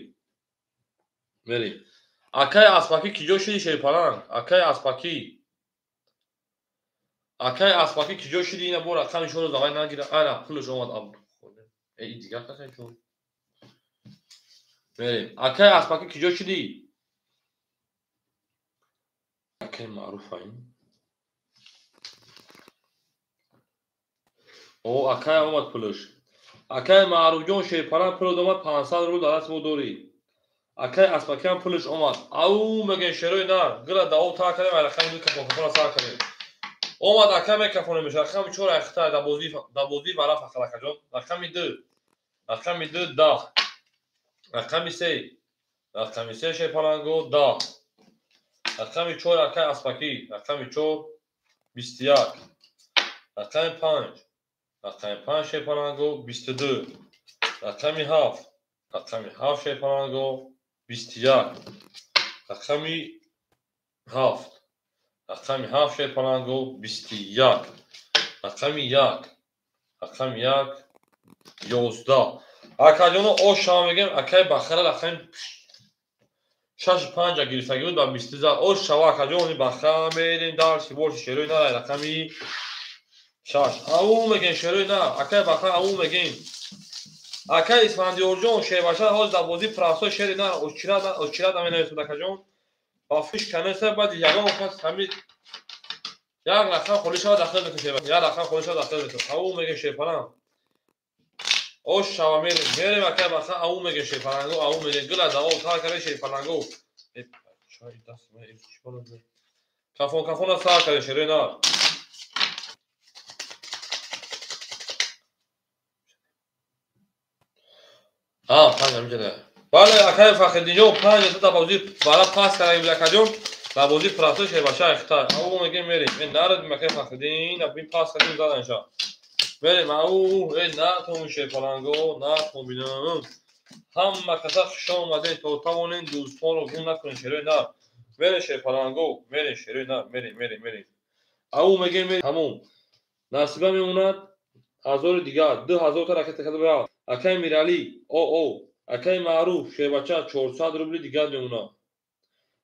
Мерем. Акай аспаки киҷо шиди шерпаланг? Акай аспаки. Акай аспаки киҷо шиди ина бо рақами 4 давай нагира. Ана пулаш омад аб. Эй дигар касай чун. Мерем. Акай аспаки киҷо шиди? Акай маъруф айн. О, акай омад пулаш. Акай Маъруфҷон шерпаланг пул омад 500 рубл дар даст мо дорӣ. Акай аспакиам пулаш омад. Ау мегем шерои нар. Гила даво та кардем, ай рақами 2 кафон кафона сар кардем. Омад акай мекафонем меша. Рақами 4 айхта дар бозии вара фақат акаҷон. Рақами 2. Рақами 2 10. Рақами 3. Рақами 3 шерпаланго 10. Рақами 4 акай аспаки. Рақами 4 21. Рақами 5. Рақами 5 шерпаланго 22. Рақами 7. Рақами 7 шерпаланго 21. Рақами 7. Рақами 7 шерпаланго 21. Рақами 1. Рақами 1 11. Акаҷоно ош шава мегем, акай бахара рақами 6 5 гирифтагӣ буд ба 20 зад. Ош шава акаҷон баха мерем дарси борси шерои на рақами 6. Ау мегем шерои на, акай баха ау мегем. Акай Исфандиёрҷон шербаша ҳозир дар бозии простой шери на очират наменависад акаҷон. Ба фиш канеса баъд ягон кас ҳами як рақам холӣ шава дахил мекунад шербаша. Як рақам холӣ шава дахил мекунад. Ау мегем шерпаланг. Ош шава мерем. Мерем акай баха ау мегем шерпаланго, ау мегем. Гила даво тар карда шерпаланго. Кафон кафона сар карда шерои на. А, 5 ҳаминҷа. Бале, акай Фахриддинҷон 5 та дар бозии бара пас карда буд акаҷон. Дар бозии простой шербаша айхта. Ау мегем мерем. Э нарадим акай Фахриддин, ин пас кардем заданша. Мерем. Ау, э натом шерпаланго, натом бинам. Ҳама каса хуш омадед то тавонем дӯстонро гум накунем шерои нар. Мерем шерпаланго, мерем шерои нар, мерем, мерем, мерем. Ау мегем мерем. Тамом. Насиба мемонад 1000 дигар, 2000 та ракета карда бирав. Акай Миралӣ, о о, Акаи Маъруф шербача 400 рубли дигар мемонад.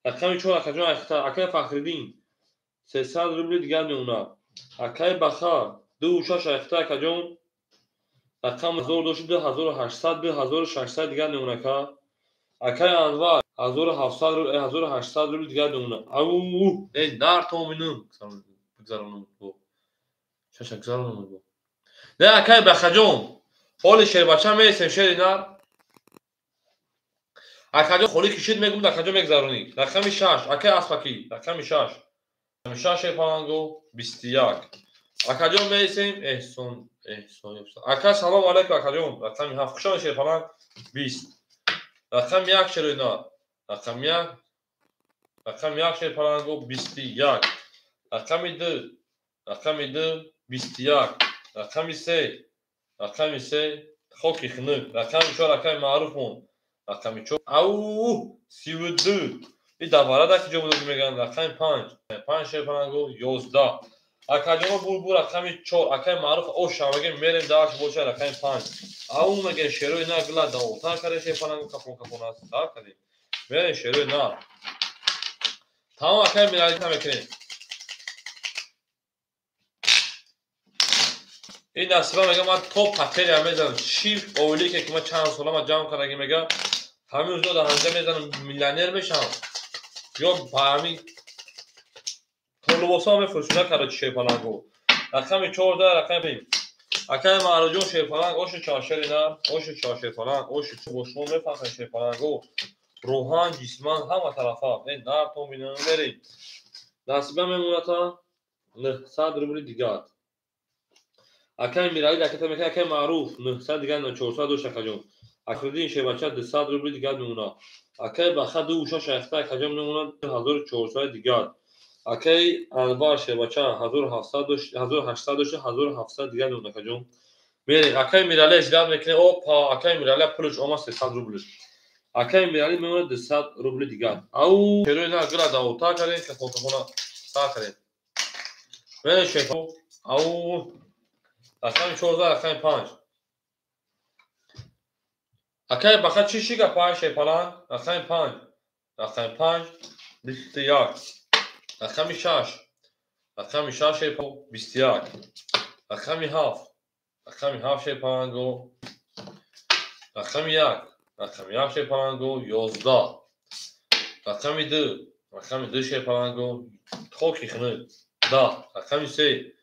Рақами 4 акаҷон Айхта. Акаи Фахриддин 300 рубли дигар мемонад. Акаи Баха 26 Айхта акаҷон. Рақам 1000 дошт 2800 2600 дигар мемонад ака. Акаи Анвар 1700 рубл 1800 рубли дигар мемонад. Ау, эй нар томинум гузаронам бо. Шаша гузаронам бо. Не акаи Бахаҷон, ҳоли шербача мересем шери нар. Акаҷон холи кишид мегум акаҷон мегузаронӣ. Рақами 6 акаи Аспакӣ, рақами 6. Рақами 6 шерпаланго 21. Акаҷон мересем Эҳсон, Эҳсон. Ака салом алайкум акаҷон. Рақами 7 хуш омадед шерпаланг 20. Рақами 1 шерои нар. Рақами 1. Рақами 1 шерпаланго 21. Рақами 2. Рақами 2 21. Рақами 3. Рақами 3 хоки хунук. Рақами 4 акаи Маъруфмон. Рақами 4 ау 32. И даварада ки ҷо буд мегӯянд. Рақами 5. 5 шерпаланго 11. Акаҷоно бур рақами 4 акаи Маъруф оша мегӯем мерем дааш боша рақами 5. Ау мегӯем шерои нар гила давотар кардем шерпаланго кафон кафон аст. Сар кардем. Мерем шерои нар. Тамом акаи Миралӣ мекунем. Ин насиба мегӯям ман то патерия мезанам. Чӣ оилие ки ман чанд сола ман ҷамъ кардагӣ мегӯям ҳамин рӯзо дар ҳанҷа мезанам миллионер мешавам. Ё ба ҳамин толибосҳо мефурӯшам накарда чи шерпаланго. Рақами 14 рақами акаи Маъруфҷон шерпаланг оши чор шери нар, оши чор шерпаланг, оши бо шумо мефахрем шерпаланго. Рӯҳан, ҷисман ҳама тарафа. Э нар то миллион мерем. Насиба мемонад 900 рубли дигар. Акаи Миралӣ ракета мекунад, акаи Маъруф 900 дигар 400 дошт акаҷон. Акриддин шербача 200 рубли дигар мемонад. Акаи Баха 26 Айхта акаҷон мемонад 1400 дигар. Акаи Анвар шербача 1700 дошт 1800 дошт 1700 дигар мемонад акаҷон. Мерем акаи Миралӣ ждат мекунем. Опа, акаи Миралӣ пулаш омад 300 рублиш. Акаи Миралӣ мемонад 200 рубли дигар. Ау, шерои на гила давотар кардем, кафонкафона сар кардем. Мерем шерпа. Ау, рақами 14 рақами 5. Акаи Баха чӣ ши гапа шерпаланг? Рақами 5. Рақами 5 21. Рақами 6. Рақами 6 шерпаланг 21. Рақами 7. Рақами 7 шерпаланго. Рақами 1. Рақами 1 шерпаланго 11. Рақами 2. Рақами 2 шерпаланго хоки хунук 10. Рақами 3.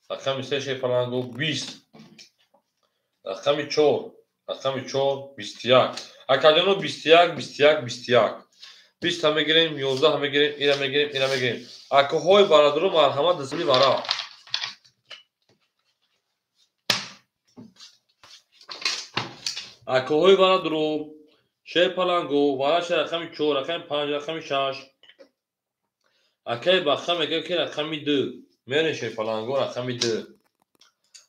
Рақами 3 шерпаланго 20. Рақами 4. Рақами 4 21. Акаҷоно 21 21 21. 20 ҳам мегирем, 11 ҳам мегирем, ира мегирем, ира мегирем. Акоҳои бародару марҳамат дастгири вара. Акоҳои бародару шерпаланго вараша рақами 4, рақами 5, рақами 6. Акаи Баха мегӯяд ки рақами 2. Мерем шерпаланго рақами 2.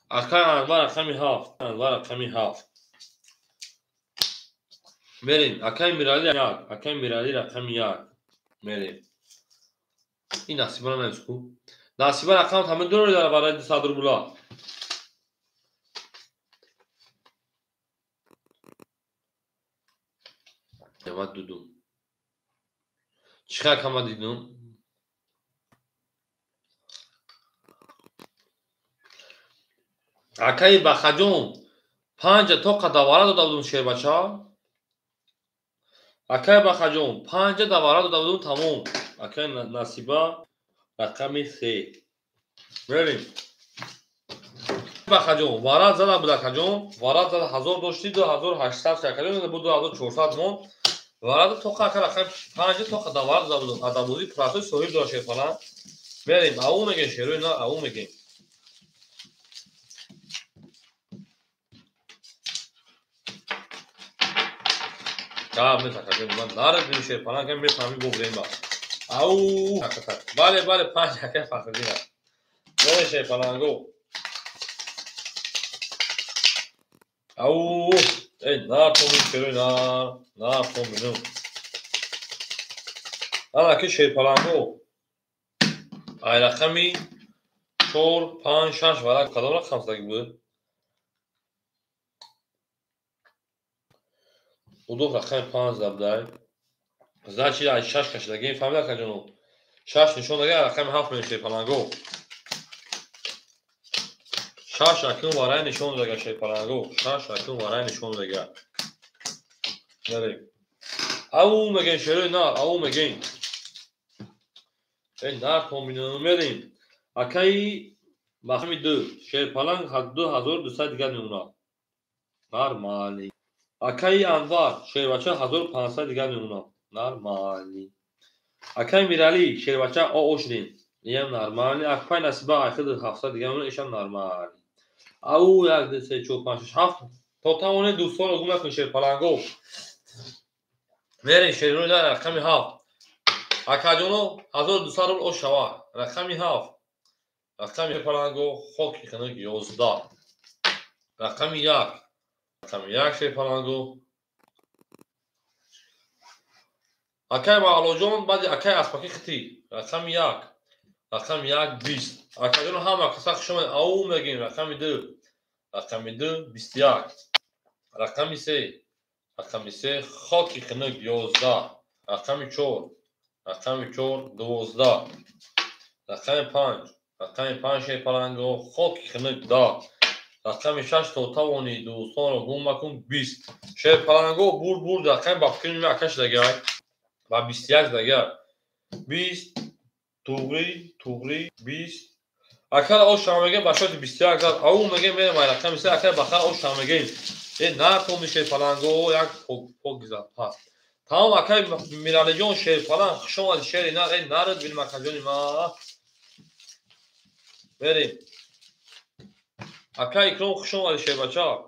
Акаи Анвар рақами 7. Анвар рақами 7. Мерем. Акаи Миралӣ 1. Акаи Миралӣ рақами 1. Мерем. Ин насибара навис ку. Насиба рақам ҳама доред дар барои 200 рубла. Ман дудум. Чӣ хел кама дидум? Акаи Бахаҷон 5 тоқа давара дода будум шербача. Акаи Бахаҷон 5 давара дода будум тамом. Акаи Насиба рақами 3. Мерем. Бахаҷон варад зада буд акаҷон. Варад зада 1000 дошти 2800 акаҷон буд 2400 мон. Варад тоқа ака рақами 5 тоқа давара дода будум. Адабозӣ прасои соҳиб дора шерпаланг. Мерем. Ау мегем шерои на ау мегем. Гап нест акаҷон, ман нарад бинем шерпаланг мефаҳмӣ бо бурем ба. Ау, бале, бале, 5 акаи Фахриддин аст. Мерем шерпаланго. Ау, эй нар томин шерои нар, нар томинум. Ана ки шерпаланго. Ай рақами 4, 5, 6 варак кадом рақам задаги буд? Удоб рақами 5 забдай. Значит, аз 6 кашидагем, фаҳмида акаҷоно? 6 нишон дага, рақами 7 мерем шерпаланго. 6 акун варай нишон дага шерпаланго. 6 акун варай нишон дага. Мерем. Ау мегем шерои нар, ау мегем. Э нар комбинано мерем. Акаи рақами 2 шерпаланг 2200 дигар мемонад. Нормали. Акаи Анвар шербача 1500 дигар мемонад. Нормали. Акаи Мирали шербача ОО шудем. Иам нормали. Акпай Насиба айхид 700 дигар мемонад, ишам нормали. Ау 1 2 3 4 5 6 7 то тавоне дӯстонро гум накунед шерпаланго. Мерем шерои нар рақами 7. Акаҷоно 1200 рубл ош шава. Рақами 7. Рақами паланго хоки хунук 11. Рақами 1. Рақами 1 шерпаланго. Акай Мағлоҷон баъди акай Аспаки хити. Рақами 1. Рақами 1 20. Акаҷоно ҳама каса хуш омадед. Ау мегем рақами 2. Рақами 2 21. Рақами 3. Рақами 3 хоки хунук 11. Рақами 4. Рақами 4 12. Рақами 5. Рақами 5 шерпаланго хоки хунук 10. Рақами 6 то тавони дӯстонро гум макун 20. Шерпаланго бурд бурд рақами ба фикри ман акаш дагар. Ба 21 дагар. 20 туғри туғри 20. Акара ош шамеге ба шоти 21 зад. Ау меге мерем ай рақами 3 акара бахар ош шамеге. Э на томи шерпаланго як пок зад пас. Тамом акай Миралиҷон шерпаланг хуш омадед шери нар э нард бинем акаҷони ма. Мерем. Акай Икром хуш омадед шербача.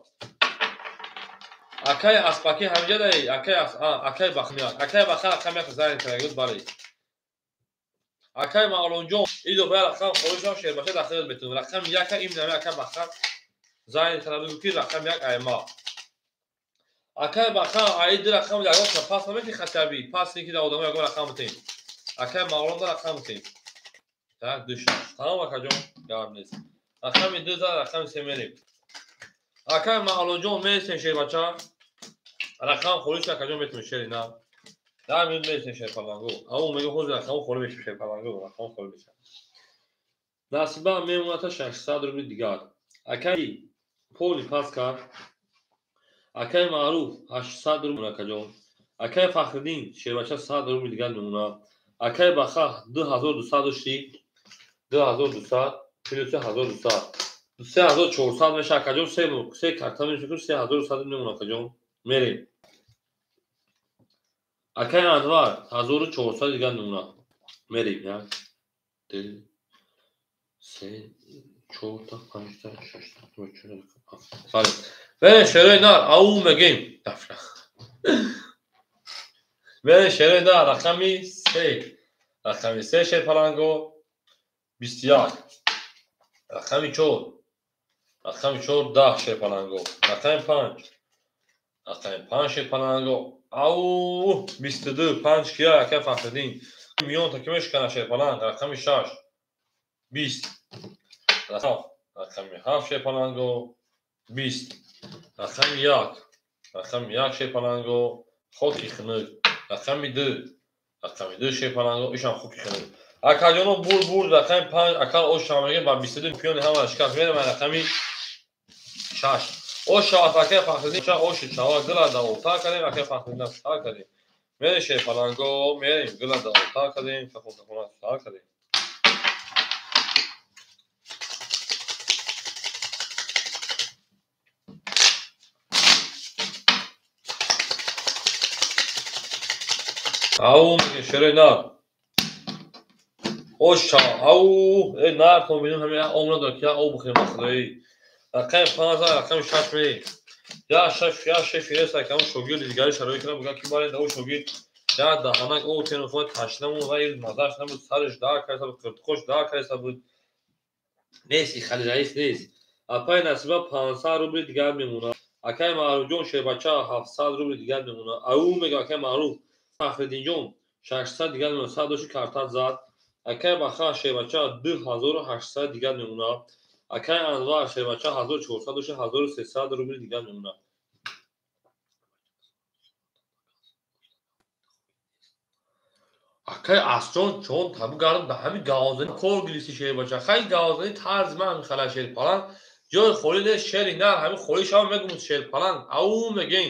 Акай Аспаки ҳамҷа даи, акай акай Бахмияк. Акай Бахар рақами як зайн карда бале. Акай Мавлонҷон идо ба рақам холишам шербача дахил метунам. Рақами 1 им нами акай Бахар зайн карда ки рақами 1 айма. Акай Бахар ай ду рақам ягон пас намети хатаби. Пас ки да одамо ягон рақам битем. Акай Мавлон да рақам битем. Так, 2 6. Тамом акаҷон, гап нест. Рақами 2 за рақами 3 мерем. Акай Мавлонҷон мересем шербача. Рақам холиш акаҷон метунем шери на. 10 минут мересем шерпаланго. Ау мегӯ ҳозир рақам холӣ мешавад шерпаланго, рақам холӣ мешавад. Насиба мемонад 600 рубли дигар. Акай поли пас кард. Акай Маъруф 800 рубл акаҷон. Акай Фахриддин шербача 100 рубли дигар мемонад. Акай Баха 2200 дошти. 2200 плюс 1200. 3400 мешавад акаҷон. Се карта мешавад 3200 мемонад акаҷон. Мерем. Акай Анвар 1400 дигар мемонад. Мерем. 1 2 3 4 5 6 7 8 бале. Мерем шерои нар ау мегем. Мерем шерои нар рақами 3. Рақами 3 шерпаланго 21. Рақами 4. Рақами 4 10 шерпаланго. Рақами 5. Рақами 5 шерпаланго. Ау 22 5 кия акай Фахриддин. Миён та ки мешкана шерпаланг. Рақами 6 20. Рақами 7 шерпаланго 20. Рақами 1. Рақами 1 шерпаланго хоки хунук. Рақами 2. Рақами 2 шерпаланго ишам хоки хунук. Акаҷоно бурд бурд рақами 5 акал ош шамеге ба 22 пиёни ҳама шикаст мерем рақами 6. Ош шавад акай Фахриддин ша оши чава гила да ота кардем акай Фахриддин сар кардем. Мерем шерпаланго мерем гила да ота кардем кафон сар кардем. Ау шерои нар. Ош шава ау э нар тон бинем ҳамин об надорад ки об бихӯрем ба худоӣ. Рақами 5 рақами 6 мерем. Я 6 я 6 фиреса кам шогирди дигари шароит кардам бигӯям ки бале да шогирд я даҳанак об тенухона ташнамон ва ир мазааш набуд сараш дар карда буд қиртқош дар карда буд. Нест и хали раис нест. Апай Насиба 500 рубли дигар мемонад. Акай Маъруфҷон шербача 700 рубли дигар мемонад. Ау мегӯям акай Маъруф Фахриддинҷон 600 дигар мемонад. 100 доши картат зад. Акай Баха шербача 2800 дигар мемонад. Акай Анвар шербача 1400 доши 1300 рубли дигар мемонад. Акай Асҷон чон табу гардам да ҳами гавзани кор гирифти шербача. Хай гавзани тарзи ман ҳами хала шерпаланг. Ҷои холӣ нест шери нар, ҳами холӣ шава мегум шерпаланг. Ау мегем.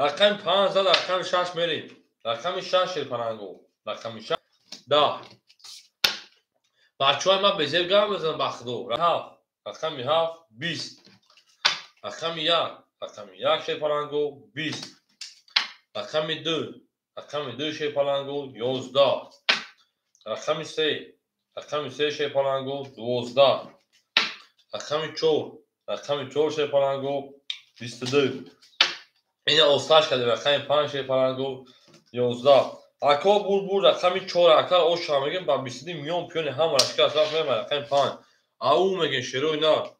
Рақами 5 зад, рақами 6 мерем. Рақами 6 шерпалангу. Рақами 6 10. Бачаҳои ман безеб гап мезанам ба худо. 7. Рақами 7 20. Рақами 1. Рақами 1 шерпалангу 20. Рақами 2. Рақами 2 шерпалангу 11. Рақами 3. Рақами 3 шерпалангу 12. Рақами 4. Рақами 4 шерпалангу 22. Ина осташ кардем. Рақами 5 шерпалангу 11. Ако бур рақами 4 ака оша мегем ба 22 миён пиёни ҳама рашка асраф мебарад. Рақами 5. Ау мегем шерои нар.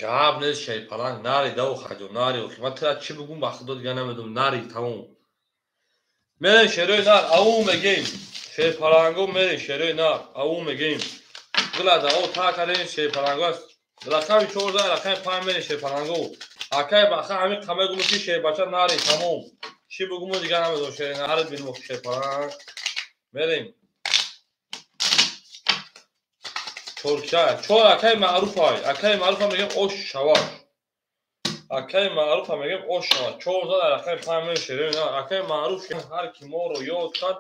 Гап нест шерпаланг, нари даву хаҷо, нари охи. Ман тира чӣ бугум ба худо дига намедонам, нари тамом. Мерем шерои нар, ау мегем. Шерпаланго мерем шерои нар, ау мегем. Гилада о та кардем шерпаланго аст. Рақами 14, рақами 5 мерем шерпаланго. Акай баха ҳамин қама гуму ки шербача нари тамом. Чӣ бугуму дига намедонам шери нари бинмо шерпаланг. Мерем. Чор акай маъруфай. Акай маъруфа мегем ош шаваш. Акай маъруфа мегем ош шаваш. 4 зад рақами 5 мерем шерои нар. Акай маъруф ҳар ки моро ёд кард,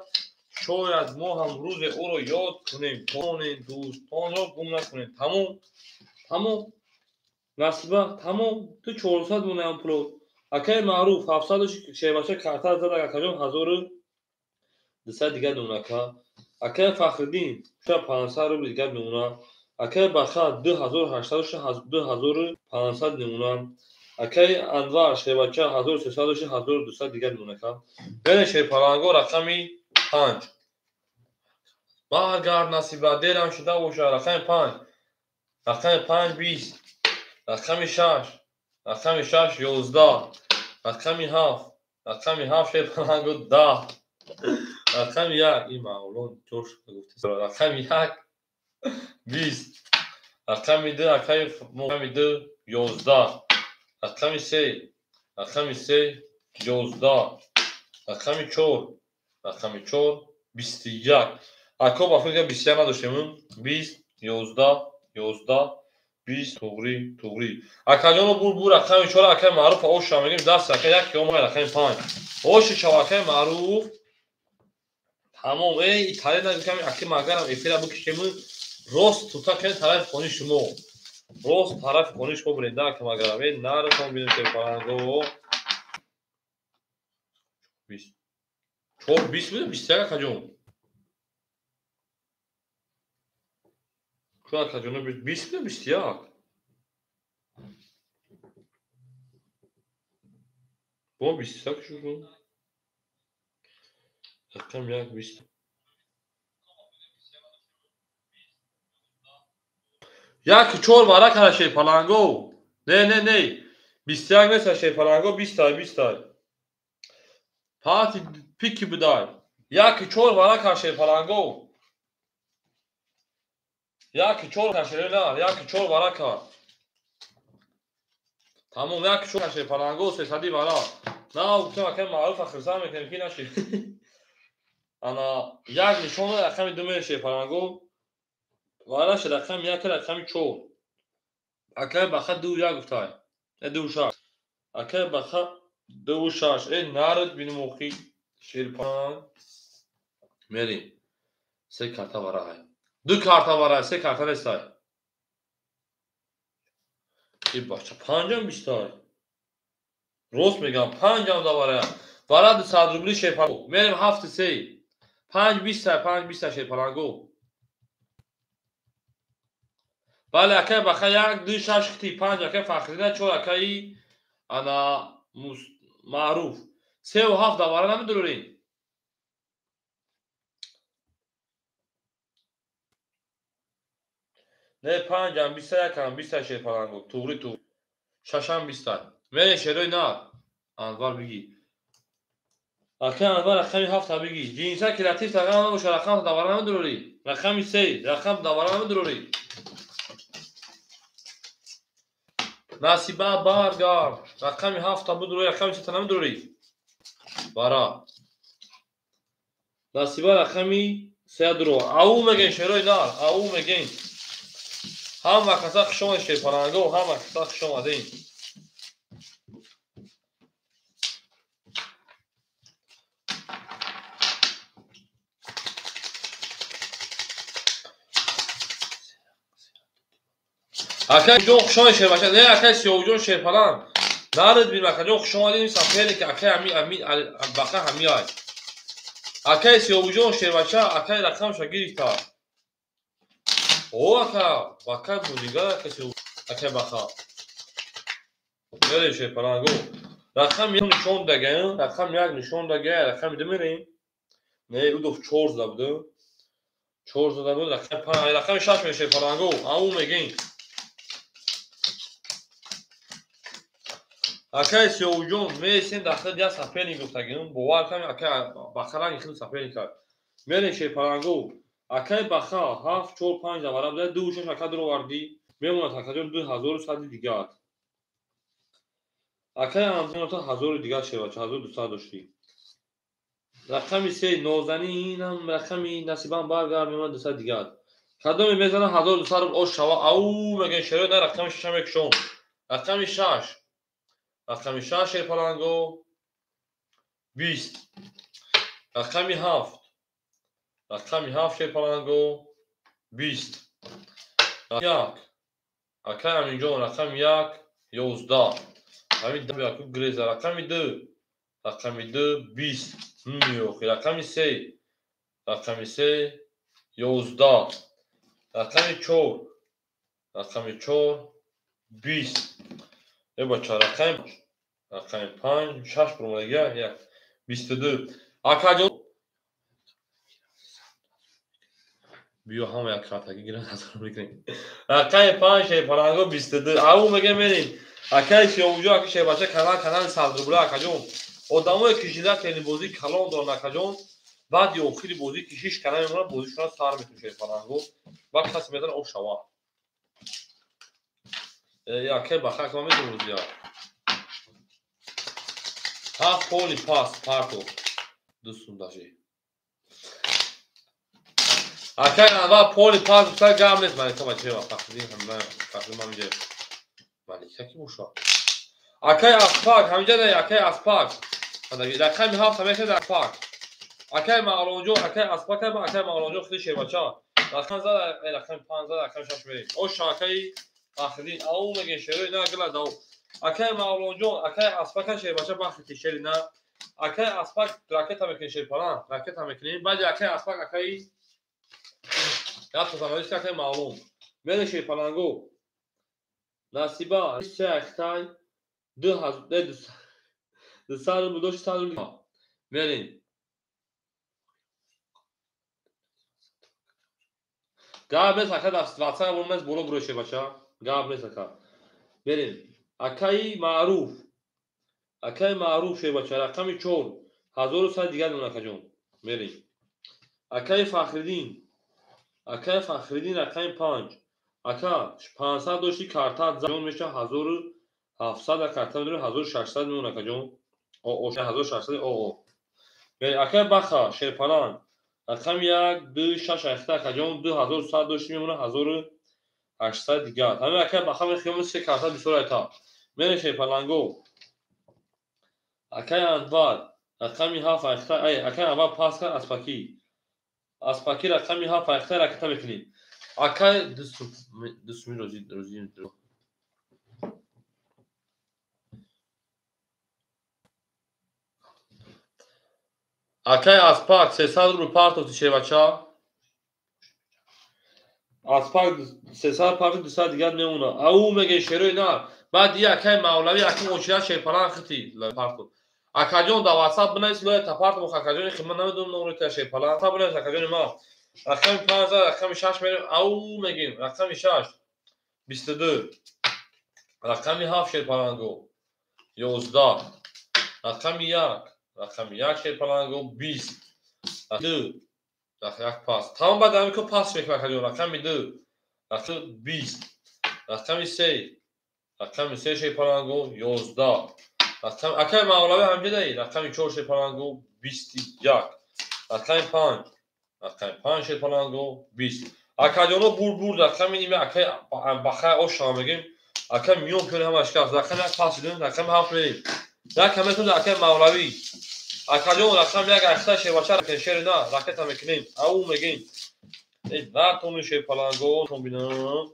шояд мо ҳам рӯзе ӯро ёд кунем. Тонем дӯстонро гум накунем. Тамом. Тамом. Насиба, тамом. Ту 400 монеам пуло. Акай маъруф 700 шербача карта зад, акаҷон 1200 дигар мемона. Акай Фахриддин 500 рубл дигар мемона. Акай Баха 2800 2500 мемона. Акай Анвар шербача 1300 1200 дигар мемона. Берем шерпаланго рақами 5. Баргард Насиба, дерам шуда бошад. Рақами 5. Рақами 5 20. Рақами 6. Рақами 6 11. Рақами 7. Рақами 7 шерпаланго 10. Рақами 1 ин маъмулон ҷош гуфти. Рақами 1 20. Рақами 2 акай рақами 2 11. Рақами 3. Рақами 3 11. Рақами 4. Рақами 4 21. Ако ба фикр 21 надоштем. 20 11 11 20 туғри туғри. Акаҷоно бур рақами 4 акай маъруф оша мегем даст акай як ё рақами 5. Оши шав акай маъруф. Тамом. Эй италия нагӯям аки магарам эфира бикушем рост тута кунед тарафи хони шумо. Рост тарафи хони шумо биред да аки магарам. Эй наратон бинем шерпаланго. 20 4 20 буд 21 акаҷон. Ку акаҷон 20 буд 21. Бо 21 шуд. Рақам 1 20. Як 4 вара кара шерпаланго. Не не не. 21 нест шерпаланго 20 тай 20 тай. Пати пики будай. Як 4 вара кара шерпаланго. Як 4 кара шерпаланго, як 4 вара кар. Тамом як 4 кара шерпаланго 300 вара. На гуфтам акай маъруф хирсан мекунем ки наши. Ана як нишон рақами 2 мерем шерпаланго. Вараш рақами 1 рақами 4. Акай баха 2 1 гуфтай. 2 6. Акай баха 2 6. Эй нарад бинем охи шерпаланг. Мерем. 3 карта варай. 2 карта варай, 3 карта нестай. Эй бача 5 20 тай. Рост мегам 5 да варай. Вара 200 рубли шерпаланго. Мерем 7 3. 5 20 тай, 5 20 тай шерпаланго. Бале акай баха 1 2 6 хти 5 акай Фахриддин 4 акай ана маъруф. 3 ва 7 давара намедурем. Не панҷам биста, якам биста шерпаланго. Туғри туғри. Шашам биста. Мере шерои нар. Анвар биги. Акай Анвар рақами ҳафта биги. Ҷинса креатив тағам набоша, рақам давара намедурорӣ. Рақами се, рақам давара намедурорӣ. Насиба баргард. Рақами ҳафта будурорӣ, рақами сета намедурорӣ. Бара. Насиба рақами се дуро. Ау мегӯем шерои нар, ау мегӯем. Ҳама каса хуш омадед шерпаланго, ҳама каса хуш омадед. Акай ҷон хуш омадед шербача. Не акай Сиёвҷон шерпаланг. Нарид бин акаҷон хуш омадед саферик акай ами ами бақа ҳами ай. Акай Сиёвҷон шербача акай рақамша гирифта. О ака бака бузига акай Сиёв акай бақа. Мерем шерпаланго. Рақам як нишон дага, рақам як нишон дага, рақами ду мерем. Не, удов чор зада буд. Чор зада буд, рақами панҷ, рақами шаш мерем шерпаланго. Ау мегӯем. Акай Сиёвҷон месен дар худ як саперник гуфтагим, бовар кунем акай Баха ранги худ саперник кард. Мерем шерпаланго. Акай Баха ҳафт, чор, панҷ давара буда, ду шаш ака дуровардӣ, мемонад акаҷон 2100 дигар. Акай Анзинота ҳазору дигар шербача, 1200 доштӣ. Рақами се нозанинам, рақами насибам баргард, мемонад 200 дигар. Кадоме мезана 1200 рубл ош шава, ау мегӯем шерои на рақами шаша мекушом. Рақами шаш. Рақами шаш шерпаланго 20. Рақами ҳафт. Рақами ҳафт шерпаланго 20. Як. Акай Аминҷон рақами як 11. Ҳамин яку греза. Рақами ду. Рақами ду 20. Нӯхи. Рақами се. Рақами се 11. Рақами чор. Рақами чор 20. Э бача рақами панҷ шаш буромадагия як 22. Акаҷон биё ҳама як картаги гиран назар мекунем. Рақами панҷ шерпаланго 22. Ау мегӯем мерем. Акай Сиёвҷон ака шербача канали сад рубла акаҷон. Одамое ки желательни бозӣ калон доранд акаҷон, баъди охири бозӣ ки шиш кана мемонад, бозишонро сар мекунем шерпаланго. Баъд касе мезанад об шава. Акай Баха акма медонам бозия. Ҳафт поли пас парто. Ду сум даши. Акай Анвар поли пас гуфта гап нест. Малика бачаева Фахриддин Фахриддин ҳаминҷа. Малика ки боша? Акай Аспак ҳаминҷа не, акай Аспак. Рақами ҳафт ҳамеша Аспак. Акай Мағлонҷон, акай Аспак, акай Мағлонҷон худи шербача. Рақам зада, рақами панҷ зада, рақами шаш мерем. Ош акай Фахриддин ау мегӯем шерои на гила дав. Акай Мавлонҷон, акай Аспака шербача бахти шери на. Акай Аспак ракета мекунем шерпалан, ракета мекунем. Баъди акай Аспак акай як тозамалист акай Мавлон. Мере шерпаланго. Насиба се ахтай 200 рубл дошти 100 рубл. Мерем. Гап нест ака дар WhatsApp бо боло буро шербача. Гап нест ака. Берем. Акаи Маъруф. Акаи Маъруф шербача рақами чор 1100 дигар мемонад акаҷон. Мерем. Акаи Фахриддин. Акаи Фахриддин рақами панҷ. Ака 500 дошти карта ҷон меша 1700 карта медорӣ 1600 мемонад акаҷон. О 1600 о. Берем. Акаи Баха шерпаланг. Рақами як ду шаш ахта акаҷон 2100 дошти мемонад 1800 дигар. Ҳамин акай Баха мехоҳем се карта бисёр айта. Мерем шерпаланго. Акай Анвар рақами ҳафт ахта, ай акай Анвар пас кард Аспакӣ. Аспакӣ рақами ҳафт ахта ракета мекунем. Акай ду суми розӣ розӣ. Акай Аспак 300 рубл партофти шербача. Аспак 300 партофти 200 дигар мемонад. Ау мегӯем шерои нар. Баъд ия акай Мавлавӣ акай очира шерпаланг хити партофт. Акаҷон дар WhatsApp бинавис лоя та партофт акаҷони хидмат намедонам номери та шерпаланг. WhatsApp бинавис акаҷони ма. Рақами 5 рақами 6 мерем, ау мегим. Рақами 6 22. Рақами 7 шерпаланго 11. Рақами 1, рақами 1 шерпаланго 20. 2 як пас. Тамом баъд ҳамин ко пас мекунад акаҷон. Рақами 2, рақами 20, рақами 3, рақами 3 шерпаланго 11. Рақами акаи Мавлавӣ ҳамҷадаи рақами 4 шерпаланго 21. Рақами 5, рақами 5 шерпаланго 20. Акаҷоно бурд бурд рақами нима акаи бахай ошава мегим. Акаи миён пиёни ҳама шикаст. Рақами 1 пас шудем, рақами 7 мерем. Як каметон акаи Мавлавӣ. Акаҷон рақами 1 ахта шербача шери на ракета мекунем. Ау мегим. Эй натони шерпаланго тон бинам.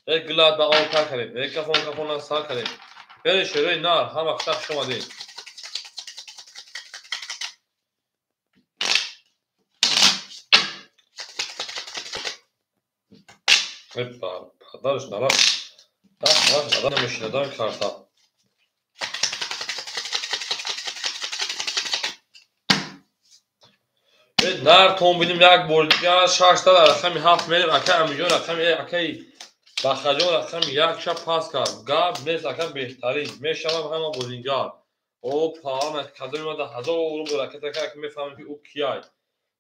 Эй гила да он та кардем. Эй кафон кафон сар кардем. Бери шерои нар ҳама хата хуш омадед. Эй падарш нара. Да, да, намешинадан карта. Нар тон бинем як бор дигар 6 рақами 7 мерем. Акай Амиҷон рақами акай Бахаҷон рақами 1 ша пас кард. Гап нест ака беҳтарин. Мешавам ҳама бозингар. О паана кадоми мада 1000 рубл ракета кард ки мефаҳмем ки ӯ кияй.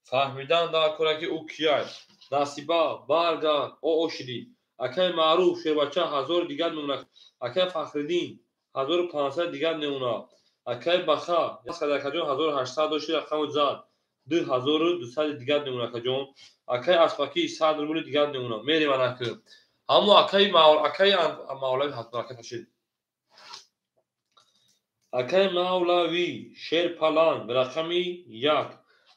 Фаҳмидан дар кора ки ӯ кияй. Насиба баргард о ошидӣ. Акай Маъруф шербача 1000 дигар мемонад. Акай Фахриддин 1500 дигар мемонад. Акай Баха акаҷон 1800 дошти рақаму зад. 2200 дигар мемонад акаҷон. Акай Аспакӣ 100 рубли дигар мемонад. Мерем анаки. Ҳамо акаи Мавлавӣ ракета шид. Акаи Мавлавӣ шерпаланг рақами 1.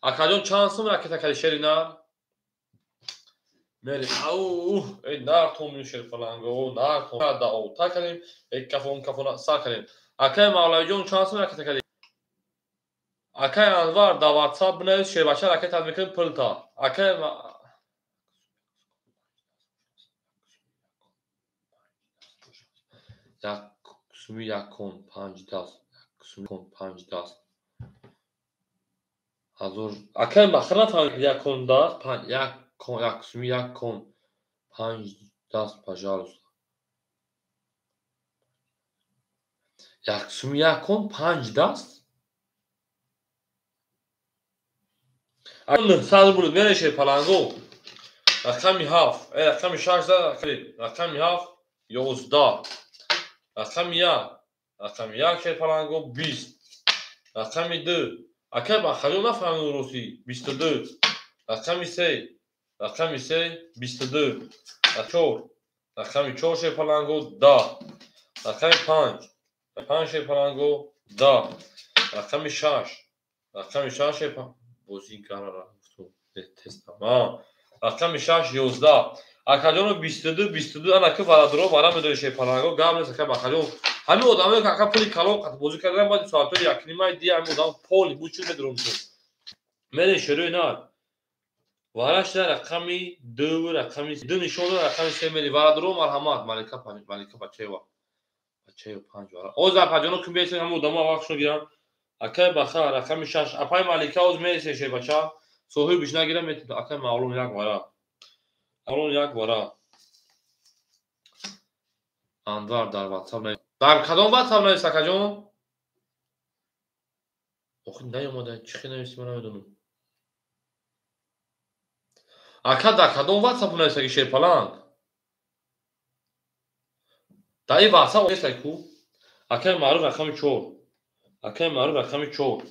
Акаҷон чанд сум ракета карди шери нар? Мерем. Ау, эй нар тон шерпаланг, о нар тон да ота кардем, эй кафон кафон сар кардем. Акаи Мавлавиҷон чанд сум ракета карди? Акаи Анвар дар WhatsApp бинавис шербача ракета мекунем пулта. Акаи як суми якон панҷ даст, як суми якон панҷ даст. Ҳазор акаи Бахр нафаҳмид якон даст, панҷ як кон як суми якон панҷ даст, пожалуйста. Як суми якон панҷ даст? 900 рубл мереше паланго. Рақами 7, рақами 6 рақами 7 11. Рақами 1, рақами 1 шерпаланго 20. Рақами 2, акаи Бахаҷон нафаҳмид русӣ 22. Рақами 3, рақами 3 22. 4, рақами 4 шерпаланго 10. Рақами 5, 5 шерпаланго 10. Рақами 6, рақами 6 шерпаланго бозигарара тестам. Рақами 6 11. Акаҷоно 22 22 анаки варадро вара медори шерпаланго. Гап нест акаи Бахаҷон. Ҳамин одамое ки ака пули калон қат бозӣ кардан баъди соатҳои якнимаи дия ҳамин одам поли буд чӣ медорам ту. Мерем шерои нар. Варашда рақами 2 рақами 2 нишон дод рақами 3 мери. Варадро марҳамат Малика Малика Бачаева. Бачаева 5 вара. Оз апаҷоно ким бесен ҳамин одамо вақтшон гиранд. Акаи Баха рақами 6. Апаи Малика оз мересен шербача. Соҳибиш нагирам метавонад. Акаи Мавлон як вара. Мавлон як вара. Анвар дар WhatsApp навис. Дар кадом WhatsApp навис акаҷон? Охи наёмада чӣ хел нависи ман намедонам. Ака дар кадом WhatsApp навис аки шерпаланг? Дар ин WhatsApp нест ку? Акаи Маъруф рақами 4. Акаи Маъруф рақами 4.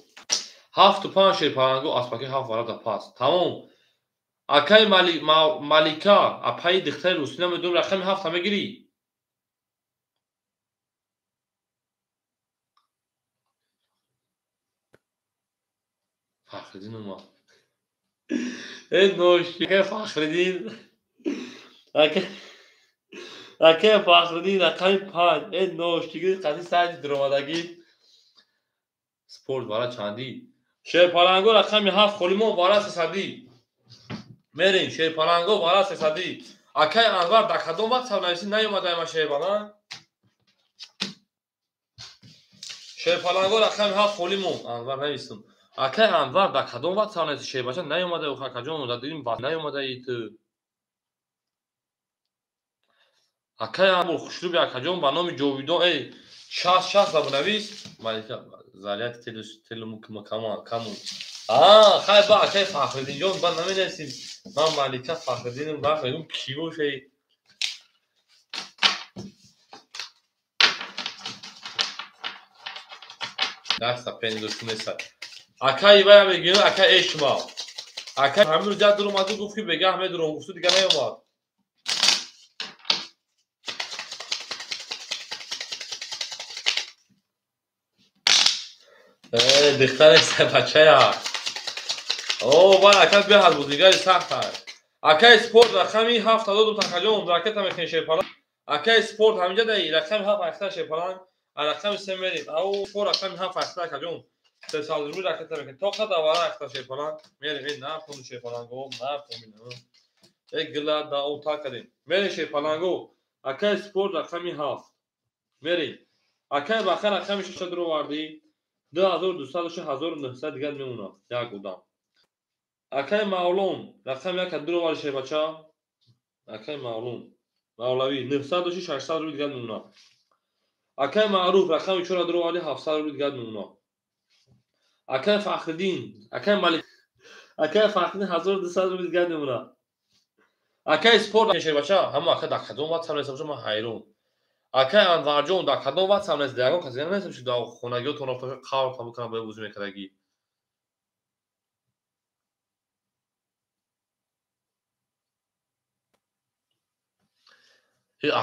7 5 шерпаланго аспаки 7 вара да пас. Тамом. Акаи Малика, апаи духтари русӣ намедонам рақами 7 мегирӣ? Фахриддин омад. Эй ноши, акаи Фахриддин. Акаи Фахриддин рақами 5. Эй ношигӣ қади сайти дуромадагӣ. Спорт вара чандӣ? Шерпаланго рақами 7 холимон вара 300. Мерем шерпаланго вара 300. Акаи Анвар дар кадом WhatsApp нависӣ наёмада ма шерпаланг? Шерпаланго рақами 7 холимон. Анвар нависум. Акай Анвар дар кадом ватсап нест шербача наёмада акаҷон дар дидим наёмадаи ту. Акай Анвар хушруби акаҷон ба номи Ҷовидон эй 60 60 бинавис. Малика заряд телу каму. Хай ба акай Фахриддинҷон ба наменависим. Ман Малика Фахриддиным ба мегӯм кӣ бошаи. Даста пендусу неста. Акай вая мегӯям акай Эшма. Акай ҳамин рӯз як дуромаду гуфт ки бегаҳ медуром гуфту дига наёмад. Духтари бачая. О, бал ака беҳад буд, дигари сахт аст. Акай спорт рақами 7 додум такаҷон, ракета мекунем шерпаланг. Акай спорт ҳаминҷа даи рақами 7 ахта шерпаланг, рақами 3 мерим. Ау спорт рақами 7 ахта акаҷон. 300 рубл ракета мекунем. Тоқа давара ахта шерпаланг. Мерим, эй на пун шерпаланго, на пун. Эй гила да о та кардем. Мерим шерпаланго. Акай спорт рақами 7. Мерим. Акай баха рақами 6 дуровардӣ. 2200 1900 дигар мемонад як одам. Акай Мавлон рақами 1 дуроварди шербача. Акай Мавлон Мавлавӣ 900 600 рубл дигар мемонад. Акай Маъруф рақами 4 дуроварди 700 рубл дигар мемонад. Акай Фахриддин, акай Малик, акай Фахриддин 1200 рубл дигар мемонад. Акай спорт шербача, ҳама ака дар кадом ватсап нест бошад, ман ҳайрон. Акай Анварҷон дар кадом ватсап нест, ягон касе намедонам ки дар хонагиҳотон рафта қавр қабул кунад ба бозӣ мекардагӣ.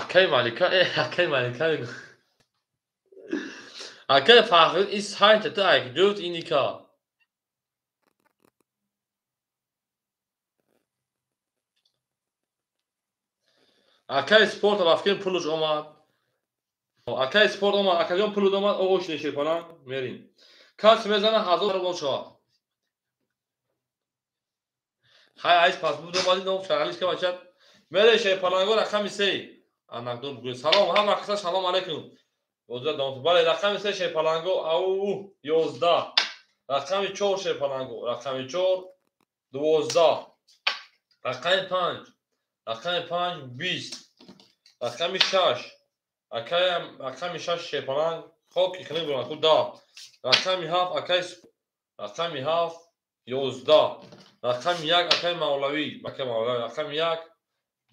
Акай Малика, акай Малика. Акай Фахриддин ин сайта ту айкҷӯт иника. Акай спорт рафтем пулуш омад. Акай спорт омад, акаҷон пулуд омад, оғош нешепалан мерим. Кас мезана 1000 рубл шавад. Хай айс пас буд омадӣ ном шағалиш ка бачад. Мере шепаланго рақами 3. Анакдон бугӯ. Салом ҳама каса салом алейкум. Боза дом. Бале рақами 3 шепаланго ау 11. Рақами 4 шепаланго, рақами 4 12. Рақами 5, рақами 5 20. Рақами 6 акай рақами 6 шепаланг хоки хилим буран ку 10. Рақами 7 акай рақами 7 11. Рақами 1 акай Мавлавӣ, акай Мавлавӣ рақами 1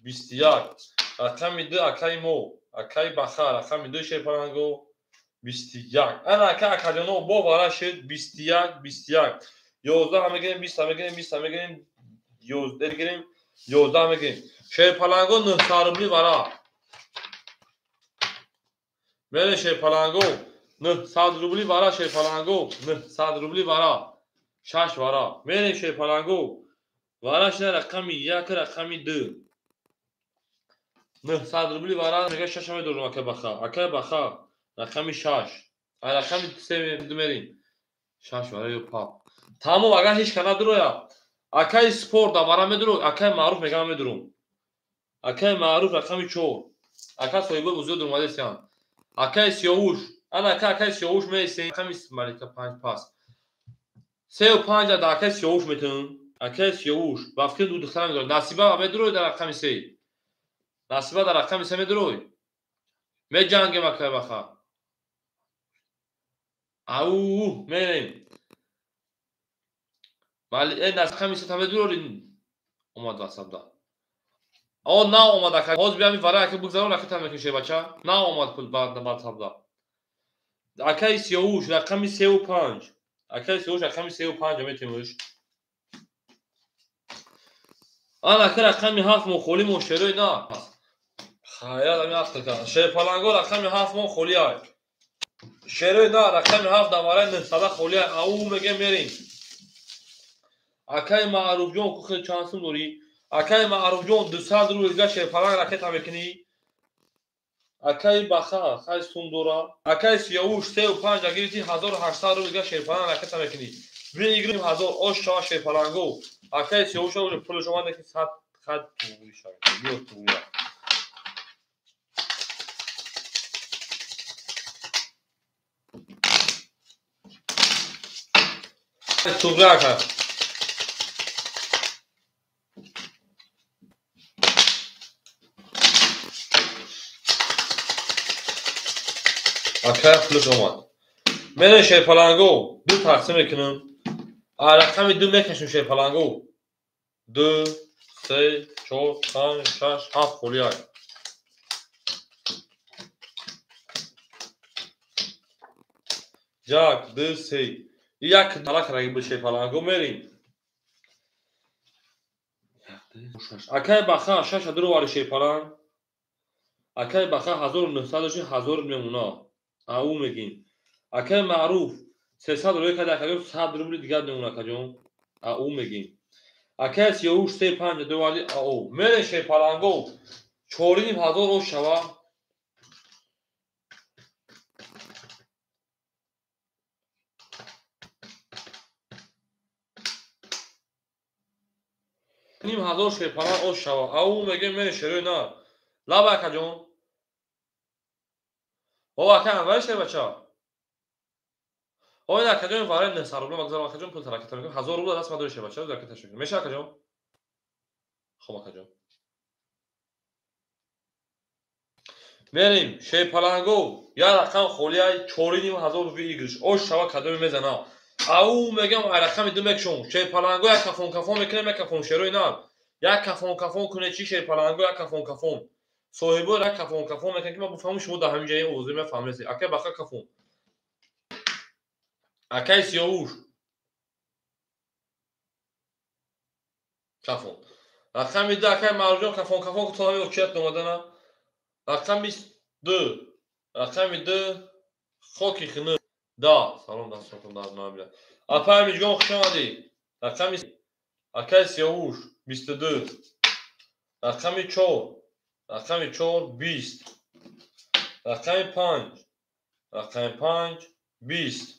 21. Рақами 2 акай мо, акай Баха, рақами 2 шепаланго 21. Ана ака акаҷоно бо вара шуд 21 21. 11 мегирем, 20 мегирем, 20 мегирем, 11 мегирем, 11 мегирем. Шерпаланго 900 рубли вара. Мере шерпаланго 900 рубли вара шерпаланго 900 рубли вара. 6 вара. Мере шерпаланго вара шина рақами 1 рақами 2. 900 рубли вара мега 6 медорам акай Баха. Акай Баха рақами 6. Ай рақами 3 мерим. 6 вара ё пап. Тамом агар ҳеч кана дуроя. Акай спорт вара медуру, акай Маъруф мегам медурум. Акай Маъруф рақами 4. Ака соҳиби бузург дурмадесян. Акай Сиёвуш. Ана ака акай Сиёвуш меистем. Рақами Малика 5 пас. 3 5 да акай Сиёвуш метун. Акай Сиёвуш. Ба фикр ду духтара медорам. Насиба медурой дар рақами 3. Насиба дар рақами 3 медурой. Меҷангем акай Баха. Ау, мерем. Вале рақами 3 медурой. Омад ватсапда. О, на омад ака. Ҳозир биям вара ака бигзарон ракета мекунем шербача. На омад пул ба ватсапда. Акай Сиёвуш рақами 3 5. Акай Сиёвуш рақами 3 5 метемуш. Ана ака рақами 7 мо холӣ мо шерои на. Хайрат ами ақл кар. Шерпаланго рақами 7 мо холӣ ай. Шерои на рақами 7 давараи 900 холӣ ай. Ау мегем мерем. Акай Маъруфҷон ку хел чанд сум дорӣ? Акай Маъруфҷон 200 рубл дига шерпаланг ракета мекунӣ. Акай Баха хай сум дора. Акай Сиёвуш 3 5 гирифти 1800 рубл дига шерпаланг ракета мекунӣ. Бигирим 1000 ош шава шерпаланго. Акай Сиёвуш уже пулаш омада ки 100 хат туғри шава. Биё туғри. Туғри ака. Ака плюс омад. Мене шерпаланго ду тақсим мекунам. А рақами ду мекашем шерпаланго. 2 3 4 5 6 7 холӣ ай. Як, ду, се. Як талак раги бу шерпаланго мерим. Акай баха 6 дуру шерпаланг. Акай баха 1900 доши 1000 мемуна. Ау мегин. Акай маъруф 300 рӯй када акаҷон 100 рубли дигар мемуна акаҷон. Ау мегин. Акай сиёвуш 35 дуварди ау. Мере шерпаланго 4500 ош шава. Ним ҳазор шерпаланг ош шава. Ау мегин мере шерӯй на. Лаба акаҷон. О ака анвари шербача. О ин акаҷон вари 900 рубл магзарам акаҷон пул тараката мекунам. 1000 рубл даст мадори шербача зараката шукр. Меша акаҷон? Хоб акаҷон. Мерим шерпаланго я рақам холӣ ай 4500 выигрыш. Ош шава кадоме мезана. Ау мегам ай рақами ду мекшон. Шерпаланго як кафон кафон мекунем, як кафон шерои на. Як кафон кафон куне чи шерпаланго як кафон кафон. Соҳибо як кафон кафон мекунем ки ман бифаҳмам шумо дар ҳамин ҷои овози ман фаҳмидед. Акай баха кафон. Акай сиёвуш. Кафон. Рақами ду акай Маъруфҷон кафон кафон то ҳамин очият омадана. Рақами ду. Рақами ду хоки хинук. Да, салом дастонатон дард набинад. Апай Миҷгон хуш омадӣ. Рақами акай сиёвуш 22. Рақами 4. Рақами 4 20. Рақами 5. Рақами 5 20.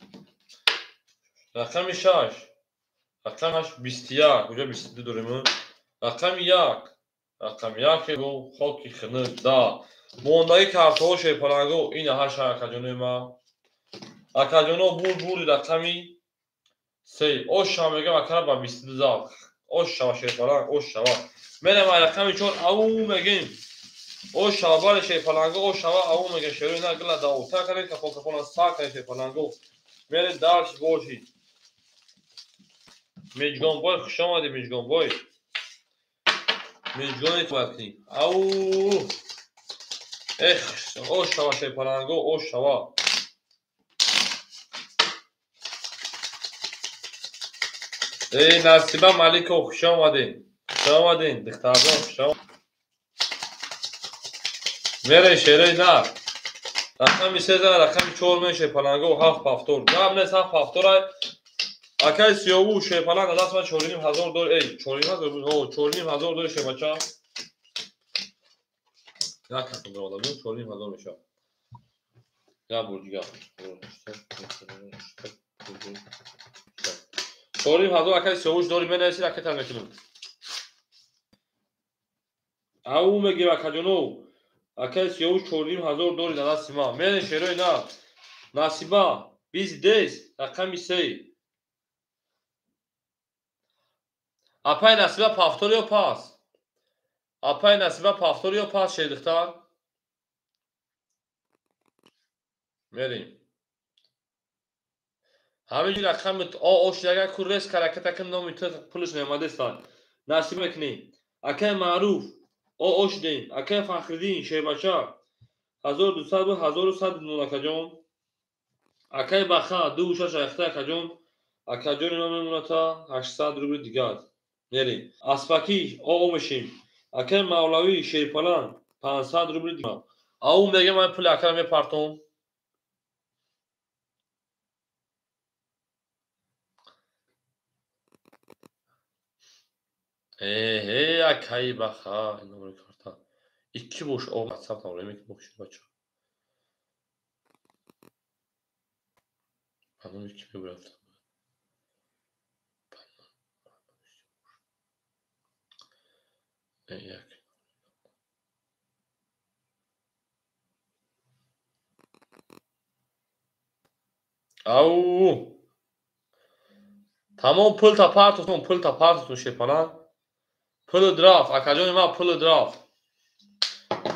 Рақами 6. Рақами 21. Куҷо 22 дорем? Рақами 1. Рақами 1 го хоки хинук. Да. Мондаги картҳо шерпаланго ин ҳашт акаҷонои ма. Акаҷоно бур бури рақами 3. Ош шава мегам акара ба 22 зад. Ош шава шерпаланг, ош шава. Мерем ай рақами 4 ау мегем. Ош шава бале шерпаланго, ош шава ау мегем шерои на гила да ота кардем кафон кафона са кардем шерпаланго. Мерем дарш боши. Миҷгон бой хуш омадӣ Миҷгон бой. Миҷгони бояд кунӣ. Ау! Эх, ош шава шерпаланго, ош шава. Эй Насиба Маликов хуш омадед. Хуш омадед, духтарҷон хуш омадед. Мере шерои на. Рақами 3 рақами 4 мен шерпаланго 7 ҳафтор. Гап нест 7 ҳафтор ай. Акай сиёву шерпаланг даст ман 4500 дор. Эй, 4500 буд. Ҳо, 4500 дор шербача. Як касм дор одам, 4500 мешавад. Я бур дигар. 4500 акай сиёвуш дори менависед, акай тан мекунем. Ау мегим акаҷоно. Акай сиёвуш 4500 дори дар дасти ман. Мере шерои на. Насиба 20 рақами 3. Апай Насиба пафтор ё пас? Апай Насиба пафтор ё пас шердухтар? Мерим. Ҳамин рақами о ошдага ку рес каракатаким номи ту пулш меомадеста. Насиб мекунӣ. Акай Маъруф о ошдем. Акай Фахриддин шербача 1200 буд 1100 мон акаҷон. Акай Баха 26 айхта акаҷон. Акаҷони ман мемоната 800 рубли дигар. Мерим. Аспакӣ о мешим. Акай Мавлавӣ шерпаланг 500 рубли дигар. Ау мегам ман пули акара мепартом. Э, акай Баха, номери карта. Икки бош о WhatsApp номери меки боши бача. Панон икки мебурафта. Як. Ау! Тамом пулта партотун, пулта партотун шерпаланг. Пулут рафт, акаҷони ман пулут рафт.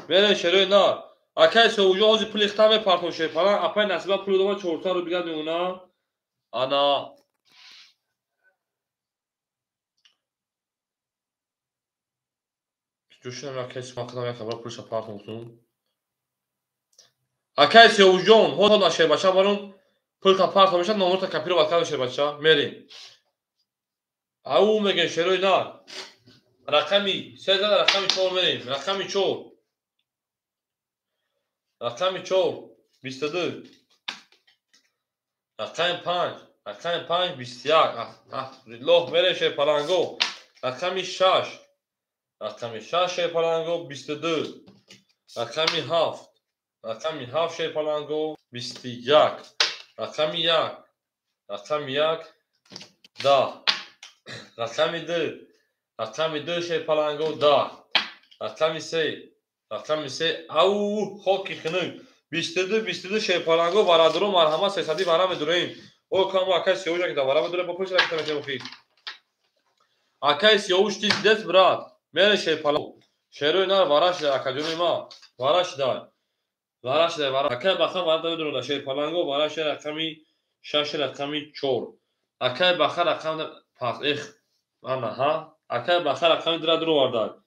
Мерем шерои нар. Акай Сиёвуҷон ҳозир пули хита мепартон шерпаланг. Апай Насиба пулу дома 400 рубл дигар мемона. Ана ҷӯшинам акай ман як хабар пулша партон кунам. Акай Сиёвуҷон, ҳозир на шербача барум пулта партон мешад, номерта копировать карда шербача. Мерем. Ау мегем шерои нар. Рақами 3 зада рақами 4 мерем. Рақами 4. Рақами 4 22. Рақами 5, рақами 5 21. Лоҳ мерем шерпаланго. Рақами 6. Рақами 6 шерпаланго 22. Рақами 7. Рақами 7 шерпаланго 21. Рақами 1. Рақами 1 10. Рақами 2. Рақами 2 шерпаланго 10. Рақами 3. Рақами 3 ау хоки хунук. 22 22 шерпаланго бародаро марҳамат 300 вара медуроем. О камо акай Сиёвуш ки вара медуроем бо пушт ракта метем охи. Акай Сиёвуш ти дес брат. Мере шерпаланго. Шерои нар вара шуда акаҷони ма. Вара шуда. Вара шуда вара. Акай баха вара медурона шерпаланго вара шуда рақами 6 рақами 4. Акай баха рақам пас эх ана ҳа. Акай баха рақами 2 дуроварда.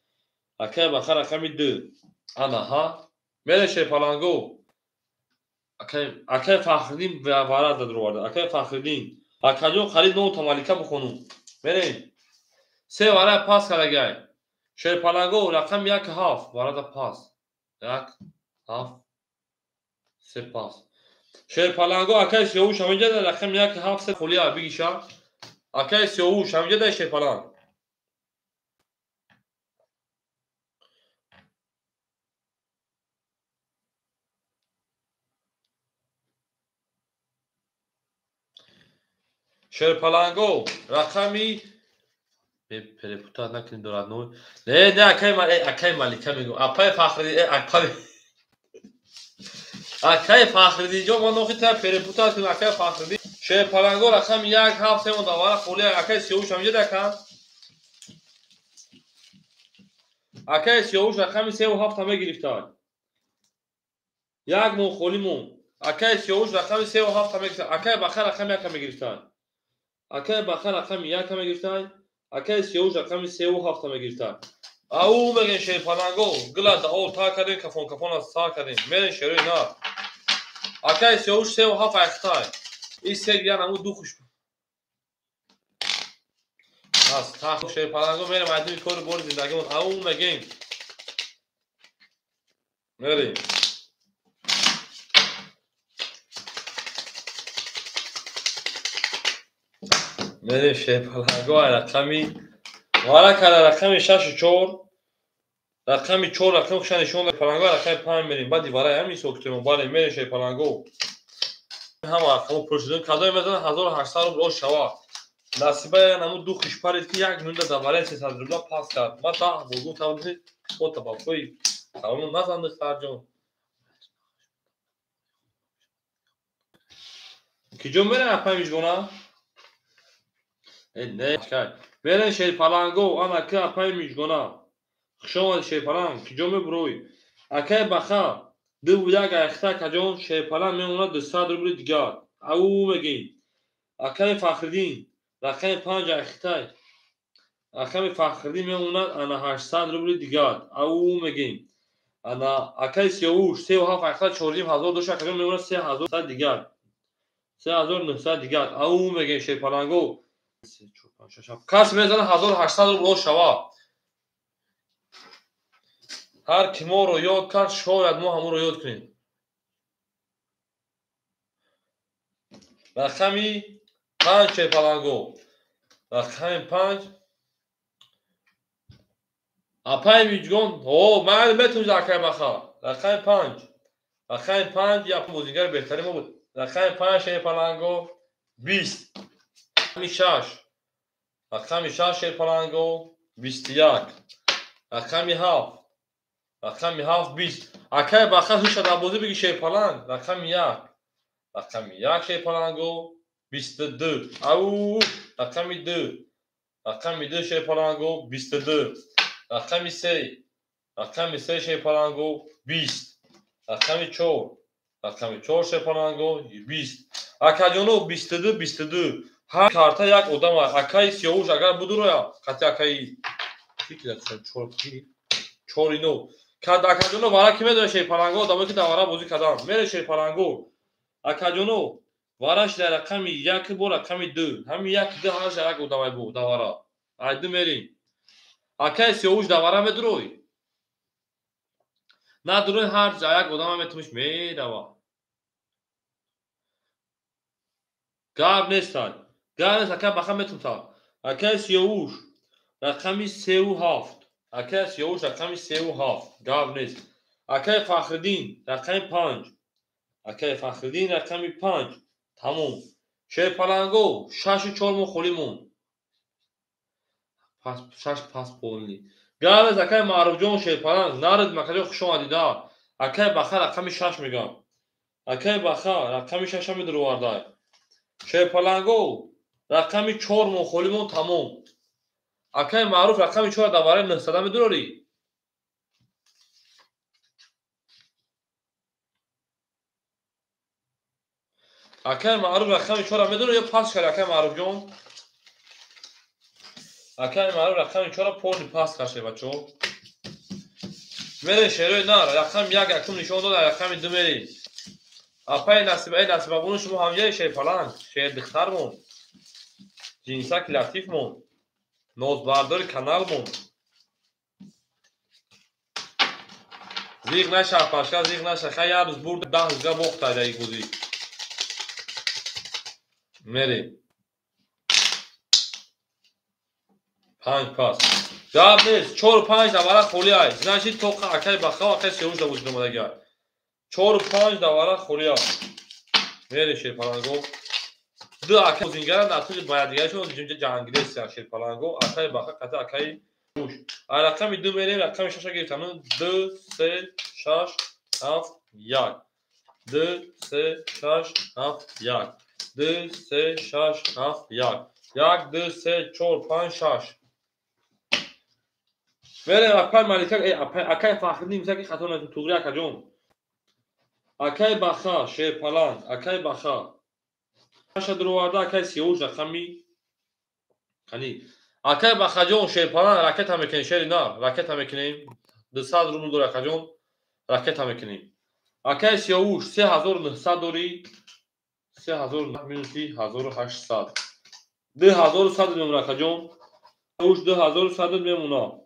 Акай баха рақами 2. Ана ҳа. Мере шерпаланго. Акай Фахриддин вара дуроварда. Акай Фахриддин. Акаҷон қариб 9 та малика бихонум. Мерем. 3 вара пас карагай. Шерпаланго рақами 1 7 варада пас. 1 7 3 пас. Шерпаланго акай Сиёвуш ҳаминҷа рақами 1 7 3 холия бигиша. Акай Сиёвуш ҳаминҷа дар шерпаланг. Шерпаланго рақами перепутать накунем дорад но. Не, не, акай акай Малика мегӯм. Апай Фахриддин, акай акай Фахриддин ҷон, ман охи та перепутать кунем акай Фахриддин. Шерпаланго рақами 1 7 3 монда вара холия акай Сиёвуш ҳаминҷа дака. Акай Сиёвуш рақами 3 ва 7 мегирифтад. Як мон холӣ мон. Акай Сиёвуш рақами 3 ва 7 мегирифтад. Акай Баха рақами 1 мегирифтад. Акай Баха рақами 1 мегирифтад. Акай Сиёвуш рақами 3 ва 7 мегирифтад. Ау мегем шерпаланго, гила даол та кардем, кафон кафон аз та кардем. Мерем шерои нар. Акай Сиёвуш 3 ва 7 айхтай. Ин се дигар намуд ду хуш. Аз та шерпаланго мерем айдими кори бори зиндагимон. Ау мегем. Мерем. Мерем шерпаланго рақами вара кара рақами 6 4 рақами 4 рақами хуша нишон дод паланго рақами 5 мерем. Баъди вараи ҳамин сокитем бале мерем шерпаланго. Ҳама рақамо пур шудем. Кадоме мезанад 1800 рубл ош шава. Насиба намуд ду хиш парид ки як минута дар вараи 300 рубла пас кард. Ман 10 бор гуфтам ота бабои салом назан духтарҷон. Киҷо мерем апай Мижгона? Не, мерем шерпаланго, ана ки апай Мижгона. Хуш омадӣ шерпаланг, киҷо мебурой? Акай Баха, 2 1 айхта акаҷон, шерпаланг мемонад 200 рубли дигар. Ау мегем. Акай Фахриддин, рақами 5 айхтай. Рақами Фахриддин мемонад ана 800 рубли дигар. Ау мегем. Ана акай Сиёвуш 3 ва 7 айхта 4 ҳазор дошт, акаҷон мемонад 3900 дигар. 3900 дигар. Ау мегем шерпаланго. Кас мезанад 1800 рубл ош шава. Ҳар ки моро ёд кард, шояд мо ҳамонро ёд кунем. Рақами 5 шерпаланго. Рақами 5 апай Мижгон, о, ман метавонам акай Баха. Рақами 5. Рақами 5 як бозигари беҳтарин мо буд. Рақами 5 шерпаланго 20. Рақами 6. Рақами 6 шерпаланго 21. Рақами 7. Рақами 7 20. Акай Баха ҳуша дар бозӣ биги шерпаланг. Рақами 1. Рақами 1 шерпаланго 22. Ау! Рақами 2. Рақами 2 шерпаланго 22. Рақами 3. Рақами 3 шерпаланго 20. Рақами 4. Рақами 4 шерпаланго 20. Акаҷоно 22 22. Ҳар карта як одам аст. Акаи Сиёвуш агар будуроя, қати акаи 4 9. Акаҷоно вара ки медонад шерпаланго, одамое ки дар вара бозӣ карданд. Мере шерпаланго. Акаҷоно вараш дар рақами 1 бо рақами 2. Ҳамин 1 2 ҳар як одамай бу дар вара. Ай 2 мерем. Акаи Сиёвуш дар вара медурой? Надурой, ҳар як одама метумиш мерава. Гап нестад. Гап нест, акай Баха метумта. Акаи Сиёвуш рақами 3 7. Акаи Сиёвуш рақами 3 7. Гап нест. Акаи Фахриддин рақами 5. Акаи Фахриддин рақами 5. Тамом. Шерпаланго 6 4 мо холӣ монд. 6 пас полни. Гап нест, акаи Маъруфҷон шерпаланг нарид макаҷо хуш омадида. Акаи Баха рақами 6 мегам. Акаи Баха рақами 6 медуровардай. Шерпаланго рақами 4 мо холӣ монд, тамом. Акаи Маъруф рақами 4 дар вараи 900 медурорӣ? Акаи Маъруф рақами 4 медурорӣ ё пас кард акаи Маъруфҷон? Акаи Маъруф рақами 4 полни пас кард бачаҳо. Мере шерои нар, рақами 1 якум нишон дод, рақами 2 мерем. Апаи Насиба, эй Насибабону шумо ҳамҷаи шерпаланг, шердухтармон, ҷинсаки латифмон, нозбардори каналмон. Зиғ наша, пашка, зиғ наша. Хай як рӯз бурд, 10 рӯзга бохта дар ин бозӣ. Мерем. 5 пас. Гап нест, 4 5 давара холӣ ай. Значит, тоқа акаи Баха ва акаи Сиёвуш да бозӣ омадагӣ. 4 5 давара холӣ ай. Мерем шерпаланго. Ду акаи бозингара натиҷи ба якдигарашон ҷинҷа ҷангидест шерпаланго. Акаи Баха қати акаи Сиёвуш. Ай рақами 2 мерем, рақами 6 гирифтам. 2 3 6 7 1. 2 3 6 7 1. 2 3 6 7 1. 1 2 3 4 5 6. Мерем акаи Малика, акаи Фахриддин мисал ки хато накун, туғри акаҷон. Акаи Баха шерпаланг, акаи Баха. Аша дуроварда акаи Сиёвуш рақами қани. Акаи Бахаҷон шерпаланг ракета мекунем, шери нар, ракета мекунем. 200 рубл дори акаҷон, ракета мекунем. Акаи Сиёвуш 3900 дори, 3000 минуси 1800. 2100 мемона акаҷон. Сиёвуш 2100 мемона.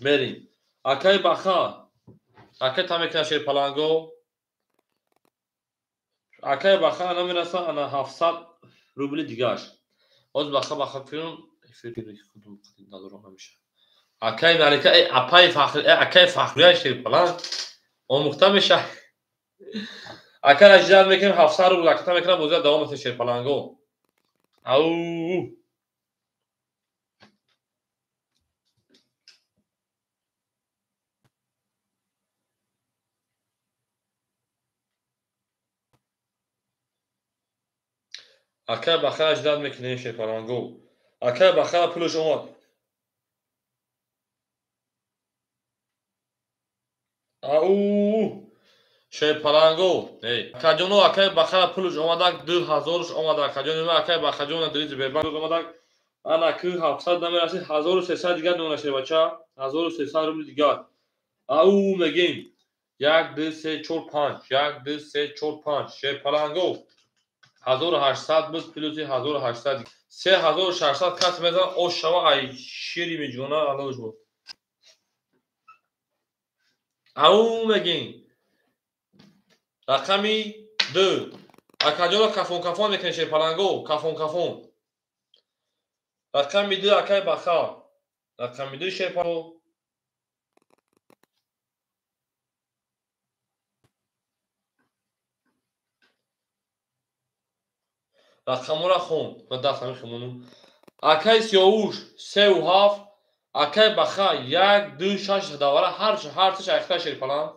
Мерем. Акаи Баха ракета мекунад шерпаланго. Акаи Баха ана мераса ана 700 рубли дигаш. Ҳозир Баха фирм эфир худум надорам ҳамеша. Акаи Малика, эй апаи Фахри, эй акаи Фахрия шерпаланг омӯхта меша. Ака раҷият мекунем 700 рубл ракета мекунам, бозият давом мекунем шерпаланго. Ау! Акаи Баха раҷият мекунем шерпаланго. Акаи Баха пулаш омад. Ау! Шерпаланго. Эй, акаҷоно акаи Баха пулаш омадак, 2000-ш омадак. Акаҷони ма акаи Бахаҷон дриз бебанг омадак. Ана ки 700 намерасид, 1300 дигар мемона шербача, 1300 рубл дигар. Ау мегем. 1 2 3 4 5, 1 2 3 4 5 шерпаланго. 1800 буд плюси 1800. 3600 кас мезан ош шава ай шири меҷона алош буд. Ау мегем. Рақами 2. Акаҷоно кафон кафон мекунем шерпаланго, кафон кафон. Рақами 2 акаи Баха. Рақами 2 шерпаланго. Рақамора хон. Ман даст ҳамин хемонум. Акаи Сиёвуш 3 7, акаи Баха 1 2 6 давара ҳар сеш айхта шерпаланг.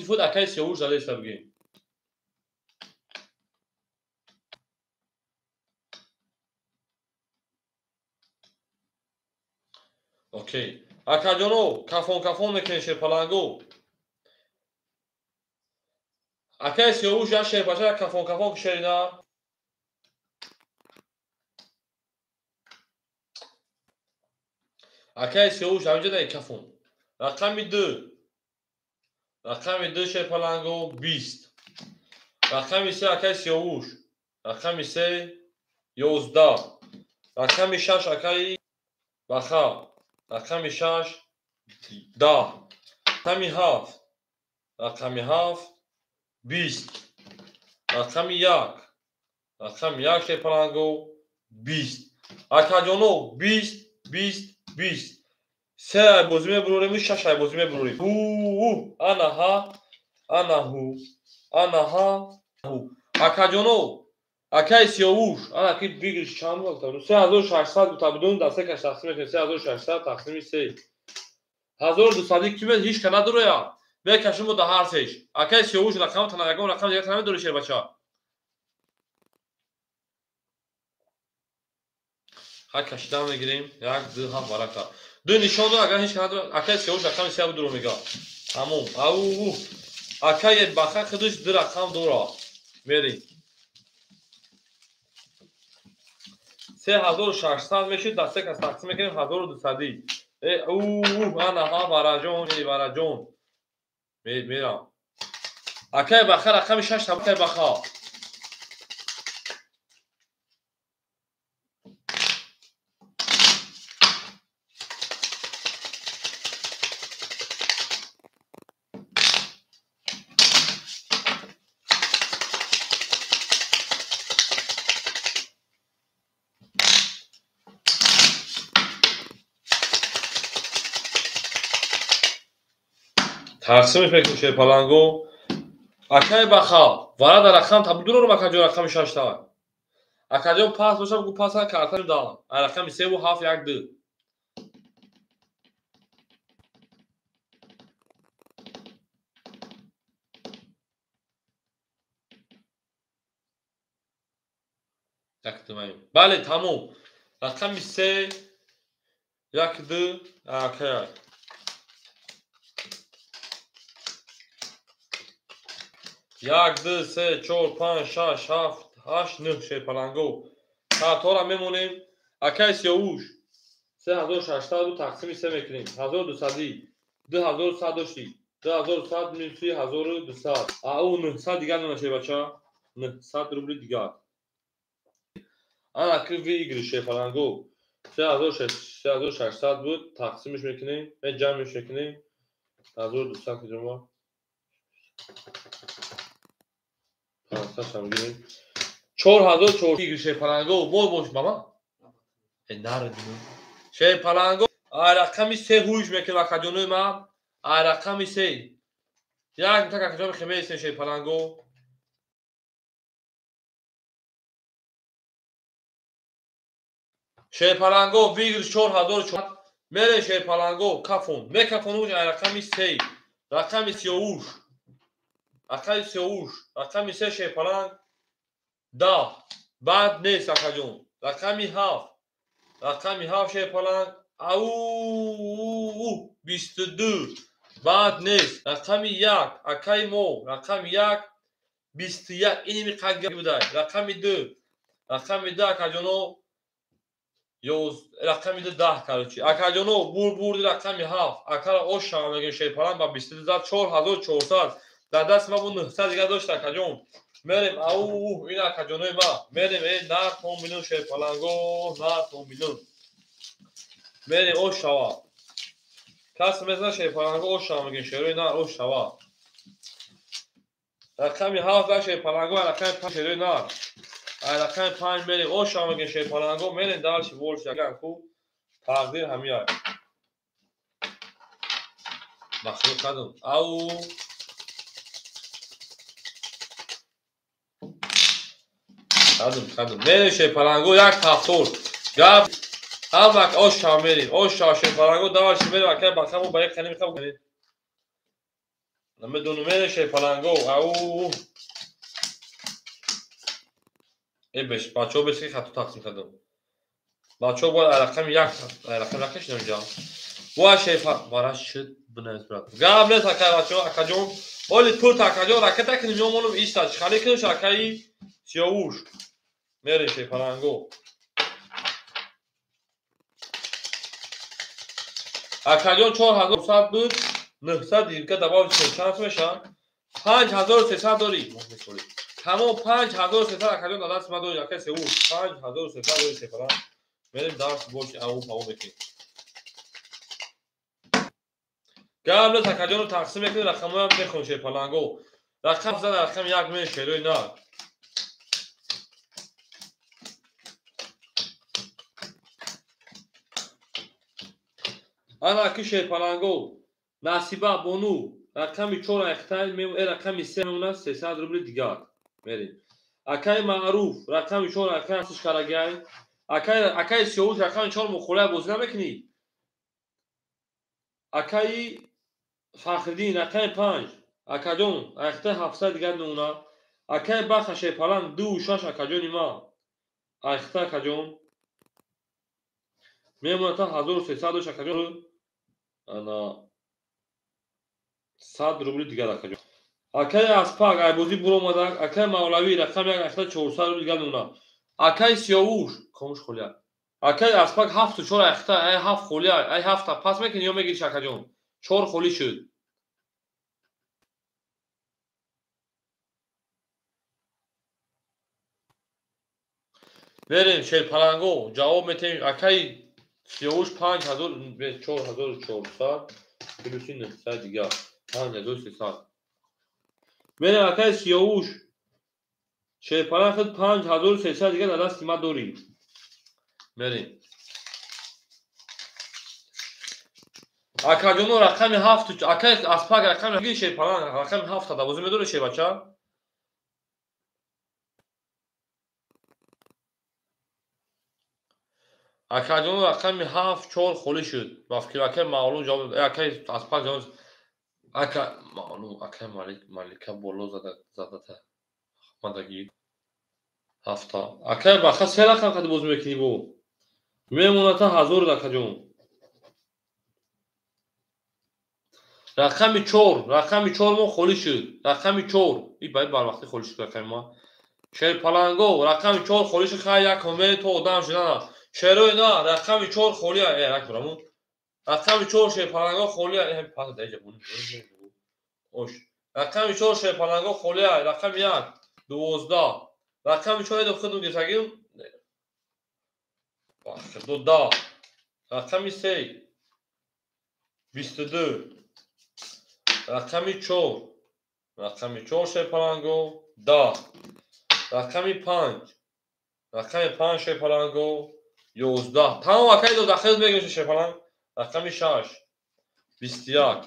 Фуд акаи Сиёвуш зада иста бигем. Окей. Акаҷоно, кафон кафон мекунем шерпалангу. Акай Сиёвуш як шерпача кафон кафон шерина. Акай Сиёвуш ҳаминҷо дай кафон. Рақами 2. Рақами 2 шерпалангу 20. Рақами 3 акай Сиёвуш. Рақами 3 11. Рақами 6 акай Баха. Рақами 6 10. Рақами 7. Рақами 7 20. Рақами 1. Рақами 1 шерпалангу 20. Акаҷоно 20 20 20. Се ай бозӣ мебурорем, шаш ай бозӣ мебурорем. Ҳу, ана ҳа, ана ҳу, ана ҳа, ҳу. Акаҷоно, акай Сиёвуш, ана ки бигириш чанд буд? 3600 буд, табидон дар се каш тақсим мекунем. 3600 тақсими 3. 1200 ки мед ҳеч ка надороя. Мекашим бо дар ҳар сеш. Акай Сиёвуш рақам тана ягон рақам дигар намедори шербача. Ҳа кашидан мегирем. 1 2 7 барака. Ду нишон дор, агар ҳеч ка надора. Акай Сиёвуш рақами 3 дуро мега. Тамом. Ау. Акай Баха худаш ду рақам дора. Мерем. 3600 мешуд, дар се кас тақсим мекунем 1200. Ана ҳа вараҷон, вараҷон. Мерам. Акай Баха рақами 6 акай Баха. Тақсимиш мекунем шерпалангу. Акай Баха, вара дар рақам табудурорум акаҷон рақами 6 та. Акаҷон пас бошам гу паса карта да. Рақами 3 ва 7 1 2. Так, бале, тамом. Рақами 3 1 2 акай. 1 2 3 4 5 6 7 8 9 шерпалангу. Картҳоро мемонем. Акай Сиёвуш 3600 ду тақсими 3 мекунем. 1200 2100 дошти. 2100 минуси 1200. Ау 900 дигар намешавад бача. 900 рубли дигар. Ана ки выигрыш шерпалангу. 3600 буд, тақсимиш мекунем, ҷамъш мекунем. 1200 киҷома. 4400 шерпалангу. Бой бош мама. Нарадим. Шерпалангу рақами 3 ҳуш мекунем акаҷонои ман. Рақами 3. Як так акаҷон хемесем шерпалангу. Шерпалангу выигрыш 4400. Мере шерпалангу кафон. Мекафонуш рақами 3. Рақами Сиёвуш. Рақами Сиёвуш. Рақами 3 шерпаланг 10. Баъд нест акаҷон. Рақами 7. Рақами 7 шерпаланг ау 22. Баъд нест. Рақами 1 акаи мо. Рақами 1 21. Иними қадга будай. Рақами 2. Рақами 2 акаҷоно рақами 2 10 короче. Акаҷоно бурди рақами 7. Акара ош шава мегӯем шерпаланг ба 22 зад 4400. Дар даст ма бу 900 дигар дошт акаҷон. Мерем ау ин акаҷонои ма. Мерем нар то миллион шерпаланго, нар то миллион. Мерем ош шава. Кас мезна шерпаланго ош шава мегӯем шерои нар ош шава. Рақами 7 да шерпаланго, рақами 5 шерои нар. Рақами 5 мерем ош шава мегӯем шерпаланго, мерем дальше больше агар ку тақдир ҳамияй. Махлуқ кардам. Ау Кадум. Мерем шерпалангу як ҳафтор. Гап ҳамак ош шава мерем. Ош шава шерпалангу дальше мерем акай бахаму ба як қани мехам. Намедонам мерем шерпалангу. Ау. Беш, бачаҳо беш ки хато тақсим кардам. Бачаҳо бояд рақами як, рақами як кашидам инҷа. Бояд шефа бараш шуд бинавис брат. Гап нест акай бачаҳо, акаҷон. Оли пурт акаҷон ракета кунем ёмонум иста. Чӣ кунем акаи Сиёвуш. Мерем шефаланго. Акаҷон 4100 буд, 900 дирка добавить кунем. Чанд мешавад? 5300 дорӣ. Тамом 5300 акаҷон дар дасти ман дорӣ, акаи Сиёвуш. 5300 дорӣ шефаланг. Мерем дарс бош ау пау мекунем. Гап нест акаҷонро тақсим мекунем, рақамҳоям мехонем шерпаланго. Рақам зад, рақами як меҳ шерои нар. Ана аки шерпаланго. Насиба бону рақами 4 айхтай рақами 3 мемонад 300 рубли дигар. Мерем. Акаи Маъруф рақами 4 айхтай ҳастиш карагай. Акаи Сиёвуш рақами 4 мухолая бозӣ намекунӣ? Акаи Фахриддин рақами 5 акаҷон айхтай 700 дигар мемонад. Акаи Баха шерпаланг 2,6 акаҷони ма айхтай акаҷон мемонад та 1300 дош акаҷон ана 100 рубли дигар акаҷон. Акаи Аспак айбозӣ буромада. Акаи Мавлавӣ рақами 1 айхтай 400 рубли дигар мемонад. Акаи Сиёвуш комуш холия. Акаи Аспак 7,4 айхтай ай 7 холия ай 7 пас мекунӣ ё мегириш акаҷон? 4 холӣ шуд. Мерем шерпаланго ҷавоб метем. Акаи Сиёвуш 5000 4400 плюси 900 дигар 5300. Мерем акаи Сиёвуш шерпаланг худ 5300 дигар дар дасти ман дорӣ. Мерем. Акаҷоно рақами 7 акаи Аспак рақами гир шерпаланг рақами 7 да бозӣ медорӣ шербача? Акаҷоно рақами 7 4 холӣ шуд. Ба фикр акаи Мавлуд ҷавоб акаи Аспак ҷавоб ака Мавлуд акаи Малик Малика боло зада задата мадаги 7. Акаи Баха се рақам қади бозӣ мекунӣ бо? Мемонад та 1000 акаҷон. Рақами 4, рақами 4 мо холӣ шуд. Рақами 4. И бай барвақти холӣ шуд рақами ма. Шерпаланго рақами 4 холӣ шуд. Хай як ҳомер то одам шудана. Шерои на рақами 4 холӣ ракбараму. Рақами 4 шерпаланго холӣ пас даҷа бун. Ош. Рақами 4 шерпаланго холӣ рақами 1 12. Рақами 4 до худум гиртагим. Бахт 10. Рақами 3 22. Рақами 4. Рақами 4 шерпаланго 10. Рақами 5. Рақами 5 шерпаланго 11. Тамом акаи до дахил мегирем шерпаланг. Рақами 6 21.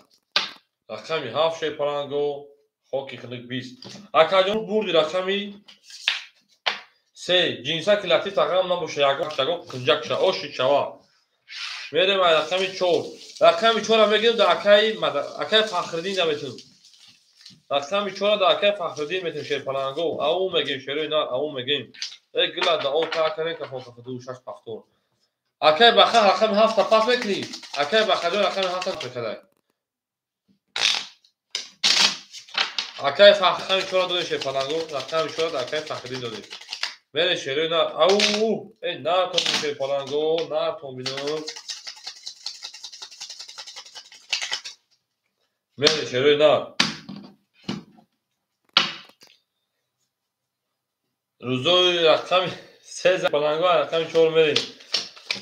Рақами 7 шерпаланго хоки хунук 20. Акаҷон бурди рақами 3. Ҷинса ки латиф тағам набоша ягон ягон қинҷак ша оши чава. Мерем ай рақами 4. Рақами 4-ро мегирем дар акаи Фахриддин наметем. Рақами 4-ро дар акаи Фахриддин метем шерпаланго. Ау мегем шерои нар ау мегем. Э гила да о та кaren кафон кафон 2 6 пахтор. Акаи Баха рақами 7 пас мекунӣ? Акаи Бахаҷон рақами 7 мекадай. Акаи Фахриддин 4 додем шерпаланго. Рақами 4 дар акаи Фахриддин додем. Мерем шерои нар. Ау э нар тон шерпаланго, нар тон бинам. Мерем шерои нар. Рӯзои рақами 3 паланго рақами 4 мерем.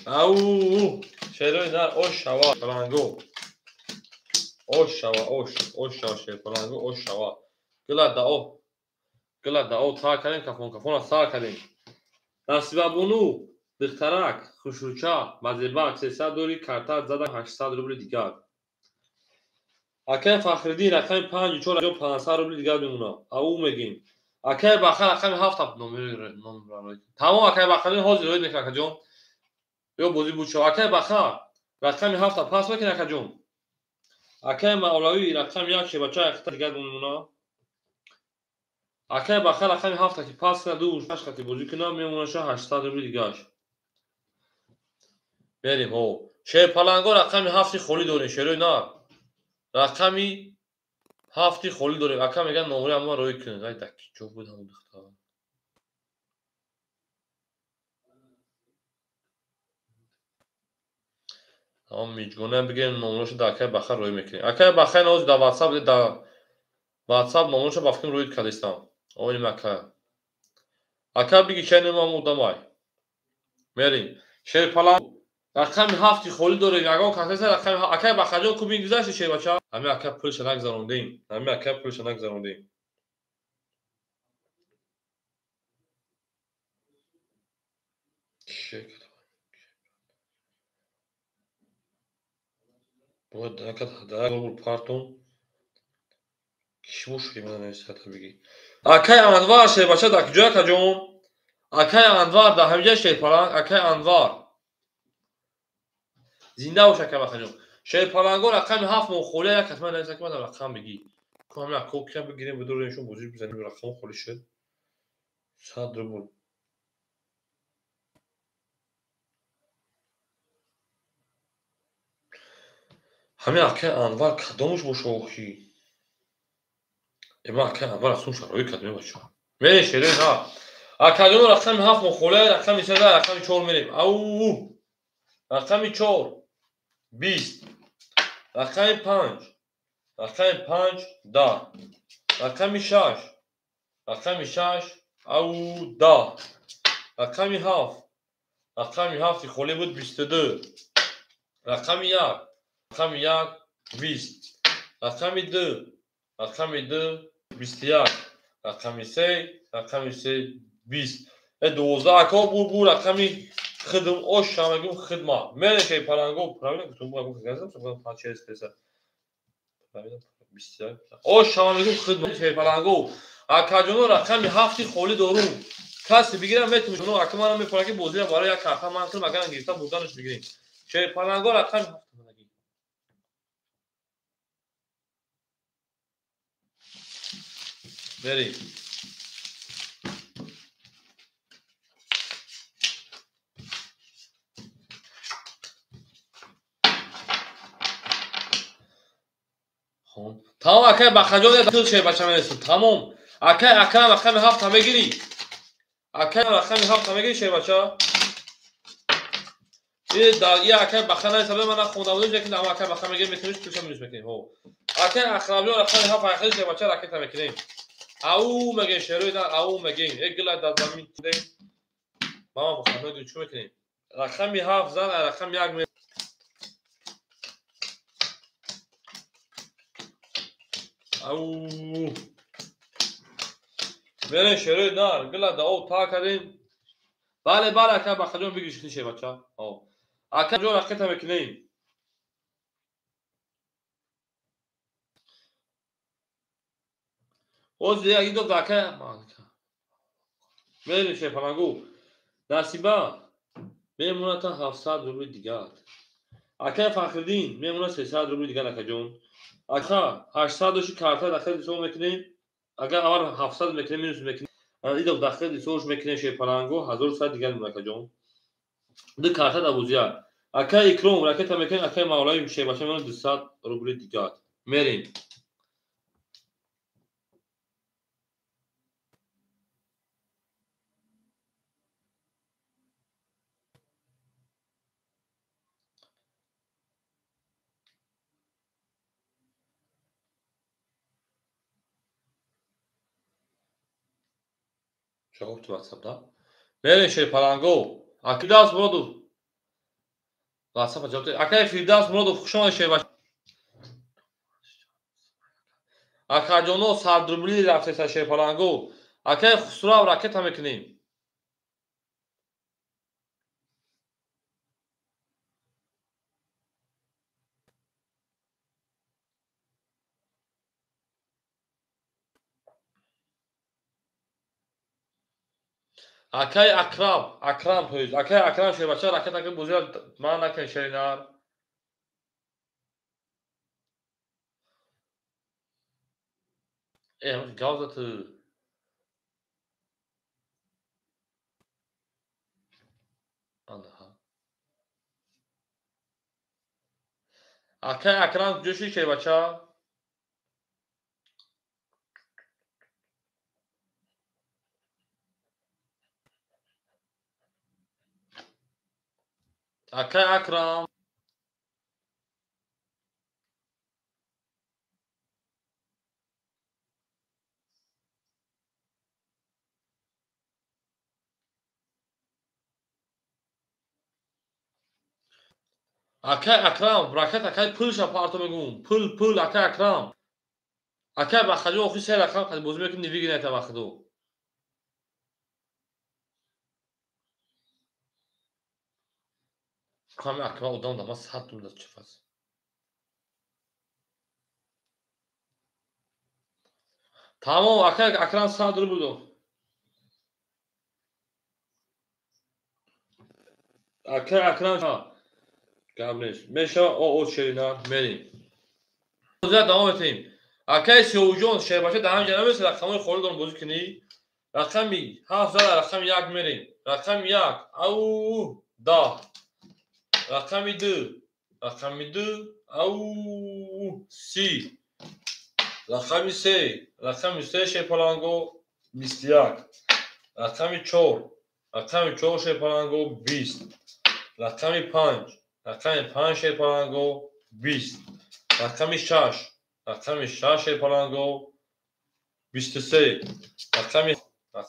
Ау шерои нар ош шава паланго. Ош шава ош, ош шава шер паланго ош шава. Гила дао. Гила дао та кардем кафон кафона сар кардем. Насиба бону духтарак хушрӯча базебак 300 дори карта зада 800 рубли дигар. Акаи Фахриддин рақами 5 4 500 рубли дигар мемонад. Ау мегем. Акаи Баха рақами 7 номер номер. Тамом акаи Баха ҳозир роид мекунад акаҷон. Ё бозӣ буд шав. Акаи Баха рақами 7 пас мекунад акаҷон. Акаи Мавлавӣ рақами 1 шебача якта дигар мемонад. Акаи Баха рақами 7 ки пас кунад 2 6 хати бозӣ кунад мемонад 800 рубли дигараш. Мерем, ҳо. Шерпаланго рақами 7 холӣ дорем, шерои нар. Рақами 7 холӣ дорем. Ака мегӯяд номри ҳама рӯй кунед. Ай дар ки ҷо буд ҳамон духтар? Ҳамон миҷгона бигирем номроша дар акаи Баха рӯй мекунем. Акаи Баха ноз дар WhatsApp, дар WhatsApp номроша ба фикрам рӯй кардистам. Оиним ака. Ака биги чайнем ҳам одамай. Мерем. Шерпаланг рақами 7 холӣ дорем. Ягон кас рақами акаи Бахаҷон ку мегузашти шербача? Ҳами ака пулша нагзарондем. Ҳами ака пулша нагзарондем. Бояд дар рубл партон. Кишмо шуд ман нависата биги. Акаи Анвар шербача дар куҷо акаҷон? Акаи Анвар дар ҳамиҷа шерпаланг, акаи Анвар. Зинда бош акаи Бахаҷон. Шерпаланго рақами 7 мо холия як кас ман нависа ки ман рақам биги. Ку ҳами ако кия бигирем бидорем шон бозӣ бизанем рақам холӣ шуд. 100 рубл. Ҳами акаи Анвар кадомаш боша охи? Ма акаи Анвар аз сум шароит кардем бача. Мерем шерои на. Акаҷон рақами 7 мо холия рақами 3 рақами 4 мерем. Ау! Рақами 4 20, рақами 5, рақами 5 10, рақами 6, рақами 6 ау 10, рақами 7, рақами 7 холӣ буд 22, рақами 1, рақами 1 20, рақами 2, рақами 2 21, рақами 3, рақами 3 20. 12 ако бур рақами хидм ош шамагум хидма. Мерем шерпаланго, правильно гуфтум, бу газам, сухам 5 6 3 правильно 21. Ош шамагум хидма шерпаланго. Акаҷоно рақами 7 холӣ дорум. Касе бигирам метум, ака манам мефора ки бозиро барои як карта ман кунам, агар гирифта бурданаш бигирем. Шерпаланго рақами 7 мерем. Тамом акаи Бахаҷон я шербача мересид. Тамом. Акаи Акрам рақами 7 мегирӣ. Акаи рақами 7 мегирӣ шербача? Дар я акаи Баха нависа ман нахонда будам, лекин ама акаи Баха мегирем, метавониш пулша минус мекунем. Ҳо. Акаи Акрамҷон рақами 7 айхели шербача ракета мекунем. Ау мегем шерои дар ау мегем. Э гила дар замин кидем. Мама Баха мегӯем чӣ мекунем? Рақами 7 зан, рақами 1 Ау. Мерем шерои нар, гила да об та кардем. Бале, бале, ака Бахаҷон бигир шихти шербача. Ҳо. Ака ҷон ракета мекунем. Оз як идо ака. Мерем шерпалангу. Насиба мемонад та 700 рубли дигар. Акаи Фахриддин мемонад 300 рубли дигар акаҷон. Ака 800 доши карта дахили ҳисоб мекунем. Агар аввал 700 мекунем, минус мекунем. Идо дахили ҳисобш мекунем шерпаланго 1100 дигар мемонад акаҷон. Ду карта дар бозия. Акаи Икром ракета мекунем, акаи Мавлави шербача мемонад 200 рубли дигар. Мерем. Ҷавоб ту WhatsApp да? Мерем шерпаланго. Акидас Муродов. WhatsApp ҷавоб. Акаи Фирдавс Муродов хуш омадед шербача. Акаҷоно 100 рубли рафтеса шерпаланго. Акаи Хусрав ракета мекунем. Акаи Акрам, Акрам тоиз. Акаи Акрам шербача ракета кунем бозиро ман накунем шеринар. Гав зад ту. Анаҳа. Акай Акрам куҷо шуди, шербача? Акай Акрам. Акай Акрам, ракет акай пулша парто мегум. Пул, пул, акай Акрам. Акай Бахаҷон охи се рақам қад бозӣ мекунӣ, невигинайта вақту. Ками Акрам одам да ма 100 рубл чифас. Тамом, акай Акрам 100 рубл дод. Акай Акрам гап нест. Мешава о шерина мерим. Бозиро давом метаҳем. Акай Сиёвуҷон, шербача дар ҳамин ҷа намест, рақамҳои холӣ дорам бозӣ кунӣ. Рақами 7 зада, рақами 1 мерем. Рақами 1, ау, 10. Рақами 2, рақами 2, ау, 30. Рақами 3, рақами 3 шерпаланго 21. Рақами 4, рақами 4 шерпаланго 20. Рақами 5, рақами 5 шерпаланго 20. Рақами 6, рақами 6 шерпаланго 23. Рақами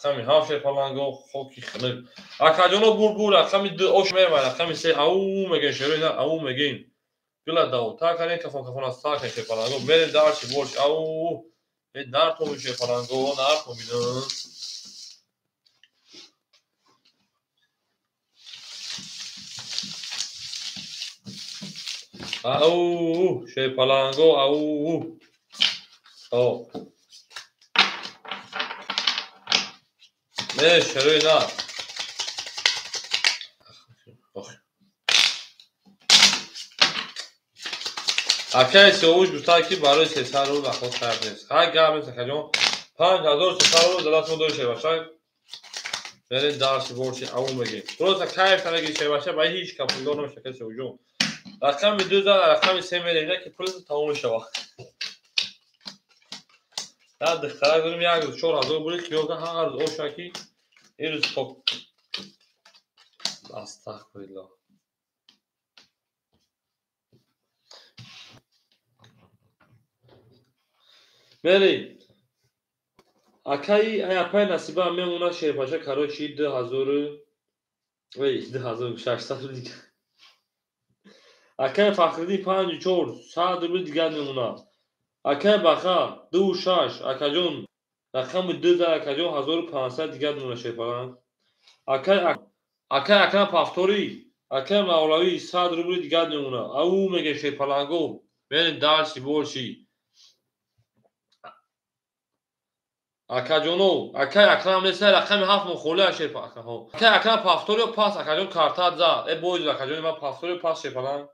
7 шерпаланго хоки хунук. Акаҷоно бур рақами 2 ош меравад, рақами 3 ау мегӯем, шерои на ау мегӯем. Гула давтар кардем, кафон кафон аз сар кардем шерпаланго. Мерем дарчи борч ау. Э нартоми шерпаланго, нартомина. Ау, шерпаланго, ау. О. Не, шерои на. Акай Сиёвуш гуфтанд, ки барои 300 рубл нахост кард нест. Хай гап нест, акаҷон. 5300 рубл дар дастмо дори шербача. Мерем дарси борчи ау мегем. Просто кайф намегири шербача, ба ҳеҷ кам пулдор намешавад, акай Сиёвуҷон. Рақами 2 зад, рақами 3 мерем, не ки пулат тамом мешавад. Да духтарак дорем, як рӯз 4000 бури хиёл кар, ҳар рӯз оша ки ин рӯз ток. Астағфируллоҳ. Мерем. Акаи апай Насиба мемонад шерпаша, короче 2000 эй 2600 рубл дигар. Акаи Фахриддин 54 100 рубл дигар мемонад. Акаи Баха 26 акаҷон рақами 2 зад, акаҷон 1500 дигар мемонад шерпаланг. Акаи Акрам Пафторӣ, акаи Мавлавӣ 100 рубл дигар мемонад. Ау мегӯем шерпаланго. Мерем дарси борчи. Акаҷоно, акаи Акрам нест, рақами 7 мо холӣ аст шерпаланг. Акаи Акрам Пафториё пас, акаҷон картат зад. Э боз акаҷони ман Пафториё пас шерпаланг.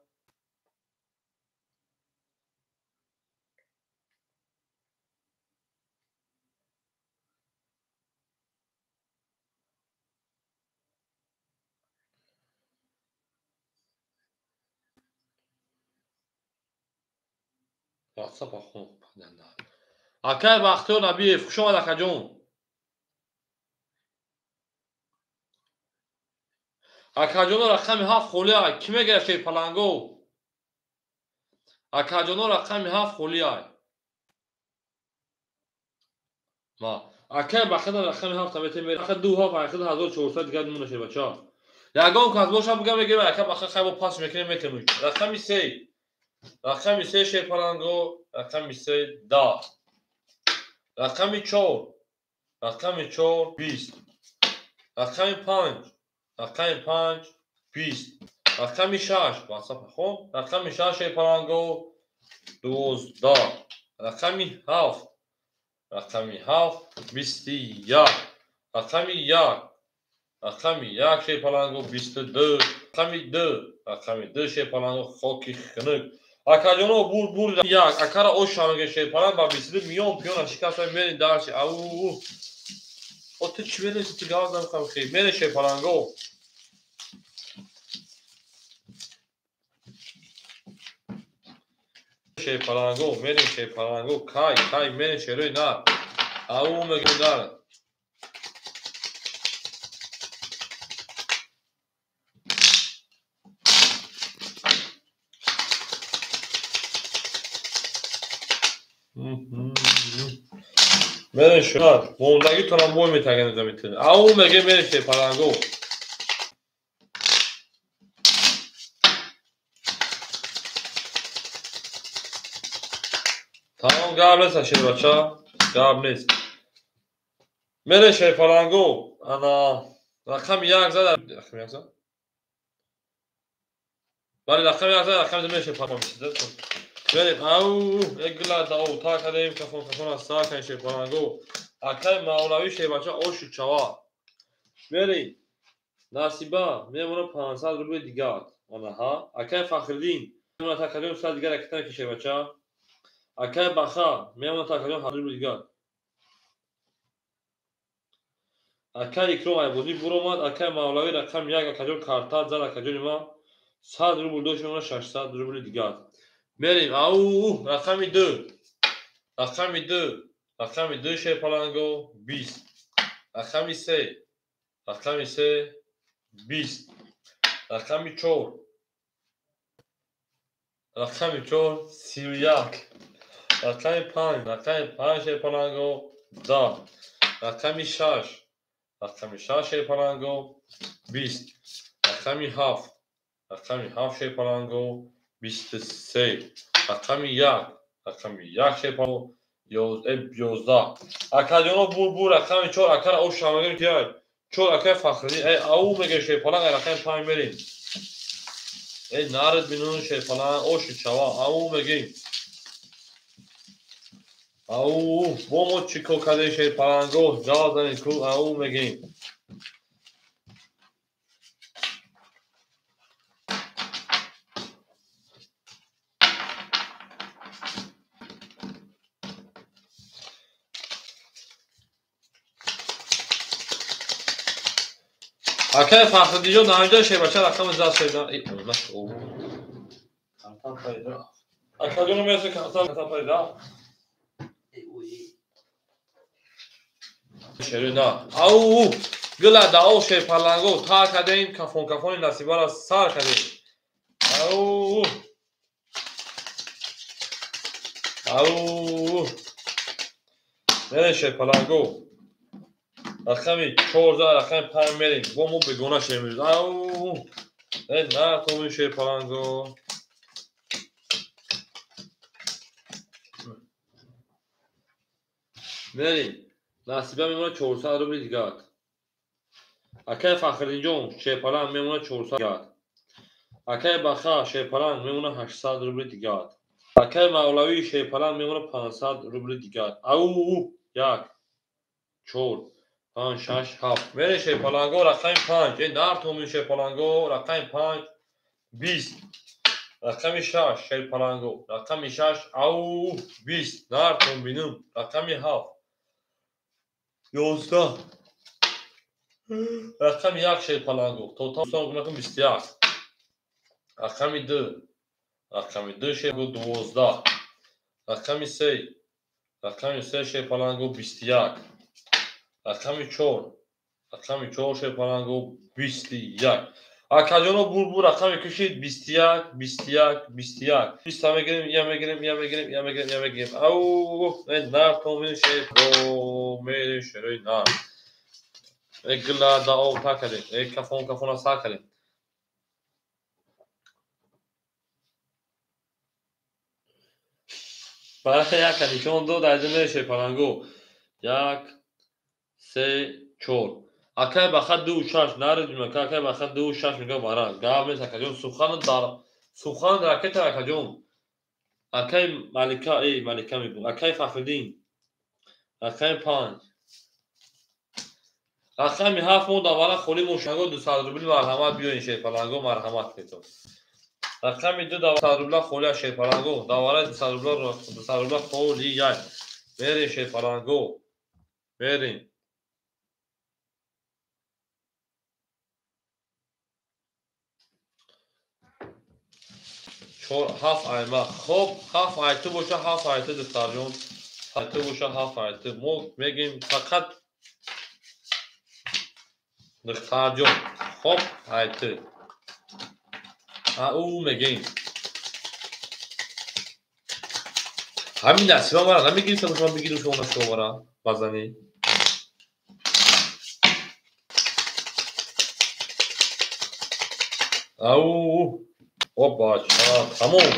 WhatsApp хон. Акай Бахтиёр Набиев, хуш омад акаҷон. Акаҷоно рақами 7 холӣ ай. Кӣ мегирад шерпаланго? Акаҷоно рақами 7 холӣ ай. Ма акай Бахтиёр рақами 7 таметем. Ака 2 7 1400 дигар мемонад шербача. Ягон кас боша буга мегирем, ака Бахтиёр хайбо пас мекунем метемуш. Рақами 3. Рақами 3 шерпаланго, рақами 3 10. Рақами 4, рақами 4 20. Рақами 5, рақами 5 20. Рақами 6, WhatsApp хон, рақами 6 шерпаланго 12. Рақами 7, рақами 7 21. Рақами 1, рақами 1 шерпаланго 22. Рақами 2, рақами 2 шерпаланго хоки хунук. Акаҷоно бур як акара оша меге шерпаланг ба 22 миён пиёна шикаста мерем дарчи ау. О ту чӣ медонӣ, ту гап намехоҳам хел. Мерем шерпаланго. шерпаланго, мерем шерпаланго, кай, кай, мерем шерои нар. Ау мегӯем нар. Мерем шерар. Мондагитонам бой метагем замитин. Ау мегӯем мерем шерпаланго. Тамом гап нест шербача, гап нест. Мерем шерпаланго. Ана рақами як зад, рақами як зад. Бале, рақами як зад, рақами мерем шерпаланго. Мерем, ау, эгла дао та кадем кафон кафон аз сар кан шерпаланго. Акай мавлавӣ шербача ошу чава. Мерем. Насиба мемона 500 рубли дигар. Ана ҳа. Акай Фахриддин мемона та кадем 100 дигар акитан ки шербача. Акай Баха мемона та кадем 100 рубли дигар. Акай Икром айбозӣ буромад. Акай Мавлавӣ рақами як акаҷон карта зад акаҷони ман 100 рубл дошт мемона 600 рубли дигар. Мерем, ау, рақами ду. Рақами ду. Рақами ду шерпаланго 20. Рақами се. Рақами се 20. Рақами чор. Рақами чор 31. Рақами панҷ. Рақами панҷ шерпаланго 10. Рақами шаш. Рақами шаш шерпаланго 20. Рақами ҳафт. Рақами ҳафт шерпаланго 23. Рақами як. Рақами як шерпаланго 11. Акаҷоно бур бур рақами чор акара оша мегӯем ки чор акай Фахриддин эй ау мегӯем шерпаланг ай рақами панҷ мерем. Эй нарид бинун шерпаланг ошу чава ау мегӯем. Ау бо мо чӣ кор кардем шерпаланго ҷавоб занед ку ау мегӯем. Акай Фахриддинҷон ҳаминҷо шербача рақами зад шеда. Акаҷон мераса карта пайда. Шерина. Ау, гила дао шерпаланго та кардем кафон кафони насибаро сар кардем. Ау. Ау. Мерем шерпаланго. Рақами 14, рақами 5 мерем. Бо мо бегона шемирем. Ау! Э, на томи шерпаланго. Мерем. Насиба мемона 400 рубли дигар. Акай Фахриддинҷон шерпаланг мемона 400 дигар. Акай Баха шерпаланг мемона 800 рубли дигар. Акай Мавлавӣ шерпаланг мемона 500 рубли дигар. Ау! 1 4 5 6 7. Мерем шерпаланго рақами 5. Э, нар томи шерпаланго рақами 5 20. Рақами 6 шерпаланго рақами 6 ау 20. Нар том бинум рақами 7 11. Рақами 1 шерпаланго тотал 21. Рақами 2 рақами 2 шерпаланго 12. Рақами 3 рақами 3 шерпаланго 21. Рақами 4 рақами 4 шерпаланго 21. Акаҷоно бур бур рақами кушид 21 21 21. 20 мегирем, я мегирем, я мегирем, я мегирем, я мегирем. Ау, э нар томин шерпо мерем шерои нар. Э гила дао та кардем, э кафон кафона сар кардем. Бараха яка нишон дод, айда мерем шерпаланго. 1 3 4. Акай Баха 2 6 нарид мека акай Баха 2 6 мега бара. Гап нест акаҷон сухан дар сухан ракета акаҷон. Акай Малика эй Малика мегӯ. Акай Фахриддин. Рақами 5. Рақами 7 мо давара холи мошанго 200 рубли марҳамат биёин шерпаланго марҳамат кунед. Рақами 2 давара рубла холи шерпаланго давара 200 рубла 200 рубла холи як. Мерем шерпаланго. Мерем. 4 7 айма. Хоб, 7 айту боша, 7 айту духтарҷон. Айту боша, 7 айту. Мо мегем фақат духтарҷон. Хоб, айту. Ау мегем. Ҳамин насиба мара намегирифта бошам, бигирам шумо насиба мара базанӣ. Ау, опа, тамом.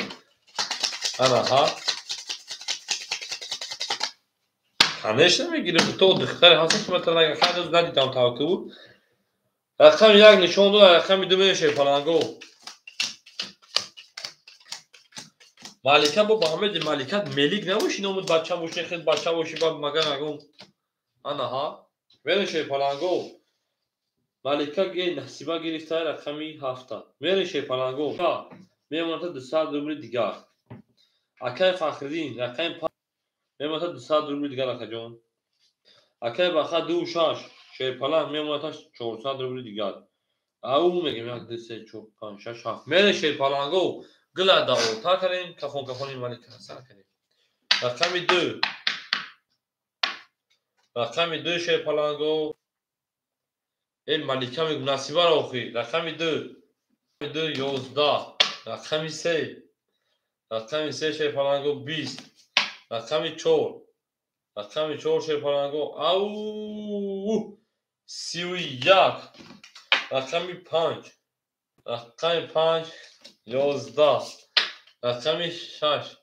Ана ҳа. Конечно мегирем, то духтаре ҳастам ки метавонам агар хайр надидам таваккул. Рақами 1 нишон дод, рақами 2 мешавад паланго. Малика бо ба ҳамеди маликат мелик набоши, номуд бача боши, хел бача боши, ба магар ягон. Ана ҳа. Мерешед паланго. Малика ге насиба гирифта рақами 7. Мерешед паланго. Мемонад 200 рубли дигар. Акай Фахриддин рақами 5 мемонад 200 рубли дигар акаҷон. Акай Баха 2 6 шерпаланг мемонад 400 рубли дигар. Ау мегем 1 2 3 4 5 6 7. Мерешед паланго. Гила даъвота кардем, кафон кафони малика сар кардем. Рақами 2. Рақами 2 шерпаланго. Эй малика мегум насибаро охи. Рақами 2. 2 11. Рақами 3. Рақами 3 шерпаланго 20. Рақами 4. Рақами 4 шерпаланго ау 31. Рақами 5. Рақами 5 11. Рақами 6.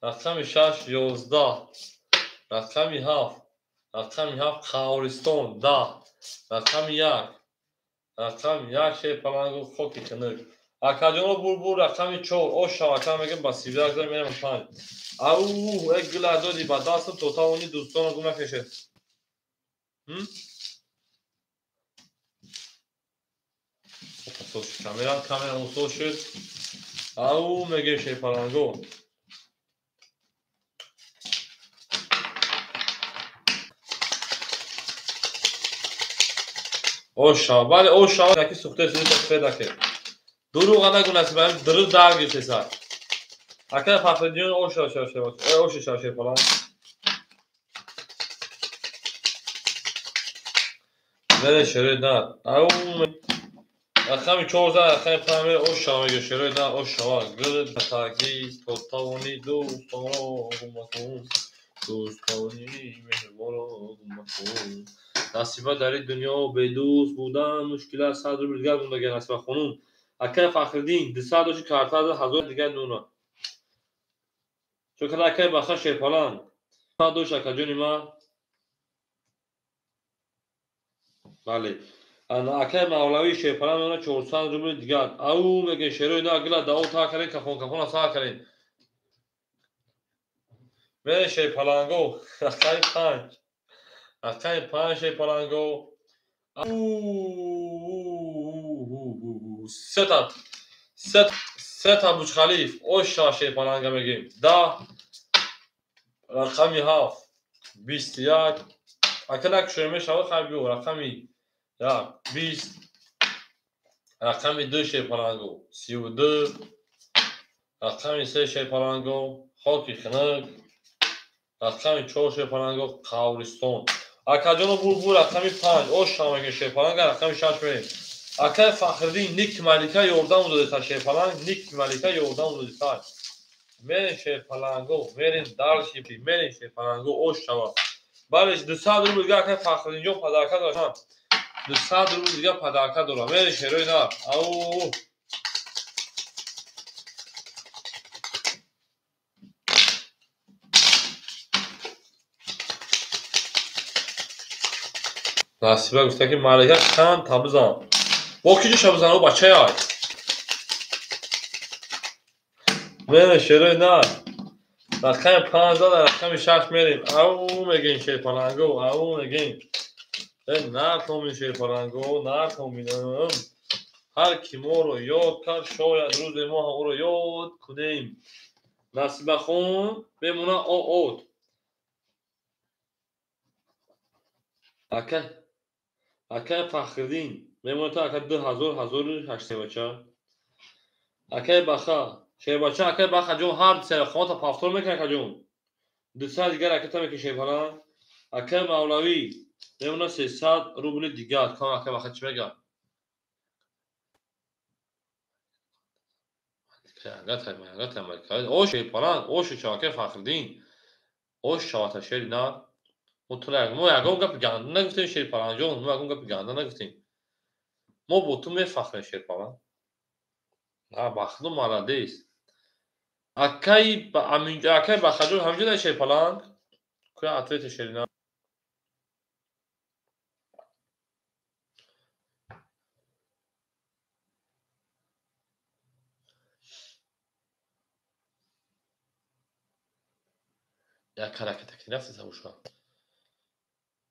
Рақами 6 11. Рақами 7. Рақами 7 Қавристон 10. Рақами 1. Рақами 1 шерпаланго хоки хунук. Акаҷоно бурбур рақами 4. Ош шавака мегем ба 31 зад мерем 5. Ау, як гила доди ба дастам то тавони дӯстонро гум накашед. Камера, камера усол шуд. Ау, мегем шерпаланго. Ош шава, бале ош шава, яки сухтаи суди федаке. Дурӯға нагу насиба, дурӯғ дар гирифтеса. Акай Фахриддин ош шава шава, ош шава шерпаланг. Мере шерои дар. Ау, рақами 4 рақами 5 ош шава мега шерои дар ош шава. Гил таги то тавони дӯстонро гум макун. Дӯстони меҳрубонро гум макун. Насиба дар ин дунё бедӯст будан мушкил аст. 100 рубл дигар мондага Насиба хонум. Акай Фахриддин 200 доши карта 1000 дигар нуна. Чун акай Баха шерпаланг. 100 дош акаҷони ма. Бале. Ана акай Мавлавӣ шерпаланг меона 400 рубл дигар. Ау мегӯяд шерои на гила даъво та кардем, кафон кафона сар кардем. Мере шерпаланго рақами 5. Рақами 5 шерпаланго. Сета сета Бучхалиф ош шава шерпаланга мегӯем. 10 рақами 7 21. Ака накушоем мешава хай биё рақами 1 20. Рақами 2 шерпаланго 32. Рақами 3 шерпаланго хоки хунук. Рақами 4 шерпаланго Қавристон. Акаҷоно бурбур рақами 5 ош шава мегӯем шерпаланга рақами 6 мерем. Акай Фахриддин ник малика ёрдам додеса шерпаланг, ник малика ёрдам додеса. Мерем шерпаланго, мерем дарши, мерем шерпаланго ош шава. Бале 200 рубл дигар акай Фахриддинҷон падарка дорам. 200 рубл дигар падарка дорам. Мерем шерои нар. Ау. Насиба гуфта ки малика чанд та бизан. Бо ки ҷоша бизан, о бачаи ай. Мерем шерои нар. Рақами 5 зада рақами 6 мерем. Ау мегӯем шерпаланго, ау мегӯем. Натомин шерпаланго, натоминам. Ҳар ки моро ёд кард, шояд рӯзе мо ҳам ӯро ёд кунем. Насибахон мемона оот. Акай Фахриддин мемонад ака 2000 1800 бача. Акай Баха Шербача акай Бахаҷон ҳар се рақамата повтор мекунад, акаҷон. 200 дигар ракета мекунад Шерпаланг. Акай Мавлавӣ мемонад 300 рубли дигар. Кам акай Баха чӣ мегӯяд? О Шерпаланг, о шучав акай Фахриддин. О шучавата шери нар. Мо ягон гапи ганда нагуфтем, Шерпалангҷон, мо ягон гапи ганда нагуфтем. Мо бо ту мефахрем, Шерпаланг. Бахту молодец. Акай Бахаҷон ҳамҷо дар Шерпаланг? Куя ответе шерина. Як ҳараката ки рафти сабуша.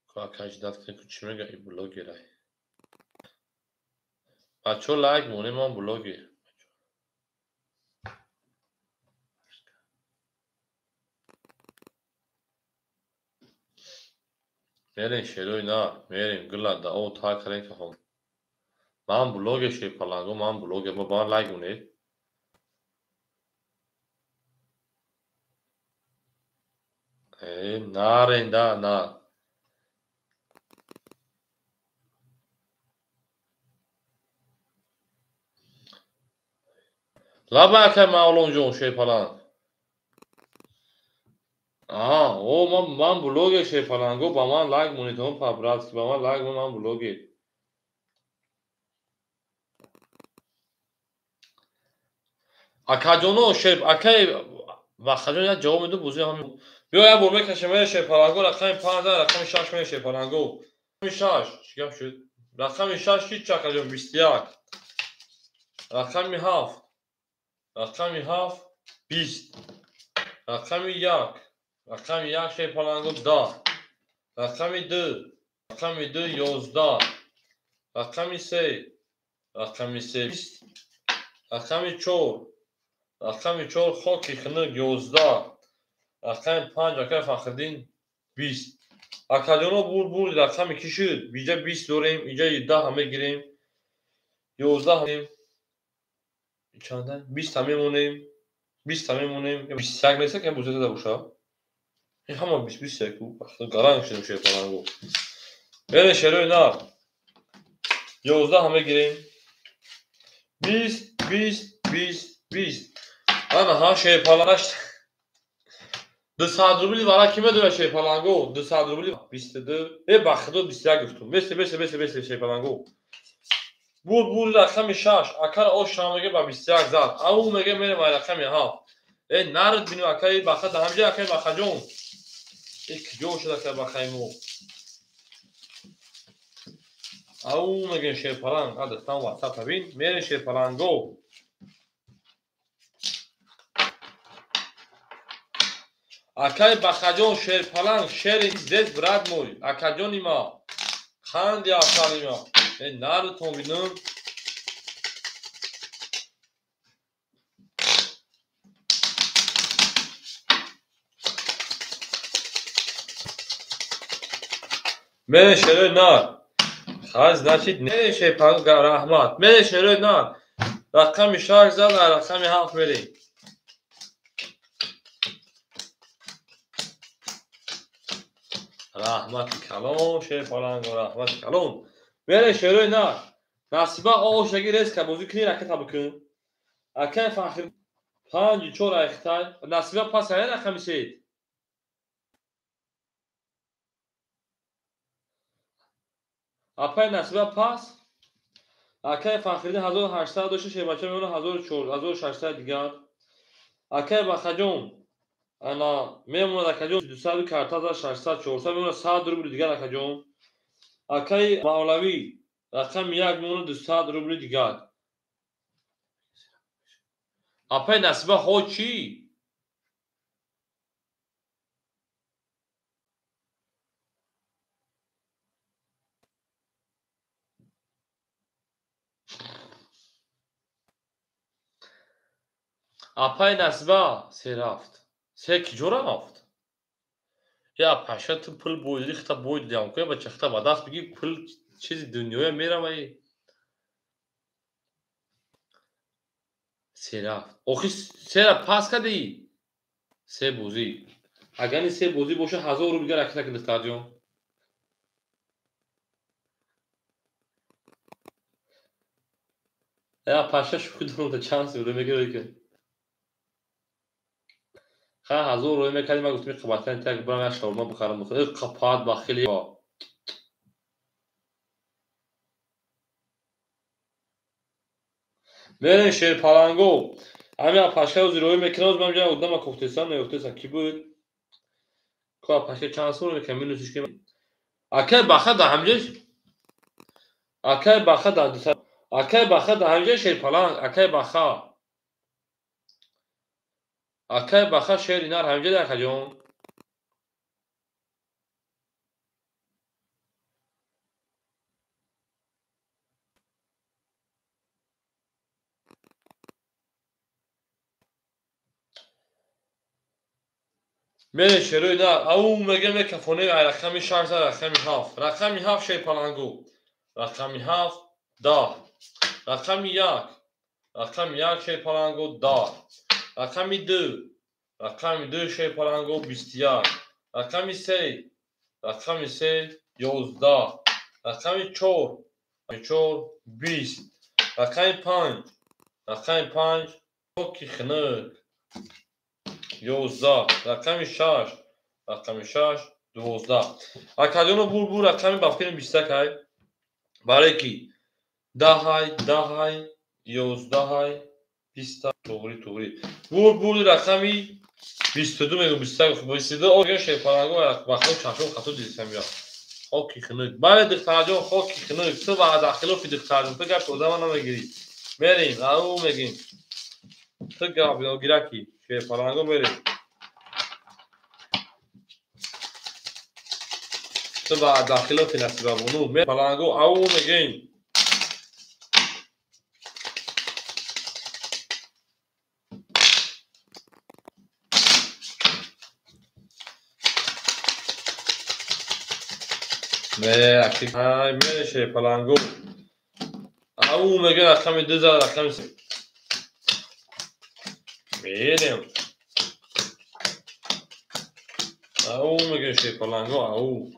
Куя ждать кунем, ку чӣ мега и блогерай. Бачаҳо лайк монем, ман блогер. Мерем шерои нар, мерем гила да о та карем кахон. Ман блогер Шерпаланго, ман блогер, ба ман лайк монед. Нарен да, нар. Лаба акай Мавлонҷон Шерпаланг. Аҳа, о ман блогер Шерпаланго, ба ман лайк монед, он по-братски, ба ман лайк монед, ман блогер. Акаҷоно, шер, акай Бахаҷон як ҷавоб медод, бозӣ ҳам. Биё як бор мекашем, Шерпаланго, рақами 5, рақами 6 меояд Шерпаланго. Рақами 6, чӣ гап шуд? Рақами 6 ки чӣ акаҷон? 21. Рақами 7. Рақами 7 20. Рақами 1. Рақами 1 Шерпаланго 10. Рақами 2. Рақами 2 11. Рақами 3. Рақами 3 20. Рақами 4. Рақами 4 хоки хунук 11. Рақами 5 акай Фахриддин 20. Акаҷоно бурд бурд рақами ки шуд? Иҷа 20 дорем, иҷа 10 мегирем. 11 мегирем. Чанда? 20 мемонем. 20 мемонем. 21 нест, ки бузета да боша. Ин ҳама 20 21 ку. Гаранг шудем Шерпаланго. Берем шерои нар. 11 мегирем. 20 20 20 20. Ана ҳа Шерпаланг 200 рубли вара ки медорад Шерпаланго? 200 рубли 22. Бахудо 21 гуфтум. Бесе бесе бесе бесе Шерпаланго. Бурд бурд рақами 6. Акара о шам меге ба 21 зад. Ау меге мерем ба рақами 7. Нард бинем акаи Баха да ҳамҷа акаи Бахаҷон. Куҷо шуд акаи Бахаи мо? Ау мегем Шерпаланг. Адастан WhatsApp бин. Мерем Шерпаланго. Акаи Бахаҷон Шерпаланг, шери здесь брат мой. Акаҷони ма. Қанди асали ма. Нарутон бинам. Мерем шерои нар. Хай, значит, мерем Шерпаланг, раҳмат. Мерем шерои нар. Рақами 6 зад, рақами 7 мерем. Раҳмати калон, Шерпаланг, раҳмати калон. Мерем шерои нар. Насиба оошаги резка бозӣ кунӣ, ракета бикун. Акай Фахр 5 4 айхтай. Насиба пас ая рақами 3. Апай Насиба пас. Акай Фахриддин 1800 дошта, Шербача мемонад 1600 дигар. Акай Бахаҷон ана мемонад акаҷон 200 карта за 600 400 мемонад 100 рубли дигар акаҷон. Акай Мавлавӣ рақами 1 мемонад 200 рубли дигар. Апай Насиба ҳо чӣ? Апай Насиба се рафт. Се киҷо рафт? Я паша ту пул бойдӣ, хита бойдӣ ам куя бача хита ба даст бигӣ пул чизи дунёя мераваи. Се рафт. Охи сера пас кардӣ? Се бозӣ. Агар ин се бозӣ боша, 1000 рубл дигар ракета кун, духтарҷон. Я паша шӯхӣ дорам, та чанд се мегирӣ ки. Ха 1000 рубл мекардӣ, ман гуфтам қабаттан так барам як шаурма бихарам. Қапат бахили. Мерем шерпаланго. Ҳамин апашка ӯзи роҳӣ мекунад, ман ҷа одама кофтесам, наёфтесам. Ки буд? Ко апашка чанд сум мекунад, минусиш ки. Акай баха да ҳамҷа. Акай баха да Акай баха да ҳамҷа шерпаланг, акай баха. Акай баха шери нар ҳамҷа да акаҷон. Мерем шерои нар. Ау мегем мекафоне рақами 6 рақами 7. Рақами 7 шерпалангу. Рақами 7 10. Рақами 1. Рақами 1 шерпалангу 10. Рақами 2. Рақами 2 шерпалангу 21. Рақами 3. Рақами 3 11. Рақами 4. 4 20. Рақами 5. Рақами 5 хоки хунук. 11. Рақами 6. Рақами 6 12. Акаҷоно бур бур рақами ба фикри 21 ай. Барои ки 10 ай, 10 ай, 11 ай, 20 туғри туғри. Бур бур рақами 22 мегӯ 21 22 ога шерпаланго бахло чашм хато дидисам я. Хоки хунук. Бале духтарҷон, хоки хунук. Ту ваъда хилофи духтарҷон, ту гапи одама намегирӣ. Мерем, ау мегим. Ту гап ногираки. Шерпаланго мерем. Ту ваъда хилофи насибабону. Паланго ау мегем. Мере шерпаланго. Ау мегем рақами 2 зад рақами 3. Мерем. Ау мегем шерпаланго ау.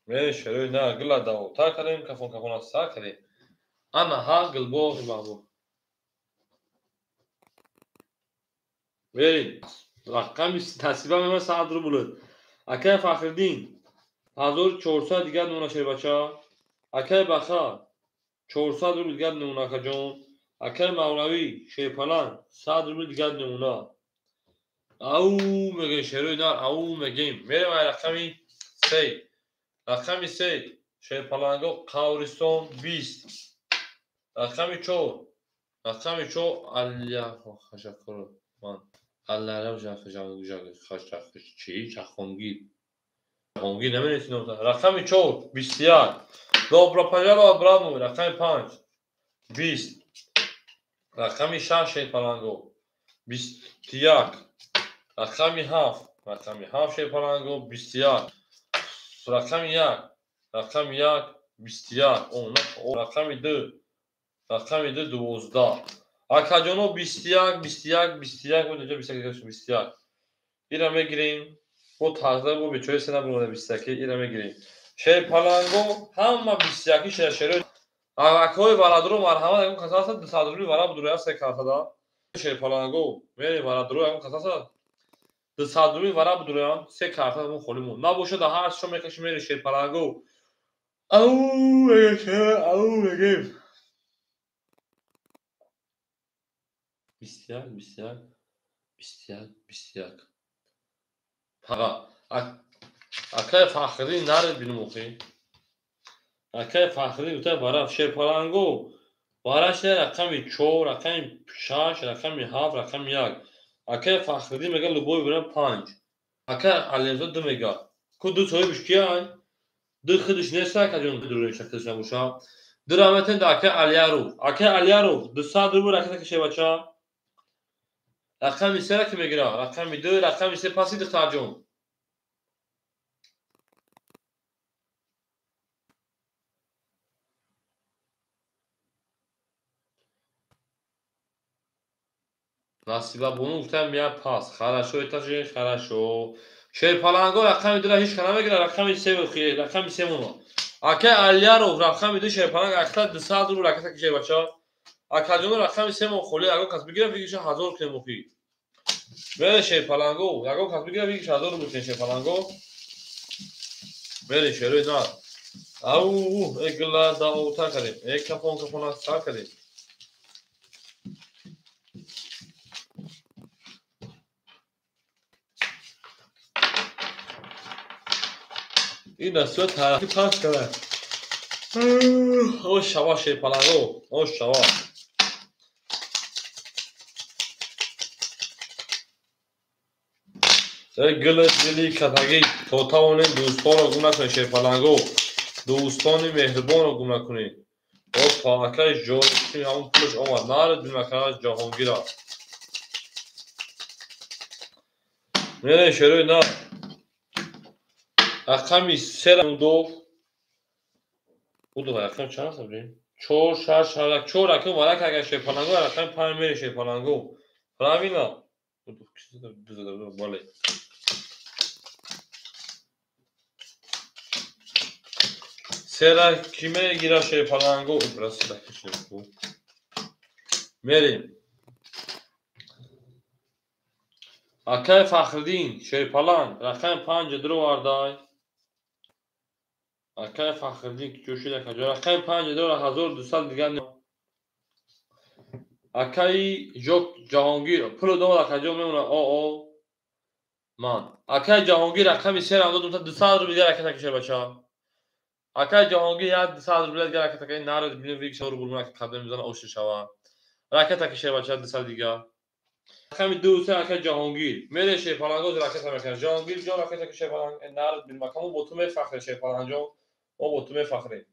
Мерем шерои на гила давотар кардем, кафон кафона сар кардем. Ана ҳа гилбоғи маҳбуб. Мерем. Рақами насиба мема 100 рубл. Акай Фахриддин 1400 дигар намуна шербача. Акай Баха 400 рубл дигар намуна акаҷон. Акай Мавлавӣ шерпаланг 100 рубл дигар намуна. Ау мегем шерои нар, ау мегем. Мерем ай рақами 3. Рақами 3 шерпаланго Қавристон 20. Рақами 4. Рақами 4 Алия хашакур ман. Алларам чи Жахонгир. Жахонгир намедонистам. Рақами 4 21. Добро пожаловать, брат мой. Рақами 5 20. Рақами 6 шерпаланго 21. Рақами 7. Рақами 7 шерпаланго 21. Рақами 1. Рақами 1 21. Рақами 2. Рақами 2 12. Акаҷоно 21 21 21 буд, 21 21. Ира мегирем. Бо таза бо бечора сена буд 21 ира мегирем. Шерпаланго ҳама 21 шершеро. Акои барадро марҳамат ягон каса аст 200 рубли вара будура се картада. Шерпаланго мерем барадро ягон каса аст 200 рубли вара будура се карта мо холӣ мон. Набошад да ҳар шо мекаши мерем шерпаланго. Ау мегем, ау мегем. 21 21 21 21. Акай Фахриддин наред бинем охи. Акай Фахриддин гуфта бара шерпаланго бараш не рақами 4, рақами 6, рақами 7, рақами 1. Акай Фахриддин мега любой вариант 5. Акай Алимзод 2 мега. Ку ду соҳибиш кияй? Ду худиш нест акаҷон дуруни шахсиш набоша. Ду раметен да акай Алияров. Акай Алияров 200 рубл ракета каше бача. Рақами 3 ки мегира, рақами 2, рақами 3 паси духтарҷон. Насиба бону гуфтам я пас. Хорошо, это же хорошо. Шерпаланго рақами 2 ҳеч кана мегира, рақами 3 рақами 3 моно. Акай Алияров рақами 2 шерпаланг акта 200 рубл ракета кишер бача. Акаҷоно рақами 3 мо холи ягон кас бигира вигиша 1000 кунем охи. Мере шерпаланго, ягон кас бигира вигиша 1000 рубл кунем шерпаланго. Мере шерои нар. Ау, эгла да ота кардем. Э кафон кафона сар кардем. Ин насиба тарафи пас кард. О шава шерпаланго, о шава. Гул дили катагӣ то тавонем дӯстонро гум накунед шерпаланго. Дӯстони меҳрибонро гум накунед. О акаи ҷои ҳамон пулаш омад. Наред бимакараш Ҷаҳонгира. Мерем шерои нар. Рақами 3 ду. Буду рақам чанд аст бибин? 4 6 7 4 рақам варака агар шерпаланго рақами 5 мере шерпаланго. Правильно? Буду бале. Сера ки мегира шерпаланго? Мерем. Акай Фахриддин шерпаланг рақами 5 дровардай. Акай Фахриддин ки ҷӯшида каҷо рақами 5 дора 1200 дигар. Акаи Ҷок Ҷаҳонгир пулу дод акаҷо мемонад. О о ман. Акаи Ҷаҳонгир рақами 3 рам дод 200 рубл дигар ракета кишер бача. Акаи Ҷаҳонгир 200 рубл дигар ракета кишер наред бинем вик рубл мона қадам мезана оши шава. Ракета кишер бача 200 дигар. Рақами 2 3 акаи Ҷаҳонгир. Мере шерпаланго ракета мекунад. Ҷаҳонгир ҷон ракета кишер паланг наред бинем акаму бо ту мефахрем шерпаланг ҷон. Мо бо ту мефахрем.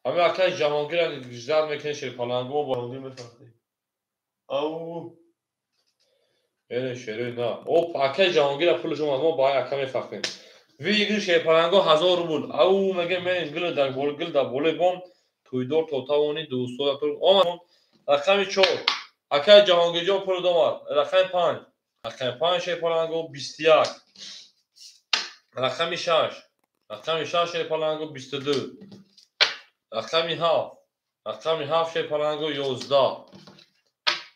Ҳамин акаи Ҷаҳонгир зад мекунем шерпаланго мо бо Ҷаҳонгир мефахрем. Ау. Мере шерои на. Оп, акаи Ҷаҳонгира пулаш омад, мо ба ака мефахрем. Вигир шерпаланго 1000 рубл. Ау мегем мерем гул дар бол гул дар болои бом тӯйдор то тавони дӯстодатон омад. Рақами 4. Акаи Ҷаҳонгирҷон пул омад. Рақами 5. Рақами 5 шерпаланго 21. Рақами 6. Рақами 6 шерпаланго 22. Рақами 7. Рақами 7 шерпаланго 11.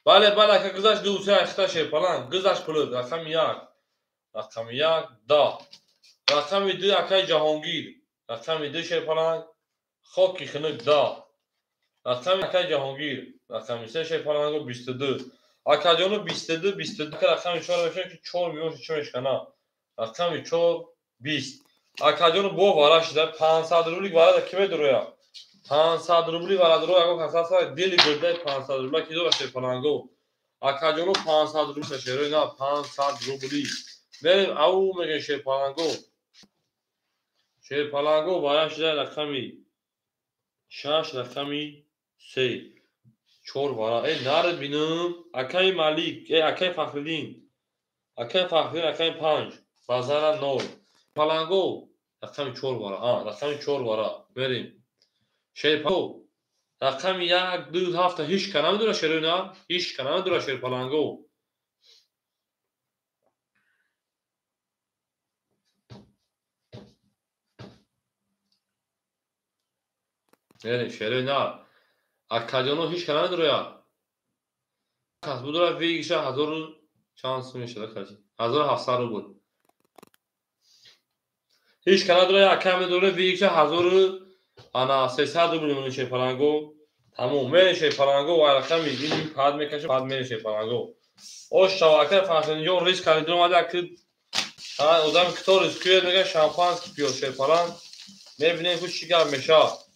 Бале, бале, ака гузашт 2 3 ахта шерпаланг, гузашт пул. Рақами 1. Рақами 1 10. Рақами 2 акаи Ҷаҳонгир. Рақами 2 шерпаланг хоки хунук 10. Рақами акаи Ҷаҳонгир. Рақами 3 шерпаланго 22. Акаҷону 22 22 рақами 4 мешавад ки 4 миллион чӣ мешкана. Рақами 4 20. Акаҷону бо вара шуда 500 рубли вара ки медуроя. 500 рубли вара дуро ягон кас аст дили гурдаи 500 рубла ки дора шерпаланго. Акаҷону 500 рубли шерои на 500 рубли. Мерем ау мегем шерпаланго. Шерпаланго вара шуда рақами 6 рақами 3. 4 вара. Э наред бинам. Акаи Малик, э акаи Фахриддин. Акаи Фахриддин рақами 5. Базара 0. Паланго рақами 4 вара. А, рақами 4 вара. Мерем. Шерпаланго рақами 1 2 7 ҳеч кана намедора шерои на? Ҳеч кана намедора шерпаланго. Мерем шерои на. Акаҷоно ҳеч кана намедороя. Кас будора вигиша 1000 чанд сум мешава короче. 1700 рубл. Ҳеч кана намедороя, ака медора вигиша 1000 ана 300 рубл мемонад шерпаланго. Тамом мерем шерпаланго ва рақами ин пад мекашем, пад мерем шерпаланго. Ош шава акаи Фахриддинҷон риск кард омада ки одами кто рискует мега шампанский пиёд шерпаланг. Мебинем ку чӣ гап мешавад.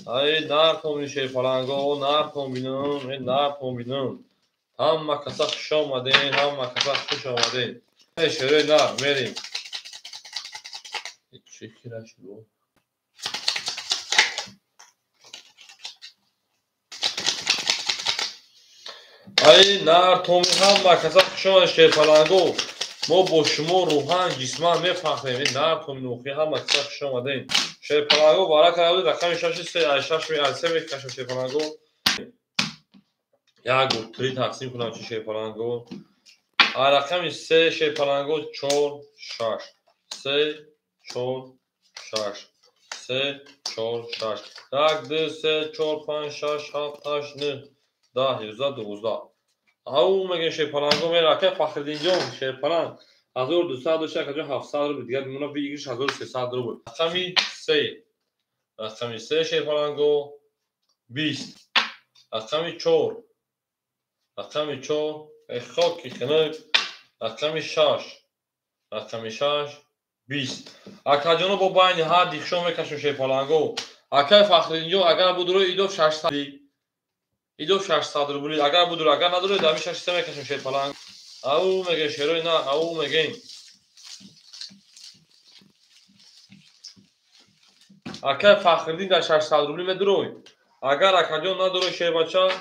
Ай нартон шерпаланго, нартон бинам, эй нартон бинам. Ҳама каса хуш омадем, ҳама каса хуш омадем. Шерои нар мерем. Чӣ кира шуд? Ай нартон ҳама каса хуш омадем шерпаланго. Мо бо шумо рӯҳан, ҷисман мефахрем. Ин нартон нӯхӣ ҳама киса хуш омадем. Шерпаланго вара карда буд, рақами шаши се, ай шаш ай се мекашам шерпаланго. Як три тақсим кунам чи шерпаланго. Ай рақами се шерпаланго чор шаш. Се чор шаш. Се чор шаш. Як ду се чор панҷ шаш ҳафт ҳашт нӯҳ даҳ ёздаҳ дувоздаҳ. Ау мегӯем шерпаланго мера акай Фахриддинҷон шерпаланг 1200 дошт, акаҷон 700 рубл дигар мемона бигириш 1300 рубл. Рақами се. Рақами се шерпаланго 20. Рақами чор. Рақами чор. Хоки хинак. Рақами шаш. Рақами шаш 20. Акаҷоно бо байни ҳар дихшон мекашем шерпаланго. Акай Фахриддинҷон агар будуро идов 600 идов 600 рубли агар будуро, агар надуро дами 600 мекашем шерпаланг. Ау мегем шерои на, ау мегем. Акай Фахриддин дар 600 рубли медурой. Агар акаҷон надурой шербача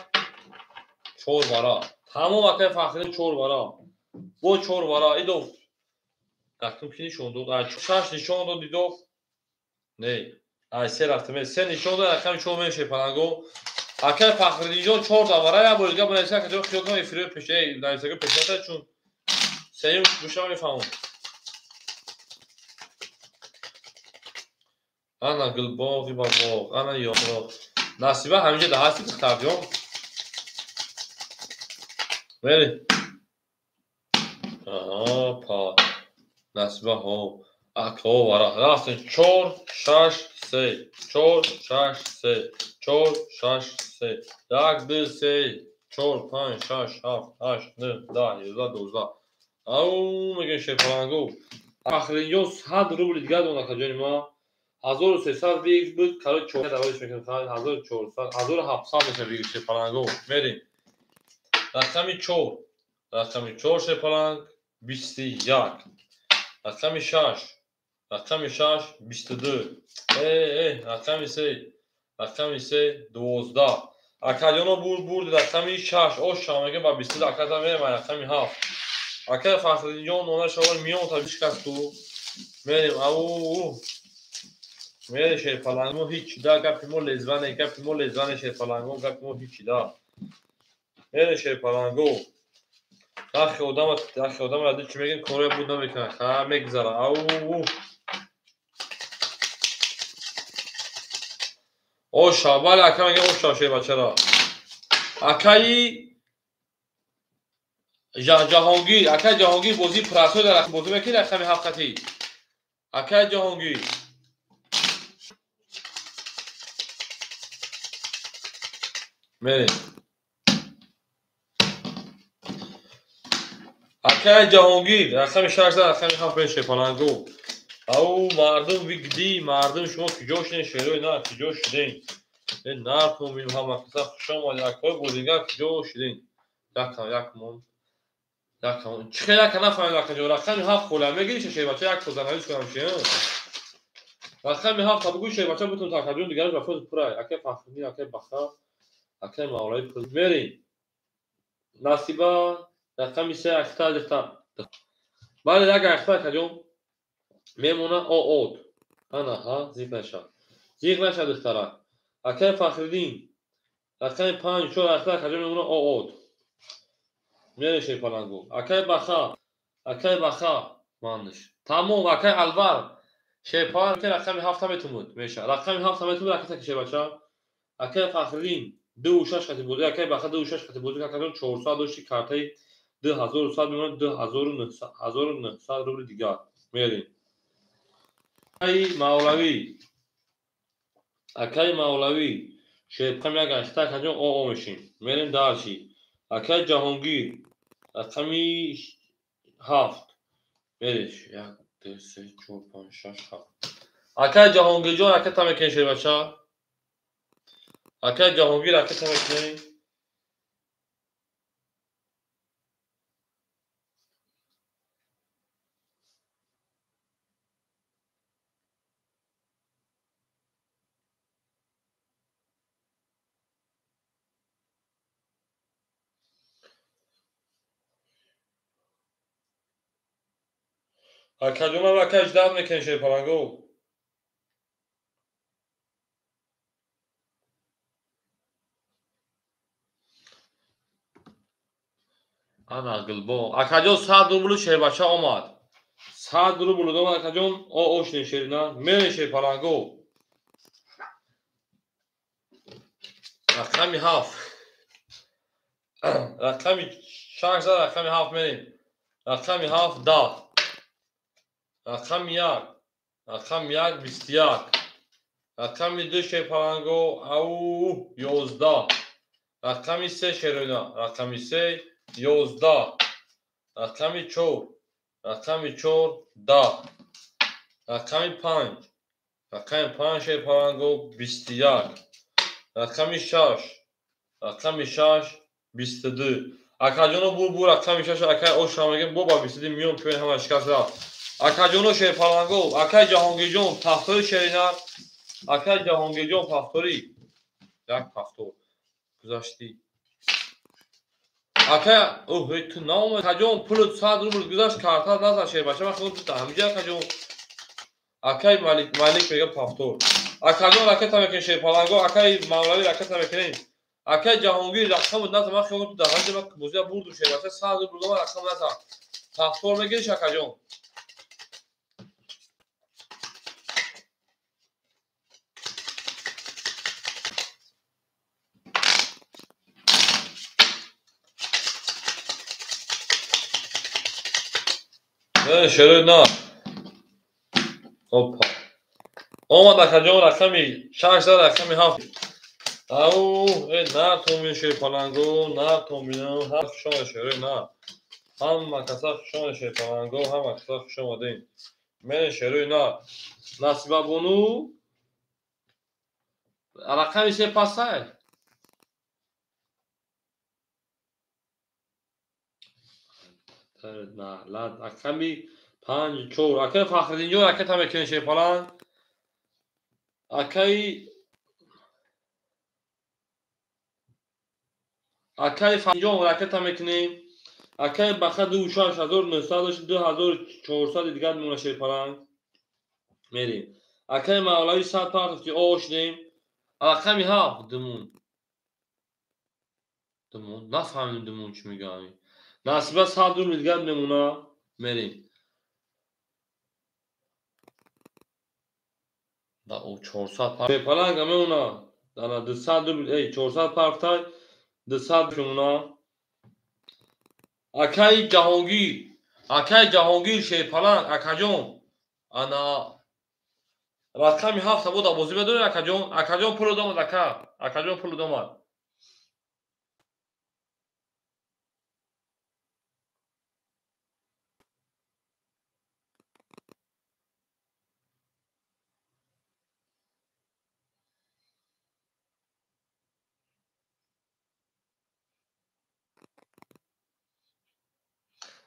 чор бара. Тамом акай Фахриддин чор бара. Бо чор бара идов. Рақам ки нишон дод? Ай шаш нишон дод идов. Не. Ай се рафтем. Се нишон дод, рақами чор мешем шерпаланго. Акай Фахриддинҷон чор давара як бор дига бинависа акаҷон хиёл кунам эфири пеш нависаги пешната чун сеюм гӯша мефаҳмам. Ана гулбоғи ба боғ, ана ёроғ. Насиба ҳаминҷа да ҳасти духтарҷон. Бери. Аҳа, па. Насиба ҳо. Ако вара. Рафтем чор шаш се. Чор шаш се. Чор шаш се. Як ду се чор панҷ шаш ҳафт ҳашт нӯҳ даҳ ёздаҳ дувоздаҳ. Ау мегӯем шерпаланго. Фахриддинҷон 100 рубли дигар дод акаҷони ма. 1300 бигир буд, короче 400 аввалиш мекунем. 1400, 1700 мешавад бигир шерпаланго. Мерем. Рақами чор. Рақами чор шерпаланг 21. Рақами шаш. Рақами шаш 22. Рақами се. Рақами се 12. Акаҷоно бурд рақами шаш. Оша мегӯем ба 22 аката мерем рақами ҳафт. Акай Фахриддинҷон нонашавар миён та бишкаст ту. Мерем ау. Мере шерпаланго ҳеч да гапи мо лезване, гапи мо лезване шерпаланго, гапи мо ҳеч да. Мере шерпаланго. Ахи одама, ахи одама ради чӣ мегӯем коре буд намекунад. Ха мегузара. Ау. Оша, бале ака мегӯем оша шербачара. Акаи Ҷаҳонгир, акаи Ҷаҳонгир бозии прасой дар бозӣ мекунед рақами ҳафт хатӣ. Акаи Ҷаҳонгир. Мерем. Акаи Ҷаҳонгир, рақами шаш дар рақами ҳафт бен шерпаланго. Ау мардум вигди, мардум шумо куҷо шудем шерои на, куҷо шудем? Нартон бинем ҳама каса хуш омадед. Акаи бозигар куҷо шудем? Якам, якмон. Якам. Чӣ хел яка нафаҳмидам акаҷон. Рақами ҳафт хола мегирӣ шербача як то занавис кунам чи? Рақами ҳафт та бугӯй шербача бутун та акаҷон дигараш ба фоиз пурай. Акаи Фахриддин, акаи Баха, акаи Мавлавӣ пур. Мерем. Насиба рақами се ахта дихта. Бале як ахта акаҷон мемона оот. Ана ҳа зиқ наша. Зиқ наша духтара. Акаи Фахриддин рақами панҷ чор ахта акаҷон мемона оот. Мере шерпаланго. Акаи Баха, акаи Баха манш. Тамом акаи Алвар шерпаланг рақами ҳафта метумуд меша. Рақами ҳафта метумуд аката ки шербача. Акаи Фахриддин ду шаш хати бозӣ, акаи Баха ду шаш хати бозӣ, акаҷон 400 дошти картаи 2100 мемонад 2900 1900 рубли дигар. Мерем. Акаи Мавлавӣ. Акаи Мавлавӣ шерпаланг як ахта акаҷон оо мешим. Мерем дарши. Акаи Ҷаҳонгир рақами ҳафт. Мерем. Як, ду, се, чор, панҷ, шаш, ҳафт. Акаи Ҷаҳонгирҷон ракета мекунед шербача. Акаи Ҷаҳонгир ракета мекунед. Акаҷонам ака ждат мекунем шерпаланго. Ана гулбо. Акаҷон 100 рубл шербача омад. 100 рубл омад акаҷон. О ошне шерина. Мерем шерпаланго. Рақами 7. Рақами 6 рақами 7 мерем. Рақами 7 10. Рақами 1. Рақами 1 21. Рақами 2 шерпаланго ау 11. Рақами 3 шерина. Рақами 3 11. Рақами 4. Рақами 4 10. Рақами 5. Рақами 5 шерпаланго 21. Рақами 6. Рақами 6 22. Акаҷоно бу рақами 6 акай оша мегем бо ба 22 миён пӯен ҳама шикаст рафт. Акаҷоно шерпаланго, акай Ҷаҳонгирҷон пахтори шерина, акай Ҷаҳонгирҷон пахтори. Як пахтор гузаштӣ. Акай, оҳ, ту наомад. Акаҷон пули 100 рубл гузашт, карта назад шербача, ман худам ту ҳамиҷа акаҷон. Акай Малик, Малик мега пахтор. Акаҷон ракета мекунем шерпаланго, акай Мавлавӣ ракета мекунем. Акай Ҷаҳонгир рақам назад, ман худам ту дар ҳамиҷа ман бозия бурдум шербача, 100 рубл омад, рақам назад. Пахтор мегириш акаҷон. Шерои на. Опа. Омад акаҷон рақами 6 рақами 7. Ау, на томин шерпаланго, на томин, ҳам хушомад шерои на. Ҳама каса хушомад шерпаланго, ҳама каса хуш омадем. Мерем шерои на. Насиба бону рақами 3 пасай. Рақами 5 4. Акай Фахриддинҷон ракета мекунем шерпаланг. Акай Фахриддинҷон ракета мекунем. Акай Баха 26900 2400 дигар мемона шерпаланг. Мерем. Акай Мавлавӣ 100 партов ки ошдем. Рақами 7 димун. Димун нафаҳмидем димун чӣ мегӯям. Насиба 100 рубл дигар мемона. Мерем. Да о 400 шерпаланга мемона. Ана 200 рубл, эй 400 партай 200 мемона. Акай Ҷаҳонгир, акай Ҷаҳонгир шерпаланг акаҷон. Ана рақами 7 бо бозӣ медорӣ акаҷон. Акаҷон пул омад ака. Акаҷон пул омад.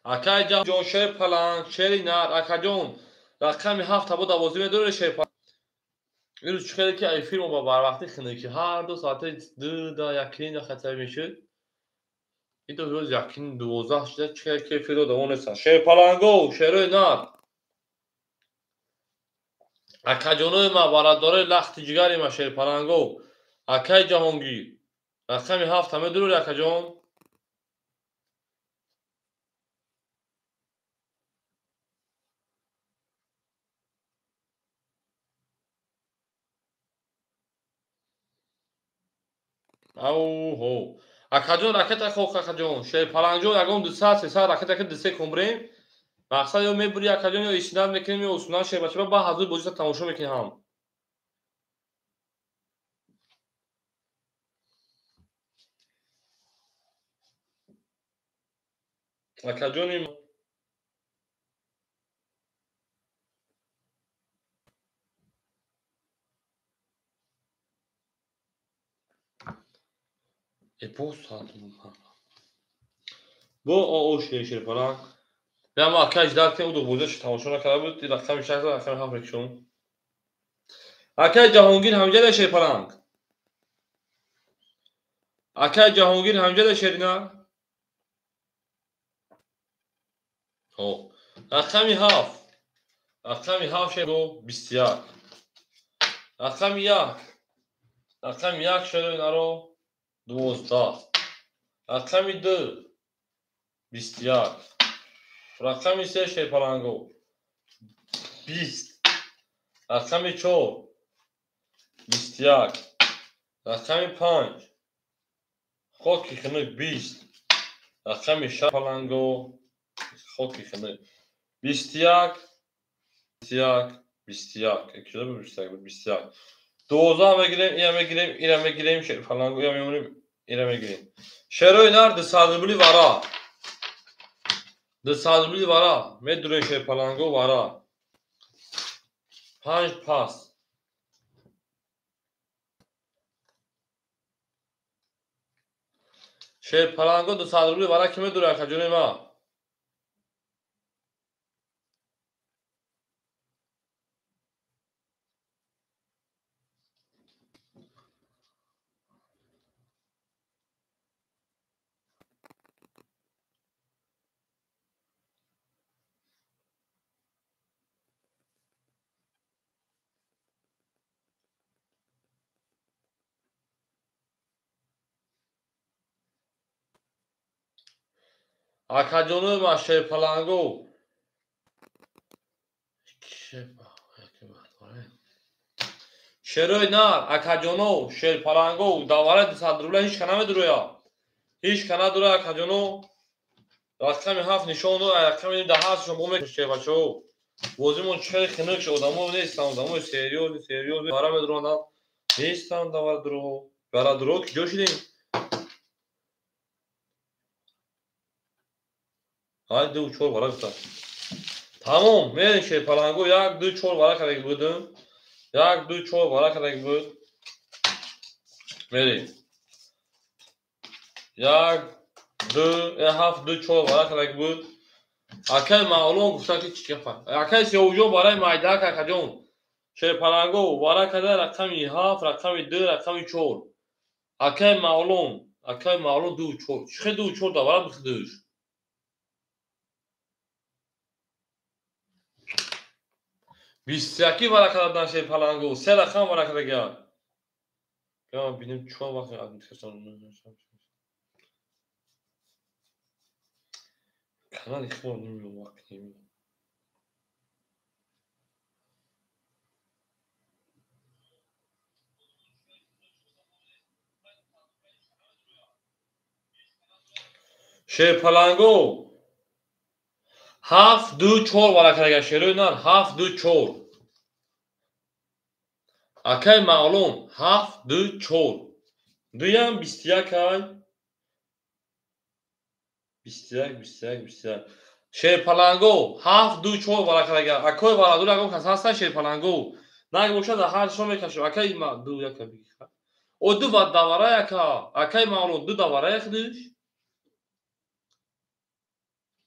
Акай ҷон шерпаланг, шери нар, акаҷон рақами 7 бо бозӣ медорӣ шерпаланг. Ирӯз чӣ хеле ки эфир мо ба барвақтӣ хунук ки ҳар ду соати 2 да 1 хатар мешуд. Ин ду рӯз 1 12 шуда чӣ хеле ки эфир давом нест. Шерпаланго, шерои нар. Акаҷонои ма, бародарои лахти ҷигари ма шерпаланго. Акай Ҷаҳонгир рақами 7 медорӣ акаҷон. Ауҳо. Акаҷон ракета хох акаҷон. Шерпалангҷон ягон 200 300 ракета ки 2 кумбрем. Мақсад ё мебури акаҷон ё истинад мекунем ё усунан шербача ба ҳазур бозита тамошо мекунем ҳам. Акаҷони бо ооши шерпаланг. Ма акай ждат кунем, ду бозиаш тамошо накарда буд. Рақами 6 рақами 7 мекушом. Акай Ҷаҳонгир ҳамҷада шерпаланг. Акай Ҷаҳонгир ҳамҷада шерина. Рақами 7. Рақами 7 шеро 21. Рақами 1. Рақами 1 шерои наро 12. Рақами 2 21. Рақами 3 шерпаланго 20. Рақами 4 21. Рақами 5 хоки хунук 20. Рақами 6 паланго хоки хунук 21 21 21. Кида 21 21. 12 мегирем, ира мегирем, ира мегирем, шерпаланго ира мемонем, ира мегирем. Шерои нар 200 рубли вара. 200 рубли вара. Медуре шерпаланго вара. 5 пас. Шерпаланго 200 рубли вара ки медуре акаҷони ма? Акаҷони ма шерпаланго. Шерои нар, акаҷоно, шерпаланго, давара 200 рубля ҳеч ка намедуроя. Ҳеч ка надура акаҷоно. Рақами 7 нишон дод, рақами 10 шумо мекушед бачаҳо. Бозимон чӣ хунук шуд, одамо нестанд, одамо серьёзный, серьёзный вара медуронанд. Нестанд давара дуро. Вара дуро киҷо шудем? Ай 2 4 вара гуфта. Тамом, мерем шерпаланго 1 2 4 вара кардаги будем. 1 2 4 вара кардаги буд. Мерем. 1 2 7 2 4 вара кардаги буд. Акай Мавлон гуфта ки чӣ гапа. Акай Сиёвҷон барои майдак акаҷон. Шерпаланго вара карда рақами 7, рақами 2, рақами 4. Акай Мавлон, акай Мавлон 2 4. Чӣ 2 4 да вара бихудиш? 21 вара кардан шерпаланго, 3 рақам вара кардагият. Биё бинем чӣ вақт канали худро намедонам вақт намедонам. Шерпаланго 7 2 4 вара кардагият шерои нар 7 2 4. Акай Мавлон 7 2 4. Дуям 21 ай. 21 21 21. Шерпаланго 7 2 4 вара кардагият. Акой варадур ягон кас ҳаста шерпаланго. Наг бошад ҳар шо мекашем. Акай ма 2 яка бигир. О 2 ва давара яка. Акай Мавлон 2 давара яхдиш.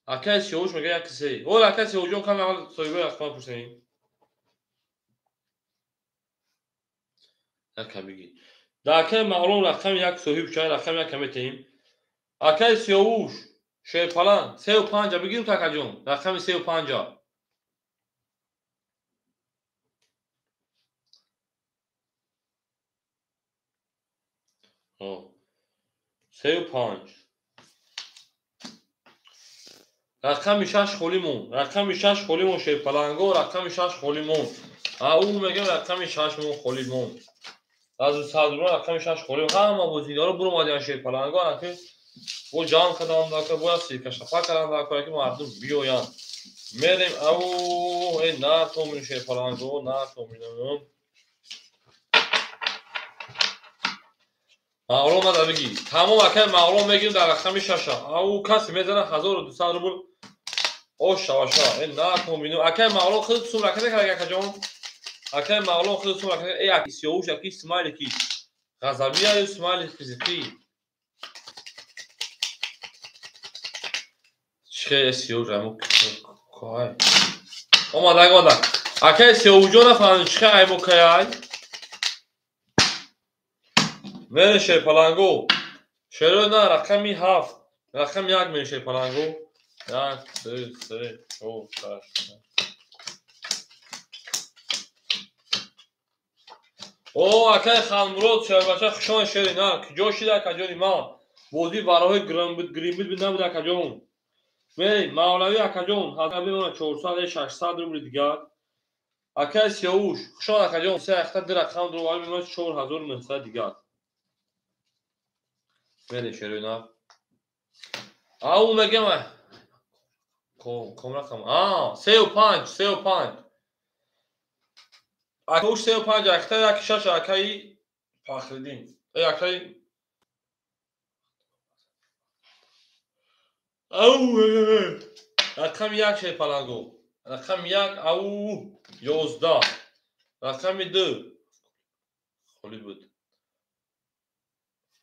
Акай Сиёвуш мега 1 3. Ол акай Сиёвуҷон кам аввал соҳибои рақама пурсем. Яка бигир. Да акай Мавлон рақами 1 соҳиб шуд, рақами 1 метаҳем. Акай Сиёвуш шерпаланг 3 5 бигир какаҷон, рақами 3 5. 3 5. Рақами 6 холӣ мон, рақами 6 холӣ мон шерпаланго, рақами 6 холӣ мон. Ау мегам рақами 6 мон холӣ мон. Аз садрула рақами 6 холӣ ҳама бозигаро буромадиан шерпаланго, анаки бо ҷамъ кардам дака, бояд сиркашафа кардам дака, ки мардум биёянд. Мерем ау э натомин шерпаланго, натоминам. Мавлон нада бигӣ. Тамом акай Мавлон мегирем дар рақами 6. Ау касе мезана 1200 рубл. Ош шаваша. Э натоминам. Акай Мавлон худ сум раката кард акаҷон. Акай Мавлон худ сум раката. Э аки Сиёвуш аки Смайлики. Ғазабия Смайлик физики. Чӣ Сиёвуш аму кай. Омад омад. Акай Сиёвуҷон нафаҳмид чӣ айму кай. Мерем шерпаланго. Шерои на рақами 7. Рақами 1 мерем шерпаланго. 1 2 3 4 5. О, акай Ханмурод шербача хушон шери на, куҷо шида акаҷони ман? Бозӣ бароҳои гримбит набуд акаҷон. Мерем, Мавлавӣ акаҷон, ҳазар мемонад 400, 600 рубли дигар. Акай Сиёвуш, хушон акаҷон, се ахта ду рақам дурварӣ мемонад 4900 дигар. Мерем шерои нав. Ау мегем, ком рақам? А, 35, 35. Акауш 35, ахта 16 акаи Фахриддин. Акаи Ау, рақами 1 шерпаланго. Рақами 1, ау, 11. Рақами 2 холӣ буд.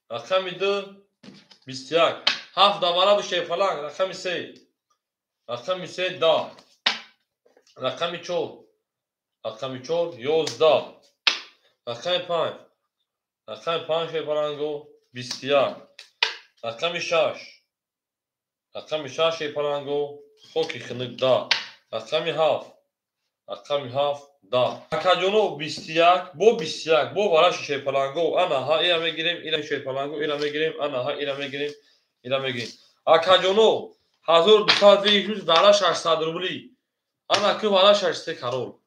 Рақами 2 21. 7 давара буд шерпаланг. Рақами 3. Рақами 3 10. Рақами 4. Рақами 4 11. Рақами 5. Рақами 5 шерпаланго 21. Рақами 6. Рақами 6 шерпаланго хоки хунук 10. Рақами 7. Рақами 7 10. Акаҷоно 21 бо 21 бо вараши шерпаланго. Ана ҳа ира мегирем, ира шерпаланго, ира мегирем, ана ҳа ира мегирем, ира мегирем. Акаҷоно 1200 вигриш вара 600 рубли. Ана ки вара 6 карол.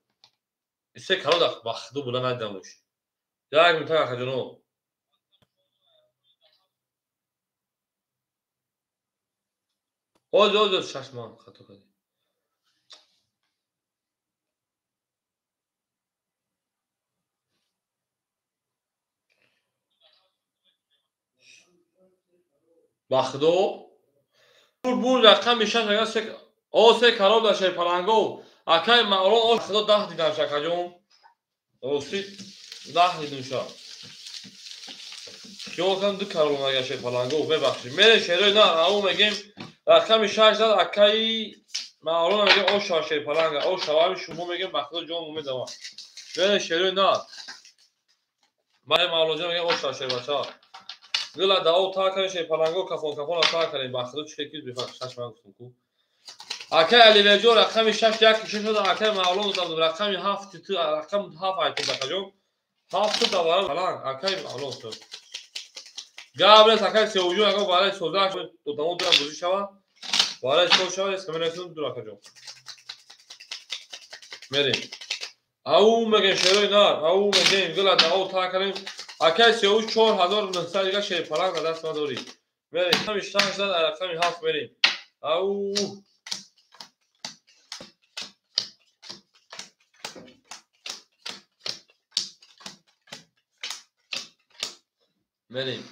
Се карол да бахду була надамуш. Як минута акаҷоно. Оз оз 6 ман хато кардем. Бахдо бур рақами 6 агар се о се карол дар шерпаланго. Акай Мавлон о худо 10 дидам шакаҷон. Рости 10 дидам ша. Хиёл кардам 2 карол агар шерпаланго бебахшид. Мере шерои на ау мегем рақами 6 зад акаи Мавлон мегем о ша шерпаланга. О шаваби шумо мегем бахдо ҷон умедава. Мере шерои на. Ман Мавлонҷон мегем о ша шербача. Гула дао та кардем шерпаланго кафон кафон та кардем бахдо чӣ ки бифах 6 ман гуфтам ку. Акай Аливерҷон рақами 6 1 6 шуд акай Мавлон додам рақами 7 ту рақам 7 айтум бакаҷон 7 давара паланг акай Мавлон шуд. Габрес акай Сеуҷон ака барои соза додамо дурам бозӣ шава барои соз шава эскамерасун дур акаҷон. Мерем. Ау мегем шерои нар ау мегем гула дао та кардем акай Сеуҷ 4900 дигар шерпаланг ба даст ма дорӣ. Мерем рақами 6 зад рақами 7 мерем. Ау мерем.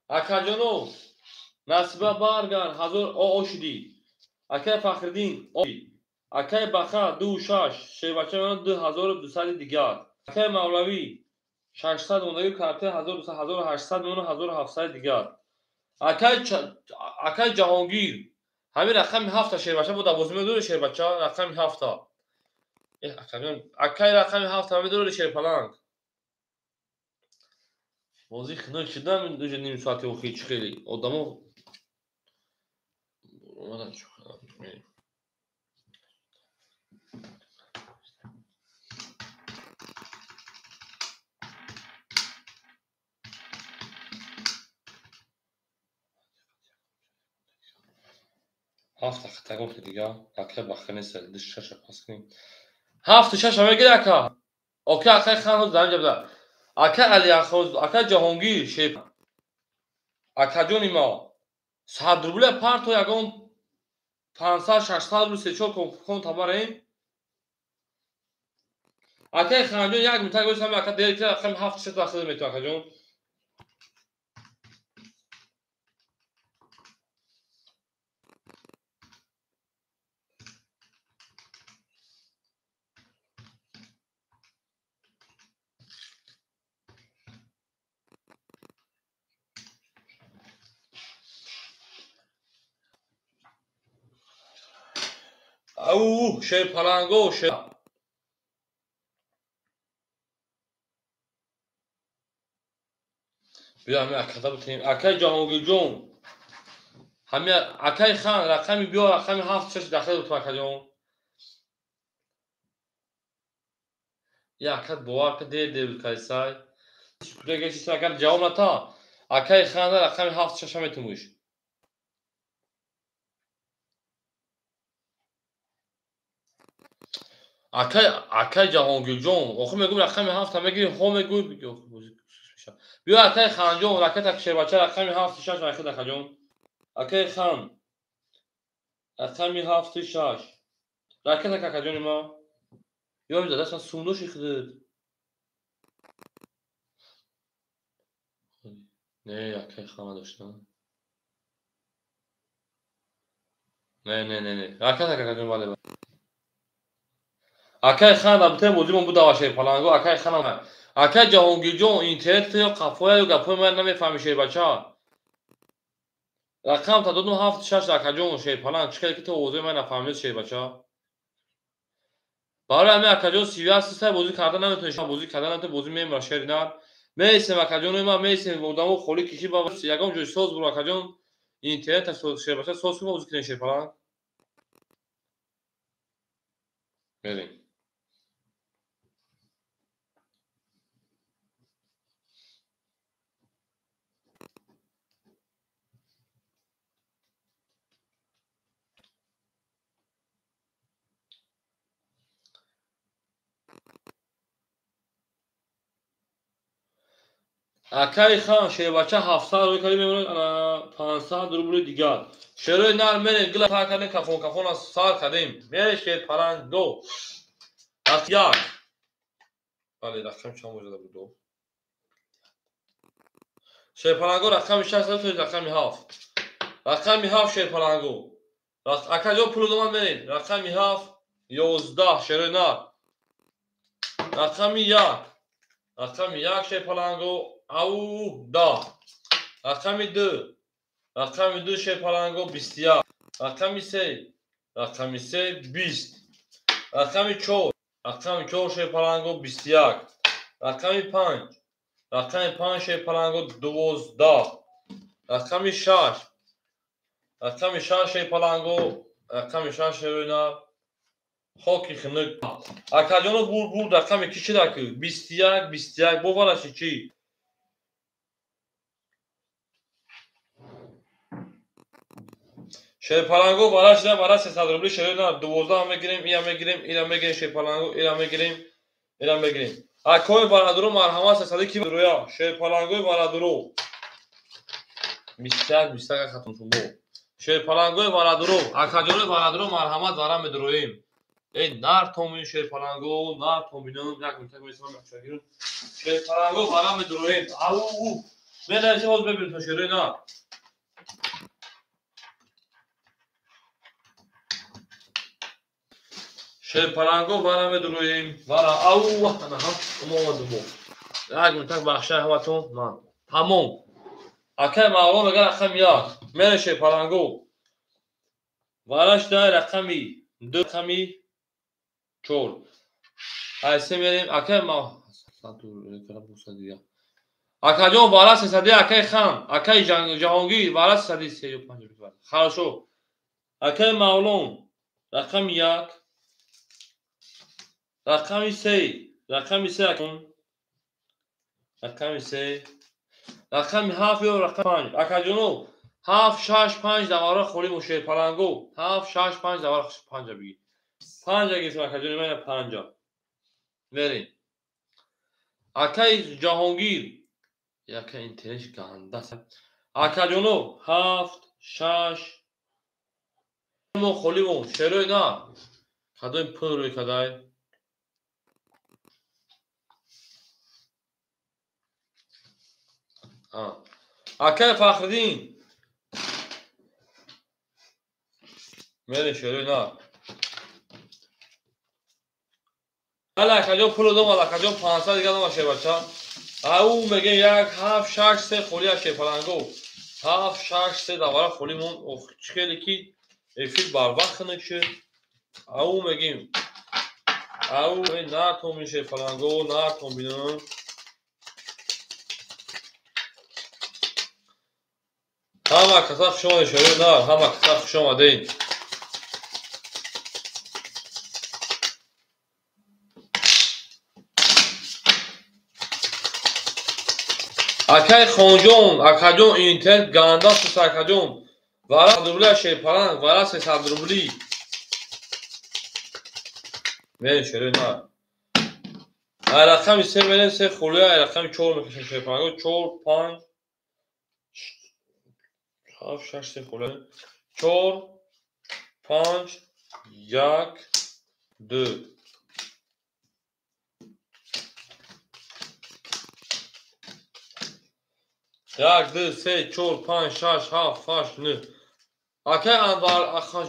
Акаҷоно Насиба баргар 1000 о шудӣ. Акай Фахриддин акай Баха 26 шербача 2200 дигар. Акай Мавлавӣ 600 мондагӣ карта 1200 1800 мемонад 1700 дигар. Акай Ҷаҳонгир ҳамин рақами 7 шербача бо дар бозӣ медорӣ шербача рақами 7. Акай рақами 7 медорӣ шерпаланг. Бозӣ хунук шудам уже ним соати охир чӣ хеле одамо омадан чӣ ҳафта хатагофти дигар ака баха нест ду шаша пас кунем ҳафту шаша мегири ака ока акай хан дар инҷа буда ака Алиахоз ака Ҷаҳонгир шеп акаҷони мо 100 рубля парто ягон 500 600 рубл 3-4 кон табарем акай Ханҷон як минута гӯш ҳами ака дер ки рақами 7 6 дахил мету акаҷон. Ау шерпаланго шер биё ҳами акада битем акай Ҷаҳонгирҷон ҳами акай Хан рақами биё рақами 7 6 дахил буту акаҷон. Якат бовар ка дер дер кайсай. Акар ҷавоб ната. Акаи ханда рақами ҳафт шаша метумӯш. Акай Ҷаҳонгирҷон, охир мегӯм рақами ҳафта мегирӣ, ҳо мегӯй, биё акаи Ханҷон, ракета шербача рақами ҳафту шаш ракет акаҷон. Акаи Хан рақами ҳафту шаш ракет акаҷони ма. Ё дастма сумдоши худат. Не, акаи Хан надошта. Не, не, не, не. Ракет акаҷон, бале. Акаи Хан абте бозимон буда шерпаланго, акаи Хан. Акаи Ҷаҳонгирҷон, интернет ё қафоя ё гапои ман намефаҳми шербача. Рақам та додум ҳафт шаш акаҷон шерпаланг, чӣ каде ки ту овозои ман нафаҳмид шербача. Барои ҳамин акаҷон 31 сай бозӣ карда наметавонӣ, бозӣ карда наметавонӣ, бозӣ мемра шери нар. Меистем акаҷони ман, меистем одамо холӣ киши ба ягон ҷой соз бур акаҷон, интернет шербача соз кун бозӣ кунем шерпаланг. Мерем. Акаи Хан шербача 700 рӯй кардем, мемонад ана 500 рубли дигар. Шерои нар мерем, гила сар кардем, кафон кафон сар кардем. Мерем шерпаланг до. Як. Бале, рақам чанд бозада буд до? Шерпаланго рақами 6 то рақами 7. Рақами 7 шерпаланго. Акаҷон пул доман мерем. Рақами 7 11 шерои нар. Рақами 1. Рақами 1 шерпаланго ау да. Рақами 2. Рақами 2 шерпаланго 21. Рақами 3. Рақами 3 20. Рақами 4. Рақами 4 шерпаланго 21. Рақами 5. Рақами 5 шерпаланго 12. Рақами 6. Рақами 6 шерпаланго, рақами 6 шерона хоки хунук. Акаҷоно бур бур рақами ки шида ки 21 21 бовараши чӣ? Шерпаланго вара шида вара 300 рубли шерона 12 мегирем, ия мегирем, ира мегирем шерпаланго, ира мегирем, ира мегирем. Акои барадуро марҳамат 300 ки руя шерпалангои барадуро 21 21 хатм шуд. Шерпалангои барадуро, акаҷонои барадуро марҳамат вара медуроем. Эй нар томин шерпаланго, нар томинон, як минут месам якшагирон. Шерпаланго вара медуроем. Ау, менависем ҳоз бебинем шерои нар. Шерпаланго вара медуроем. Вара ау, анаҳа, омадум. Як минут бахшай ҳаматон ман. Тамом. Акай Мавло мегӯяд рақами 1. Мере шерпаланго. Вараш дай рақами 2, рақами 4. Айсе мерем акай ма Акаҷон вара 300 акай Хан, акай Ҷаҳонгир вара 300 3 5. Хорошо. Акай Мавлон рақами 1, рақами 3, рақами 3, рақами 3, рақами 7 ё рақами 5. Акаҷоно 7 6 5 давара холӣ мо шерпаланго. 7 6 5 давара 5 бигир. 5 гирифтем акаҷони ман 5. Мерем. Акаи Ҷаҳонгир яка интернет ганда. Акаҷоно 7 6 мо холӣ мо шерои на. Кадои пул рӯй кадай? Акаи Фахриддин мерем шерои на. Ала акаҷон пул дом, акаҷон 500 дигар дома шербача. Ау мегем 1 7 6 3 холӣ аз шерпаланго. 7 6 3 давара холӣ мон. Ох, чӣ хеле ки эфир барвақт хунук шуд. Ау мегем. Ау на томин шерпаланго, на томинон. Ҳама каса хуш омадед шерои нар, ҳама каса хуш омадед. Акай Хонҷон, акаҷон, интернет ганда шуд, акаҷон. Вара рубли шерпаланг, вара 300 рубли. Мерем шерои нар. Ай рақами 3 мерем, 3 хулия, ай рақами 4 мекашем шерпаланго. 4, 5, 7, 6, 3 хулия. 4, 5, 1, 2. 1, 2, 3, 4, 5, 6, 7, 8, 9. Акай Анвар,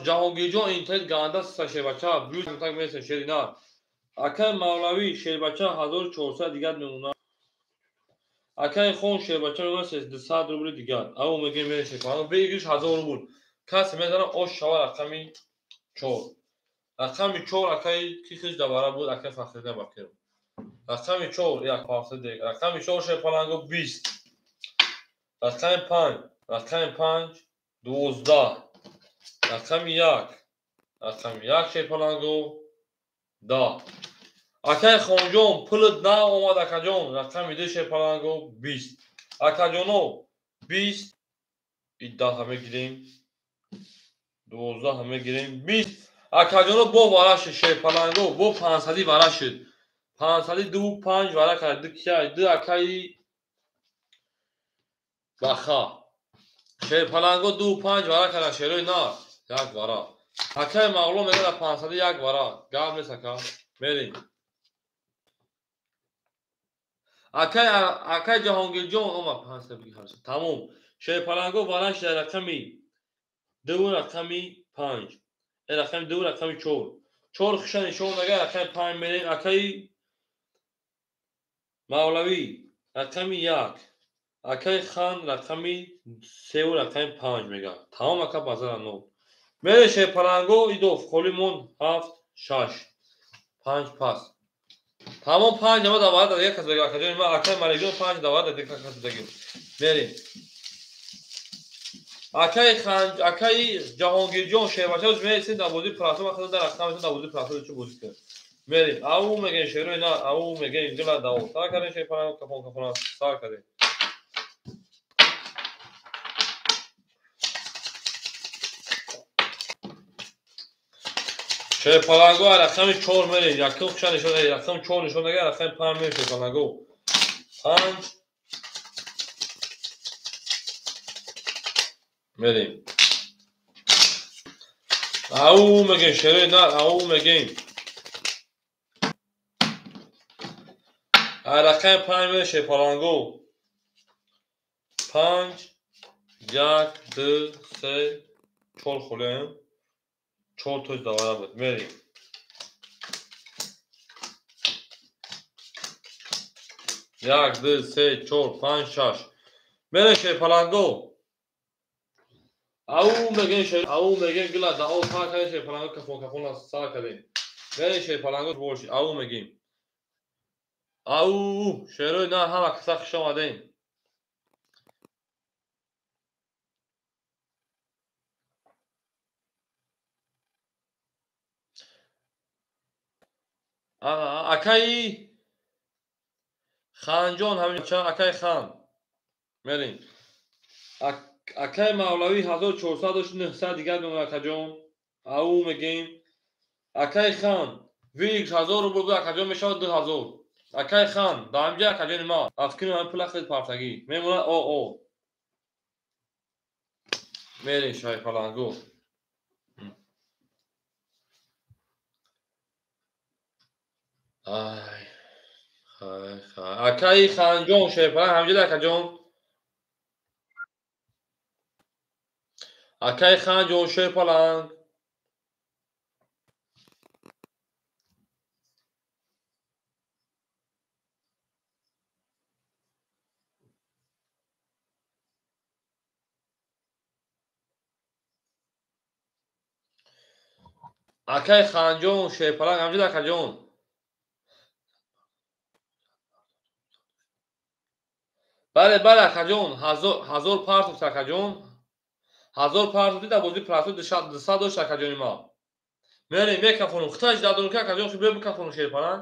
Ҷаҳонгирҷон, интернет ганда суса шербача, бюз так мересем шери нар. Акай Мавлавӣ шербача 1400 дигар мемонад. Акай Хон шербача мемонад 200 рубли дигар. Аво мегем мересем. Бигириш 1000 рубл. Касе мезанад ош шава рақами 4. Рақами 4 акай ки хиш давара буд, акай Фахриддин Бакиров. Рақами 4 як Фахриддин. Рақами 4 шерпаланго 20. Рақами 5, рақами 5 12. Рақами 1, рақами 1 шерпаланго 10. Акай Хонҷон пулат наомад, акаҷон. Рақами 2 шерпаланго 20. Акаҷоно 20, 10 мегирем, 12 мегирем, 20. Акаҷоно бо вара шуд шерпаланго, бо 500 вара шуд. 502 5 вара кард, 2 кия, 2 акаи Баха. Шерпаланго 2 5 вара кард, шерои нар, 1 вара. Акаи Мавло мегӯяд 501 вара. Гап нест ака. Мерем. Акай Ҷаҳонгирҷон омад 500 бигир ҳарчи. Тамом. Шерпаланго вара шуд рақами 2 рақами 5. Рақами 2 рақами 4. 4 хиша нишон дага рақами 5 мерем. Акаи Мавлавӣ рақами 1. Акаи Хан рақами 3 рақами 5 мега. Тамом ака базара 0. Мере шерпаланго идов холи мон 7 6 5 пас. Тамом 5 ама давара да як кас бега акаҷон ма акаи Маликҷон 5 давара да як кас бега. Мерем. Акаи Хан, акаи Ҷаҳонгирҷон шербача мересем дар бозии прасо, ман худам дар рақам дар бозии прасо чӣ бозӣ кунем. Мерем. Ау мегем шерои нар, ау мегем гила даво. Сар кардем шерпаланго кафон кафон сар кардем. Шерпаланго рақами 4 мерем. Якум хушан нишон, рақами 4 нишон дага, рақами 5 мерем шерпаланго. 5 мерем. Ау мегем шерои нар, ау мегем. Рақами 5 мерем шерпаланго. 5 1 2 3 4 хулем. 4 тош давара буд. Мерем. 1 2 3 4 5 6. Мерем шерпаланго. Ау мегем шер, ау мегем гила дао сар кардем шерпаланго кафон кафон сар кардем. Мерем шерпаланго бош, ау мегем. Ау шерои нар ҳама каса хуш омадем. Акаи Ханҷон ҳамин акаи Хан. Мерем. Акаи Мавлавӣ 1400 дошт, 900 дигар мемонад акаҷон. Ау мегем. Акаи Хан вик 1000 рубл буд, акаҷон мешавад 2000. Акаи Хан дар ҳамҷа акаҷони ма. Афкини ҳамин пула хеле партагӣ. Мемонад о. Мерем шайпаланго. Ай, хай, хай. Акаи Ханҷон шерпаланг ҳамҷа акаҷон. Акаи Ханҷон шерпаланг. Акаи Ханҷон шерпаланг ҳамҷа акаҷон. Бале, бале, акаҷон, 1000 партуфт акаҷон. 1000 партуфт дар бозии прасо 200 дошт акаҷони ма. Мерем, мекафонум. Хиташ дадорум ки акаҷон хи биё бикафонум шерпаланг.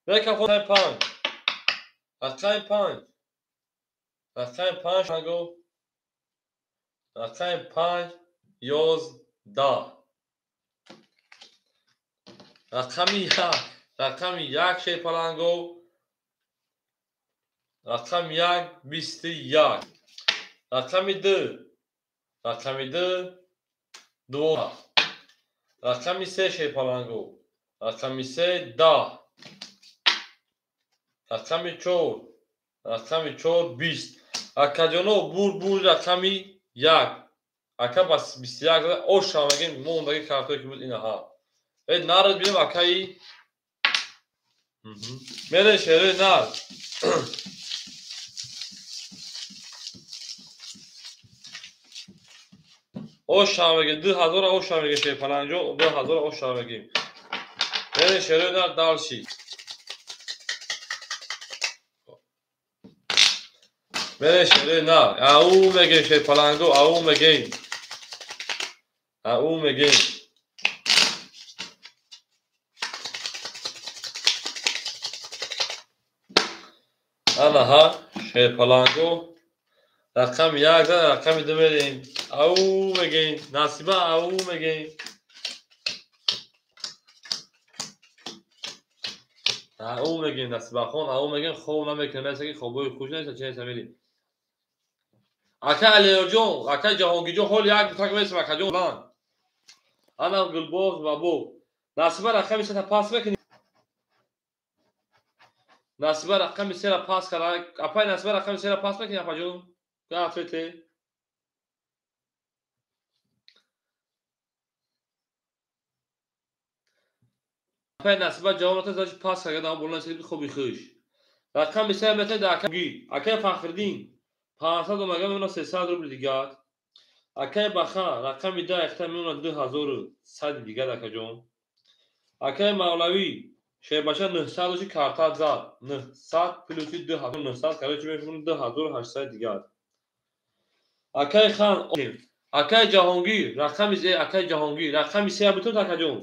Мекафонум 5. Рақами 5. Рақами 5 паланго. Рақами 5 11. Рақами 1. Рақами 1 шерпаланго. Рақами 1 21. Рақами 2. Рақами 2 12. Рақами 3 шерпаланго. Рақами 3 10. Рақами 4. Рақами 4 20. Акаҷоно бур рақами 1. Ака ба 21 оша мегем мондаги картое ки буд инаҳа. Э нарад бинем акаи. Мере шерои нар. Оша мегем 2000 оша мегем шерпаланҷо 2000 оша мегем. Мере шерои нар далши. Мере шерои нар. Ау мегем шерпаланго, ау мегем. Ау мегем. Анаҳа шерпаланго. Рақами 1 рақами 2 мерем. Ау мегем. Насиба ау мегем. Ау мегем Насибахон, ау мегем. Хоб намекунем, неста ки хобои хуш неста, чи неста мерем. Ака Алиёрҷон, ака Ҷаҳонгирҷон, ҳол як дутак мересем акаҷон. Ана Гулбоғ ва боғ. Насиба рақами 3 пас мекунӣ. Насиба рақами 3 пас кард. Апай Насиба рақами 3 пас мекунӣ апаҷон? Ответе. Апай Насиба ҷавоб натад, значит пас кард, ам боло насиби хоби хуш. Рақами 3 метад ака Акай Фахриддин 500 омага мемонад 300 рубл дигар. Акай Баха рақами 10 ихта мемонад 2100 дигар акаҷон. Акай Мавлавӣ шербача 900 дошти карта зад. 900 плюси 2900 короче мешавад 2800 дигар. Акай Хан, акай Ҷаҳонгир рақами акай Ҷаҳонгир рақами 3 бутун акаҷон.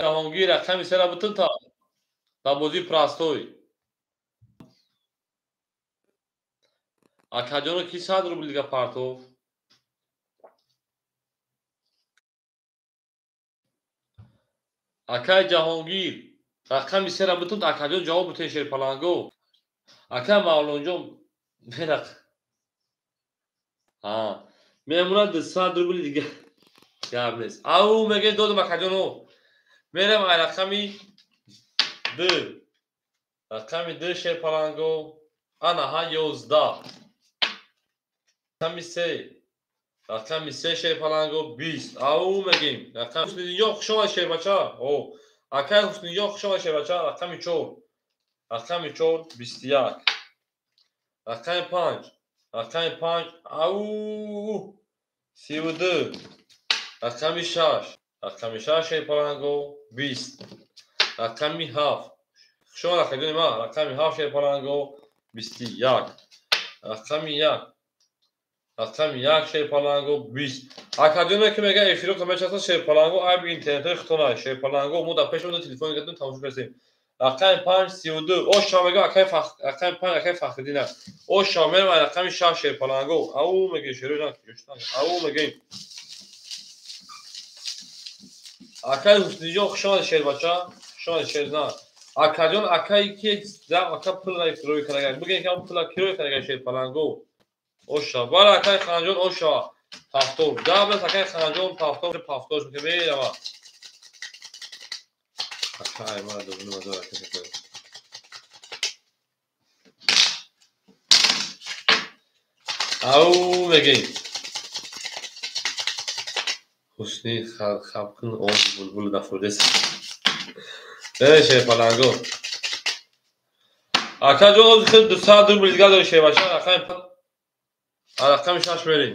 Ҷаҳонгир рақами 3 бутун та дар бозии простой. Акаҷоно ки 100 рубл дига партов. Акай Ҷаҳонгир рақами 3 бутун акаҷон ҷавоб бутен шерпаланго. Акай Мавлонҷон мерақ. Ҳа, мемонад 200 рубл дига. Гап нест. Ау мегем додам акаҷоно. Мерем ай рақами 2. Рақами 2 шерпаланго. Анаҳа 11. Рақами 3. Рақами 3 шерпаланго 20. Ау мегем. Рақами Ҳусниддинҷон хуш омад шербача. О, акай Ҳусниддинҷон хуш омад шербача. Рақами 4. Рақами 4 21. Рақами 5. Рақами 5 ау 32. Рақами 6. Рақами 6 шерпаланго 20. Рақами 7. Хуш омад акаҷони ман. Рақами 7 шерпаланго 21. Рақами 1. Рақами 1 шерпаланго 20. Акаҷоне ки мегӯяд эфиротон мечаспад шерпаланго айби интернетҳои худтон аст. Шерпаланго мо дар пеши мо телефон гирифтем тамошо кардем. Рақами 5 32. Оша мегӯям акай рақами 5 акай Фахриддин аст. Оша мерам ай рақами 6 шерпаланго. Ау мегӯем шерои ау мегӯем. Акай Ҳусниддинҷон хуш омадед шербача. Хуш омадед шерзан. Акаҷон акай ки ака пул кироя карда. Бигӯед ки пул кироя карда шерпаланго. Оша. Бара акай Ханҷон оша. Пафтор. Гап нест акай Ханҷон пафтор пафтор ки мерава. Акай ма дубну мазор акай. Ау мегӯем. Ҳусни хабкун он булбул нафурдест. Э шерпаланго. Акаҷон ҳозир хел 200 рубл дигар доред шербача. Рақами 6 мерем.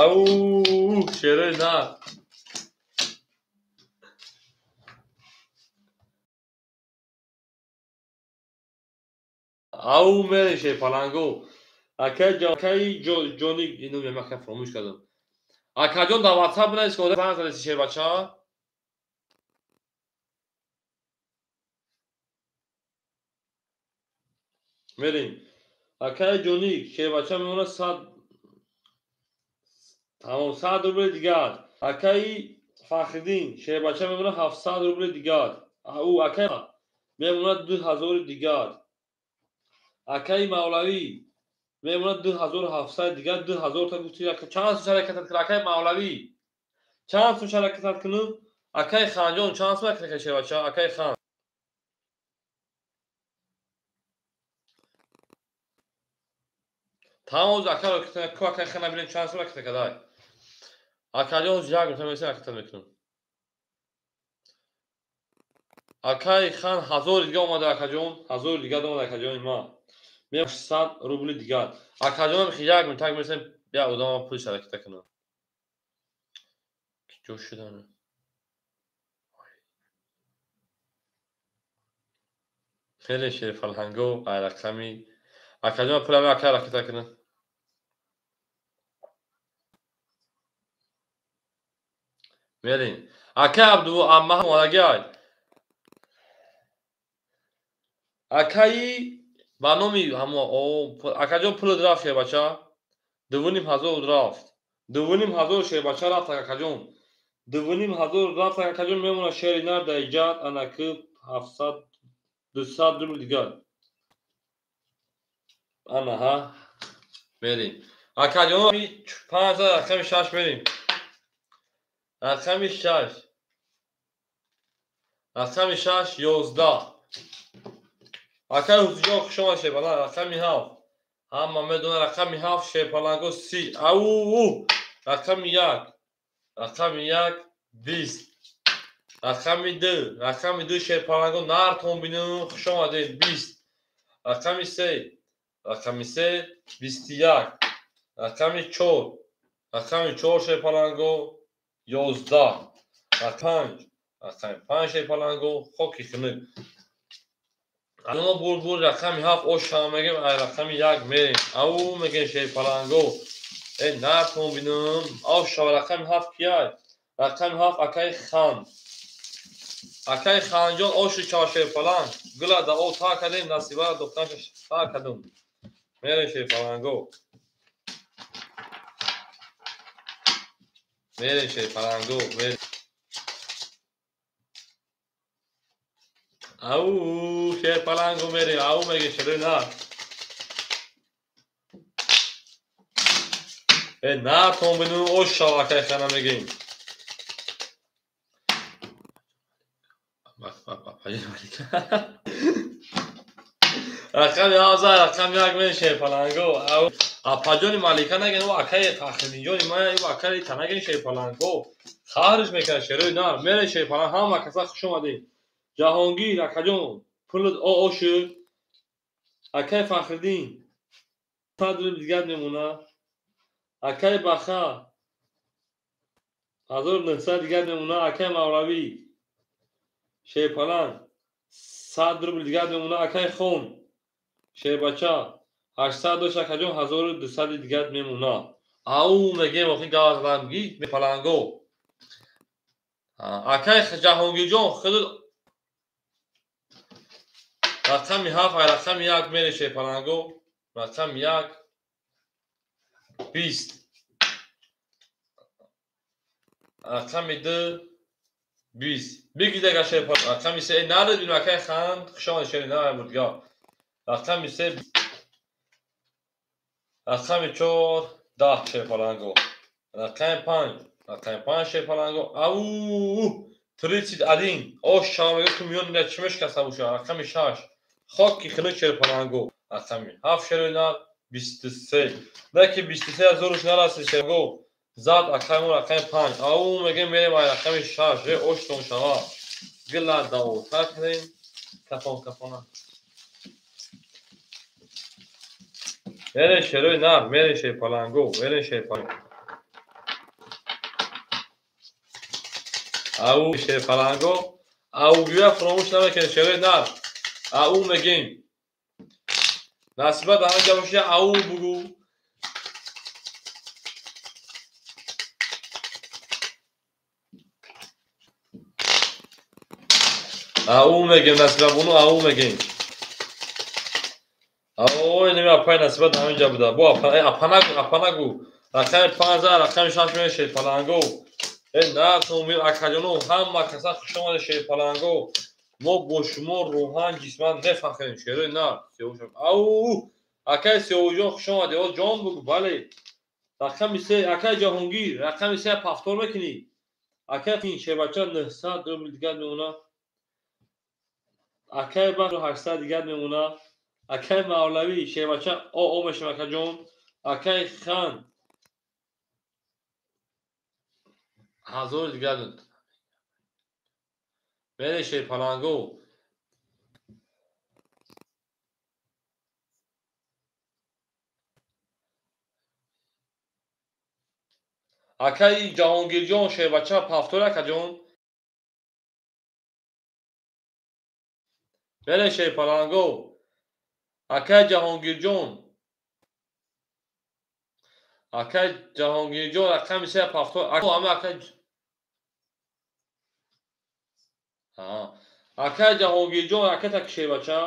Ау шерои нар. Ау мерем шерпаланго. Акаи ҷони ину мемака фаромӯш кардам. Акаҷон, дар WhatsApp бинавис, ки одам занг задаси, шербача. Мерем. Акаи ҷоник, шербача мемонад 100, тамом, 100 рубли дигар. Акаи Фахриддин, шербача мемонад 700 рубли дигар. Ӯ акаи мемонад 2000 дигар. Акаи Мавлавӣ мемонад 2700 дигар, 2000 та гуфти. Чанд сум шаракатат кунам, акаи Мавлавӣ? Чанд сум шаракатат кунам? Акаи Ханҷон, чанд сум акаи шербача? Акаи Хан. Тамом, акаро ку, акаи Хан бинем чанд сум аката кадай. Акаҷон, як минута месем, аката мекунам. Акаи Хан 1000 дига омада, акаҷон, 1000 дига омада, акаҷони ма. 600 рубли дигар. Акаҷонам як минута месем, я одама пул шараката кунам. Ки ҷо шудан? Хеле шерфалҳанго ай рақами акаҷон пулами ака раката кунам. Мерем. Акаи Абду амма омадагӣ ай. Акаи ба номи ҳамо акаҷон пулат рафт, шербача. 2500 рафт. 2500 шербача рафт, акаҷон. 2500 рафт, акаҷон. Мемонад шери нар дар иҷад анаки 700 200 рубл дигар. Ана ҳа. Мерем. Акаҷон, 500 рақами 6 мерем. Рақами 6. Рақами 6 11. Акаи Ҳусиҷон, хуш омад, шерпаланг. Рақами 7. Ҳама медонад, рақами 7 шерпаланго 30. Ау! Рақами 1. Рақами 1 20. Рақами 2. Рақами 2 шерпаланго нартон бинем, хуш омадед, 20. Рақами 3. Рақами 3 21. Рақами 4. Рақами 4 шерпаланго 11. Рақами 5. Рақами 5 шерпаланго хоки хунук. Ано бур рақами 7 ош мегем, ай рақами 1 мерем. Ау мегем шерпаланго. Э нартон бинем. Ав шава, рақами 7 кияй? Рақами 7 акаи Хан. Акаи Ханҷон, оши чава, шерпаланг. Гула да о та кардем, насиба духтарша та кардем. Мерем, шерпаланго. Мерем, шерпаланго, мерем. Ау, шерпаланго мерем, ау меге шерои нар. Э нартон бинем, ош шава, акаи Хана мегем. Рақами 7 рақами 1 мерем, шерпаланго. Апаҷони Малика наген, ӯ акаи Фахриддинҷони ма, ӯ акаи танаген, шерпаланго. Харҷ мекард шерои нар. Мерем, шерпаланг, ҳама каса хуш омадед. Ҷаҳонгир акаҷон, пулат оши. Акаи Фахриддин 100 рубл дигар мемонад. Акаи Баха 1900 дигар мемонад. Акаи Мавлавӣ шерпаланг 100 рубл дигар мемонад. Акаи Хон шербача 800 дошт, акаҷон, 1200 дигар мемонад. Ау мегем, охи гавазламги паланго. Акаи Ҷаҳонгирҷон, худат рақами 7 ай рақами 1 мере, шерпаланго. Рақами 1 20. Рақами 2 20. Бигиред агар шерпаланг. Рақами 3 наред бинем, акаи Хан, хуш омадед, шери нар бурдгар. Рақами 3, рақами 4 10 шерпаланго. Рақами 5, рақами 5 шерпаланго. Ау! 31. Ош шава мега ку миён ина чӣ мешкаста боша. Рақами 6. Хоки хунук, шерпаланго. Рақами 7 шерои нар 23. Не ки 23 ҳазоруш нарасид, шерго. Зад акаи мо рақами 5. Ау мегем, мерем ай рақами 6. Э оштон шава. Гила давотар кардем. Кафон кафона. Мерем, шерои нар, мерем, шерпаланго, мерем, шерпаланго. Ау шерпаланго, ау гӯя фаромӯш намекунем, шерои нар. Ау мегем. Насиба дар ҳамин ҷа боши, ау бугӯ. Ау мегем, Насиба бону, ау мегем. Ой, неми апай Насиба дар ҳамин ҷа буда. Бо апа нагу, апа нагу. Рақами 5, рақами 6 меояд шерпаланго. Э нартон акаҷоно, ҳама каса хуш омада шерпаланго. Мо бо шумо рӯҳан ҷисман мефахрем, шерои нар. Ау, акай Сиёвуҷон хуш омадӣ. О ҷон бугу, бале. Рақами 3, акай Ҷаҳонгир, рақами 3 пафтор мекунӣ. Акай шербача 900 рубл дигар мемонад. Акай Бахт 800 дигар мемонад. Акай Мавлавӣ шербача о мешавад акаҷон. Акай Хан 1000 дигар мере шерпаланго. Акай Ҷаҳонгирҷон шербача пафтор акаҷон. Мере шерпаланго. Акай Ҷаҳонгирҷон. Акай Ҷаҳонгирҷон рақами 3 пафтор. Ама акай акай Ҷаҳонгирҷон ракета ки шербача.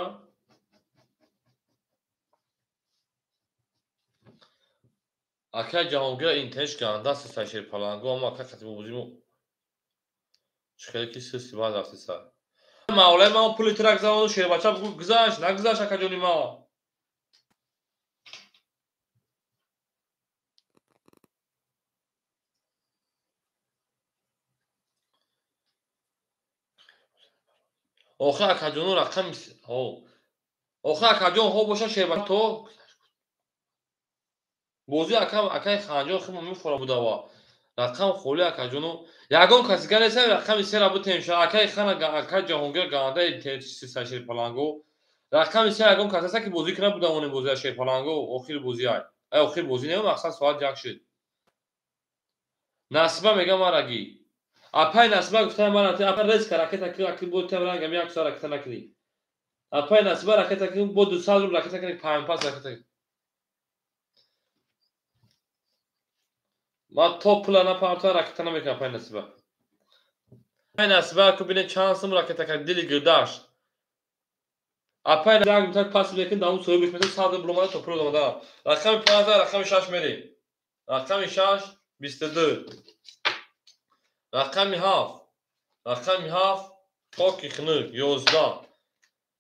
Акай Ҷаҳонгир интернет ганда аст шерпаланго, аммо акай қати бозимо чӣ хеле ки систи баъд рафтиса. Мавлаи ман пули тира гузарону шербача бугӯ гузашт, нагузашт акаҷони ма. Охи акаҷону рақами охи акаҷон ҳо боша шербача то бозӣ акаи Ханҷон химо мефора будава. Рақам холи акаҷону ягон каси галеса рақами 3 бутем ша. Акаи Хана, акаи Ҷаҳонгир ганда интернет шерпаланго. Рақами 3 ягон кас аста ки бозӣ кунад будавонем бозия шерпаланго. Охир бозӣ ай. Ай охир бозӣ не, мақсад соат 1 шуд. Насиба мегам мараги. Апай Насиба гуфтам ман апа резка ракета ки аки бо тем рангам як соат ракета накунӣ. Апай Насиба ракета ки бо 200 рубл ракета кунӣ, панҷ ракета. Ман то пула напартоя ракета намекунам апай Насиба. Апай Насиба ку бине чанд сум ракета кард, дили гирдашт. Апай як мутак пас мекун, дар он соҳибаш метавон 100 рубл омада то пул омада. Рақами 5, рақами 6 мерем. Рақами 6 22. Рақами 7, рақами 7 хоки хунук 11.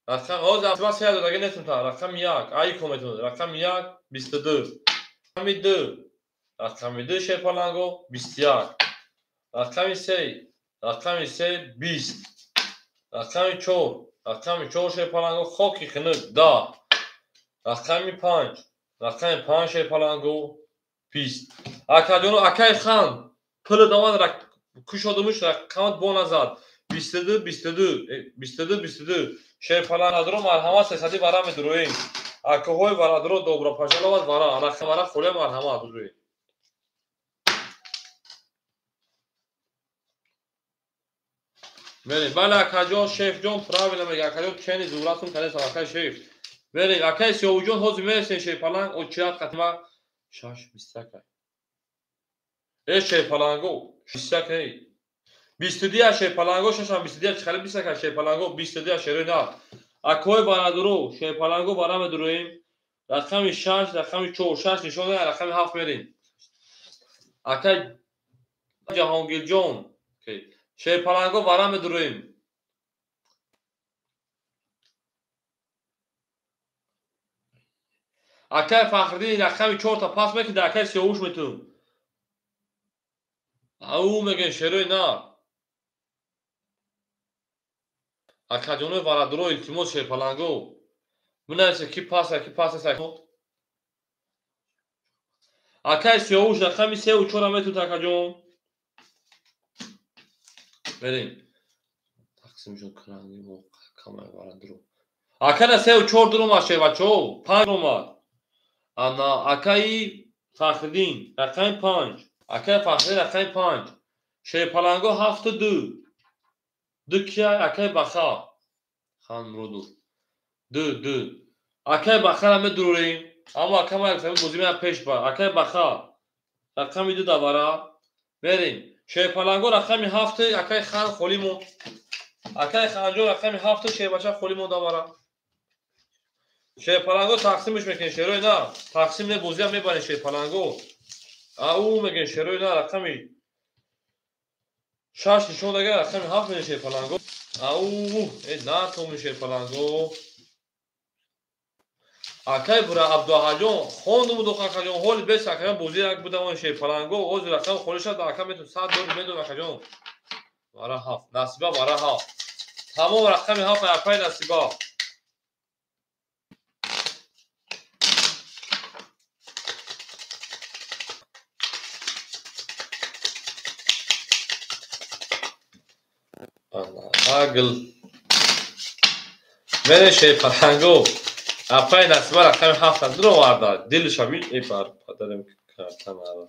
Рақам ҳозир Насиба се додагӣ нестам та. Рақами 1 ай кометон. Рақами 1 22. Рақами 2, рақами 2 шерпаланго 21. Рақами 3, рақами 3 20. Рақами 4, рақами 4 шерпаланго хоки хунук 10. Рақами 5, рақами 5 шерпаланго 20. Акаҷону акай Хан пули домад кушодумуш рақамат бо назад 22 22 22 22 шерпалангадро марҳамат 300 вара медуроем. Акаҳои варадро добро пожаловать вара рақам вара холе марҳамат будуроем. Мерем. Бале акаҷон, шефҷон правильно мега. Акаҷон чени зуратун канесам акай шеф. Мерем. Акай Сиёвуҷон ҳозир мересем шерпаланг очират қатима 6 21. Э шерпаланго 21 эй. 22 шерпаланго шашам 22 чӣ хеле 21 шерпаланго 22 шерои нар. Акои барадуро шерпаланго бара медуроем. Рақами 6, рақами 4, 6 нишон рақами 7 мерем. Акай Ҷаҳонгирҷон шерпаланго бара медуроем. Акай Фахриддин рақами 4 та пас мекунад, акай Сиёвуш метун. Ау мегӯем шерои нар. Акаҷонои варадуро илтимос шерпаланго. Бинависе ки пас ки пас аст. Акай Сиёвуш рақами 3 ва 4 метун акаҷон. Мерем. Тақсимшон кунанги мо камай варадуро. Акана 3 ва 4 дуромад шербачо, 5 дуромад. Ана акаи Фахриддин рақами 5. Акаи Фахриддин рақами 5. Шерпаланго 7 2. 2 кия акаи Баха. Хан Муродов. 2 2. Акай Бахара медурорем. Аммо ака ма бозӣ меа пеш бар. Акай Баха рақами 2 давара. Мерем. Шерпаланго рақами 7 акай Хан холӣ монд. Акай Ханҷон рақами 7 шербача холӣ монд давара. Шерпаланго тақсимш мекунем шерои на. Тақсим не бозиам мебарем шерпаланго. Ау мегӯем шерои на рақами 6 нишон дага рақами 7 мегӯем шерпаланго. Ау на томи шерпаланго. Акай бура Абдуаҳаҷон хондум ду акаҷон ҳоли бес акаҷон бозӣ як будам он шерпаланго ҳозир рақам холӣ шуд ака метун 100 доллар медод акаҷон. Вара 7 Насиба вара 7. Тамом рақами 7 акай Насиба. Агл. Мере шерпаланго. Апай Насиба рақами 7 дуроварда. Дилша бин эй бар падарам картамара.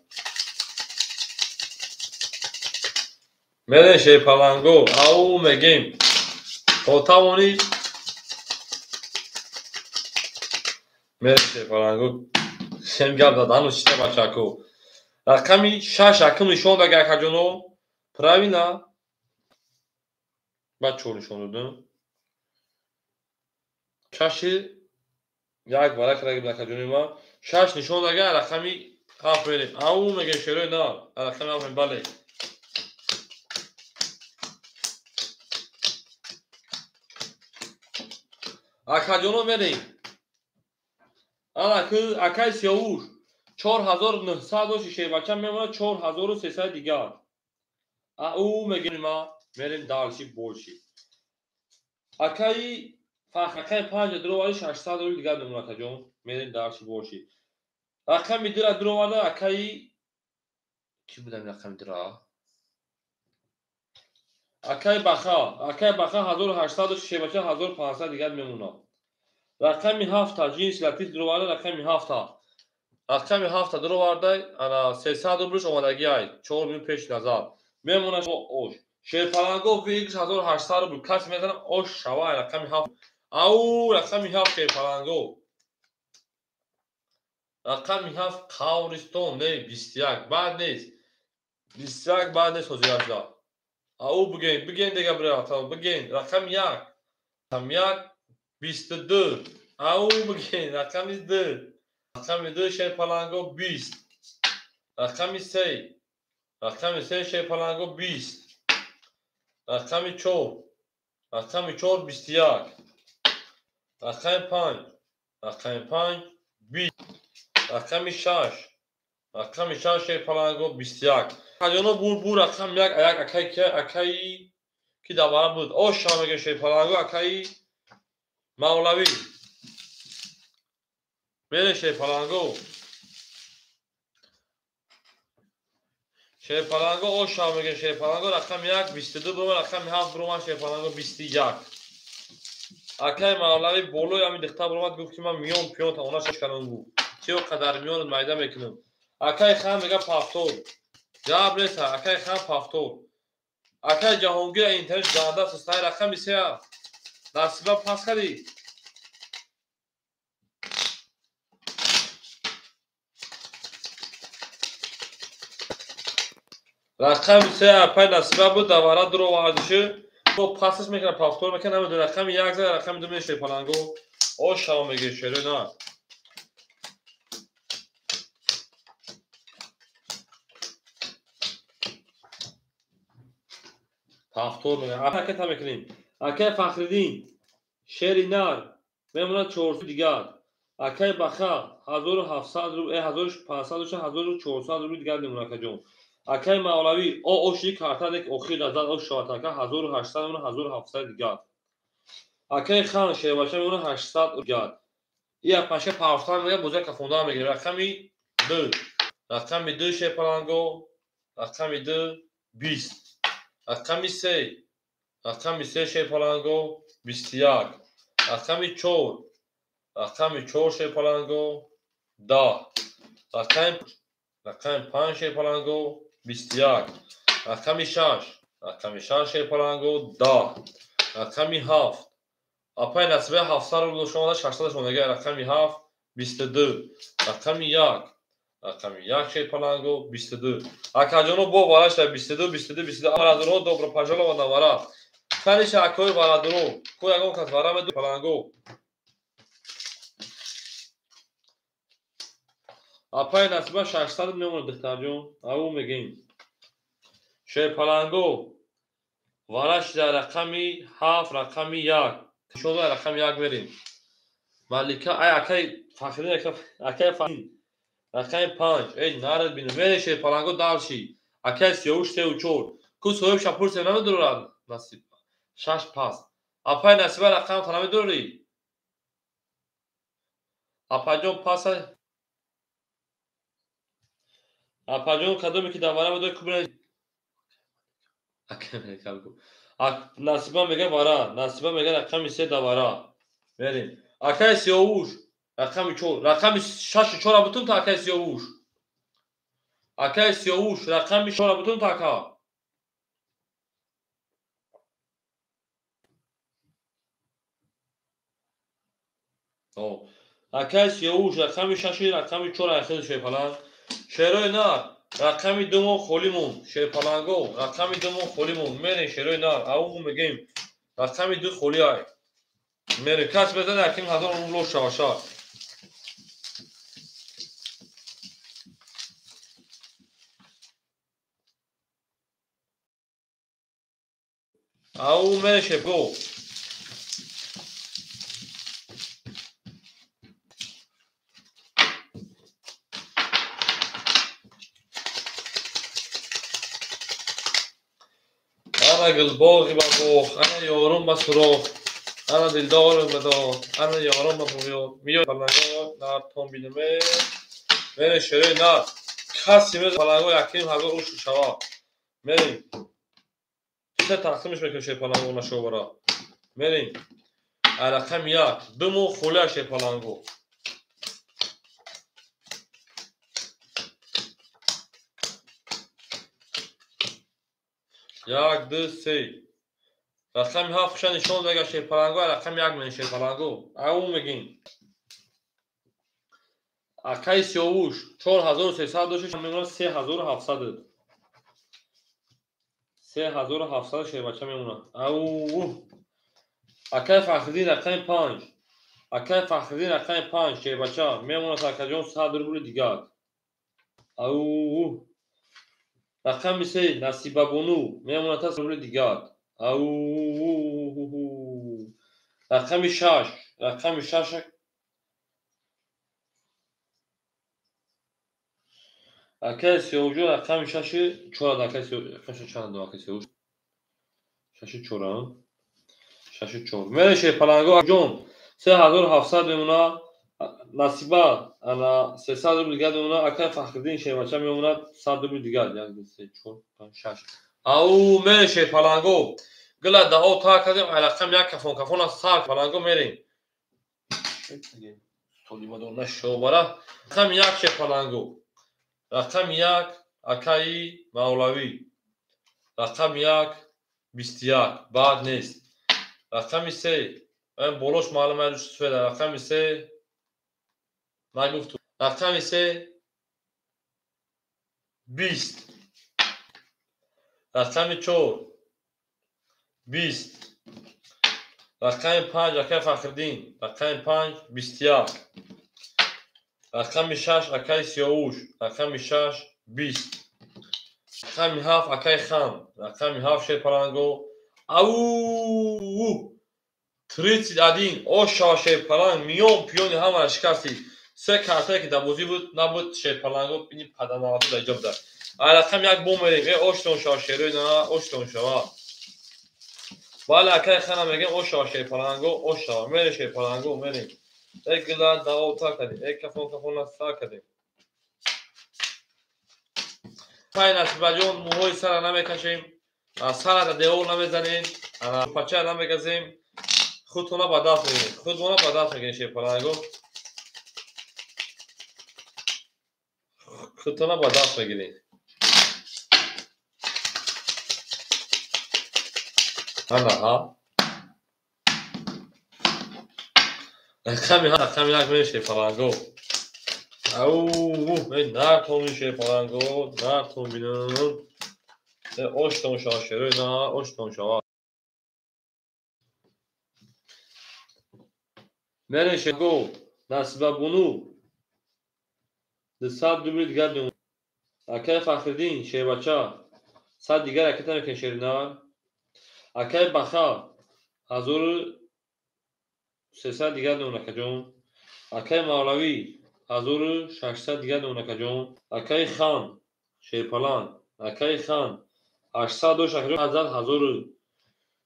Мере шерпаланго. Ау мегем. То тавонӣ мере шерпаланго. Сем гап задану чита бачако. Рақами 6 акм нишон дага акаҷоно. Правильно? Баъд чор нишон додам. 6 як варақа раги акаҷони ма. 6 нишон дага рақами 7 мерем. Ау мегем шерои на. Рақами 7 бале. Акаҷоно мерем. Ана акай Сиёвуш 4900 дошти шербача мемонад 4300 дигар. Ау мегем ма мерем дальше больше. Акаи Фахр акаи 5 дуроварди 600 рубл дигар мемонад акаҷон. Мерем дальше больше. Рақами 2 дуроварда акаи ки будам рақами 2? Акаи Баха, акаи Баха 1800 дошти шербача 1500 дигар мемонад. Рақами 7 ҷинси латиф дуроварда рақами 7. Рақами 7 дуроварда ана 300 рублш омадагӣ ай 4 мил пеш назар. Мемонад ош. Шерпаланго VX 1800 рубл кас мезанам ош шава рақами 7. Ау рақами 7 шерпаланго. Рақами 7 Қавристон не 21 баъд нест. 21 баъд нест ҳозирашда. Ау бигӯем, бигӯем дега бира, бигӯем рақами 1. Рақами 1 22. Ау бигӯем рақами 2. Рақами 2 шерпаланго 20. Рақами 3. Рақами 3 шерпаланго 20. Рақами 4. Рақами 4 21. Рақами 5. Рақами 5 20. Рақами 6. Рақами 6 шерпаланго 21. Акаҷоно бур рақами 1 як акай акаи ки давара буд. Ош шава мегӯем шерпаланго акаи Мавлавӣ. Мере шерпаланго. Шерпаланго ош шава мегӯем шерпаланго рақами 1 22 буромад рақами 7 буромад шерпаланго 21. Акаи Мавлавӣ болои ҳамин дихта буромад гуфт ки ман миён пиён тавона шиканам гуфт. Чӣ қадар миён майда мекунам. Акаи Хан мега пафтор. Ҷавоб нест акаи Хан пафтор. Акаи Ҷаҳонгир интернет ганда сустай рақами 3 Насиба пас кардӣ. Рақами 3 апай Насиба буд давара дуровардиши. Бо пасаш мекунад пафтор мекунад намедонам рақами 1 зад рақами 2 мешавад паланго. Ош шава мегӯяд шерои на. Пафтор мегӯяд. Ака та мекунем. Акаи Фахриддин шери нар мемонад 400 дигар. Акаи Баха 1700 рубл 1500 дошта 1400 рубл дигар мемонад акаҷон. Акаи Мавлавӣ оши карта дек охир назар ош шавад ака 1800 мемонад 1700 дигар. Акаи Хан шербача мемонад 800 дигар. И апаша пафтан мегӯяд бозия кафонда мегирад. Рақами 2. Рақами 2 шерпаланго. Рақами 2 20. Рақами 3. Рақами 3 шерпаланго 21. Рақами 4. Рақами 4 шерпаланго 10. Рақами 5 шерпаланго 21. Рақами 6. Рақами 6 шерпаланго 10. Рақами 7. Апай Насиба 700 рубл шомада 600 шомадага рақами 7 22. Рақами 1. Рақами 1 шерпаланго 22. Акаҷоно бо варашда 22 22 22. Варадуро добро пожаловать на вара. Каниша акои варадуро. Ко ягон кас вара меду паланго. Апай Насиба 600 мемонад духтарҷон. Ау мегем. Шерпаланго варашда рақами 7 рақами 1. Шода рақами 1 мерем. Малика ай акай Фахридин акай Фахридин рақами 5. Эй нарад бинем. Мере шерпаланго дарши. Акай Сиёвуш 3 4. Ку соҳиб шапур се намедурад насиб. 6 пас. Апай Насиба рақам та намедурӣ? Апаҷон паса. Апаҷон кадоме ки дар вара медорӣ ку бира. Акай Малика бигӯ. Насиба мега вара. Насиба мега рақами 3 дар вара. Мерем. Акай Сиёвуш рақами 4. Рақами 6 4 бутун та акай Сиёвуш. Акай Сиёвуш рақами 4 бутун та ака. Акай Сиёвуш рақами 6 рақами 4 айхел шерпаланг. Шерои нар рақами 2 мо холӣ монд. Шерпаланго рақами 2 мо холӣ монд. Мерем шерои нар. Ау мегем рақами 2 холӣ ай. Мерем кас безад яким ҳазор рубл шаваша. Ау мерем шепго. Ана гулбоғи ба боғ, ана ёрум ба суроғ, ана дилдорум ба доғ, ана ёрум ба буғёр. Миё паланго нар тон биниме. Мерем шерои нар. Каси мез паланго яким ҳазор ушу шава. Мерем. Се тақсимиш мекунем шерпаланго нашовара. Мерем. Рақами 1. 2 моҳ холия шерпаланго. Як, ду, се. Рақами 7 хуша нишон дага шерпаланго, рақами 1 мен шерпаланго. Ау мегин. Акай Сиёвуш 4300 дошт, мемонад 3700. 3700 шербача мемонад. Ау. Акай Фахриддин рақами 5. Акай Фахриддин рақами 5 шербача мемонад акаҷон 100 рубли дигар. Ау. Рақами 3 Насибабону мемонад 100 рубли дигар. Ау. Рақами 6, рақами 6 акай Сиёвуҷон рақами 6 4 акай Сиёвуш чанд акай Сиёвуш 6 4 6 4. Мере шерпаланго ҷон 3700 мемонад. Насиба ана 300 рубл дигар мемонад. Акай Фахриддин шербача мемонад 100 рубл дигар. 1 2 3 4 5 6. Ау мере шерпаланго. Гила даҳо та кардем рақам 1 кафон кафон аз сар паланго мерем. Толимадон нашобара. Рақами 1 шерпаланго. Рақами 1 акаи Мавлавӣ. Рақами 1 21 баъд нест. Рақами 3 болош маълум аст сфера. Рақами 3 нагуфту. Рақами 3 20. Рақами 4 20. Рақами 5 акай Фахриддин. Рақами 5 21. Рақами 6 акай Сиёвуш. Рақами 6 20. Рақами 7 акай Хан. Рақами 7 шерпаланго. Ау! 31. Оша шерпаланг миён пиёни ҳамаро шикастӣ. Се картае ки дар бозӣ буд набуд шерпаланго ини паданалату дар иҷо буда. Рақами 1 бо мерем. Э оштон шава шерои на оштон шава. Бале акай Хана мегем ошава шерпаланго ошава. Мерем шерпаланго мерем. Э гила дао та кардем. Э кафон кафон са кардем. Пай Насибаҷон мӯҳои сара намекашем. Сара дар девор намезанем. Пача намегазем. Худтона ба даст мегирем. Худмона ба даст мегирем шерпаланго. Худтона ба даст мегирем. Ана ҳа. Рақами ҳафт, рақами як мерем шерпаланго. Ау, нартон шерпаланго, нартон бинам. Оштон шава шерои нар, оштон шава. Мерем шерго, Насибабону. 200 рубли дигар мемонад. Акай Фахриддин, шербача. 100 дигар ракета мекунем шери нар. Акай Баха, 1300 дигар мемонад акаҷон. Акай Мавлавӣ, 1600 дигар мемонад акаҷон. Акай Хан, шерпаланг. Акай Хан, 800 дошт акаҷон,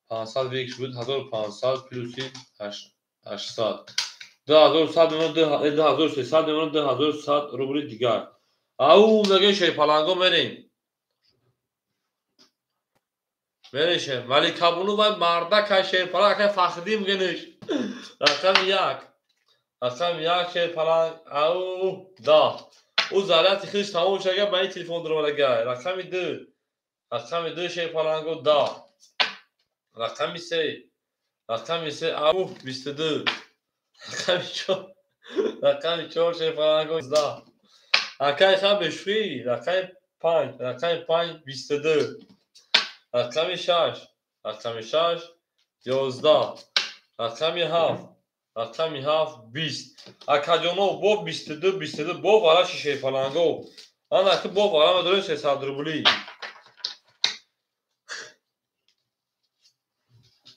1500 век шуд, 1500 плюси 800. 2100 мемонад, 2300 мемонад, 2100 рубли дигар. Ау, мегӯем шерпаланго мерем. Мерем шер. Маликабону вай мардакай шерпаланг, акай Фахриддин мегӯенш. Рақами як. Рақами як шерпаланг. Ау, да. Ӯ заряди худаш тамом шуда, ба ин телефон дуромадагай. Рақами ду. Рақами ду шерпаланго да. Рақами се. Рақами се, ау, 22. Рақами чор. Рақами чор шерпаланго да. Акай хан бешӯхӣ, рақами панҷ, рақами панҷ 22. Рақами шаш, рақами шаш 11. Рақами ҳафт, рақами ҳафт 20. Акаҷоно бо 22, 22 бо вараши шерпаланго. Ана ки бо варама дорем 300 рубли.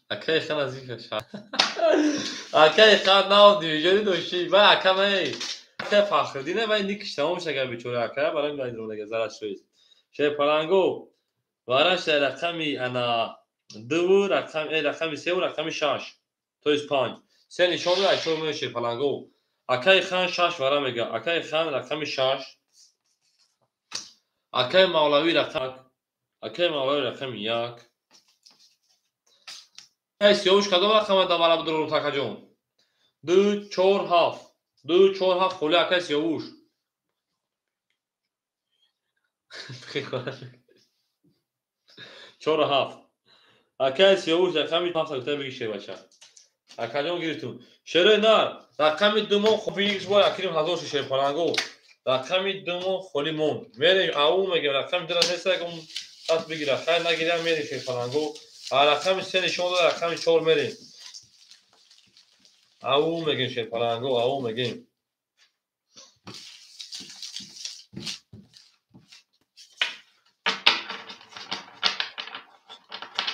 Акай хан аз ин каша. Акай хан нав дивижони дошти. Вай акам эй. Акай Фахриддин вай никиш тамом шага бечора ака барои ман дронага зарар шуд. Шерпаланго вараш рақами ана ду рақами рақами се ва рақами шаш. То есть панҷ. Се нишон дод, чор меояд шерпаланго. Акай хан шаш вара мега. Акай хан рақами шаш. Акай Мавлавӣ рақам, акай Мавлавӣ рақами як. Акай Сиёвуш кадом рақама да вара бидорум такаҷон? 2 4 7. 2 4 7 холи акай Сиёвуш. 4 7. Акай Сиёвуш рақами 7 гуфта бигир шербача. Акаҷон гирифтум. Шерои нар, рақами ду мон бигир бо акрим ҳазор ши шерпаланго. Рақами ду мон холи монд. Мерем ау мегем рақами дура нест ягон даст бигира. Хайр нагирам мерем шерпаланго. Рақами се нишон дод, рақами чор мерем. Ау мегем шерпаланго, ау мегем.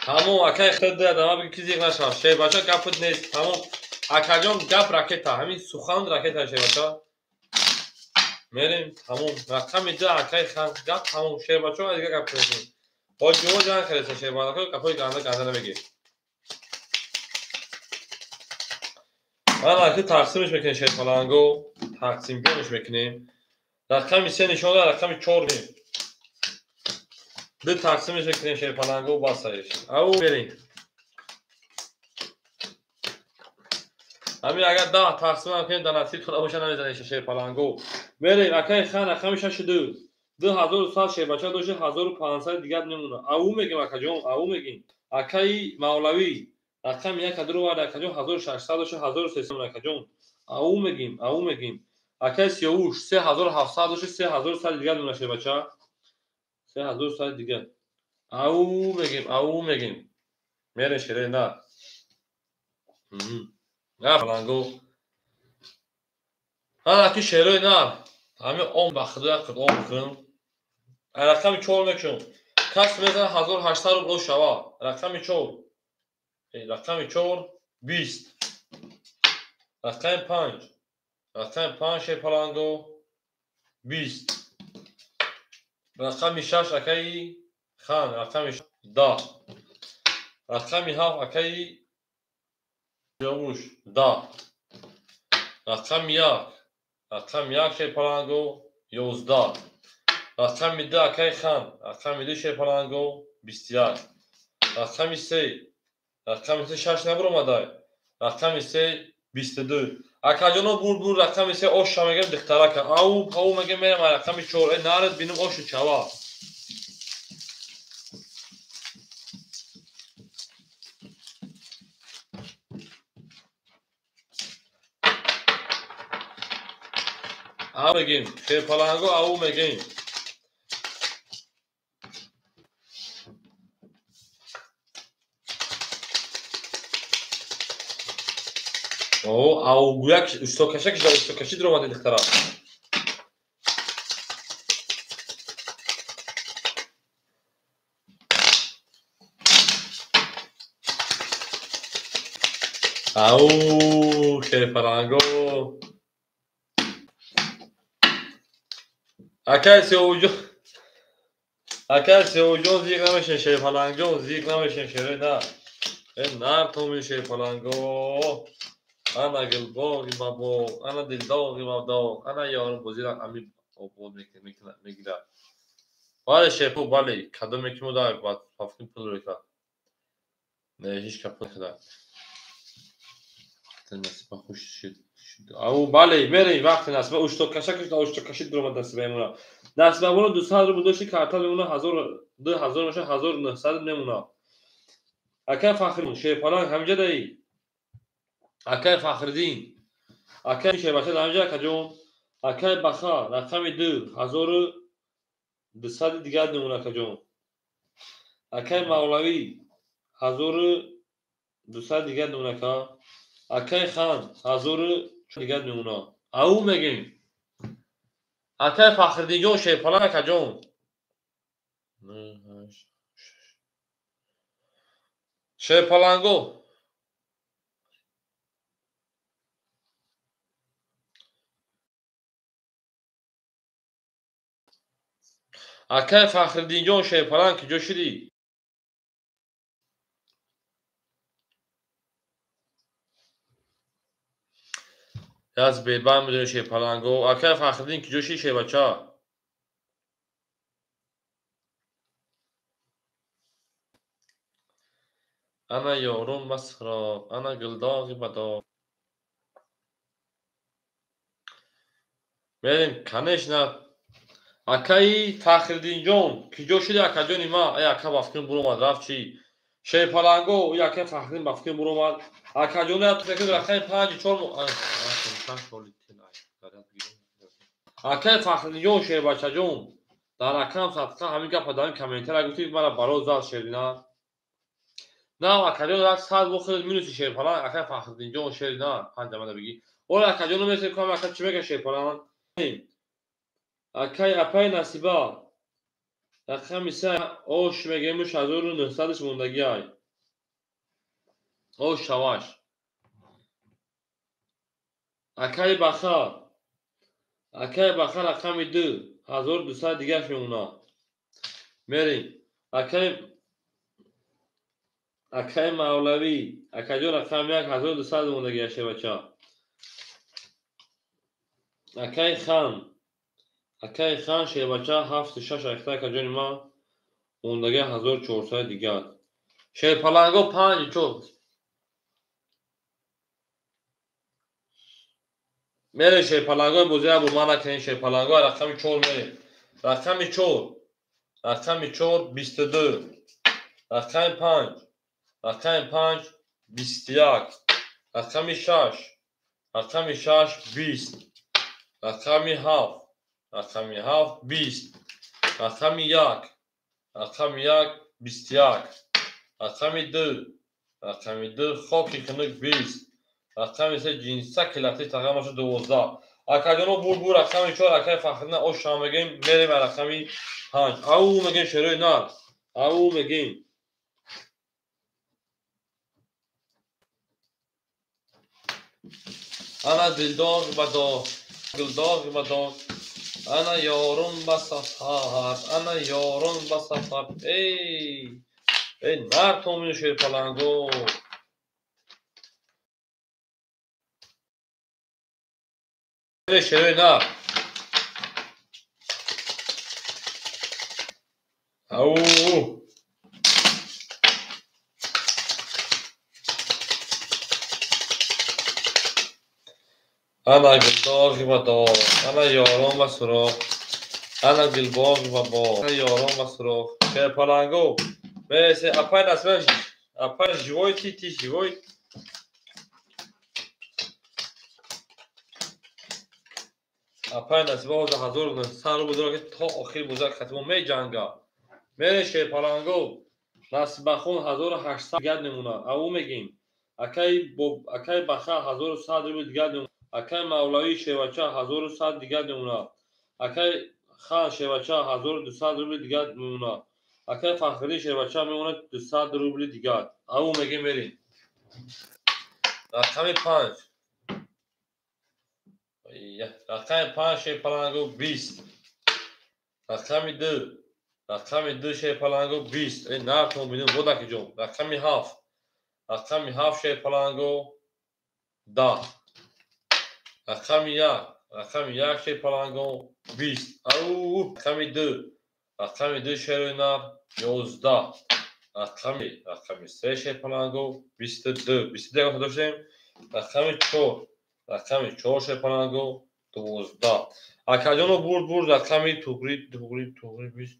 Тамом акай хд адама бигир ки зиқ нашав. Шербача гапат нест. Тамом акаҷон гап ракета, ҳамин сухан ракета шербача. Мерем тамом рақами ду акай хан гап тамом шербачо дигар гап кунем. Ҳоҷиҳо ҷанг кардеса шербачако гапҳои ганда ганда намегир. Ман аки тақсимш мекунем шерпаланго, тақсимгонш мекунем. Рақами се нишон дод, рақами чор мерем. Ду тақсимш мекунем шерпаланго басаеш. Ау мерем. Ҳамин агар 10 тақсим ҳам кунем дар насиб худо боша намезанем шерпаланго. Мерем акай хан рақами шаш ду. 2100 шербача дошт, 1500 дигар мемонад. Ау мегем акаҷон, ау мегем. Акаи Мавлавӣ рақами як дуро вард акаҷон 1600 дошт, 1300 акаҷон. Ау мегем, ау мегем. Акаи Сиёвуш 3700 дошт, 3100 дигар мемонад шербача. 3100 дигар. Ау мегем, ау мегем. Мерем шерои нар. Паланго. Ана ки шерои нар. Ҳамин ом ба худо як қад ом кунам. Рақами чор мекушам. Кас мезанад 1800 рубл шава. Рақами чор. Рақами чор 20. Рақами панҷ. Рақами панҷ шерпаланго 20. Рақами шаш акаи хан, рақами 10. Рақами ҳафт акаи Сиёвуш 10. Рақами як, рақами як шерпаланго 11. Рақами ду акаи хан, рақами ду шерпаланго 21. Рақами се, рақами се шаш набуромадай. Рақами се 22. Акаҷоно бур бур рақами се оша мегем духтарака. Ау ау мегем мерем рақами чор. Э нарад бинум ошу чава. Ав мегем, шерпаланго ав мегем. О, ав гӯяк устокашак шуда, устокашӣ дуромади духтара. Ау, шерпаланго. Акай Сиёвуҷон, акай Сиёвуҷон зиқ намешин, шерпалангҷон зиқ намешин, шерои на. Э нар томи шерпаланго. Ана гулбоғи мабоғ, ана дилдоғи мабдоғ, ана ёру бозира ами обод мегирад. Бале шерпу, бале, кадоме ки мо дар пафкин пул рӯй кард. Не, ҳеҷ кас пул накард. Насиба хуш шуд. Ау, бале, мерем, вақти Насиба уштокашак шуд, уштокашӣ дуромад Насиба мемона. Насиба мона 200 рубл дошти, карта мемона 1000, 2000 меша, 1900 мемона. Акай Фахриддин, шерпаланг ҳаминҷа даи. Акай Фахриддин, акай шербача ҳаминҷа акаҷон. Акай Баха, рақами 2, 1200 дигар мемона акаҷон. Акай Мавлавӣ, 1200 дигар мемона ака. Акай Хан, 1000 дигар мемона. Ау мегем. Акай Фахриддинҷон, шерпаланг акаҷон. Шерпаланго. Акай Фахриддинҷон, шерпаланг куҷо шудӣ? Аз бебанд медонӣ шерпаланго. Акай Фахриддин куҷо шудӣ, шербача? Ана ёрум ба суроғ, ана гулдоғи бадоғ. Мерем, конечно. Акаи Фахриддинҷон, куҷо шудӣ, акаҷони ма? Эй, ака ба фикрим буромад, рафт чӣ? Шерпаланго, акаи Фахриддин ба фикрим буромад. Акаҷони рақами 5 4. Акаи Фахриддинҷон, шербачаҷон, дар рақам садқа ҳамин гапа дар ин комментария гуфтӣ, мара бароз зад шерина. На, акаҷон, рафт 100 бохӯрд минуси шерпаланг, акаи Фахриддинҷон, шерина, 5 амада бигӣ. Ола акаҷоно месел кам, ака чӣ мега шерпаланг? Акай апай Насиба, рақами 3 ош мегемуш 1900-ш мондагиай. Ош шаваш. Акай Баха, акай Баха рақами 2, 1200 дигарш мемона. Мерем. Акай Мавлавӣ, акаҷон рақами 1, 1200 мондагиай шербача. Акай Хан, акай Хан шербача 7 6 акта акаҷони ма мондагиай 1400 дигар. Шерпаланго 5 4. Мерем шерпалангои бозия бо ман накунем шерпаланго рақами 4 мерем. Рақами 4, рақами 4 22, рақами 5, рақами 5 21, рақами 6, рақами 6 20, рақами 7, рақами 7 20, рақами 1, рақами 1 21, рақами 2, рақами 2 хоки хунук 20, рақами 3 ҷинсаки латиф тағамашу 12. Акаҷоно бур рақами 4, акаи Фахриддин ош мегем, мерем рақами 5. Ау мегем шерои нар. Ау мегем. Ана дилдоғ ба доғ, гулдоғ ба доғ, ана ёрум ба сафар, ана ёрум ба сафар. Эй, эй нар томини шерпаланго. Шерои нар. Ау. Ана гулдоғи ба доғ, ана ёрон ба суроғ, ана гулбоғи ба боғ, ана ёрон ба суроғ. Шерпаланго. Мересе, апай Насиба, апай живой ти, ти живой. Апай Насиба ҳозир 1900 рубл дорад, ки то охири бозӣ хатимо меҷанга. Мере шерпаланго. Насибахон 1800 дигар мемонад. Аву мегим. Акай Баха 1100 рубл дигар мемонад. Акай Мавлавӣ шербача 1100 дигар мемонад. Акай Хан шербача 1200 рубл дигар мемонад. Акай Фахриддин шербача мемонад 200 рубли дигар. Аву мегим, мерем. Рақами 5. Рақами 5 шерпаланго 20. Рақами 2. Рақами 2 шерпаланго 20. Э, нархро бинем, бодаки ҷон. Рақами 7. Рақами 7 шерпаланго 10. Рақами 1. Рақами 1 шерпаланго 20. Ау, рақами 2. Рақами 2 шерои нар 11. Рақами 3 шерпаланго 22. 22 доштем. Рақами 4. Рақами 4 шерпаланго 12. Акаҷоно, бурд, бурд, рақами туғри, туғри, туғри 20.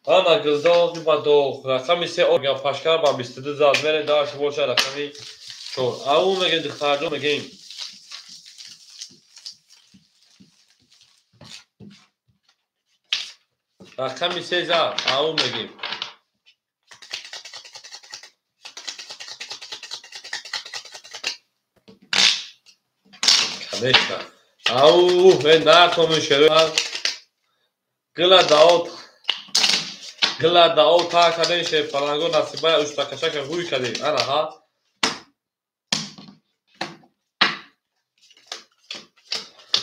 Ана гилдоғи ба доғ. Рақами 3 пашкар ба 22 зад. Мерем дальше, боша рақами 4. Ау мегем, духтарҷон, мегем. Рақами 3 зад. Ау мегем. Конечно. Ау, э, нартоми шеро. Гила даот. Гила даот та кадем шерпаланго. Насибая уштакашака ҳуй кадем. Ана ҳа.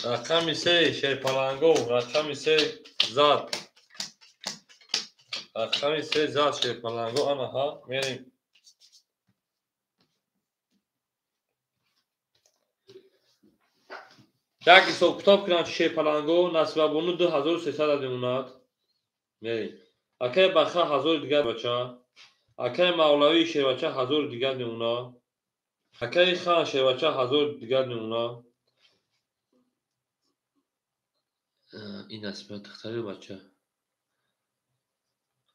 Рақами 3 шерпаланго, рақами 3 зад. Рақами 3 зад шерпаланго, ана ҳа, мерем. Як ҳисоб-китоб кунам, шерпаланго. Насибабону 2300 мемонад. Мерем. Акай Баха 1000 дигар бача. Акай Мавлавӣ шербача 1000 дигар мемонад. Акай Хан шербача 1000 дигар мемонад. Ин Насиба духтари бача.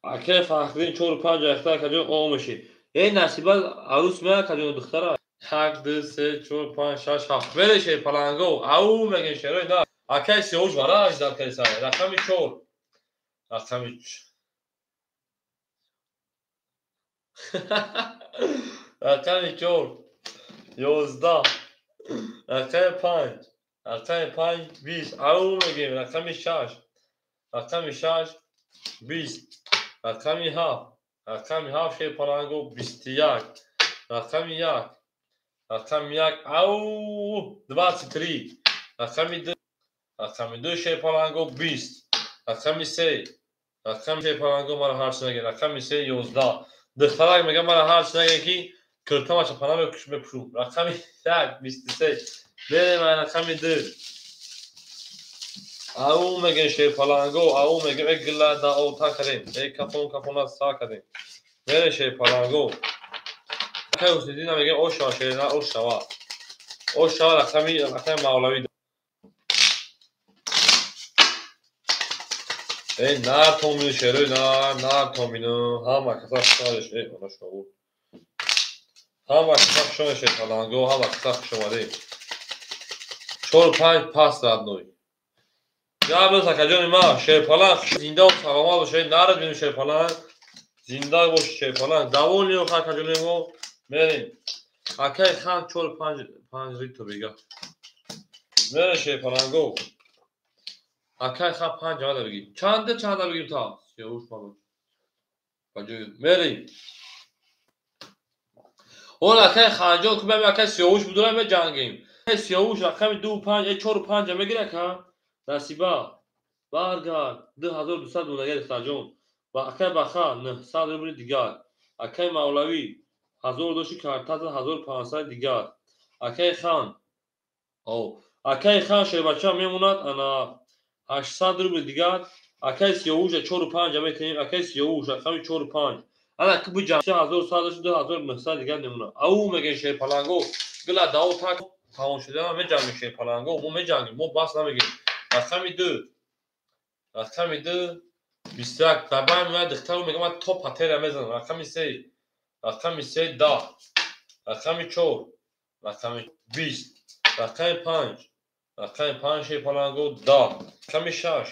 Акай Фахриддин чору панҷ ахта, акаҷон, о меши. Э, Насиба арӯс меяд, акаҷон, духтара. Як, ду, се, чор, панҷ, шаш, ҳафт. Мере шерпаланго. Ау мегем, шерои на. Акай Сиёвуш вараш зад кардисай. Рақами 4. Рақами 4. 11. Рақами 5. Рақами 5 20. Ау мегем. Рақами 6. Рақами 6 20. Рақами 7. Рақами 7 шерпаланго 21. Рақами 1. Рақами 1. Ау, 23. Рақами 2. Рақами 2 шерпаланго 20. Рақами 3. Рақами шерпаланго, мара ҳарчи нагем. Рақами 3 11. Духтарак мегам, мара ҳарчи нагем, ки киртама чапана мепӯшум. Рақами 1 23. Берем рақами 2. Ау мегем, шерпаланго, ау мегем, э, гила дао та кардем. Э, кафон кафона са кардем. Берем, шерпаланго. Акай Ҳусниддина мегем, о шава, шерина, о шава. О шава, рақами Мавлавӣ. Э, на томину шерои на, на томину. Ҳама каса хушомадеш. Э, она шовур. Ҳама каса хушомадеш, шерпаланго, ҳама каса хушомадед. Чору панҷ пас, родной. Гап акаҷони ма, шерпаланг зинда саломат бошед, нарад бинем, шерпаланг. Зинда бошед, шерпаланг. Довольный акаҷони мо. Мерем. Акай Хан чору панҷ панҷ рито бега. Мерем, шерпаланго. Акай Хан панҷ ада бигӣ. Чанда чанда бигим та? Сиёвуш мабод. Баҷои мерем. Он акай Ханҷон ки мем, акай Сиёвуш будурам, меҷангем. Сиёвуш рақами ду панҷ, э, чору панҷа мегири, ака? Насиба. Баргард. 2200 дунага, духтарҷон. Ба акай Баха 900 рубли дигар. Акай Мавлавӣ 1000 доши картаза 1500 дигар. Акай Хан. О, акай Хан шербача мемонад ана 800 рубли дигар. Акай Сиёвуша чору панҷа метавонем. Акай Сиёвуш рақами чору панҷ. Ана ки буҷам 1100 доши 2900 дигар мемонад. Ау мегем, шерпаланго. Гила дао так тамом шуда меҷангем, шерпаланго. Мо меҷангем, мо бас намегем. Рақами 2. Рақами 2 21. Дар байн меояд духтару мегӯяд, ман то патера мезанам. Рақами 3. Рақами 3 10. Рақами 4. Рақами 20. Рақами 5. Рақами панҷ шерпаланго 10. Рақами шаш.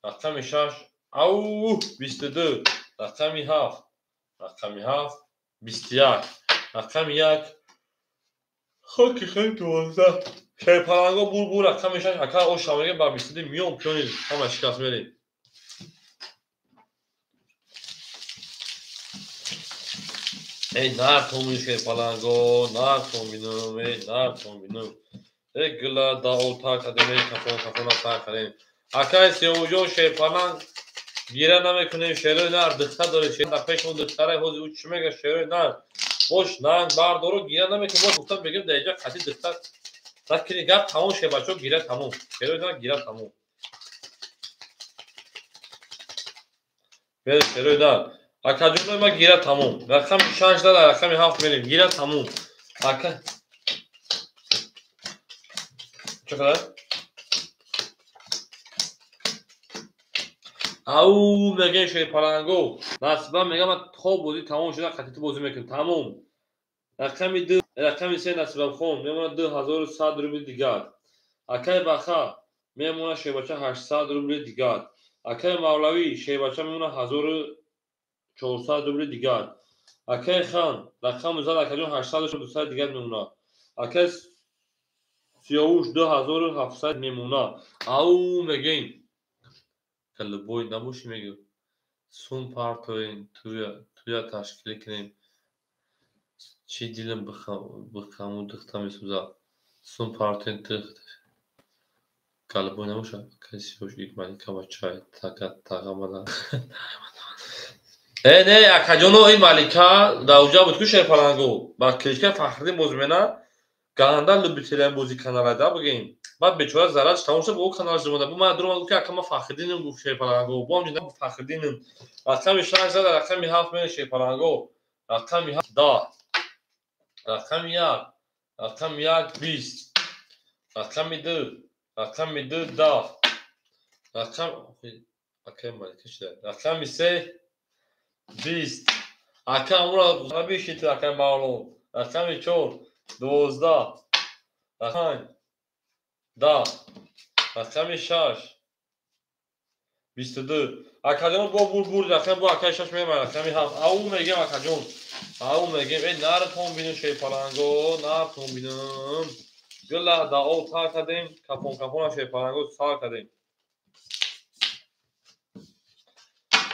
Рақами шаш ау 22. Рақами ҳафт. Рақами ҳафт 21. Рақами як хоки хеле 12. Шерпаланго бур рақами шаш ака оша мегем ба 22 миён пиёни ҳама шикаст мерем. Эй нартон шерпаланго, нартон бинам, эй нартон бинам. Эй гила дао тар кардем, эй кафон кафона сар кардем. Акай Сиёвуҷон шерпаланг гира намекунем, шерои нар духтар дорем, шер дар пешмон духтара ҳозир ӯ чӣ мега шерои нар. Бош нанг бардоро гира намекунем, бош гуфтам бегем дар инҷа қати духтар. Накини гап тамом шербачо гира тамом. Шерои нар гира тамом. Бере шерои нар. Акаҷонои ма гира тамом. Рақами шаш дада, рақами ҳафт мерем. Гира тамом. Ака чӣ қадар? Ау мегем шерпаланго. Насиба мегам то бозӣ тамом шуда қатъи ту бозӣ мекунем. Тамом. Рақами ду, рақами се Насибахон мемонад 2100 рубли дигар. Акаи Баха мемонад шербача 800 рубли дигар. Акаи Мавлавӣ шербача мемонад 1400 рубли дигар. Акаи Хан рақами зад акаҷон 800 дигар мемонад. Акаи Сиёвуш 2700 мемонад. Ау мегем. Калибой набошӣ мегӯ. Сум партоем, туя ташкил кунем. Чӣ дилам бихаму духта месӯзад. Сум партоем калибой набошад. Акаи Сиёвуш ик малика бачай така тағамада. Э не акаҷоно ин малика дар уҷа буд ку шерпаланго. Ба кличка Фахриддин боз мена ганда любителян бози канала да бигем. Баъд бечора зарарш тамом шуд, бо каналаш монда. Бу ман дурума гуфт ки ака ман Фахриддинам гуфт шерпаланго. Бо ҳамҷо Фахриддинам. Рақами шаш зада, рақами ҳафт мере шерпаланго. Рақами ҳафт 10. Рақами як. Рақами як 20. Рақами ду. Рақами ду 10. Рақам акаи малика шуда. Рақами се 20. Ака амура бишит акаи Мавлон. Рақами чор 12. Рақами 10. Рақами шаш 22. Акаҷон бо бур рақами бо акаи шаш мемай рақами ҳафт. Ау мегем акаҷон. Ау мегем. Эй нартон бинам шерпаланго, нартон бинам. Гила дао тар кардем, кафон кафона шерпаланго сар кардем.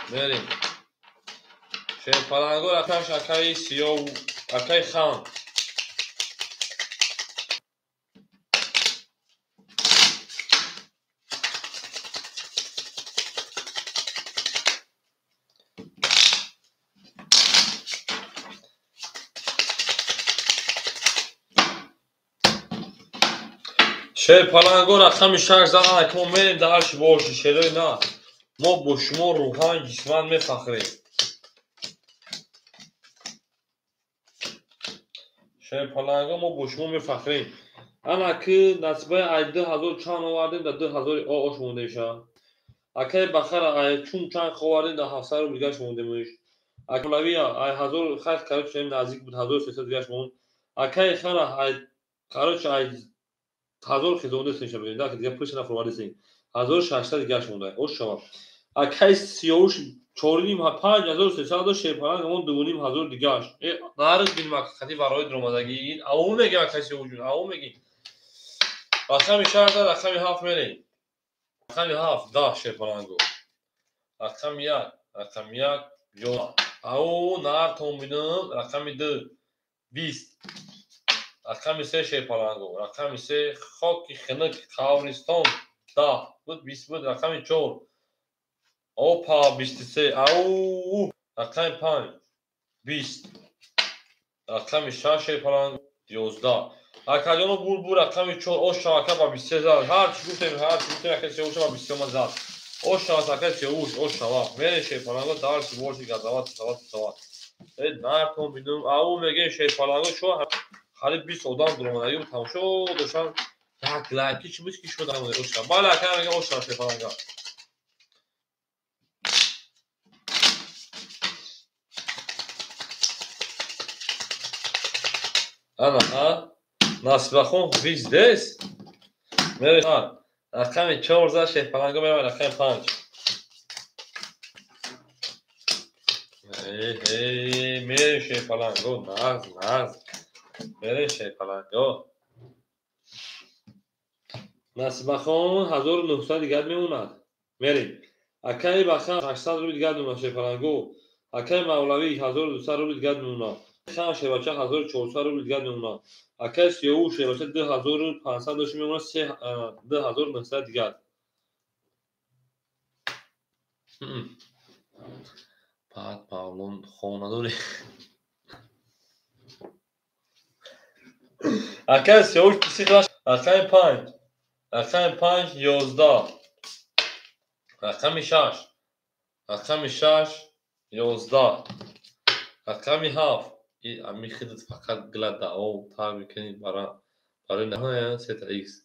Мерем. Шерпаланго рақамаш акаи Сиёв, акаи Хан. Шерпаланго рақами шаш зад, ана ки мо мерем дар ҳарчи боши шерои на. Мо бо шумо рӯҳан ҷисман мефахрем. Шерпаланго мо бо шумо мефахрем. Ана ки насибаи ай 2000 чанд овардем, дар 2000 ош мондемша. Акаи Бахара ай чун чанд овардем, дар 700 рубл дигаш мондемш. Акаи Мавлавия ай 1000 хайр короче наздик буд 1300 дигаш монд. Акаи Хана ай короче ай 1000 хизондесем бигем, да дига пулша нафурвардесем. 1600 дигаш монда. Ош шава. Акаи Сиёвуш 4.5 5300 шерпаланг мон 2.5 дигаш. Э нарз бинем ака хати варои дуромадагӣ. Ау мегем акаи Сиёвуш, ау мегем. Рақами шаш рақами ҳафт мерем. Рақами ҳафт 10 шерпаланго. Рақами як, рақами як 11. Ау нартон бинам, рақами ду 20. Рақами се шерпаланго. Рақами се хоки хинук қабристон 10 буд 20 буд. Рақами чор опа 23. Ау рақами панҷ 20. Рақами шаш шерпаланго 11. Акаҷоно бур рақами чор ош шава ака ба 23 зад. Ҳарчи гуфтем, ҳарчи гуфтем акаи Сиёвуш ба 23 ма зад. Ош шава акаи Сиёвуш, ош шава. Мере шерпаланго дарси борси газават сават сават. Э нартон бинам, ау мегем шерпаланго шо қариб 20 одам дуромадагӣ тамошо доштан. Як лайки чӣ буд ки шумо даромада ош шава. Бале ака мегем ош шава шерпаланго. Ана, ха? Насибахон виздес? Мерем. Рақами 4 зад шерпаланго меравад рақами 5. Эй, мерем шерпаланго, нағз, нағз. Мерем шерпаланго. Насибахон 1900 дигар мемонад. Мерем. Акаи Бахан 800 рубл дигар мемонад шерпаланго. Акаи Мавлавӣ 1200 рубл дигар мемонад. Хан шербача 1400 рубл дигар мемонад. Акаи Сиёву шербача 2500 дошт мемонад, 2900 дигар. Баъд Павлон хона дорӣ. Акаи Сиёвуш писиқаш рақами 5. Рақами 5 11. Рақами 6. Рақами 6 11. Рақами 7. Ами хидат фақат гила дао тар мекунӣ барои наҳоя сета икс.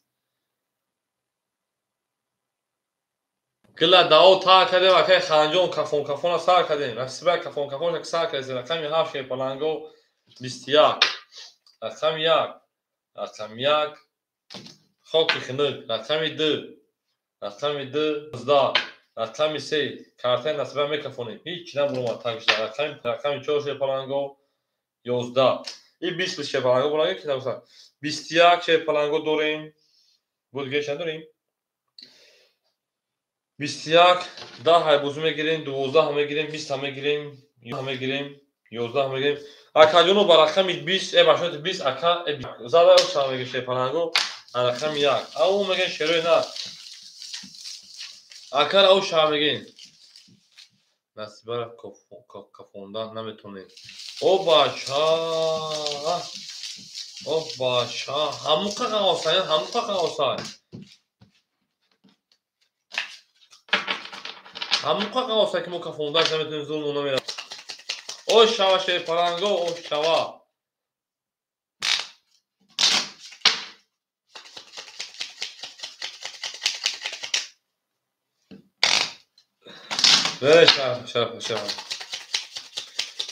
Гила дао тар кардем, акаи Ханҷон кафон кафона сар кардем. Насиба кафон кафона сар кардем. Рақами 7 шерпаланго 21. Рақами 1. Рақами 1 хоки хунук. Рақами 2. Рақами 2 11. Рақами 3 картаи Насиба мекафонем. Ҳеҷ набуромад танг шуда. Рақами 4 шерпаланго 11. И 20 шерпаланго бураги ки набуса. 21 шерпаланго дорем. Бо дига чанд дорем? 21 10 ҳайбузу мегирем, 12 мегирем, 20 мегирем, мегирем, 11 мегирем. Акаҷоно ба рақами 20, башоти 20 ака зада шава мегирем шерпаланго, рақами 1. Ау мегирем шерои на. Акара ау шава мегирем. Насибара кафонда наметонем. О бача, о бача, ҳамуқа қағосай, ҳамуқа қағосай. Ҳамуқа қағосай ки мо кафонда наметонем, зулм намерав. О шава шерпаланго, о шава. Шава, шава, шава.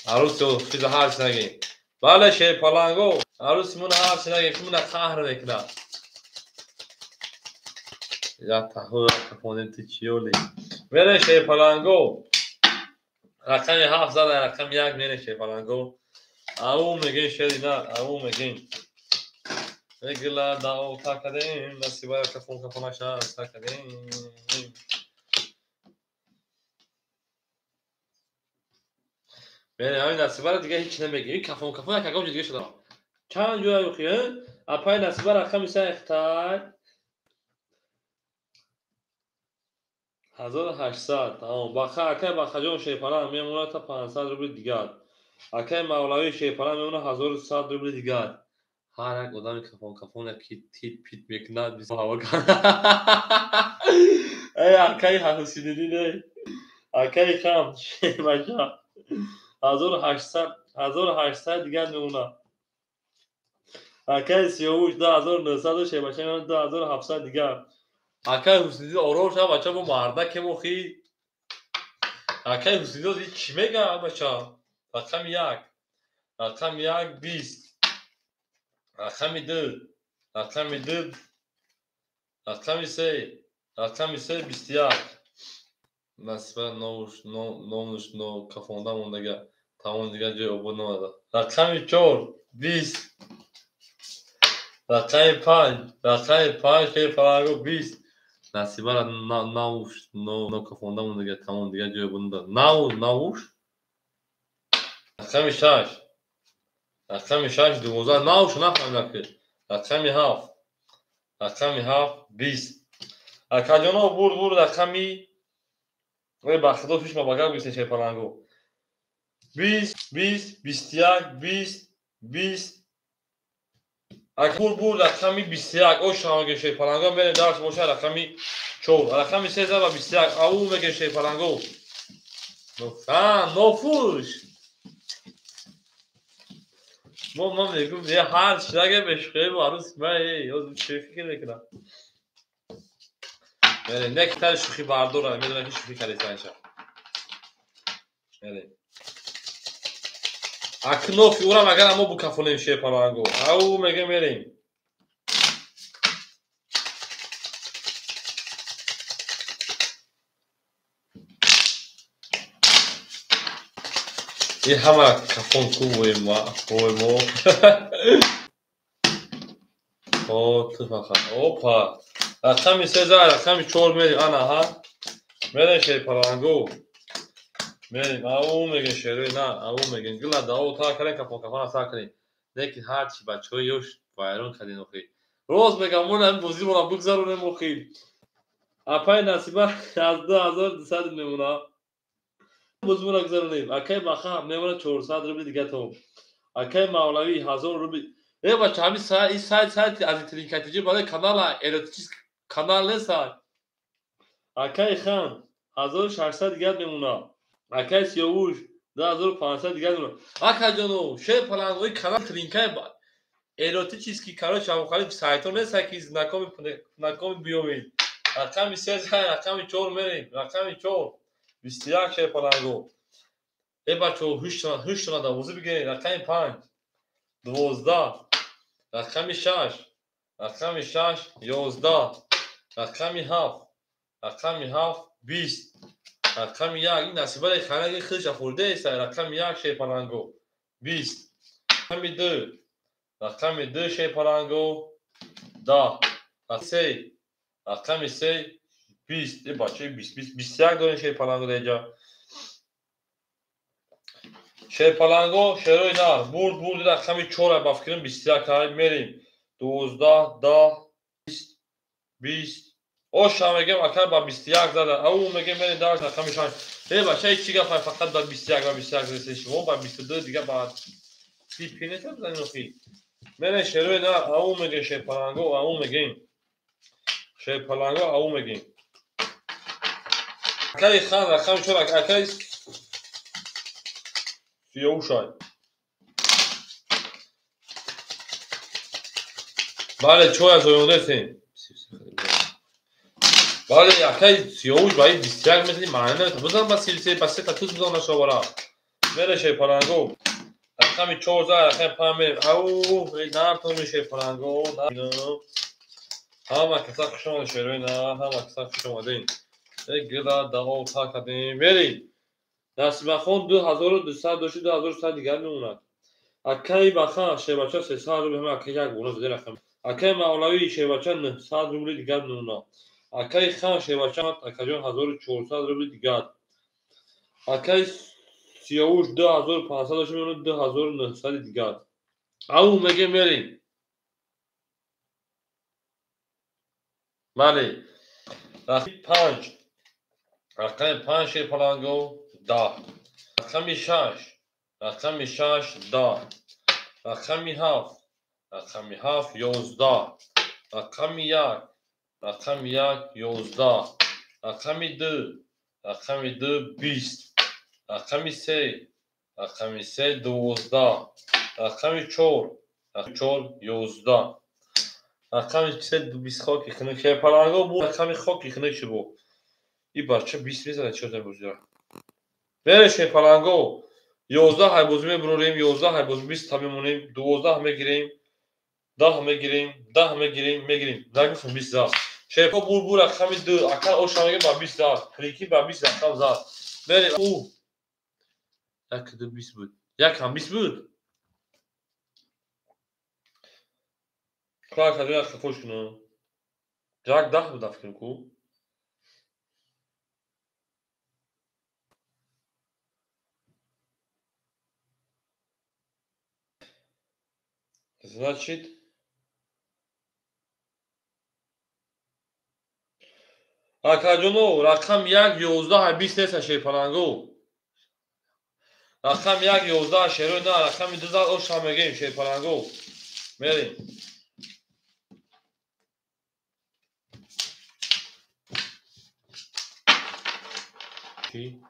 Арӯси физа ҳарчи нагем. Бале шерпаланго, арӯси муна ҳарчи нагем, ки муна қаҳр мекунад. Я таҳу кафонем ту чиёли. Мерем шерпаланго. Рақами 7 зада, рақами 1 мерем шерпаланго. Ау мегем шери на, ау мегем. Гила дао та кардем, насиба кафон кафонаша та кардем. Мерем ҳамин Насибаро дига ҳеҷ намегем. Ин кафон кафон як ягон ҷо дига шуда. Чанд ҷоя юқи, апаи Насиба рақами 3 ихтай. 1800. Тамом. Баха акаи Бахаҷон шерпаланг мемонад та 500 рубли дигар. Акаи Мавлавӣ шерпаланг мемонад 1100 рубли дигар. Ҳар як одами кафон кафон яки тит пит мекунад, бисо ҳаво кунад. Эй акаи Ҳусайниддин, эй. Акаи Хам шербача. 1800, 1800 дигар мемонад. Акаи Сиёвуш 2900 шербача мемонад 2700 дигар. Акаи Ҳусайниддин ором шава бача, бо мардакем охи. Акаи Ҳусайниддин чӣ мегӯяд бача? Рақами 1. Рақами 1 20. Рақами 2. Рақами 2. Рақами 3. Рақами 3 21. Насиба новуш номуш но кафонда мондага. Тамом дигар ҷои обод намада. Рақами 4 20. Рақами 5. Рақами 5 шерпаланго 20. Насибара навуш но кафонда мондага. Тамом дигар ҷои обод намада. Нав навуш. Рақами 6. Рақами 6 12. Навуш нафаҳмидам ки. Рақами 7. Рақами 7 20. Акаҷоно бурд бурд рақами ой ба худо пиш ма ба гап гирифтем шерпаланго. 20 20 21 20 20. Ака бурд рақами 21. О шава мегем шерпаланго, мерем дарс боша рақами 4. Рақами 3 ва 21. Ау мегем шерпаланго. Нофуш. Мо мегӯм, ҳар чӣ нагем бешухӣ бо арӯси ма, эй, ҳозир чӣ фикр мекунам. Мерем, не ки тари шӯхӣ бардора, медонам ки шӯхӣ кардестанша. Мерем. Акнофи урам агар мо букафонем шерпаланго. Ау мегем мерем. И ҳама кафон ку мо. О, ту фақат. Опа. Рақами се за, рақами чор мерим. Ана ҳа. Мерем шерпаланго. Мерем. Ау мегем шерои на, ау мегем. Гила дао та кардем кафон кафона сар кардем. Лекин ҳарчи бачаҳои ёш вайрон кардем охи. Рост мегам, мо ҳамин бозиро бигзаронем охи. Апай Насиба аз 2200 мемона. Бозимонро гузаронем. Акай Баха мемона 400 рубли дига то. Акай Мавлавӣ 1000 рубли. Э бача, ҳамин ин сайт сайти аз Тринкатиҷи барои канала эротический канал нест. Акай Хан 1600 дигар мемона. Акай Сиёвуш 2500 дигар мемона. Акаҷоно, шер палангои канал Тринкай эротический, короче, ҳамхали сайтҳо нест, ки знакоми знакоми биёвед. Рақами се, рақами чор мерем. Рақами чор 21 шерпаланго. Э бачаҳо, ҳуштона дарвоза бигиред. Рақами панҷ 12, рақами шаш, рақами шаш 11, рақами ҳафт, рақами ҳафт 20, рақами як. Ин Насибаи ханаги худша хӯрдаест. Рақами як шерпаланго 20, рақами ду, рақами ду шерпаланго 10, се, рақами се 20. Э бачаи 20 20 21 дорем шерпаланго дар инҷа. Шерпаланго шерои нар бурд бурд рақами чор ба фикрам 21 ҳай мерем. 12 10 20 20. Оша мегем акар ба 21 зада. Ау мегем мерем дар рақами шаш. Э бачаи чӣ гап фақат ба 21 ба 21 ресед шумо ба 22 дига ба 30 пинета бизанем охи. Мерем шерои нар ау мегем шерпаланго ау мегем. Шерпаланго ау мегем. Акаи Хан рақами чор акаи Сиёвушай. Бале, чой аз оёндасем. Бале, акаи Сиёвуш ба ин 21 метри маъна намета. Бизан ба 33 ба се та туз бизан нашовара. Мере шерпаланго. Рақами чор за, рақами панҷ мерем. Ау, нартони шерпаланго. Ҳама каса хуш омадед шерои нар, ҳама каса хуш омадед. Гила дао та кардем. Мерем. Насибахон 2200 дошти 2100 дигар мемонад. Акаи Баха шербача 300 рубли ҳама акаи як бона заде рақам. Акаи Мавлавӣ шербача 900 рубли дигар мемонад. Акаи Хан шербача акаҷон 1400 рубли дигар. Акаи Сиёвуш 2500 дошти мемонад 2900 дигар. Ау мегем мерем. Бале. Рақами панҷ. Рақами панҷ шерпаланго 10. Рақами шаш. Рақами шаш 10. Рақами ҳафт. Рақами ҳафт 11. Рақами як. Рақами як 11. Рақами ду. Рақами ду 20. Рақами се. Рақами се 12. Рақами чор. Рақами чор 11. Рақами се 20 хоки хунук шерпаланго бу рақами хоки хунук шибу. И бача 20 мезанад чӣ дар бозиро. Мере шерпаланго 11 ҳай бозӣ мебурорем, 11 ҳай бозӣ 20 та мемонем, 12 мегирем, 10 мегирем, 10 мегирем, мегирем. Нагуфтам 20 зад. Шерпо бур бур рақами 2, акар оша мегем ба 20 зад. Прики ба 20 рақам зад. Мере у. Як ду 20 буд. Як ҳам 20 буд. Клак кардем, як хафош кунам. Як 10 буд афкрим ку. Значит, акаҷоно, рақам як 11 20 нест шерпаланго. Рақам як 11 шерои на, рақами ду зад оша мегем шерпаланго. Мерем. Чи?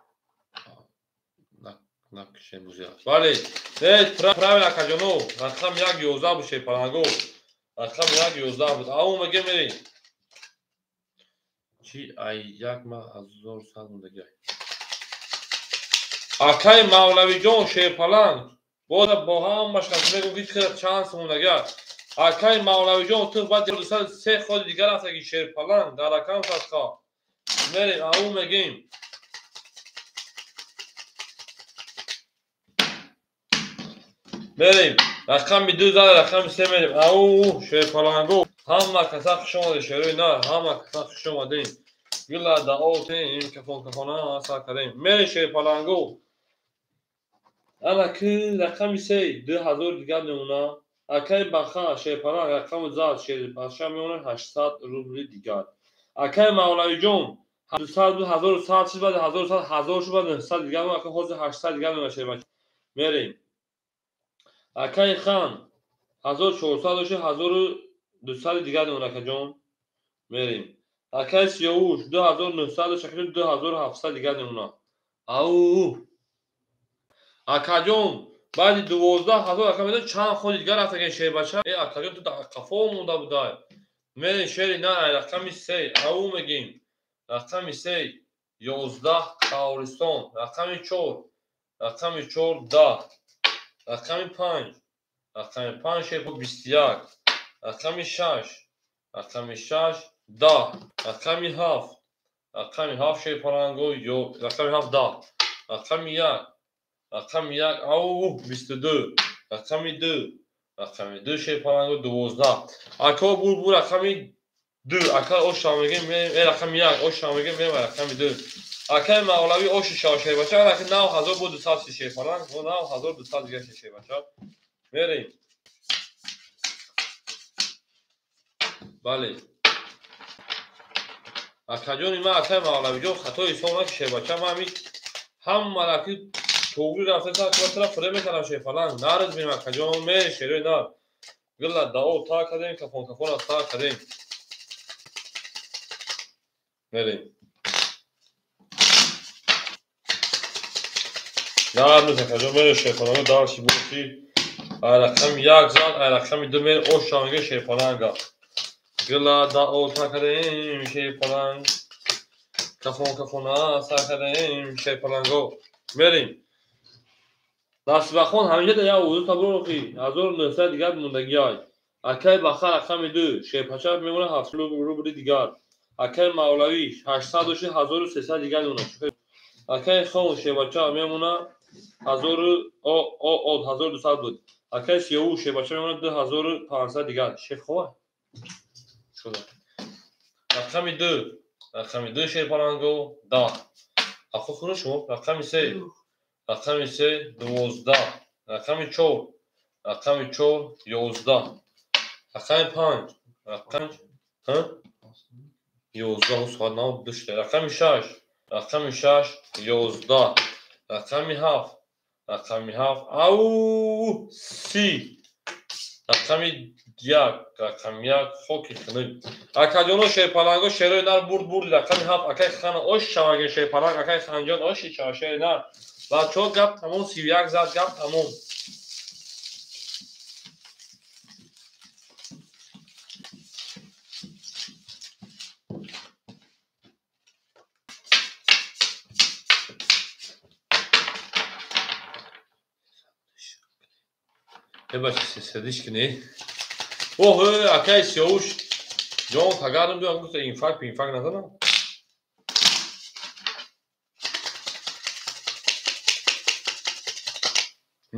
Накшем бузя. Бале, правильно акаҷоно, рақам як 11 буд шерпаланго. Рақам як 11 буд. Ау мегем мерем. Чи ай як ма 1100 мондагӣ. Акаи Мавлавиҷон шерпаланг боз бо ҳамаш кас мегӯм ки чанд сомондагӣ. Акаи Мавлавиҷон ту баъд 203 ходи дигар аст ки шерпаланг дар рақам садқа. Мерем, ау мегем. Мерем. Рақами 2 зад, рақами 3 мерем. Ау, шерпаланго. Ҳама каса хуш омадед, шерои нар, ҳама каса хуш омадед. Гила даотем, кафон кафона сар кардем. Мерем шерпаланго. Ана ки рақами 3 2000 дигар мемона. Акай Баха шерпаланг рақами зад шербаша мемона 800 рубли дигар. Акай Мавлавиҷон 200 буд, 1100 шуд, баъд 1100 1000 шуд, баъд 900 дигар мемона, ака ҳозир 800 дигар мемона шербаша. Мерем. Акай Хан 1400 дошт, 1200 дигар мемона акаҷон. Мерем. Акай Сиёвуш 2900 дошт, акаҷон 2700 дигар мемона. Ау! Акаҷон баъди 12000 ака медон чанд хони дигар рафта кен шербача. Э акаҷон ту дар қафо монда будай. Мерем шери на рақами 3 ау мегим. Рақами 3 11 Қавристон, рақами 4, рақами 4 10, рақами 5, рақами 5 шерпо 21, рақами 6, рақами 6 10, рақами 7, рақами 7 шерпаланго ё рақами 7 10, рақами 1, рақами 1 ау 22, рақами 2, рақами 2 шерпаланго 12. Ако бур рақами 2, ака оша мегем, рақами 1 оша мегем, рақами 2. Акай Мавлави оши шава шербача, ака 9200 шерпаланг, 9200 дигар шербача. Мерем. Бале. Акаҷони ман акай Мавлавиҷон хатои ҳисоб наки шербача, ман ҳамин ҳама раки тоғри рафта тара фире мекардам шерпаланг. Нарез мерем акаҷон, мерем шерои нар. Гила дао та кардем, кафон кафона та кардем. Мерем. Нарез акаҷон, мерем шерпаланг дарси боши. Рақами 1 зад, рақами 2 мерем оша мега шерпаланга. Гила дао та кардем шерпаланг. Кафон кафона сар кардем шерпаланго. Мерем. Насибахон ҳамеша дар як узу таброхи 1900 дигар мондагиай. Акай Баха рақами 2 шерпача мемона 700 рубли дигар. Акай Мавлавӣ 800 дошт, 1300 дигар мемона. Акай Хон шербача мемона 1200 буд. Акай Сиёвуш шербача мемона 2500 дигар. Шерхова? Шуда. Рақами 2, рақами 2 шерпаланго 10. Ахо хуну шумо рақами 3, рақами 3 12, рақами 4, рақами 4 11, рақами 5, рақами 11 соат 9 душта, рақами 6, рақами 6 11, рақами 7, рақами 7 ау 30, рақами 1, рақами 1 хоки хунук. Акаҷоно шерпаланго шерои нар бурд бурд рақами 7 акай Хана ош шаваги шерпаланг, акай Ханҷон оши шава шери нар. Бачаҳо гап тамом, 31 зад гап тамом. Бача садиш кунӣ. Оҳ, акай Сиёвуш ҷон тагарм дуам гуфта инфаркт инфаркт назанам.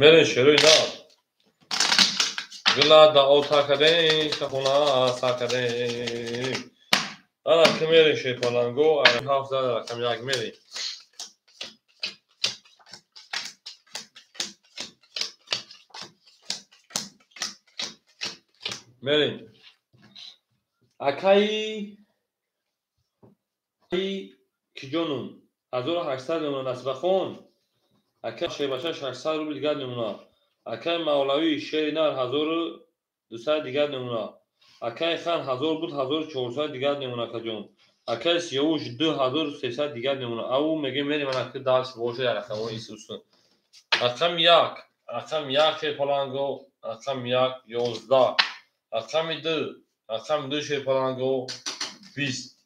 Мерем шерои нар. Гила дао та кардем, кафона сар кардем. Ана ки мерем шерпаланго, 7 зад рақами 1 мерем. Мерем. Акаи киҷонум 1800 мемона Насибахон. Акай шербача 600 рубл дигар мемона. Акай Мавлавӣ шери нар 1200 дигар мемона. Акай Хан 1000 буд, 1400 дигар мемона акаҷон. Акай Сиёвуш 2300 дигар мемона. Ау мегем мерем ана ки дарс боша дар рақамҳои исусон. Рақами 1, рақами 1 шерпаланго, рақами 1 11, рақами 2, рақами 2 шерпаланго 20,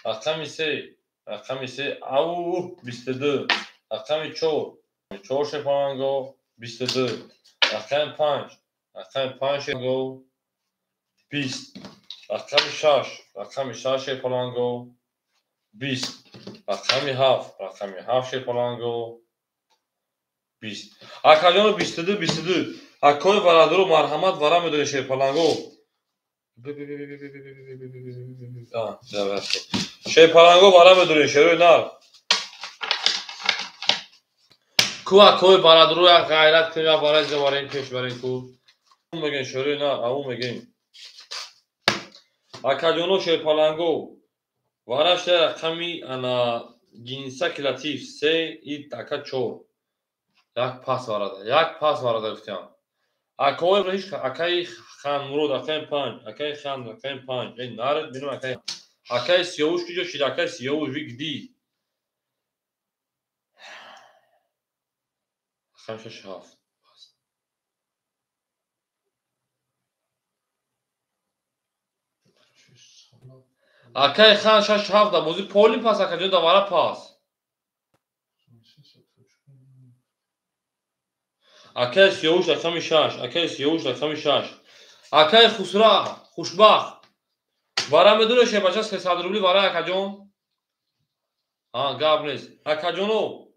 рақами 3, рақами 3 ау 22, рақами 4, 4 шерпаланго 22, рақами 5, рақами 5 шерпаланго 20, рақами 6, рақами 6 шерпаланго 20, рақами 7, рақами 7 шерпаланго 20. Акаҷоно 22, 22. Акои варадуру марҳамат, вара медонӣ шерпаланго. Шерпаланго вара медонӣ шерои нар. Ку акои варадуру як ғайрат кунем, як вара иҷо барем, пеш барем ку. Мегӯем шерои нар, ау мегӯем. Акаҷоно шерпаланго. Варашта рақами ана гинсаки латиф 3 и ака 4. Як пас варада, як пас варада гуфтям. Акои ҳеч акаи Ханмурод акаи 5, акаи Хан акаи 5. Эй наред бинам акаи. Акаи Сиёвуш киҷо шид? Акаи Сиёвуш вигди. Рақами 6 7. Акаи Хан 6 7 да бози поли пас акаҷон да вара пас. Акаи Сиёвуш рақами 6, акаи Сиёвуш рақами 6. Акаи Хусра Хушбахт. Вара медонӣ шебача 300 рубли вара акаҷон? А, гап нест. Акаҷоно.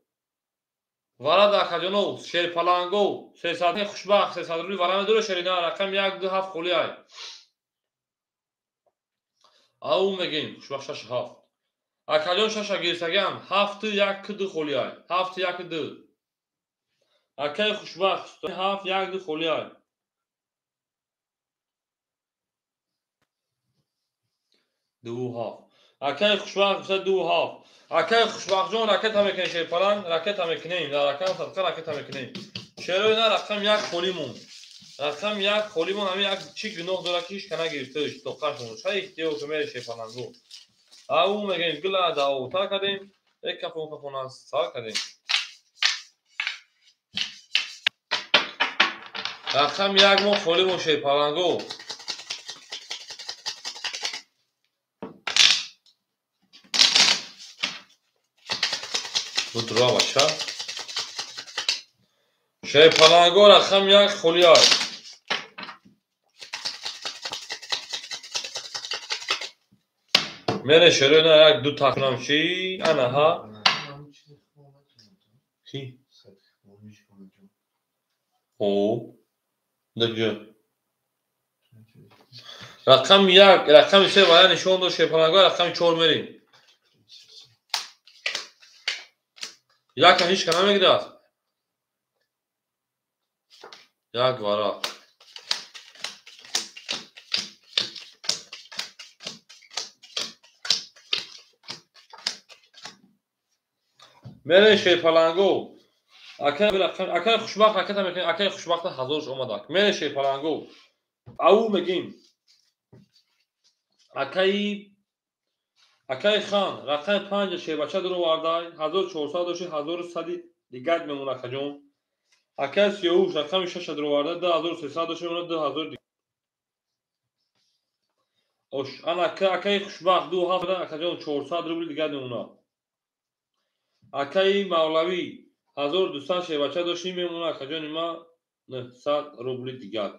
Вара да акаҷоно, шерпаланго 300 Хушбахт 300 рубли вара медонӣ шерина рақам 1 2 7 холи ай. Ау мегем Хушбахт 6 7. Акаҷон 6 гирсаган 7 1 2 холи ай. 7 1 2. Акаи Хушбахт 7 1 2 холи ай. 2 7. Акаи Хушбахт 2 7. Акаи Хушбахтҷон ракета мекунем шерпаланг, ракета мекунем. Дар рақам садқа ракета мекунем. Шерои на рақам 1 холӣ монд. Рақам 1 холӣ монд. Ҳамин як чӣ гуноҳ дорад ки ҳеч ка нагирифташ, тоқаш монд. Шай ихтиёр ки мере шерпалангу. Ау мегӯем гила даота кардем, як кафон кафона сар кардем. Рақам 1 мо холӣ монд шерпалангу. Будра бача. Шерпаланго рақам 1 холӣ ай. Мере шерои на 1 2 тақнам чӣ? Ана ҳа. Чӣ? О. Даҷа. Рақам 1, рақами 3 вара нишон дод шерпаланго, рақами 4 мерем. Яка ҳеч ка намегирад. Як вара. Мере шерпаланго. Акаи Хушбахт ракета мекунем, акаи Хушбахта 1000 омадак. Мере шерпаланго. Ау мегим. Акаи Хан рақами 5 шербача дуровардай, 1400 дошти, 1100 дигар мемонад акаҷон. Акаи Сиёвуш рақами 6 дуроварда, 2300 дошти, мемонад 2000 дигар. Ош, ана акаи Хушбахт 2 7 акаҷон 400 рубли дигар мемонад. Акаи Мавлавӣ 1200 шербача дошти, мемонад акаҷони ма 900 рубли дигар.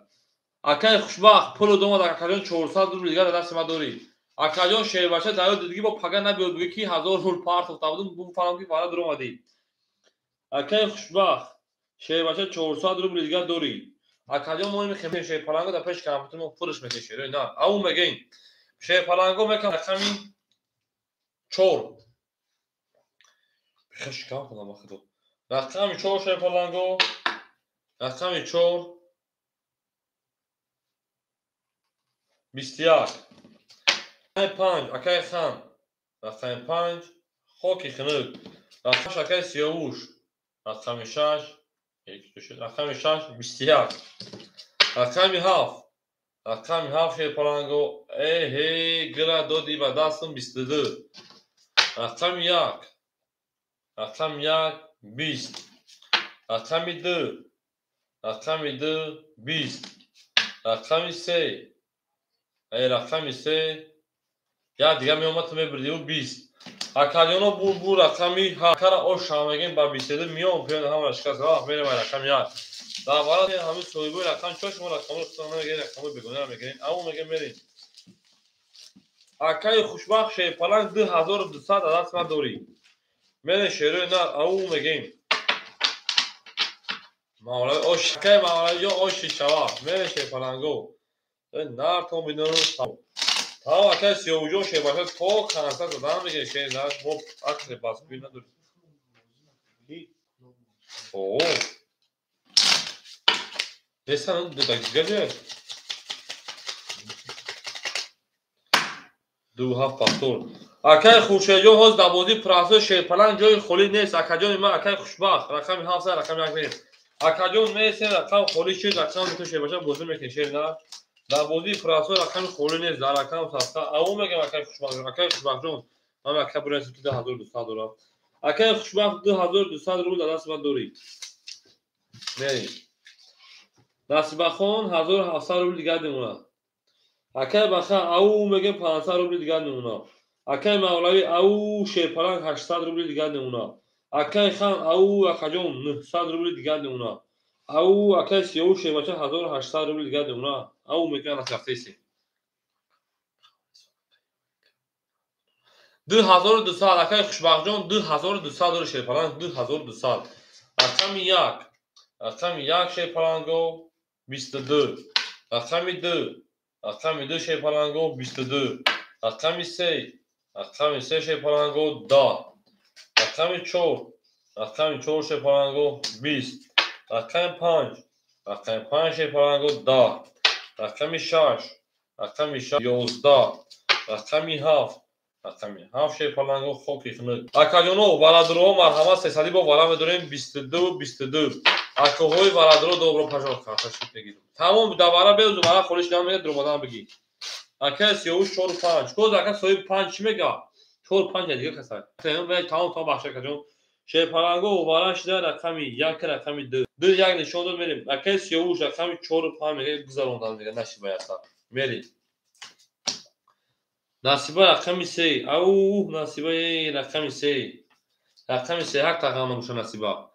Акаи Хушбахт пулу домад акаҷон 400 рубли дигар дар дасти ма дорӣ. Акаҷон шербача дарё дидгӣ бо пага набиёд бигӯ ки 1000 рубл партофта будум, буфаҳмам ки вара дуромадӣ. Акаи Хушбахт шербача 400 рубли дигар дорӣ. Акаҷон мо мехоҳем шерпаланго дар пеши компютер мо фурӯш мекунем шерои нар. Ау мегӯем шерпаланго мекунам рақами 4. Хеш кам худам ба худо. Рақами 4 шерпаланго, рақами 4 21. Рақами 5 акаи Хан, рақами 5 хоки хунук, рақами 6 акаи Сиёвуш, рақами 6 рақами 6 21, рақами 7, рақами 7 шерпаланго, эҳе гира доди ба дастам 22, рақами 1, рақами 1 20, рақами 2, рақами 2 20, рақами 3, рақами 3 як дигар меомад ту мебурдӣ 20. Акаҷоно бу рақами ҳакара оша мегем ба 22 миён пиён ҳама шикаст. Вақт мерем ай рақами 1. Дар вара ҳамин соҳибои рақам 4 шумо рақамро худтон намегиред, рақамҳои бегонаро мегиред. Аммо мегем мерем. Акаи Хушбахт шерпаланг 2200 аз даст ман дорӣ. Мерем шерои нар, ау мегем. Мавлави ош, акай Мавлавиҷон ош шишава. Мере шерпаланго. Нар то мину. Тамом акай Сиёвуҷон шербача то конса задан мегирем шер нар. Мо акли баскӯй надорем. О. Несан ду дақиқа ҷа. 2 7 повтор. Акай Хуршедҷон ҳозир дар бозии простой шерпаланг ҷои холӣ нест. Акаҷони ман, акай Хушбахт, рақами 7 рақами 1 нест. Акаҷон месем рақам холӣ шуд, рақам ту шербача бозӣ мекунӣ шер на. Дар бозии простой рақами холӣ нест, дар рақам саста. Ау мегам акай Хушбахтҷон, акай Хушбахтҷон, ман ака бурасим ки 2200 дорам. Акай Хушбахт 2200 рубл дар дасти ман дорӣ. Мерем. Насибахон 1700 рубл дигар мемонад. Акай Баха ау мегем 500 рубли дигар мемонад. Акай Мавлавӣ ау шерпаланг 800 рубли дигар мемонад. Акай Хан ау акаҷон 900 рубли дигар мемонад. Ау акай Сиёву шербача 1800 рубли дигар мемонад. Ау мегем рафтесем. 2200 акай Хушбахтҷон 2200 дори шерпаланг 2200. Рақами 1. Рақами 1 шерпаланго 22. Рақами 2. Рақами 2 шерпаланго 22. Рақами 3. Рақами 3 шерпаланго 10. Рақами 4. Рақами 4 шерпаланго 20. Рақами 5. Рақами 5 шерпаланго 10. Рақами 6. Рақами 6 11. Рақами 7. Рақами 7 шерпаланго хоки хунук. Акаҷоно валадроҳо марҳамат сесадӣ бо вала медорем 22 22. Акоҳои валадро добро пажор карташид мегирем. Тамом давара беузу вара холӣ шудан мега дуромадан бигӣ. Акай Сиёвуш 4 5. Коз ака соҳиби 5 чӣ мега? 4 5 дига касай. Тамом тамом бахша акаҷон. Шерпаланго вара шида рақами 1 рақами 2. 2 1 нишон дод мерем. Акай Сиёвуш рақами 4 5 мега гузарондан мега насиба яса. Мерем. Насиба рақами 3. Ау насиба рақами 3. Рақами 3 ҳақ тағам набоша насиба.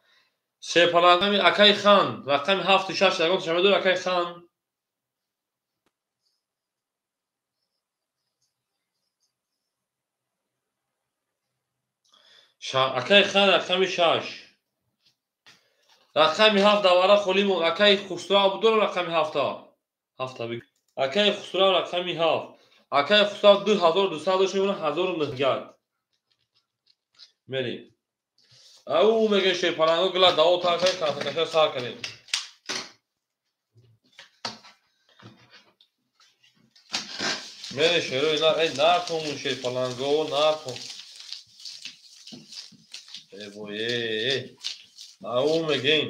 Шерпалангами акай Хан рақами 7 6 ягон шама дор акай Хан. Акай Хан рақами 6. Рақами 7 давара холӣ монд. Акай Хусрав будор рақами 7. 7 Акай Хусрав рақами 7. Акай Хусрав 2200 дошт мемонад 1900. Мерем. Ау мега шерпаланго гила дао тар кардем, картакаша сар кардем. Мере шерои нар, эй наркомун шерпаланго, нарком. Эй бой, эй, эй. Ау мегем.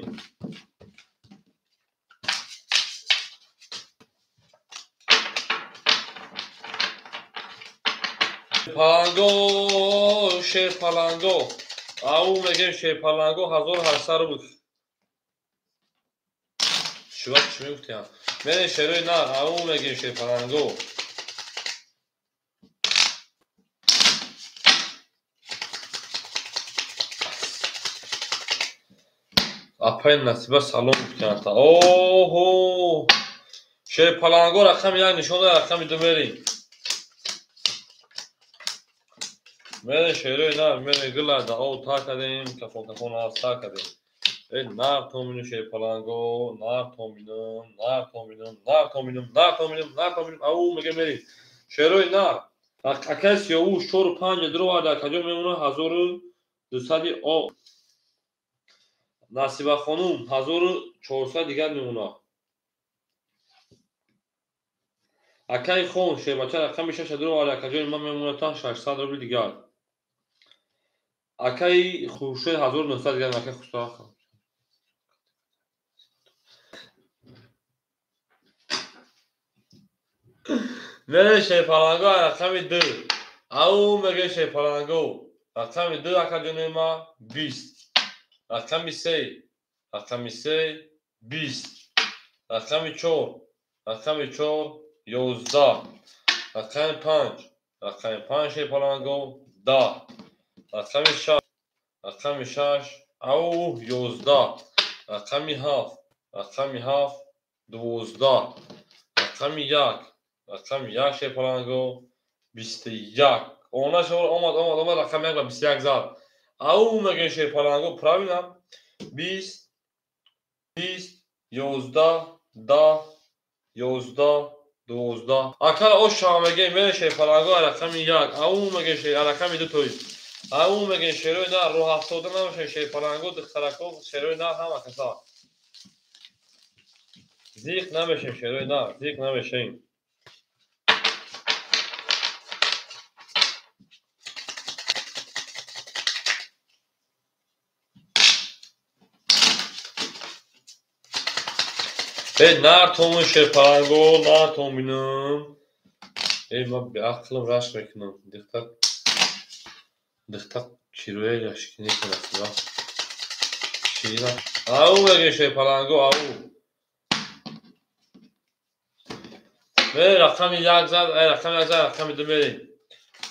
Паланго, шерпаланго. Ау мегем шерпаланго 1800 рубл. Чува чӣ мегуфтиям? Мере шерои нар, ау мегем шерпаланго. Апай Насиба салом гуфтиянта. Оҳо! Шерпаланго рақами 1 нишон дод, рақами 2 мерем. Мере шерои нар, мере гила дао та кардем, кафон кафон аз та кардем. Э нар томину шерпаланго, нар томинум, нар томинум, нар томинум, нар томинум, нар томинум. Ау мега мерем. Шерои нар. Акай Сиёвуш 4 5 дуровард, акаҷон мемонад 1200 о. Насиба хонум 1400 дигар мемонад. Акай Хон шербача рақами 6 дуровард, акаҷони ман мемонад та 600 рубл дигар. Акай Хуршед 1900 дигар, акай Хусрав. Мере шерпаланго рақами 2. Ау меге шерпаланго рақами 2 акаҷони ман 20. Рақами 3, рақами 3 20. Рақами 4, рақами 4 11. Рақами 5, рақами 5 шерпаланго 10. Рақами 6, рақами 6 ау 11. Рақами 7, рақами 7 12. Рақами 1, рақами 1 шерпаланго 21. Она шор омад, омад, омад, рақами 1 ба 21 зад. Ау меге шерпаланго правильно 20 20, 11, 10, 11, 12. Акара ош шава мегем, мере шерпаланго рақами 1, ау мегем шер рақами 2 тои. Ау мегем шерои нар, роҳ афтода набошед шерпаланго, духтарако, шерои нар ҳама каса. Зиқ намешем шерои нар, зиқ намешем. Эй, нартомон шерпаланго, нартом бинам. Эй, ман беақлам рашк мекунам. Дихтар дихтар кироя рашк мекунад. Ширина. Ау мегем шерпаланго, ау. Эй, рақами 1 зад, эй, рақами 1 зад, рақами 2 мерем.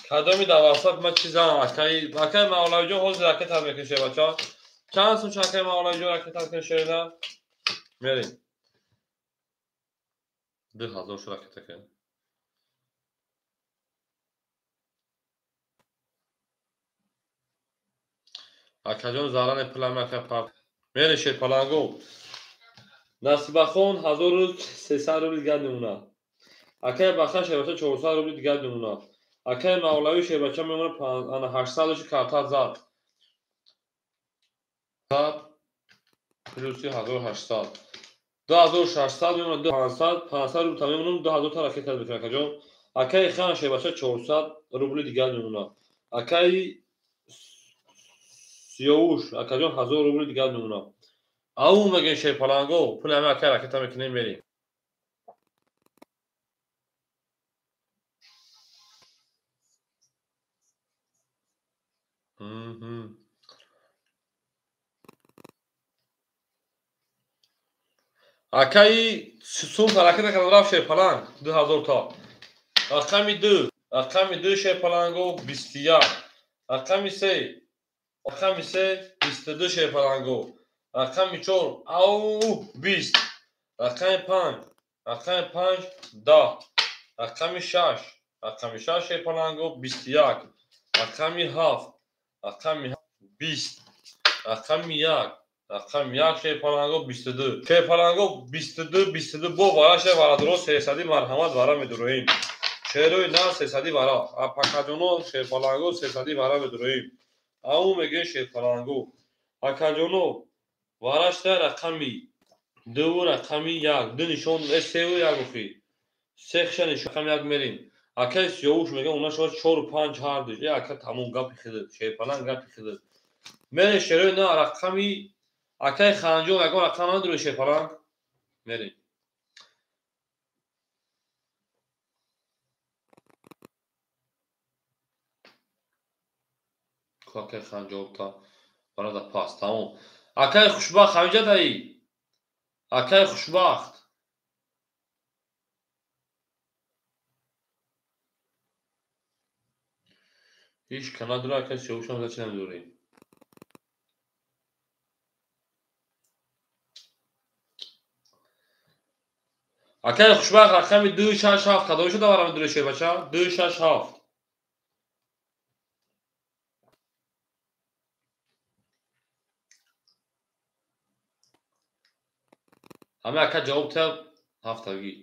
Кадоми дар васат ман чӣ занам? Акаи Мавлавиҷон ҳозир ракета мекунад шербача. Чанд сум акаи Мавлавиҷон ракета мекунад шерина? Мерем. 2000 шу ракета кунем. Акаҷон зарани пулам ака пар. Мерем шерпаланго. Насибахон 1300 рубли дигар мемонад. Акаи Баха шербача 400 рубли дигар мемонад. Акаи Мавлавӣ шербача мемонад 800 ши карта зад. Плюси 1800. 2600 мемонад, 500, 500 рубл мемонад, 2000 та ракета мекунад акаҷон. Акаи Хан шербача 400 рубли дигар мемонад. Акаи Сиёвуш акаҷон 1000 рубли дигар мемонад. Ау мегем шерпаланго, пули ҳама акаи ракета мекунем мерем. Акаи сум ракета кардам рафт шерпаланг 2000 та. Рақами 2, рақами 2 шерпаланго 21. Рақами 3, рақами 3 22 шерпаланго. Рақами 4 ау 20. Рақами 5, рақами 5 10. Рақами 6, рақами 6 шерпаланго 21. Рақами 7, рақами 20. Рақами 1, рақами 1 шерпаланго 22. Шерпаланго 22, 22 бо вара шер варадро 300 марҳамат вара медуроем. Шерои нар 300 вара. Апакаҷоно шерпаланго 300 вара медуроем. Ау мегӯем шерпаланго. Акаҷоно варашта рақами 2 рақами 1. 2 нишон 3 1 охи. 3 хша нишон рақами 1 мерем. Акаи Сиёвуш мегӯяд она шояд 4 5 ҳардуш. Э ака тамом гапи хидад. Шерпаланг гапи хидад. Мерем шерои нар рақами акаи Ханҷон ягон рақам надорӣ шерпаланг? Мерем. Акаи Ханҷон та барада пас тамом. Акаи Хушбахт ҳамиҷа даӣ? Акаи Хушбахт. Ҳеҷ ка надора акаи Сиёвушам за чӣ намедорӣ? Акаи Хушбахт рақами 2 6 7 кадом шуда вара медорӣ шербача? 2 6 7. Ҳама ака ҷавоб та ҳафта бигӣ.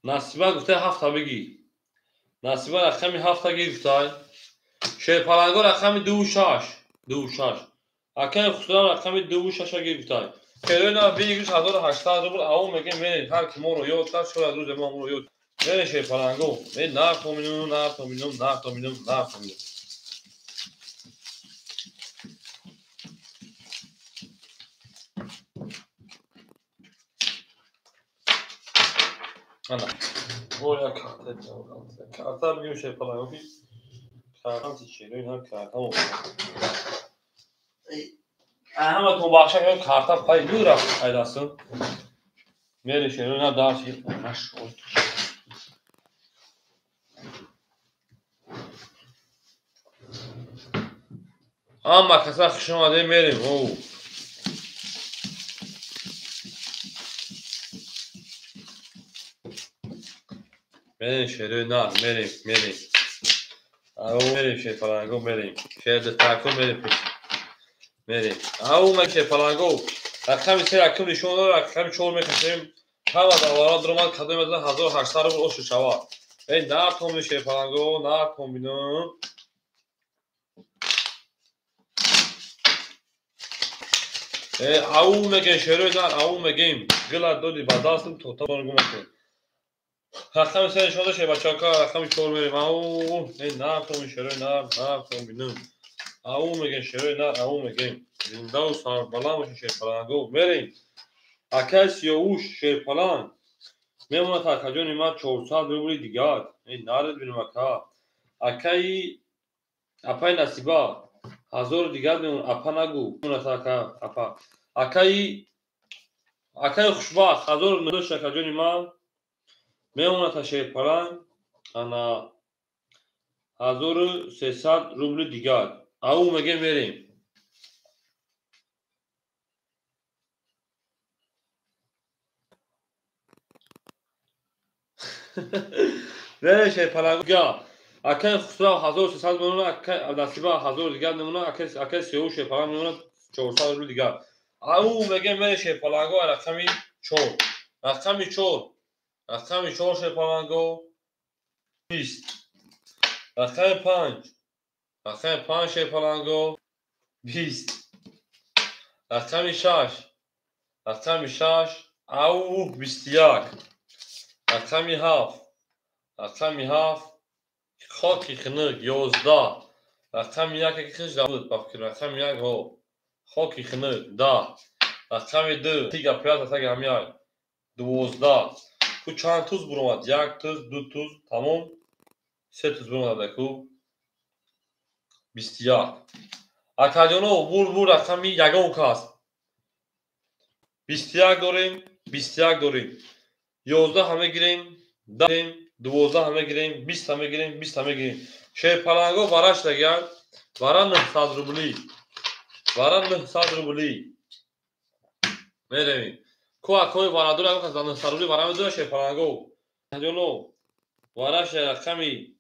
Насиба гуфта ҳафта бигӣ. Насиба рақами ҳафта гирифтай. Шерпаланго рақами 2 6, 2 6. Акаи Хусрав рақами 2 6 гирифтай. Шерои на бигириш 1800 рубл ау мегем мерем ҳар ки моро ёд кард шояд рӯзе мо моро ёд. Мерем шерпаланго. Ме нарх томинум, нарх томинум, нарх томинум, нарх томинум. Ана. Оя карта ҷавоб. Карта бигирим шерпаланго ки карта шерои на карта мо. Ҳаматон бахша кардем карта пай ду рафт айдастон. Мерем шерои на дарси нашуд. Ҳама каса хуш омадем мерем. Оу. Мерем шерои нар, мерем, мерем. Ау мерем шерпаланго мерем. Шердухтарко мерем пеш. Мерем. Ау ме шерпаланго. Рақами се якум нишон дорад, рақами чор мекашем. Ҳама давара дуромад, кадоме аз 1800 рубл ошу шавад. Эй, нартон шерпаланго, нартон бинам. Ау мегем шерои нар, ау мегем. Гила доди ба дастам то та гум кун. Рақами се нишон дошт, бачака, рақами чор мерем. Ау, эй, нартон шерои нар, нартон бинам. Ау мегем шерои нар, ау мегем. Зиндаву сарбаланд бошед шерпаланго. Мерем. Акай Сиёвуш шерпаланг мемонад акаҷони ман 400 рубли дигар. Эй, наред бинам ака. Акаи апаи Насиба 1000 дигар мемонад. Апа нагу. Мемонад ака, апа. Акаи Хушбахт 1900 акаҷони ман мемонад шерпаланг ана 1300 рубли дигар. Ау мегем мерем. Мерем шерпаланг. Акаи Хусрав 1300 мемонад, акаи Насиба 1000 дигар мемонад, акаи Сиёвуш шерпаланг мемонад 400 рубли дигар. Ау мегем мерем шерпаланго рақами 4. Рақами 4. Рақами 4 шерпаланго 20. Рақами 5. Рақами 5 шерпаланго 20. Рақами 6. Рақами 6 ау 21. Рақами 7. Рақами 7 хоки хунук 11. Рақами 1 ки хиш буд ба фикр. Рақами 1 ҳо хоки хунук 10. Рақами 2 тига пиёда таги ҳамяй 12. Ку чанд туз буромад? 1 туз, 2 туз, тамом. 3 туз буромад ку 21. Акаҷоно бур рақами ягон кас. 21 дорем, 21 дорем. 11 ҳам мегирем, 10 12 ҳам мегирем, 20 ҳам мегирем, 20 ҳам мегирем. Шерпаланго вараш дагар, вара 900 рубли. Вара 900 рубли. Меравем. Ку акои варадор ягон кас 900 рубли вара медорад шерпаланго. Акаҷоно вараш рақами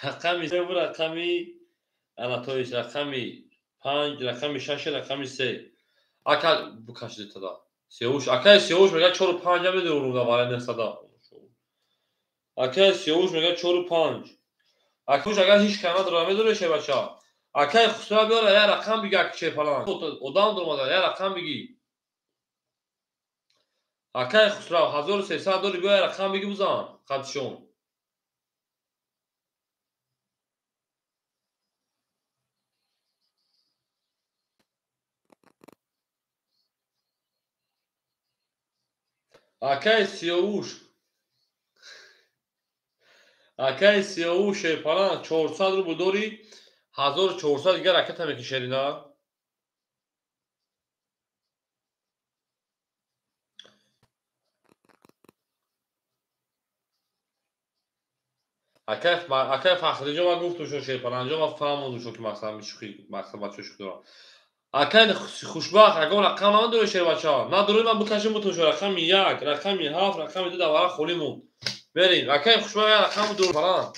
3 рақами анатоиш рақами 5 рақами 6 рақами 3. Ака букашид тада. Сиёвуш, акаи Сиёвуш мегӯяд 4 5 медорам вара 900. Акаи Сиёвуш мегӯяд 4 5. Акуш агар ҳеч кас надорад медорад шербача. Акаи Хусрав биёра як рақам биги аки шерпаланг. Одам дуромада як рақам биги. Акаи Хусрав 1300 дори биё як рақам биги бузан қадшон. Акаи Сиёвуш. Акаи Сиёвуш шерпаланг 400 рубл дори 1400 дигар ракета мекишери на? Акаи Фахриҷон ман гуфтум шо шерпаланҷон ман фаҳмондум шо ки мақсад шӯхӣ мақсад бачаҳо шӯхӣ дорам. Акаи Хушбахт ягон рақам надорӣ шербача? Надорӣ ман бикашем бутун шо рақами 1, рақами 7, рақами 2 давара холӣ монд. Мерем. Акаи Хушбахт як рақам дур фалан.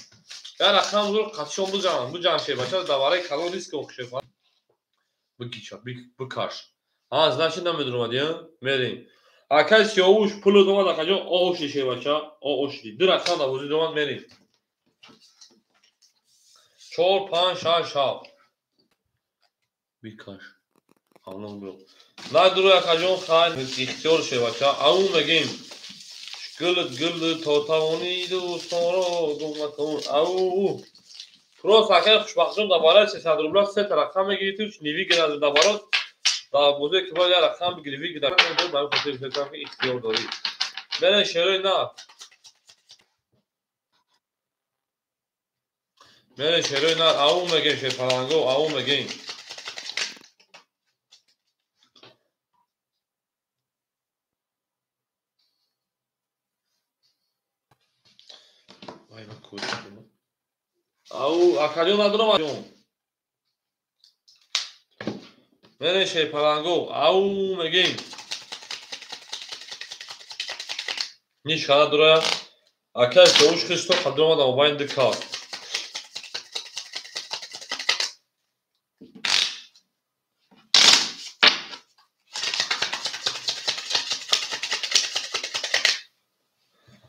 Як рақам дур қатишон буҷан, буҷан шербача давараи калон риск ох шерпалан. Бикича, бикаш. А, значит намедуромад, я? Мерем. Акаи Сиёвуш пул омад акаҷон оошди шербача, оошди. Ду рақам дар бозӣ омад мерем. 4 5 6 7. Бикаш. Авнам бро. Надуру акаҷон хайр ихтиёр шербача. Ау мегем. Гул гул то тавони дӯстонро гум макун. Ау. Просто акаи Хушбахтҷон дар барои 300 рубла се та рақам мегирӣ ту невигирад дар барот. Дар бозие ки бояд як рақам бигирӣ вигирад. Ба ҳамин хотир гуфтам ки ихтиёр дорӣ. Мерем шерои нар. Мерем шерои нар. Ау мегем шерпаланго, ау мегем. Ау, акаҷон надорам аҷон. Мерем шерпаланго, ау мегем. Ҳеч кас надорад. Акаи Сиёвуш хишто қадр омад мобайни ду кас.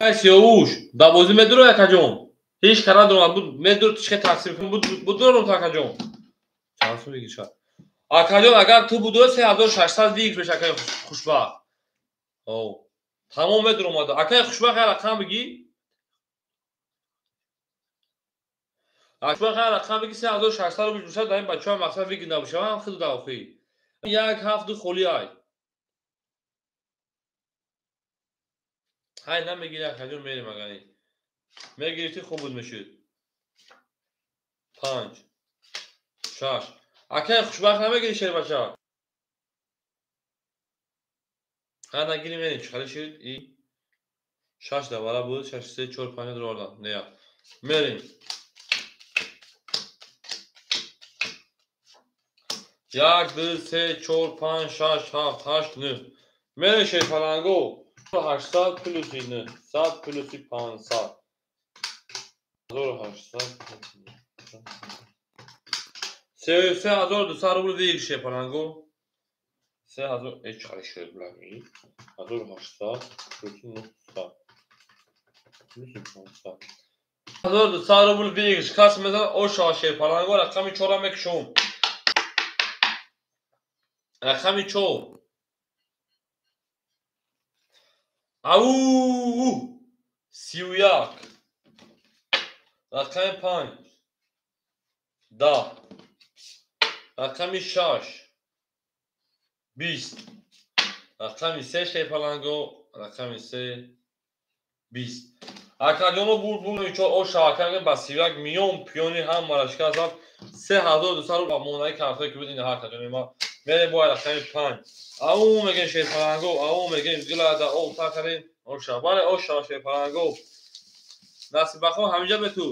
Сиёвуш, дар бозӣ медуро якаҷон? Ҳеҷ кара надорам, медур чӣ тақсим кун, будурам акаҷон. Чанд сум выигрыш? Акаҷон, агар ту будура 3600 выигрыш меша, акаи хушбахт. О, тамом медуромада. Акаи хушбахт, як рақам бигӣ. Хушбахт, як рақам бигӣ, 3600 рубл бошад, дар ин бачаҳо мақсад выигрыш набошад, ҳам хиду дар охир. 1 7 2 холӣ ай. Ҳай намегири акаҷон, мерем агани. Мегирифтӣ хуб буд мешуд. 5 6. Акаи хушбахт намегири шербача? Ҳа нагири мерем, чӣ хали шуд? И 6 давара буд, 6 3 4 5 дровардам. Не. Мерем. 1 2 3 4 5 6 7 8 9. Мерем шерпаланго. 800 плюси 900 плюси 500. 1800. 3200 рубл выигрыш шерпаланго. 3000 э чӣ хали шуд блами? 1800 плюси 900 плюси 500. 1200 рубл выигрыш. Кас мезанад оша шерпаланго, рақами 4 мекушум. Рақами 4. Ау! 31. Рақами 5. 10. Рақами 6. 20. Рақами 3 шерпаланго, рақами 3 20. Акаҷоно бурд бурд чор оша акаге ба 31 миён пиёни ҳам марашка зад 3200 рубл монаи картое ки буд ин ҳар ма. Мерем бо рақами 5. Ау мегем шерпаланго, ау мегем гилада об тақарем оша. Бале оша шерпаланго. Насибахон ҳаминҷа бе ту.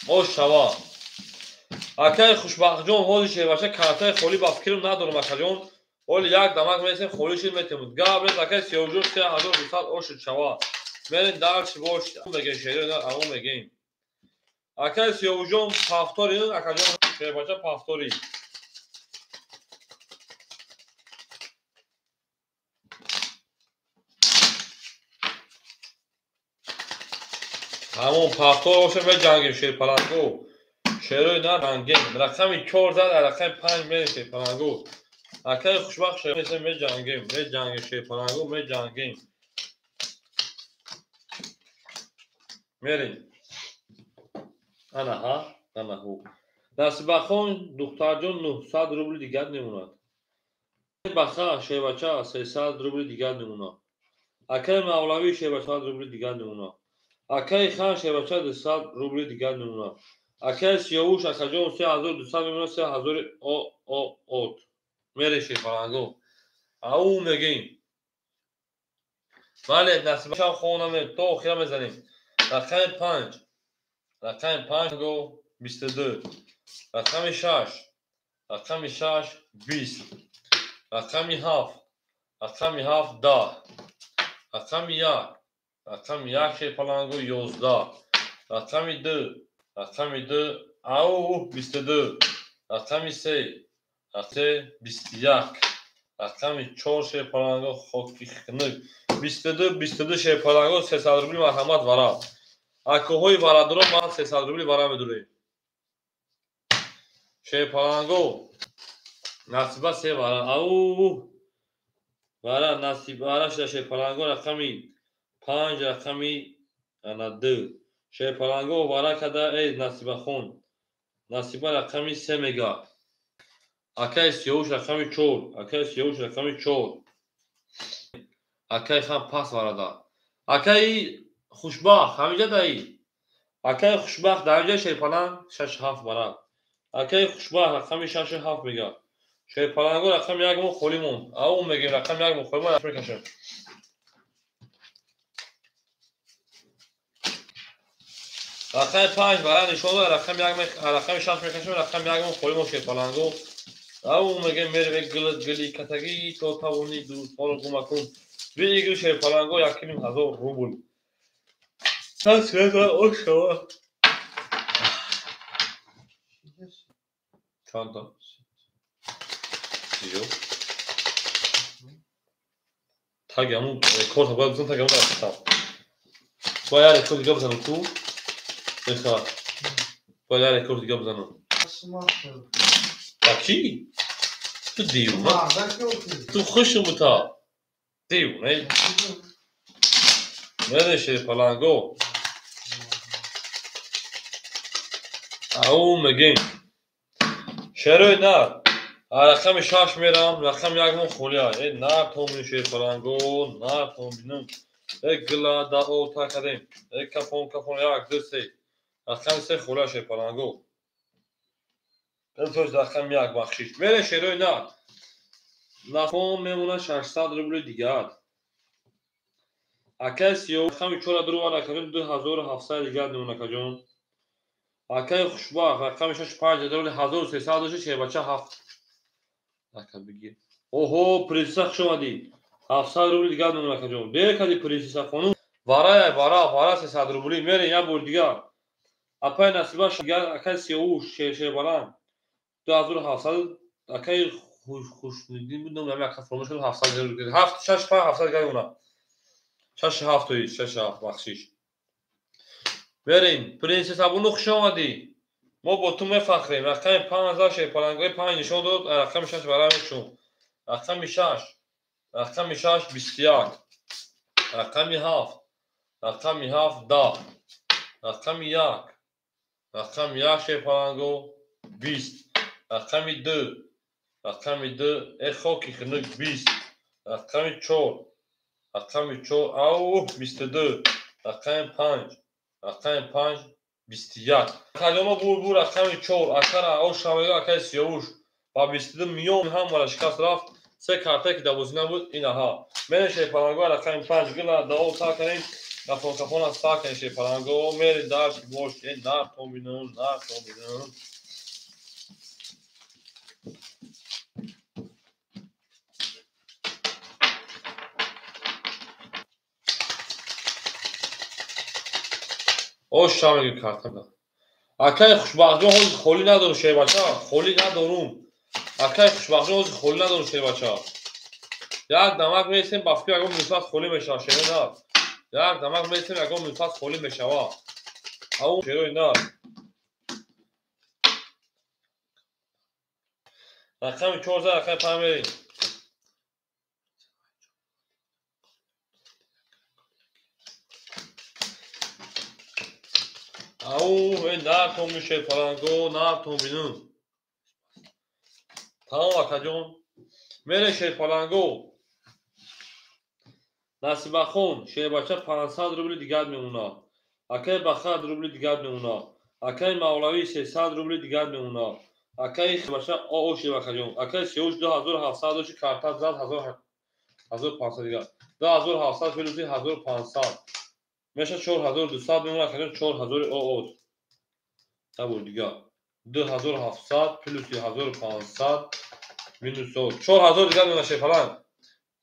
Ош шава. Акаи хушбахтҷон, ҳозир шербача картаи холӣ ба фикрам надорам акаҷон. Оли як дамак мересем холӣ шид метемуд. Гап нест акаи Сиёвҷон 3200 ошуд шава. Мерем дарчи бош мегем шеро аво мегем. Акаи Сиёвҷон пафтори, акаҷон шербача пафтори. Ҳамон пафтор боша меҷангем шерпаланго. Шерои на ҷангем. Рақами 4 зад, рақами 5 мерем шерпаланго. Акаи хушбахт шербача меҷангем, меҷангем шерпаланго, меҷангем. Мерем. Ана ҳа, ана ҳу. Насибахон духтарҷон 900 рубли дигар мемонад. Баха шербача 300 рубли дигар мемонад. Акаи Мавлавӣ шербача 100 рубли дигар мемонад. Акаи Хан шербача 200 рубли дигар мемонад. Акаи Сиёвуш акаҷон 3200 мемонад, 3000 от. Мерем шерпаланго. Ау мегем. Бале, насибаша хонаме то охира мезанем. Рақами 5. Рақами 5 го 22. Рақами 6. Рақами 6 20. Рақами 7. Рақами 7 10. Рақами 1. Рақами 1 шерпаланго 11. Рақами 2. Рақами 2 ау 22. Рақами 3. Рақами 21. Рақами 4 шерпаланго хоки хунук. 22 22 шерпаланго 300 рубли марҳамат вара. Акоҳои варадоро ман 300 рубли вара медурем. Шерпаланго насиба се вара. Ау вара насиб вара шуда шерпаланго рақами 5 рақами ана 2. Шерпаланго вара када эй Насибахон. Насиба рақами 3 мега. Акаи Сиёвуш рақами 4. Акаи Сиёвуш рақами 4. Акаи Хан пас варада. Акаи хушбахт ҳаминҷа даи. Акаи хушбахт дар ҳаминҷа шерпаланг 6 7 вара. Акаи хушбахт рақами 6 7 мега. Шерпаланго рақами 1 мо холӣ монд. Ау мегем рақами 1 мо холӣ монд мекашем. Рақами 5 вара нишон дод, рақами 1 рақами 6 мекашем, рақами 1 мо холӣ монд шерпаланго. Ау мегем мерем гил гили катаги то тавони дӯстонро гума кун. Выигрыш шерпаланго 1500 рубл. Тас ошава. Чанда? Зиёд. Таги ҳамун рекорд бояд бизан, таги ҳамун рафтам. Бояд як рекорд дига бизанам ку? Беха. Бояд як рекорд дига бизанам. Ба кӣ? Ту девона. Ту хушм бута. Девона. Мере шерпаланго. Ау мегем. Шерои нар. Рақами 6 мерам, рақами 1 мон холия. Э нар томин шерпаланго, нар томинум. Э гила да о та кардем. Э кафон кафон 1 2 3. Рақами 3 холия шерпаланго. Тоҷ рақами 1 бахшиш. Мере шерои нар. Нафон мемона 600 рубли дигар. Акай сиё рақами 4 дуру накардем 2700 дигар мемона акаҷон. Акай хушбахт рақами 6 5 дуру 1300 дошт шербача 7. Ака бигир. Оҳо, принсесса хуш омадӣ. 700 рубли дигар мемона акаҷон. Бер кади принсесса хонум. Вара вара вара 300 рубли мере як бор дигар. Апай Насиба дигар акай сиёуш шербаланд. 2700 акай хушнудин буд номи ака фаромӯш кардам 700 рубли. 7 6 5 700 дигар мемона. 6 7 тои 6 7 бахшиш. Мерем принсесса бону хуш омадӣ. Мо бо ту мефахрем. Рақами 5 шерпалангои 5 нишон дод, рақами 6 вара мекушом. Рақами 6, рақами 6 21, рақами 7, рақами 7 10, рақами 1, рақами 1 шерпаланго 20, рақами 2, рақами 2 э хоки хунук 20, рақами 4, рақами 4 ау 22, рақами 5, рақами 5 21. Калима бур рақами 4 акара о шамега акаи сиёвуш ба 22 миён ҳамара шикаст рафт. Се картае ки дар бозӣ набуд инаҳа. Мерем шерпаланго рақами 5 гила дао сар кардем. Кафон кафона сар кардем шерпаланго. Мери дарс бош э нар томбинум, нар томбинум. Ош шамеги картада. Акай хушбахтҷон ҳозир холӣ надорум шербача, холӣ надорум. Акай хушбахтҷон ҳозир холӣ надорум шербача. Як дамак мересем ба фикр ягон мулфас холӣ мешава шерои нар. Як дамак мересем ягон мулфас холӣ мешава. Ау шерои нар. Рақами 4 рақами 5 мерем. Ау, нар томби шерпаланго, нар томбинум. Тамом акаҷон. Мере шерпаланго. Насибахон, шербача 500 рубли дигар мемона. Акай Бахат рубли дигар мемона. Акай Мавлавӣ 300 рубли дигар мемона. Акай шербача оо шербакаҷон. Акай Сиёвуш 2700 дошти карта зад 1500 дигар. 2700 плюси 1500. Меша 4200 мемона акаҷон 4000 ооз. Табор дигар. 2700 плюси 1500 минус 4000 дигар мемона шерпаланг.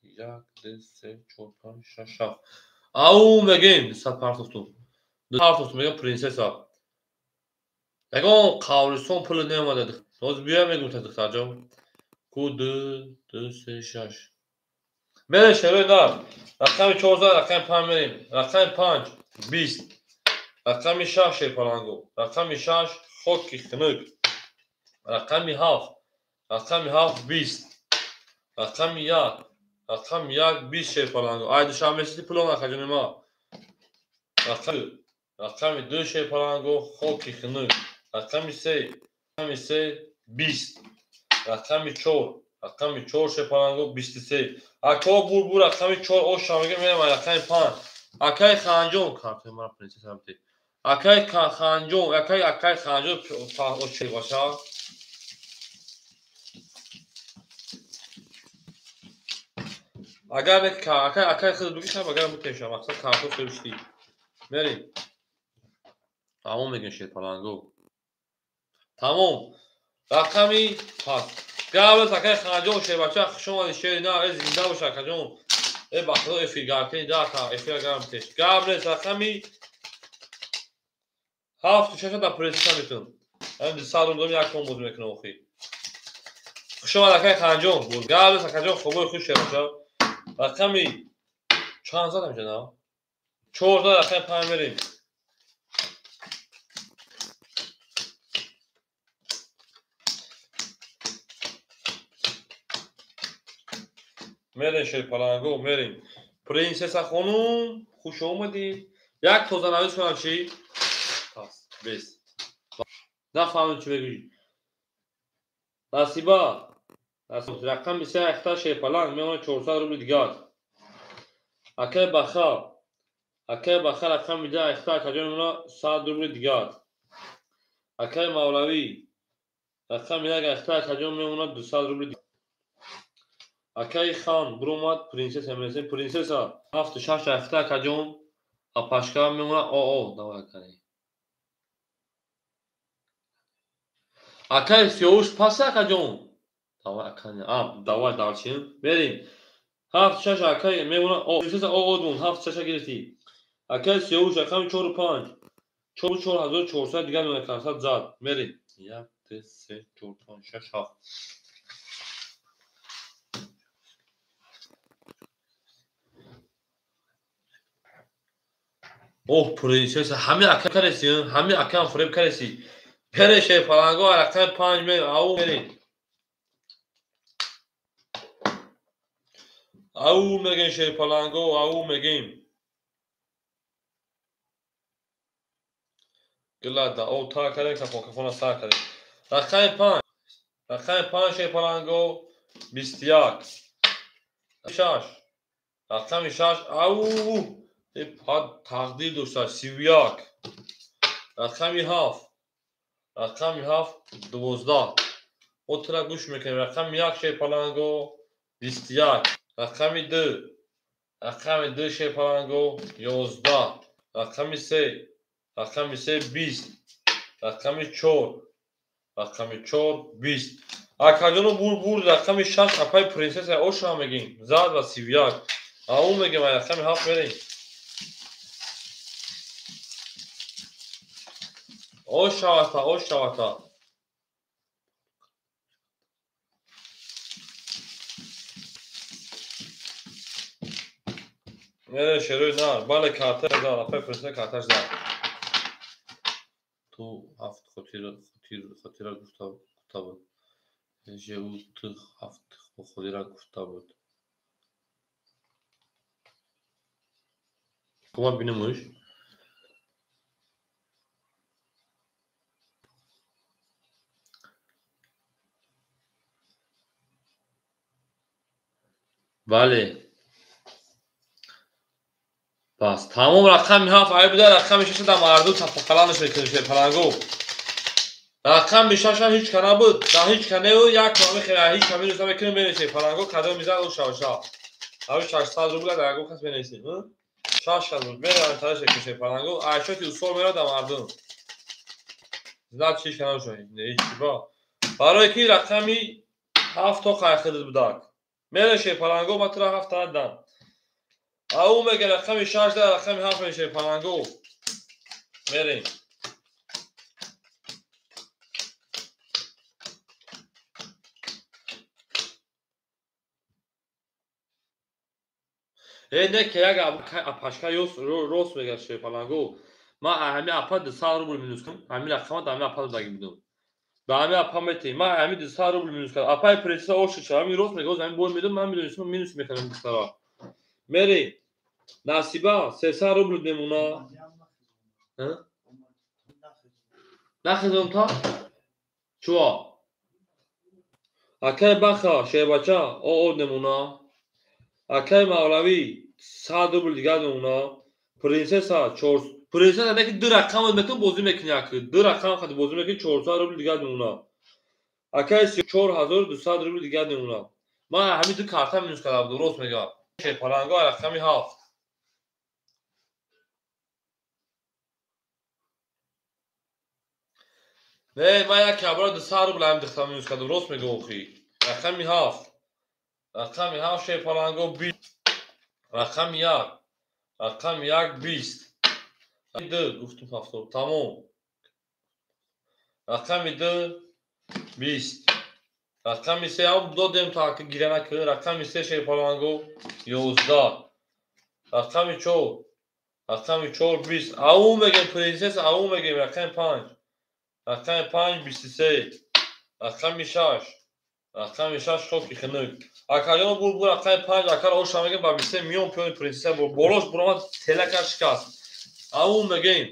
1 2 3 4 5 6 7. Ау мегем 200 партофтум. 2 партофтум мегем принсесса. Ягон қаврисон пул неомада. Ҳозир биёям мегум та духтарҷон. Ку 2 2 3 6. Мере шерои нар. Рақами 4 рақами 5 мерем. Рақами 5 20. Рақами 6 шерпаланго. Рақами 6 хоки хунук. Рақами 7. Рақами 7 20. Рақами 1. Рақами 1 20 шерпаланго. Ай душанбе сити пул акаҷони ма. Рақами 2 шерпаланго хоки хунук. Рақами 3. Рақами 3 20. Рақами 4. Рақами 4 шерпаланго 23. Ако бур рақами 4 ош шамега мерам рақами 5. Акай Ханҷон картои мара принсесса бите. Акай Ханҷон, акай Ханҷон ош шербача. Агар акай худ бигишам, агар бутешам, мақсад карто фиришти. Мерем. Тамом мегем шерпаланго. Тамом. Рақами 5. Гаврес акай Ханҷон шербача хуш омадӣ шери на, э зинда бош акаҷон. Э ба худо эфир гаркани да та эфир гарм теш. Гаврес рақами 7 6 да принсесса метун. Ам 200 рубл як ком боз мекунам охи. Хуш омад акай Ханҷон. Гап акаҷон, хобои хуш шавад. Рақами чанд задам ҷаноб? 4 зад, рақами 5 мерем. Мерем шерпаланго, мерем. Принсесса хонум, хуш омадед. Як тозанавис кунам чӣ? Пас, бес. Нафаҳмидам чӣ мегӯӣ. Насиба. Рақами 3 ахта шерпаланг мемонад 400 рубли дигар. Акай Баха. Акай Баха рақами 2 ахта акаҷон мемонад 100 рубли дигар. Акай Мавлавӣ. Рақами 1 ахта акаҷон мемонад 200 рубли дигар. Акай Хан буромад принсесса мерасем. Принсесса 7 6 ахта акаҷон апашка мемонад оо давай акай. Акай Сиёвуш пас акаҷон. Давай акай. А, давай дальше. Мерем. 7 6 акай мемонад о принсесса о дун 7 6 гирифтӣ. Акай Сиёвуш рақами 4 5. 4 4400 дигар мемонад карсад зад. Мерем. 1 2 3 4 5 6 7. Оҳ, принсесса, ҳами ака кареси, ҳами акам фиреб кареси. Пере шерпаланго рақами 5 мер, ау мерем. Ау мегем шерпаланго, ау мегем. Гилада, о та карем, кафон кафона сар карем. Рақами 5. Рақами 5 шерпаланго 21. 6. Рақами 6, ау тақдир дошта 31. Рақами 7. Рақами 7 12. Мо тура гӯш мекунем. Рақами 1 шерпаланго 21. Рақами 2. Рақами 2 шерпаланго 11. Рақами 3. Рақами 3 20. Рақами 4. Рақами 4 20. Акаҷоно бур рақами 6 апай принсесса оша мегим. Зад ва 31. Ау мегим рақами 7 мерем. Ош шавата, ош шавата. Мере шерои нар, бале карта зад, апай принсесса карташ зад. Ту ҳафт хотира гуфта буд. Жеу ту ҳафт хотира гуфта буд. Кума бинемуш? Бале. Пас тамом рақами 7 ай буда рақами 6 да мардум тафақаланаш мекунем шерпаланго. Рақами 6 ҳеҷ ка набуд, да ҳеҷ ка неу як номи хела ҳеҷ ка минус намекунем менависем шерпаланго кадом мизад о шавша. Ҳами 600 рубл дар ягон кас менависем, 6 рубл меравем тараш мекунем шерпаланго. Айшоти усол меравад да мардум. Знак ҳеҷ ка набошад, ҳеҷ ба. Барои ки рақами 7 то қайхидид будак. Мере шерпаланго ма тура 7 дадам. Ау мега рақами 6 да рақами 7 мере шерпаланго. Мерем. Э не ки як апашка ёс рост мега шерпаланго. Ма ҳами апа 200 рубл минус кунам. Ҳами рақама да ҳами апа даги бидум. Да ҳами апа метем. Ма ҳами 200 рубл минус кардам. Апаи принсесса оши шава. Ҳами рост мега, ҳами бой медум, ман медонистам минус мекардам духтара. Мери. Насиба 300 рубл мемона. Нахезом та? Чуа? Акай Баха, шербача, о мемона. Акай Мавлавӣ 100 рубл дигар мемона. Принсесса 4 принсесса неки 2 рақам мекун бозӣ мекунӣ ак. 2 рақам хати бозӣ мекунӣ 400 рубл дигар мемона. Акай 4200 рубл дигар мемона. Ман ҳами ду карта минус карда будам, рост мегӯям. Шерпаланго рақами 7. Не, ман як кабра 200 рубл ҳами духтар минус кардам, рост мегӯ охи. Рақами 7. Рақами 7 шерпаланго 20. Рақами 1. Рақами 1 20. 2 гуфтум 70. Тамом. Рақами 2 20. Рақами се ҳам додем, то ки гиря накунӣ. Рақами се, шерпаланго, 11. Рақами чор, рақами чор, 20. Ау мегем, принсесса, ау мегем. Рақами панҷ, рақами панҷ, 23. Рақами шаш, рақами шаш, хоки хунук. Акаҷоно, бур бур рақами панҷ. Акара оша мегем ба 23, миён пиёни принсесса бур болош буромад, телака шикаст. Ау мегем.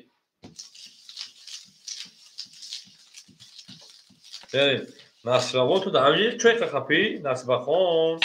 Насибабон, ту дар ҳамҷи чой қақапӣ, Насибахон.